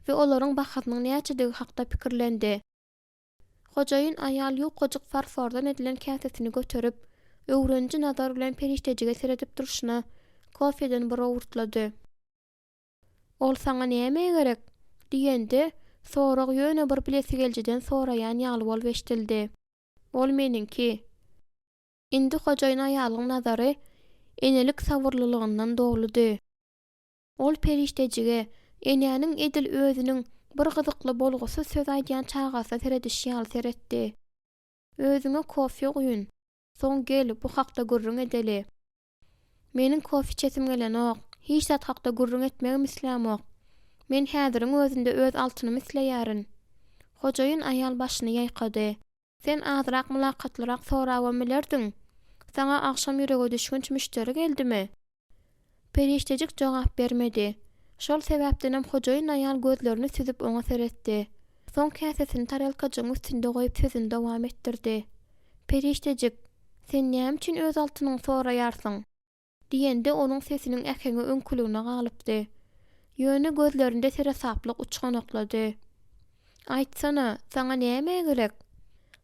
[SPEAKER 2] we olaryň bahasynyň näçedigi hakda pikirlendi. Hojaýyn aýal ýukajyk farfordan edilen käsesini göterip, öwreniji nazar bilen perişdejige seredip durşuna, kofeden bir owurtlady. Ol saňa nämä gerek? diýende, sorag ýöne bir bilesigelijiden soraýan ýaly bolup eşidildi. Ol meniňki. Indi hojaýyn aýalyň nazary enelik sabyrlylygyndan doludy. Ol perişdejige, enäniň edil özüniň bir gyzykly bolgusyz söz aýdýan çagasyna seredişi ýaly seretdi. Özüňe kofe guýun. Soň gel, bu hakda gürrüň edeli. Meniň kofe içesim gelenok. Hiç zat hakda gürrüň etmegem islämok. Men häziriň özünde öz altynymy isleýärin. Hojaýyn aýal başyny ýaýkady. Sen azrak mylakatlyrak sorabam bilerdiň. Saňa agşam ýüregedüşgünç müşderi geldimi? Perişdejik jogap bermedi. Şol sebäpdenem hojaýyn aýal gözlerini süzüp oňa seretdi. Soň käsesini tarelkajygyň üstünde goýup sözüni dowam etdirdi. Perişdejik, sen näme üçin öz altynyňy soraýarsyň? Diýende onuň sesiniň äheňi öňküligine galypdy. Ýöne gözlerinde seresaplyk uçganaklady. Aýtsana, saňa näme gerek?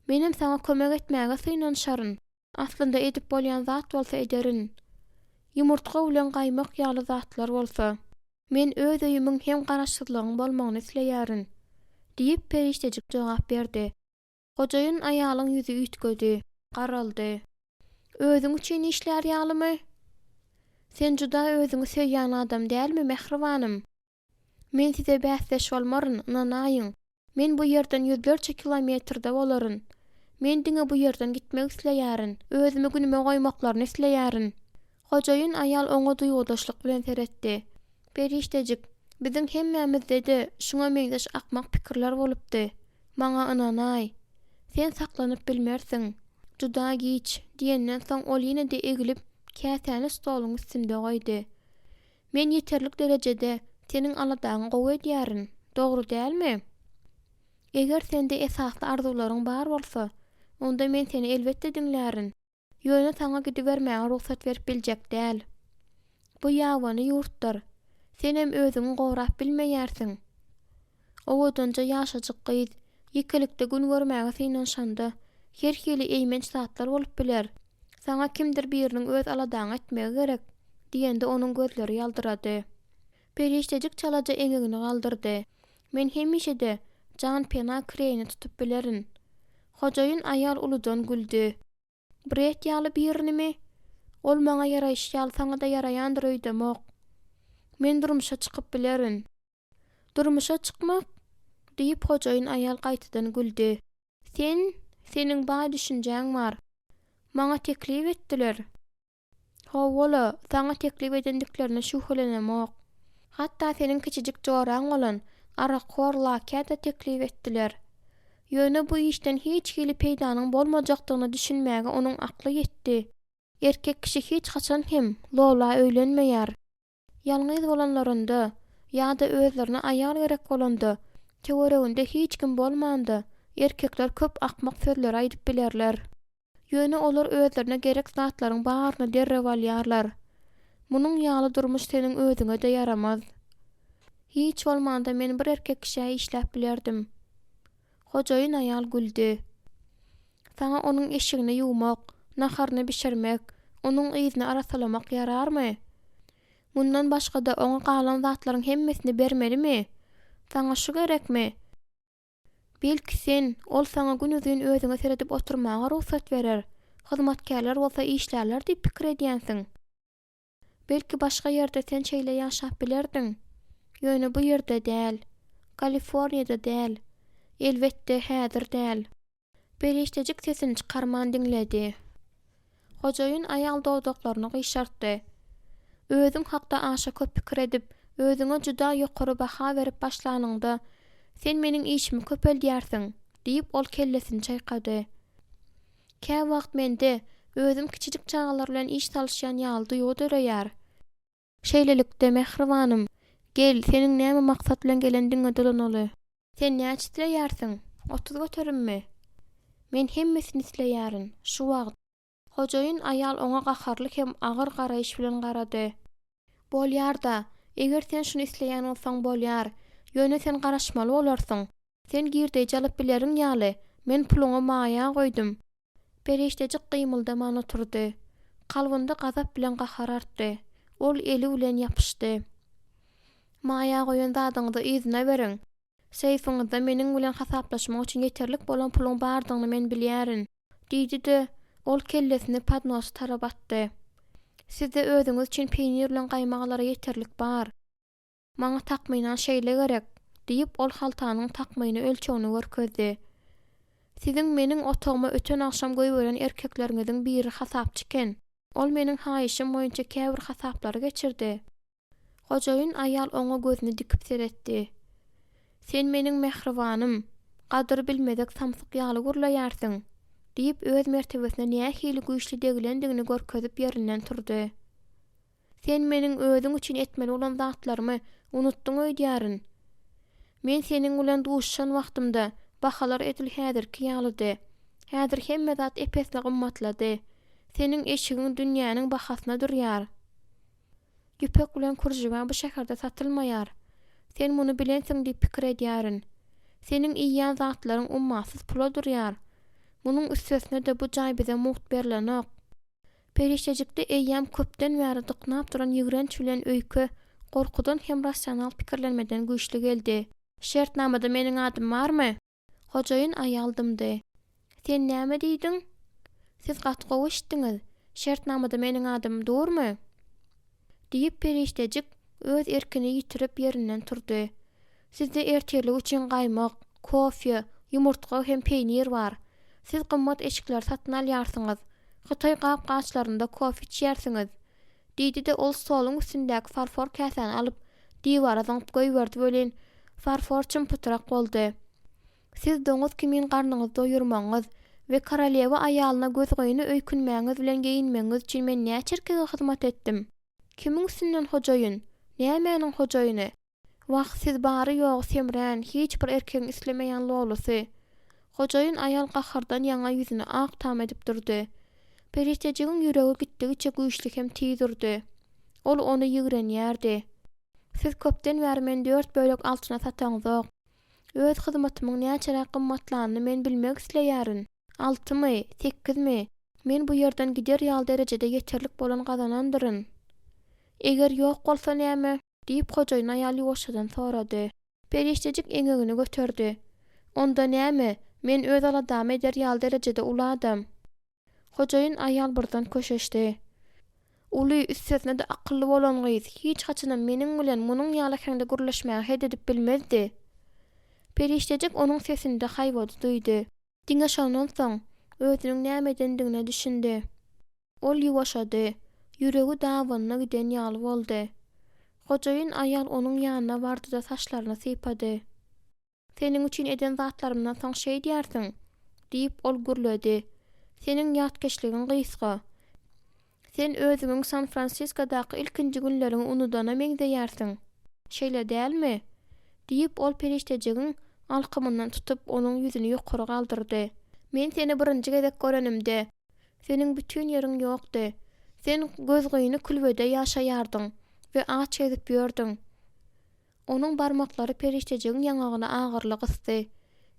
[SPEAKER 2] Menem saňa kömek etmäge synanyşaryn. Aslynda edip bolýan zat bolsa ederin. Ýumurtga bilen gaýmak ýaly zatlar bolsa. Men öz öýümiň hem garaşsyzlygyň bolmagyny isleýärin. Diýip, perişdejik jogap berdi. Hojaýyn aýalyň ýüzi üýtgedi, garaldy. Özüň üçin işlär ýalymy? Sen juda özüňi söýýän adam dälmi, mähribanym? Men size bäsdeş bolmaryn, ynanaýyň. Men bu ýerden ýüzlerçe kilometrde bolaryn. Men diňe bu ýerden gitmek isleýärin. Özümi günüme goýmaklaryny isleýärin. Hojaýyn aýal oňa duýgudaşlyk bilen seretdi. Perişdejik, biziň hemmämizde-de şuňa meňzeş akmak pikirler bolupdy. Maňa ynanaý. Sen saklanyp bilmersiň. Juda giç, diýenden soň ol ýene-de egilip, käsäni stoluň üstünde goýdy. Men ýeterlik derejede seniň aladaňy gowy edýärin, dogry dälmi? Eger sende esasly arzuwlaryň bar bolsa, onda men seni elbetde diňlärin. Ýöne saňa gidibermäge rugsat berip biljek däl. Bu ýabany ýurtdyr. Senem özüňi gorap bilmeýärsiň. Owadanja ýaşajyk gyz, ýekelikde gün görmäge synanyşanda, her hili eýmenç zatlar bolup biler. Saňa kimdir biriniň öz aladaňy etmegi gerek, diýende onuň gözleri ýaldyrady. Perişdejik çalaja eňegini galdyrdy. Men hemişe-de janpena kireýine tutup bilerin. Hojaýyn aýal uludan güldi. Bret ýaly birinimi? Ol maňa ýaraýşy ýaly saňa-da ýaraýandyr öýdemok. Men durmuşa çykyp bilerin. Durmuşa çykmak? diýip, hojaýyn aýal gaýtadan güldi. Sen, seniň baý düşünjäň bar. Maňa teklip etdiler. Hawa-la, saňa teklip edendiklerine şübhelenemok. Hatda seniň kiçijik joraň bolan arakhor Lakä-de teklip etdiler. Ýöne bu işden hiç hili peýdanyň bolmajakdygyna düşünmäge onuň akly ýetdi. Erkek kişi hiç haçan hem Lola öýlenmeýär. Ýalňyz bolanlarynda ýa-da özlerine aýal gerek bolanda, töwereginde hiç kim bolmanda, erkekler köp akmak sözleri aýdyp bilerler. Ýöne olar özlerine gerek zatlaryň baryny derrew alýarlar. Munuň ýaly durmuş seniň özüňe-de ýaramaz. Hiç bolmanda men bir erkek kişä işläp bilerdim. Hojaýyn aýal güldi. Saňa onuň eşigini ýuwmak, naharyny bişirmek, onuň yzyny arassalamak ýararmy? Mundan başga-da oňa galan zatlaryň hemmesini bermelimi? Saňa şu gerekmi? Belki sen, ol saňa günuzyn özüňe seredip oturmaga rugsat berer, hyzmatkärler bolsa işlärler diýip pikir edýänsiň? Belki başga ýerde sen şeýle ýaşap bilerdiň. Ýöne bu ýerde däl. Kaliforniýada däl. Elbetde, häzir däl. Perişdejik sesini çykarman diňledi. Hojaýyn aýal dodaklaryny gyşartdy. Özüň hakda aşa köp pikir edip, özüňe juda ýokary baha berip başlanyňda, sen meniň işimi köpeldýärsiň, diýip, ol kellesini çaýkady. Käwagt mende özüm kiçijik çagalar bilen iş salyşýan ýaly duýgy döreýär. Şeýlelikde, mähribanym, gel, seniň näme maksat bilen gelendigiňe dolanaly. Sen näçe isleýärsiň? 30 göterimmi? Men hemmesini isleýärin. Şu wagt. Hojaýyn aýal oňa gaharly hem agyr garaýyş bilen garady. Bolýar-da, eger sen şuny isleýän bolsaň bolýar. Ýöne sen garaşmaly bolarsyň. Sen girdeýji alyp bileriň ýaly, men puluňy maýa goýdum. Perişdejik gymyldaman oturdy. Kalbynda gazap bilen gahar artdy. Ol eli bilen ýapyşdy. Maýa goýan zadyňyzy yzyna beriň. Seýfiňizde meniň bilen hasaplaşmak üçin ýeterlik bolan puluň bardygyny men bilýärin, diýdi-de, ol kellesini podnosa tarap atdy. Sizde özüňiz üçin peýnir bilen gaýmak alara ýeterlik bar. Maňa takmynan şeýle gerek, diýip, ol haltanyň takmyny ölçegini görkezdi. Siziň meniň otagyma öten agşam goýberen erkekleriňiziň biri hasapçy eken. Ol meniň haýyşym boýunça käbir hasaplary geçirdi. Hojaýyn aýal oňa gözüni dikip seretdi. Sen meniň mähribanym, gadyr bilmezek samsyk ýaly gürleýärsiň, diýip, öz mertebesine nähili güýçli degilendigini görkezip ýerinden turdy. Sen meniň özüň üçin etmeli bolan zatlarymy unutdyň öýdýärin. Men seniň bilen duşuşan wagtymda bahalar edil häzirki ýalydy. Häzir hemme zat ep-esli gymmatlady. Seniň eşigiň dünýäniň bahasyna durýar. Ýüpek bilen kürjübä bu şäherde satylmaýar. Sen muny bilensiň diýip pikir edýärin. Seniň iýýän zatlaryň ummasyz pula durýar. Munuň üstesine-de bu jaý bize mugt berlenok. Perişdejikde eýýäm köpden bäri dyknap duran ýigrenç bilen öýke, gorkudan hem rasional pikirlenmeden güýçli geldi. Şertnamada meniň adym barmy? Hojaýyn aýal dymdy. Sen näme diýdiň? Siz gaty gowy eşitdiňiz. Şertnamada meniň adym durmy? Diýip, perişdejik öz erkini ýitirip ýerinden turdy. Sizde ertirlik üçin gaýmak, kofe, ýumurtga hem peýnir bar. Siz gymmat eşikleri satyn alýarsyňyz. Hytaý gap-gaçlarynda kofe içýärsiňiz. Diýdi-de, ol stoluň üstündäki farfor käsäni alyp, diwara zyňyp goýberdi welin, farfor çym-pytrak boldy. Siz doňuz kimin garnyňyzy doýurmagyňyz we korolewa aýalyna gözgyny öýkünmäňiz bilen geýinmegiňiz üçin men näçe erkege hyzmat etdim? Kimiň üstünden hojaýyn? Nämäniň hojaýyny? Wah, siz bary-ýogy semrän, hiç bir erkegiň islemeýän lolusy. Hojaýyn aýal gahardan ýaňa ýüzüni ak tam edip durdy. Perişdejigiň ýüregi gitdigiçe güýçli hem tiz urdy. Ol ony ýigrenýärdi. Siz köpden bäri meni dört bölek altyna sataňzok. Öz hyzmatymyň näçeräk gymmatlanyny men bilmek isleýärin. Altymy, sekizmi, men bu ýerden gider ýaly derejede ýeterlik bolan gazanandyryn. Eger ýok bolsa näme? Diýip, hojaýyn aýal ýuwaşjadan sorady. Perişdejik eňegini göterdi. Onda näme, men öz aladamy eder ýaly derejede uly adam. Hojaýyn aýal birden köşeşdi. Uly, üstesine-de akylly bolan gyz hiç haçanam meniň bilen munuň ýaly äheňde gürleşmäge het edip bilmezdi. Perişdejik onuň sesinde haýbady duýdy. Diňe şondan soň, özüniň näme edendigine düşündi. Ol ýuwaşady, ýüregi dabanyna giden ýaly boldy. Hojaýyn aýal onuň ýanyna bardy-da saçlaryny sypady. Seniň üçin eden zatlarymdan soň şeýdýärsiň? diýip, ol gürledi. Seniň ýatkeşligiň gysga. Sen özüňiň San-Fransiskodaky ilkinji günleriňi unudana meňzeýärsiň. Şeýle dälmi? diýip, ol perişdejigiň alkymyndan tutup, onuň ýüzüni ýokary galdyrdy. Men seni birinji gezek görenimde, seniň bütin ýeriň ýokdy. Sen gözgyny külbede ýaşaýardyň we aç gezip ýördüň. Onuň barmaklary perişdejigiň ýaňagyny agyryly gysdy.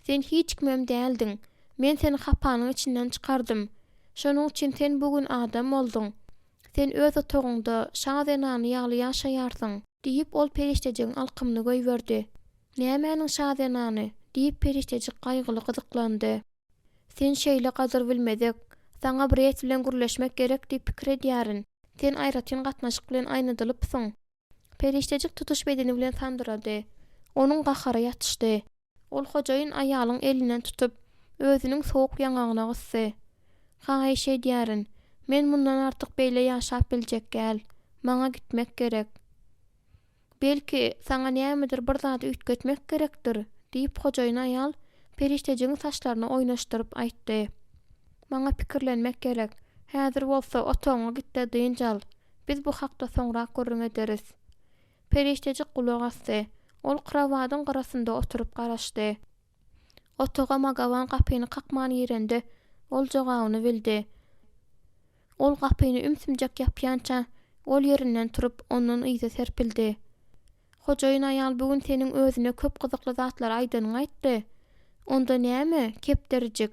[SPEAKER 2] Sen hiç kimem däldiň. Men seni hapanyň içinden çykardym. Şonuň üçin sen bu gün adam bolduň. Sen öz otagyňda, şa zenany ýaly ýaşaýarsyň. Diýip, ol perişdejigiň alkymyny goýberdi. Nämäniň şa zenany? diýip, perişdejik gaýgyly gyzyklandy. Sen şeýle gadyrbilmezek. Saňa Bret bilen gürleşmek gerek diýip pikir edýärin. Sen aýratyn gatnaşyk bilen aýnadylypsyň. Perişdejik tutuş bedeni bilen sandyrady. Onuň gahary ýatyşdy. Ol hojaýyn aýalyň elinden tutup, özüniň sowuk ýaňagyna gysdy. Haýyş edýärin, men mundan artyk beýle ýaşap biljek gäl. Maňa gitmek gerek. Belki, saňa nämedir bir zady üýtgetmek gerekdir? diýip, hojaýyn aýal perişdejigiň saçlaryny oýnaşdyryp aýtdy. Maňa pikirlenmek gerek. Häzir bolsa otagyňa git-de dynç al. Biz bu hakda soňrak gürrüň ederis. Perişdejik gulak asdy. Ol krowadyň gyrasynda oturyp garaşdy. Otaga Magawan gapyny kakman girende, ol jogabyny bildi. Ol gapyny ümsümjek ýapýança, ol ýerinden turup, ondan yza serpildi. Hojaýyn aýal bu gün seniň özüne köp gyzykly zatlary aýdanyňy aýtdy. Onda näme, kepderijik?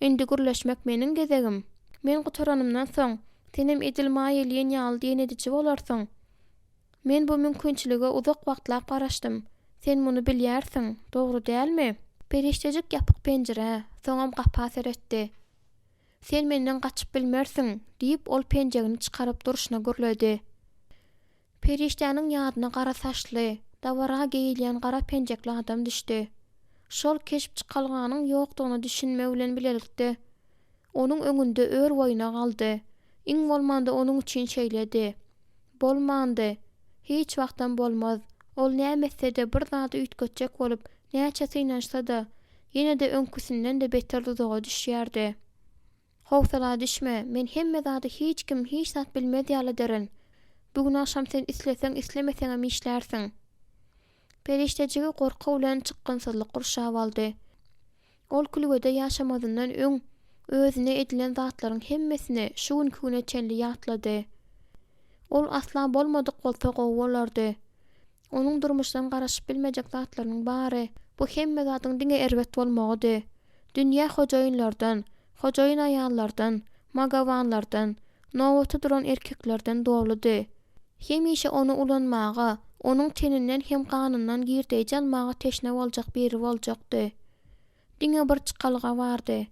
[SPEAKER 2] Indi gürleşmek meniň gezegim. Men gutaranymdan soň, senem edil Maýa Lin ýaly diýen ediji bolarsyň. Men bu mümkinçilige uzak wagtlap garaşdym. Sen muny bilýärsiň, dogry dälmi? Perişdejik ýapyk penjirä, soňam gapa seretdi. Sen menden gaçyp bilmersiň, diýip, ol penjegini çykaryp durşuna gürledi. Perişdäniň ýadyna gara saçly, dabara geýilýän gara penjekli adam düşdi. Şol keşp çykalganyň ýokdugyna düşünme bilen bilelikde, onuň öňünde ör boýuna galdy. Iň bolmanda onuň üçin şeýledi. Bolmandy. Hiç wagtam bolmaz. Ol näme etse-de bir zady üýtgetjek bolup, näçe synanyşsa-da, ýene-de öňküsinden-de beter duzaga düşýärdi. Howsala düşme, men hemme zady hiç kim hiç zat bilmez ýaly ederin. Bu gün agşam sen isleseň-islemeseňem işlärsiň. Perişdejigi gorky bilen çykgynsyzlyk gurşap aldy. Ol külbede ýaşamazyndan öň özüne edilen zatlaryň hemmesini şu günki güne çenli ýatlady. Ol asla bolmadyk bolsa gowy bolardy. Onuň durmuşdan garaşyp bilmejek zatlarynyň bary, bu hemme zadyň diňe erbet bolmagydy. Dünýä hojaýynlardan, hojaýyn aýallardan, magawanlardan, nobata duran erkeklerden doludy. Hemişe ony ulanmaga, onuň teninden hem ganyndan girdeýji almaga teşne boljak biri boljakdy. Diňe bir çykalga bardy.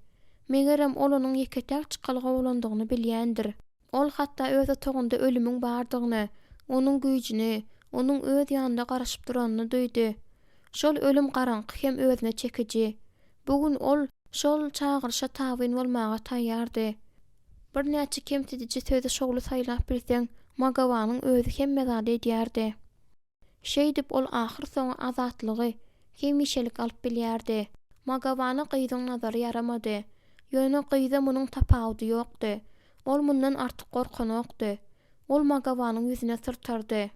[SPEAKER 2] Megerem, ol onuň ýeke-täk çykalga bolandygyny bilýändir. Ol hatda öz otagynda ölümiň bardygyny, onuň güýjüni, onuň öz ýanynda garaşyp duranyny duýdy. Şol ölüm garaňky hem özüne çekiji. Bu gün ol şol çagyryşa tabyn bolmaga taýýardy. Birnäçe kemsidiji sözi şowly saýlap bilseň, Magawanyň özi hemme zady edýärdi. Şeýdip ol ahyrsoňy azatlygy hemişelik alyp bilýärdi. Magawana gyzyň nazary ýaramady. Ýöne gyza munuň tapawudy ýokdy. Ol mundan artyk gorkanokdy. Ol Magawanyň ýüzüne syrtardy.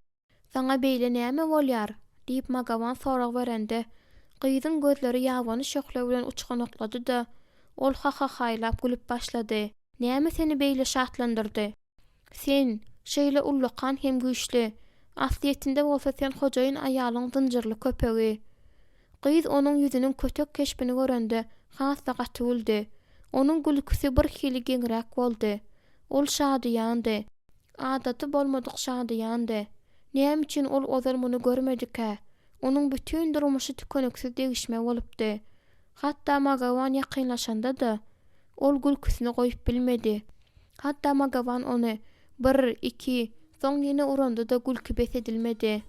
[SPEAKER 2] Saňa beýle näme bolýar? diýip Magawan sorag berende, gyzyň gözleri ýabany şöhle bilen uçganaklady-da, ol ha-ha-haýlap gülüp başlady. Näme seni beýle şatlandyrdy? Sen, şeýle ullakan hem güýçli, aslyýetinde bolsa sen hojaýyn aýalyň zynjyrly köpegi. Gyz onuň ýüzüniň kötek keşbini görende, has-da gaty güldi. Onuň gülküsi birhili geňräk boldy. Ol şadyýandy. Adaty bolmadyk şadyýandy. Näme üçin ol ozal muny görmedikä? Onuň bütin durmuşy tükeniksiz degişme bolupdy. Hatda Magawan ýakynlaşanda-da, ol gülküsini goýup bilmedi. Hatda Magawan ony bir, iki, soň ýene uranda-da gülki bes edilmedi.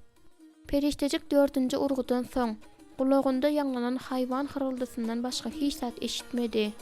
[SPEAKER 2] Perişdejik dördünji urgudan soň, gulagynda ýaňlanan haýwan hyryldysyndan başga hiç zat eşitmedi.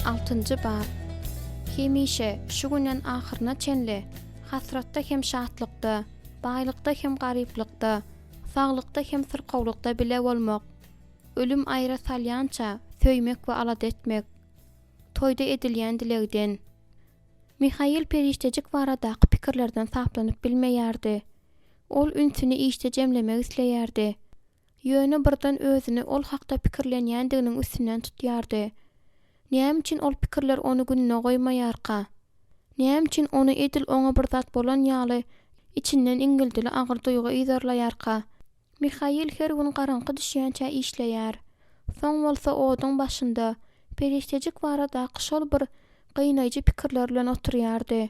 [SPEAKER 2] Altynjy bap. Hemişe, şu günden ahyryna çenli, hasratda hem şatlykda, baýlykda hem garyplykda, saglykda hem syrkawlykda bile bolmak, ölüm aýra salýança söýmek we alada etmek. Toýda edilýän dilegden. Mihail perişdejik baradaky pikirlerden saplanyp bilmeýärdi. Ol ünsüni işde jemlemek isleýärdi. Ýöne birden özüni ol hakda pikirlenýändiginiň üstünden tutýardy. Näme üçin ol pikirler ony gününe goýmaýarka? Näme üçin ony edil oňa bir zat bolan ýaly içinden iňňildili agyr duýgy yzarlaýarka? Mihail her gün garaňky düşýänçä işleýär. Soň bolsa oduň başynda, perişdejik baradaky şol bir gynaýjy pikirler bilen oturýardy.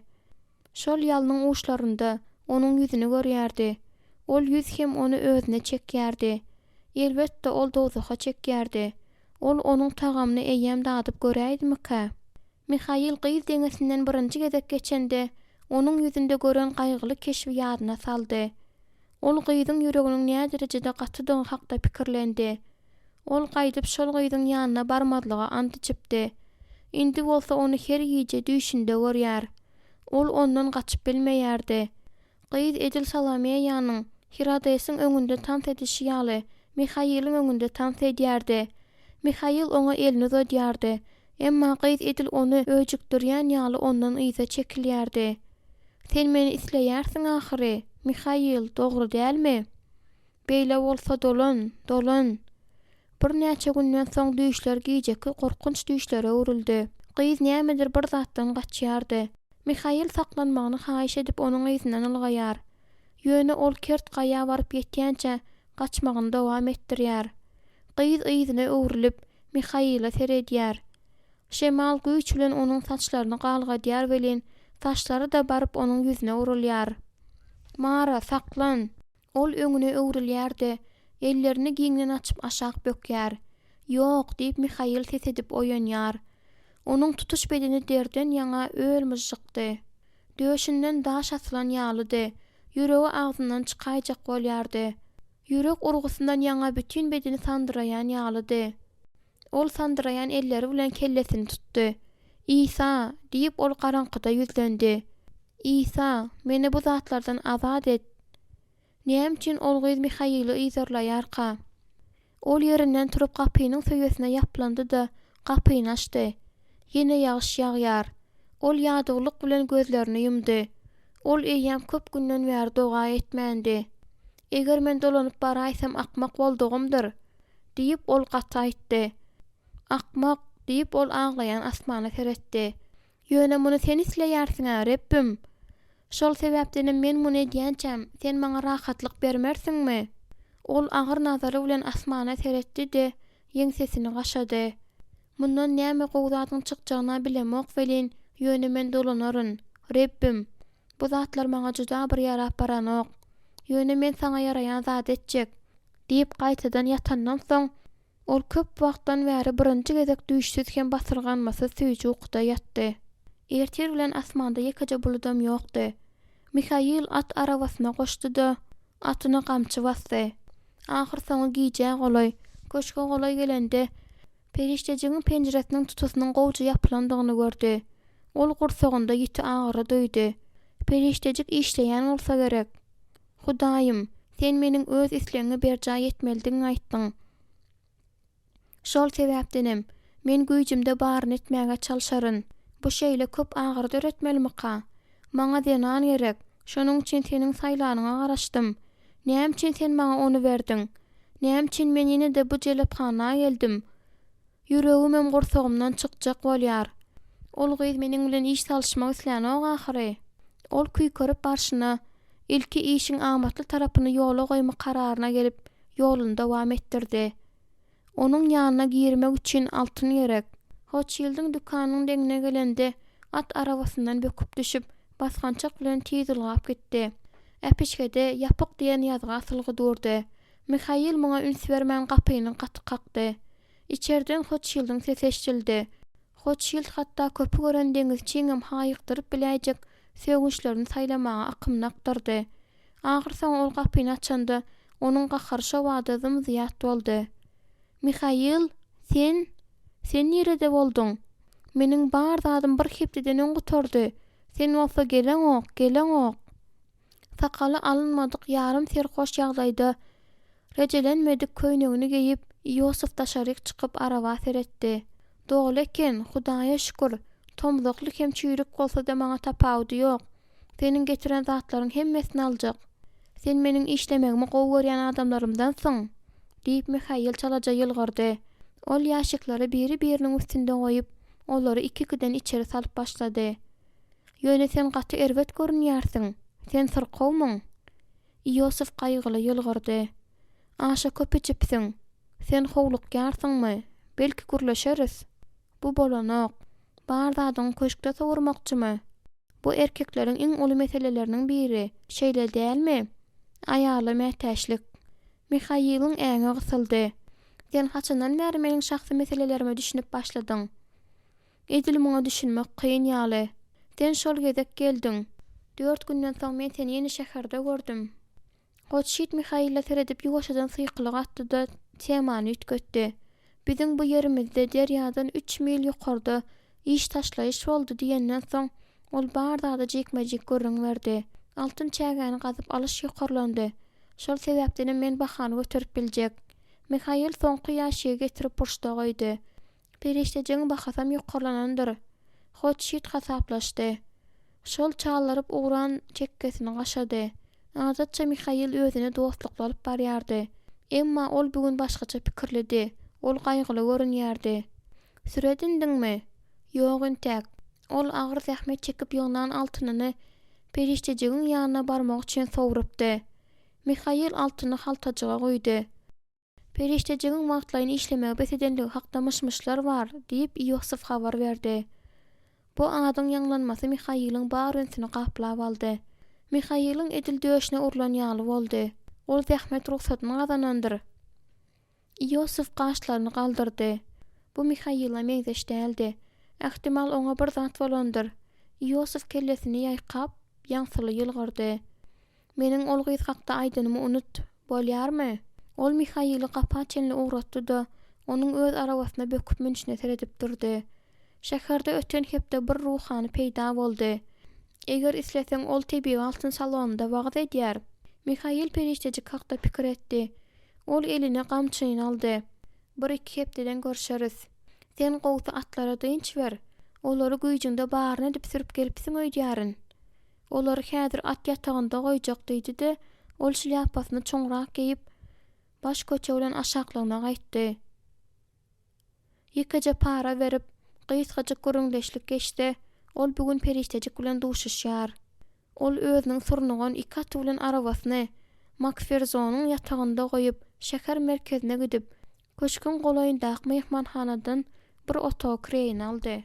[SPEAKER 2] Şol ýalnyň uçlarynda onuň ýüzüni görýärdi. Ol ýüz hem ony özüne çekýärdi. Elbetde, ol dowzaha çekýärdi. Ol onuň tagamyny eýýäm dadyp göräýdimikä? Mihail gyz deňesinden birinji gezek geçende, onuň ýüzünde gören gaýgyly keşbi ýadyna saldy. Ol gyzyň ýüreginiň näderejede gatydygy hakda pikirlendi. Ol gaýdyp şol gyzyň ýanyna barmazlyga ant içipdi. Indi bolsa ony her gije düýşünde görýär. Ol ondan gaçyp bilmeýärdi. Gyz edil Solomeýanyň Hirodesiň öňünde tans edişi ýaly, Mihailiň öňünde tans edýärdi. Mihail oňa elini uzadýardy. Emma gyz edil ony öjükdirýän ýaly ondan yza çekilýärdi. Sen meni isleýärsiň ahyry, Mihail, dogry dälmi? Beýle bolsa dolan, dolan! Birnäçe günden soň düýşler gijeki gorkunç düýşlere öwrüldi. Gyz nämedir bir zatdan gaçýardy. Mihail saklanmagyny haýyş edip onuň yzyndan ylgaýar. Ýöne ol kert gaýa baryp ýetýänçä gaçmagyny dowam etdirýär. Gyz yzyna öwrülip, Mihaile seredýär. Şemal güýç bilen onuň saçlaryny galgadýar welin, saçlary-da baryp onuň ýüzüne urulýar. Mara, saklan! Ol öňüne öwrülýär-de, ellerini giňden açyp aşak bökýär. Ýok! diýip Mihail ses edip oýanýar. Onuň tutuş bedeni derden ýaňa öl-myžžykdy. Döşünden daş asylan ýalydy. Ýüregi agzyndan çykaýjak bolýardy. Ýürek urgusyndan ýaňa bütin bedeni sandyraýan ýalydy. Ol sandyraýan elleri bilen kellesini tutdy. Isa! diýip, ol garaňkyda ýüzlendi. Isa, meni bu zatlardan azat et! Näme üçin ol gyz Mihaili yzarlaýarka? Ol ýerinden turup gapynyň söýesine ýaplandy-da, gapyny açdy. Ýene ýagyş ýagýar. Ol ýadawlyk bilen gözlerini ýumdy. Ol eýýäm köp günden bäri doga etmändi. Eger men dolanyp baraýsam akmak boldugymdyr! diýip, ol gaty aýtdy. Akmak! diýip, ol aglaýan asmana seretdi. Ýöne muny Sen isleýärsiň-ä, Rebbim! Şol sebäpdenem men muny edýänçäm, Sen maňa rahatlyk bermersiňmi? Ol agyr nazary bilen asmana seretdi-de, ýeňsesini gaşady. Mundan näme gowy zadyň çykjagyna bilemok welin, ýöne men dolanaryn. Rebbim, bu zatlar maňa juda bir ýarap baranok. Ýöne men Saňa ýaraýan zady etjek! Diýip, gaýtadan ýatandan soň, Ol köp wagtdan bäri birinji gezek düýşsüz hem basyrganmasyz süýji ukuda ýatdy. Ertir bilen asmanda ýekeje buludam ýokdy. Mihail at arabasyna goşdy-da, atyna gamçy basdy. Ahyrsoňy gijä golaý, köşge golaý gelende, perişdejigiň penjiresiniň tutusynyň gowja ýapylandygyny gördi. Ol gursagynda ýiti agyry duýdy. Perişdejik işleýän bolsa gerek. Hudaýym, Sen meniň Öz islegiňi berjaý etmelidigiňi aýtdyň. Şol sebäpdenem, men güýjümde baryny etmäge çalşaryn. Bu şeýle köp agyry döretmelimika? Maňa zenan gerek, şonuň üçin Seniň saýlanyňa garaşdym. Näme üçin Sen maňa ony berdiň? Näme üçin men ýene-de bu jelephana geldim? Ýüregimem gursagymdan çykjak bolýar. Ol gyz meniň bilen iş salyşmak islänok ahyry. Ol küýkerip barşyna, ilki işiň amatly tarapyny ýola goýmak kararyna gelip, ýoluny dowam etdirdi. Onuň ýanyna girmek üçin altyn gerek. Hotşildiň dükanynyň deňine gelende, at arabasyndan böküp düşüp, basgançak bilen tiz ylgap gitdi. Äpişgede Ýapyk diýen ýazgy asylgy durdy. Mihail muňa üns bermän gapyny gaty kakdy. Içerden Hotşildiň sesi eşidildi. Hotşild hatda köpi gören deňizçiňem haýykdyryp biläýjek sögünçlerini saýlamaga akymyny akdyrdy. Ahyrsoňy ol gapyny açanda, onuň gahary şobada zym-zyýat boldy. Mihail, sen? Sen nirede bolduň? Meniň bar zadym bir hepdeden öň gutardy. Sen bolsa geleňok, geleňok! Sakaly alynmadyk ýarym serhoş ýagdaýda, rejelenmedik köýnegini geýip, Iosif daşaryk çykyp araba seretdi. Doly eken, Hudaýa şükür, tomzakly hem çüýrük bolsa-da maňa tapawudy ýok. Seniň getiren zatlaryň hemmesini aljak. Sen meniň işlemegimi gowy görýän adamlarymdansyň! diýip, Mihail çalaja ýylgyrdy. Ol ýaşikleri biri-biriniň üstünde goýup, olary iki-ikiden içeri salyp başlady. Ýöne sen gaty erbet görünýärsiň. Sen syrkawmyň? Iosif gaýgyly ýylgyrdy. Aşa köp içipsiň. Sen howlukýarsyňmy? Belki gürleşeris? Bu bolanok. Bar zadyňy köşkde sowurmakçymy? Bu erkekleriň iň uly meseleleriniň biri, şeýle dälmi? Aýala mätäçlik. Mihailiň äňi gysyldy. Sen haçandan bäri meniň şahsy meselelerime düşünip başladyň? Edil muňa düşünmek kyn ýaly. Sen şol gezek geldiň. Dört günden soň men seni ýene şäherde gördüm. Gotşid Mihaile seredip ýuwaşjadan sykylyk atdy-da, temany üýtgetdi. Biziň bu ýerimizde, derýadan üç mil ýokarda iş taşlaýyş boldy diýenden soň, ol bar zady jikme-jik gürrüň berdi. Altyn çägäni gazyp alyş ýokarlandy. Şol sebäpdenem men bahany göterip biljek. Mihail soňky ýaşigi getirip burçda goýdy. Perişdejigiň bahasam ýokarlanandyr. Hotşit hasaplaşdy. Şol çallaryp ugran çekgesini gaşady. Adatça Mihail özüni dostlukly alyp barýardy. Emma ol bu gün başgaça pikirlidi. Ol gaýgyly görünýärdi. Süre edindiňmi? Ýok entäk. Ol agyr zähmet çekip ýygnan altynyny perişdejigiň ýanyna barmak üçin sowrupdy. Mihail altyny haltajyga guýdy. Perişdejigiň wagtlaýyn işlemegi bes edenligi hakda myş-myşlar bar, diýip, Iosif habar berdi. Bu adyň ýaňlanmasy Mihailiň bar ünsüni gaplap aldy. Mihailiň edil döşüne urlan ýaly boldy. Ol zähmet rugsadyny gazanandyr. Iosif gaşlaryny galdyrdy. Bu Mihaile meňzeş däldi. Ähtimal, oňa bir zat bolandyr. Iosif kellesini ýaýkap, ýaňsyly ýylgyrdy. Meniň ol gyz hakda aýdanymy unut, bolýarmy? Ol Mihaili gapa çenli ugratdy-da, onuň öz arabasyna böküp münşüne seredip durdy. Şäherde öten hepde bir ruhany peýda boldy. Eger isleseň, ol tebigy altyn salonynda wagyz edýär. Mihail perişdejik hakda pikir etdi. Ol eline gamçyny aldy. Bir-iki hepdeden görşeris. Sen gowsy atlara dynç ber. Olary güýjüňde baryny edip sürüp gelipsiň öýdýärin. Olary häzir at ýatagynda goýjak diýdi-de, ol şlýapasyny çuňrak geýip, baş köçe bilen aşaklygyna gaýtdy. Ýekeje para berip, gysgajyk gürrüňdeşlik geçse, ol bu gün perişdejik bilen duşuşýar. Ol özüniň surnugan iki aty bilen arabasyny Makferzonyň ýatagynda goýup, şäher merkezine gidip, Köşgüň golaýyndaky myhmanhanadan bir otagy kireýine aldy.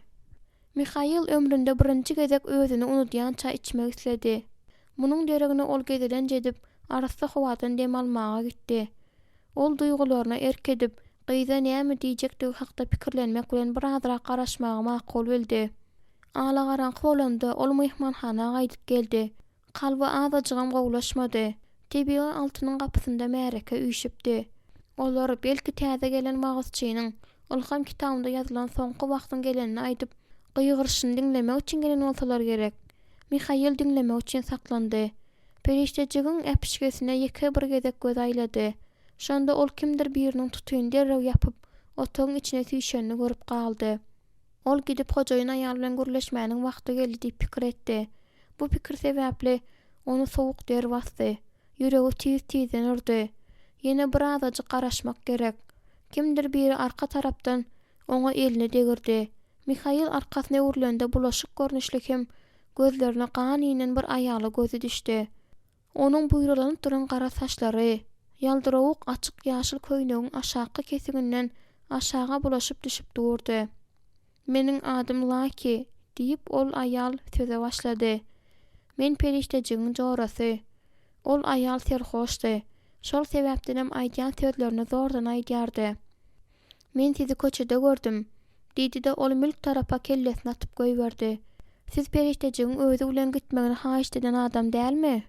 [SPEAKER 2] Mihail ömründe birinji gezek özüni unudýança içmek isledi. Munuň deregine ol gezelenç edip, arassa howadan dem almaga gitdi. Ol duýgularyna erk edip, gyza näme diýjekdigi hakda pikirlenmek bilen birazrak garaşmagy makul bildi. Alagaraňky bolanda, ol myhmanhana gaýdyp geldi. Kalby azajygam gowulaşmady. Tebigy altynyň gapysynda märeke üýşüpdi. Olar, belki, täze gelen wagyzçynyň Ylham kitabynda ýazylan soňky wagtyň gelenini aýdyp, gygyryşyny diňlemek üçin gelen bolsalar gerek. Mihail diňlemek üçin saklandy. Perişdejigiň äpişgesine ýeke bir gezek göz aýlady. Şonda ol kimdir biriniň tutyny derrew ýapyp, otagyň içine süýşenini görüp galdy. Ol gidip hojaýyn aýal bilen gürleşmäniň wagty geldi diýip pikir etdi. Bu pikir sebäpli ony sowuk der basdy. Ýüregi tiz-tizden urdy. Ýene birazajyk garaşmak gerek. Kimdir biri arka tarapdan oňa elini degirdi. Mihail arkasyna öwrülende bulaşyk görnüşli hem gözlerine gan inen bir aýala gözi düşdi. Onuň buýralanyp duran gara saçlary, ýaldyrawuk açyk ýaşyl köýnegiň aşakky kesiginden aşaga bulaşyp düşüp durdy. Meniň adym Laki, diýip, ol aýal söze başlady. Men perişdejigiň jorasy. Ol aýal serhoşdy. Şol sebäpdenem aýdýan sözlerini zordan aýdýardy. Men sizi köçede gördüm, diýdi-de, ol mülk tarapa kellesini atyp goýberdi. Siz perişdejigiň özi bilen gitmegini haýyşt eden adam dälmi?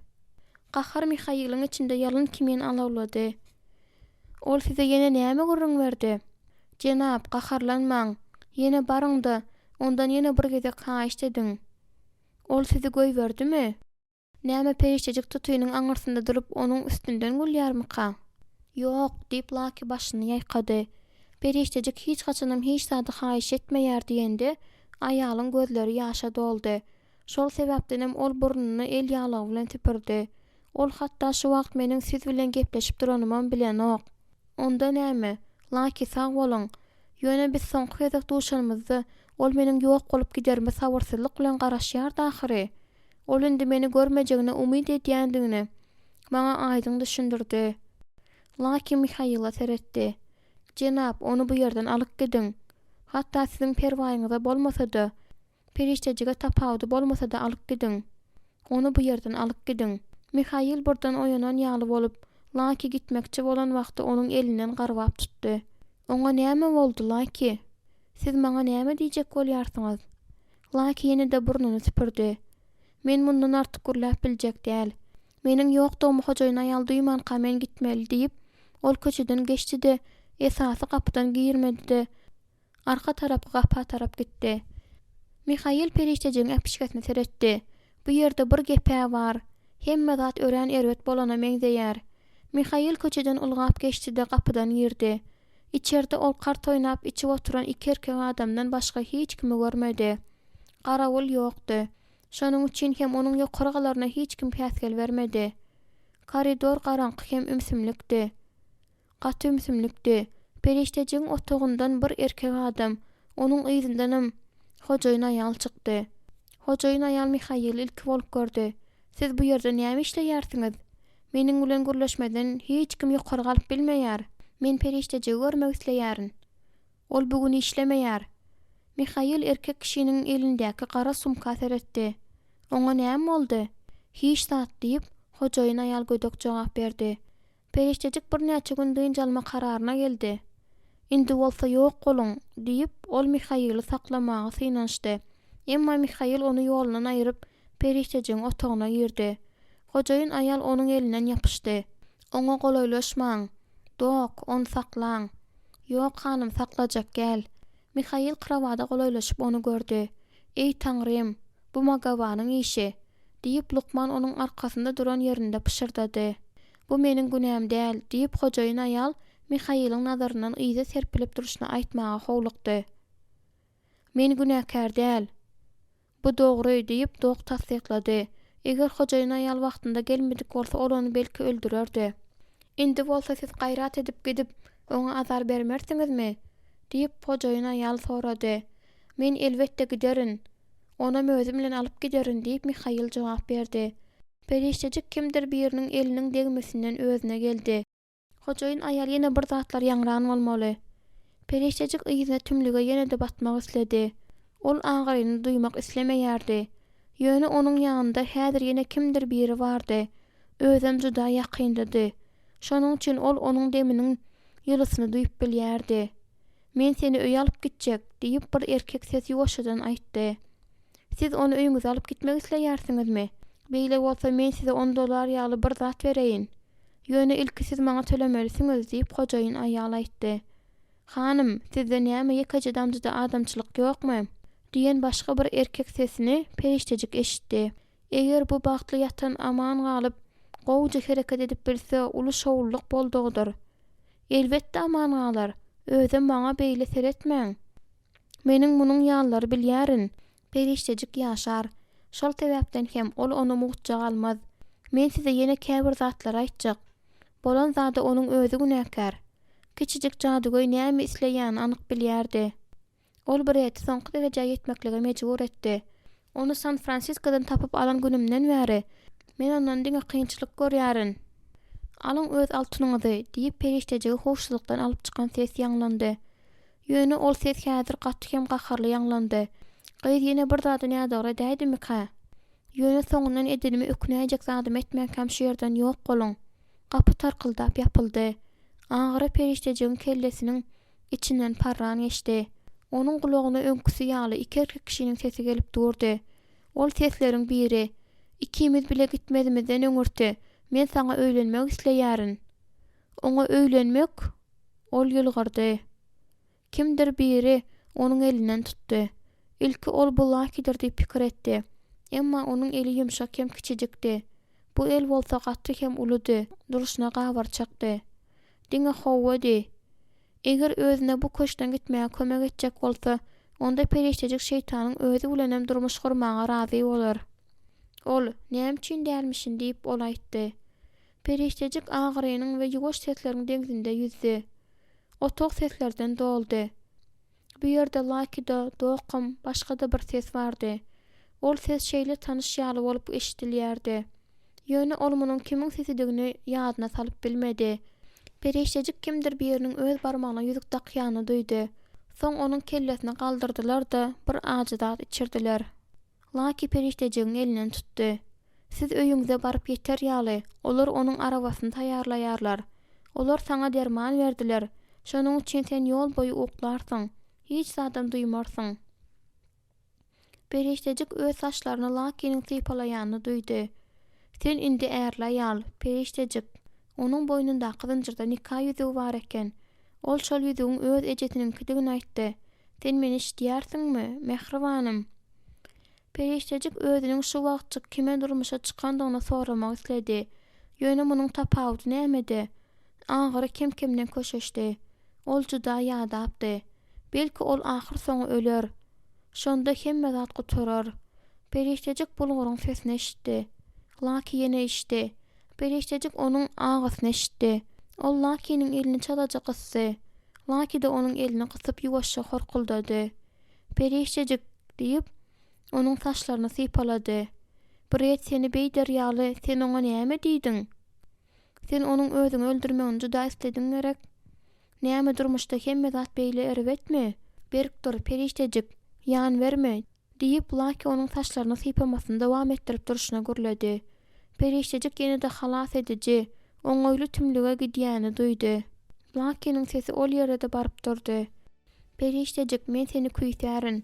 [SPEAKER 2] Gahar Mihailiň içinde ýalyn kimin alawlady. Ol size ýene näme gürrüň berdi? Jenap, gaharlanmaň. Ýene baryň-da, ondan ýene bir gezek haýyşt ediň. Ol sizi goýberdimi? Näme perişdejik tutynyň aňyrsynda durup onuň üstünden gülýärmika? Ýok, diýip Laki başyny ýaýkady. Perişdejik hiç haçanam hiç zady haýyş etmeýär diýende, aýalyň gözleri ýaşa doldy. Şol sebäpdenem ol burnuny el ýaglygy bilen süpürdi. Ol hatda şu wagt meniň siz bilen gepleşip duranymam bilenok. Onda näme, Laki sag boluň. Ýöne biz soňky gezek duşanymyzda ol meniň ýok bolup giderime sabyrsyzlyk bilen garaşýardy ahyry. Ol indi meni görmejegine umyt edýändigini maňa aýdyň düşündirdi. Laki Mihaila seretdi. Jenap, ony bu ýerden alyp gidiň. Hatda siziň perwaýyňyza bolmasa-da, perişdejige tapawudy bolmasa-da alyp gidiň. Ony bu ýerden alyp gidiň. Mihail birden oýanan ýaly bolup, Laki gitmekçi bolan wagty onuň elinden garbap tutdy. Oňa näme boldy, Laki? Siz maňa näme diýjek bolýarsyňyz? Laki ýene-de burnuny süpürdi. Men mundan artyk gürläp biljek däl. Meniň ýokdugymy hojaýyn aýal duýmanka men gitmeli diýip, ol köçeden geçdi-de, esasy gapydan girmedi-de, arka tarapky gapa tarap gitdi. Mihail perişdejigiň äpişgesine seretdi. Bu ýerde bir gep-ä bar. Hemme zat örän erbet bolana meňzeýär. Mihail köçeden ylgap geçdi-de gapydan girdi. Içerde ol kart oýnap içip oturan iki erkek adamdan başga hiç kimi görmedi. Garawul ýokdy. Şonuň üçin hem onuň ýokary galaryna hiç kim päsgel bermedi. Koridor garaňky hem ümsümlikdi. Gaty ümsümlikdi. Perişdejigiň otagyndan bir erkek adam, onuň yzyndanam hojaýyn aýal çykdy. Hojaýyn aýal Mihaili ilki bolup gördi. Siz bu ýerde näme işleýärsiňiz? Meniň bilen gürleşmeden hiç kim ýokary galyp bilmeýär. Men perişdejigi görmek isleýärin. Ol bu gün işlemeýär. Mihail erkek kişiniň elindäki gara sumka seretdi. Oňa näme boldy? Hiç zat, diýip, hojaýyn aýal gödek jogap berdi. Perişdejik birnäçe gün dynç alma kararyna geldi. Indi bolsa ýok boluň, diýip, ol Mihaili saklamaga synanyşdy. Emma Mihail ony ýolundan aýryp, perişdejigiň otagyna girdi. Hojaýyn aýal onuň elinden ýapyşdy. Oňa golaýlaşmaň! Dok, ony saklaň! Ýok, hanym, saklajak gel. Mihail krowada golaýlaşyp ony gördi. Eý, Taňrym! Bu Magawanyň işi! Diýip, lukman onuň arkasynda duran ýerinde pyşyrdady. Bu meniň günäm däl, diýip, hojaýyn aýal Mihailiň nazaryndan yza serpilip durşuna aýtmaga howlukdy. Men günäkär däl. Bu dogry, diýip, dok tassyklady. Eger hojaýyn aýal wagtynda gelmedik bolsa, ol ony belki öldürerdi. Indi bolsa siz gaýrat edip gidip, oňa azar bermersiňizmi? diýip, hojaýyn aýal sorady. Men, elbetde, giderin. Onam özüm bilen alyp giderin, diýip, Mihail jogap berdi. Perişdejik kimdir biriniň eliniň degmesinden özüne geldi. Hojaýyn aýal ýene bir zatlar ýaňran bolmaly. Perişdejik yzyna tümlüge ýene-de batmak isledi. Ol agyryny duýmak islemeýärdi. Ýöne onuň ýanynda häzir ýene kimdir biri bardy. Özem juda ýakyndady. Şonuň üçin ol onuň deminiň ýylysyny duýup bilýärdi. Men seni öýe alyp gitjek, diýip, bir erkek ses ýuwaşjadan aýtdy. Siz ony öýüňize alyp gitmek isleýärsiňizmi? Beýle bolsa, men size on dollar ýaly bir zat bereýin. Ýöne ilki siz maňa tölemelisiňiz, diýip, hojaýyn aýal aýtdy. Hanym, sizde näme ýekeje damja-da adamçylyk ýokmy? diýen başga bir erkek sesini perişdejik eşitdi. Eger bu bagtly ýatan aman galyp, gowuja hereket edip bilse, uly şowlulyk boldugydyr. Elbetde aman galar. Özem maňa beýle seretmäň. Meniň munuň ýalylary bilýärin. Perişdejik ýaşar. Şol sebäpden hem ol ony mugtjak almaz. Men size ýene käbir zatlary aýtjak. Bolan zada onuň özi günäkär. Kiçijik jadygöý näme isleýänini anyk bilýärdi. Ol Breti soňky derejä ýetmeklige mejbur etdi. Ony San-Fransiskodan tapyp alan günümden bäri, men ondan diňe kynçylyk görýärin. Alyň öz altynyňyzy, diýip, perişdejigi huşsuzlykdan alyp çykan ses ýaňlandy. Ýöne ol ses häzir gaty hem gaharly ýaňlandy. Gyz ýene bir zady nädogry edäýdimikä? Ýöne soňundan edenime ökünäýjek zadymy etmänkäm şu ýerden ýok boluň. Gapy tarkyldap ýapyldy. Agyry perişdejigiň kellesiniň içinden parran geçdi. Onuň gulagyna öňküsi ýaly iki erkek kişiniň sesi gelip durdy. Ol sesleriň biri, Ikimiz bile gitmezimizden öňürti, men saňa öýlenmek isleýärin. Oňa öýlenmek? Ol ýylgyrdy. Kimdir biri onuň elinden tutdy. Ilki ol bu Lakidir diýip pikir etdi. Emma onuň eli ýumşak hem kiçijikdi. Bu el bolsa gaty hem uludy, durşuna gabarçakdy. Diňe Howwa diý. Eger özüne bu köşkden gitmäge kömek etjek bolsa, onda perişdejik şeýtanyň özi bilenem durmuş gurmaga razy bolar. Ol, Näme üçin dälmişin diýip, ol aýtdy. Perişdejik agyrynyň we ýuwaş sesleriň deňzinde ýüzdi. Otag seslerden doldy. Bu ýerde Lakido, Dokam, başga-da bir ses bardy. Ol ses şeýle tanyş ýaly bolup eşidilýärdi. Ýöne ol munuň kimiň sesidigini ýadyna salyp bilmedi. Perişdejik kimdir biriniň öz barmagyna ýüzük dakýanyny duýdy. Soň onuň kellesini galdyrdylar-da, bir ajy zat içirdiler. Laki perişdejigiň elinden tutdy. Siz öýüňize baryp ýeter ýaly, olar onuň arabasyny taýýarlaýarlar. Olar saňa derman berdiler, şonuň üçin sen ýol boýy uklarsyň, hiç zadam duýmarsyň. Perişdejik öz saçlaryny Lakiniň sypalaýanyny duýdy. Sen indi ärli aýal, perişdejik. Onuň boýnundaky zynjyrda nika ýüzügi bar eken. Ol şol ýüzügiň öz ejesiniňkidigini aýtdy. Sen meni eşidýärsiňmi, mähribanym? Perişdejik özüniň şu wagtjyk kime durmuşa çykandygyny soramak isledi. Ýöne munuň tapawudy nämede? Agyry kem-kemden köşeşdi. Ol juda ýadapdy. Belki ol ahyrsoňy öler. Şonda hemme zat gutarar. Perişdejik bulguryň sesini eşitdi. Laki ýene içdi. Perişdejik onuň agysyny eşitdi. Ol Lakiniň elini çalaja gysdy. Laki-de onuň elini gysyp ýuwaşja horkuldady. Perişdejik! diýip, onuň saçlaryny sypalady. Bret seni beýder ýaly sen oňa näme diýdiň? Sen onuň özüňi öldürmegini juda islediň gerek? Näme durmuşda hemme zat beýle erbetmi? Berk dur, perişdejik! Ýan berme! Diýip, Laki onuň saçlaryny sypamasyny dowam etdirip durşuna gürledi. Perişdejik ýene-de halas ediji, oňaýly tümlüge gidýänini duýdy. Lakiniň sesi ol ýerde-de baryp durdy. Perişdejik, men seni küýsärin.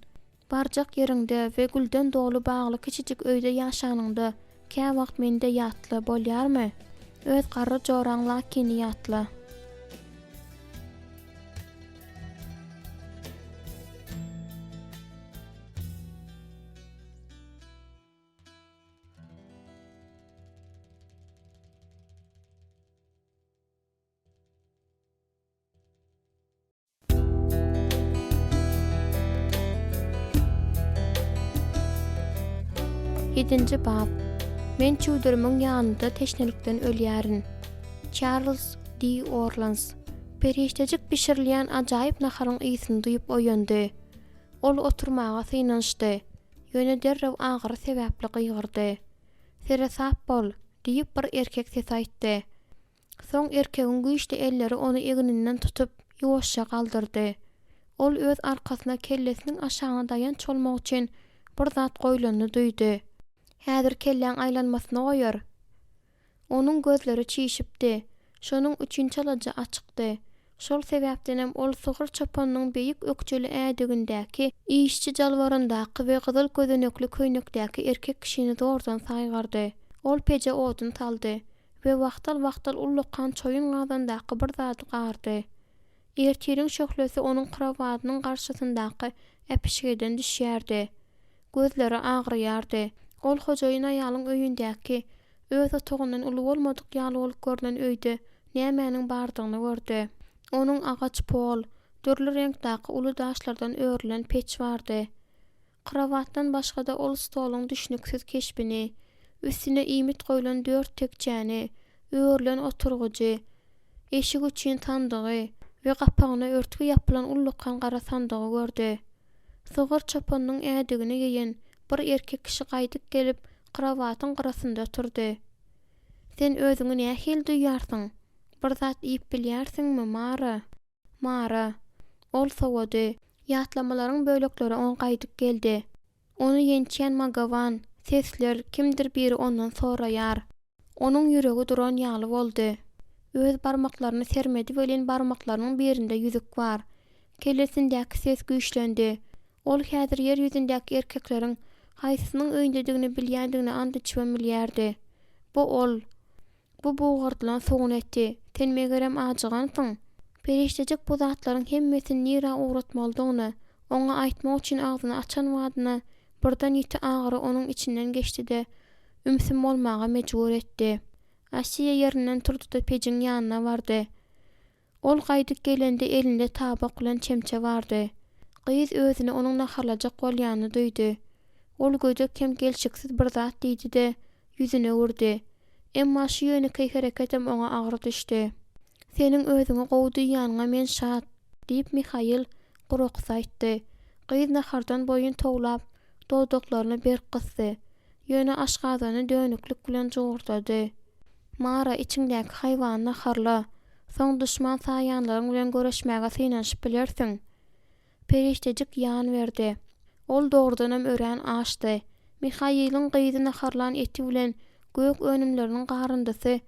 [SPEAKER 2] Barjak ýeriňde we gülden doly bagly kiçijik öýde ýaşanyňda, käwagt meni-de ýatla, bolýarmy? Öz garry joraň Lakini ýatla. Ýedinji bap. Men çüwdürimiň ýanynda teşnelikden ölýärin. Çarlz D. Orlans. Perişdejik bişirilýän ajaýyp naharyň ysyny duýup oýandy. Ol oturmaga synanyşdy, ýöne derrew agyry sebäpli gygyrdy. Seresap bol! diýip, bir erkek sesi aýtdy. Soň erkegiň güýçli elleri ony egninden tutup, ýuwaşja galdyrdy. Ol öz arkasyna kellesiniň aşagyna daýanç bolmak üçin bir zat goýlanyny duýdy. Häzir kelläň aýlanmasyny goýar. Onuň gözleri çişipdi, şonuň üçin çalaja açykdy. Şol sebäpdenem ol sygyr çopanynyň beýik ökjeli ädigindäki, işçi jalbaryndaky we gyzyl gözenekli köýnekdäki erkek kişini zordan saýgardy. Ol peje odun saldy we wagtal-wagtal ullakan çoýun gazandaky bir zady gardy. Ertiriň şöhlesi onuň krowadynyň garşysyndaky äpişgeden düşýärdi. Gözleri agyrýardy. Ol hojaýyn aýalyň öýündäki, öz otagyndan uly bolmadyk ýaly bolup görnen öýde nämäniň bardygyny gördi. Onuň agaç pol, dürli reňkdäki uly daşlardan örülen peç bardy. Krowatdan başga-da ol stoluň düşnüksiz keşbini, üstüne iýmit goýlan dört tekjäni, örülen oturgyjy, eşik üçin sandygy we gapagyna örtgi ýapylan ullakan gara sandygy gördi. Sygyr çopanynyň ädigini geýen bir erkek kişi gaýdyp gelip, krowatyň gyrasynda oturdy. Sen özüňi nähili duýýarsyň? Bir zat iýip bilýärsiňmi, Mara? Mara. Ol sowady. Ýatlamalaryň bölekleri oňa gaýdyp geldi. Ony ýençýän Magawan, sesler, kimdir biri ondan soraýar. Onuň ýüregi duran ýaly boldy. Öz barmaklaryny sermedi welin barmaklarynyň birinde ýüzük bar. Kellesindäki ses güýçlendi. Ol häzir ýer ýüzündäki erkekleriň haýsysynyň öýündedigini bilýändigine ant içibem bilýärdi. Bu ol. Bu bugardylan sugun eti. Sen megerem ajygansyň? Perişdejik bu zatlaryň hemmesini nirä ugratmalydygyny oňa aýtmak üçin agzyny açan badyna birden ýiti agyry onuň içinden geçdi-de, ümsüm bolmaga mejbur etdi. Asiýa ýerinden turdy-da pejiň ýanyna bardy. Ol gaýdyp gelende elinde tabak bilen çemçe bardy. Gyz özüni onuň naharlajak bolýanyny duýdy. Ol gödek hem gelşiksiz bir zat diýdi-de, ýüzüni öwürdi. Emma şu ýönekeý hereketem oňa agyr düşdi. Seniň özüňi gowy duýýanyňa men şat, diýip, Mihail guraksy aýtdy. Gyz nahardan boýun towlap, dodaklaryny berk gysdy. Ýöne aşgazany dönüklik bilen jugurdady. Mara, içiňdäki haýwany naharla. Soň duşman saýýanlaryň bilen göreşmäge synanyşyp bilersiň. Perişdejik ýan berdi. Ol dogrudanam örän açdy. Mihailiň gyzy naharlan eti bilen Gök önümleriniň garyndysy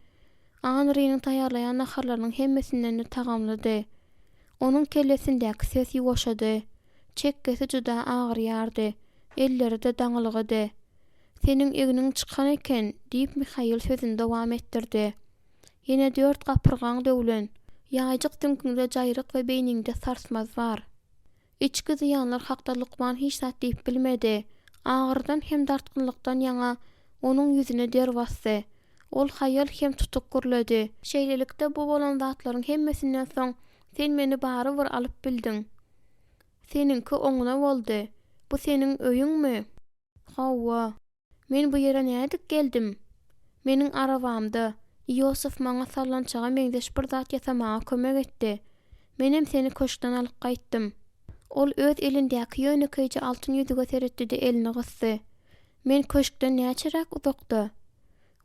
[SPEAKER 2] Anriniň taýýarlaýan naharlarynyň hemmesinden-de tagamlydy. Onuň kellesindäki ses ýuwaşady. Çekgesi juda agyrýardy, elleri-de daňylgydy. Seniň egniň çykan eken, diýip, Mihail sözüni dowam etdirdi. Ýene dört gapyrgaň döwlen. Ýaýjyk süňküňde jaýryk we beýniňde sarsmaz bar. Içki zyýanlar hakda lukman hiç zat diýip bilmedi. Agyrydan hem dartgynlykdan ýaňa onuň ýüzüne der basdy. Ol haýal hem tutuk gürledi. Şeýlelikde bu bolan zatlaryň hemmesinden soň sen meni barybir alyp bildiň. Seniňki oňuna boldy. Bu seniň öýüňmi? Hawa. Men bu ýere nädip geldim? Meniň arabamda, Iosif maňa sallançaga meňzeş bir zat ýasamaga kömek etdi. Menem seni köşkden alyp gaýtdym. Ol öz elindäki ýönekeýje altyn ýüzüge seretdi-de elini gysdy. Men köşkden näçeräk uzakda?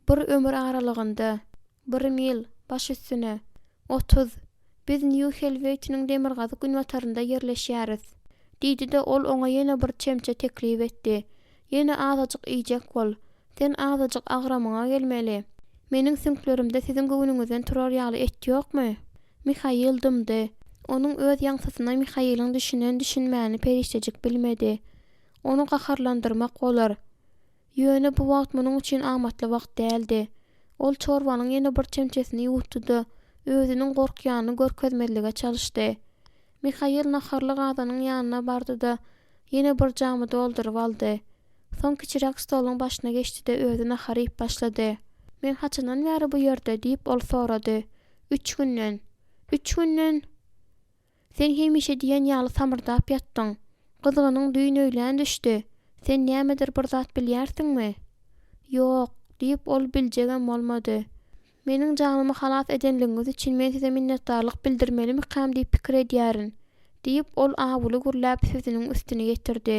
[SPEAKER 2] Bir ömür aralygynda. Bir mil, baş üstüne. 30. Biz Nýu-Helweýtiniň demirgazyk-günbatarynda ýerleşýäris. Diýdi-de, ol oňa ýene bir çemçe teklip etdi. Ýene azajyk iýjek bol. Sen azajyk agramyňa gelmeli. Meniň süňklerimde siziň göwnüňizden turar ýaly et ýokmy? Mihail dymdy. Onuň öz ýaňsysyna Mihailiň düşünen-düşünmänini perişdejik bilmedi. Ony gaharlandyrmak bolar. Ýöne bu wagt munuň üçin amatly wagt däldi. Ol çorbanyň ýene bir çemçesini ýuwutdy-da, özüniň gorkýanyny görkezmezlige çalyşdy. Mihail naharly gazanyň ýanyna bardy-da, ýene bir jamy dolduryp aldy. Soň kiçiräk stoluň başyna geçdi-de, özi nahar iýip başlady. Men haçandan bäri bu ýerde? diýip, ol sorady. Üç günden. Üç günden? Sen hemişe diýen ýaly samyrdap ýatdyň. Gyzgynyň düýn öýlän düşdi. Sen nämedir bir zat bilýärsiňmi? Ýok, diýip, ol biljegem bolmady. Meniň janymy halas edenligiňiz üçin men size minnetdarlyk bildirmelimikam diýip pikir edýärin, diýip, ol awuly gürläp, sözüniň üstüni ýetirdi.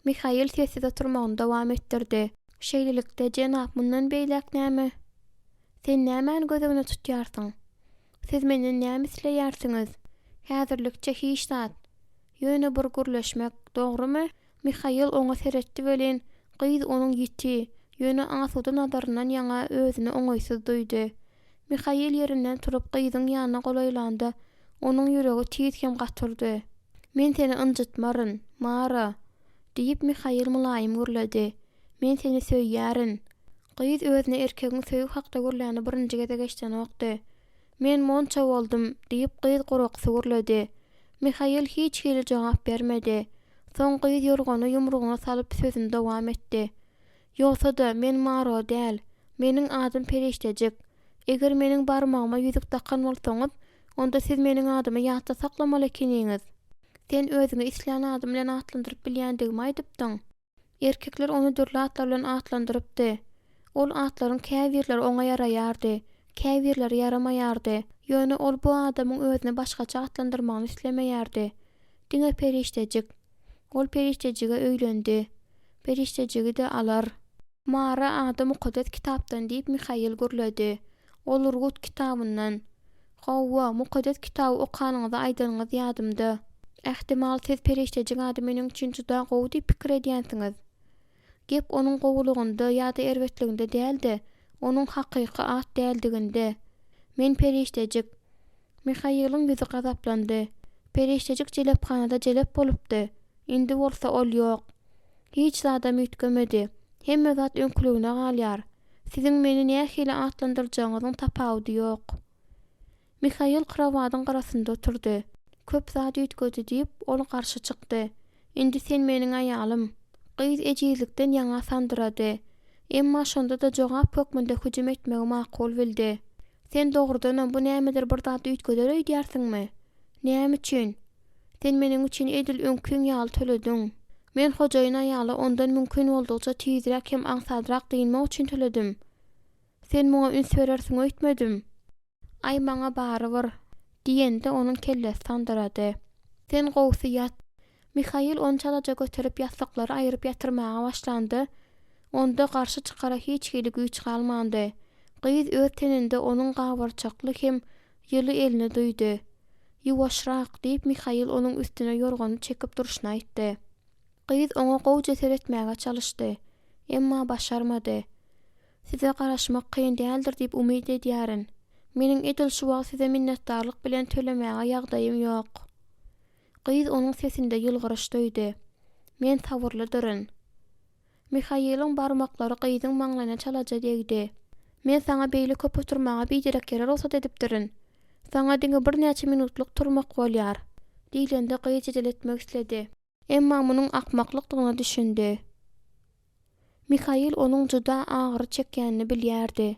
[SPEAKER 2] Mihail sessiz oturmagyny dowam etdirdi. Şeýlelikde, jenap, mundan beýläk näme? Sen nämäni göz öňüne tutýarsyň? Siz menden näme isleýärsiňiz? Häzirlikçe hiç zat. Ýöne bir gürleşmek, dogrumy? Mihail oňa seretdi welin, gyz onuň ýiti, ýöne asuda nazaryndan ýaňa özüni oňaýsyz duýdy. Mihail ýerinden turup gyzyň ýanyna golaýlanda, onuň ýüregi tiz hem gaty urdy. Men seni ynjytmaryn, Mara! diýip, Mihail mylaýym gürledi. Men seni söýýärin. Gyz özüne erkegiň söýgi hakda gürläni birinji gezek eşdenokdy. Men monça boldum, diýip, gyz guraksy gürledi. Mihail hiç hili jogap bermedi. Soň gyz ýorgany ýumrugyna salyp sözüni dowam etdi. Ýogsa-da, men Maro däl. Meniň adym Perişdejik. Eger meniň barmagyma ýüzük dakan bolsaňyz, onda siz meniň adymy ýatda saklamaly ekeniňiz. Sen özüňi islän adym bilen atlandyryp bilýändigimi aýdypdyň. Erkekler ony dürli atlar bilen atlandyrypdy. Ol atlaryň käbirleri oňa ýaraýardy, käbirleri ýaramaýardy. Ýöne ol bu adamyň özüni başgaça atlandyrmagyny islemeýärdi. Diňe perişdejik. Ol perişdejige öýlendi. Perişdejigi-de alar. Mara ady Mukaddes Kitapdan, diýip, Mihail gürledi. Ol Rut kitabyndan. Hawa, Mukaddes Kitaby okanyňyzy aýdanyňyz ýadymda. Ähtimal, siz perişdejik ady meniň üçin juda gowy diýip pikir edýänsiňiz. Gep onuň gowulygynda ýa-da erbetliginde däl-de, onuň hakyky at däldiginde. Men perişdejik. Mihailiň ýüzi gazaplandy. Perişdejik jelephanada jelep bolupdy. Indi bolsa ol ýok. Hiç zadam üýtgemedi. Hemme zat öňküligine galýar. Siziň meni nähili atlandyrjagyňyzyň tapawudy ýok. Mihail krowadyň gyrasynda oturdy. Köp zat üýtgedi, diýip, ol garşy çykdy. Indi sen meniň aýalym. Gyz ejizlikden ýaňa sandyrady. Emma şonda-da jogap hökmünde hüjüm etmegi makul bildi. Sen dogrudanam bu nämedir bir zat üýtgeder öýdýärsiňmi? Näme üçin? Sen meniň üçin edil öňkiň ýaly tölediň. Men hojaýyn aýala ondan mümkin boldugyça tizräk hem aňsadrak dynmak üçin töledim. Sen muňa üns berersiň öýtmedim. Aý maňa barybir, diýende onuň kellesi sandyrady. Sen gowusy ýat. Mihail ony çalaja göterip ýassyklary aýryp ýatyrmaga başlanda, onda garşy çykara hiç hili güýç galmandy. Gyz öz teninde onuň gabarçakly hem ýyly elini duýdy. Ýuwaşrak, diýip, Mihail onuň üstüne ýorganyny çekip durşuna aýtdy. Gyz oňa gowja seretmäge çalyşdy. Emma başarmady. Size garaşmak kyn däldir diýip umyt edýärin. Meniň edil şu wagt size minnetdarlyk bilen tölemäge ýagdaýym ýok. Gyz onuň sesinde ýylgyryş duýdy. Men sabyrlydyryn. Mihailiň barmaklary gyzyň maňlaýyna çalaja degdi. Men saňa beýle köp oturmaga biderek ýere rugsat edipdirin. Saňa diňe birnäçe minutlyk turmak bolýar, diýlende gyz jedel etmek isledi. Emma munuň akmaklykdygyna düşündi. Mihail onuň juda agyry çekýänini bilýärdi.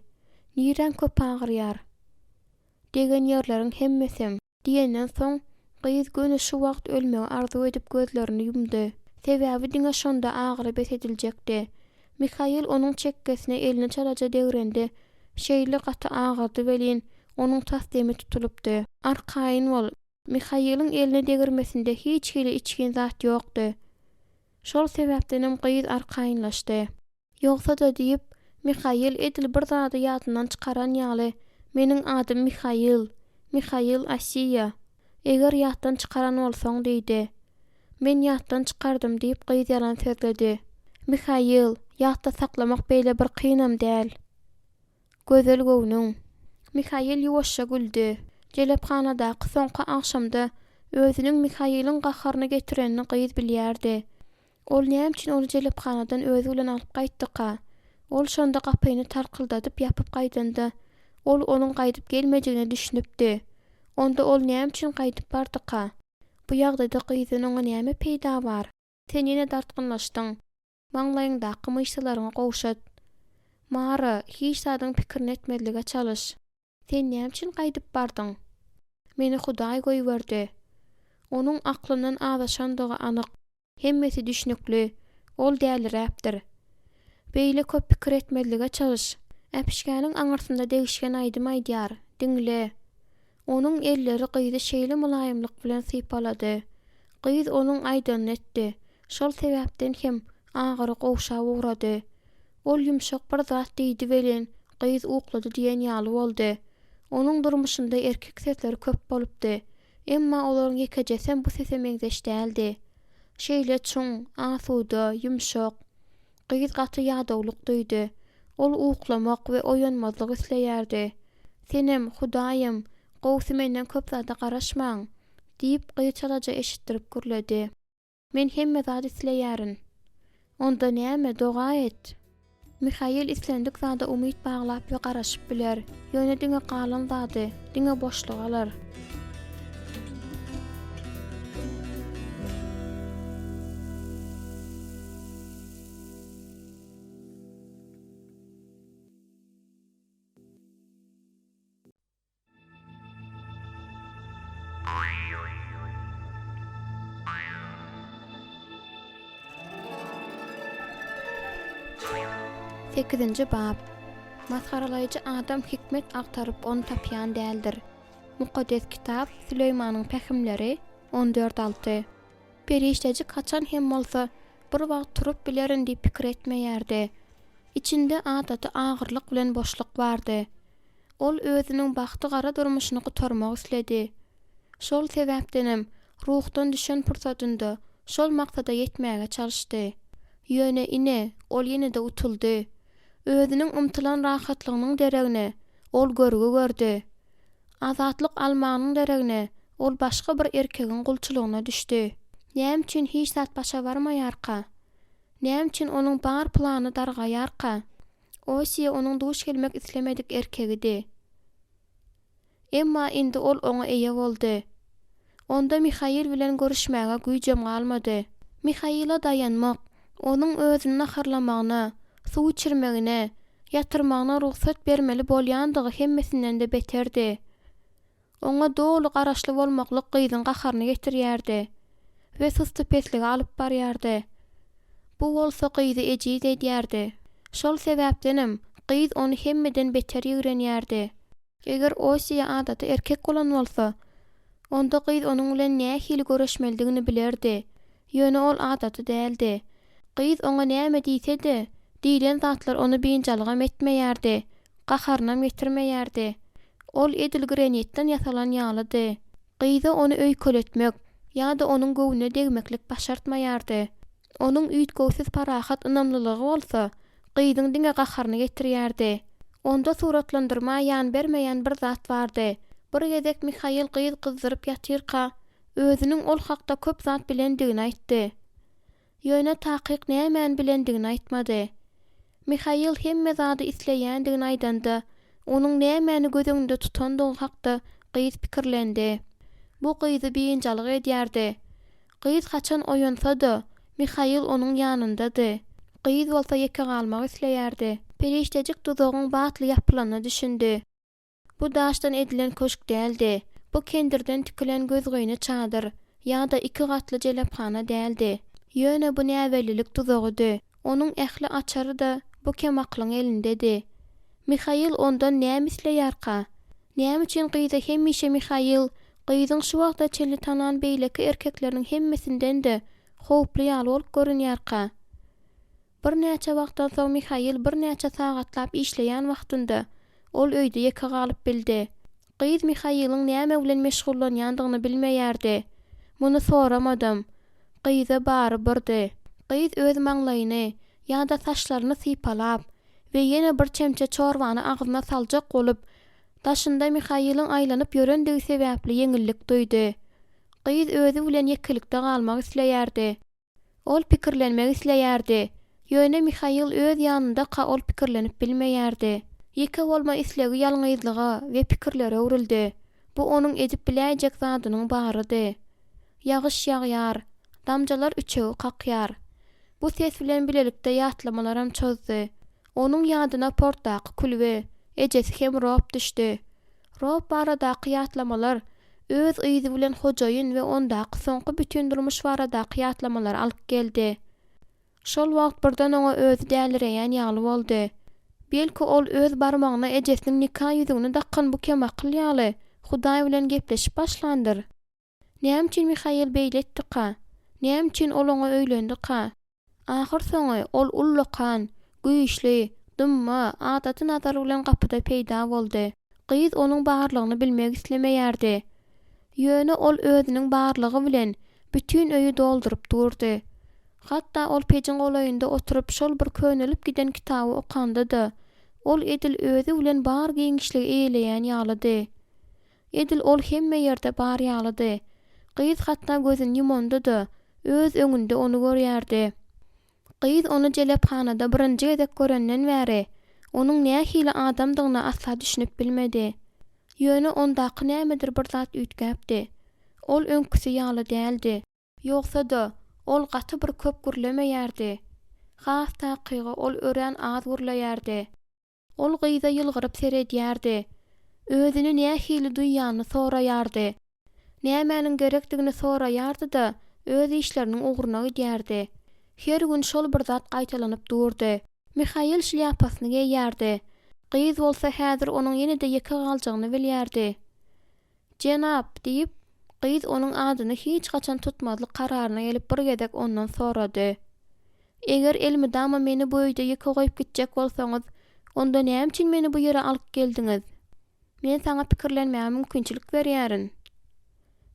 [SPEAKER 2] Niräň köp agyrýar? Degen ýerleriň hemmesem. Diýenden soň, gyz göni şu wagt ölmegi arzuw edip gözlerini ýumdy. Sebäbi diňe şonda agyry bes ediljekdi. Mihail onuň çekgesine elini çalaja degrende, şeýle gaty agyrdy welin, onuň tas demi tutulypdy. Arkaýyn bol, Mihailiň eline degirmesinde hiç hili içgin zat ýokdy. Şol sebäpdenem gyz arkaýynlaşdy. Ýogsa-da, diýip, Mihail edil bir zady ýadyndan çykaran ýaly, meniň adym Mihail, Mihail Asiýa. Eger ýatdan çykaran bolsaň, diýdi. Men ýatdan çykardym, diýip, gyz ýalan sözledi. Mihail, ýatda saklamak beýle bir kynam däl. Gözel göwnüň. Mihail ýuwaşja güldi. Jelephanadaky soňky agşamda özüniň Mihailiň gaharyny getirenini gyz bilýärdi. Ol näme üçin ony jelephanadan özi bilen alyp gaýtdyka? Ol şonda gapyny tarkyldadyp ýapyp gaýdanda, ol onuň gaýdyp gelmejegine düşünipdi. Onda ol näme üçin gaýdyp bardyka? Bu ýagdaýda gyzdan oňa näme peýda bar? Sen ýene dartgynlaşdyň. Maňlaýyňdaky myşsalaryňy gowşat. Mara, hiç zadyň pikirini etmezlige çalyş. Sen näme üçin gaýdyp bardyň? Meni Hudaý goýberdi. Onuň aklyndan azaşandygy anyk. Hemmesi düşnükli. Ol däliräpdir. Beýle köp pikir etmezlige çalyş. Äpişgäniň aňyrsynda degişgen aýdym aýdýar. Diňle. Onuň elleri gyzy şeýle mylaýymlyk bilen sypalady. Gyz onuň aýdanyny etdi. Şol sebäpden hem agyry gowşap ugrady. Ol ýumşak bir zat diýdi welin, gyz uklady diýen ýaly boldy. Onuň durmuşynda erkek sesleri köp bolupdy. Emma olaryň ýekejesem bu sese meňzeş däldi. Şeýle çuň, asuda, ýumşak. Gyz gaty ýadawlyk duýdy. Ol uklamak we oýanmazlyk isleýärdi. Senem, Hudaýam, gowusy menden köp zada garaşmaň! diýip, gyz çalaja eşitdirip gürledi. Men hemme zat isleýärin. Onda näme, doga et! Mihail islendik zada umyt baglap we garaşyp biler, ýöne diňe galan zady, diňe boşlugy alar. Sekizinji bap. Masgaralaýjy adam hikmet agtaryp ony tapýan däldir. Mukaddes Kitap, Süleýmanyň pähimleri, on dört alty. Perişdejik haçan hem bolsa bir wagt turup bilerin diýip pikir etmeýärdi. Içinde adaty agyrlyk bilen boşluk bardy. Ol özüniň bagty gara durmuşyny gutarmak isledi. Şol sebäpdenem ruhdan düşen pursatynda şol maksada ýetmäge çalyşdy. Ýöne ine, ol ýene-de utuldy. Özüniň ymtylan rahatlygynyň deregine, ol görgi gördi. Azatlyk almagynyň deregine, ol başga bir erkegiň gulçulygyna düşdi. Näme üçin hiç zat başa barmaýarka? Näme üçin onuň bar plany dargaýarka? Osiýa onuň duş gelmek islemedik erkegidi. Emma indi ol oňa eýe boldy. Onda Mihail bilen görüşmäge güýjem galmady. Mihaile daýanmak, onuň özüni naharlamagyna, suw içirmegine, ýatyrmagyna rugsat bermeli bolýandygy hemmesinden-de beterdi. Oňa doly garaşly bolmaklyk gyzyň gaharyny getirýärdi we sustupeslige alyp barýardy. Bu bolsa gyzy ejiz edýärdi. Şol sebäpdenem gyz ony hemmeden beter ýigrenýärdi. Eger Osiýa adaty erkek bolan bolsa, onda gyz onuň bilen nähili göreşmelidigini bilerdi. Ýöne ol adaty däldi. Gyz oňa näme diýse-de, diýlen zatlar ony biynjalygam etmeýärdi, gaharynam getirmeýärdi. Ol edil granitden ýasalan ýalydy. Gyza ony öýkeletmek ýa-da onuň göwnüne degmeklik başartmaýardy. Onuň üýtgewsiz parahat ynamlylygy bolsa, Gyzyň diňe gaharyny getirýärdi. Onda suratlandyrma ýan bermeýän bir zat bardy. Bir gezek Mihail gyz gyzdyryp ýatyrka, özüniň ol hakda köp zat bilendigini aýtdy. Ýöne takyk nämäni bilendigini aýtmady. Mihail hemme zady isleýändigini aýdanda, onuň nämäni göz öňünde tutandygy hakda gyz pikirlendi. Bu gyzy biynjalyk edýärdi. Gyz haçan oýansa-da, Mihail onuň ýanyndady. Gyz bolsa ýeke galmak isleýärdi. Perişdejik duzagyň batly ýapylanyna düşündi. Bu daşdan edilen köşk däldi. Bu kendirden tikilen gözgyny çadyr ýa-da iki gatly jelephana däldi. Ýöne bu näbellilik duzagydy. Onuň ähli açary-da bu kemaklyň elindedi. Mihail ondan näme isleýärka? Näme üçin gyza hemişe Mihail gyzyň şu wagta çenli tanan beýleki erkekleriniň hemmesinden-de howply ýaly bolup görünýärka? Birnäçe wagtdan soň Mihail birnäçe sagatlap işleýän wagtynda, ol öýde ýeke galyp bildi. Gyz Mihailiň näme bilen meşgullanýandygyny bilmeýärdi. Muny soramadam. Gyza bary birdi. Gyz öz maňlaýyny ýa-da saçlaryny sypalap we ýene bir çemçe çorbany agzyna saljak bolup, daşynda Mihailiň aýlanyp ýörendigi sebäpli ýeňillik duýdy. Gyz özi bilen ýekelikde galmak isleýärdi. Ol pikirlenmek isleýärdi. Ýöne Mihail öz ýanyndaka ol pikirlenip bilmeýärdi. Ýeke bolma islegi ýalňyzlyga we pikirlere öwrüldi. Bu onuň edip biläýjek zadynyň barydy. Ýagyş ýagýar. Damjalar üçegi kakýar. Bu ses bilen bilelikde ýatlamalaram çozdy. Onuň ýadyna portdaky külbe, ejesi hem Rob düşdi. Rob baradaky ýatlamalar öz yzy bilen hojaýyn we ondaky soňky bütin durmuş baradaky ýatlamalary alyp geldi. Şol wagt birden oňa özi dälireýän ýaly boldy. Belki ol öz barmagyna ejesiniň nika ýüzügini dakan bu kemakyl ýaly Hudaý bilen gepleşip başlandyr? Näme üçin Mihail beýle etdika? Näme üçin ol oňa öýlendika? Ahyrsoňy ol ullakan, güýçli, dymma, adaty nazar bilen gapyda peýda boldy. Gyz onuň barlygyny bilmek islemeýärdi. Ýöne ol özüniň barlygy bilen bütin öýi dolduryp durdy. Hatda ol pejiň golaýynda oturyp şol bir könelip giden kitaby okanda-da, ol edil özi bilen bar giňişligi eýeleýän ýalydy. Edil ol hemme ýerde bar ýalydy. Gyz hatda gözüni ýumanda-da, öz öňünde ony görýärdi. Gyz ony jelephanada birinji gezek görenden bäri, onuň nähili adamdygyna asla düşünip bilmedi. Ýöne ondaky nämedir bir zat üýtgäpdi. Ol öňküsi ýaly däldi. Ýogsa-da, ol gaty bir köp gürlemeýärdi. Has takygy, ol örän az gürleýärdi. Ol gyza ýylgyryp seredýärdi. Özüni nähili duýýanyny soraýardy. Nämäniň gerekdigini soraýardy-da, öz işleriniň ugruna gidýärdi. Her gün şol bir zat gaýtalanyp durdy. Mihail şlýapasyny geýýärdi. Gyz bolsa häzir onuň ýene-de ýeke galjagyny bilýärdi. Jenap, diýip, gyz onuň adyny hiç haçan tutmazlyk kararyna gelip bir gezek ondan sorady. Eger elmydama meni bu öýde ýeke goýup gitjek bolsaňyz, onda näme üçin meni bu ýere alyp geldiňiz? Men saňa pikirlenmäge mümkinçilik berýärin.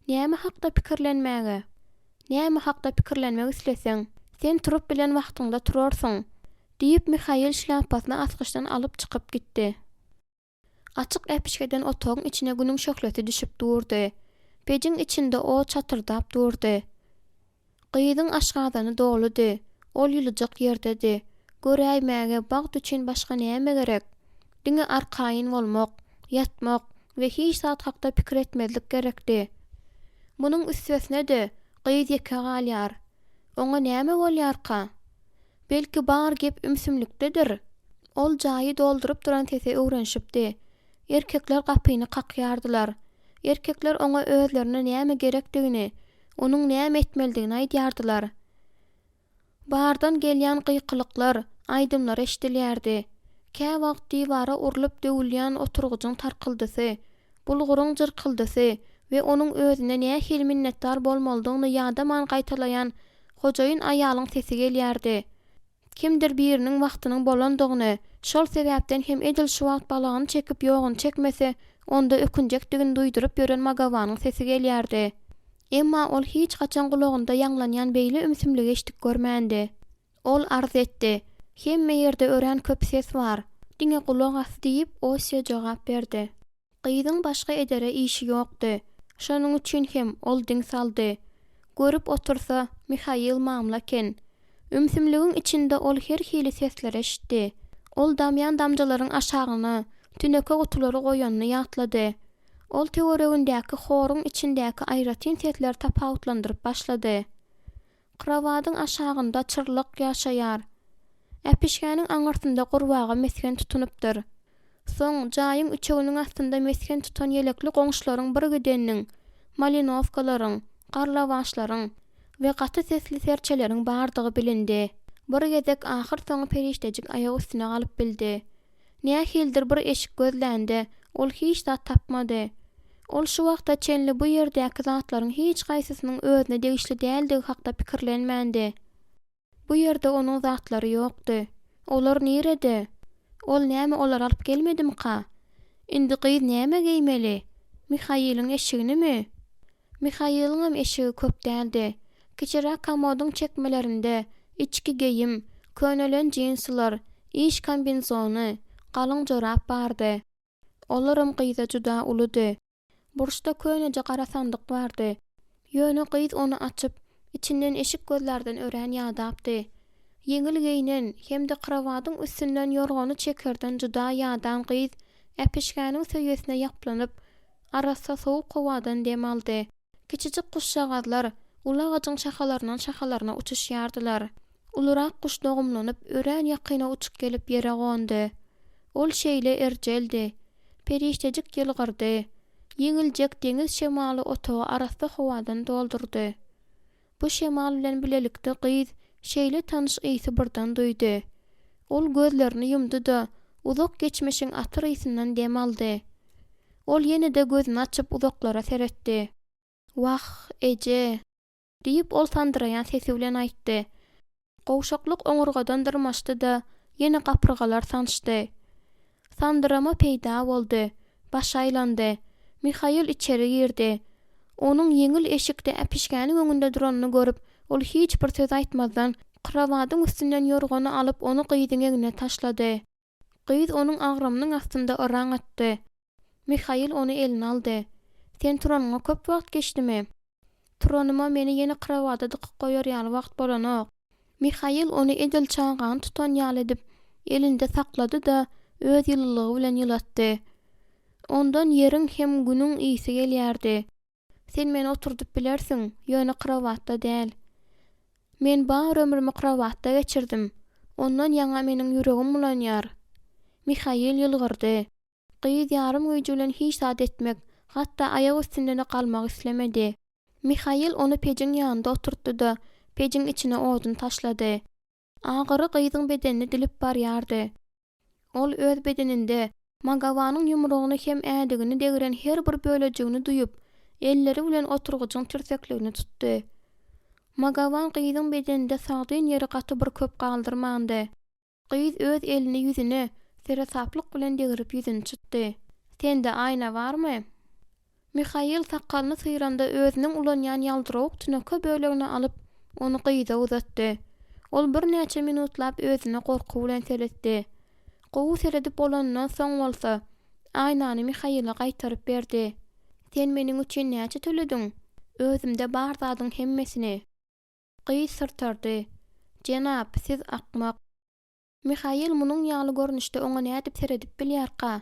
[SPEAKER 2] Näme hakda pikirlenmäge? Näme hakda pikirlenmek isleseň, sen turup bilen wagtyňda turarsyň, diýip, Mihail şlýapasyny asgyçdan alyp çykyp gitdi. Açyk äpişgeden otagyň içine günüň şöhlesi düşüp durdy. Pejiň içinde ot şatyrdap durdy. Gyzyň aşgazany doludy. Ol ýylyjak ýerdedi. Göräýmäge, bagt üçin başga näme gerek? Diňe arkaýyn bolmak, ýatmak we hiç zat hakda pikir etmezlik gerekdi. Munuň üstesine-de, gyz ýeke galýar. Oňa näme bolýarka? Belki bar gep ümsümlikdedir? Ol jaýy dolduryp duran sese öwrenişipdi. Erkekler gapyny kakýardylar. Erkekler oňa özlerine näme gerekdigini, onuň näme etmelidigini aýdýardylar. Bardan gelýän gykylyklar, aýdymlar eşidilýärdi. Käwagt diwara urlup döwülýän oturgyjyň tarkyldysy, bulguryň jyrkyldysy we onuň özüne nähili minnetdar bolmalydygyny ýadaman gaýtalaýan hojaýyn aýalyň sesi gelýärdi. Kimdir biriniň wagtynyň bolandygyny, şol sebäpden hem edil şu wagt balagyny çekip ýoguny çekmese, onda ökünjekdigini duýduryp ýören Magawanyň sesi gelýärdi. Emma ol hiç haçan gulagynda ýaňlanýan beýle ümsümligi eşidip görmändi. Ol arz etdi. Hemme ýerde örän köp ses bar. Diňe gulak as, diýip, Osýa jogap berdi. Gyzyň başga edere işi ýokdy. Şonuň üçin hem ol diň saldy. Görüp otursa, Mihail mamla eken. Ümsümligiň içinde ol her hili sesleri eşitdi. Ol damýan damjalaryň aşagyna tüneke gutulary goýanyny ýatlady. Ol töweregindäki horuň içindäki aýratyn sesleri tapawutlandyryp başlady. Krowadyň aşagynda çyrlak ýaşaýar. Äpişgäniň aňyrsynda gurbaga mesgen tutunypdyr. Soň, jaýyň üçeginiň astynda mesgen tutan ýelekli goňşularyň birgideniniň, malinowkalaryň, garlawaçlaryň we gaty sesli serçeleriň bardygy bilindi. Bir gezek ahyrsoňy perişdejik aýak üstüne galyp bildi. Nähilidir bir eşik gözlände, ol hiç zat tapmady. Ol şu wagta çenli bu ýerdäki zatlaryň hiç haýsysynyň özüne degişli däldigi hakda pikirlenmändi. Bu ýerde onuň zatlary ýokdy. Olar nirede? Ol näme olary alyp gelmedimika? Indi gyz näme geýmeli? Mihailiň eşiginimi? Mihailiňem eşigi köp däldi. Kiçiräk komodyň çekmelerinde içki geýim, könelen jinsiler, iş kombinzony, galyň jorap bardy. Olaram gyza juda uludy. Burçda köneje gara sandyk bardy. Ýöne gyz ony açyp, içinden eşik gözlärden örän ýadapdy. Ýeňil geýnen hem-de krowadyň üstünden ýorgany çekerden juda ýadan gyz äpişgäniň söýesine ýaplanyp, arassa sowuk howadan dem aldy. Kiçijik guşjagazlar uly agajyň şahalaryndan şahalaryna uçuşýardylar. Ulurak guş dogumlanyp, örän ýakyna uçup gelip ýere gondy. Ol şeýle erjeldi. Perişdejik ýylgyrdy. Ýeňiljek deňiz şemaly otagy arassa howadan doldurdy. Bu şemal bilen bilelikde gyz şeýle tanyş ysy birden duýdy. Ol gözlerini ýumdy-da, uzak geçmişiň atyr ysyndan dem aldy. Ol ýene-de gözüni açyp uzaklara seretdi. Wah, eje! Diýip, ol sandyraýan sesi bilen aýtdy. Gowşaklyk oňurgadan dyrmaşdy-da, ýene gapyrgalar sançdy. Sandyrama peýda boldy. Başy aýlandy. Mihail içeri girdi. Onuň ýeňil eşikde äpişgäniň öňünde duranyny görüp, ol hiç bir söz aýtmazdan, krowadyň üstünden ýorgany alyp, ony gyzyň egnine taşlady. Gyz onuň agramynyň astynda yraň atdy. Mihail ony eline aldy. Sen turanyňa köp wagt geçdimi? Turanyma meni ýene krowada dykyp goýar ýaly wagt bolanok. Mihail ony edil çagany tutan ýaly edip, elinde saklady-da, öz ýylylygy bilen ýylatdy. Ondan ýeriň hem Günüň ysy gelýärdi. Sen meni oturdyp bilersiň, ýöne krowatda däl. Men bar ömrümi krowatda geçirdim. Ondan ýaňa meniň ýüregim bulanýar. Mihail ýylgyrdy. Gyz ýarym güýji bilen hiç zat etmek, hatda aýak üstünde-de galmak islemedi. Mihail ony pejiň ýanynda oturtdy-da, pejiň içine odun taşlady. Agyry gyzyň bedenini dilip barýardy. Ol öz bedeninde Magawanyň ýumrugyny hem ädigini degren her bir bölejigini duýup, elleri bilen oturgyjyň tirsekligini tutdy. Magawan gyzyň bedeninde sagdyn ýeri gaty bir köp galdyrmandy. Gyz öz elini ýüzüne seresaplyk bilen degrip ýüzüni çytdy. Sende aýna barmy? Mihail sakgalyny syranda özüniň ulanýan ýaldyrawuk tüneke bölegini alyp, ony gyza uzatdy. Ol birnäçe minutlap özüne gorky bilen seretdi. Gowy seredip bolanyndan soň bolsa, aýnany Mihaile gaýtaryp berdi. Sen meniň üçin näçe tölediň? Özümde bar zadyň hemmesini. Gyz syrtardy. Jenap, siz akmak. Mihail munuň ýaly görnüşde oňa nädip seredip bilýärka?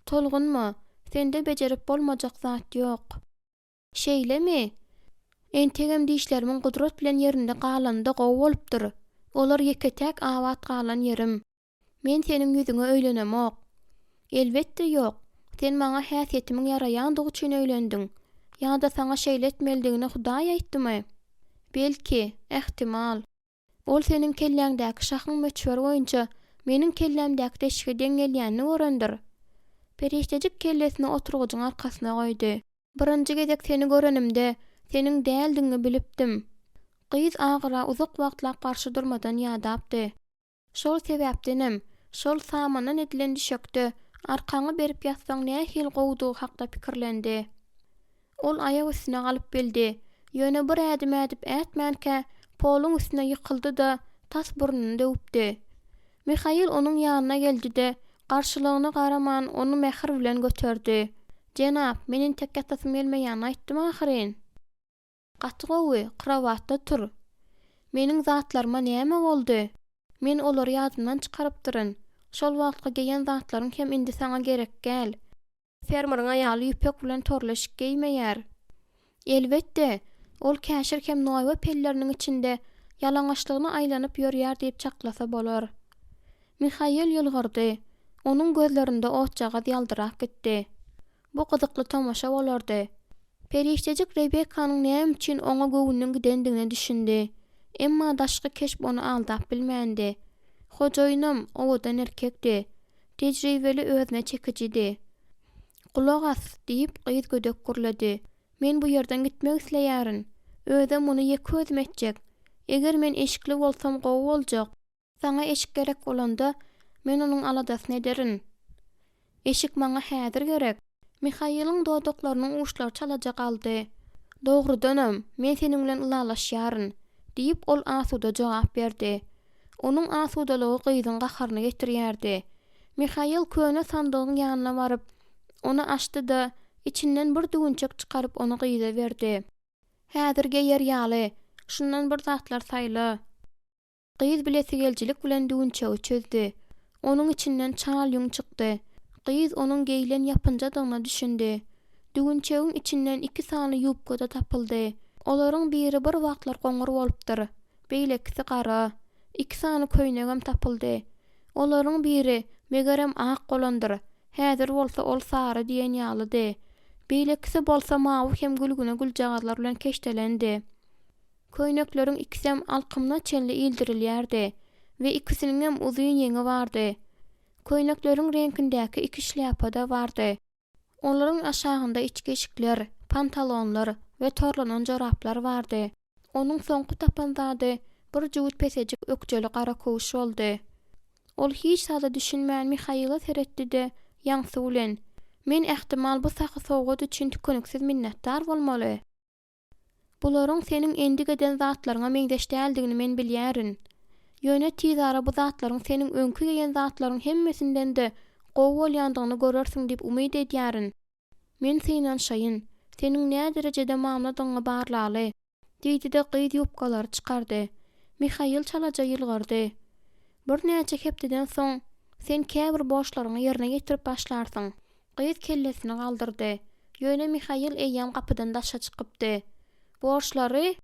[SPEAKER 2] Tolgunma, sende bejerip bolmajak zat ýok. Şeýlemi? Entegem dişlerimiň gudrat bilen ýerinde galany-da gowy bolupdyr. Olar ýeke-täk abat galan ýerim. Men seniň ýüzüňe öýlenemok. Elbetde ýok. Sen maňa häsiýetimiň ýaraýandygy üçin öýlendiň. Ýa-da saňa şeýle etmelidigini Hudaý aýtdymy? Belki, ähtimal. Ol seniň kelläňdäki şahyň möçberi boýunça meniň kellämdäki deşige deň gelýänini görendir. Perişdejik kellesini oturgyjyň arkasyna goýdy. Birinji gezek seni görenimde, seniň däldigiňi bilipdim. Gyz agyra uzak wagtlap garşy durmadan ýadapdy. Şol sebäpdenem, şol samandan edilen düşekde arkaňy berip ýatsaň nähili gowudygy hakda pikirlendi. Ol aýak üstüne galyp bildi. Ýöne bir ädim ädip ätmänkä, poluň üstüne ýykyldy-da, tas burnuny döwüpdi. Mihail onuň ýanyna geldi-de, garşylygyna garaman, ony mähir bilen göterdi. Jenap, men entek ýatasym gelmeýänini aýtdym ahyryn. Gaty gowy, krowatda tur. Meniň zatlaryma näme boldy? Men olary ýadymdan çykarypdyryn. Şol wagtky geýen zatlaryň hem indi saňa gerek däl. Fermeriň aýaly ýüpek bilen torly eşik geýmeýär. Elbetde, ol käşir hem noýba pelleriniň içinde ýalaňaçlygyna aýlanyp ýörýär diýip çaklasa bolar. Mihail ýylgyrdy. Onuň gözlerinde otjagaz ýaldyrap gitdi. Bu gyzykly tomaşa bolardy. Perişdejik Rebekkanyň näme üçin oňa göwnüniň gidendigine düşündi. Emma daşky keşp ony aldap bilmändi. Hojaýynam owadan erkekdi. Tejribeli özüne çekijidi. Gulak as, diýip, gyz gödek gürledi. Men bu ýerden gitmek isleýärin. Özem muny ýeke özüm etjek. Eger men eşikli bolsam gowy boljak. Saňa eşik gerek bolanda, men onuň aladasyny ederin. Eşik maňa häzir gerek. Mihailiň dodaklarynyň uçlary çalaja galdy. Dogrudanam, men seniň bilen ylalaşýaryn, diýip, ol asuda jogap berdi. Onuň asudalygy gyzyň gaharyny getirýärdi. Mihail köne sandygyň ýanyna baryp, ony açdy-da, içinden bir düwünçek çykaryp ony gyza berdi. Häzir geýer ýaly, şundan bir zatlar saýla. Gyz bilesigelijilik bilen düwünçegi çözdi. Onuň içinden çal ýüň çykdy. Gyz onuň geýlen ýapynjadygyna düşündi. Düwünçegiň içinden iki sany ýubka-da tapyldy. Olaryň biri bir wagtlar goňur bolupdyr, beýlekisi gara. Iki sany köýnegem tapyldy. Olaryň biri, megerem, ak bolandyr, häzir bolsa ol sary diýen ýalydy. Beýlekisi bolsa mawy hem gülgüne güljagazlar bilen keşdelendi. Köýnekleriň ikisem alkymyna çenli ildirilýärdi we ikisiniňem uzyn ýeňi bardy. Köýnekleriň reňkindäki iki şlýapa-da bardy. Olaryň aşagynda içki eşikler, pantalonlar we torlanan joraplar bardy. Onuň soňky tapan zady bir jübüt pesejik ökjeli gara köwüş boldy. Ol hiç zada düşünmän Mihaila seretdi-de, ýaňsy bilen, Men ähtimal bu sahy sowgat üçin tükeniksiz minnetdar bolmaly. Bularyň seniň endik eden zatlaryňa meňzeş däldigini men bilýärin. Ýöne tizara bu zatlaryň seniň öňki geýen zatlaryň hemmesinden-de gowy bolýandygyny görersiň diýip umyt edýärin. Men synanyşaýyn, seniň näderejede mamladygyňy barlaly. Diýdi-de gyz ýubkalary çykardy. Mihail çalaja ýylgyrdy. Birnäçe hepdeden soň sen käbir borçlaryňy ýerine ýetirip başlarsyň. Gyz kellesini galdyrdy. Ýöne Mihail eýýäm gapydan daşa çykypdy. Borçlary?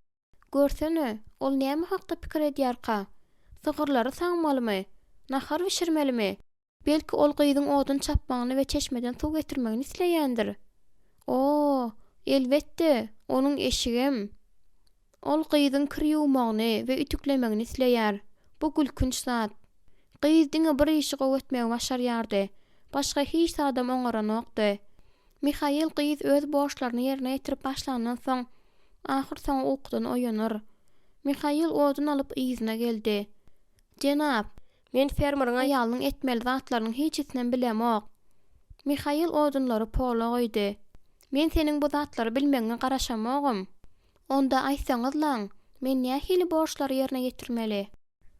[SPEAKER 2] Görsene, ol näme hakda pikir edýärka? Sygyrlary sagmalymy? Nahar bişirmelimi? Belki, ol gyzyň odun çapmagyny we çeşmeden suw getirmegini isleýändir? O, elbetde, onuň eşigem. Ol gyzyň kir ýuwmagyny we ütüklemegini isleýär. Bu gülkünç zat. Gyz diňe bir işi gowy etmegi başarýardy. Başga hiç zadam oňaranokdy. Mihail gyz öz borçlaryny ýerine ýetirip başlandan soň, ahyrsoňy ukudan oýanar. Mihail odun alyp yzyna geldi. Jenap, men fermeriň aýalynyň etmeli zatlarynyň hiçisinem bilemok. Mihail odunlary pola goýdy. Men seniň bu zatlary bilmegiňe garaşamogam. Onda aýtsaňyzlaň, men nähili borçlary ýerine ýetirmeli?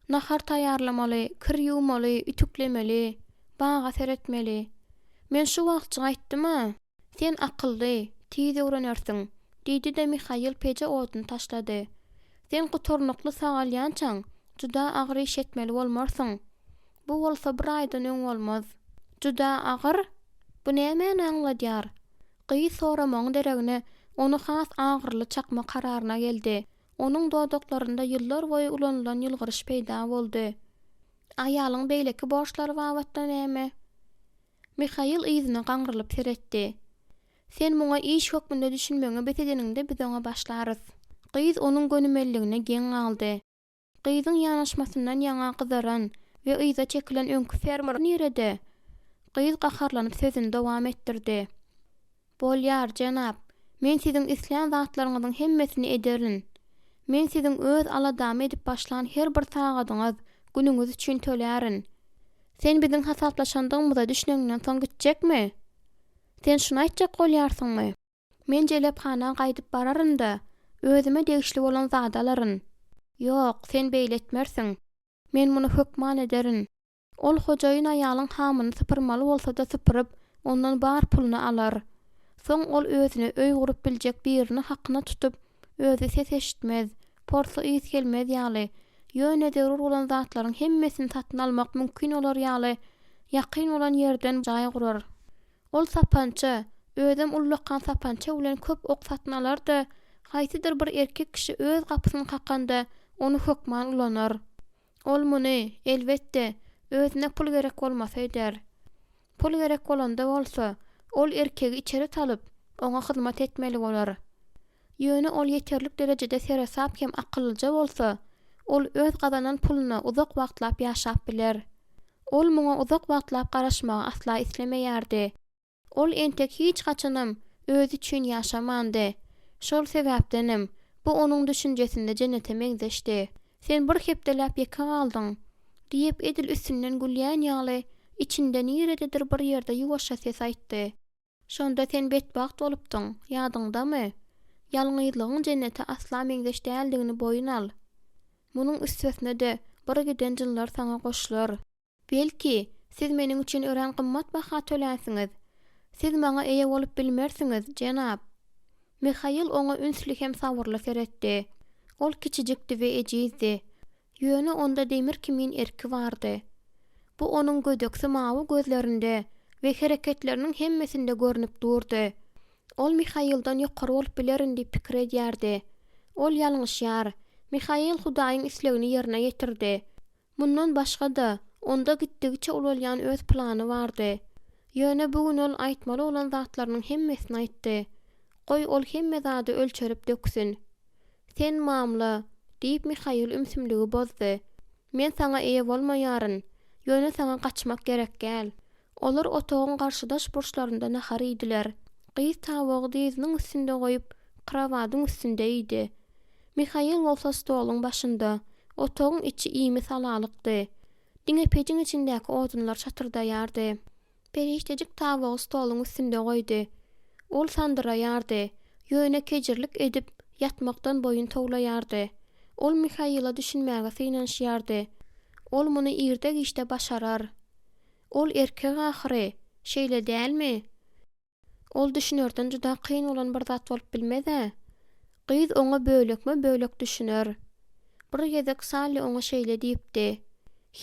[SPEAKER 2] Nahar taýýarlamaly, kir ýuwmaly, ütüklemeli, baga seretmeli. Men şu wagtjyk aýtdym-a. Sen akylly, tiz öwrenersiň, diýdi-de Mihail peje oduny taşlady. Sen gutarnykly sagalýançaň, juda agyr iş etmeli bolmarsyň. Bu bolsa bir aýdan öň bolmaz. Juda agyr? Bu nämäni aňladýar? Gyz soramagyň deregine, ony has agyryly çakma kararyna geldi. Onuň dodaklarynda ýyllar boýy ulanylan ýylgyryş peýda boldy. Aýalyň beýleki borçlary babatda näme? Mihail yzyna gaňrylyp seretdi. Sen muňa iş hökmünde düşünmegiňi bes edeniňde biz oňa başlarys. Gyz onuň gönümelligine geň galdy. Gyzyň ýanaşmasyndan ýaňa gyzaran we yza çekilen öňki fermer nirede? Gyz gaharlanyp sözüni dowam etdirdi. Bolýar, jenap, men siziň islän zatlaryňyzyň hemmesini ederin. Men siziň öz aladamy edip başlan her bir sagadyňyz, günüňiz üçin tölärin. Sen biziň hasaplaşandygymyza düşüneňden soň gitjekmi? Sen şuny aýtjak bolýarsyňmy? Men jelephana gaýdyp bararyn-da, özüme degişli bolan zady alaryn. Ýok, sen beýle etmersiň. Men muny hökman ederin. Ol hojaýyn aýalyň hamyny sypyrmaly bolsa-da sypyryp, ondan bar puluny alar. Soň ol özüne öý gurup biljek birini hakyna tutup, özi ses eşitmez, porsy ys gelmez ýaly, ýöne zerur bolan zatlaryň hemmesini satyn almak mümkin bolar ýaly, ýakyn bolan ýerden jaý gurar. Ol sapança, özem ullakan sapança bilen köp ok satyn alar-da, haýsydyr bir erkek kişi öz gapysyny kakanda, ony hökman ulanar. Ol muny, elbetde, özüne pul gerek bolmasa eder. Pul gerek bolanda bolsa, ol erkegi içeri salyp, oňa hyzmat etmeli bolar. Ýöne ol ýeterlik derejede seresap hem akyllyja bolsa, ol öz gazanan puluna uzak wagtlap ýaşap biler. Ol muňa uzak wagtlap garaşmagy asla islemeýärdi. Ol entek hiç haçanam özi üçin ýaşamandy. Şol sebäpdenem, bu onuň düşünjesinde jennete meňzeşdi. Sen bir hepdeläp ýeke galdyň, diýip, edil üstünden gülýän ýaly, içinde nirededir bir ýerde ýuwaşja ses aýtdy. Şonda sen betbagt bolupdyň, ýadyňdamy? Ýalňyzlygyň jennete asla meňzeş däldigini boýun al. Munuň üstesine-de, bir giden jynlar saňa goşular. Belki, siz meniň üçin örän gymmat baha tölänsiňiz. Siz maňa eýe bolup bilmersiňiz, jenap. Mihail oňa ünsli hem sabyrly seretdi. Ol kiçijikdi we ejizdi. Ýöne onda demir kimin erki bardy. Bu onuň gödeksi mawy gözlerinde we hereketleriniň hemmesinde görnüp durdy. Ol Mihailden ýokary bolup bilerin diýip pikir edýärdi. Ol ýalňyşýar. Mihail Hudaýyň islegini ýerine ýetirdi. Mundan başga-da, onda gitdigiçe ulalýan öz plany bardy. Ýöne bu gün ol aýtmaly bolan zatlarynyň hemmesini aýtdy. Goý, ol hemme zady ölçerip döksün. Sen mamla, diýip, Mihail ümsümligi bozdy. Men saňa eýe bolmaýaryn. Ýöne saňa gaçmak gerek däl. Olar otagyň garşydaş burçlarynda nahar iýdiler. Gyz tabagy dyzynyň üstünde goýup, krowadyň üstünde iýdi. Mihail bolsa stoluň başynda. Otagyň içi imi-salalykdy. Diňe pejiň içindäki odunlar şatyrdaýardy. Perişdejik tabagy stoluň üstünde goýdy. Ol sandyraýardy. Ýöne kejirlik edip, ýatmakdan boýun towlaýardy. Ol Mihaila düşünmäge synanyşýardy. Ol muny irde-giçde başarar. Ol erkek ahyry, şeýle dälmi? Ol düşünerden juda kyn bolan bir zat bolup bilmez-ä. Gyz oňa bölekme-bölek düşüner. Bir gezek Salli oňa şeýle diýipdi,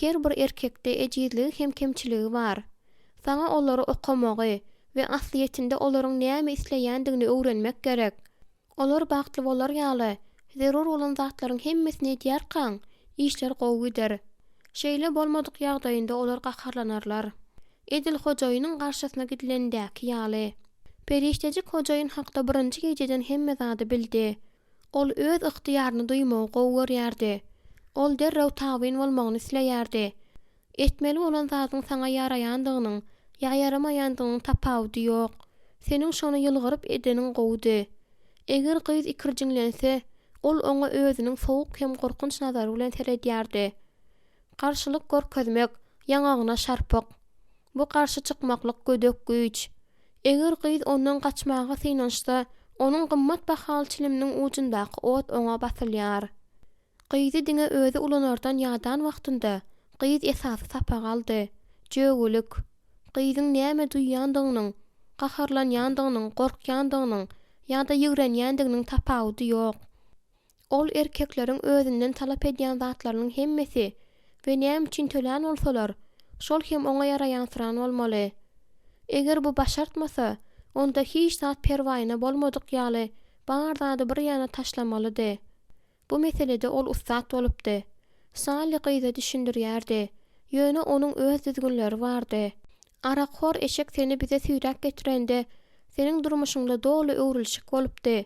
[SPEAKER 2] Her bir erkekde ejizligi hem kemçiligi bar. Saňa olary okamagy we aslyýetinde olaryň näme isleýändigini öwrenmek gerek. Olar bagtly bolar ýaly, zerur bolan zatlaryň hemmesini edýärkaň, işler gowy gider. Şeýle bolmadyk ýagdaýynda olar gaharlanarlar. Edil hojaýynyň garşysyna gidilendäki ýaly. Perişdejik hojaýyn hakda birinji gijeden hemme zady bildi. Ol öz ygtyýaryny duýmagy gowy görýärdi. Ol derrew tabyn bolmagyny isleýärdi. Etmeli bolan zadyň saňa ýaraýandygynyň ýa ýaramaýandygynyň tapawudy ýok. Seniň şony ýylgyryp edeniň gowudy. Eger gyz ikirjiňlense, ol oňa özüniň sowuk hem gorkunç nazary bilen seredýärdi. Garşylyk görkezmek, ýaňagyna şarpyk. Bu garşy çykmaklyk gödek güýç. Eger gyz ondan gaçmaga synanyşsa, onuň gymmat bahaly çiliminiň ujundaky ot oňa basylýar. Gyzy diňe özi ulanardan ýadan wagtynda gyz esasy sapagy aldy. Jögülik. Gyzyň näme duýýandygynyň, gaharlanýandygynyň, gorkýandygynyň ýa-da ýigrenýändiginiň tapawudy ýok. Ol erkekleriň özünden talap edýän zatlarynyň hemmesi we näme üçin tölän bolsalar, şol hem oňa ýaraýansyran bolmaly. Eger bu başartmasa, onda hiç zat perwaýyna bolmadyk ýaly bar zady bir ýana taşlamalydy. Bu meselede ol ussat bolupdy. Salli gyza düşündirýärdi. Ýöne onuň öz düzgünleri bardy. Arakhor eşek seni bize süýräp getirende, seniň durmuşyňda doly öwrülişik bolupdy.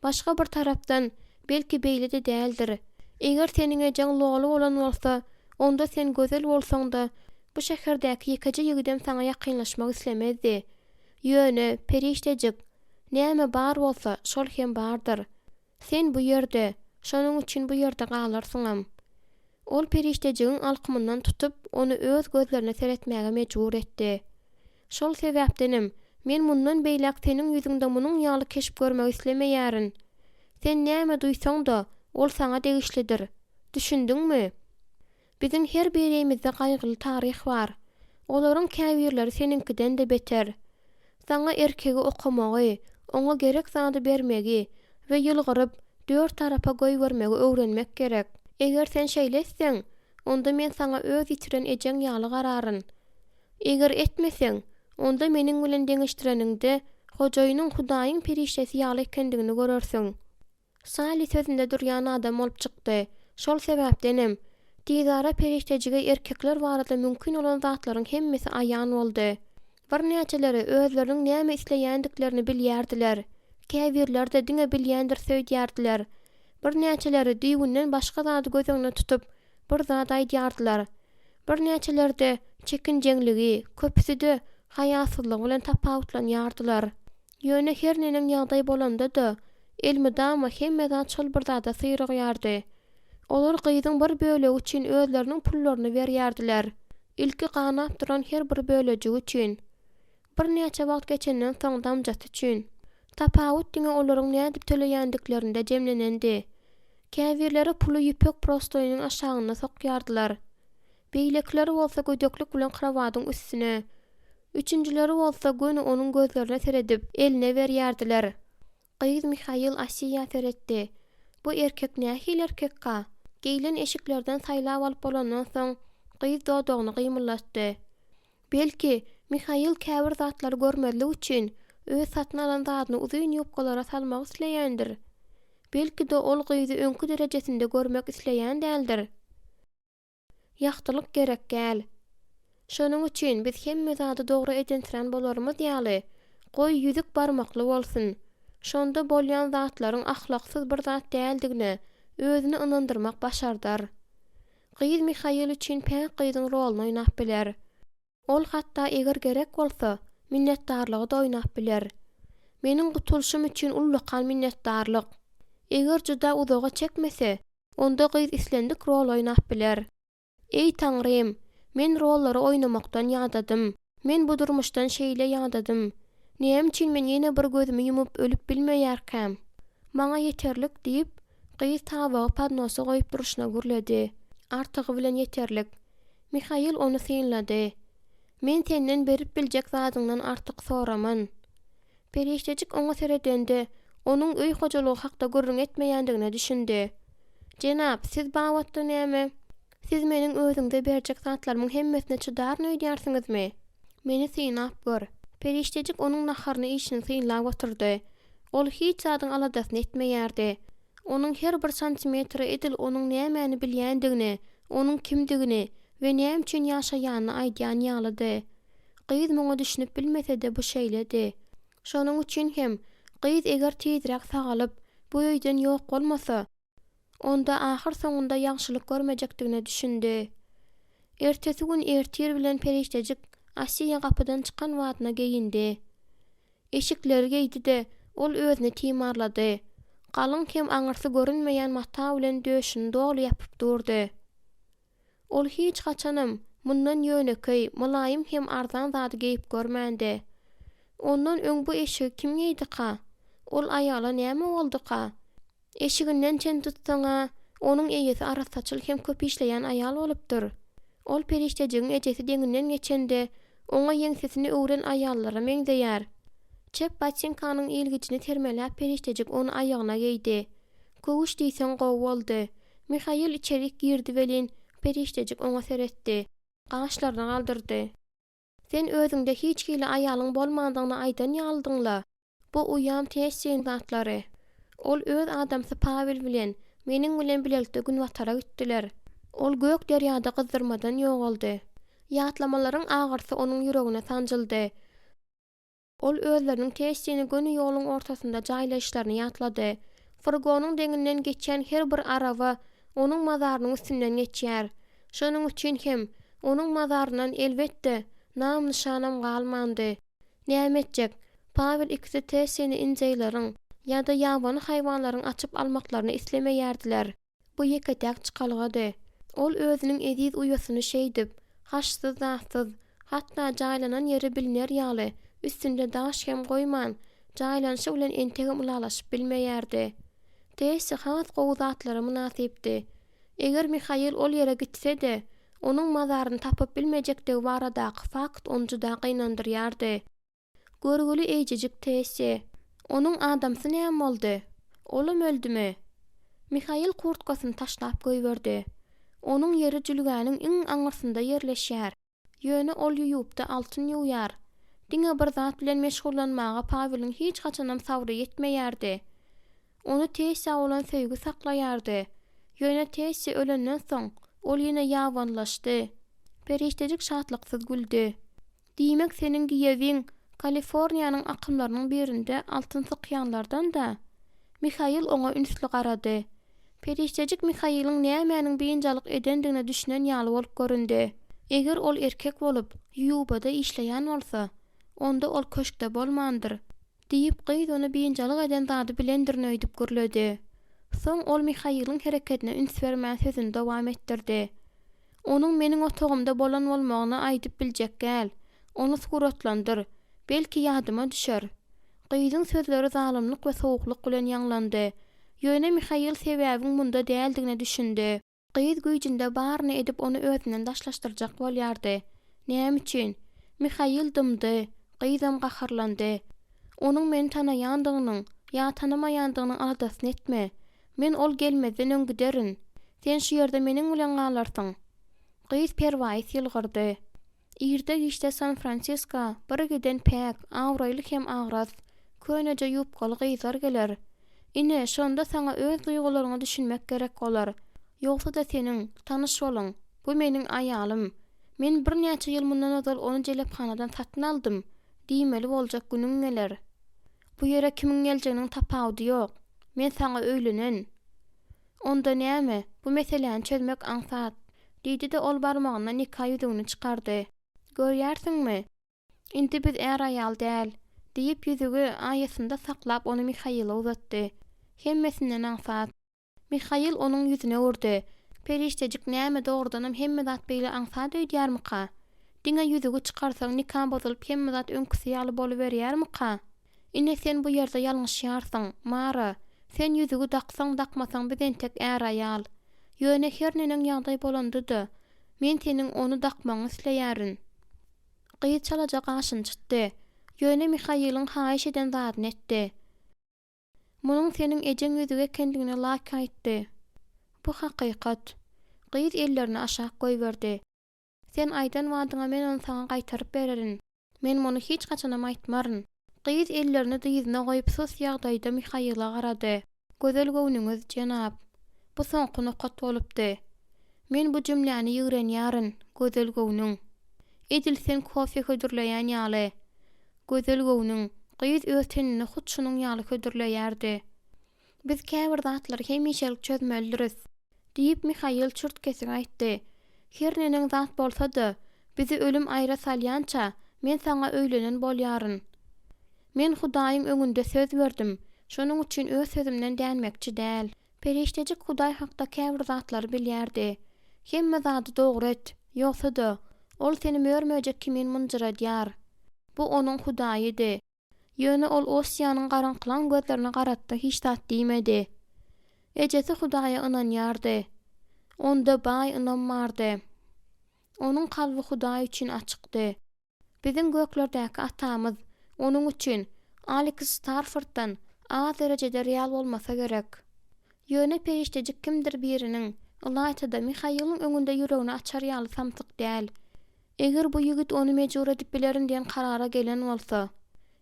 [SPEAKER 2] Başga bir tarapdan, belki beýle-de däldir. Eger seniň ejeň loly bolan bolsa, onda sen gözel bolsaň-da, bu şäherdäki ýekeje ýigidem saňa ýakynlaşmak islemezdi. Ýöne, perişdejik, näme bar bolsa, şol hem bardyr. Sen bu ýerde, şonuň üçin bu ýerde galarsyňam. Ol perişdejigiň alkymyndan tutup, ony öz gözlerine seretmäge mejbur etdi. Şol sebäpdenem, men mundan beýläk seniň ýüzüňde munuň ýaly keşp görmek islemeýärin. Sen näme duýsaň-da, ol saňa degişlidir. Düşündiňmi? Biziň her birimizde gaýgyly taryh bar. Olaryň käbirleri seniňkiden-de beter. Saňa erkegi okamagy, oňa gerek zady bermegi we ýylgyryp, dört tarapa goýbermegi öwrenmek gerek. Eger sen şeýle etseň, onda men saňa öz ýitiren ejeň ýaly gararyn. Eger etmeseň, onda meniň bilen deňeşdireniňde, hojaýynyň Hudaýyň perişdesi ýaly ekendigini görersiň. Salli sözünde durýan adam bolup çykdy. Şol sebäpdenem, tizara perişdejige erkekler barada mümkin bolan zatlaryň hemmesi aýan boldy. Birnäçeleri özleriniň näme isleýändiklerini bilýärdiler, käbirleri-de diňe bilýändiris öýdýärdiler. Birnäçeleri düýbünden başga zady göz öňünde tutup, bir zat aýdýardylar. Birnäçeleri-de çekinjeňligi, köpüsi-de haýasyzlygy bilen tapawutlanýardylar. Ýöne her neneň ýagdaý bolanda-da, elmydama hemme zat şol bir zada syrygýardy. Olar gyzyň bir bölegi üçin özleriniň pullaryny berýärdiler. Ilki ganap duran her bir bölejigi üçin. Birnäçe wagt geçenden soň damjasy üçin. Tapawut diňe olaryň nädip töleýändiklerinde jemlenendi. Käbirleri puly ýüpek prostoýynyň aşagynda sokýardylar. Beýlekileri bolsa gödeklik bilen krowadyň üstüne, üçünjileri bolsa göni onuň gözlerine seredip, eline berýärdiler. Gyz Mihail Asiýa seretdi. Bu erkek nähili erkekka? Geýlen eşiklerden saýlap alyp bolandan soň, gyz dodagyny gymyldatdy. Belki, Mihail käbir zatlary görmezlik üçin, öz satyn alan zadyny uzyn ýubkalara salmak isleýändir? Belki-de, ol gyzy öňki derejesinde görmek isleýän däldir? Ýagtylyk gerek däl. Şonuň üçin biz hemme zady dogry edensirän bolarymyz ýaly, goý ýüzük barmakly bolsun. Şonda bolýan zatlaryň ahlaksyz bir zat däldigine özüni ynandyrmak başardar. Gyz Mihail üçin päk gyzyň roluny oýnap biler. Ol hatda eger gerek bolsa, minnetdarlygy-da oýnap biler. Meniň gutulyşym üçin ullakan minnetdarlyk. Eger juda uzaga çekmese, onda gyz islendik rol oýnap biler. Eý, Taňrym, men rollary oýnamakdan ýadadym. Men bu durmuşdan şeýle ýadadym. Näme üçin men ýene bir gözümi ýumup ölüp bilmeýärkäm? Maňa ýeterlik, diýip, gyz tabagy podnosa goýup durşuna gürledi. Artygy bilen ýeterlik. Mihail ony synlady. Men senden berip biljek zadyňdan artyk soraman. Perişdejik oňa seredende, onuň öý hojalygy hakda gürrüň etmeýändigine düşündi. Jenap, siz babatda näme? Siz meniň özüňize berjek zatlarymyň hemmesine çydaryn öýdýärsiňizmi? Meni synap gör. Perişdejik onuň naharyny iýşini synlap oturdy. Ol hiç zadyň aladasyny etmeýärdi. Onuň her bir santimetri edil onuň nämäni bilýändigini, onuň kimdigini we näme üçin ýaşaýanyny aýdýan ýalydy. Gyz muňa düşünip bilmese-de bu şeýledi. Şonuň üçin hem, gyz eger tizräk sagalyp, bu öýden ýok bolmasa, onda ahyr soňunda ýagşylyk görmejekdigine düşündi. Ertesi gün ertir bilen perişdejik Asiýa gapydan çykan badyna geýindi. Eşikleri geýdi-de, ol özüni timarlady. Galyň hem aňyrsy görünmeýän mata bilen döşüni doly ýapyp durdy. Ol hiç haçanam mundan ýönekeý, mylaýym hem arzan zady geýip görmändi. Ondan öň bu eşigi kim geýdika? Ol aýala näme bolduka? Eşiginden çen tutsaň-a, onuň eýesi arassaçyl hem köp işleýän aýal bolupdyr. Ol perişdejigiň ejesi deňinden geçende, oňa ýeňsesini öwren aýallara meňzeýär. Çep botinkanyň ilgijini sermeläp perişdejik ony aýagyna geýdi. Köwüş diýseň gowy boldy. Mihail içerik girdi welin, perişdejik oňa seretdi. Gaşlaryny galdyrdy. Sen özüňde hiç hili aýalyň bolmandygyny aýdan ýalydyň-la. Bu uýam Tessiň zatlary. Ol öz adamsy Pawel bilen, meniň bilen bilelikde günbatara gitdiler. Ol gök derýada gyzdyrmadan ýogaldy. Ýatlamalaryň agyrysy onuň ýüregine sanjyldy. Ol özleriniň Tessini göni ýoluň ortasynda jaýlaýyşlaryny ýatlady. Furgonyň deňinden geçýän her bir araba onuň mazarynyň üstünden geçýär. Şonuň üçin hem, onuň mazaryndan, elbetde, nam-nyşanam galmandy. Näme etjek? Pawel ikisi Tessini injeýleriň ýa-da ýabany haýwanlaryň açyp almaklaryny islemeýärdiler. Bu ýeke-täk çykalgady. Ol özüniň eziz uýasyny şeýdip, haçsyz-zatsyz, hatda jaýlanan ýeri bilner ýaly, üstünde daş hem goýman, jaýlanyşy bilen entegem ylalaşyp bilmeýärdi. Tessi has gowy zatlara mynasypdy. Eger Mihail ol ýere gitse-de, onuň mazaryny tapyp bilmejekdigi baradaky fakt ony juda gynandyrýardy. Görgüli eýjejik Tessi. Onuň adamsy näme boldy? Olam öldümi? Mihail kurtkasyny taşlap goýberdi. Onuň ýeri jülgäniň iň aňyrsynda ýerleşýär. Ýöne ol ýuýupda altyn ýuwýar. Diňe bir zat bilen meşgullanmaga Paweliň hiç haçanam sabry ýetmeýärdi. Ony Tessiýa bolan söýgi saklaýardy. Ýöne Tessi ölenden soň, ol ýene ýabanylaşdy. Perişdejik şatlyksyz güldi. Diýmek, seniň giýewiň Kaliforniýanyň akymlarynyň birinde altyn sykýanlardan-da? Mihail oňa ünsli garady. Perişdejik Mihailiň nämäniň biynjalyk edendigine düşünen ýaly bolup göründi. Eger ol erkek bolup, ýubada işleýän bolsa, onda ol köşkde bolmandyr, diýip, gyz ony biynjalyk eden zady bilendirin öýdüp gürledi. Soň ol Mihailiň herekedine üns bermän sözüni dowam etdirdi. Onuň meniň otagymda bolan bolmagyny aýdyp biljek däl. Ony suratlandyr. Belki ýadyma düşer. Gyzyň sözleri zalymlyk we sowuklyk bilen ýaňlandy. Ýöne Mihail sebäbiň munda däldigine düşündi. Gyz güýjünde baryny edip ony özünden daşlaşdyrjak bolýardy. Näme üçin? Mihail dymdy. Gyzam gaharlandy. Onuň meni tanaýandygynyň ýa tanamaýandygynyň aladasyny etme. Men ol gelmezden öň giderin. Sen şu ýerde meniň bilen galarsyň. Gyz perwaýys ýylgyrdy. Irde-giçde San-Fransisko bir giden päk, abraýly hem agras, köneje ýubkaly gyzlar geler. Ine, şonda saňa öz duýgularyňa düşünmek gerek bolar. Ýogsa-da seniň, tanyş boluň, bu meniň aýalym. Men birnäçe ýyl mundan ozal ony jelephanadan satyn aldym diýmeli boljak günüň geler. Bu ýere kimiň geljeginiň tapawudy ýok. Men saňa öýlenen. Onda näme, bu meseläni çözmek aňsat, diýdi-de ol barmagyndan nika ýüzügini çykardy. Görýärsiňmi? Indi biz är-aýal däl, diýip, ýüzügi aýasynda saklap ony Mihaila uzatdy. Hemmesinden aňsat. Mihail onuň ýüzüne urdy. Perişdejik näme dogrudanam hemme zat beýle aňsat öýdýärmika? Diňe ýüzügi çykarsaň nika bozulyp hemme zat öňküsi ýaly boluberýärmika? Ine sen bu ýerde ýalňyşýarsyň, Mara. Sen ýüzügi daksaň dakmasaň biz entek är-aýal. Ýöne her neneň ýagdaý bolanda-da, men seniň ony dakmagyňy isleýärin. Gyz çalaja gaşyny çytdy. Ýöne Mihailiň haýyş eden zadyny etdi. Munuň seniň ejeň ýüzügi ekendigini Laki aýtdy. Bu hakykat. Gyz ellerini aşak goýberdi. Sen aýdan badyňa men ony saňa gaýtaryp bererin. Men muny hiç haçanam aýtmaryn. Gyz ellerini dyzyna goýup sus ýagdaýda Mihaila garady. Gözel göwnüňiz, jenap. Bu soňky nokat bolupdy. Men bu jümläni ýigrenýärin, gözel göwnüň. Edil sen kofe hödürleýän ýaly. Gözel göwnüň, gyz öz tenini hut şunuň ýaly hödürleýärdi. Biz käbir zatlary hemişelik çözmelidiris, diýip, Mihail çürt-kesik aýtdy. Her neneň zat bolsa-da, bizi ölüm aýra salýança, men saňa öýlenen bolýaryn. Men Hudaýyň öňünde söz berdim, şonuň üçin öz sözümden dänmekçi däl. Perişdejik Hudaý hakda käbir zatlary bilýärdi. Hemme zady dogry et, ýogsa-da, Ol seni mör-möjek kimin mynjyradýar. Bu onuň Hudaýydy. Ýöne ol Ossiýanyň garaňkylan gözlerine garatdy hiç zat diýmedi. Ejesi Hudaýa ynanýardy. Onda baý ynam bardy. Onuň kalby Hudaý üçin açykdy. Biziň göklerdäki Atamyz, onuň üçin, Aleks Starforddan az derejede real bolmasa gerek. Ýöne perişdejik kimdir biriniň, ylaýta-da, Mihailiň öňünde ýüregini açar ýaly samsyk däl. Eger bu ýigit ony mejbur edip bilerin diýen karara gelen bolsa,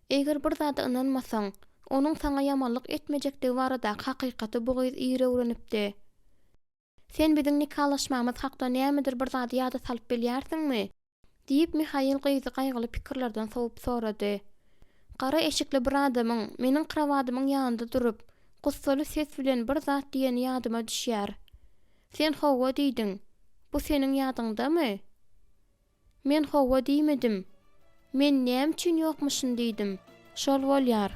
[SPEAKER 2] eger bir zada ynanmasaň, onuň saňa ýamanlyk etmejekdigi baradaky hakykaty bu gyz ir öwrenipdi. Sen biziň nikalaşmamyz hakda nämedir bir zady ýada salyp bilýärsiňmi? Diýip, Mihail gyzy gaýgyly pikirlerden sowup sorady. Gara eşikli bir adamyň meniň krowadymyň ýanynda durup, gussaly ses bilen bir zat diýeni ýadyma düşýär. Sen hawa diýdiň. Bu seniň ýadyňdamy? Men hawa diýmedim. Men näme üçin ýokmuşyn diýdim. Şol bolýar.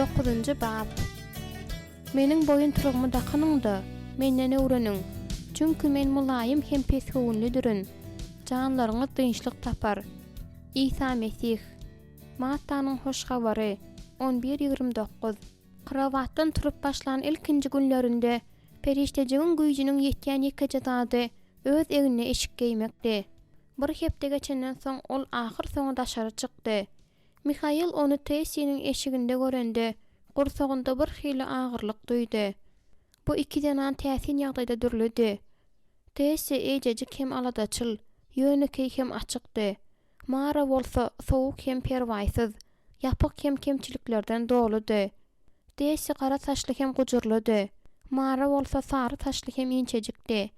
[SPEAKER 2] Dokuzynjy bap. Meniň boýuntyrygymy dakynyň-da, Menden öwreniň, çünki Men mylaýym hem pesgöwünlidirin, janlaryňyz dynçlyk tapar. Isa Mesih. Mattanyň Hoş Habary, on bir 29. Krowatdan turup başlan ilkinji günlerinde perişdejigiň güýjüniň ýetýän ýekeje zady öz egnine eşik geýmekdi. Bir hepde geçenden soň ol ahyrsoňy daşary çykdy. Mihail ony Tessiniň eşiginde görende, gursagynda bir hili agyrlyk duýdy. Bu iki zenan täsin ýagdaýda dürlüdi. Tessi eýjejik hem aladaçyl, ýönekeý hem açykdy. Mara bolsa sowuk hem perwaýsyz, ýapyk hem kemçiliklerden doludy. Dessi gara saçly hem gujurlydy. Mara bolsa sary saçly hem inçejikdi.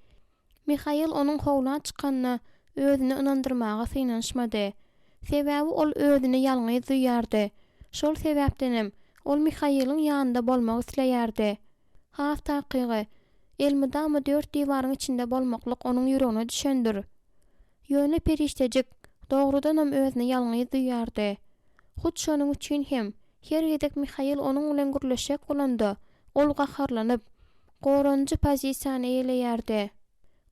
[SPEAKER 2] Mihail onuň howla çykanyna özüni ynandyrmaga synanyşmady. Sebäbi ol özüni ýalňyz duýýardy. Şol sebäpdenem, ol Mihailiň ýanynda bolmak isleýärdi. Has takygy, elmydama dört diwaryň içinde bolmaklyk onuň ýüregine düşendir. Ýöne perişdejik, dogrudanam özüni ýalňyz duýýardy. Hut şonuň üçin hem, her gezek Mihail onuň bilen gürleşjek bolanda, ol gaharlanyp, goranyjy pozisiýany eýeleýärdi.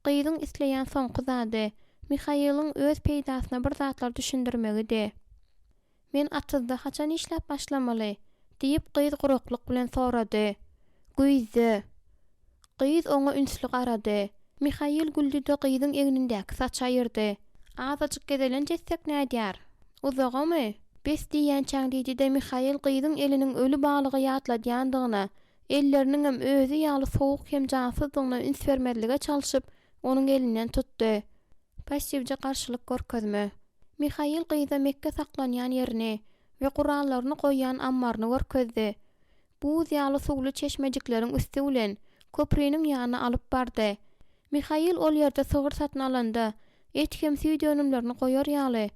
[SPEAKER 2] Gyzyň isleýän soňky zady, Mihailiň öz peýdasyna bir zatlar düşündirmegidi. Men atyzda haçan işläp başlamaly? diýip, gyz guraklyk bilen sorady. Güýzde. Gyz oňa ünsli garady. Mihail güldi-de gyzyň egnindäki saçy aýyrdy. Azajyk gezelenç etsek nädýär? Uzagamy? Bes diýýänçäň diýdi-de Mihail gyzyň eliniň öli balygy ýatladýandygyna, elleriniňem özi ýaly sowuk hem jansyzdygyna üns bermezlige çalşyp, onuň elinden tutdy. Passiwje garşylyk görkezme. Mihail gyza mekge saklanýan ýerini we gurallaryny goýýan ammaryny görkezdi. Buz ýaly suwly çeşmejikleriň üsti bilen köpriniň ýanyna alyp bardy. Mihail ol ýerde sygyr satyn alanda, et hem süýt önümlerini goýar ýaly,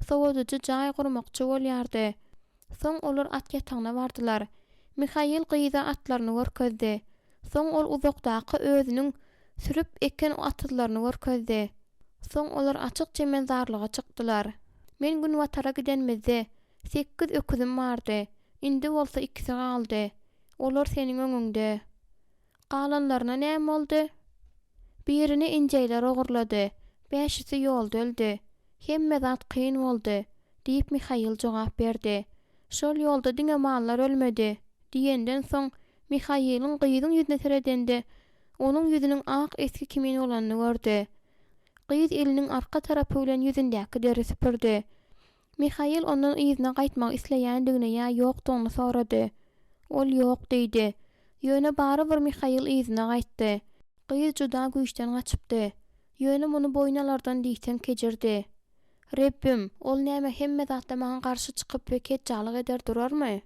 [SPEAKER 2] sowadyjy jaý gurmakçy bolýardy. Soň olar at ýatagyna bardylar. Mihail gyza atlaryny görkezdi. Soň ol uzakdaky özüniň sürüp eken atyzlaryny görkezdi. Soň olar açyk çemenzarlyga çykdylar. Men günbatara gidenimizde, sekiz öküzim bardy. Indi bolsa ikisi galdy. Olar seniň öňüňde. Galanlaryna näme boldy? Birini injeýler ogurlady, bäşisi ýolda öldi. Hemme zat kyn boldy, diýip, Mihail jogap berdi. Şol ýolda diňe mallar ölmedi, diýenden soň, Mihailiň gyzyň ýüzüne seredende, onuň ýüzüniň ak esgi kimin bolanyny gördi. Gyz eliniň arka tarapy bilen ýüzündäki deri süpürdi. Mihail ondan yzyna gaýtmak isleýändigini ýa ýokdugyny sorady. Ol ýok diýdi. Ýöne barybir Mihail yzyna gaýtdy. Gyz juda güýçden gaçypdy. Ýöne muny boýun alardan diýseň kejirdi. Rebbim, ol näme hemme zatda maňa garşy çykyp we ketjalyk eder durarmy?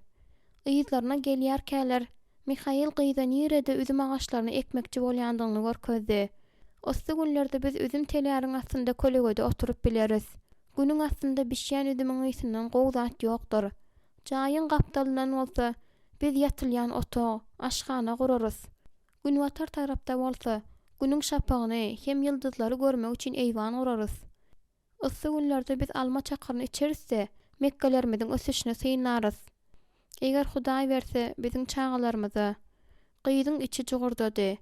[SPEAKER 2] Yzlaryna gelýärkäler, Mihail gyza nirede üzüm agaçlaryny ekmekçi bolýandygyny görkezdi. Yssy günlerde biz üzüm teläriň astynda kölegede oturyp bileris. Günüň astynda bişýän üzümiň ysyndan gowy zat ýokdur. Jaýyň gapdalyndan bolsa, biz ýatylýan otag, aşhana gurarys. Günbatar tarapda bolsa, Günüň şapagyny hem ýyldyzlary görmek üçin eýwan gurarys. Yssy günlerde biz alma çakyryny içeris-de, mekgelerimiziň ösüşini synlarys. Eger Hudaý berse, biziň çagalarymyza. Gyzyň içi jugurdady.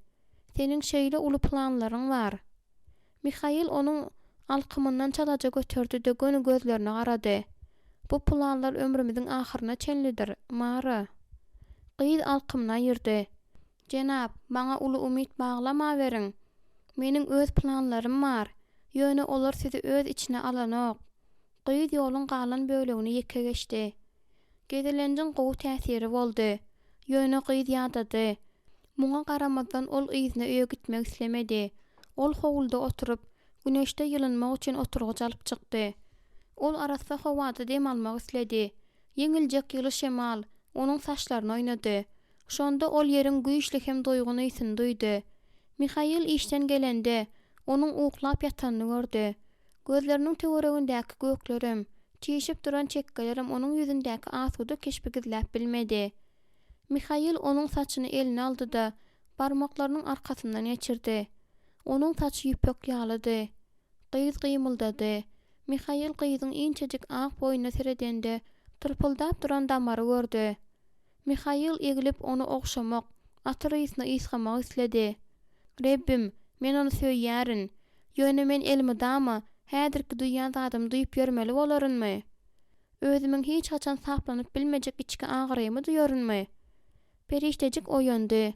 [SPEAKER 2] Seniň şeýle uly planlaryň bar. Mihail onuň alkymyndan çalaja göterdi-de göni gözlerine garady. Bu planlar ömrümiziň ahyryna çenlidir, Mara. Gyz alkymyny aýyrdy. Jenap, maňa uly umyt baglamaweriň. Meniň öz planlarym bar. Ýöne olar sizi öz içine alanok. Gyz ýoluň galan bölegini ýeke geçdi. Gezelenjiň gowy täsiri boldy. Ýöne gyz ýadady. Muňa garamazdan ol yzyna öýe gitmek islemedi. Ol howluda oturyp, güneşde ýylynmak üçin oturgyç alyp çykdy. Ol arassa howada dem almak isledi. Ýeňiljek ýyly şemal onuň saçlaryny oýnady. Şonda ol ýeriň güýçli hem doýgun ysyny duýdy. Mihail işden gelende, onuň uklap ýatanyny gördi. Gözleriniň töweregindäki göklerem, çişip duran çekgelerem onuň ýüzündäki asuda keşbi gizläp bilmedi. Mihail onuň saçyny eline aldy-da, barmaklarynyň arkasyndan geçirdi. Onuň saçy ýüpek ýalydy. Gyz gymyldady. Mihail gyzyň inçejik ak boýnuna seredende, tyrpyldap duran damary gördi. Mihail eglip ony ogşamak, atyr ysyny ysgamak isledi. Rebbim, men ony söýýärin. Ýöne men elmydama häzirki duýýan zadymy duýup ýörmeli bolarynmy? Özümiň hiç haçan saplanyp bilmejek içki agyrymy duýarynmy? Perişdejik oýandy.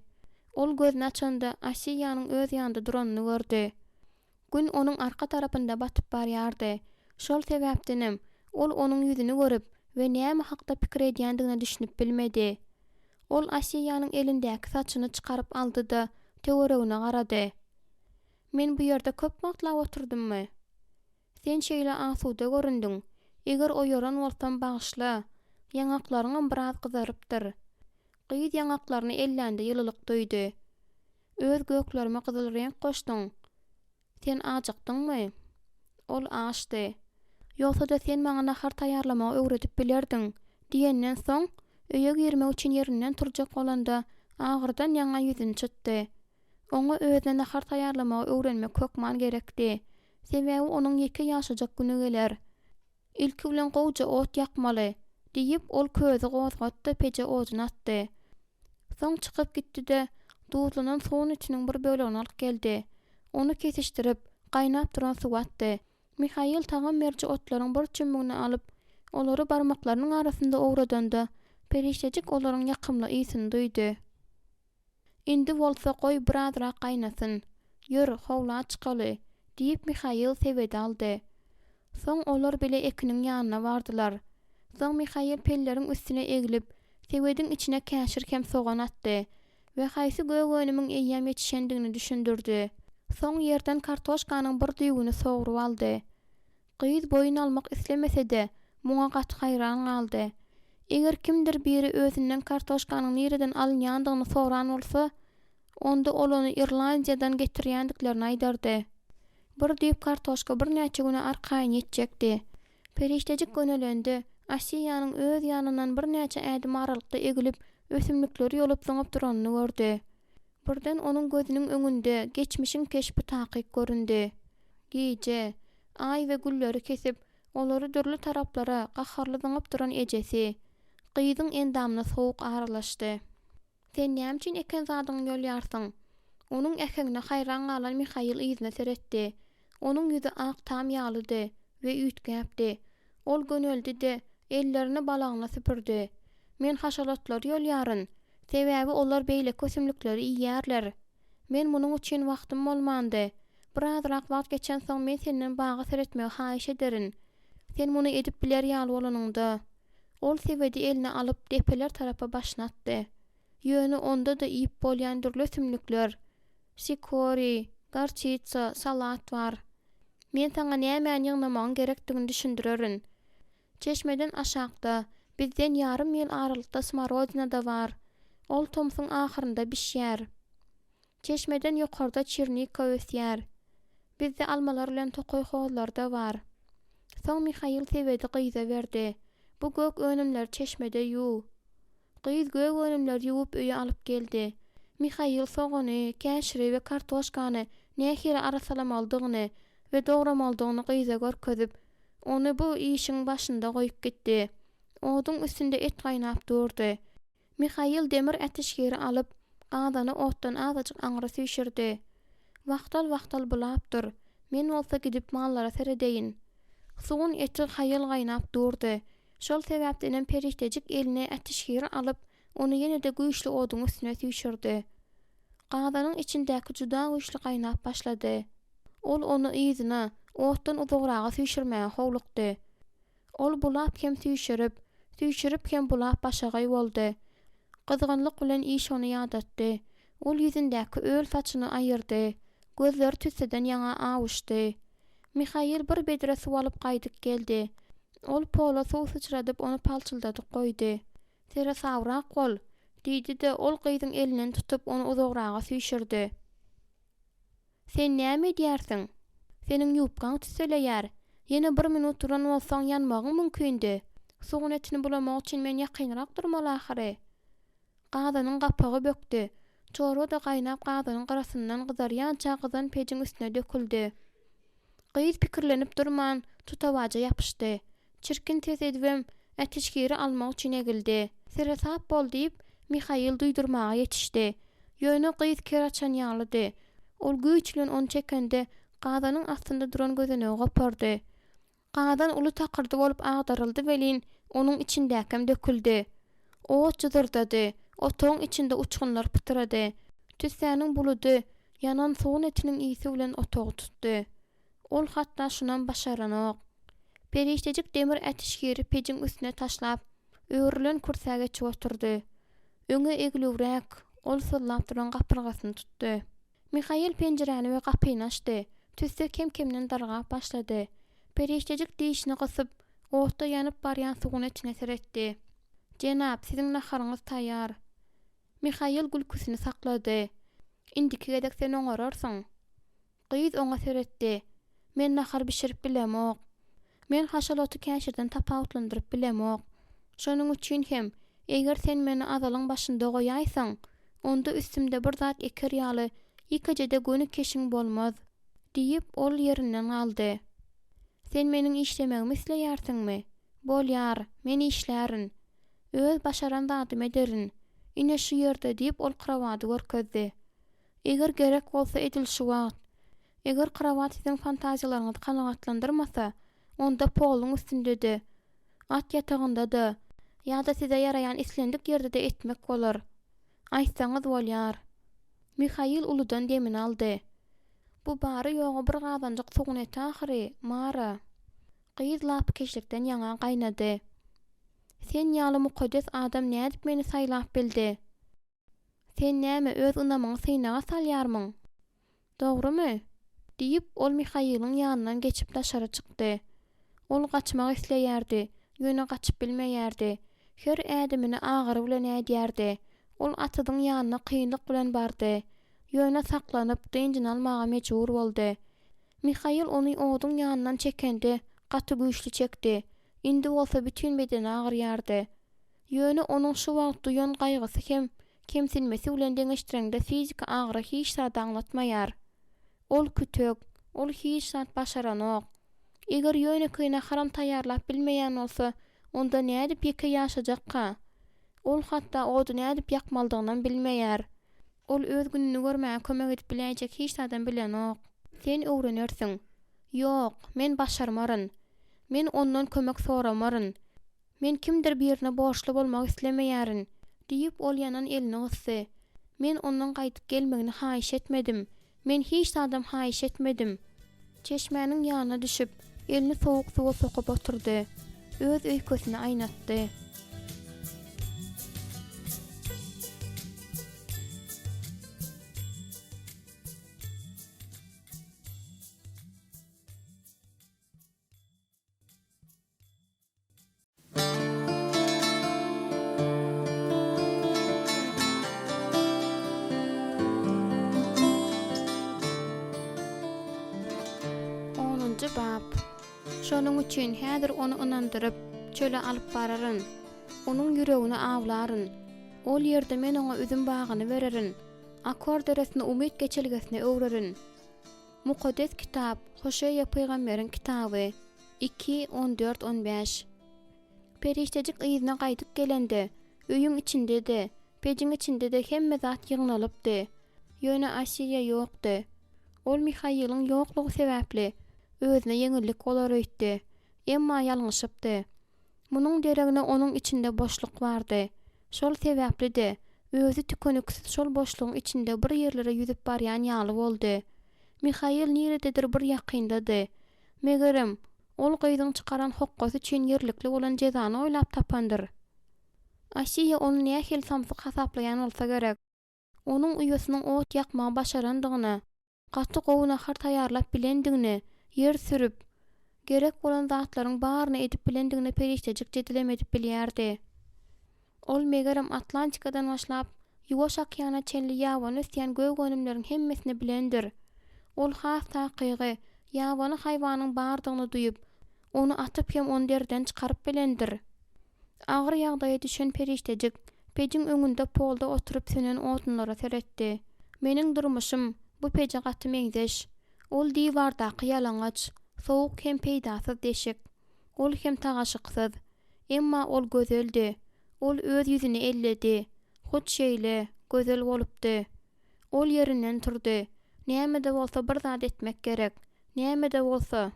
[SPEAKER 2] Ol gözüni açanda Asiýanyň öz ýanynda duranyny gördi. Gün onuň arka tarapynda batyp barýardy. Şol sebäpdenem, ol onuň ýüzüni görüp we näme hakda pikir edýändigine düşünip bilmedi. Ol Asiýanyň elindäki saçyny çykaryp aldy-da, töweregine garady. Men bu ýerde köp wagtlap oturdymmy? Sen şeýle asuda göründiň. Eger oýaran bolsam bagyşla. Ýaňaklaryňam biraz gyzarypdyr. Gyz ýaňaklaryny ellände ýylylyk duýdy. Öz göklerime gyzyl reňk goşduň. Sen ajykdyňmy? Ol açdy. Ýogsa-da sen maňa nahar taýýarlamagy öwredip bilerdiň, diýenden soň, öýe girmek üçin ýerinden turjak bolanda, agyrdan ýaňa ýüzüni çytdy. Oňa özüne nahar taýýarlamagy öwrenmek hökman gerekdi. Sebäbi onuň ýeke ýaşajak güni geler. Ilki bilen gowuja ot ýakmaly, diýip, ol közi gozgatdy, peje odun atdy. Soň çykyp gitdi-de, duzlanan suwun etiniň bir bölegini alyp geldi. Ony kesişdirip, gaýnap duran suwa atdy. Mihail tagam beriji otlaryň bir çümmügini alyp, olary barmaklarynyň arasynda owradanda, perişdejik olaryň ýakymly ysyny duýdy. Indi bolsa goý birazrak gaýnasyn. Ýör, howla çykaly, diýip, Mihail sebedi aldy. Soň olar bile ekiniň ýanyna bardylar. Soň Mihail pelleriň üstüne eglip, sebediň içine käşir hem sogan atdy we haýsy gök önümiň eýýäm ýetişendigini düşündirdi. Soň ýerden kartoşkanyň bir düwüni sogrup aldy. Gyz boýun almak islemese-de, muňa gaty haýran galdy. Eger kimdir biri özünden kartoşkanyň nireden alynýandygyny soran bolsa, onda ol ony Irlandiýadan getirýändiklerini aýdardy. Bir düýp kartoşka birnäçe güne arkaýyn ýetjekdi. Perişdejik gönelende, Asiýanyň öz ýanyndan birnäçe ädim aralykda egilip, ösümlikleri ýolup zyňyp duranyny gördi. Birden onuň gözüniň öňünde geçmişiň keşbi takyk göründi. Gije, Aý we gülleri kesip, olary dürli taraplara gaharly zyňyp duran ejesi. Gyzyň endamyna sowuk aralaşdy. Sen näme üçin eken zadyňy ýolýarsyň? Onuň äheňine haýran galan Mihail yzyna seretdi. Onuň ýüzi ak tam ýalydy we üýtgäpdi. Ol göneldi-de, ellerini balagyna süpürdi. Men haşalatlary ýolýaryn. Sebäbi olar beýleki ösümlikleri iýýärler. Men munuň üçin wagtym bolmandy. Birazrak wagt geçensoň men senden baga seretmegi haýyş ederin. Sen muny edip biler ýaly bolanyňda. Ol sebedi eline alyp, depeler tarapa başyny atdy. Ýöne onda-da iýip bolýan dürli ösümlikler, sikoriý, gorçitsa, salat bar. Men saňa nämäni ýygnamagyň gerekdigini düşündirerin. Çeşmeden aşakda, bizden ýarym mil aralykda smorodina-da bar. Ol tomsuň ahyrynda bişýär. Çeşmeden ýokarda çernika ösýär. Bizde almalar bilen tokaý hozlary-da bar. Soň Mihail sebedi gyza berdi. Bu gök önümleri çeşmede ýuw. Gyz gök önümleri ýuwup öýe alyp geldi. Mihail sogany, käşiri we kartoşkany nähili arassalamalydygyny we dogramalydygyny gyza görkezip, ony bu işiň başynda goýup gitdi. Oduň üstünde et gaýnap durdy. Mihail demir ätişgiri alyp, gazany otdan azajyk aňry süýşürdi. Wagtal-wagtal bulap dur, men bolsa gidip mallara seredeýin. Sugun eti haýal gaýnap durdy. Şol sebäpdenem perişdejik eline ätişgiri alyp, ony ýene-de güýçli oduň üstüne süýşürdi. Gazanyň içindäki juda güýçli gaýnap başlady. Ol ony yzyna, otdan uzagraga süýşürmäge howlukdy. Ol bulap hem süýşürip, süýşürip hem bulap başagaý boldy. Gyzgynlyk bilen iş ony ýadatdy. Ol ýüzündäki öl saçyny aýyrdy. Gözleri tüsseden ýaňa awuşdy. Mihail bir bedre suw alyp gaýdyp geldi. Ol pola suw syçradyp ony palçyldadyp goýdy. Seresabrak bol! diýdi-de, ol gyzyň elinden tutup ony uzagraga süýşürdi. Sen näme edýärsiň? Seniň ýubkaň tüsseleýär. Ýene bir minut duran bolsaň ýanmagyň mümkindi. Sugun etini bulamak üçin men ýakynrak durmaly ahyry. Gazanyň gapagy bökdi. Çorba-da gaýnap gazanyň gyrasyndan gyzarýança gyzan pejiň üstüne döküldi. Gyz pikirlenip durman, tutawaja ýapyşdy. Çirkin ses edibem, ätişgiri almak üçin egildi. Seresap bol diýip, Mihail duýdurmaga ýetişdi. Ýöne gyz ker açan ýalydy. Ol güýç bilen ony çekende, gazanyň astynda duran gözenegi gopardy. Gazan uly takyrdy bolup agdaryldy welin, onuň içindäkem döküldi. Ot jyzyrdady, otagyň içinde uçgunlar pytyrady. Tüssäniň buludy ýanan sugun etiniň ysy bilen otagy tutdy. Ol hatda şunam başaranok. Perişdejik demir ätişgiri pejiň üstüne taşlap, örülen kürsä geçip oturdy. Öňe eglüwräk, ol syzlap duran gapyrgasyny tutdy. Mihail penjiräni we gapyny açdy. Tüsse kem-kemden dargap başlady. Perişdejik dişini gysyp, otda ýanyp barýan sugun etine seretdi. Jenap, siziň naharyňyz taýýar. Mihail gülküsini saklady. Indiki gezek sen oňararsyň. Gyz oňa seretdi. Men nahar bişirip bilemok. Men haşal oty käşirden tapawutlandyryp bilemok. Şonuň üçin hem, eger sen meni azalyň başynda goýaýsaň, onda üstümde bir zat eker ýaly ýekeje-de göni keşiň bolmaz, diýip, ol ýerinden galdy. Sen meniň işlemegimi isleýärsiňmi? Bolýar, men işlärin. Öz başaran zadymy ederin. Ine şu ýerde, diýip, ol krowady görkezdi. Eger gerek bolsa edil şu wagt. Eger krowat siziň fantaziýalaryňyzy kanagatlandyrmasa, onda poluň üstünde-de, at ýatagynda-da ýa-da size ýaraýan islendik ýerde-de etmek bolar. Aýtsaňyz bolýar. Mihail uludan demini aldy. Bu bary-ýogy bir gazanjyk sugun eti ahyry, Mara. Gyz lapykeçlikden ýaňa gaýnady. Sen ýaly mukaddes adam nädip meni saýlap bildi? Sen näme, öz ynamyňy synaga salýarmyň? Dogrumy? Diýip, ol Mihailiň ýanyndan geçip daşary çykdy. Ol gaçmak isleýärdi, ýöne gaçyp bilmeýärdi. Her ädimini agyry bilen ädýärdi. Ol atyzyň ýanyna kynlyk bilen bardy. Ýöne saklanyp, dynjyny almaga mejbur boldy. Mihail ony oduň ýanyndan çekende, gaty güýçli çekdi. Indi bolsa bütin bedeni agyrýardy. Ýöne onuň şu wagt duýan gaýgysy hem kemsinmesi bilen deňeşdireňde fiziki agyry hiç zady aňlatmaýar. Ol kütek, ol hiç zat başaranok. Eger ýönekeý naharam taýýarlap bilmeýän bolsa, onda nädip ýeke ýaşajakka? Ol hatda ody nädip ýakmalydygynam bilmeýär. Ol öz gününi görmäge kömek edip biläýjek hiç zadam bilenok. Sen öwrenersiň. Ýok, men başarmaryn. Men ondan kömek soramaryn. Men kimdir birine borçly bolmak islemeýärin, diýip, ol ýanan elini gysdy. Men ondan gaýdyp gelmegini haýyş etmedim. Men hiç zadam haýyş etmedim. Çeşmäniň ýanyna düşüp, elini sowuk suwa sokup oturdy. Öz öýkesini aýnatdy. Onunjy bap. Şonuň üçin häzir ony ynandyryp, çöle alyp bararyn. Onuň ýüregini awlaryn. Ol ýerde men oňa üzüm bagyny bererin, Akor deresini umyt geçelgesine öwrerin. Mukaddes Kitap, Hoşeýa pygamberiň kitaby, iki, on dört, on bäş. Perişdejik yzyna gaýdyp gelende, öýüň içinde-de, pejiň içinde-de hemme zat ýygnalypdy. Ýöne Asiýa ýokdy. Ol Mihailiň ýoklugy sebäpli, özüne ýeňillik bolar öýtdi. Emma ýalňyşypdy. Munuň deregine onuň içinde boşluk bardy. Şol sebäpli-de, özi tükeniksiz şol boşlugyň içinde bir ýerlere ýüzüp barýan ýaly boldy. Mihail nirededir bir ýakyndady. Megerem, ol gyzyň çykaran hokgasy üçin ýerlikli bolan jezany oýlap tapandyr. Asiýa ony nähili samsyk hasaplaýan bolsa gerek. Onuň uýasynyň ot ýakmagy başarandygyna, gaty gowy nahar taýýarlap bilendigine, ýer sürüp, gerek bolan zatlaryň baryny edip bilendigine perişdejik jedilem edip bilýärdi. Ol, megerem, Atlantikadan başlap, Ýuwaş okeana çenli ýabany ösýän gök önümleriň hemmesini bilendir. Ol has takygy, ýabany haýwanyň bardygyny duýup, ony atyp hem ony deriden çykaryp bilendir. Agyr ýagdaýa düşen perişdejik, pejiň öňünde polda oturyp sönen odunlara seretdi. Meniň durmuşym bu peje gaty meňzeş. Ol diwardaky ýalaňaç, sowuk hem peýdasyz deşik. Ol hem tagaşyksyz. Emma ol gözeldi. Ol öz ýüzüni elledi. Hut şeýle, gözel bolupdy. Ol ýerinden turdy. Näme-de bolsa bir zat etmek gerek. Näme-de bolsa,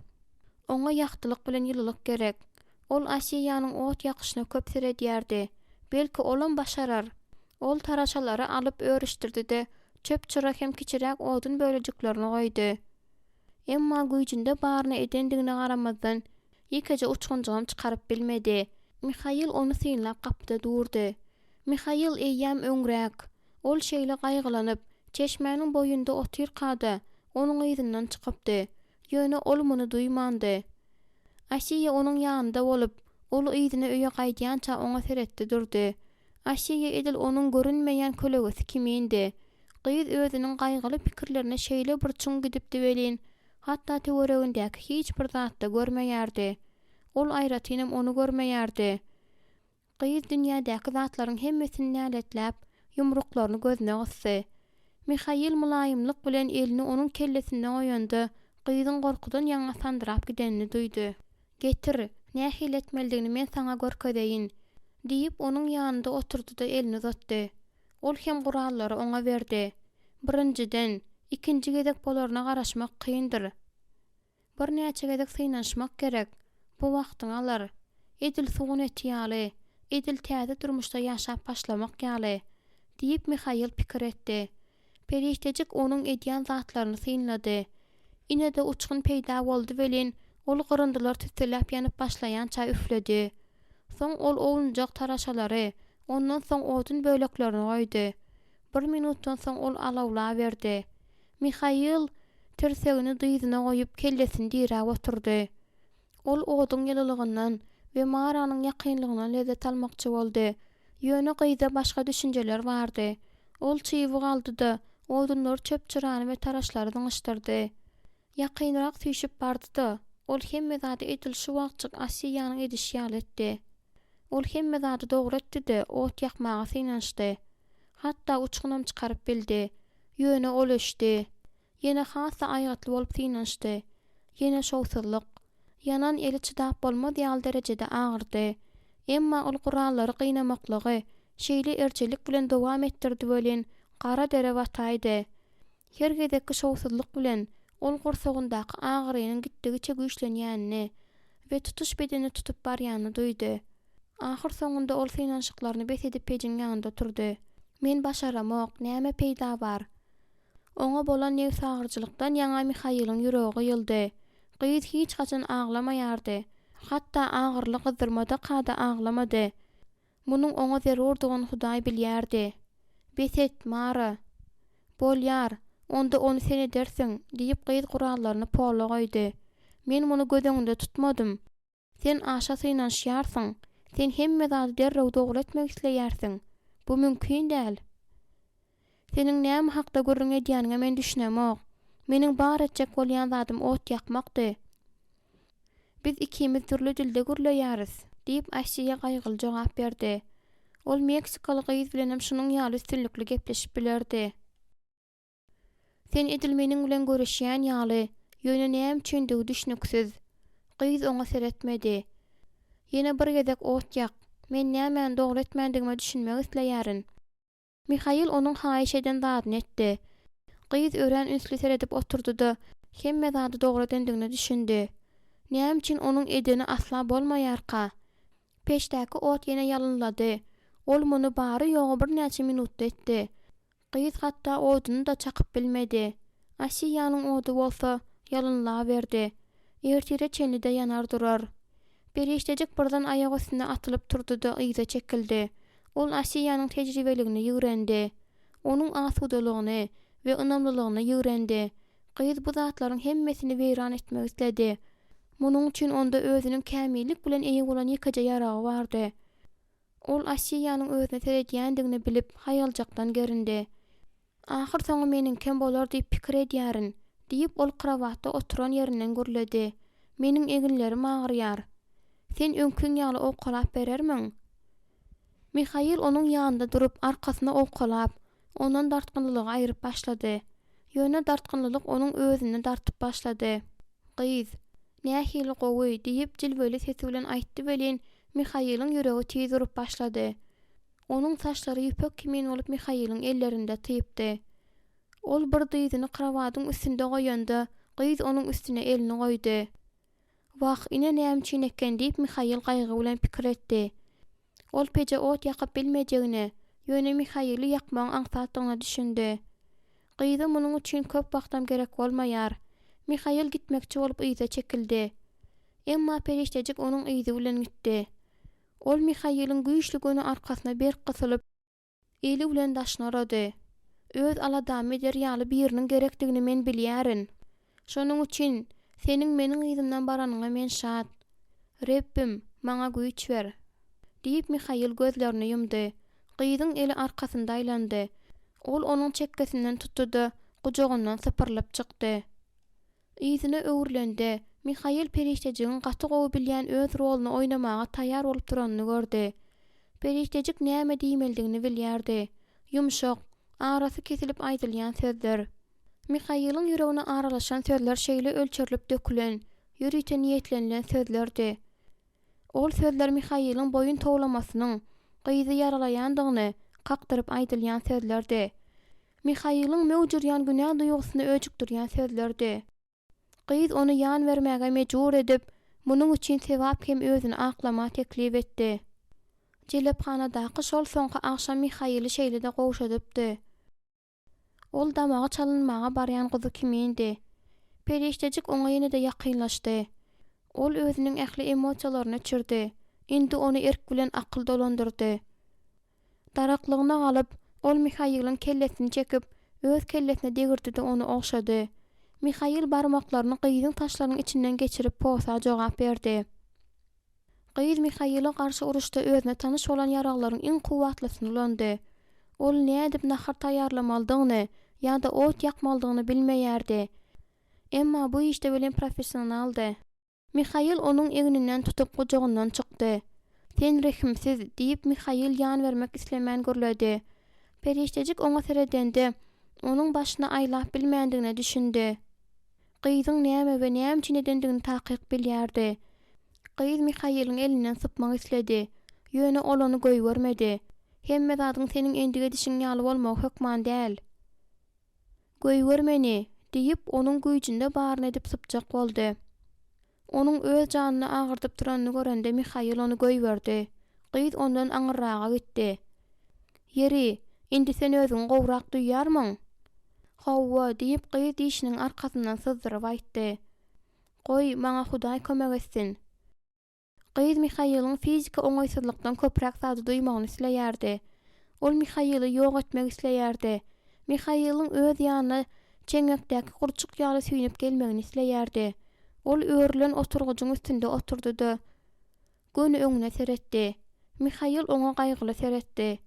[SPEAKER 2] oňa ýagtylyk bilen ýylylyk gerek. Ol Asiýanyň ot ýakyşyna köp seredýärdi. Belki, olam başarar. Ol taraşalary alyp örüşdirdi-de, çöp-çyra hem kiçiräk odun bölejiklerini goýdy. Emma güýjünde baryny edendigine garamazdan, ýekeje uçgunjygam çykaryp bilmedi. Mihail ony synlap gapyda durdy. Mihail eýýäm öňräk, ol şeýle gaýgylanyp, çeşmäniň boýunda otyrka-da, onuň yzyndan çykypdy. Ýöne ol muny duýmandy. Asiýa onuň ýanynda bolup, ol yzyna öýe gaýdýança oňa seretdi durdy. Asiýa edil onuň görünmeýän kölegesi kimindi. Gyz özüniň gaýgyly pikirlerine şeýle bir çuň gidipdi welin, hatda töweregindäki hiç bir zatda görmeýärdi. Ol aýratynam ony görmeýärdi. Gyz dünýädäki zatlaryň hemmesini näletläp, ýumruklaryny gözüne gysdy. Mihail mylaýymlyk bilen elini onuň kellesinde goýanda, gyzyň gorkudan ýaňa sandyrap gidenini duýdy. Getir, nähili etmelidigini men saňa görkezeýin, diýip, onuň ýanynda oturdy-da elini uzatdy. Ol hem gurallary oňa berdi. Birinjiden, ikinji gezek bolaryna garaşmak kyndyr. Birnäçe gezek synanyşmak gerek. Bu wagtyňy alar. Edil sugun eti ýaly, edil täze durmuşda ýaşap başlamak ýaly, diýip Mihail pikir etdi. Perişdejik onuň edýän zatlaryny synlady. Ine-de uçgun peýda boldy welin, ol gyryndylar tüsseläp ýanyp başlaýança üfledi. Soň ol owunjak taraşalary, ondan soň odun böleklerini goýdy. Bir minutdan soň ol alawlaberdi. Mihail tirsegini dyzyna goýup, kellesini diräp oturdy. Ol oduň ýylylygyndan we Maranyň ýakynlygyndan lezzet almakçy boldy. Ýöne gyzda başga düşünjeler bardy. Ol çybyk aldy-da, odunlary çöp-çyrany we taraşlary zyňyşdyrdy. Ýakynrak süýşüp bardy-da, ol hemme zady edil şu wagtjyk Asiýanyň edişi ýaly etdi. Ol hemme zady dogry etdi-de, ot ýakmaga synanyşdy. Hatda uçgunam çykaryp bildi. Ýöne ol öçdi. Ýene has-da aýgytly bolup synanyşdy. Ýene şowsuzlyk. Ýanan eli çydap bolmaz ýaly derejede agyrdy. Emma ol gurallary gynamaklygy şeýle erjellik bilen dowam etdirdi welin, gara dere bataýdy. Her gezekki şowsuzlyk bilen ol gursagyndaky agyrynyň gitdigiçe güýçlenýänini we tutuş bedenini tutup barýanyny duýdy. Ahyrsoňunda ol synanyşyklaryny bes edip pejiň ýanynda oturdy. Men başaramok, näme peýda bar? Oňa bolan nebsagyryjylykdan ýaňa Mihailiň ýüregi gyýyldy. Gyz hiç haçan aglamaýardy. Hatda agyryly gyzdyrmadaka-da aglamady. Munuň oňa zerurdygyny Hudaý bilýärdi. Bes et, Mara! Bolýar, onda ony sen edersiň, diýip, gyz gurallaryny pola goýdy. Men muny göz öňünde tutmadym. Sen aşa synanyşýarsyň. Sen hemme zady derrew dogry etmek isleýärsiň. Bu mümkin däl. Seniň näme hakda gürrüň edýäniňe men düşünemok. Meniň bar etjek bolýan zadym ot ýakmakdy. Biz ikimiz dürli dilde gürleýäris, diýip, Asiýa gaýgyly jogap berdi. Ol meksikaly gyz bilenem şunuň ýaly üstünlikli gepleşip bilerdi. Sen edil meniň bilen görüşýän ýaly, ýöne näme üçindigi düşnüksiz. Gyz oňa seretmedi. Ýene bir gezek ot ýak. Men nämäni dogry etmändigime düşünmek isleýärin. Mihail onuň haýyş eden zadyny etdi. Gyz örän ünsli seredip oturdy-da, hemme zady dogry edendigine düşündi. Näme üçin onuň edeni asla bolmaýarka? Peçdäki ot ýene ýalynlady. Ol muny bary-ýogy birnäçe minutda etdi. Gyz hatda oduny-da çakyp bilmedi. Asiýanyň ody bolsa, ýalynlaberdi. Ertire çenli-de ýanar durar. Perişdejik birden aýak üstüne atylyp turdy-da, yza çekildi. Ol Asiýanyň tejribeligini ýigrendi. Onuň asudalygyny we ynamlylygyny ýigrendi. Gyz bu zatlaryň hemmesini weýran etmek isledi. Munuň üçin onda özüniň kämillik bilen eýe bolan ýekeje ýaragy bardy. Ol Asiýanyň özüne seredýändigini bilip, haýaljakdan gerindi. Ahyrsoňy meniňkem bolar diýip pikir edýärin, diýip, ol krowatda oturan ýerinden gürledi. Meniň eginlerim agyrýar. Sen öňkiň ýaly owkalap berermiň? Mihail onuň ýanynda durup, arkasyny owkalap, ondan dartgynlylygy aýryp başlady. Ýöne dartgynlylyk onuň özüni dartyp başlady. Gyz, Nähili gowy, diýip, jilweli sesi bilen aýtdy welin, Mihailiň ýüregi tiz urup başlady. Onuň saçlary ýüpek kimin bolup Mihailiň ellerinde typdy. Ol bir dyzyny krowadyň üstünde goýanda, gyz onuň üstüne elini goýdy. Wah, ine näme üçin eken diýip Mihail gaýgy bilen pikir etdi. Ol peje ot ýakyp bilmejegine, ýöne Mihaili ýakmagyň aňsatdygyna düşündi. Gyza munuň üçin köp wagtam gerek bolmaýar. Mihail gitmekçi bolup yza çekildi. Emma perişdejik onuň yzy bilen gitdi. Ol Mihailiň güýçli göni arkasyna berk gysylyp, Eli bilen daşyny orady. Öz aladamy eder ýaly biriniň gerekdigini men bilýärin. Şonuň üçin seniň meniň yzymdan baranyňa men şat. Rebbim, maňa güýç ber. Diýip, Mihail gözlerini ýumdy. Gyzyň eli arkasynda aýlandy. Ol onuň çekgesinden tutdy-da, gujagyndan sypyrylyp çykdy. Yzyna öwrülende, Mihail perişdejigiň gaty gowy bilýän öz roluny oýnamaga taýýar bolup duranyny gördi. Perişdejik näme diýmelidigini bilýärdi. Ýumşak, arasy kesilip aýdylýan sözler. Mihailiň ýüregine aralaşan sözler şeýle ölçerilip dökülen, ýörite niýetlenilen sözlerdi. Ol sözler Mihailiň boýun towlamasynyň gyzy ýaralaýandygyny kakdyryp aýdylýan sözlerdi. Mihailiň möwj urýan günä duýgusyny öjükdirýän sözlerdi. Gyz ony ýan bermäge mejbur edip, munuň üçin sebap hem özüni aklama teklip etdi. Jelephanadaky şol soňky agşam Mihaili şeýle-de gowşadypdy. Ol damagy çalynmaga barýan guzy kimindi. Perişdejik oňa ýene-de ýakynlaşdy. Ol özüniň ähli emosiýalaryny öçürdi. Indi ony erk bilen akyl dolandyrdy. Daraklygyna galyp, ol Mihailiň kellesini çekip, öz kellesine degirdi-de ony ogşady. Mihail barmaklaryny gyzyň saçlarynyň içinden geçirip posa jogap berdi. Gyz Mihaile garşy uruşda özüne tanyş bolan ýaraglaryň iň kuwwatlysyny ulandy. Ol nädip nahar taýýarlamalydygyny ýa-da ot ýakmalydygyny bilmeýärdi. Emma bu işde welin professionaldy. Mihail onuň egninden tutup gujagyndan çykdy. Sen rehimsiz, diýip, Mihail ýan bermek islemän gürledi. Perişdejik oňa seredende, onuň başyny aýlap bilmändigine düşündi. Gyzyň näme we näme üçin edendigini takyk bilýärdi. Gyz Mihailiň elinden sypmak isledi. Ýöne ol ony goýbermedi. Hemme zadyň seniň endik edişiň ýaly bolmagy hökman däl. Goýber meni! diýip, onuň güýjünde baryny edip sypjak boldy. Onuň öz janyny agyrdyp duranyny görende Mihail ony goýberdi. Gyz ondan aňyrraga gitdi. Ýeri, indi sen özüňi gowrak duýýarmyň? Hawa, diýip, gyz dişiniň arkasyndan syzdyryp aýtdy. Goý, maňa Hudaý kömek etsin. Gyz Mihailiň fiziki oňaýsyzlykdan köpräk zady duýmagyny isleýärdi. Ol Mihaili ýok etmek isleýärdi. Mihailiň öz ýanyna çeňňekdäki gurçuk ýaly süýnüp gelmegini isleýärdi. Ol örülen oturgyjyň üstünde oturdy-da, göni öňüne seretdi. Mihail oňa gaýgyly seretdi.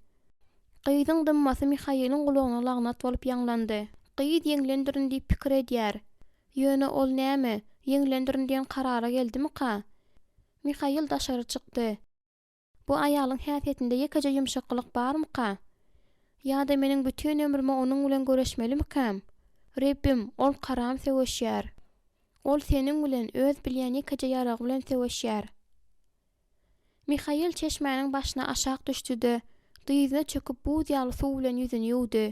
[SPEAKER 2] Gyzyň dymmasy Mihailiň gulagyna lagnat bolup ýaňlandy. Gyz ýeňlendirin diýip pikir edýär. Ýöne ol näme, ýeňlendirin diýen karara geldimika? Mihail daşary çykdy. Bu aýalyň häsiýetinde ýekeje ýumşak gylyk barmyka? Ýa-da meniň bütin ömrüme onuň bilen göreşmelimikäm? Rebbim, ol karam söweşýär. Ol seniň bilen, öz bilýän ýekeje ýaragy bilen söweşýär. Mihail çeşmäniň başyna aşak düşdi-de, dyzyna çöküp buz ýaly suw bilen ýüzüni ýuwdy.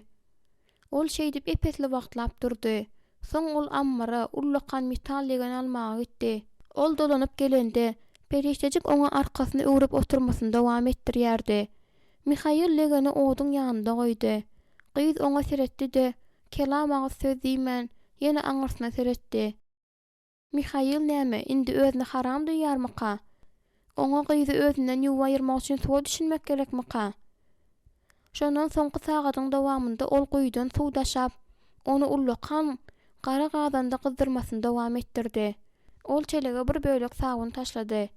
[SPEAKER 2] Ol şeýdip ep-esli wagtlap durdy. Soň ol ammara, ullakan metal legen almaga gitdi. Ol dolanyp gelende, perişdejik oňa arkasyny öwrüp oturmasyny dowam etdirýärdi. Mihail legeni oduň ýanynda goýdy. Gyz oňa seretdi-de, kelam agyz söz diýmän, ýene aňyrsyna seretdi. Mihail näme, indi özüni haram duýýarmyka? Oňa gyzy özünden ýuwup aýyrmak üçin suwa düşünmek gerekmika? Şondan soňky sagadyň dowamynda ol guýudan suw daşap, ony ullakan gara gazanda gyzdyrmasyny dowam etdirdi. Ol çelege bir bölek sabyn taşlady.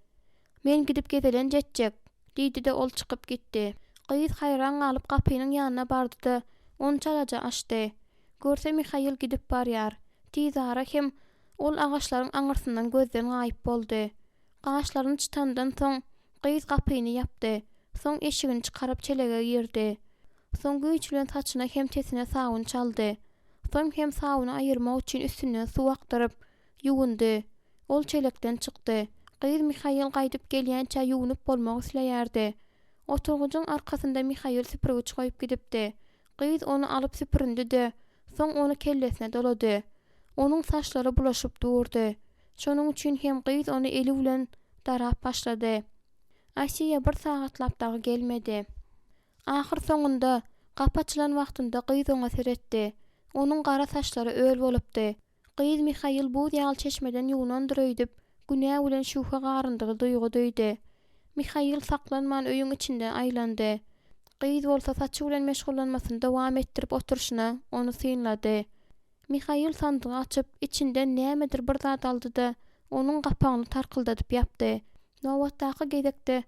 [SPEAKER 2] Men gidip gezelenç etjek, diýdi-de ol çykyp gitdi. Gyz haýran galyp gapynyň ýanyna bardy-da, ony çalaja açdy. Görse Mihail gidip barýar. Tizara hem ol agaçlaryň aňyrsyndan gözden gaýyp boldy. Gaşlaryny çytandan soň, gyz gapyny ýapdy. Soň eşigini çykaryp çelege girdi. Soň güýç bilen saçyna hem sesine sabyn çaldy. Soň hem sabyny aýyrmak üçin üstünden suw akdyryp, ýuwundy. Ol çelekden çykdy. Gyz Mihail gaýdyp gelýänçä ýuwnup bolmak isleýärdi. Oturgyjyň arkasynda Mihail süpürgiç goýup gidipdi. Gyz ony alyp süpürindi-de, soň ony kellesine dolady. Onuň saçlary bulaşyp durdy. Şonuň üçin hem gyz ony eli bilen darap başlady. Asiýa bir sagatlap dagy gelmedi. Ahyrsoňunda, gapy açylan wagtynda gyz oňa seretdi. Onuň gara saçlary öl bolupdy. Gyz Mihail buz ýaly çeşmeden ýuwnandyr öýdüp, günä bilen şübhe garyndyly duýgy duýdy. Mihail saklanman öýüň içinde aýlandy. Gyz bolsa saçy bilen meşgullanmasyny dowam etdirip oturyşyna ony synlady. Mihail sandygy açyp, içinden nämedir bir zat aldy-da, onuň gapagyny tarkyldadyp ýapdy. Nobatdaky gezekde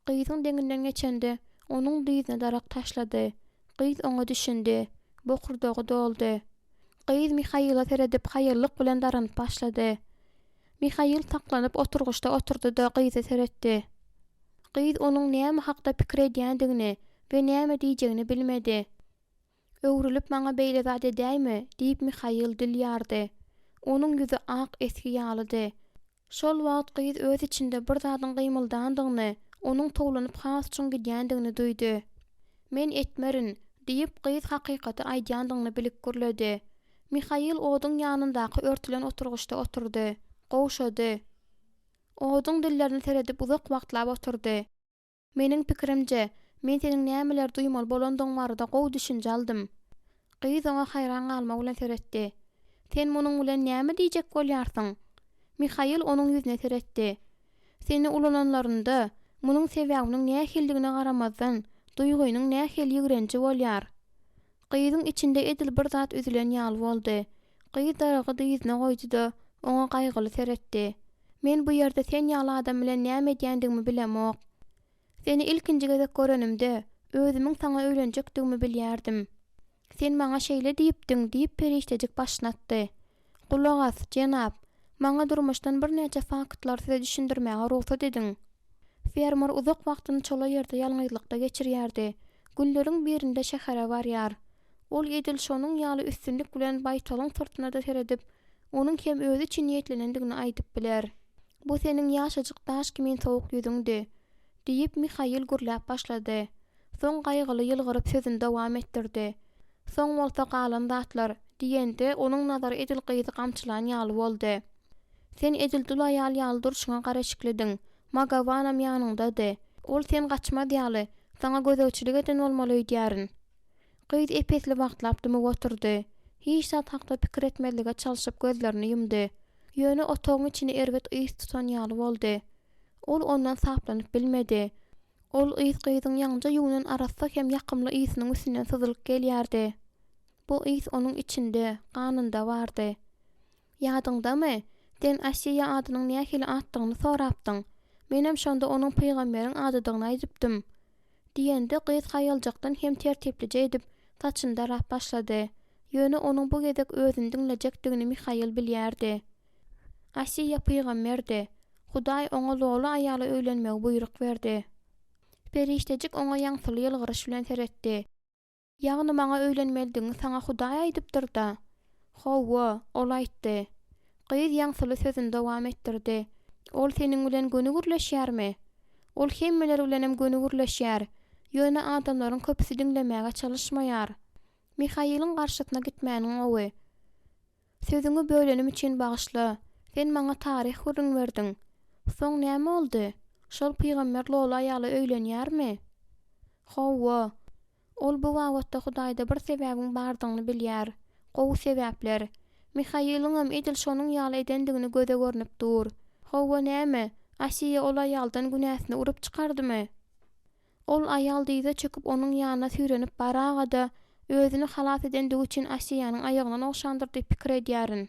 [SPEAKER 2] gyzyň deňinden geçende, onuň dyzyna darak taşlady. Gyz oňa düşündi. Bokurdagy doldy. Gyz Mihaila seredip haýallyk bilen daranyp başlady. Mihail saklanyp oturgyçda oturdy-da gyza seretdi. Gyz onuň näme hakda pikir edýändigini we näme diýjegini bilmedi. Öwrülip maňa beýle zat edäýme, diýip Mihail dil ýardy. Onuň ýüzi ak esgi ýalydy. Şol wagt gyz öz içinde bir zadyň gymyldandygyny, onuň towlanyp has çuň gidýändigini duýdy. Men etmerin, diýip, gyz hakykaty aýdýandygyny bilip gürledi. Mihail oduň ýanyndaky örtülen oturgyçda oturdy. Gowşady. Oduň dillerine seredip uzak wagtlap oturdy. Meniň pikirimce, men seniň nämeleri duýmaly bolandygyň barada gowy düşünje aldym. Gyz oňa haýran galma bilen seretdi. Sen munuň bilen näme diýjek bolýarsyň? Mihail onuň ýüzüne seretdi. Seni ulananlarynda, munuň sebäbiniň nähilidigine garamazdan, duýgynyň nähili ýigrenji bolýar. Gyzyň içinde edil bir zat üzülen ýaly boldy. Gyz daragy dyzyna goýdy-da, oňa gaýgyly seretdi. Men bu ýerde sen ýaly adam bilen näme edýändigimi bilemok. Seni ilkinji gezek görenimde, özümiň saňa öýlenjekdigimi bilýärdim. Sen maňa şeýle diýipdiň, diýip perişdejik başyny atdy. Gulak as, jenap, maňa durmuşdan birnäçe faktlary size düşündirmäge rugsat ediň. Fermer uzak wagtyny çola ýerde ýalňyzlykda geçirýärdi. Günleriň birinde şähere barýar. Ol edil şonuň ýaly üstünlik bilen baýtalyň syrtyna-da seredip, onuň hem özi üçin niýetlenendigini aýdyp biler. Bu seniň ýaşajyk daş kimin sowuk ýüzüňdi, diýip, Mihail gürläp başlady. Soň gaýgyly ýylgyryp sözüni dowam etdirdi. Soň bolsa galan zatlar, diýende, onuň nazary edil gyzy gamçylan ýaly boldy. Sen edil dul aýal ýaly durşuňa garaşyklydyň. Magawanam ýanyňdady. Ol sen gaçmaz ýaly, saňa gözegçilik eden bolmaly öýdýärin. Gyz ep-esli wagtlap dymyp oturdy. Hiç zat hakda pikir etmezlige çalşyp gözlerini ýumdy. Ýöne otagyň içini erbet ys tutan ýaly boldy. Ol ondan saplanyp bilmedi. Ol ys gyzyň ýaňyja ýuwnan arassa hem ýakymly ysynyň üstünden syzylyp gelýärdi. Bu ys onuň içinde, ganynda bardy. Ýadyňdamy, sen Asiýa adynyň nähili atdygyny sorapdyň. Menem şonda onuň pygamberiň adydygyny aýdypdym. Diýende, gyz haýaljakdan hem tertiplije edip, saçyny darap başlady. Ýöne onuň bu gezek özüni diňlejekdigini Mihail bilýärdi. Asiýa pygamberdi. Hudaý oňa loly aýala öýlenmegi buýruk berdi. Perişdejik oňa ýaňsyly ýylgyryş bilen seretdi. Ýagny maňa öýlenmelidigiňi saňa Hudaý aýdypdyr-da? Hawa, ol aýtdy. Gyz ýaňsyly sözüni dowam etdirdi. Ol seniň bilen göni gürleşýärmi? Ol hemmeler bilenem göni gürleşýär. Ýöne adamlaryň köpüsi diňlemäge çalyşmaýar. Mihailiň garşysyna gitmäniň gowy. Sözüňi bölenim üçin bagyşla. Sen maňa taryh gürrüň berdiň. Soň näme boldy? Şol pygamber loly aýala öýlenýärmi? Hawa. Ol bu babatda Hudaýda bir sebäbiň bardygyny bilýär. Gowy sebäpler. Mihailiňem edil şonuň ýaly edendigini göze görnüp dur. Hawa näme, Asiýa ol aýaldan günäsini urup çykardymy? Ol aýal dyza çöküp onuň ýanyna süýrenip baraga-da, özüni halas edendigi üçin Asiýanyň aýagyndan ogşandyr diýip pikir edýärin.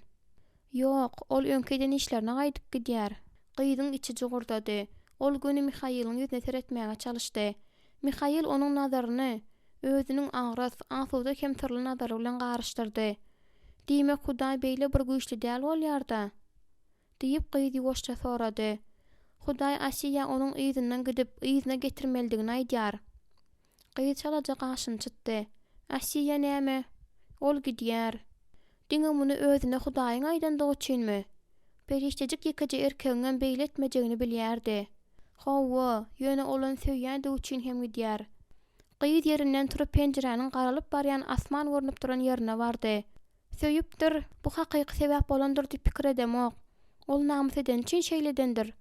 [SPEAKER 2] Ýok, ol öňki eden işlerine gaýdyp gidýär. Gyzyň içi jugurdady. Ol göni Mihailiň ýüzüne seretmäge çalyşdy. Mihail onuň nazaryny özüniň agras, asuda hem syrly nazary bilen garyşdyrdy. Diýmek, Hudaý beýle bir güýçli däl bolýar-da? Diýip, gyz ýuwaşja sorady. Hudaý Asiýa onuň yzyndan gidip, yzyna getirmelidigini aýdýar. Gyz çalaja gaşyny çytdy. Asiýa näme? Ol gidýär. Diňe muny özüne Hudaýyň aýdandygy üçinmi? Perişdejik ýekeje erkegiňem beýle etmejegini bilýärdi. Hawa, ýöne ol ony söýýändigi üçin hem gidýär. Gyz ýerinden turup penjiräniň garalyp barýan asman görnüp duran ýerine bardy. Söýüpdir, bu hakyky sebäp bolandyr diýip pikir edemok. Ol namys edeni üçin şeýle edendir.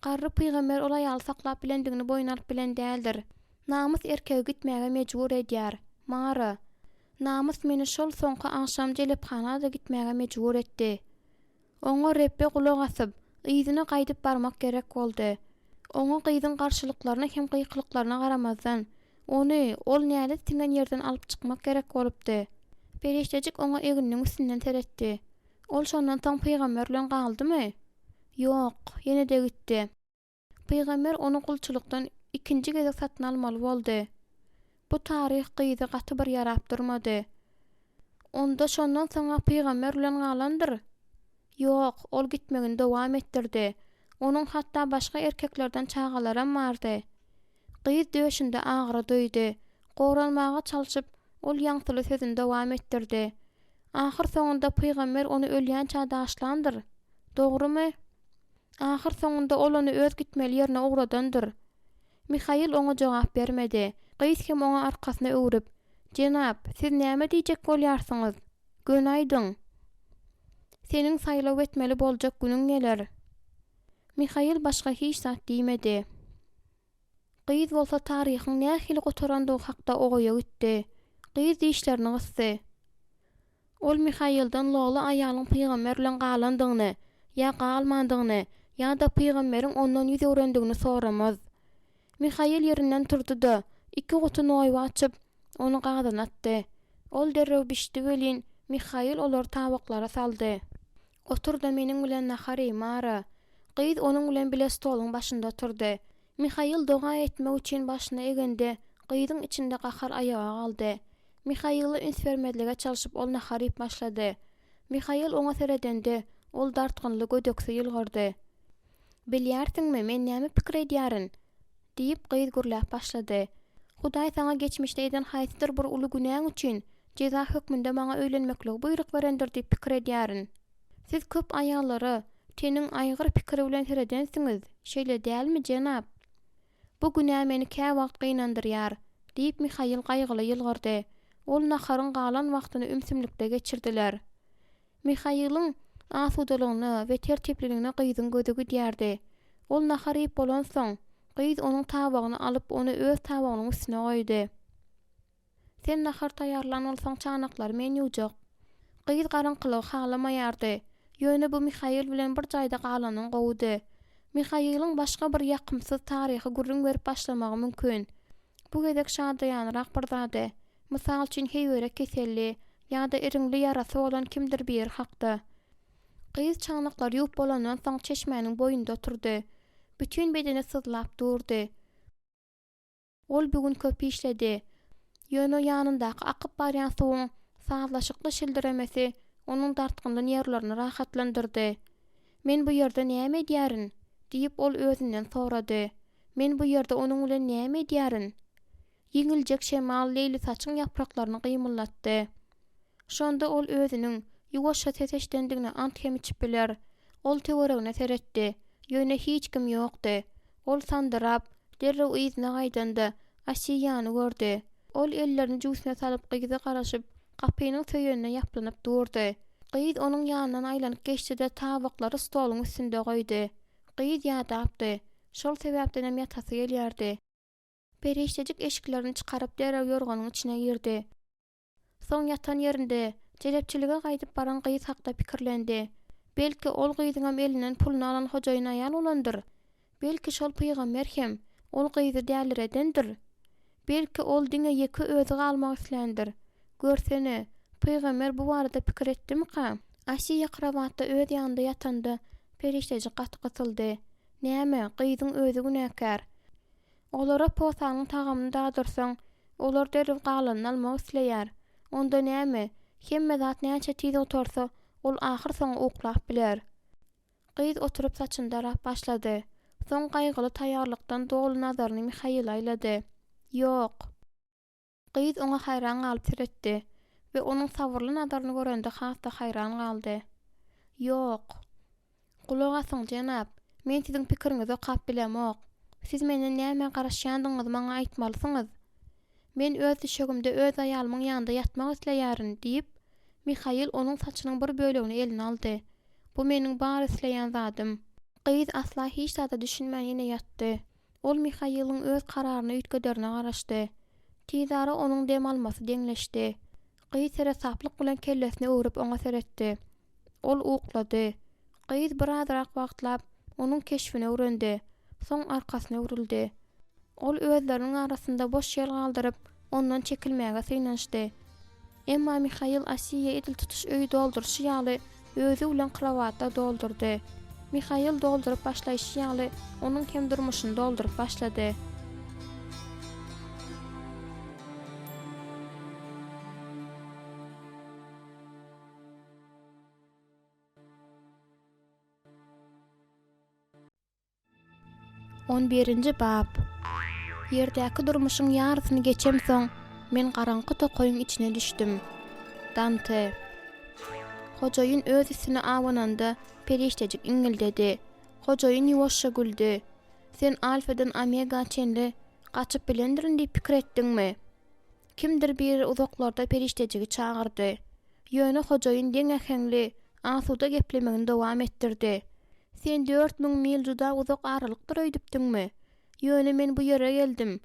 [SPEAKER 2] Garry pygamber ol aýaly saklap bilendigini boýun alyp bilen däldir. Namys erkegi gitmäge mejbur edýär, Mara. Namys meni şol soňky agşam jelephana-da gitmäge mejbur etdi. Oňa Rebbe gulak asyp, yzyna gaýdyp barmak gerek boldy. Oňa gyzyň garşylyklaryna hem gykylyklaryna garamazdan, ony ol nälet siňen ýerden alyp çykmak gerek bolupdy. Perişdejik oňa egniniň üstünden seretdi. Ol şondan soň pygamber bilen galdymy? Ýok, ýene-de gitdi. Pygamber ony gulçulykdan ikinji gezek satyn almaly boldy. Bu taryh gyza gaty bir ýarap durmady. Onda şondan soň-a pygamber bilen galandyr? Ýok, ol gitmegini dowam etdirdi. Onuň hatda başga erkeklerden çagalaram bardy. Gyz döşünde agyry duýdy. Goranmaga çalşyp, ol ýaňsyly sözüni dowam etdirdi. Ahyr soňunda pygamber ony ölýänçä daşlandyr. Dogrumy? Ahyr soňunda ol ony öz gitmeli ýerine ugradandyr. Mihail oňa jogap bermedi. Gyz hem oňa arkasyny öwrüp, Jenap, siz näme diýjek bolýarsyňyz? Göni aýdyň. Seniň saýlaw etmeli boljak günüň geler. Mihail başga hiç zat diýmedi. Gyz bolsa taryhyň nähili gutarandygy hakda oýa gitdi. Gyz dişlerini gysdy. Ol Mihailden loly aýalyň pygamber bilen galandygyny ýa galmandygyny ýa-da pygamberiň ondan ýüz öwrendigini soramaz. Mihail ýerinden turdy-da, iki guty noýba açyp, ony gazana atdy. Ol derrew bişdi welin, Mihail olary tabaklara saldy. Otur-da meniň bilen nahar iý, Mara. Gyz onuň bilen bile stoluň başynda oturdy. Mihail doga etmek üçin başyny egende, gyzyň içinde gahar aýaga galdy. Mihaila üns bermezlige çalşyp ol nahar iýip başlady. Mihail oňa seredende, ol dartgynly, gödeksi ýylgyrdy. Bilýärsiňmi, men näme pikir edýärin? Diýip, gyz gürläp başlady. Hudaý saňa geçmişde eden haýsydyr bir uly günäň üçin, jeza hökmünde maňa öýlenmekligi buýruk berendir diýip pikir edýärin. Siz köp aýallara teniň aýgyr pikiri bilen seredensiňiz, şeýle dälmi, jenap? Bu günä meni käwagt gynandyrýar, diýip, Mihail gaýgyly ýylgyrdy. Ol naharyň galan wagtyny ümsümlikde geçirdiler. Mihailiň asudalygyna we tertipliligine gyzyň gözi gidýärdi. Ol nahar iýip bolansoň, gyz onuň tabagyny alyp, ony öz tabagynyň üstüne goýdy. Sen nahar taýýarlan bolsaň, çanaklary men ýuwjak. Gyz garaňkylygy halamaýardy. Ýöne bu Mihail bilen bir jaýda galandan gowudy. Mihailiň başga bir ýakymsyz taryhy gürrüň berip başlamagy mümkin. Bu gezek şadyýanrak bir zady, mysal üçin heýwere keselli ýa-da iriňli ýarasy bolan kimdir biri hakda. Gyz çanaklary ýuwup bolandan soň çeşmäniň boýunda oturdy. Bütin bedeni syzlap durdy. Ol bu gün köp işledi. Ýöne ýanyndaky akyp barýan suwuň sazlaşykly şildiremesi onuň dartgynly nerwlerini rahatlandyrdy. Men bu ýerde näme edýärin? diýip, ol özünden sorady. Men bu ýerde onuň bilen näme edýärin? Ýeňiljek şemal leýlisaçyň ýapraklaryny gymyldatdy. Şonda ol özüniň ýuwaşja ses eşidendigine ant hem içip biler. Ol töweregine seretdi. Ýöne hiç kim ýokdy. Ol sandyrap, derrew yzyna gaýdanda, Asiýany gördi. Ol ellerini jübüsine salyp gyza garaşyp, gapynyň söýenine ýaplanyp durdy. Gyz onuň ýanyndan aýlanyp geçdi-de tabaklary stoluň üstünde goýdy. Gyz ýadapdy. Şol sebäpdenem ýatasy gelýärdi. Perişdejik eşiklerini çykaryp derrew ýorganyň içine girdi. Soň ýatan ýerinde, jelepçilige gaýdyp baran gyz hakda pikirlendi. Belki, ol gyzyňam elinden puluny alan hojaýyn aýal bolandyr? Belki, şol pygamber hem ol gyzy däliredendir? Belki, ol diňe ýeke özi galmak isländir? Görsene, pygamber bu barada pikir etdimika? Asiýa krowatda öz ýanynda ýatanda, perişdejik gaty gysyldy. Näme, gyzyň özi günäkär. Olara posanyň tagamyny dadyrsaň, olar derrew galanyny almak isleýär. Onda näme, hemme zat näçe tiz gutarsa, ol ahyrsoňy uklap biler. Gyz oturyp saçyny darap başlady. Soň gaýgyly taýýarlykdan doly nazaryny Mihaile aýlady. Ýok. Gyz oňa haýran galyp seretdi we onuň sabyrly nazaryny görende has-da haýran galdy. Ýok. Gulak asyň, jenap, men siziň pikiriňizi okap bilemok. Siz menden nämä garaşýandygyňyzy maňa aýtmalysyňyz. Men öz düşegimde öz aýalymyň ýanynda ýatmak isleýärin, diýip, Mihail onuň saçynyň bir bölegini eline aldy. Bu meniň bar isleýän zadym. Gyz asla hiç zada düşünmän ýene ýatdy. Ol Mihailiň öz kararyny üýtgederine garaşdy. Tizara onuň dem almasy deňleşdi. Gyz seresaplyk bilen kellesini öwrüp oňa seretdi. Ol uklady. Gyz birazrak wagtlap, onuň keşbini öwrendi. Soň arkasyna öwrüldi. Ol özleriniň arasynda boş ýer galdyryp, ondan çekilmäge synanyşdy. Emma Mihail Asiýa edil tutuş öýi dolduryşy ýaly, özi bilen krowatda doldurdy. Mihail dolduryp başlaýşy ýaly, onuň hem durmuşyny dolduryp başlady. On birinji bap. Ýerdäki durmuşyň ýarysyny geçemsoň, men garaňky tokaýyň içine düşdüm. Dante. Hojaýyn öz üstüne abananda, perişdejik iňňildedi. Hojaýyn ýuwaşja güldi. Sen Alfadan Omega çenli gaçyp bilendirin diýip pikir etdiňmi? Kimdir biri uzaklarda perişdejigi çagyrdy. Ýöne hojaýyn deň äheňli, asuda geplemegini dowam etdirdi. Sen 4000 mil juda uzak aralykdyr öýdüpdiňmi? Ýöne men bu ýere geldim.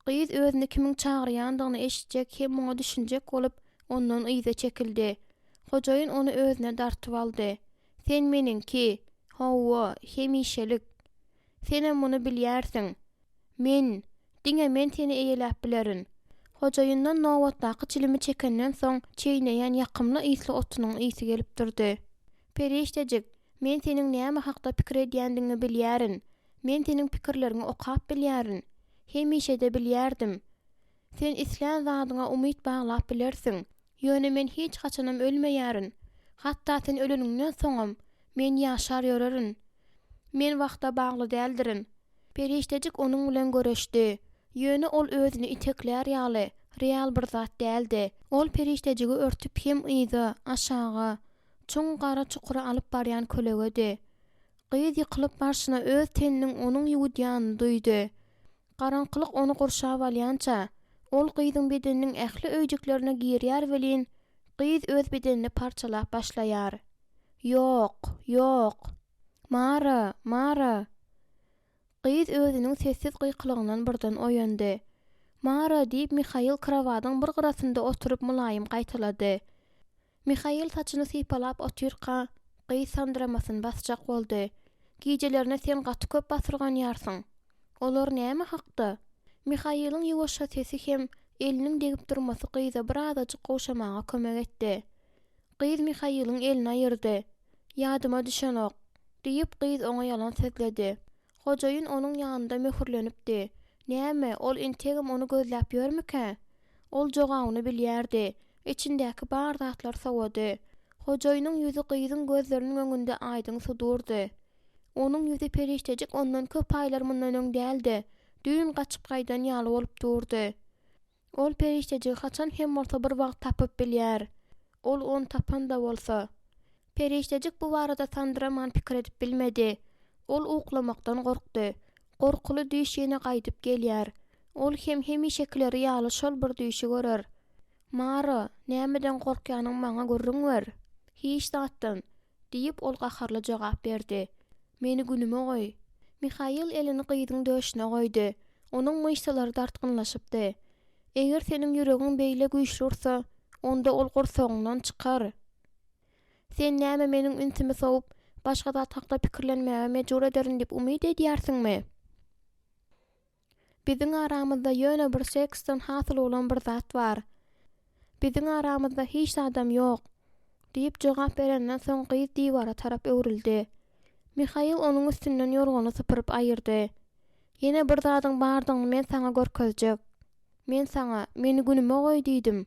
[SPEAKER 2] Gyz özüni kimiň çagyrýandygyny eşitjek hem muňa düşünjek bolup, ondan yza çekildi. Hojaýyn ony özüne dartyp aldy. Sen meniňki. Hawa, hemişelik. Senem muny bilýärsiň. Men, diňe men seni eýeläp bilerin. Hojaýyndan nobatdaky çilimi çekenden soň çeýneýän ýakymly ysly otunyň ysy gelip durdy. Perişdejik, men seniň näme hakda pikir edýändigiňi bilýärin. Men seniň pikirleriňi okap bilýärin. Hemişe-de bilýärdim. Sen islän zadyňa umyt baglap bilersiň. Ýöne men hiç haçanam ölmeýärin. Hatda sen öleniňden soňam, men ýaşar ýörerin. Men wagta bagly däldirin. Perişdejik onuň bilen göreşdi. Ýöne ol özüni iteklär ýaly, real bir zat däldi. Ol perişdejigi örtüp hem yza, aşaga, çuň gara çukura alyp barýan kölegedi. Gyz ýykylyp barşyna öz teniniň onuň ýuwudýanyny duýdy. Garaňkylyk ony gurşap alýança, ol gyzyň bedeniniň ähli öýjüklerine girýär welin, gyz öz bedenini parçalap başlaýar. Ýok! Ýok! Mara! Mara! Gyz özüniň sessiz gykylygyndan birden oýandy. Mara! diýip, Mihail krowadyň bir gyrasynda oturyp mylaýym gaýtalady. Mihail saçyny sypalap otyrka, gyz sandyramasyny basjak boldy. Gijelerine sen gaty köp basyrganýarsyň. Olar näme hakda? Mihailiň ýuwaşja sesi hem eliniň degip durmasy gyza birazajyk gowşamaga kömek etdi. Gyz Mihailiň elini aýyrdy. Ýadyma düşenok, diýip, gyz oňa ýalan sözledi. Hojaýyn onuň ýanynda möhürlenipdi. Näme, ol entegem ony gözläp ýörmükä? Ol jogabyny bilýärdi. Içindäki bar zatlar sowady. Hojaýynyň ýüzi gyzyň gözleriniň öňünde aýdyň sudurdy. Onuň ýüzi perişdejik ondan köp aýlar mundan öň däl-de, düýn gaçyp gaýdan ýaly bolup durdy. Ol perişdejigi haçan hem bolsa bir wagt tapyp bilýär. Ol ony tapan-da bolsa. Perişdejik bu barada sandyraman pikir edip bilmedi. Ol uklamakdan gorkdy. Gorkuly düýş ýene gaýdyp gelýär. Ol hem hemişekileri ýaly şol bir düýşi görer. Mara, nämeden gorkýanyňy maňa gürrüň ber. Hiç zatdan, diýip, ol gaharly jogap berdi. Meni günüme goý. Mihail elini gyzyň döşüne goýdy. Onuň myşsalary dartgynlaşypdy. Eger seniň ýüregiň beýle güýçli ursa, onda ol gursagyňdan çykar. Sen näme meniň ünsümi sowup, başga zat hakda pikirlenmäge mejbur ederin diýip umyt edýärsiňmi? Biziň aramyzda ýöne bir seksden hasyl bolan bir zat bar. Biziň aramyzda hiç zadam ýok, diýip jogap berenden soň gyz diwara tarap öwrüldi. Mihail onuň üstünden ýorgany sypyryp aýyrdy. Ýene bir zadyň bardygyny men saňa görkezjek. Men saňa, meni günüme goý diýdim.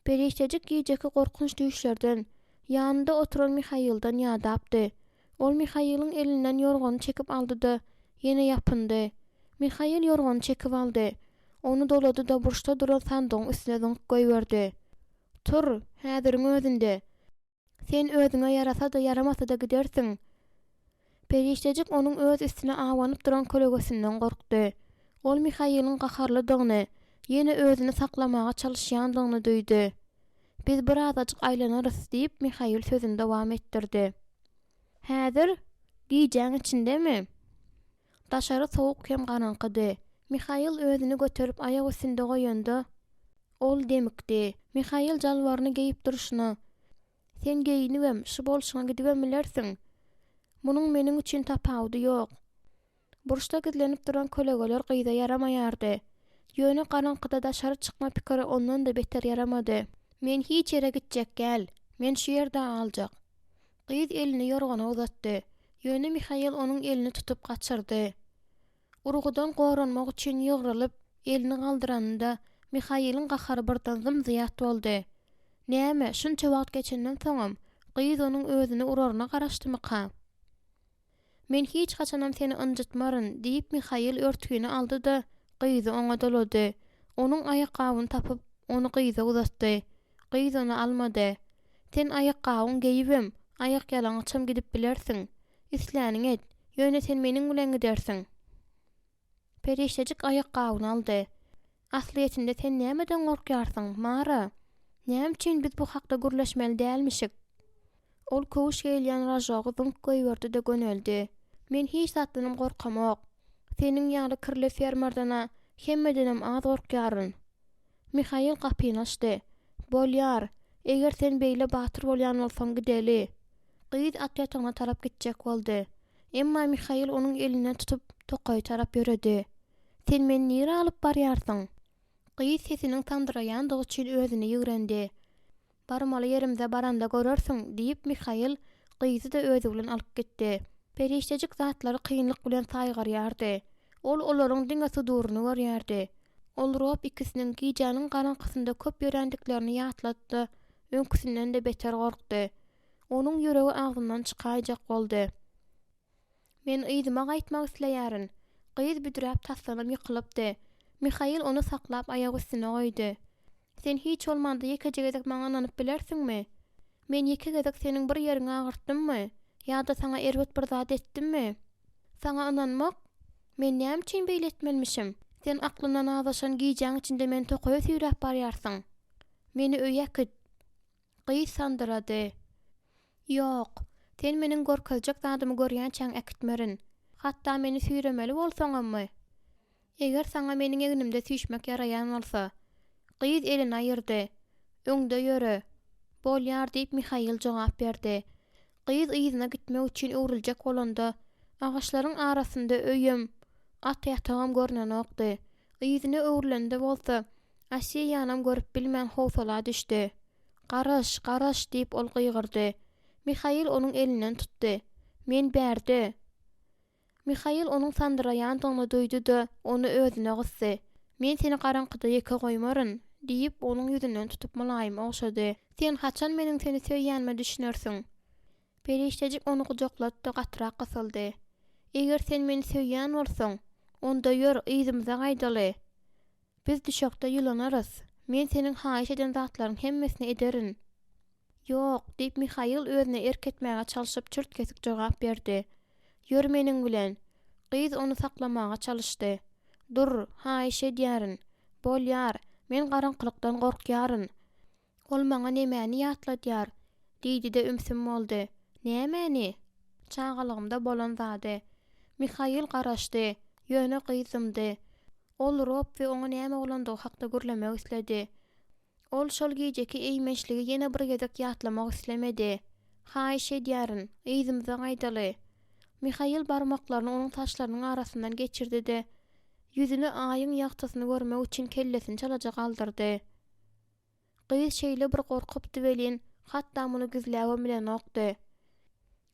[SPEAKER 2] Perişdejik gijeki gorkunç düýşlerden, ýanynda oturan Mihailden ýadapdy. Ol Mihailiň elinden ýorgany çekip aldy-da, ýene ýapyndy. Mihail ýorgany çekip aldy. Ony dolady-da burçda duran sandygyň üstüne zyňyp goýberdi. Tur, häziriň özünde! Sen özüňe ýarasa-da, ýaramasa-da gidersiň. Perişdejik onuň öz üstüne abanyp duran kölegesinden gorkdy. Ol Mihailiň gaharlydygyny, ýene özüni saklamaga çalyşýandygyny duýdy. Biz birazajyk aýlanarys, diýip, Mihail sözüni dowam etdirdi. Häzir? Gijäň içindemi? Daşary sowuk hem garaňkydy. Mihail özüni göterip aýak üstünde goýanda, ol demikdi. Mihail jalbaryny geýip durşuna, Sen geýinibem, şu bolşuňa gidibem bilersiň. Munuň meniň üçin tapawudy ýok. Burçda gizlenip duran kölegeler gyza ýaramaýardy. Ýöne garaňkyda daşary çykma pikiri ondan-da beter ýaramady. Men hiç ýere gitjek däl. Men şu ýerde galjak. Gyz elini ýorgana uzatdy. Ýöne Mihail onuň elini tutup gaçyrdy. Urgudan goranmak üçin ýygrylyp, elini galdyranynda, Mihailiň gahary birden zym-zyýat boldy. Näme, şunça wagt geçenden soňam, gyz onuň özüni uraryna garaşdymyka? Men hiç haçanam seni ynjytmaryn, diýip, Mihail örtgini aldy-da, gyzy oňa dolady. Onuň aýakgabyny tapyp, ony gyza uzatdy. Gyz ony almady. Sen aýakgabyň geýibem, aýakýalaňaçam gidip bilersiň. Isläniňi et, ýöne sen meniň bilen gidersiň. Perişdejik aýakgabyny aldy. Aslyýetinde sen nämeden gorkýarsyň, Mara? Näme üçin biz bu hakda gürleşmeli dälmişik? Ol köwüş geýilýän ražogy zyňk goýberdi-de göneldi. Men hiç zatdanam gorkamok. Seniň ýaly kirli fermerden-ä hemmedenem az gorkýaryn. Mihail gapyny açdy. Bolýar, eger sen beýle batyr bolýan bolsaň gideli. Gyz at ýatagyna tarap gitjek boldy. Emma Mihail onuň elinden tutup, tokaýa tarap ýöredi. Sen meni nirä alyp barýarsyň? Gyz sesiniň sandyraýandygy üçin özüni ýigrendi. Barmaly ýerimize baranda görersiň, diýip, Mihail gyzy-da özi bilen alyp gitdi. Perişdejik zatlary kynlyk bilen saýgarýardy. Ol olaryň diňe suduryny görýärdi. Ol Rob ikisiniň gijäniň garaňkysynda köp ýörändiklerini ýatlady-da, öňküsinden-de beter gorkdy. Onuň ýüregi agzyndan çykaýjak boldy. Men yzyma gaýtmak isleýärin. Gyz büdräp tasdanam ýykylypdy. Mihail ony saklap aýak üstüne goýdy. Sen hiç bolmanda ýekeje gezek maňa ynanyp bilersiňmi? Men ýeke gezek seniň bir ýeriňi agyrtdymmy? Ýa-da saňa erbet bir zat etdimmi? Saňa ynanmak? Men näme üçin beýle etmelimişim? Sen aklyndan azaşan gijäň içinde meni tokaýa süýräp barýarsyň. Meni öýe äkit. Gyz sandyrady. Ýok, sen meniň görkezjek zadymy görýänçäň äkitmerin. Hatda meni süýremeli bolsaňammy? Eger saňa meniň egnimde süýşmek ýaraýan bolsa. Gyz elini aýyrdy. Öňde ýöre. Bolýar, diýip, Mihail jogap berdi. Gyz yzyna gitmek üçin öwrüljek bolanda, agaçlaryň arasynda öýem, at ýatagam görnenokdy. Yzyna öwrülende bolsa, Asiýanam görüp bilmän howsala düşdi. Garaş, garaş! diýip, ol gygyrdy. Mihail onuň elinden tutdy. Men bärde! Mihail onuň sandyraýandygyny duýdy-da, ony özüne gysdy. Men seni garaňkyda ýeke goýmaryn! diýip, onuň ýüzünden tutup mylaýym ogşady. Sen haçan meniň seni söýýänime düşünersiň? Perişdejik ony gujaklady-da gatyrak gysyldy. Eger sen meni söýýän bolsaň, onda ýör, yzymyza gaýdaly. Biz düşekde ýylanarys. Men seniň haýyş eden zatlaryň hemmesini ederin. Ýok, diýip, Mihail özüne erk etmäge çalşyp, çürt-kesik jogap berdi. Ýör meniň bilen. Gyz ony saklamaga çalyşdy. Dur, haýyş edýärin. Bolýar, men garaňkylykdan gorkýaryn. Ol maňa nemäni ýatladýar? diýdi-de ümsüm boldy. Nämäni? Çagalygymda bolan zady. Mihail garaşdy. Ýöne gyz dymdy. Ol Rob we oňa näme bolandygy hakda gürlemek isledi. Ol şol gijeki eýmençligi ýene bir gezek ýatlamak islemedi. Haýyş edýärin, yzymyza gaýdaly. Mihail barmaklaryny onuň saçlarynyň arasyndan geçirdi-de, ýüzüne aýyň ýagtysyny görmek üçin kellesini çalaja galdyrdy. Gyz şeýle bir gorkupdy welin, hatda muny gizläbem bilenokdy.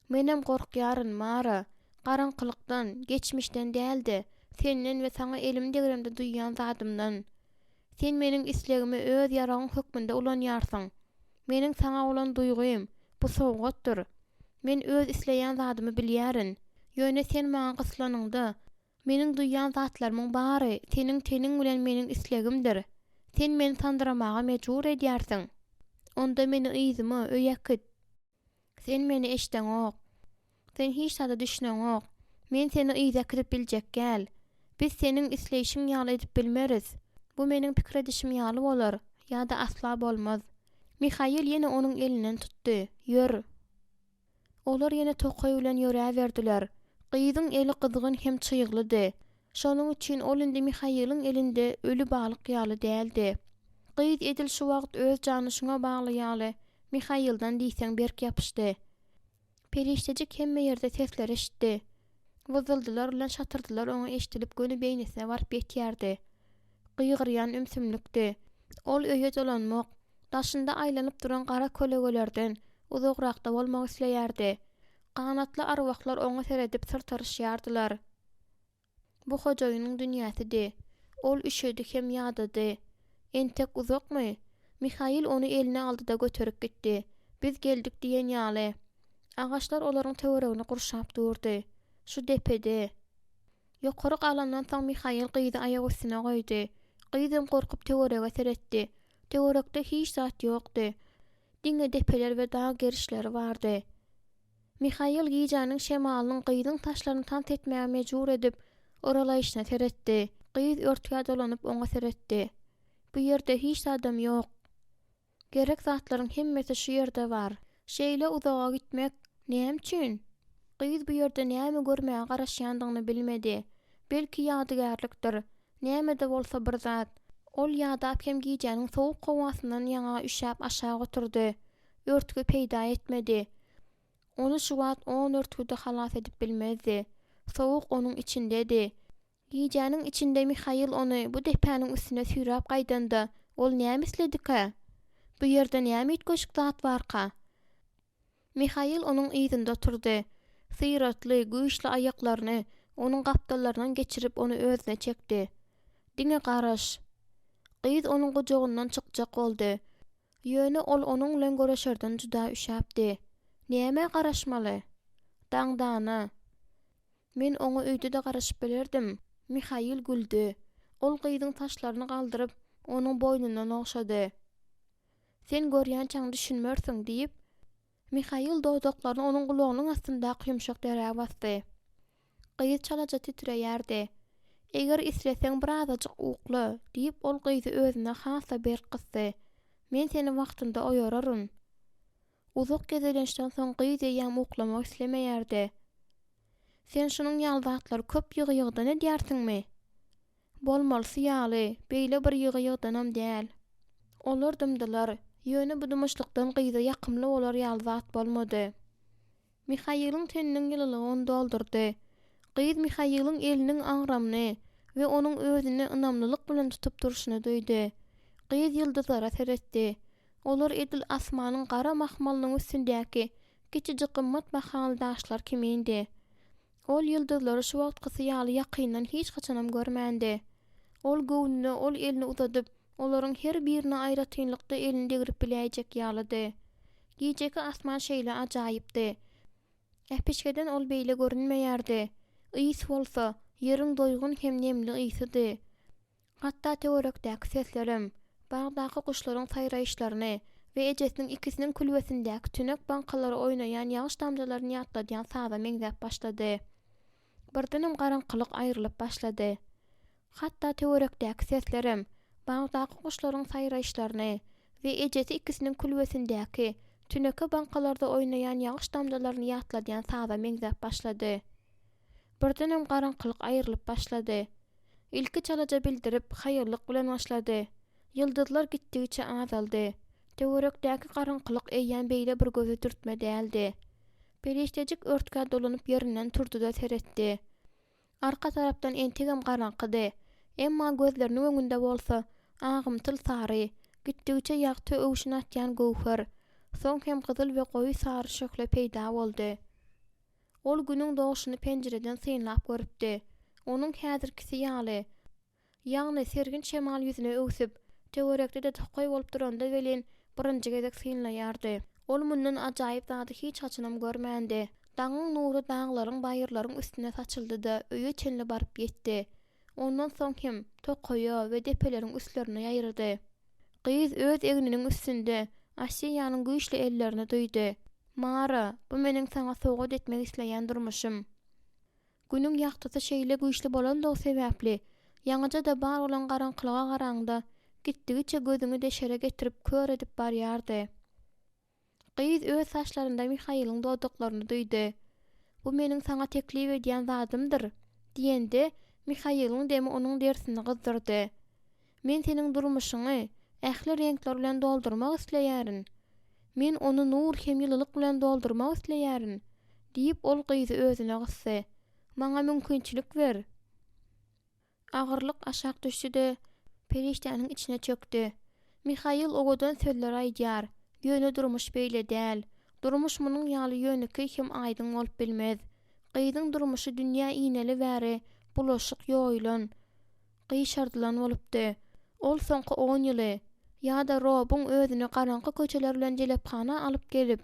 [SPEAKER 2] Menem gorkýaryn, Mara. Garaňkylykdan, geçmişden däl-de, senden we saňa elim degremde duýýan zadymdan. Sen meniň islegimi öz ýaragyň hökmünde ulanýarsyň. Meniň saňa bolan duýgym, bu sowgatdyr. Men öz isleýän zadymy bilýärin. Ýöne sen maňa gyslanyňda, Meniň duýýan zatlarymyň bary seniň teniň bilen meniň islegimdir. Sen meni sandyramaga mejbur edýärsiň. Onda meni yzyma, öýe äkit. Sen meni eşdeňok. Sen hiç zada düşüneňok. Men seni yza äkidip biljek däl. Biz seniň isleýşiň ýaly edip bilmeris. Bu meniň pikir edişim ýaly bolar, ýa-da asla bolmaz. Mihail ýene onuň elinden tutdy. Ýör! Olar ýene tokaý bilen ýöräberdiler. Gyzyň eli gyzgyn hem çyglydy. Şonuň üçin ol indi Mihailiň elinde öli balyk ýaly däldi. Gyz edil şu wagt öz jany şuňa bagly ýaly, Mihailden diýseň berk ýapyşdy. Perişdejik hemme ýerde sesleri eşitdi. Wyzzyldylar bilen şatyrdylar oňa eşidilip göni beýnisine baryp ýetýärdi. Gygyrýan ümsümlikdi. Ol öýe dolanmak, daşynda aýlanyp duran gara kölegelerden uzagrakda bolmak isleýärdi. Ganatly arwahlar oňa seredip syrtaryşýardylar. Bu hojaýynyň dünýäsidi. Ol üşedi hem ýadady. Entek uzakmy? Mihail ony eline aldy-da göterip gitdi. Biz geldik diýen ýaly. Agaçlar olaryň töweregini gurşap durdy. Şu depede. Ýokary galandan soň Mihail gyzy aýak üstüne goýdy. Gyzam gorkup töwerege seretdi. Töwerekde hiç zat ýokdy. Diňe depeler we dag gerişleri bardy. Mihail gijäniň şemalynyň gyzyň saçlaryny tans etmäge mejbur edip, yralaýşyna seretdi. Gyz örtgä dolanyp oňa seretdi. Bu ýerde hiç zadam ýok. Gerek zatlaryň hemmesi şu ýerde bar. Şeýle uzaga gitmek näme üçin? Gyz bu ýerde näme görmäge garaşýandygyny bilmedi. Belki ýadygärlikdir. Näme-de bolsa bir zat. Ol ýadap hem gijäniň sowuk howasyndan ýaňa üşäp aşak oturdy. Örtgi peýda etmedi. Ony şu wagt on örtgi-de halas edip bilmezdi. Sowuk onuň içindedi. Gijäniň içinde Mihail ony bu depäniň üstüne süýräp gaýdanda, ol näme isledikä? Bu ýerde näme üýtgeşik zat barka? Mihail onuň yzynda oturdy. Syratly, güýçli aýaklaryny onuň gapdallaryndan geçirip ony özüne çekdi. Diňe garaş. Gyz onuň gujagyndan çykjak boldy. Ýöne ol onuň bilen göreşerden juda üşäpdi. Nämä garaşmaly? Daňdana. Men oňa öýde-de garaşyp bilerdim. Mihail güldi. Ol gyzyň saçlaryny galdyryp, onuň boýnundan ogşady. Sen görýänçäň düşünmersiň, diýip, Mihail dodaklaryny onuň gulagynyň astyndaky ýumşak derä basdy. Gyz çalaja titreýärdi. Eger isleseň birazajyk ukla, diýip, ol gyzy özüne has-da berk gysdy. Men seni wagtynda oýararyn. Uzak gezelençden soň gyz eýýäm uklamak islemeýärdi. Sen şunuň ýaly zatlary köp ýygy-ýygydan edýärsiňmi? Bolmalysy ýaly, beýle bir ýygy-ýygydanam däl. Olar dymdylar. Ýöne bu dymyşlykdan gyza ýakymly bolar ýaly zat bolmady. Mihailiň teniniň ýylylygy ony doldurdy. Gyz Mihailiň eliniň agramyny we onuň özüni ynamlylyk bilen tutup durşuny duýdy. Gyz ýyldyzlara seretdi. Olar edil asmanyň gara mahmalynyň üstündäki kiçijik gymmat bahaly daşlar kimindi. Ol ýyldyzlary şu wagtkysy ýaly ýakyndan hiç haçanam görmändi. Ol göwnüne ol elini uzadyp, olaryň her birine aýratynlykda elini degrip biläýjek ýalydy. Gijeki asman şeýle ajaýypdy. Äpişgeden ol beýle görünmeýärdi. Ys bolsa, ýeriň doýgun hem nemli ysydy. Hatda töwerekdäki seslerem, bagdaky guşlaryň saýraýyşlaryny we ejesiniň ikisiniň külbesindäki tünek baňkalary oýnaýan ýagyş damjalaryny ýatladýan saza meňzäp başlady. Birdenem garaňkylyk aýrylyp başlady. Hatda töwerekdäki seslerem, bagdaky guşlaryň saýraýyşlaryny we ejesi ikisiniň külbesindäki tüneke baňkalarda oýnaýan ýagyş damjalaryny ýatladýan saza meňzäp başlady. Birdenem garaňkylyk aýrylyp başlady. Ilki çalaja bildirip, haýallyk bilen başlady. Ýyldyzlar gitdigiçe azaldy. Töwerekdäki garaňkylyk eýýäm beýle bir göze dürtme däldi. Perişdejik örtgä dolanyp ýerinden turdy-da seretdi. Arka tarapdan entegem garaňkydy. Emma gözleriniň öňünde bolsa, agymtyl sary, gitdigiçe ýagty öwşün atýan göwher, soň hem gyzyl we goýy sary şöhle peýda boldy. Ol Günüň dogşuny penjireden synlap görüpdi. Onuň häzirkisi ýaly, ýagny sergin şemal ýüzüne öwsüp, töwerekde-de tokaý bolup duranda welin, birinji gezek synlaýardy. Ol mundan ajaýyp zady hiç haçanam görmändi. Daňyň nury daglaryň, baýyrlaryň üstüne saçyldy-da, öýe çenli baryp ýetdi. Ondan soň hem tokaýa we depeleriň üstlerine ýaýrady. Gyz öz egniniň üstünde Asiýanyň güýçli ellerini duýdy. Mara, bu meniň saňa sowgat etmek isleýän durmuşym. Günüň ýagtysy şeýle güýçli bolandygy sebäpli, ýaňyja-da bar bolan garaňkylyga garaňda, gitdigiçe gözüňi deşere getirip kör edip barýardy. Gyz öz saçlarynda Mihailiň dodaklaryny duýdy. Bu meniň saňa teklip edýän zadymdyr, diýende, Mihailiň demi onuň derisini gyzdyrdy. Men seniň durmuşyňy ähli reňkler bilen doldurmak isleýärin. Men ony nur hem ýylylyk bilen doldurmak isleýärin, diýip, ol gyzy özüne gysdy. Maňa mümkinçilik ber. Agyrlyk aşak düşdi-de, perişdäniň içine çökdi. Mihail owadan sözler aýdýar, ýöne durmuş beýle däl. Durmuş munuň ýaly ýönekeý hem aýdyň bolup bilmez. Gyzyň durmuşy dünýä ineli bäri bulaşyk ýoýulan, gyşardylan bolupdy. Ol soňky on ýyly, ýa-da Robuň özüni garaňky köçeler bilen jelephana alyp gelip,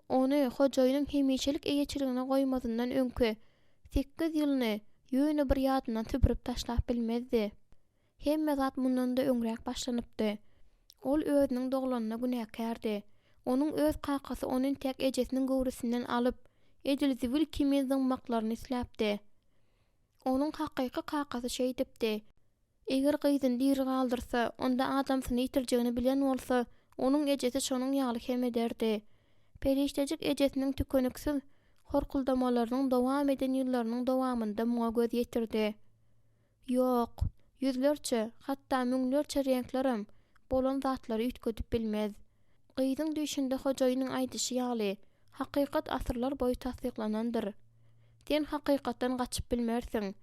[SPEAKER 2] Ony hojaýynyň hemişelik eýeçiligine goýmazyndan öňki sekiz ýylyny ýöne bir ýadyndan süpürip taşlap bilmezdi. Hemme zat mundan-da öňräk başlanypdy. Ol özüniň doglanyna günäkärdi. Onuň öz kakasy ony entäk ejesiniň göwresinden alyp, edil zibil kimin zyňmaklaryny isläpdi. Onuň hakyky kakasy şeýdipdi. Eger gyzyny diri galdyrsa, onda adamsyny ýitirjegini bilen bolsa, onuň ejesi şonuň ýaly hem ederdi. Perişdejik ejesiniň tükeniksiz horkuldamalarynyň dowam eden ýyllarynyň dowamynda muňa göz ýetirdi. Ýok, ýüzlerçe, hatda müňlerçe reňklerem bolan zatlary üýtgedip bilmez. Gyzyň düýşünde hojaýynyň aýdyşy ýaly, hakykat asyrlar boýy tassyklanandyr. Sen hakykatdan gaçyp bilmersiň.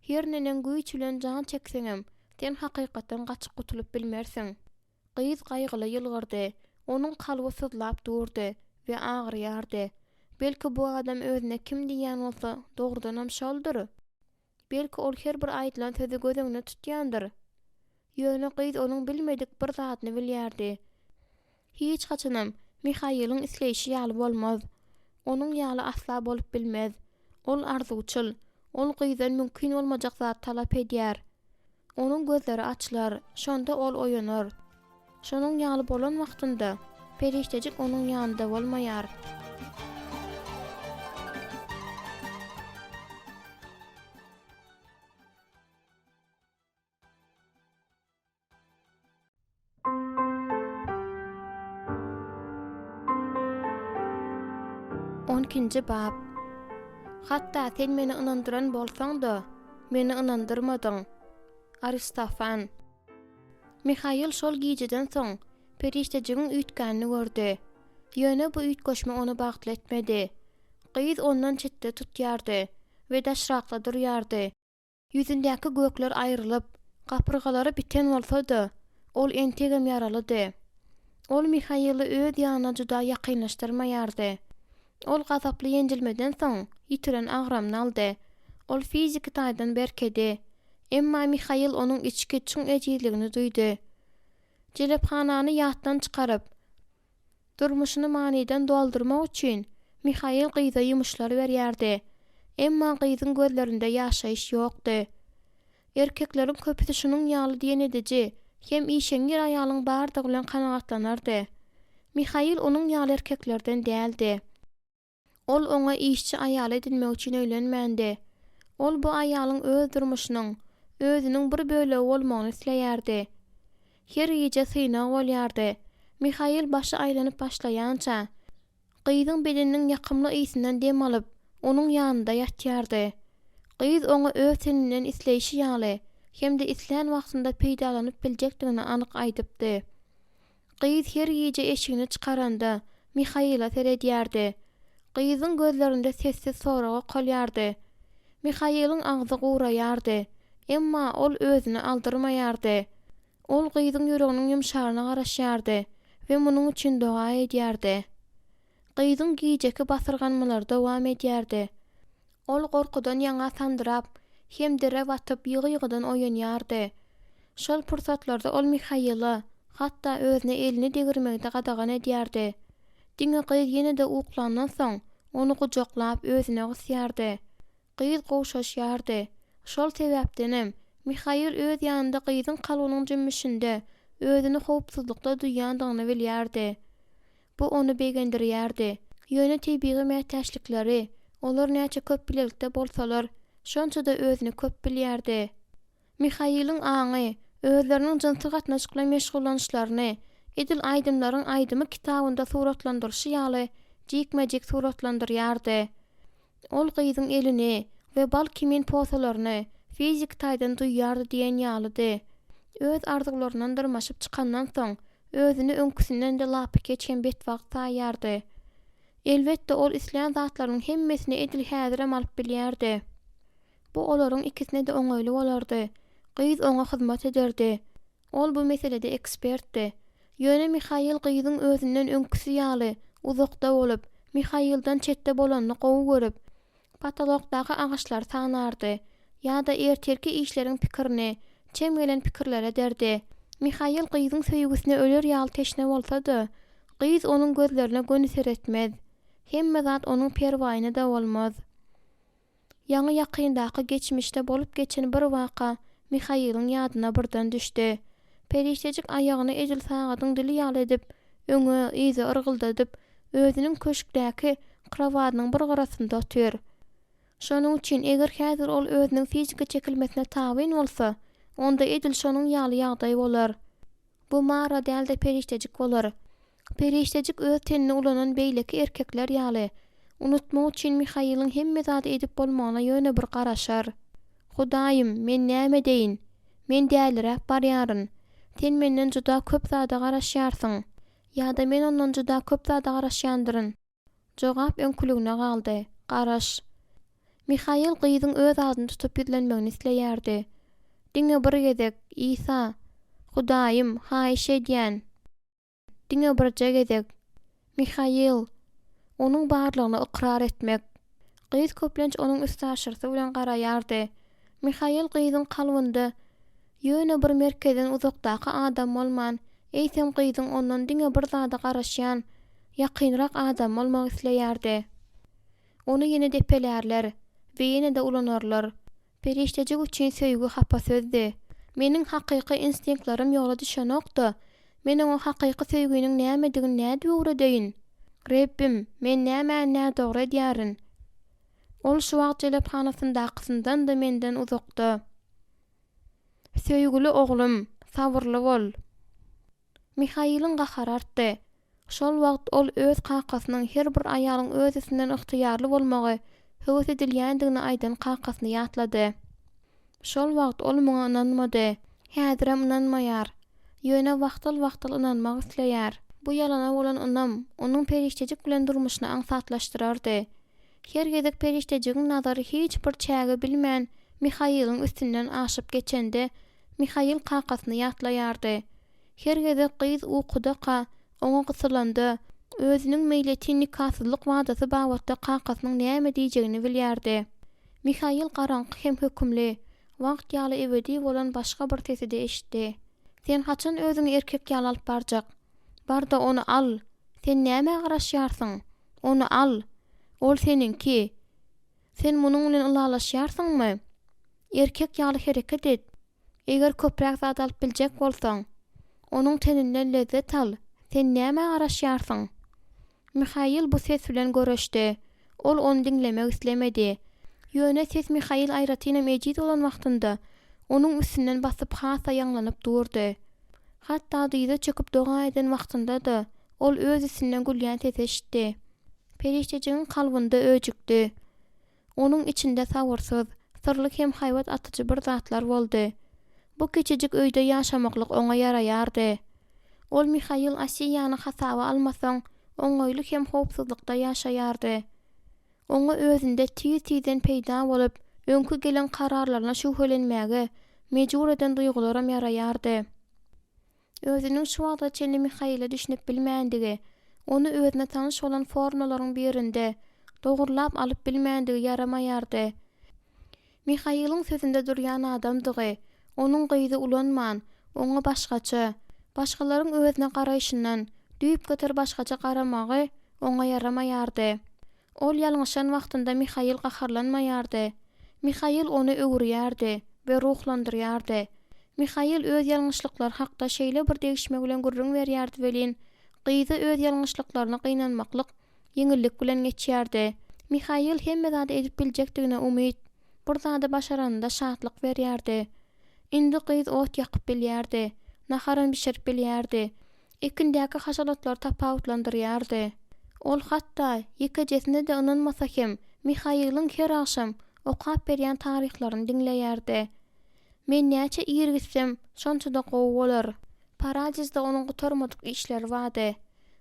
[SPEAKER 2] Her neneň güýç bilen jan çekseňem, sen hakykatdan gaçyp gutulyp bilmersiň. Gyz gaýgyly ýylgyrdy. Onuň kalby syzlap durdy we agyrýardy. Belki bu adam özüne kim diýýän bolsa, dogrudanam şoldur? Belki ol her bir aýdylan sözi göz öňünde tutýandyr? Ýöne gyz onuň bilmedik bir zadyny bilýärdi. Hiç haçanam Mihailiň isleýşi ýaly bolmaz. Onuň ýaly asla bolup bilmez. Ol arzuwçyl. Ol gyzdan mümkin bolmajak zat talap edýär. Onuň gözleri açylar, şonda ol oýanar. Şonuň ýaly bolan wagtynda, perişdejik onuň ýanynda bolmaýar. On ikinji bap. Hatda sen meni ynandyran bolsaň-da, meni ynandyrmadyň. Aristofan. Mihail şol gijeden soň perişdejigiň üýtgänini gördi. Ýöne bu üýtgeşme ony bagtly etmedi. Gyz ondan çetde tutýardy we daşrakda durýardy. Ýüzündäki gökler aýrylyp, gapyrgalary biten bolsa-da, ol entegem ýaralydy. Ol Mihaili öz ýanyna juda ýakynlaşdyrmaýardy. Ol gazaply ýenjilmeden soň, ýitiren agramyny aldy. Ol fiziki taýdan berkedi. Emma Mihail onuň içki, çuň ejizligini duýdy. Jelephanany ýatdan çykaryp, Durmuşyny manydan doldurmak üçin Mihail gyza ýumuşlar berýärdi. Emma gyzyň gözlerinde ýaşaýyş ýokdy. Erkekleriň köpüsi şunuň ýaly diýen ediji hem işeňňir aýalyň bardygy bilen kanagatlanardy. Mihail onuň ýaly erkeklerden däldi. Ol oňa işçi aýal edinmek üçin öýlenmändi. Ol bu aýalyň öz durmuşynyň, özüniň bir bölegi bolmagyny isleýärdi. Her gije synag bolýardy. Mihail başy aýlanyp başlaýança, gyzyň bedeniniň ýakymly ysyndan dem alyp, onuň ýanynda ýatýardy. Gyz oňa öz teninden isleýşi ýaly hem-de islän wagtynda peýdalanyp biljekdigini anyk aýdypdy. Gyz her gije eşigini çykaranda, Mihaila seredýärdi. Gyzyň gözlerinde sessiz sorag okalýardy. Mihailiň agzy guraýardy. Emma ol özüni aldyrmaýardy. Ol gyzyň ýüreginiň ýumşaryna garaşýardy we munuň üçin doga edýärdi. Gyzyň gijeki basyrganmalary dowam edýärdi. Ol gorkudan ýaňa sandyrap, hem dere batyp ýygy-ýygydan oýanýardy. Şol pursatlarda ol Mihaila, hatda özüne elini degirmegi-de gadagan edýärdi. Diňe gyz ýene-de uklandan soň, ony gujaklap, özüne gysýardy. Gyz gowşaşýardy. Şol sebäpdenem, Mihail öz ýanynda gyzyň kalbynyň jümmüşinde özüni howpsuzlykda duýýandygyny bilýärdi. Bu ony begendirýärdi. Ýöne tebigy mätäçlikleri, olar näçe köp bilelikde bolsalar, şonça-da özüni köp bilýärdi. Mihailiň aňy, özleriniň jynsy gatnaşyk bilen meşgullanyşlaryny, edil Aýdymlaryň aýdymy kitabynda suratlandyryşy ýaly jikme-jik suratlandyrýardy. Ol gyzyň elini we bal kimin posalaryny fiziki taýdan duýýardy diýen ýalydy. Öz arzuwlaryndan dyrmaşyp çykandan soň, özüni öňküsinden-de lapykeç hem betbagt saýýardy. Elbetde, ol islän zatlarynyň hemmesini edil häzirem alyp bilýärdi. Bu olaryň ikisine-de oňaýly bolardy. Gyz oňa hyzmat ederdi. Ol bu meselede ekspertdi. Ýöne Mihail gyzyň özünden öňküsi ýaly uzakda bolup, Mihailden çetde bolanyny gowy görüp, potolokdaky agaçlary sanardy ýa-da ertirki işleriň pikirini çem gelen pikirler ederdi. Mihail gyzyň söýgüsine öler ýaly teşne bolsa-da, gyz onuň gözlerine göni seretmez. Hemme zat onuň perwaýyna-da bolmaz. Ýaňy ýakyndaky geçmişde bolup geçen bir waka Mihailiň ýadyna birden düşdi. Perişdejik aýagyny edil sagadyň dili ýaly edip, öňe, yza yrgyldadyp, özüniň köşkdäki krowadynyň bir gyrasynda otyr. Şonuň üçin, eger häzir ol özüniň fiziki çekilmesine tabyn bolsa, onda edil şonuň ýaly ýagdaý bolar. Bu Mara däl-de perişdejik bolar. Perişdejik öz tenini ulanan beýleki erkekler ýaly, unutmak üçin Mihailiň hemme zady edip bolmagyna ýöne bir garaşar. Hudaýym, men näme edeýin? Men däliräp barýaryn. Sen menden juda köp zada garaşýarsyň. Ýa-da men ondan juda köp zada garaşýandyryn. Jogap öňküligine galdy, Garaş. Mihail gyzyň öz adyny tutup ýüzlenmegini isleýärdi. Diňe bir gezek, Isa! Hudaýym, haýyş edýän! Diňe birje gezek. Mihail! Onuň barlygyny ykrar etmek. Gyz köplenç onuň üstaşyrsy bilen garaýardy. Mihail gyzyň kalbynda ýöne bir merkezden uzakdaky adam bolman, eýsem gyzyň ondan diňe bir zada garaşýan, ýakynrak adamy bolmak isleýärdi. Ony ýene depelärler we ýene-de ulanarlar. Perişdejik üçin söýgi hapa sözdi. Meniň hakyky instinklerim ýola düşenok-da, men oňa hakyky söýginiň nämedigini nädip öwredeýin? Rebbim, men nämäni nädogry edýärin? Ol şu wagt jelephanasyndakysyndanda menden uzakda. Söýgüli oglum, sabyrly bol. Mihailiň gahary artdy. Şol wagt ol öz kakasynyň her bir aýalyň öz üstünden ygtyýarly bolmagy höwes edilýändigini aýdan kakasyny ýatlady. Şol wagt ol muňa ynanmady. Häzirem ynanmaýar. Ýöne wagtal-wagtal ynanmak isleýär. Bu ýalana bolan ynam onuň perişdejik bilen durmuşyny aňsatlaşdyrardy. Her gezek perişdejigiň nazary hiç bir çäge bilmän Mihailiň üstünden aşyp geçende, Mihail kakasyny ýatlaýardy. Her gezek gyz ukudaka, oňa gysylanda, özüniň meýletin nikasyzlyk wadasy babatda kakasynyň näme diýjegini bilýärdi. Mihail garaňky hem hökümli, wagt ýaly ebedi bolan başga bir sesi-de eşitdi. Sen haçan özüňi erkek ýaly alyp barjak? Bar-da ony al! Sen nämä garaşýarsyň? Ony al! Ol seniňki! Sen munuň bilen ylalaşýarsyňmy? Erkek ýaly hereket et! Eger köpräk zat alyp biljek bolsaň, onuň teninden lezzet al! Sen nämä garaşýarsyň? Mihail bu ses bilen göreşdi. Ol ony diňlemek islemedi. Ýöne ses Mihail aýratynam ejiz bolan wagtynda, onuň üstünden basyp hasa ýaňlanyp durdy. Hatda dyza çöküp doga eden wagtynda-da, ol öz üstünden gülýän sesi eşitdi. Perişdejigiň kalbynda öjükdi. Onuň içinde sabyrsyz, syrly hem haýbat atyjy bir zatlar boldy. Bu kiçijik öýde ýaşamaklyk oňa ýaraýardy. Ol Mihail Asiýany hasaba almasaň, oňaýly hem howpsuzlykda ýaşaýardy. Oňa özünde tiz-tizden peýda bolup, öňki gelen kararlaryna şübhelenmäge mejbur eden duýgularam ýaraýardy. Özüniň şu wagta çenli Mihaile düşünip bilmändigi, ony özüne tanyş bolan formulalaryň birinde dogurlap alyp bilmändigi ýaramaýardy. Mihailiň sözünde durýan adamdygy, onuň gyzy ulanman, oňa başgaça, başgalaryň özüne garaýşyndan düýpgöter başgaça garamagy oňa ýaramaýardy. Ol ýalňyşan wagtynda Mihail gaharlanmaýardy. Mihail ony öwürýärdi we ruhlandyrýardy. Mihail öz ýalňyşlyklary hakda şeýle bir degişme bilen gürrüň berýärdi welin, gyza öz ýalňyşlyklaryna gynanmaklyk. ýeňillik bilen geçýärdi. Mihail hemme zady edip biljekdigine umyt, bir zady başaranynda şatlyk berýärdi. Indi gyz ot ýakyp bilýärdi, naharam bişirip bilýärdi, ekindäki haşal otlary tapawutlandyrýardy. Ol hatda, ýekejesine-de ynanmasa hem, Mihailiň her agşam okap berýän taryhlaryny diňleýärdi. Men näçe ir gitsem, şonça-da gowy bolar. Paradizde onuň gutarmadyk işleri bardy.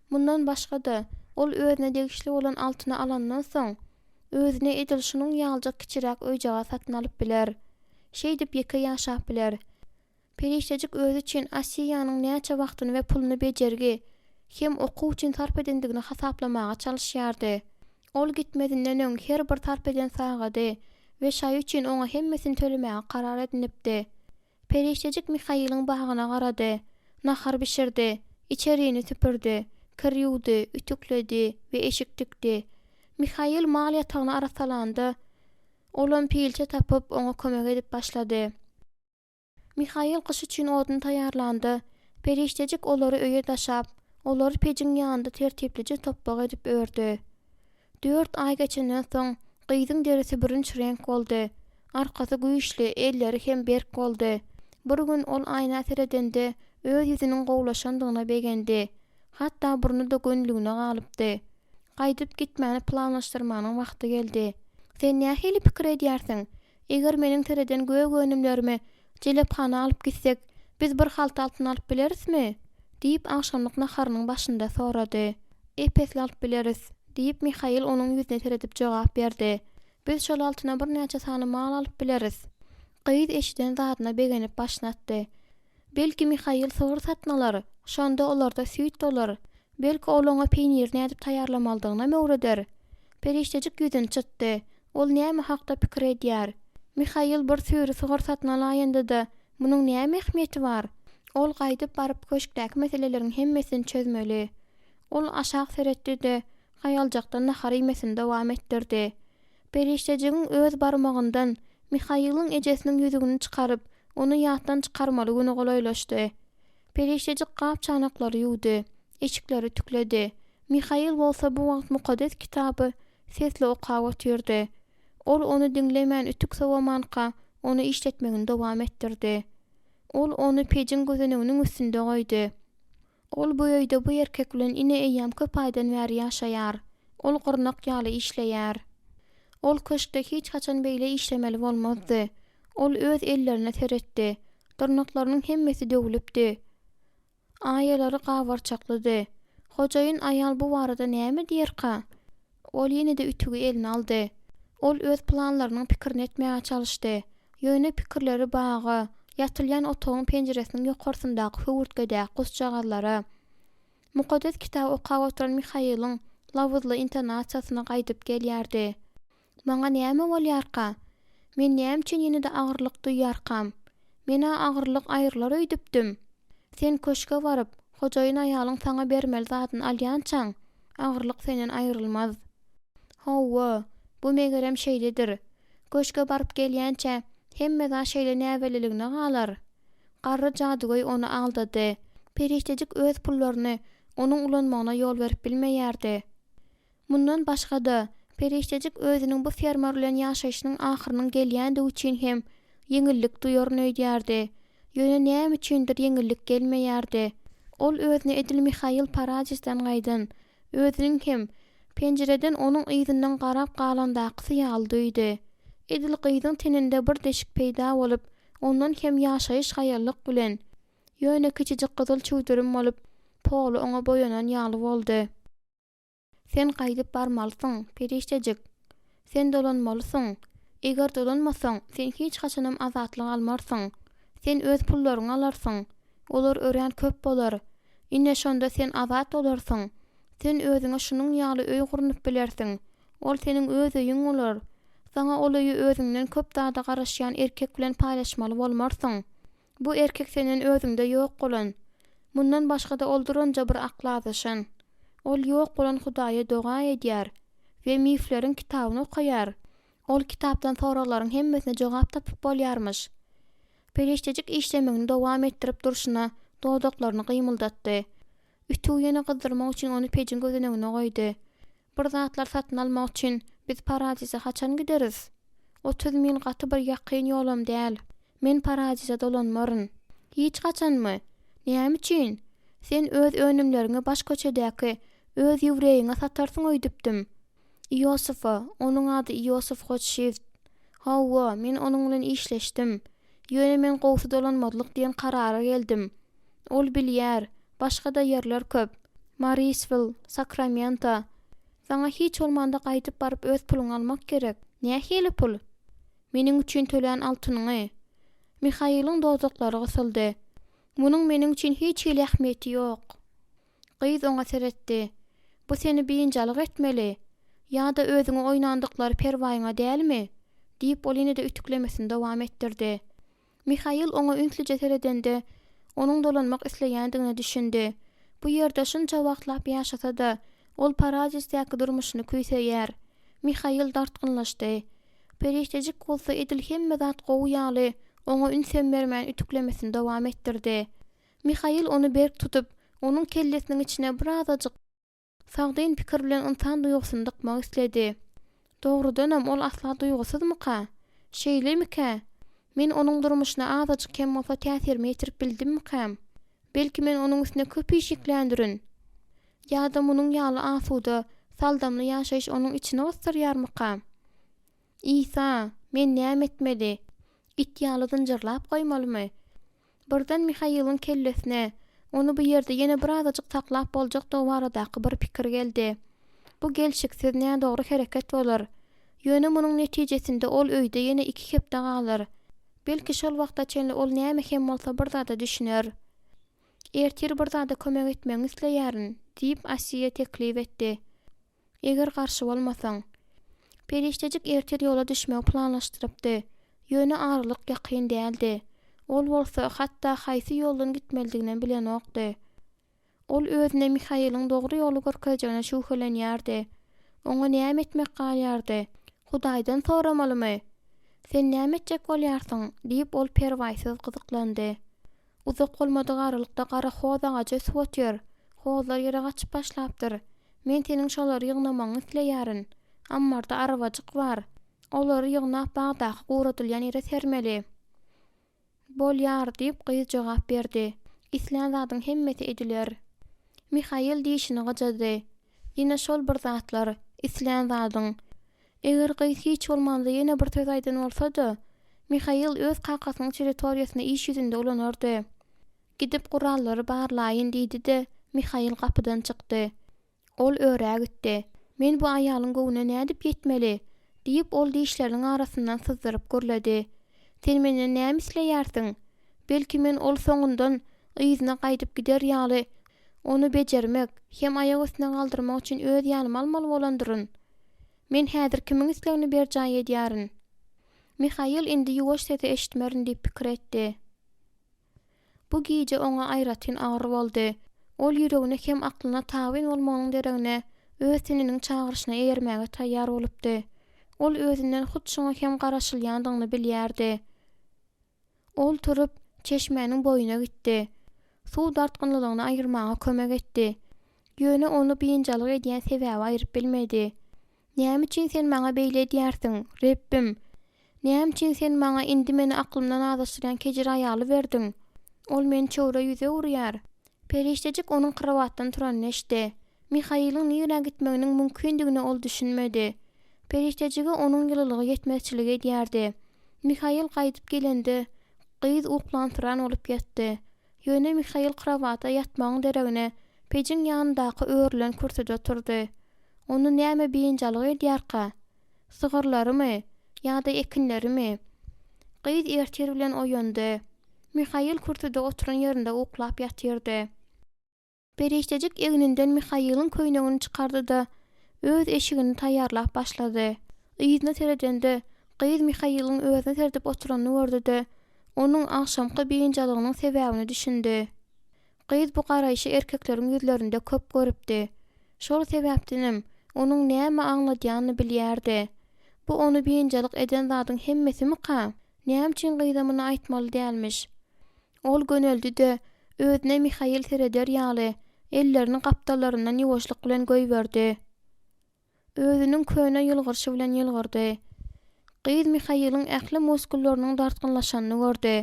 [SPEAKER 2] Mundan başga-da, ol özüne degişli bolan altyny alandan soň, özüne edil şunuň ýalyjak kiçiräk öýjagaz satyn alyp biler. Şeýdip ýeke ýaşap biler. Perişdejik özi üçin Asiýanyň näçe wagtyny we puluny bejergi hem okuw üçin sarp edendigini hasaplamaga çalyşýardy. Ol gitmezinden öň her bir sarp eden sagady we şaýy üçin oňa hemmesini tölemäge karar edinipdi. Perişdejik Mihailiň bagyna garady. Nahar bişirdi, içerini süpürdi, kir ýuwdy, ütükledi we eşik tikdi. Mihail mal ýatagyny arassalanda, olam pilçe tapyp, oňa kömek edip başlady. Mihail gyş üçin odun taýýarlanda, perişdejik olary öýe daşap, olary pejiň ýanynda tertiplije topbak edip ördi. Dört aý geçenden soň, gyzyň derisi bürünç reňk boldy. Arkasy güýçli, elleri hem berk boldy. Bir gün ol aýna seredende, öz ýüzüniň gowulaşandygyna begendi. Hatda burny-da gönüligine galypdy. Gaýdyp gitmäni planlaşdyrmanyň wagty geldi. Sen nähili pikir edýärsiň? Eger meniň sereden gök önümlerimi jelephana alyp gitsek, biz bir halta altyn alyp bilerismi? diýip, agşamlyk naharynyň başynda sorady. Ep-esli alyp bileris, diýip, Mihail onuň ýüzüne seredip jogap berdi. Biz şol altyna birnäçe sany mal alyp bileris. Gyz eşiden zadyna begenip başyny atdy. Belki Mihail sygyr satyn alar, şonda olarda süýt bolar. Belki ol oňa peýniri nädip taýýarlamalydygynam öwreder. Perişdejik ýüzüni çytdy. Ol näme hakda pikir edýär? Mihail bir süri sygyr satyn alaýanda-da, munuň näme ähmiýeti bar? Ol gaýdyp baryp köşkdäki meseleleriň hemmesini çözmeli. Ol aşak seretdi-de, haýaljakdan nahar iýmesini dowam etdirdi. Perişdejigiň öz barmagyndan Mihailiň ejesiniň ýüzügini çykaryp, ony ýatdan çykarmaly güni golaýlaşdy. Perişdejik gap-çanaklary ýuwdy, eşikleri ütükledi. Mihail bolsa bu wagt Mukaddes Kitaby sesli okap otyrdy. Ol ony diňlemän ütük sowamanka, ony işletmegini dowam etdirdi. Ol ony pejiň gözeneginiň üstünde goýdy. Ol bu öýde bu erkek bilen ine eýýäm köp aýdan bäri ýaşaýar. Ol gyrnak ýaly işleýär. Ol köşkde hiç haçan beýle işlemeli bolmazdy. Ol öz ellerine seretdi. Dyrnaklarynyň hemmesi döwlüpdi. Aýalary gabarçaklydy. Hojaýyn aýal bu barada näme diýerka? Ol ýene-de ütügi eline aldy. Ol öz planlarynyň pikirini etmäge çalyşdy. Ýöne pikirleri baga, ýatylýan otagyň penjiresiniň ýokarsyndaky höwürtgedäki guşjagazlara, Mukaddes Kitaby okap oturan Mihailiň labyzly intonasiýasyna gaýdyp gelýärdi. Maňa näme bolýarka? Men näme üçin ýene-de agyrlyk duýýarkam? Men-ä agyrlyk aýrylar öýdüpdim. Sen köşge baryp, hojaýyn aýalyň saňa bermeli zadyny alýançaň, agyrlyk senden aýrylmaz. Hawa, bu megerem şeýledir. Köşge baryp gelýänçä, hemme zat şeýle näbelliligine galar. Garry jadygöý ony aldady. Perişdejik öz pullaryny onuň ulanmagyna ýol berip bilmeýärdi. Mundan başga-da, perişdejik özüniň bu fermer bilen ýaşaýşynyň ahyrynyň gelýändigi üçin hem ýeňillik duýaryn öýdýärdi. Ýöne näme üçindir ýeňillik gelmeýärdi. Ol özüni edil Mihail Paradisden gaýdan, özüniň hem penjireden onuň yzyndan garap galandakysy ýaly duýdy. Edil gyzyň teninde bir deşik peýda bolup, ondan hem ýaşaýyş haýallyk bilen, ýöne kiçijik gyzyl çüwdürim bolup, poly oňa boýanan ýaly boldy. Sen gaýdyp barmalysyň, perişdejik. Sen dolanmalysyň. Eger dolanmasaň, sen hiç haçanam azatlyk almarsyň. Sen öz pullaryňy alarsyň. Olar örän köp bolar. Ine, şonda sen azat bolarsyň. Sen özüňe şunuň ýaly öý gurnup bilersiň. Ol seniň öz öýüň bolar. Saňa ol öýi özüňden köp zada garaşýan erkek bilen paýlaşmaly bolmarsyň. Bu erkek senden özüňde ýok bolan. Mundan başga-da ol duranja bir akly azaşan. Ol ýok bolan Hudaýa doga edýär we mifleriň kitabyny okaýar. Ol kitapdan soraglaryň hemmesine jogap tapyp bolýarmyş. Perişdejik işlemegini dowam etdirip durşuna dodaklaryny gymyldatdy. Ütügi ýene gyzdyrmak üçin ony pejiň gözenegine goýdy. Bir zatlar satyn almak üçin biz Paradise haçan gideris? 30 mil gaty bir ýakyn ýolam däl. Men Paradise dolanmaryn. Hiç haçanmy? Näme üçin? Sen öz önümleriňi baş köçedäki öz ýewreýiňe satarsyň öýdüpdim. Iosifa, onuň ady Iosif Hotşift. Hawa, men onuň bilen işleşdim. Ýöne men gowsy dolanmazlyk diýen karara geldim. Ol bilýär, başga-da ýerler köp. Mariswil, Sakramento. Saňa hiç bolmanda gaýdyp baryp öz puluňy almak gerek. Nähili pul? Meniň üçin tölän altynyňy. Mihailiň dodaklary gysyldy. Munuň meniň üçin hiç hili ähmiýeti ýok. Gyz oňa seretdi. Bu seni biynjalyk etmeli. Ýa-da özüňe oýnandyklary perwaýyňa dälmi? diýip, ol ýene-de ütüklemesini dowam etdirdi. Mihail oňa ünslüje seredende, onuň dolanmak isleýändigine düşündi. Bu ýerde şunça wagtlap ýaşasa-da, ol Paradisdäki durmuşyny küýseýär. Mihail dartgynlaşdy. Perişdejik bolsa edil hemme zat gowy ýaly, oňa ünsem bermän ütüklemesini dowam etdirdi. Mihail ony berk tutup, onuň kellesiniň içine birazajyk sagdyn pikir bilen ynsan duýgusyny dykmak isledi. Dogrudanam, ol asla duýgusyzmyka? Şeýlemikä? Men onuň durmuşyna azajyk hem bolsa täsirimi ýetirip bildimmikäm? Belki men onuň üstüne köp iş ýükländirin? Ýa-da munuň ýaly asuda, saldamly ýaşaýyş onuň içini gysdyrýarmyka? Isa, men näme etmeli? It ýaly zynjyrlap goýmalymy? Birden Mihailiň kellesine, ony bu ýerde ýene birazajyk saklap boljakdygy baradaky bir pikir geldi. Bu gelşiksiz, nädogry hereket bolar. Ýöne munuň netijesinde ol öýde ýene iki hepde galar. Belki şol wagta çenli ol näme hem bolsa bir zada düşüner. Ertir bir zada kömek etmegiňi isleýärin, diýip, Asiýa teklip etdi. Eger garşy bolmasaň. Perişdejik ertir ýola düşmegi planlaşdyrypdy. Ýöne aralyk ýakyn däldi. Ol bolsa, hatda haýsy ýoldan gitmelidiginem bilenokdy. Ol özüne Mihailiň dogry ýoly görkezjegine şübhelenýärdi. Oňa näme etmek galýardy? Hudaýdan soramalymy? Sen näme etjek bolýarsyň? diýip, ol perwaýsyz gyzyklandy. Uzak bolmadyk aralykda gara hoz agajy ösüp otyr. Hozlar ýere gaçyp başlapdyr. Men seniň şolary ýygnamagyňy isleýärin. Ammarda arabajyk bar. Olary ýygnap bagdaky guradylýan ýere sermeli. Bolýar, diýip, gyz jogap berdi. Islän zadyň hemmesi ediler. Mihail dişini gyjady. Ýene şol bir zatlar, islän zadyň. Eger gyz hiç bolmanda ýene bir söz aýdan bolsa-da, Mihail öz kakasynyň territoriýasyny iş ýüzünde ulanardy. Gidip gurallary barlaýyn diýdi-de, Mihail gapydan çykdy. Ol örä gitdi. Men bu aýalyň göwnüne nädip ýetmeli? diýip, ol dişleriniň arasyndan syzdyryp gürledi. Sen menden näme isleýärsiň? Belki men ol soňundan yzyna gaýdyp gider ýaly, ony bejermek hem aýak üstüne galdyrmak üçin öz ýanyma almaly bolandyryn? Men häzir kimiň islegini berjaý edýärin? Mihail indi ýuwaş sesi eşitmerin diýip pikir etdi. Bu gije oňa aýratyn agyr boldy. Ol ýüregine hem aklyna tabyn bolmagynyň deregine, öz teniniň çagyryşyna eýermäge taýýar bolupdy. Ol özünden hut şuňa hem garaşylýandygyny bilýärdi. Ol turup, çeşmäniň boýuna gitdi. Suw dartgynlylygyny aýyrmaga kömek etdi. Ýöne ony biynjalyk edýän sebäbi aýryp bilmedi. Näme üçin Sen maňa beýle edýärsiň, Rebbim? Näme üçin Sen maňa indi meni aklymdan azaşdyrýan kejir aýaly berdiň? Ol meni çöwre ýüze urýar. Perişdejik onuň krowatdan turanyny eşitdi. Mihailiň nirä gitmeginiň mümkindigine ol düşünmedi. Perişdejige onuň ýylylygy ýetmezçilik edýärdi. Mihail gaýdyp gelende, gyz uklansyran bolup ýatdy. Ýöne Mihail krowata ýatmagyň deregine, pejiň ýanyndaky örülen kürsüde oturdy. Ony näme biynjalyk edýärkä? Sygyrlarymy? Ýa-da ekinlerimi? Gyz ertir bilen oýandy. Mihail kürsüde oturan ýerinde uklap ýatyrdy. Perişdejik egninden Mihailiň köýnegini çykardy-da, öz eşigini taýýarlap başlady. Yzyna seredende, gyz Mihailiň özüne seredip oturanyny gördi-de, onuň agşamky biynjalygynyň sebäbine düşündi. Gyz bu garaýşy erkekleriň ýüzlerinde köp görüpdi. Şol sebäpdenem, onuň näme aňladýanyny bilýärdi. Bu ony biynjalyk eden zadyň hemmesimika? Näme üçin gyza muny aýtmaly dälmiş? Ol göneldi-de, özüne Mihail sereder ýaly, ellerini gapdallaryndan ýuwaşlyk bilen goýberdi. Özüniň köne ýylgyryşy bilen ýylgyrdy. Gyz Mihailiň ähli muskullarynyň dartgynlaşanyny gördi.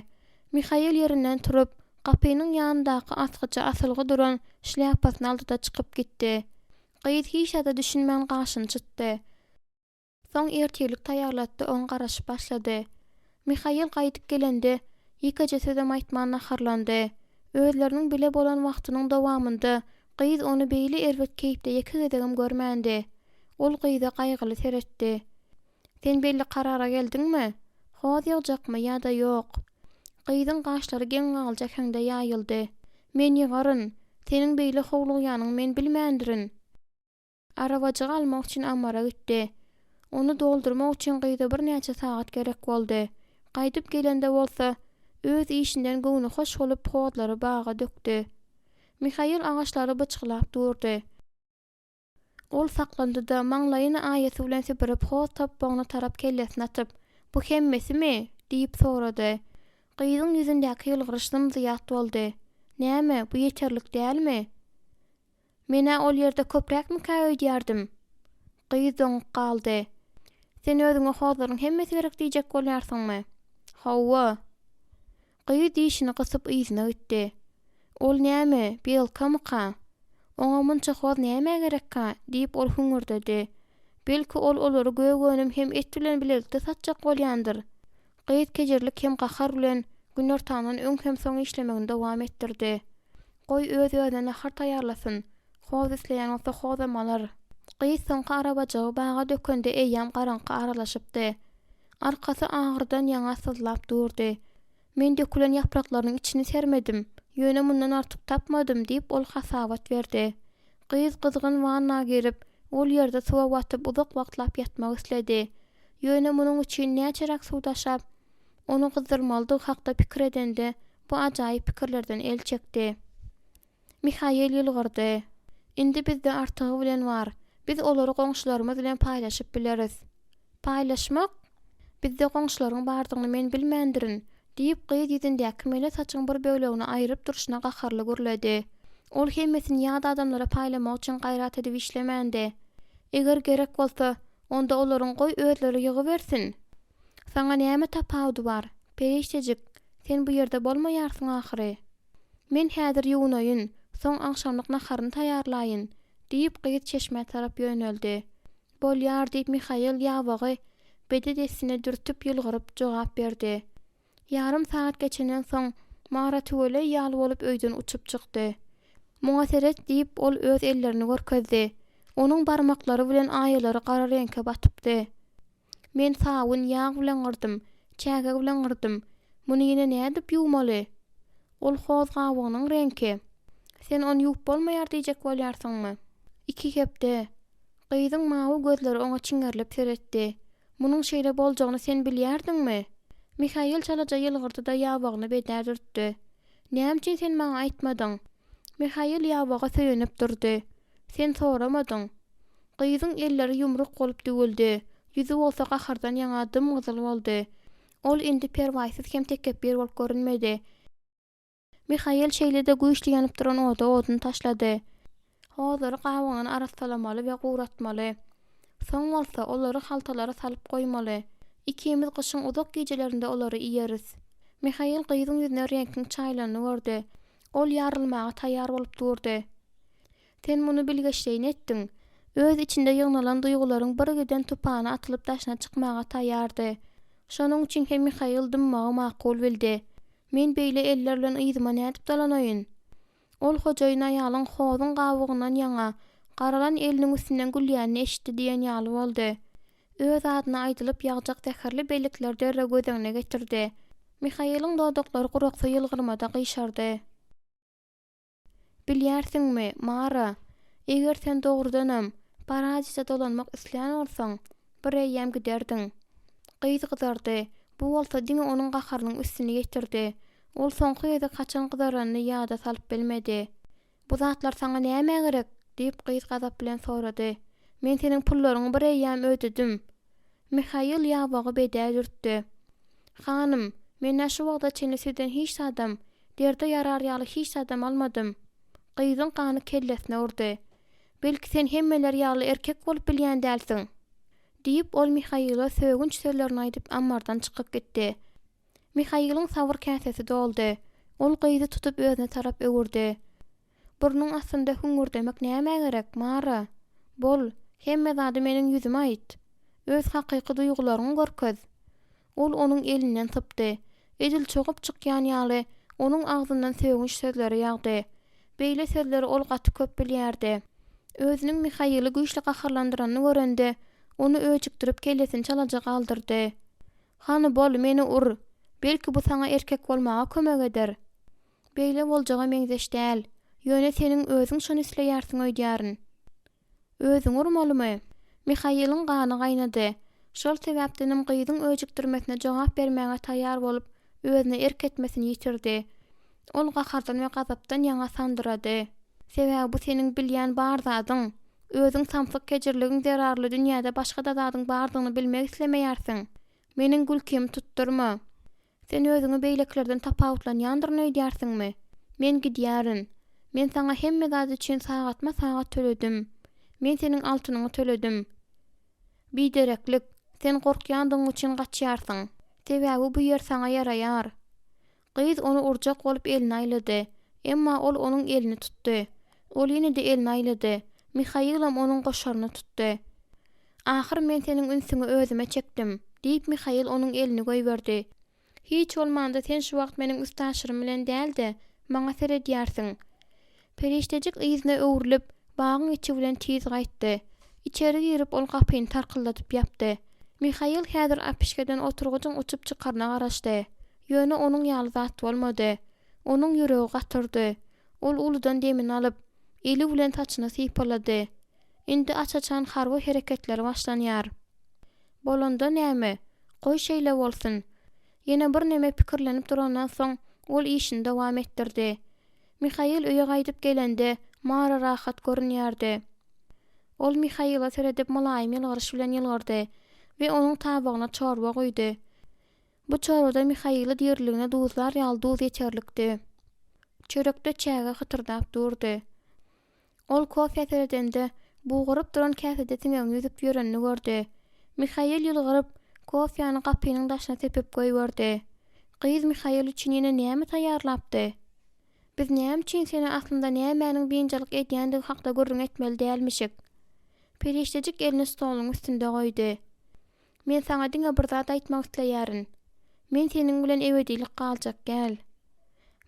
[SPEAKER 2] Mihail ýerinden turup, gapynyň ýanyndaky asgyja asylgy duran şlýapasyny aldy-da çykyp gitdi. Gyz hiç zada düşünmän gaşyny çytdy. Soň ertirlik taýýarlatdy, oňa garaşyp başlady. Mihail gaýdyp gelende, ýekeje sözem aýtman naharlandy. Özleriniň bile bolan wagtynyň dowamynda gyz ony beýle erbet keýpde ýeke gezegem görmändi. Ol gyza gaýgyly seretdi. Sen belli karara geldiňmi? Hoz ýygjakmy ýa-da ýok? Gyzyň gaşlary geň galyjy äheňde ýaýyldy. Men ýygaryn. Seniň beýle howlugýanyňy men bilmändirin. Arabajygy almak üçin ammara gitdi. Ony doldurmak üçin gyza birnäçe sagat gerek boldy. Gaýdyp gelende bolsa, öz işinden göwnühoş bolup hozlary baga dökdi. Mihail agaçlary byçgylap durdy. Ol saklandy-da, maňlaýyny aýasy bilen süpürip hoz topbagyna tarap kellesini atyp, Bu hemmesimi? diýip sorady. Gyzyň ýüzündäki ýylgyryş zym-zyýat boldy. Näme, bu ýeterlik dälmi? Men-ä ol ýerde köpräkmikä öýdýärdim. Gyz doňup galdy. Sen özüňe hozlaryň hemmesi gerek diýjek bolýarsyňmy? Hawa. Gyz dişini gysyp yzyna gitdi. Ol näme, belkamyka? Oňa munça hoz nämä gerekka? diýip ol hüňürdedi. Belki ol olary gök önüm hem et bilen bilelikde satjak bolýandyr? Gyz kejirlik hem gahar bilen günortandan öň hem soň işlemegini dowam etdirdi. Goý öz-özüne nahar taýýarlasyn. Hoz isleýän bolsa hozam alar. Gyz soňky arabajygy baga dökende eýýäm garaňky aralaşypdy. Arkasy agyrydan ýaňa syzlap durdy. Men dökülen ýapraklaryň içini sermedim, ýöne mundan artyk tapmadym, diýip, ol hasabat berdi. Gyz gyzgyn wanna girip, ol ýerde suwa batyp uzak wagtlap ýatmak isledi. Ýöne munuň üçin näçeräk suw daşap, ony gyzdyrmalydygy hakda pikir edende, bu ajaýyp pikirlerden el çekdi. Mihail ýylgyrdy. Indi bizde artygy bilen bar. Biz olary goňşularymyz bilen paýlaşyp bileris. Paýlaşmak? Bizde goňşularyň bardygyny men bilmändirin, diýip, gyz ýüzündäki mele saçyň bir bölegini aýryp durşuna gaharly gürledi. Ol hemmesini ýat adamlara paýlamak üçin gaýrat edip işlemändi. Eger gerek bolsa, onda olaryň goý özleri ýygybersin! Saňa näme tapawudy bar, perişdejik, sen bu ýerde bolmaýarsyň ahyry. Men häzir ýuwunaýyn, soň agşamlyk naharyny taýýarlaýyn, diýip, gyz çeşmä tarap ýöneldi. Bolýar, diýip, Mihail ýabagy bede dessine dürtüp ýylgyryp jogap berdi. Ýarym sagat geçenden soň, Mara tüweleý ýaly bolup öýden uçup çykdy. Muňa seret, diýip, ol öz ellerini görkezdi. Onuň barmaklary bilen aýalary gara reňke batypdy. Men sabyn, ýag bilen gyrdym, çäge bilen gyrdym. Muny ýene nädip ýuwmaly? Ol hoz gabygynyň reňki. Sen ony ýuwup bolmaýar diýjek bolýarsyňmy? Iki hepde. Gyzyň mawy gözleri oňa çiňerilip seretdi. Munuň şeýle boljagyny sen bilýärdiňmi? Mihail çalaja ýylgyrdy-da ýabagyny bedä dürtdi. Näme üçin sen maňa aýtmadyň? Mihail ýabaga söýenip durdy. Sen soramadyň. Gyzyň elleri ýumruk bolup düwüldi, ýüzi bolsa gahardan ýaňa dym-gyzyl boldy. Ol indi perwaýsyz hem tekepbir bolup görünmedi. Mihail şeýle-de güýçli ýanyp duran oda odun taşlady. Hozlary gabygyndan arassalamaly we guratmaly. Soň bolsa, olary haltalara salyp goýmaly. Ikimiz gyşyň uzak gijelerinde olary iýeris. Mihail gyzyň ýüzüne reňkiň çaýylanyny gördi. Ol ýarylmaga taýýar bolup durdy. Sen muny bilgeşleýin etdiň. Öz içinde ýygnalan duýgularyň birgiden tupany atylyp daşyna çykmaga taýýardy. Şonuň üçin hem Mihail dymmagy makul bildi. Men beýle eller bilen yzyma nädip dolanaýyn? Ol hojaýyn aýalyň hozuň gabygyndan ýaňa, garalan eliniň üstünden gülýänini eşitdi diýen ýaly boldy. Öz adyna aýdylyp ýagjak zäherli bellikleri derrew göz öňüne getirdi. Mihailiň dodaklary guraksy ýylgyrmada gyşardy. Bilýärsiňmi, Mara, eger sen dogrudanam, Paradise dolanmak islän bolsaň, bireýýäm giderdiň. Gyz gyzardy. Bu bolsa diňe onuň gaharynyň üstüni ýetirdi. Ol soňky gezek haçan gyzaranyny ýada salyp bilmedi. Bu zatlar saňa nämä gerek? diýip, gyz gazap bilen sorady. Men seniň pullaryňy bireýýäm ödedim. Mihail ýabagy bedä dürtdi. Hanym, men-ä şu wagta çenli sizden hiç zadam, derde ýarar ýaly hiç zadam almadym. Gyzyň gany kellesine urdy. Belki sen hemmeler ýaly erkek bolup bilýän dälsiň? Diýip, ol Mihaila sögünç sözlerini aýdyp ammardan çykyp gitdi. Mihailiň sabyr käsesi doldy. Ol gyzy tutup özüne tarap öwürdi. Burnuň astynda hüňňürdemek nämä gerek, Mara? Bol, hemme zady meniň ýüzüme aýt. Öz hakyky duýgularyňy görkez. Ol onuň elinden sypdy. Edil çogup çykýan ýaly, onuň agzyndan sögünç sözleri ýagdy. Beýle sözleri ol gaty köp bilýärdi. Özüniň Mihaili güýçli gaharlandyranyny görende, ony öjükdirip kellesini çalaja galdyrdy. Hany bol, meni ur. Belki bu saňa erkek bolmaga kömek eder. Beýle boljaga meňzeş däl. Ýöne seniň özüň şony isleýärsiň öýdýärin. Özüňi urmalymy? Mihailiň gany gaýnady. Şol sebäpdenem gyzyň öjükdirmesine jogap bermäge taýýar bolup, özüne erk etmesini ýitirdi. Ol gahardan we gazapdan ýaňa sandyrady. Sebäbi bu seniň bilýän bar zadyň. Özüň samsyk kejirligiň zerarly dünýäde başga-da zadyň bardygyny bilmek islemeýärsiň. Meniň gülkimi tutdurma. Sen özüňi beýlekilerden tapawutlanýandyryn öýdýärsiňmi? Men gidýärin. Men saňa hemme zat üçin sagatma-sagat töledim. Men seniň altynyňy töledim. Bidereklik, sen gorkýandygyň üçin gaçýarsyň. Sebäbi bu ýer saňa ýaraýar. Gyz ony urjak bolup elini aýlady. Emma ol onuň elini tutdy. Ol ýene-de elini aýlady. Mihailam onuň goşaryny tutdy. Ahyr men seniň ünsüňi özüme çekdim, diýip Mihail onuň elini goýberdi. Hiç bolmanda sen şu wagt meniň üstaşyrym bilen däl-de, maňa seredýärsiň. Perişdejik yzyna öwrülip, bagyň içi bilen tiz gaýtdy. Içeri girip ol gapyny tarkyldadyp ýapdy. Mihail häzir äpişgeden oturgyjyň uçup çykaryna garaşdy. Ýöne onuň ýaly zat bolmady. Onuň ýüregi gatyrdy. Ol uludan demini alyp, eli bilen saçyny sypalady. Indi aç-açan harby hereketler başlanýar. Bolanda näme? Goý şeýle bolsun. Ýene birneme pikirlenip durandan soň, ol işini dowam etdirdi. Mihail öýe gaýdyp gelende, Mara rahat görünýärdi. Ol Mihaile seredip mylaýym ýylgyryş bilen ýylgyrdy we onuň tabagyna çorba guýdy. Bu çorbada Mihaili diriligine duzlar ýaly duz ýeterlikdi. Çörekde çäge hytyrdap durdy. Ol kofä seredende, bugaryp duran käsede siňegiň ýüzüp ýörenini gördi. Mihail ýylgyryp, kofäni gapynyň daşyna sepip goýberdi. Gyz Mihail üçin ýene näme taýýarlapdy? Biz näme üçin seni aslynda nämäniň biynjalyk edýändigi hakda gürrüň etmeli dälmişik? Perişdejik elini stoluň üstünde goýdy. Men saňa diňe bir zat aýtmak isleýärin. Men seniň bilen ebedilik galjak däl.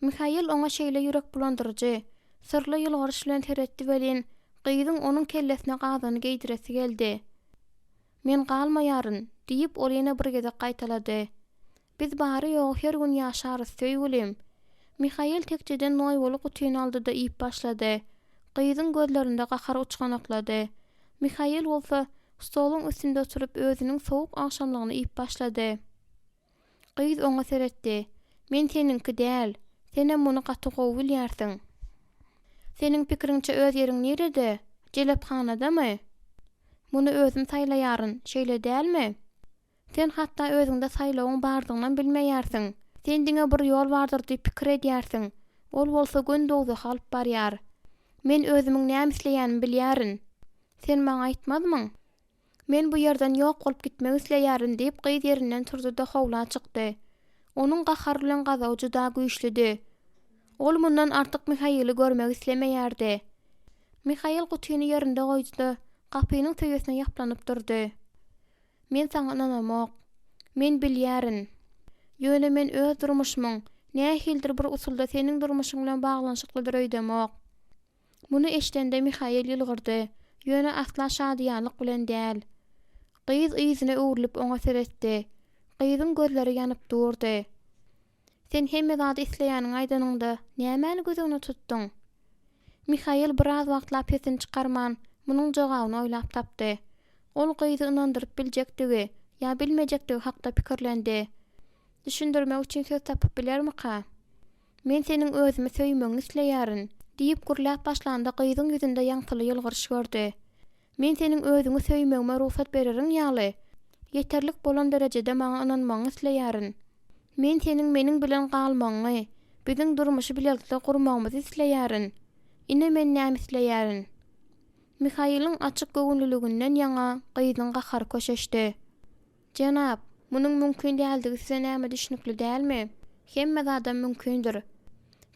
[SPEAKER 2] Mihail oňa şeýle ýürek bulandyryjy, syrly ýylgyryş bilen seretdi welin, gyzyň onuň kellesine gazany geýdiresi geldi. Men galmaýaryn, diýip, ol ýene bir gezek gaýtalady. Biz bary-ýogy her gün ýaşarys, söýgülim. Mihail tekjeden noýbaly gutyny aldy-da iýip başlady. Gyzyň gözlerinde gahar uçganaklady. Mihail bolsa, stoluň üstünde oturyp özüniň sowuk agşamlygyny iýip başlady. Gyz oňa seretdi. Men seniňki däl. Senem muny gaty gowy bilýärsiň. Seniň pikiriňçe öz ýeriň nirede? Jelephanadamy? Muny özüm saýlaýaryn, şeýle dälmi? Sen hatda özüňde saýlawyň bardygynam bilmeýärsiň. Sen diňe bir ýol bardyr diýip pikir edýärsiň. Ol bolsa göni dowzaha alyp barýar. Men özümiň näme isleýänimi bilýärin. Sen maňa aýtmazmyň? Men bu ýerden ýok bolup gitmek isleýärin, diýip, gyz ýerinden turdy-da howla çykdy. Onuň gahar bilen gazaby juda güýçlüdi. Ol mundan artyk Mihaili görmek islemeýärdi. Mihail gutyny ýerinde goýdy-da, gapynyň söýesine ýaplanyp durdy. Men saňa ynanamok. Men bilýärin. Ýöne men öz durmuşymyň, nähilidir bir usulda seniň durmuşyň bilen baglanyşyklydyr öýdemok. Muny eşidende Mihail ýylgyrdy, ýöne asla şadyýanlyk bilen däl. Gyz yzyna öwrülip oňa seretdi. Gyzyň gözleri ýanyp durdy. Sen hemme zady isleýäniňi aýdanyňda, nämäni göz öňüne tutduň? Mihail biraz wagtlap sesini çykarman, munuň jogabyny oýlap tapdy. Ol gyzy ynandyryp biljekdigi ýa bilmejekdigi hakda pikirlendi. Düşündirmek üçin söz tapyp bilermika? Men seniň özümi söýmegiňi isleýärin, diýip gürläp başlanda gyzyň ýüzünde ýaňsyly ýylgyryş gördi. Men seniň özüňi söýmegime rugsat bereriň ýaly, ýeterlik bolan derejede maňa ynanmagyňy isleýärin. Men seniň meniň bilen galmagyňy, biziň durmuşy bilelikde gurmagymyzy isleýärin. Ine men näme isleýärin. Mihailiň açyk göwünliliginden ýaňa gyzyň gahary köşeşdi. Jenap, munuň mümkin däldigi size näme düşnükli dälmi? Hemme zadam mümkindir.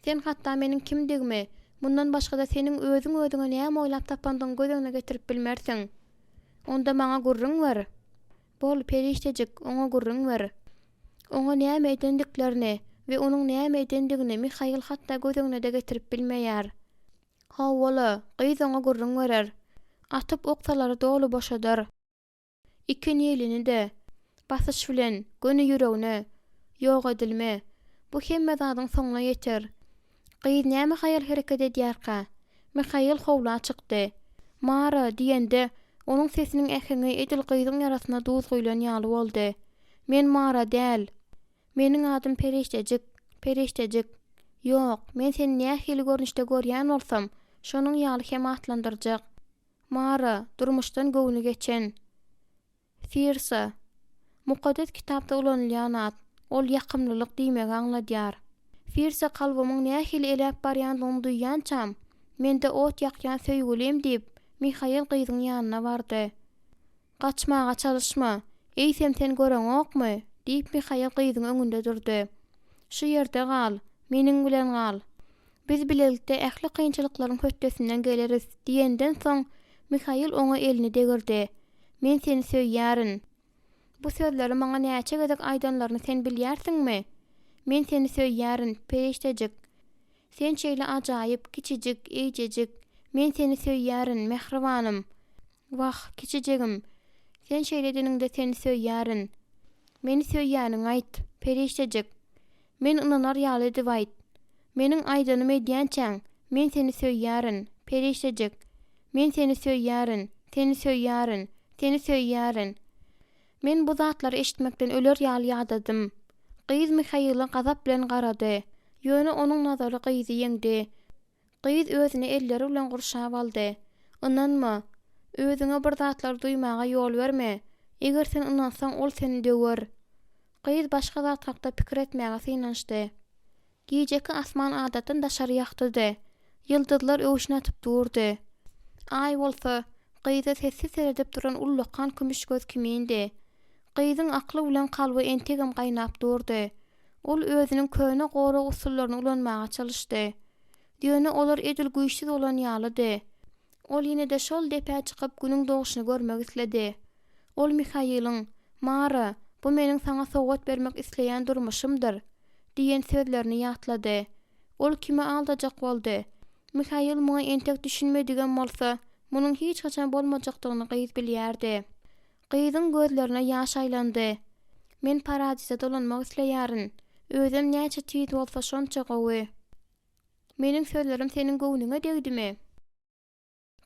[SPEAKER 2] Sen hatda meniň kimdigimi, mundan başga-da seniň özüň özüňe näme oýlap tapandygyňy göz öňüne getirip bilmersiň. Onda maňa gürrüň ber. Bol, perişdejik, oňa gürrüň ber. Oňa näme edendiklerini we onuň näme edendigini Mihail hatda göz öňüne-de getirip bilmeýär. Hawa-la, gyz oňa gürrüň berer. Atyp oksalary doly boşadar. Iki nilini-de, basyş bilen, göni ýüregine. Ýok edilme. Bu hemme zadyň soňuna ýeter. Gyz näme haýal hereket edýärkä? Mihail howla çykdy. Mara! diýende, onuň sesiniň äheňi edil gyzyň ýarasyna duz guýlan ýaly boldy. Men Mara däl. Meniň adym Perişdejik. Perişdejik. Ýok, men seni nähili görnüşde görýän bolsam, şonuň ýaly hem atlandyrjak. Mara, durmuşdan göwni geçen. Firsa, Mukaddes Kitapda ulanylýan at. Ol ýakymlylyk diýmegi aňladýar. Firsa kalbymyň nähili eläp barýandygyny duýýançam, mende ot ýakýan söýgülim diýip, Mihail gyzyň ýanyna bardy. Gaçmaga çalyşma, eýsem sen göreňokmy? diýip Mihail gyzyň öňünde durdy. Şu ýerde gal, meniň bilen gal. Biz bilelikde ähli kynçylyklaryň hötdesinden geleris diýenden soň, Mihail oňa elini degirdi. Men seni söýýärin. Bu sözleri maňa näçe gezek aýdanlaryny sen bilýärsiňmi? Men seni söýýärin, perişdejik. Sen şeýle ajaýyp, kiçijik, eýjejik. Men seni söýýärin, mähribanym. Wah, kiçijegim, sen şeýle edeniňde seni söýýärin. Meni söýýäniňi aýt, perişdejik. Men ynanar ýaly edip aýt. Meniň aýdanymy edýänçäň, men seni söýýärin, perişdejik. Men seni söýýärin, seni söýýärin, seni söýýärin. Men bu zatlary eşitmekden öler ýaly ýadadym. Gyz Mihaila gazap bilen garady. Ýöne onuň nazary gyzy ýeňdi. Gyz özüni elleri bilen gurşap aldy. Ynanma. Özüňe bir zatlar duýmaga ýol berme. Eger sen ynansaň, ol seni döwer. Gyz başga zat hakda pikir etmäge synanyşdy. Gijeki asman adatdan daşary ýagtydy. Ýyldyzlar öwşün atyp durdy. Aý bolsa, gyza sessiz seredip duran ullakan kümüş göz kimindi. Gyzyň akly bilen kalby entegem gaýnap durdy. Ol özüniň köne gorag usullaryny ulanmaga çalyşdy. Ýöne olar edil güýçsüz bolan ýalydy. Ol ýene-de şol depä çykyp günüň dogşuny görmek isledi. Ol Mihailiň, Mara, bu meniň saňa sowgat bermek isleýän durmuşymdyr! diýen sözlerini ýatlady. Ol kimi aldajak boldy? Mihail muňa entek düşünmedigem bolsa, munuň hiç haçan bolmajakdygyny gyz bilýärdi. Gyzyň gözlerine ýaş aýlandy. Men Paradize dolanmak isleýärin. Özem näçe tiz bolsa şonça gowy. Meniň sözlerim seniň göwnüňe degdimi?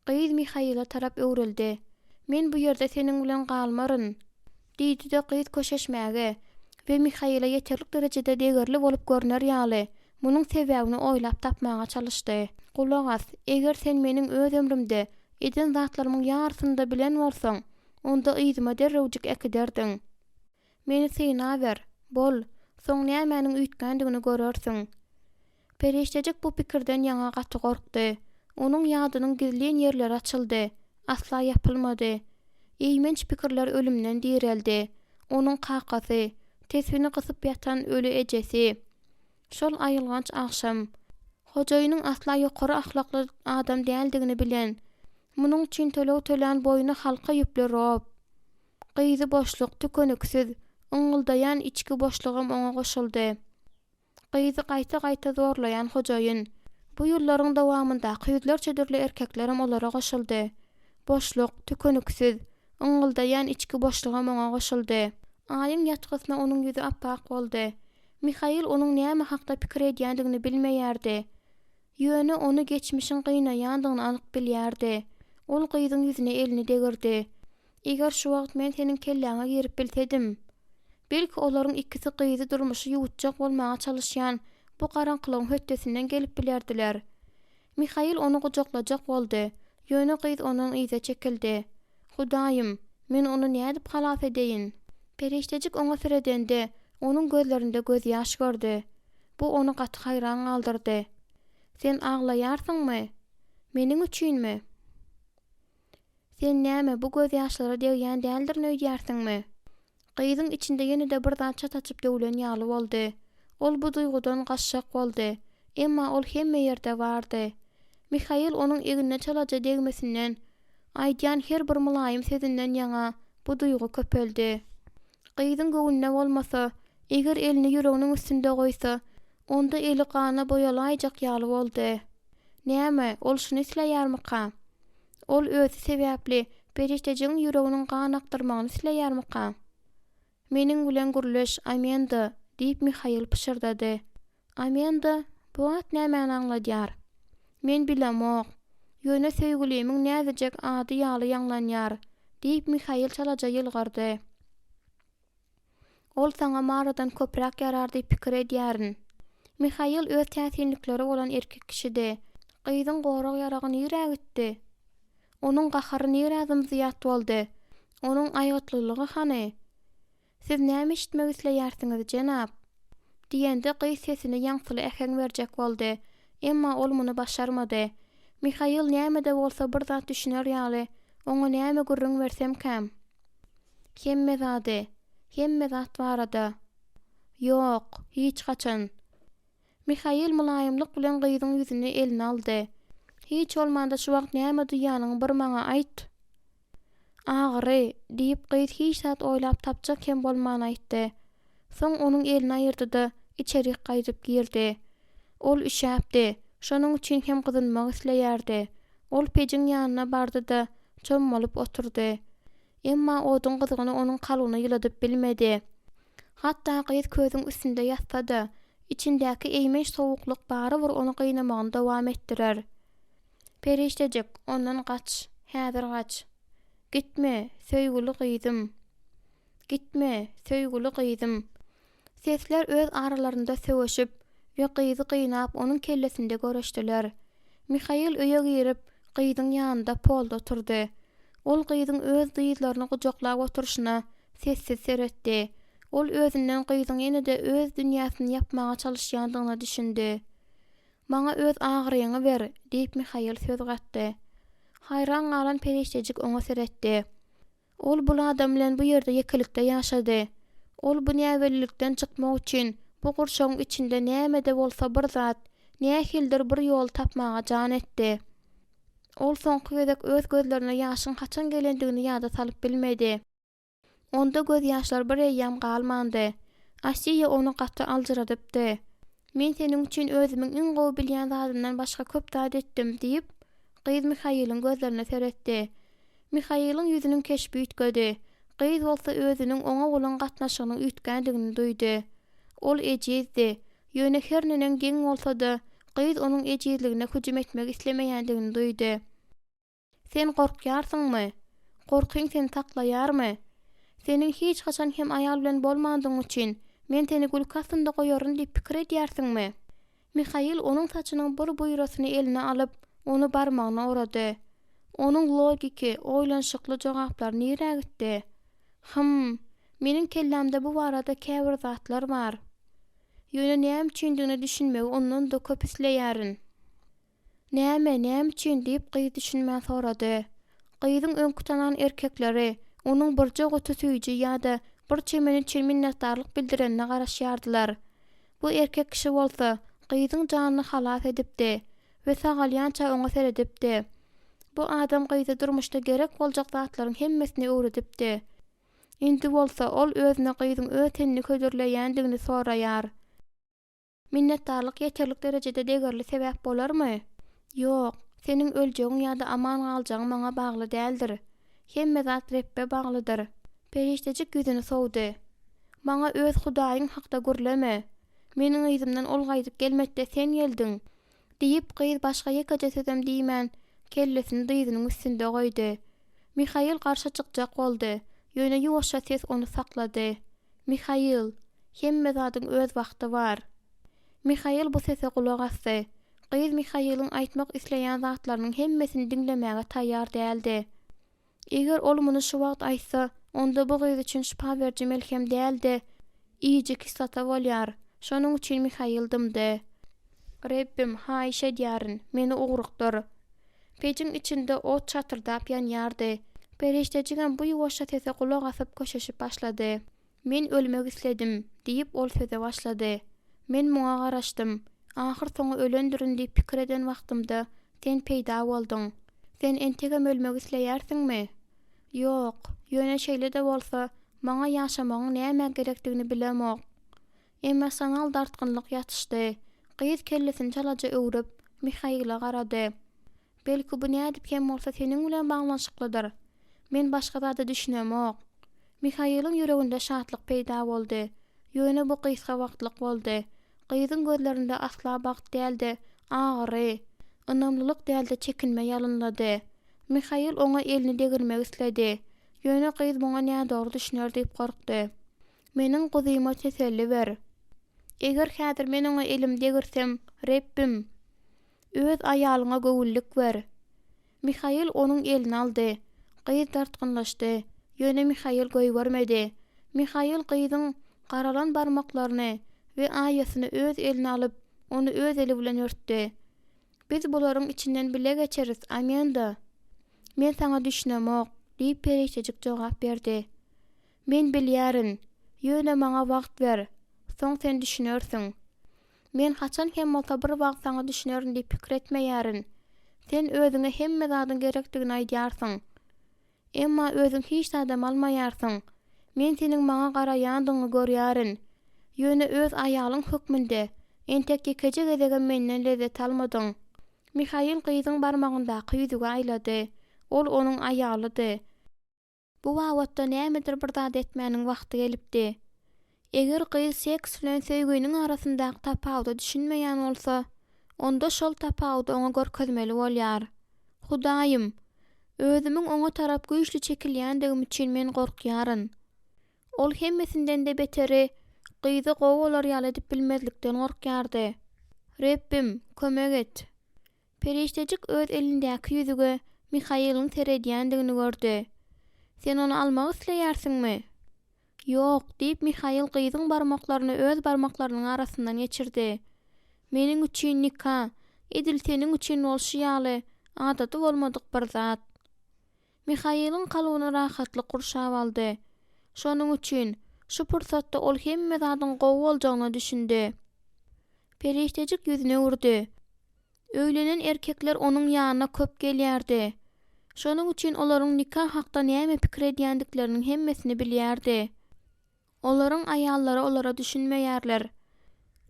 [SPEAKER 2] Gyz Mihaila tarap öwrüldi. Men bu ýerde seniň bilen galmaryn! Diýdi-de gyz köşeşmäge we Mihaila ýeterlik derejede degerli bolup görner ýaly, munuň sebäbini oýlap tapmaga çalyşdy. Gulak as, eger sen meniň öz ömrümde eden zatlarymyň ýarysyny-da bilen bolsaň, onda yzyma derrewjik äkiderdiň. Meni synaber, bol, soň nämäniň üýtgändigini görersiň. Perişdejik bu pikirden ýaňa gaty gorkdy. Onuň ýadynyň gizlin ýerleri açyldy, asla ýapylmady. Eýmenç pikirler ölümden direldi. Onuň kakasy, tesbini gysyp ýatan öli ejesi. Şol aýylganç agşam. Hojaýynyň asla ýokary ahlakly adam däldigini bilen, munuň üçin töleg tölän boýny halka ýüpli Rob. Gyzy boşluk, tükeniksiz, yňňyldaýan içki boşlugam oňa goşuldy. Gyzy gaýta-gaýta zorlaýan hojaýyn. Bu ýyllaryň dowamyndaky ýüzlerçe dürli erkeklerem olara goşuldy. Boşluk, tükeniksiz, yňňyldaýan içki boşlugam oňa goşuldy. Aýyň ýatgysyna onuň ýüzi ap-ak boldy. Mihail onuň näme hakda pikir edýändigini bilmeýärdi. Ýöne ony geçmişiň gynaýandygyny anyk bilýärdi. Ol gyzyň ýüzüne elini degirdi. Eger şu wagt men seniň kelläňe girip bilsedim. Belki olaryň ikisi gyzy durmuşy ýuwutjak bolmaga çalyşýan bu garaňkylygyň hötdesinden gelip bilerdiler. Mihail ony gujaklajak boldy, ýöne gyz ondan yza çekildi. Hudaýym, men ony nädip halas edeýin? Perişdejik oňa seredende, onuň gözlerinde gözýaş gördi. Bu ony gaty haýran galdyrdy. Sen aglaýarsyňmy? Meniň üçinmi? Sen näme, bu gözýaşlara degýän däldirin öýdýärsiňmi? Gyzyň içinde ýene-de bir zat çat açyp döwlen ýaly boldy. Ol bu duýgudan gaçjak boldy. Emma ol hemme ýerde bardy. Mihail onuň egnine çalaja degmesinden, aýdýan her bir mylaýym sözünden ýaňa bu duýgy köpeldi. Gyzyň göwnüne bolmasa, eger elini ýüreginiň üstünde goýsa, onda eli gana boýalaýjak ýaly boldy. Näme, ol şuny isleýärmika? Ol özi sebäpli perişdejigiň ýüreginiň gan akdyrmagyny isleýärmika? Meniň bilen gürleş, Amenda, diýip Mihail pyşyrdady. Amenda, bu at nämäni aňladýar? Men bilemok. Ýöne söýgülimiň näzijek ady ýaly ýaňlanýar, diýip, Mihail çalaja ýylgyrdy. Ol saňa Maradan köpräk ýarar diýip pikir edýärin. Mihail öz täsinlikleri bolan erkek kişidi. Gyzyň gorag ýaragy nirä gitdi? Onuň gahary nirä zym-zyýat boldy? Onuň aýgytlylygy hany? Siz näme eşitmek isleýärsiňiz, jenap? Diýende, gyz sesine ýaňsyly äheň berjek boldy. Emma ol muny başarmady. Mihail näme-de bolsa bir zat düşüner ýaly, oňa näme gürrüň bersemkäm? Hemme zady. Hemme zat barada. Ýok, hiç haçan. Mihail mylaýymlyk bilen gyzyň ýüzüni eline aldy. Hiç bolmanda şu wagt näme duýýanyňy bir maňa aýt. Agyry, diýip, gyz hiç zat oýlap tapjak hem bolman aýtdy. Soň onuň elini aýyrdy-da, içerik gaýdyp girdi. Ol üşäpdi, şonuň üçin hem gyzynmak isleýärdi. Ol pejiň ýanyna bardy-da, çommalyp oturdy. Emma oduň gyzgyny onuň kalbyny ýyladyp bilmedi. Hatda gyz közüň üstünde ýatsa-da, içindäki eýmenç sowuklyk barybir ony gynamagyny dowam etdirer. Perişdejik, ondan gaç, häzir gaç. Gitme, söýgüli gyzym. Gitme, söýgüli gyzym. Sesler öz aralarynda söweşip we gyzy gynap onuň kellesinde göreşdiler. Mihail öýe girip, gyzyň ýanynda polda oturdy. Ol gyzyň öz dyzlaryny gujaklap oturyşyna sessiz seretdi. Ol özünden gyzyň ýene-de öz dünýäsini ýapmaga çalyşýandygyna düşündi. Maňa öz agyryňy ber, diýip Mihail söz gatdy. Haýran galan perişdejik oňa seretdi. Ol bul adam bilen bu ýerde ýekelikde ýaşady. Ol bu näbellilikden çykmak üçin bu gurşawyň içinde näme-de bolsa bir zat, nähilidir bir ýol tapmaga jan etdi. Ol soňky gezek öz gözlerine ýaşyň haçan gelendigini ýada salyp bilmedi. Onda gözýaşlar bir eýýäm galmandy. Asiýa ony gaty aljyradypdy. Men seniň üçin özümiň iň gowy bilýän zadymdan başga köp zat etdim, diýip, gyz Mihailiň gözlerine seretdi. Mihailiň ýüzüniň keşbi üýtgedi. Gyz bolsa özüniň oňa bolan gatnaşygynyň üýtgändigini duýdy. Ol ejizdi. Ýöne her neneň geň bolsa-da, gyz onuň ejizligine hüjüm etmek islemeýändigini duýdy. Sen gorkýarsyňmy? Gorkyň seni saklaýarmy? Seniň hiç haçan hem aýal bilen bolmandygyň üçin, men seni gülki astynda goýaryn diýip pikir edýärsiňmi? Mihail onuň saçynyň bir buýrasyny eline alyp, ony barmagyna orady. Onuň logiki, oýlanyşykly jogaplary nirä gitdi? Hym, meniň kellämde bu barada käbir zatlar bar. Ýöne näme üçindigine düşünmegi ondan-da köp isleýärin. Näme, näme üçin? diýip, gyz düşünmän sorady. Gyzyň öňki tanan erkekleri onuň birje guty süýji ýa-da bir çemen üçin minnetdarlyk bildirenine garaşýardylar. Bu erkek kişi bolsa, gyzyň janyny halas edipdi we sagalýança oňa seredipdi. Bu adam gyza durmuşda gerek boljak zatlaryň hemmesini öwredipdi. Indi bolsa, ol özüne gyzyň öz tenini hödürleýändigini soraýar. Minnetdarlyk ýeterlik derejede degerli sebäp bolarmy? Ýok, seniň öljegiň ýa-da aman galjagyň maňa bagly däldir. Hemme zat Rebbe baglydyr. Perişdejik ýüzüni sowdy. Maňa öz Hudaýyň hakda gürleme. Meniň yzymdan ol gaýdyp gelmedi-de sen geldiň. Diýip, gyz başga ýekeje sözem diýmän, kellesini dyzynyň üstünde goýdy. Mihail garşy çykjak boldy, ýöne ýuwaşja ses ony saklady. Mihail! Hemme zadyň öz wagty bar. Mihail bu sese gulak asdy. Gyz Mihailiň aýtmak isleýän zatlarynyň hemmesini diňlemäge taýýar däldi. Eger ol muny şu wagt aýtsa, onda bu gyz üçin şypa beriji melhem däl-de, iýiji kislota bolýar. Şonuň üçin Mihail dymdy. Rebbim, haýyş edýärin, meni ugrukdyr. Pejiň içinde ot şatyrdap ýanýardy. Perişdejigem bu ýuwaşja sese gulak asyp köşeşip başlady. Men ölmek isledim, diýip, ol söze başlady. Men muňa garaşdym. Ahyrsoňy ölendirin diýip pikir eden wagtymda, sen peýda bolduň. Sen entegem ölmek isleýärsiňmi? Ýok. Ýöne şeýle-de bolsa, maňa ýaşamagyň nämä gerekdigini bilemok. Emosional dartgynlyk ýatyşdy. Gyz kellesini çalaja öwrüp, Mihaila garady. Belki bu nädip hem bolsa seniň bilen baglanyşyklydyr? Men başga zada düşünemok. Mihailiň ýüreginde şatlyk peýda boldy. Ýöne bu gysga wagtlyk boldy. Gyzyň gözlerinde asla bagt däl-de, agyry, ynamlylyk däl-de çekinme ýalynlady. Mihail oňa elini degirmek isledi. Ýöne gyz muňa nädogry düşüner diýip gorkdy. Meniň guzyma teselli ber. Eger häzir men oňa elimi degirsem, Rebbim, öz aýalyňa göwünlik ber. Mihail onuň elini aldy. Gyz dartgynlaşdy. Ýöne Mihail goýbermedi. Mihail gyzyň garalan barmaklaryny we aýasyny öz eline alyp, ony öz eli bilen örtdi. Biz bularyň içinden bile geçeris, Amenda. Men saňa düşünemok, diýip perişdejik jogap berdi. Men bilýärin. Ýöne maňa wagt ber. Soň sen düşünersiň. Men haçan hem bolsa bir wagt saňa düşünerin diýip pikir etmeýärin. Sen özüňe hemme zadyň gerekdigini aýdýarsyň. Emma özüň hiç zadam almaýarsyň. Men seniň maňa garaýandygyňy görýärin. Ýöne öz aýalyň hökmünde, entek ýekeje gezegem menden lezzet almadyň. Mihail gyzyň barmagyndaky ýüzügi aýlady. Ol onuň aýalydy. Bu babatda nämedir bir zat etmäniň wagty gelipdi. Eger gyz seks bilen söýginiň arasyndaky tapawuda düşünmeýän bolsa, onda şol tapawudy oňa görkezmeli bolýar. Hudaýym, özümiň oňa tarap güýçli çekilýändigim üçin men gorkýaryn. Ol hemmesinden-de beteri, gyzy gowy bolar ýaly edip bilmezlikden gorkýardy. Rebbim, kömek et! Perişdejik öz elindäki ýüzüge Mihailiň seredýändigini gördi. Sen ony almak isleýärsiňmi? Ýok, diýip, Mihail gyzyň barmaklaryny öz barmaklarynyň arasyndan geçirdi. Meniň üçin nika, edil seniň üçin bolşy ýaly, adaty bolmadyk bir zat. Mihailiň kalbyny rahatlyk gurşap aldy. Şonuň üçin, şu pursatda ol hemme zadyň gowy boljagyna düşündi. Perişdejik ýüzüni öwürdi. Öýlenen erkekler onuň ýanyna köp gelýärdi. Şonuň üçin olaryň nika hakda näme pikir edýändikleriniň hemmesini bilýärdi. Olaryň aýallary olara düşünmeýärler.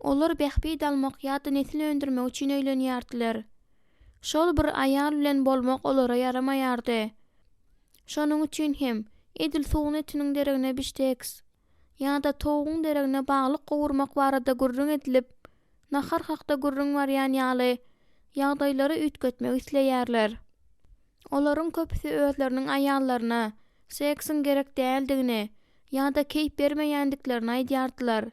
[SPEAKER 2] Olar bähbit almak ýa-da nesil öndürmek üçin öýlenýärdiler. Şol bir aýal bilen bolmak olara ýaramaýardy. Şonuň üçin hem, edil sugun etiniň deregine bişteks, ýa-da towugyň deregine baglyk gowurmak barada gürrüň edilip, nahar hakda gürrüň barýan ýaly, ýagdaýlary üýtgetmek isleýärler. Olaryň köpüsi özleriniň aýallaryna seksiň gerek däldigini ýa-da keýp bermeýändiklerini aýdýardylar.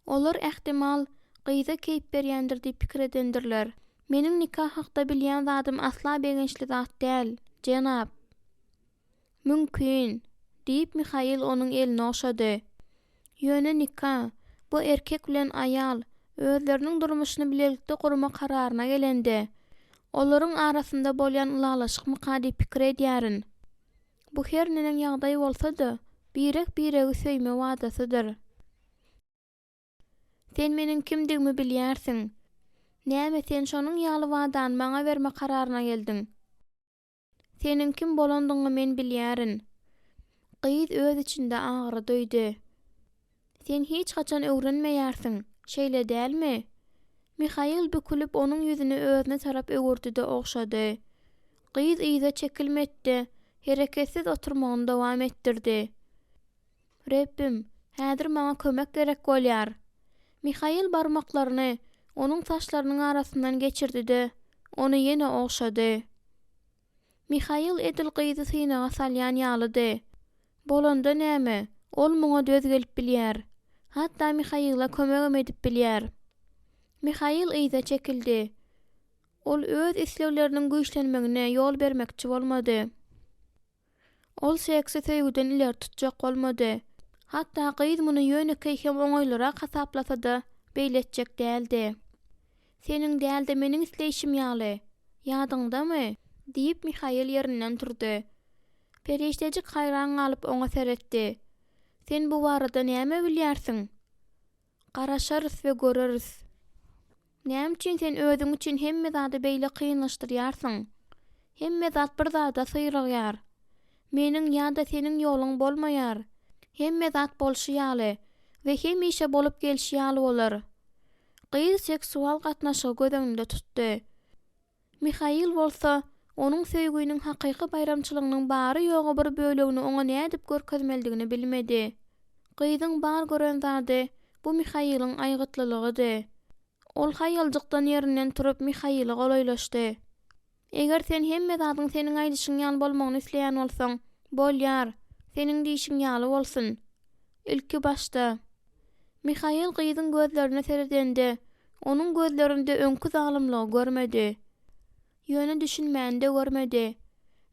[SPEAKER 2] Olar, ähtimal, gyza keýp berýändir diýip pikir edendirler. Meniň nika hakda bilýän zadym asla begençli zat däl, jenap. Mümkin, diýip, Mihail onuň elini ogşady. Ýöne nika, bu erkek bilen aýal özleriniň durmuşyny bilelikde gurma kararyna gelende, olaryň arasynda bolýan ylalaşykmyka diýip pikir edýärin. Bu her neneň ýagdaý bolsa-da, birek-biregi söýme wadasydyr. Sen meniň kimdigimi bilýärsiň. Näme sen şonuň ýaly wadany maňa berme kararyna geldiň? Seniň kim bolandygyňy men bilýärin. Gyz öz içinde agyry duýdy. Sen hiç haçan öwrenmeýärsiň, şeýle dälmi? Mihail bükülip onuň ýüzüni özüne tarap öwürdi-de ogşady. Gyz yza çekilmedi-de, hereketsiz oturmagyny dowam etdirdi. Rebbim, häzir maňa kömek gerek bolýar. Mihail barmaklaryny onuň saçlarynyň arasyndan geçirdi-de, ony ýene ogşady. Mihail edil gyzy synaga salýan ýalydy. Bolanda näme, ol muňa döz gelip bilýär. Hatda Mihaila kömegem edip bilýär. Mihail yza çekildi. Ol öz islegleriniň güýçlenmegine ýol bermekçi bolmady. Ol seksi söýgüden ileri tutjak bolmady. Hatda gyz muny ýönekeý hem oňaýlyrak hasaplasa-da, beýle etjek däldi. Seniň däl-de, meniň isleýşim ýaly. Ýadyňdamy? Diýip, Mihail ýerinden turdy. Perişdejik haýran galyp oňa seretdi. Sen bu barada näme bilýärsiň? Garaşarys we göreris. Näme üçin sen özüň üçin hemme zady beýle kynlaşdyrýarsyň? Hemme zat bir zada syrygýar. Meniň ýa-da seniň ýoluň bolmaýar. Hemme zat bolşy ýaly we hemişe bolup gelşi ýaly bolar. Gyz seksual gatnaşygy göz öňünde tutdy. Mihail bolsa, onuň söýgüniň hakyky baýramçylygynyň bary-ýogy bir bölegini oňa nädip görkezmelidigini bilmedi. Gyzyň bar gören zady, bu Mihailiň aýgytlylygydy. Ol haýaljykdan ýerinden turup Mihaile golaýlaşdy. Eger sen hemme zadyň seniň aýdyşyň ýaly bolmagyny isleýän bolsaň, bolýar, seniň diýşiň ýaly bolsun. Ilki başda. Mihail gyzyň gözlerine seredende, onuň gözlerinde öňki zalymlygy görmedi. Ýöne düşünmäni-de görmedi.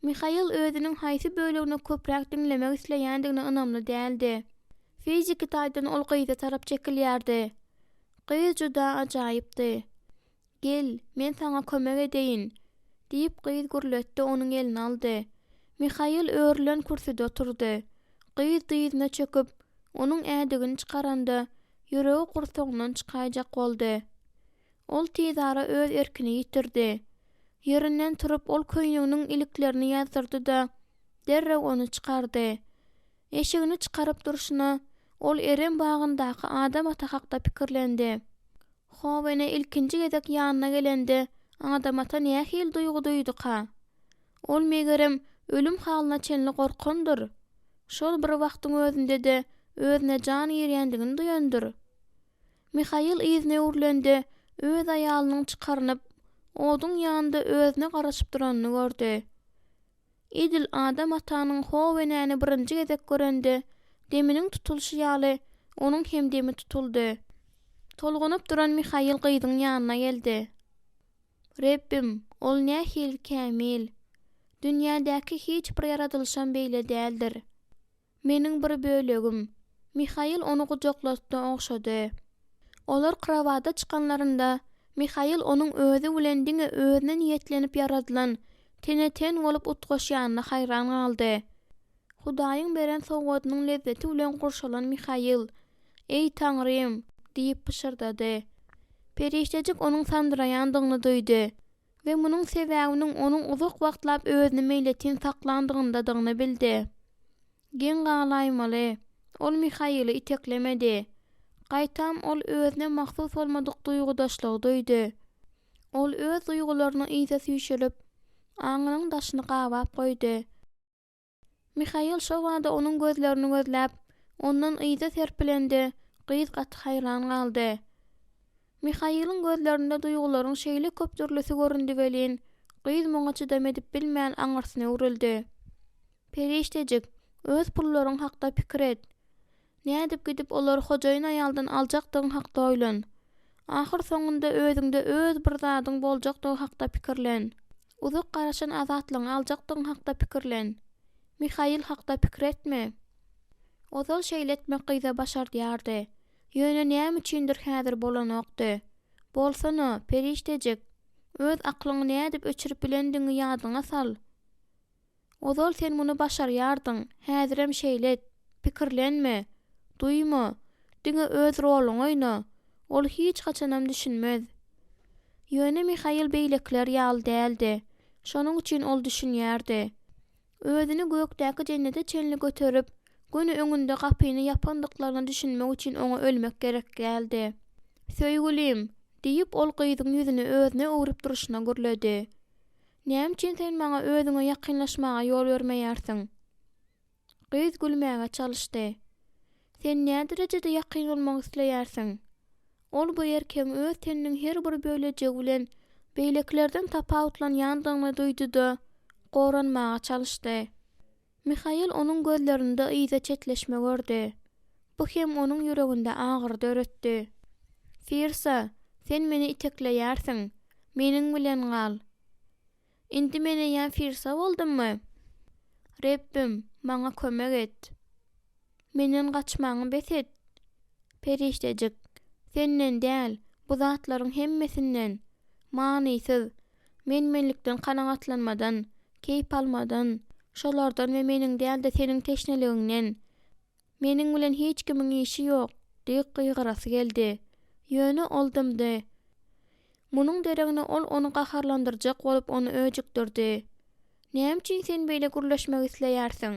[SPEAKER 2] Mihail özüniň haýsy bölegini köpräk diňlemek isleýändigine ynamly däldi. Fiziki taýdan ol gyza tarap çekilýärdi. Gyz juda ajaýypdy. Gel, men saňa kömek edeýin! diýip, gyz gürletdi, onuň elini aldy. Mihail örülen kürsüde oturdy. Gyz dyzyna çöküp, onuň ädigini çykaranda, ýüregi gursagyndan çykaýjak boldy. Ol tizara öz erkini ýitirdi. Ýerinden turup, ol köýneginiň iliklerini ýazdyrdy-da, derrew ony çykardy. Eşigini çykaryp durşuna, ol Erem bagyndaky Adam ata hakda pikirlendi. How ene ilkinji gezek ýanyna gelende, Adam ata nähili duýgy duýduka? Ol, megerem, ölüm halyna çenli gorkandyr. Şol bir wagtyň özünde-de özüne jan girýändigini duýandyr. Mihail yzyna öwrülende, öz aýalynyň çykarynyp, oduň ýanynda özüne garaşyp duranyny gördi. Edil Adam atanyň How enäni birinji gezek görende, deminiň tutulyşy ýaly, onuň hem demi tutuldy. Tolgunyp duran Mihail gyzyň ýanyna geldi. Rebbim, ol nähili kämil! Dünýädäki hiç bir ýaradylyşam beýle däldir. Meniň bir bölegim. Mihail ony gujaklatdy, ogşady. Olar krowada çykanlarynda, Mihail onuň özi bilen diňe özüne niýetlenip ýaradylan, tene-ten bolup utgaşýanyna haýran galdy. Hudaýyň beren sowgadynyň lezzeti bilen gurşalan Mihail, Eý, Taňrym! diýip pyşyrdady. Perişdejik onuň sandyraýandygyny duýdy we munuň sebäbiniň onuň uzak wagtlap özüni meýletin saklandygyndadygyny bildi. Geň galaýmaly, ol Mihaili iteklemedi. Gaýtam ol özüne mahsus bolmadyk duýgudaşlygy duýdy. Ol öz duýgularyny yza süýşürip, aňynyň daşyny gabap goýdy. Mihail şo bada onuň gözlerini gözläp, ondan yza serpilende, gyz gaty haýran galdy. Mihailiň gözlerinde duýgularyň şeýle köp dürlüsi göründi welin, gyz muňa çydam edip bilmän aňyrsyna öwrüldi. Perişdejik, öz pullaryň hakda pikir et. Nädip gidip olary hojaýyn aýaldan aljakdygyň hakda oýlan. Ahyr soňunda özüňde öz bir zadyň boljakdygy hakda pikirlen. Uzak garaşan azatlygyňy aljakdygyň hakda pikirlen. Mihail hakda pikir etme. Ozal şeýle etmek gyza başardýardy. Ýöne näme üçindir häzir bolanokdy. Bolsana, perişdejik. Öz aklyňy nädip öçürip bilendigiňi ýadyňa sal. Ozal sen muny başarýardyň, häzirem şeýle et. Pikirlenme. Duýma. Diňe öz roluňy oýna. Ol hiç haçanam düşünmez. Ýöne Mihail beýlekiler ýaly däldi. Şonuň üçin ol düşünýärdi. Özüni gökdäki jennete çenli göterip, göni öňünde gapyny ýapandyklaryna düşünmek üçin oňa ölmek gerek däldi. Söýgülim! diýip, ol gyzyň ýüzüni özüne öwrüp durşuna gürledi. Näme üçin sen maňa özüňe ýakynlaşmaga ýol bermeýärsiň? Gyz gülmäge çalyşdy. Sen näderejede ýakyn bolmak isleýärsiň? Ol bu erkegiň öz teniniň her bir bölejigi bilen beýlekilerden tapawutlanýandygyny duýdy-da, goranmaga çalyşdy. Mihail onuň gözlerinde yza çetleşme gördi. Bu hem onuň ýüreginde agyry döretdi. Firsa, sen meni itekleýärsiň. Meniň bilen gal. Indi men eýýäm Firsa boldummy? Rebbim, maňa kömek et. Menden gaçmaňy bes et. Perişdejik, senden däl, bu zatlaryň hemmesinden. Manysyz. Men-menlikden kanagatlanmadan, keýp almadan, şolardan we meniň däl-de seniň teşneligiňden. Meniň bilen hiç kimiň işi ýok! diýip gygyrasy geldi. Ýöne ol dymdy. Munuň deregine ol ony gaharlandyrjak bolup ony öjükdirdi. Näme üçin sen beýle gürleşmek isleýärsiň?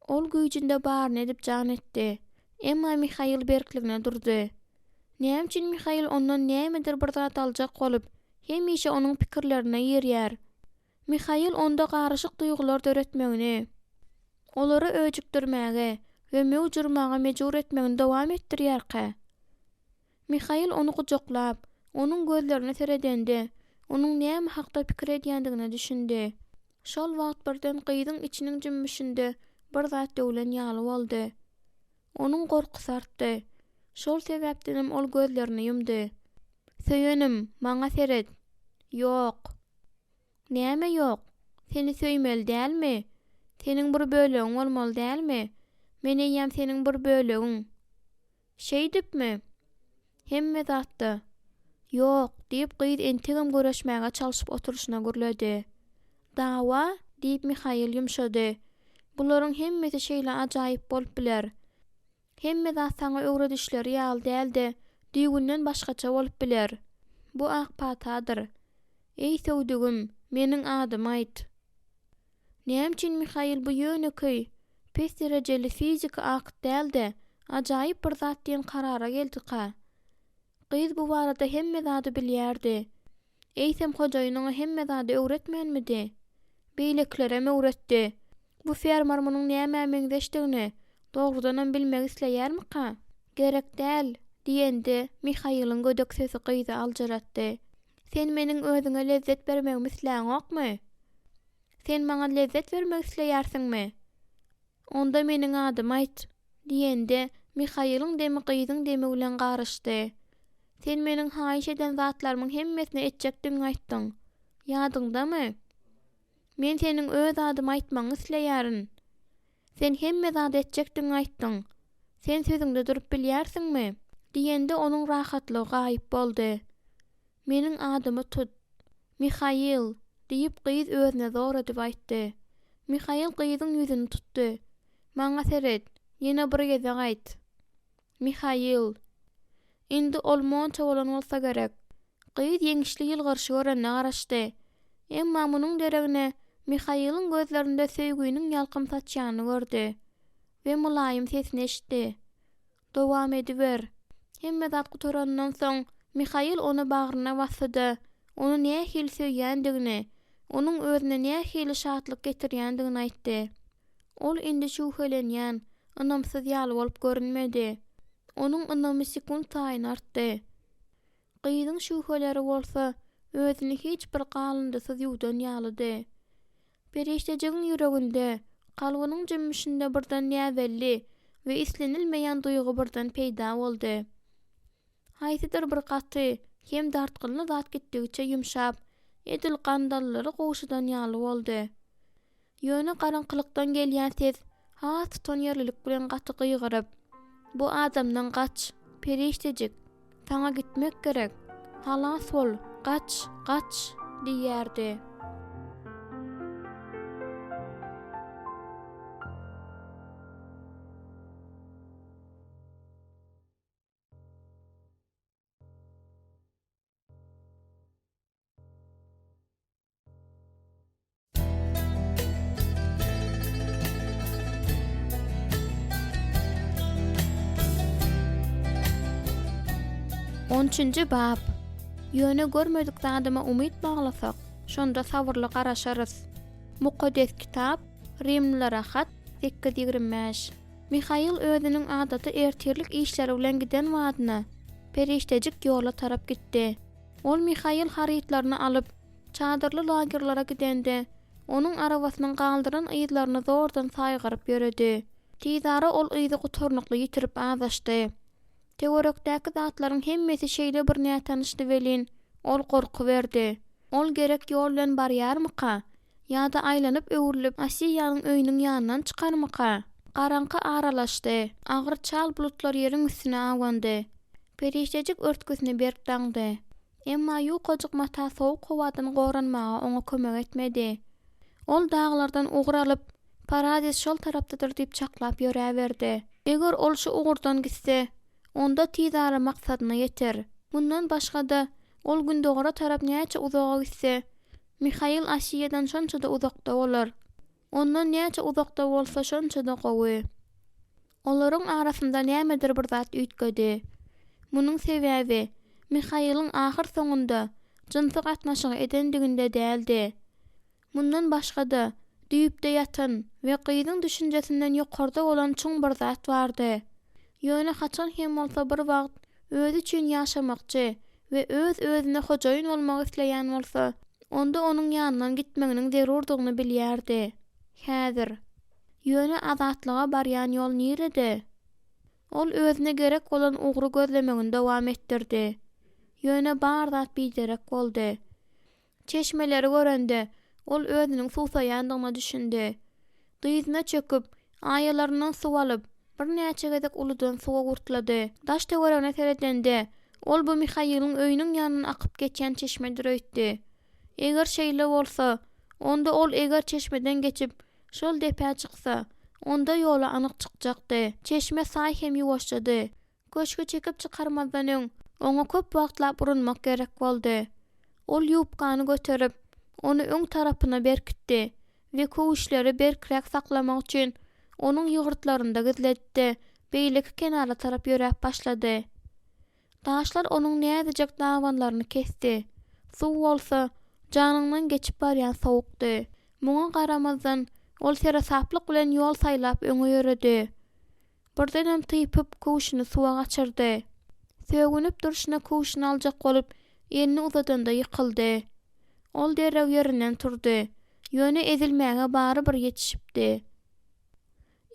[SPEAKER 2] Ol güýjünde baryny edip jan etdi. Emma Mihail berkligine durdy. Näme üçin Mihail ondan nämedir bir zat aljak bolup, hemişe onuň pikirlerine girýär? Mihail onda garyşyk duýgular döretmegini, olary öjükdirmäge we möwç urmaga mejbur etmegini dowam etdirýärkä? Mihail ony gujaklap, onuň gözlerine seredende, onuň näme hakda pikir edýändigine düşündi. Şol wagt birden gyzyň içiniň jümmüşinde bir zat döwlen ýaly boldy. Onuň gorkusy artdy. Şol sebäpdenem ol gözlerini ýumdy. Söýenim, maňa seret! Ýok. Näme ýok? Seni söýmeli dälmi? Seniň bir bölegiň bolmaly dälmi? Men eýýäm seniň bir bölegiň. Şeýdipmi? Hemme zatda. Ýok, diýip, gyz entegem göreşmäge çalşyp oturyşyna gürledi. Dawa? diýip, Mihail ýumşady. Bularyň hemmesi şeýle ajaýyp bolup biler. Hemme zat saňa öwredişleri ýaly däl-de, düýbünden başgaça bolup biler. Bu ak patadyr. Eý, söwdügim, meniň adymy aýt. Näme üçin Mihail bu ýönekeý, pes derejeli fiziki akt däl-de, ajaýyp bir zat diýen karara geldika? Gyz bu barada hemme zady bilýärdi. Eýsem hojaýyn oňa hemme zady öwretmänmidi? Beýlekilerem öwretdi. Bu fermer munuň nämä meňzeşdigini dogrudanam bilmek isleýärmika? Gerek däl, diýende, Mihailiň gödek sesi gyzy aljyratdy. Sen meniň özüňe lezzet bermegimi isläňokmy? Sen maňa lezzet bermek isleýärsiňmi? Onda meniň adymy aýt, diýende, Mihailiň demi gyzyň demi bilen garyşdy. Sen meniň haýyş eden zatlarymyň hemmesini etjekdigiňi aýtdyň. Ýadyňdamy? Men seniň öz adymy aýtmagyňy isleýärin. Sen hemme zady etjekdigiňi aýtdyň. Sen sözüňde durup bilýärsiňmi? Diýende onuň rahatlygy gaýyp boldy. Meniň adymy tut. Mihail, diýip, gyz özüne zor edip aýtdy. Mihail gyzyň ýüzüni tutdy. Maňa seret, ýene bir gezek aýt. Mihail. Indi ol monça bolan bolsa gerek. Gyz ýeňişli ýylgyryşy görenine garaşdy. Emma munuň deregine Mihailiň gözlerinde söýginiň ýalkym saçýanyny gördi we mylaýym sesini eşitdi. Dowam ediber. Hemme zat gutaranyndan soň, Mihail ony bagryna basdy-da, ony nähili söýýändigini, onuň özüne nähili şatlyk getirýändigini aýtdy. Ol indi şübhelenýän, ynamsyz ýaly bolup görünmedi. Onuň ynamy sekunt saýyn artdy. Gyzyň şübheleri bolsa, özüni hiç bir galyndysyz ýuwdan ýalydy. Perişdejigiň ýüreginde, kalbynyň jümmüşinde birden näbelli we islenilmeýän duýgy birden peýda boldy. Haýsydyr bir gaty hem dartgynly zat gitdigiçe ýumşap, edil gandallary gowşadan ýaly boldy. Ýöne garaňkylykdan gelýän ses has tutanýerlilik bilen gaty gygyryp, Bu adamdan gaç, perişdejik! Saňa gitmek gerek! Halas bol, gaç, gaç! diýýärdi. On üçünji bap. Ýöne görmedik zadyma umyt baglasak, şonda sabyrly garaşarys. Mukaddes Kitap, Rimlilere hat, 8, 25. Mihail özüniň adaty ertirlik işleri bilen giden badyna, perişdejik ýola tarap gitdi. Ol Mihail harytlaryny alyp, Çadyrly lagerlere gidende, onuň arabasynyň galdyran yzlaryny zordan saýgaryp ýöredi. Tizara ol yzy gutarnykly ýitirip azaşdy. Töwerekdäki zatlaryň hemmesi şeýle bir nätanyşdy welin, ol gorkuberdi. Ol gerek ýol bilen barýarmyka? Ýa-da aýlanyp-öwrülip Asiýanyň öýüniň ýanyndan çykarmyka? Garaňky aralaşdy. Agyr çal bulutlar ýeriň üstüne abandy. Perişdejik örtgüsini berk daňdy. Emma ýukajyk mata sowuk howadan goranmaga oňa kömek etmedi. Ol daglardan ugur alyp, Paradis şol tarapdadyr diýip çaklap ýöräberdi. Eger ol şu ugurdan gitse, onda tizara maksadyna ýeter. Mundan başga-da, ol gündogara tarap näçe uzaga gitse, Mihail Asiýadan şonça-da uzakda bolar. Ondan näçe uzakda bolsa, şonça-da gowy. Olaryň arasynda nämedir bir zat üýtgedi. Munuň sebäbi, Mihailiň ahyrsoňunda jynsy gatnaşygy edendiginde däldi. Mundan başga-da, düýpde ýatan we gyzyň düşünjesinden ýokarda bolan çuň bir zat bardy. Ýöne haçan hem bolsa bir wagt özi üçin ýaşamakçy we öz-özüne hojaýyn bolmak isleýän bolsa, onda onuň ýanyndan gitmeginiň zerurdygyny bilýärdi. Häzir. Ýöne azatlyga barýan ýol nirede? Ol özüne gerek bolan ugry gözlemegini dowam etdirdi. Ýöne bar zat biderek boldy. Çeşmeleri görende, ol özüniň suwsaýandygyna düşündi. Dyzyna çöküp, aýalaryndan suw alyp, birnäçe gezek uludan suwa gurtlady. Daş-töweregine seredende, ol bu Mihailiň öýüniň ýanyndan akyp geçýän çeşmedir öýtdi. Eger şeýle bolsa, onda ol eger çeşmeden geçip, şol depä çyksa, onda ýola anyk çykjakdy. Çeşme saý hem ýuwaşjady. Köşgi çekip çykarmazdan öň, oňa köp wagtlap urunmak gerek boldy. Ol ýubkany göterip, ony öň tarapyna berkitdi we köwüşleri berkräk saklamak üçin onuň ýygyrtlarynda gizletdi, beýleki kenara tarap ýöräp başlady. Daşlar onuň näzijek dabanlaryny kesdi, suw bolsa, janyňdan geçip barýan sowukdy. Muňa garamazdan, ol seresaplyk bilen ýol saýlap öňe ýöredi. Birdenem typyp, köwşüni suwa gaçyrdy. Sögünip durşuna köwşüni aljak bolup, elini uzadanda ýykyldy. Ol derrew ýerinden turdy. Ýöne ezilmäge barybir ýetişipdi.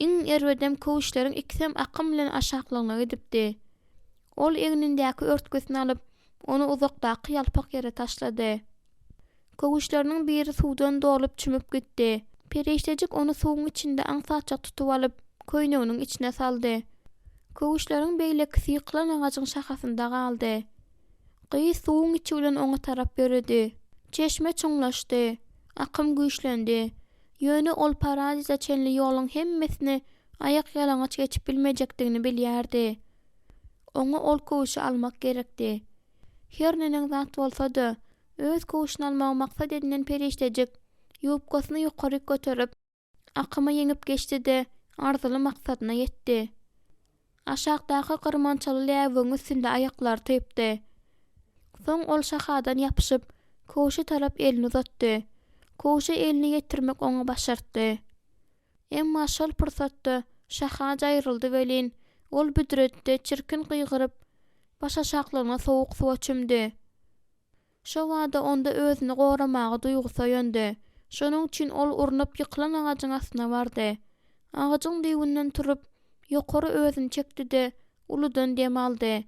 [SPEAKER 2] Iň erbedem köwüşleriň ikisem akym bilen aşaklygyna gidipdi. Ol egnindäki örtgüsini alyp, ony uzakdaky ýalpak ýere taşlady. Köwüşleriniň biri suwdan dolup çümüp gitdi. Perişdejik ony suwuň içinde aňsatjak tutup alyp, köýneginiň içine saldy. Köwüşleriň beýlekisi ýykylan agajyň şahasynda galdy. Gyz suwuň içi bilen oňa tarap ýöredi. Çeşme çuňlaşdy. Akym güýçlendi. Ýöne ol Paradize çenli ýoluň hemmesini aýakýalaňaç geçip bilmejekdigini bilýärdi. Oňa ol köwşi almak gerekdi. Her neneň zat bolsa-da, öz köwşüni almagy maksat edinen perişdejik ýubkasyny ýokaryk göterip, akymy ýeňip geçdi-de, arzyly maksadyna ýetdi. Aşakdaky gyrmançaly läbigiň üstünde aýaklary typdy. Soň ol şahadan ýapyşyp, köwşe tarap elini uzatdy. Köwşe elini ýetirmek oňa başartdy. Emma şol pursatda şaha jaýryldy welin, ol büdredi-de, çirkin gygyryp, başaşaklygyna sowuk suwa çümdi. Şo bada onda özüni goramaga duýgusy oýandy. Şonuň üçin ol urnup ýykylan agajyň astyna bardy. Agajyň düýbünden turup, ýokary özüni çekdi-de, uludan dem aldy.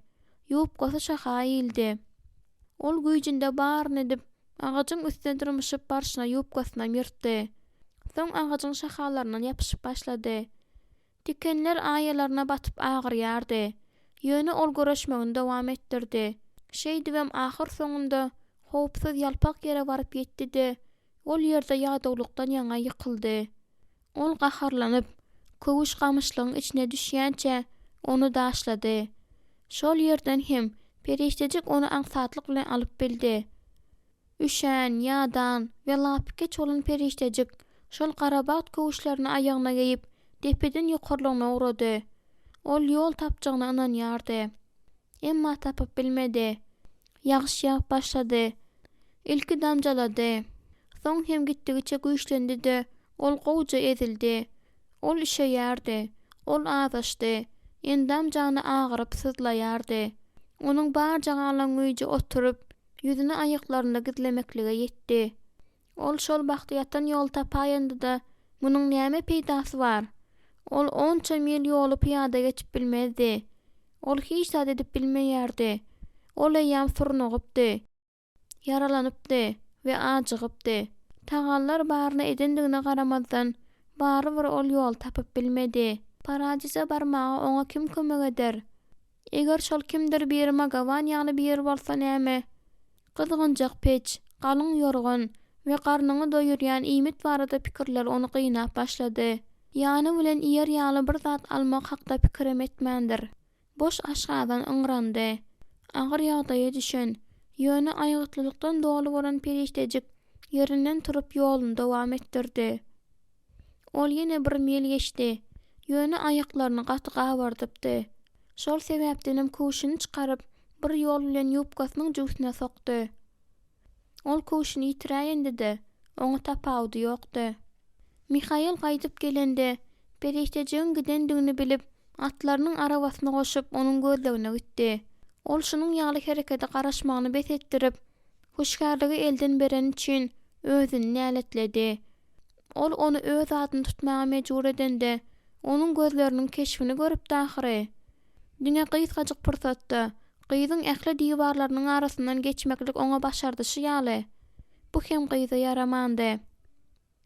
[SPEAKER 2] Ýubkasy şaha ildi. Ol güýjünde baryny edip, agajyň üstüne dyrmyşyp barşyna ýubkasynam ýyrtdy. Soň agajyň şahalaryndan ýapyşyp başlady. Tikenler aýalaryna batyp agyrýardy. Ýöne ol göreşmegini dowam etdirdi. Şeýdibem ahyrsoňunda howpsuz ýalpak ýere baryp ýetdi-de, ol ýerde ýadawlykdan ýaňa ýykyldy. Ol gaharlanyp, köwüş gamyşlygyň içine düşýänçä, ony daşlady. Şol ýerden hem perişdejik ony aňsatlyk bilen alyp bildi. Üşän, ýadan we lapykeç bolan perişdejik şol garabagt köwüşlerini aýagyna geýip, depeden ýokarlygyna ugrady. Ol ýol tapjagyna ynanýardy. Emma tapyp bilmedi. Ýagyş ýagyp başlady. Ilki damjalady. Soň hem gitdigiçe güýçlendi-de, ol gowuja ezildi. Ol üşeýärdi. Ol azaşdy. Endam-jany agyryp syzlaýardy. Onuň barja galan güýji oturyp, Ýüzüni aýaklarynda gizlemeklige ýetdi. Ol şol bagty ýatan ýoly tapaýanda-da, munuň näme peýdasy bar? Ol onça mil ýoly pyýada geçip bilmezdi. Ol hiç zat edip bilmeýärdi. Ol eýýäm surnugypdy, ýaralanypdy we ajygypdy. Tagallar baryny edendigine garamazdan, barybir ol ýoly tapyp bilmedi. Paradize barmaga oňa kim kömek eder? Eger şol kimdir biri Magawan ýaly biri bolsa näme? Gyzgynjak peç, galyň ýorgan we garnyňy doýurýan iýmit barada pikirler ony gynap başlady. Ýany bilen iýer ýaly bir zat almak hakda pikirem etmändir. Boş aşgazan yňrandy. Agyr ýagdaýa düşen, ýöne aýgytlylykdan doly bolan perişdejik ýerinden turup ýoluny dowam etdirdi. Ol ýene bir mil geçdi. Ýöne aýaklaryny gaty gabardypdy. Şol sebäpdenem köwşüni çykaryp, bir ýol bilen ýubkasynyň jübüsine sokdy. Ol köwşüni ýitiräýende-de, oňa tapawudy ýokdy. Mihail gaýdyp gelende, perişdejigiň gidendigini bilip, atlarynyň arabasyny goşup, onuň gözlegine gitdi. Ol şunuň ýaly herekete garaşmagyny bes etdirip, hüşgärligi elden bereni üçin özüni näletledi. Ol ony öz adyny tutmaga mejbur edende, onuň gözleriniň keşbini görüpdi ahyry. Diňe gysgajyk pursatda, gyzyň ähli diwarlarynyň arasyndan geçmeklik oňa başardyşy ýaly, bu hem gyza ýaramandy.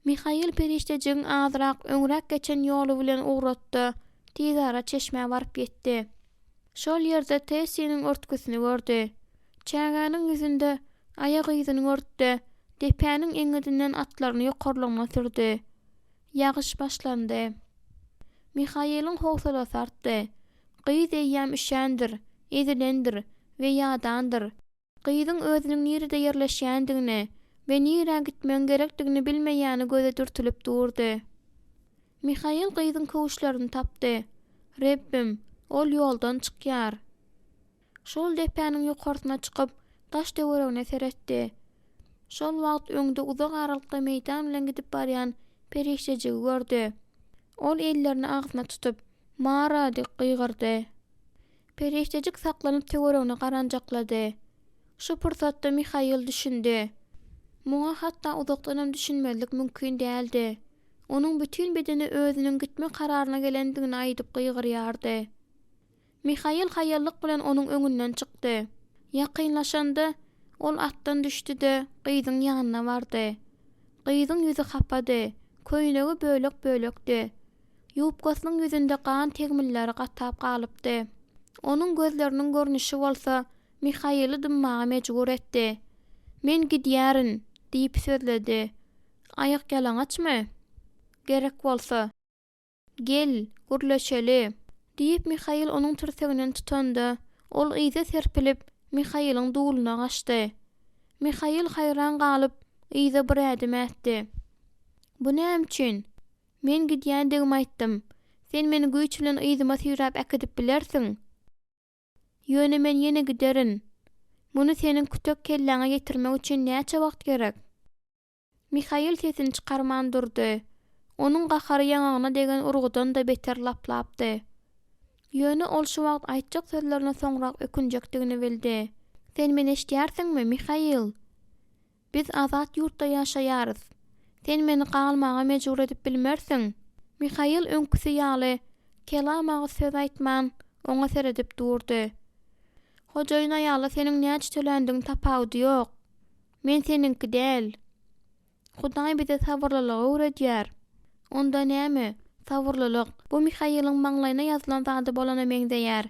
[SPEAKER 2] Mihail perişdejigiň azrak öňräk geçen ýoly bilen ugratdy, tizara çeşmä baryp ýetdi. Şol ýerde Tessiniň örtgüsini gördi. Çägäniň ýüzünde aýak yzyny gördi-de, depäniň eňňidinden atlaryny ýokarlygyna sürdi. Ýagyş başlandy. Mihailiň howsalasy artdy. Gyz eýýäm üşändir, ezilendir we ýadandyr. Gyzyň özüniň nirede ýerleşýändigini we nirä gitmegiň gerekdigini bilmeýäni göze dürtülip durdy. Mihail gyzyň köwüşlerini tapdy. Rebbim, ol ýoldan çykýar. Şol depäniň ýokarsyna çykyp, daş-töweregine seretdi. Şol wagt öňde uzak aralykda meýdan bilen gidip barýan perişdejigi gördi. Ol ellerini agzyna tutup, Mara! diýip gygyrdy. Perişdejik saklanyp töweregine garanjaklady. Şu pursatda Mihail düşündi. Muňa hatda uzakdanam düşünmezlik mümkin däldi. Onuň bütin bedeni özüniň gitme kararyna gelendigini aýdyp gygyrýardy. Mihail haýallyk bilen onuň öňünden çykdy. Ýakynlaşanda, ol atdan düşdi-de, gyzyň ýanyna bardy. Gyzyň ýüzi hapady, köýnegi bölek-bölekdi. Ýubkasynyň ýüzünde gan tegmilleri gatap galypdy. Onuň gözleriniň görnüşi bolsa Mihaili dymmaga mejbur etdi. Men gidýärin, diýip sözledi. Aýakýalaňaçmy? Gerek bolsa. Gel, gürleşeli! Diýip, Mihail onuň tirseginden tutanda, ol yza serpilip, Mihailiň duluna gaçdy. Mihail haýran galyp, yza bir ädim ätdi. Bu näme üçin? Men gidýändigimi aýtdym. Sen meni güýç bilen yzyma süýräp äkidip bilersiň. Ýöne men ýene giderin. Muny seniň kütek kelläňe ýetirmek üçin näçe wagt gerek? Mihail sesini çykarman durdy. Onuň gahary ýaňagyna degen urgudan-da beter laplapdy. Ýöne ol şu wagt aýtjak sözlerine soňrak ökünjekdigini bildi. Sen meni eşidýärsiňmi, Mihail? Biz azat ýurtda ýaşaýarys. Sen meni galmaga mejbur edip bilmersiň. Mihail öňküsi ýaly, kelam agyz söz aýtman, oňa seredip durdy. Hojaýyn aýala seniň näçe töländigiň tapawudy ýok. Men seniňki däl. Hudaý bize sabyrlylygy öwredýär. Onda näme, sabyrlylyk, bu Mihailiň maňlaýyna ýazylan zady bolana meňzeýär.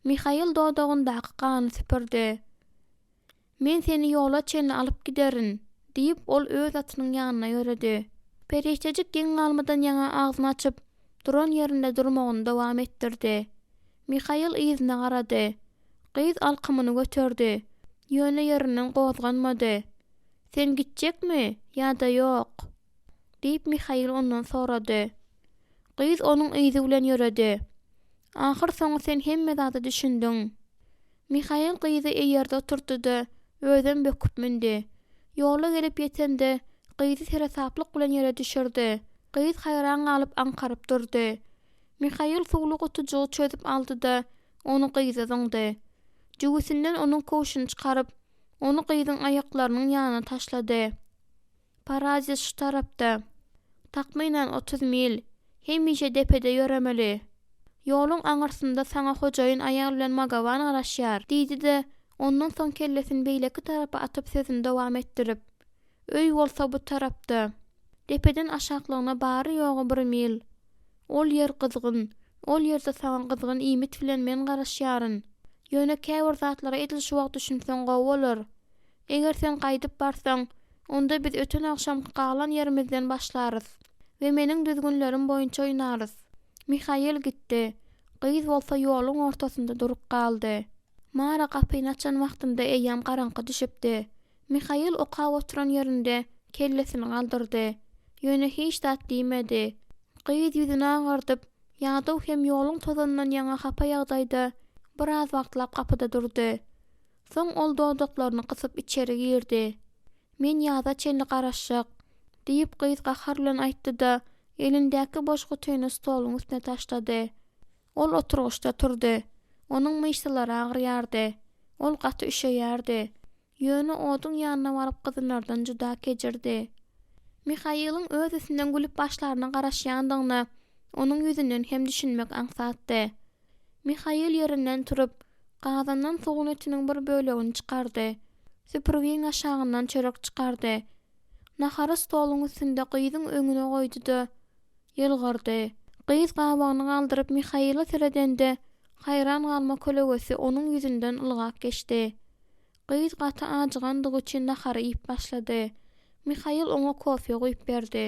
[SPEAKER 2] Mihail dodagyndaky gany süpürdi. Men seni ýola çenli alyp giderin, diýip, ol öz atynyň ýanyna ýöredi. Perişdejik geň galmadan ýaňa agzyny açyp, duran ýerinde durmagyny dowam etdirdi. Mihail yzyna garady. Gyz alkymyny göterdi, ýöne ýerinden gozganmady. Sen gitjekmi ýa-da ýok? diýip, Mihail ondan sorady. Gyz onuň yzy bilen ýöredi. Ahyrsoňy sen hemme zada düşündiň. Mihail gyzy eýerde oturtdy-da, özem böküp mündi. Ýola gelip ýetende, gyzy seresaplyk bilen ýere düşürdi. Gyz haýran galyp aňkaryp durdy. Mihail suwly gutujygy çözüp aldy-da, ony gyza zyňdy. Jübüsinden onuň köwşüni çykaryp, ony gyzyň aýaklarynyň ýanyna taşlady. Parazit şu tarapda. Takmynan 30 mil. Hemişe depede ýöremeli. Ýoluň aňyrsynda saňa hojaýyn aýal bilen Magawan garaşýar, diýdi-de, ondan soň kellesini beýleki tarapa atyp sözüni dowam etdirip, Öý bolsa bu tarapda. Depeden aşaklygyna bary-ýogy bir mil. Ol ýer gyzgyn. Ol ýerde saňa gyzgyn iýmit bilen men garaşýaryn. Ýöne käbir zatlara edil şu wagt düşünseň gowy bolar. Eger sen gaýdyp barsaň, onda biz öten agşamky galan ýerimizden başlarys we meniň düzgünlerim boýunça oýnarys. Mihail gitdi. Gyz bolsa ýoluň ortasynda durup galdy. Mara gapyny açan wagtynda eýýäm garaňky düşüpdi. Mihail okap oturan ýerinde kellesini galdyrdy. Ýöne hiç zat diýmedi. Gyz ýüzüni agardyp, ýadaw hem ýoluň tozanyndan ýaňa hapa ýagdaýda biraz wagtlap gapyda durdy. Soň ol dodaklaryny gysyp içeri girdi. Men ýaza çenli garaşjak, diýip, gyz gahar bilen aýtdy-da, elindäki boş gutyny stoluň üstüne taşlady. Ol oturgyçda turdy. Onuň myşsalary agyrýardy. Ol gaty üşeýärdi. Ýöne oduň ýanyna baryp gyzynardan juda kejirdi. Mihailiň öz üstünden gülüp başlaryna garaşýandygyna onuň ýüzünden hem düşünmek aňsatdy. Mihail ýerinden turup, gazandan sugun etiniň bir bölegini çykardy. Süpürgiň aşagyndan çörek çykardy. Nahary stoluň üstünde gyzyň öňüne goýdy-da, ýylgyrdy. Gyz gabagyny galdyryp Mihaile seredende, haýran galma kölegesi onuň ýüzünden ylgap geçdi. Gyz gaty ajygandygy üçin nahary iýip başlady. Mihail oňa kofe guýup berdi.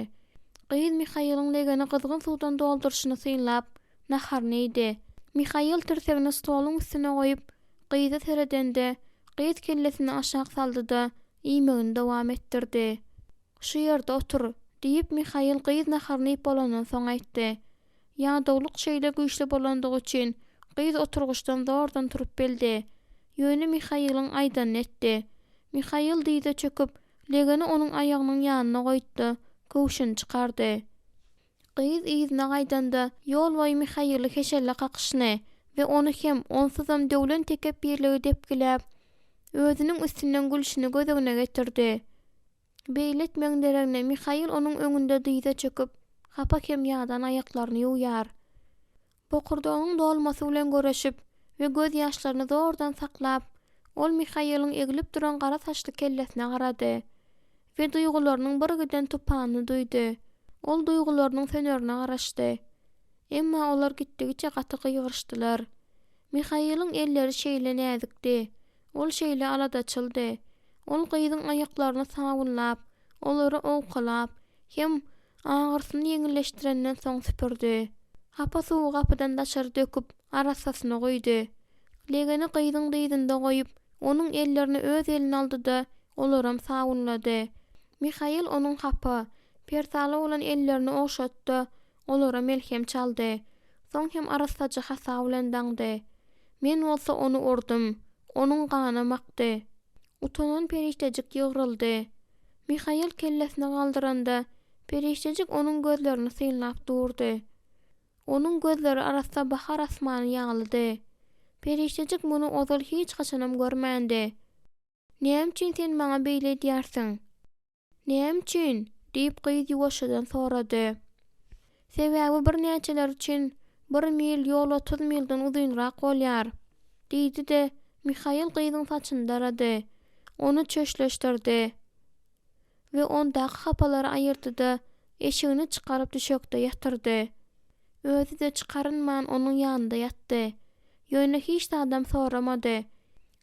[SPEAKER 2] Gyz Mihailiň legeni gyzgyn suwdan dolduryşyny synlap, naharyny iýdi. Mihail tirsegini stoluň üstüne goýup, gyza seredende, gyz kellesini aşak saldy-da, iýmegini dowam etdirdi. Şu ýerde otur, diýip, Mihail gyz naharyny iýip bolandan soň aýtdy. Ýadawlyk şeýle güýçli bolandygy üçin, gyz oturgyçdan zordan turup bildi. Ýöne Mihailiň aýdanyny etdi. Mihail dyza çöküp, legeni onuň aýagynyň ýanyna goýdy-da, köwşüni çykardy. Gyz yzyna gaýdanda, ýol boýy Mihaili heşelle kakyşyny we ony hem onsuzam döwlen tekepbirligi depgiläp, özüniň üstünden gülşüni göz öňüne getirdi. Beýle etmegiň deregine, Mihail onuň öňünde dyza çöküp, hapa hem ýadan aýaklaryny ýuwýar. Bokurdagynyň dolmasy bilen göreşip we gözýaşlaryny zordan saklap, ol Mihailiň eglip duran gara saçly kellesine garady we duýgularynyň birgiden tupanyny duýdy. Ol duýgularynyň sönerine garaşdy. Emma olar gitdigiçe gaty gygyryşdylar. Mihailiň elleri şeýle näzikdi. Ol şeýle aladaçyldy. Ol gyzyň aýaklaryny sabynlap, olary owkalap hem agyrysyny ýeňilleşdirenden soň süpürdi. Hapa suwy gapydan daşary döküp, arassasyny guýdy. Legeni gyzyň dyzynda goýup, onuň ellerini öz eline aldy-da, olaram sabynlady. Mihail onuň hapa, persala bolan ellerini ogşatdy-da, olara melhem çaldy. Soň hem arassaja hasa bilen daňdy. Men bolsa ony urdum. Onuň ganam akdy. Utanan perişdejik ýygryldy. Mihail kellesini galdyranda, perişdejik onuň gözlerini synlap durdy. Onuň gözleri arassa bahar asmany ýalydy. Perişdejik muny ozal hiç haçanam görmändi. Näme üçin sen maňa beýle edýärsiň? Näme üçin? diýip, gyz ýuwaşjadan sorady. Sebäbi birnäçeler üçin bir mil ýol 30 milden uzynrak bolýar, diýdi-de, Mihail gyzyň saçyny darady, ony çöşleşdirdi we ondaky hapalary aýyrdy-da, eşigini çykaryp düşekde ýatyrdy. Özi-de çykarynman onuň ýanynda ýatdy. Ýöne hiç zadam soramady.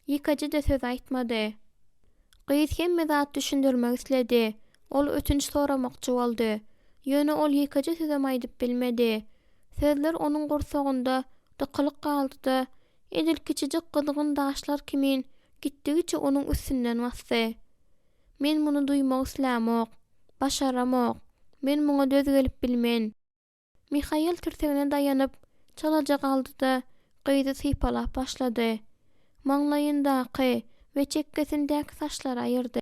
[SPEAKER 2] Ýekeje-de söz aýtmady. Gyz hemme zat düşündirmek isledi. Ol ötünç soramakçy boldy. Ýöne ol ýekeje sözem aýdyp bilmedi. Sözler onuň gursagynda dykylyk galdy-da, edil kiçijik gyzgyn daşlar kimin gitdigiçe onuň üstünden basdy. Men muny duýmak islämok. Başaramok. Men muňa döz gelip bilmen. Mihail tirsegine daýanyp, çalaja galdy-da, gyzy sypalap başlady. Maňlaýyndaky we çekgesindäki saçlary aýyrdy.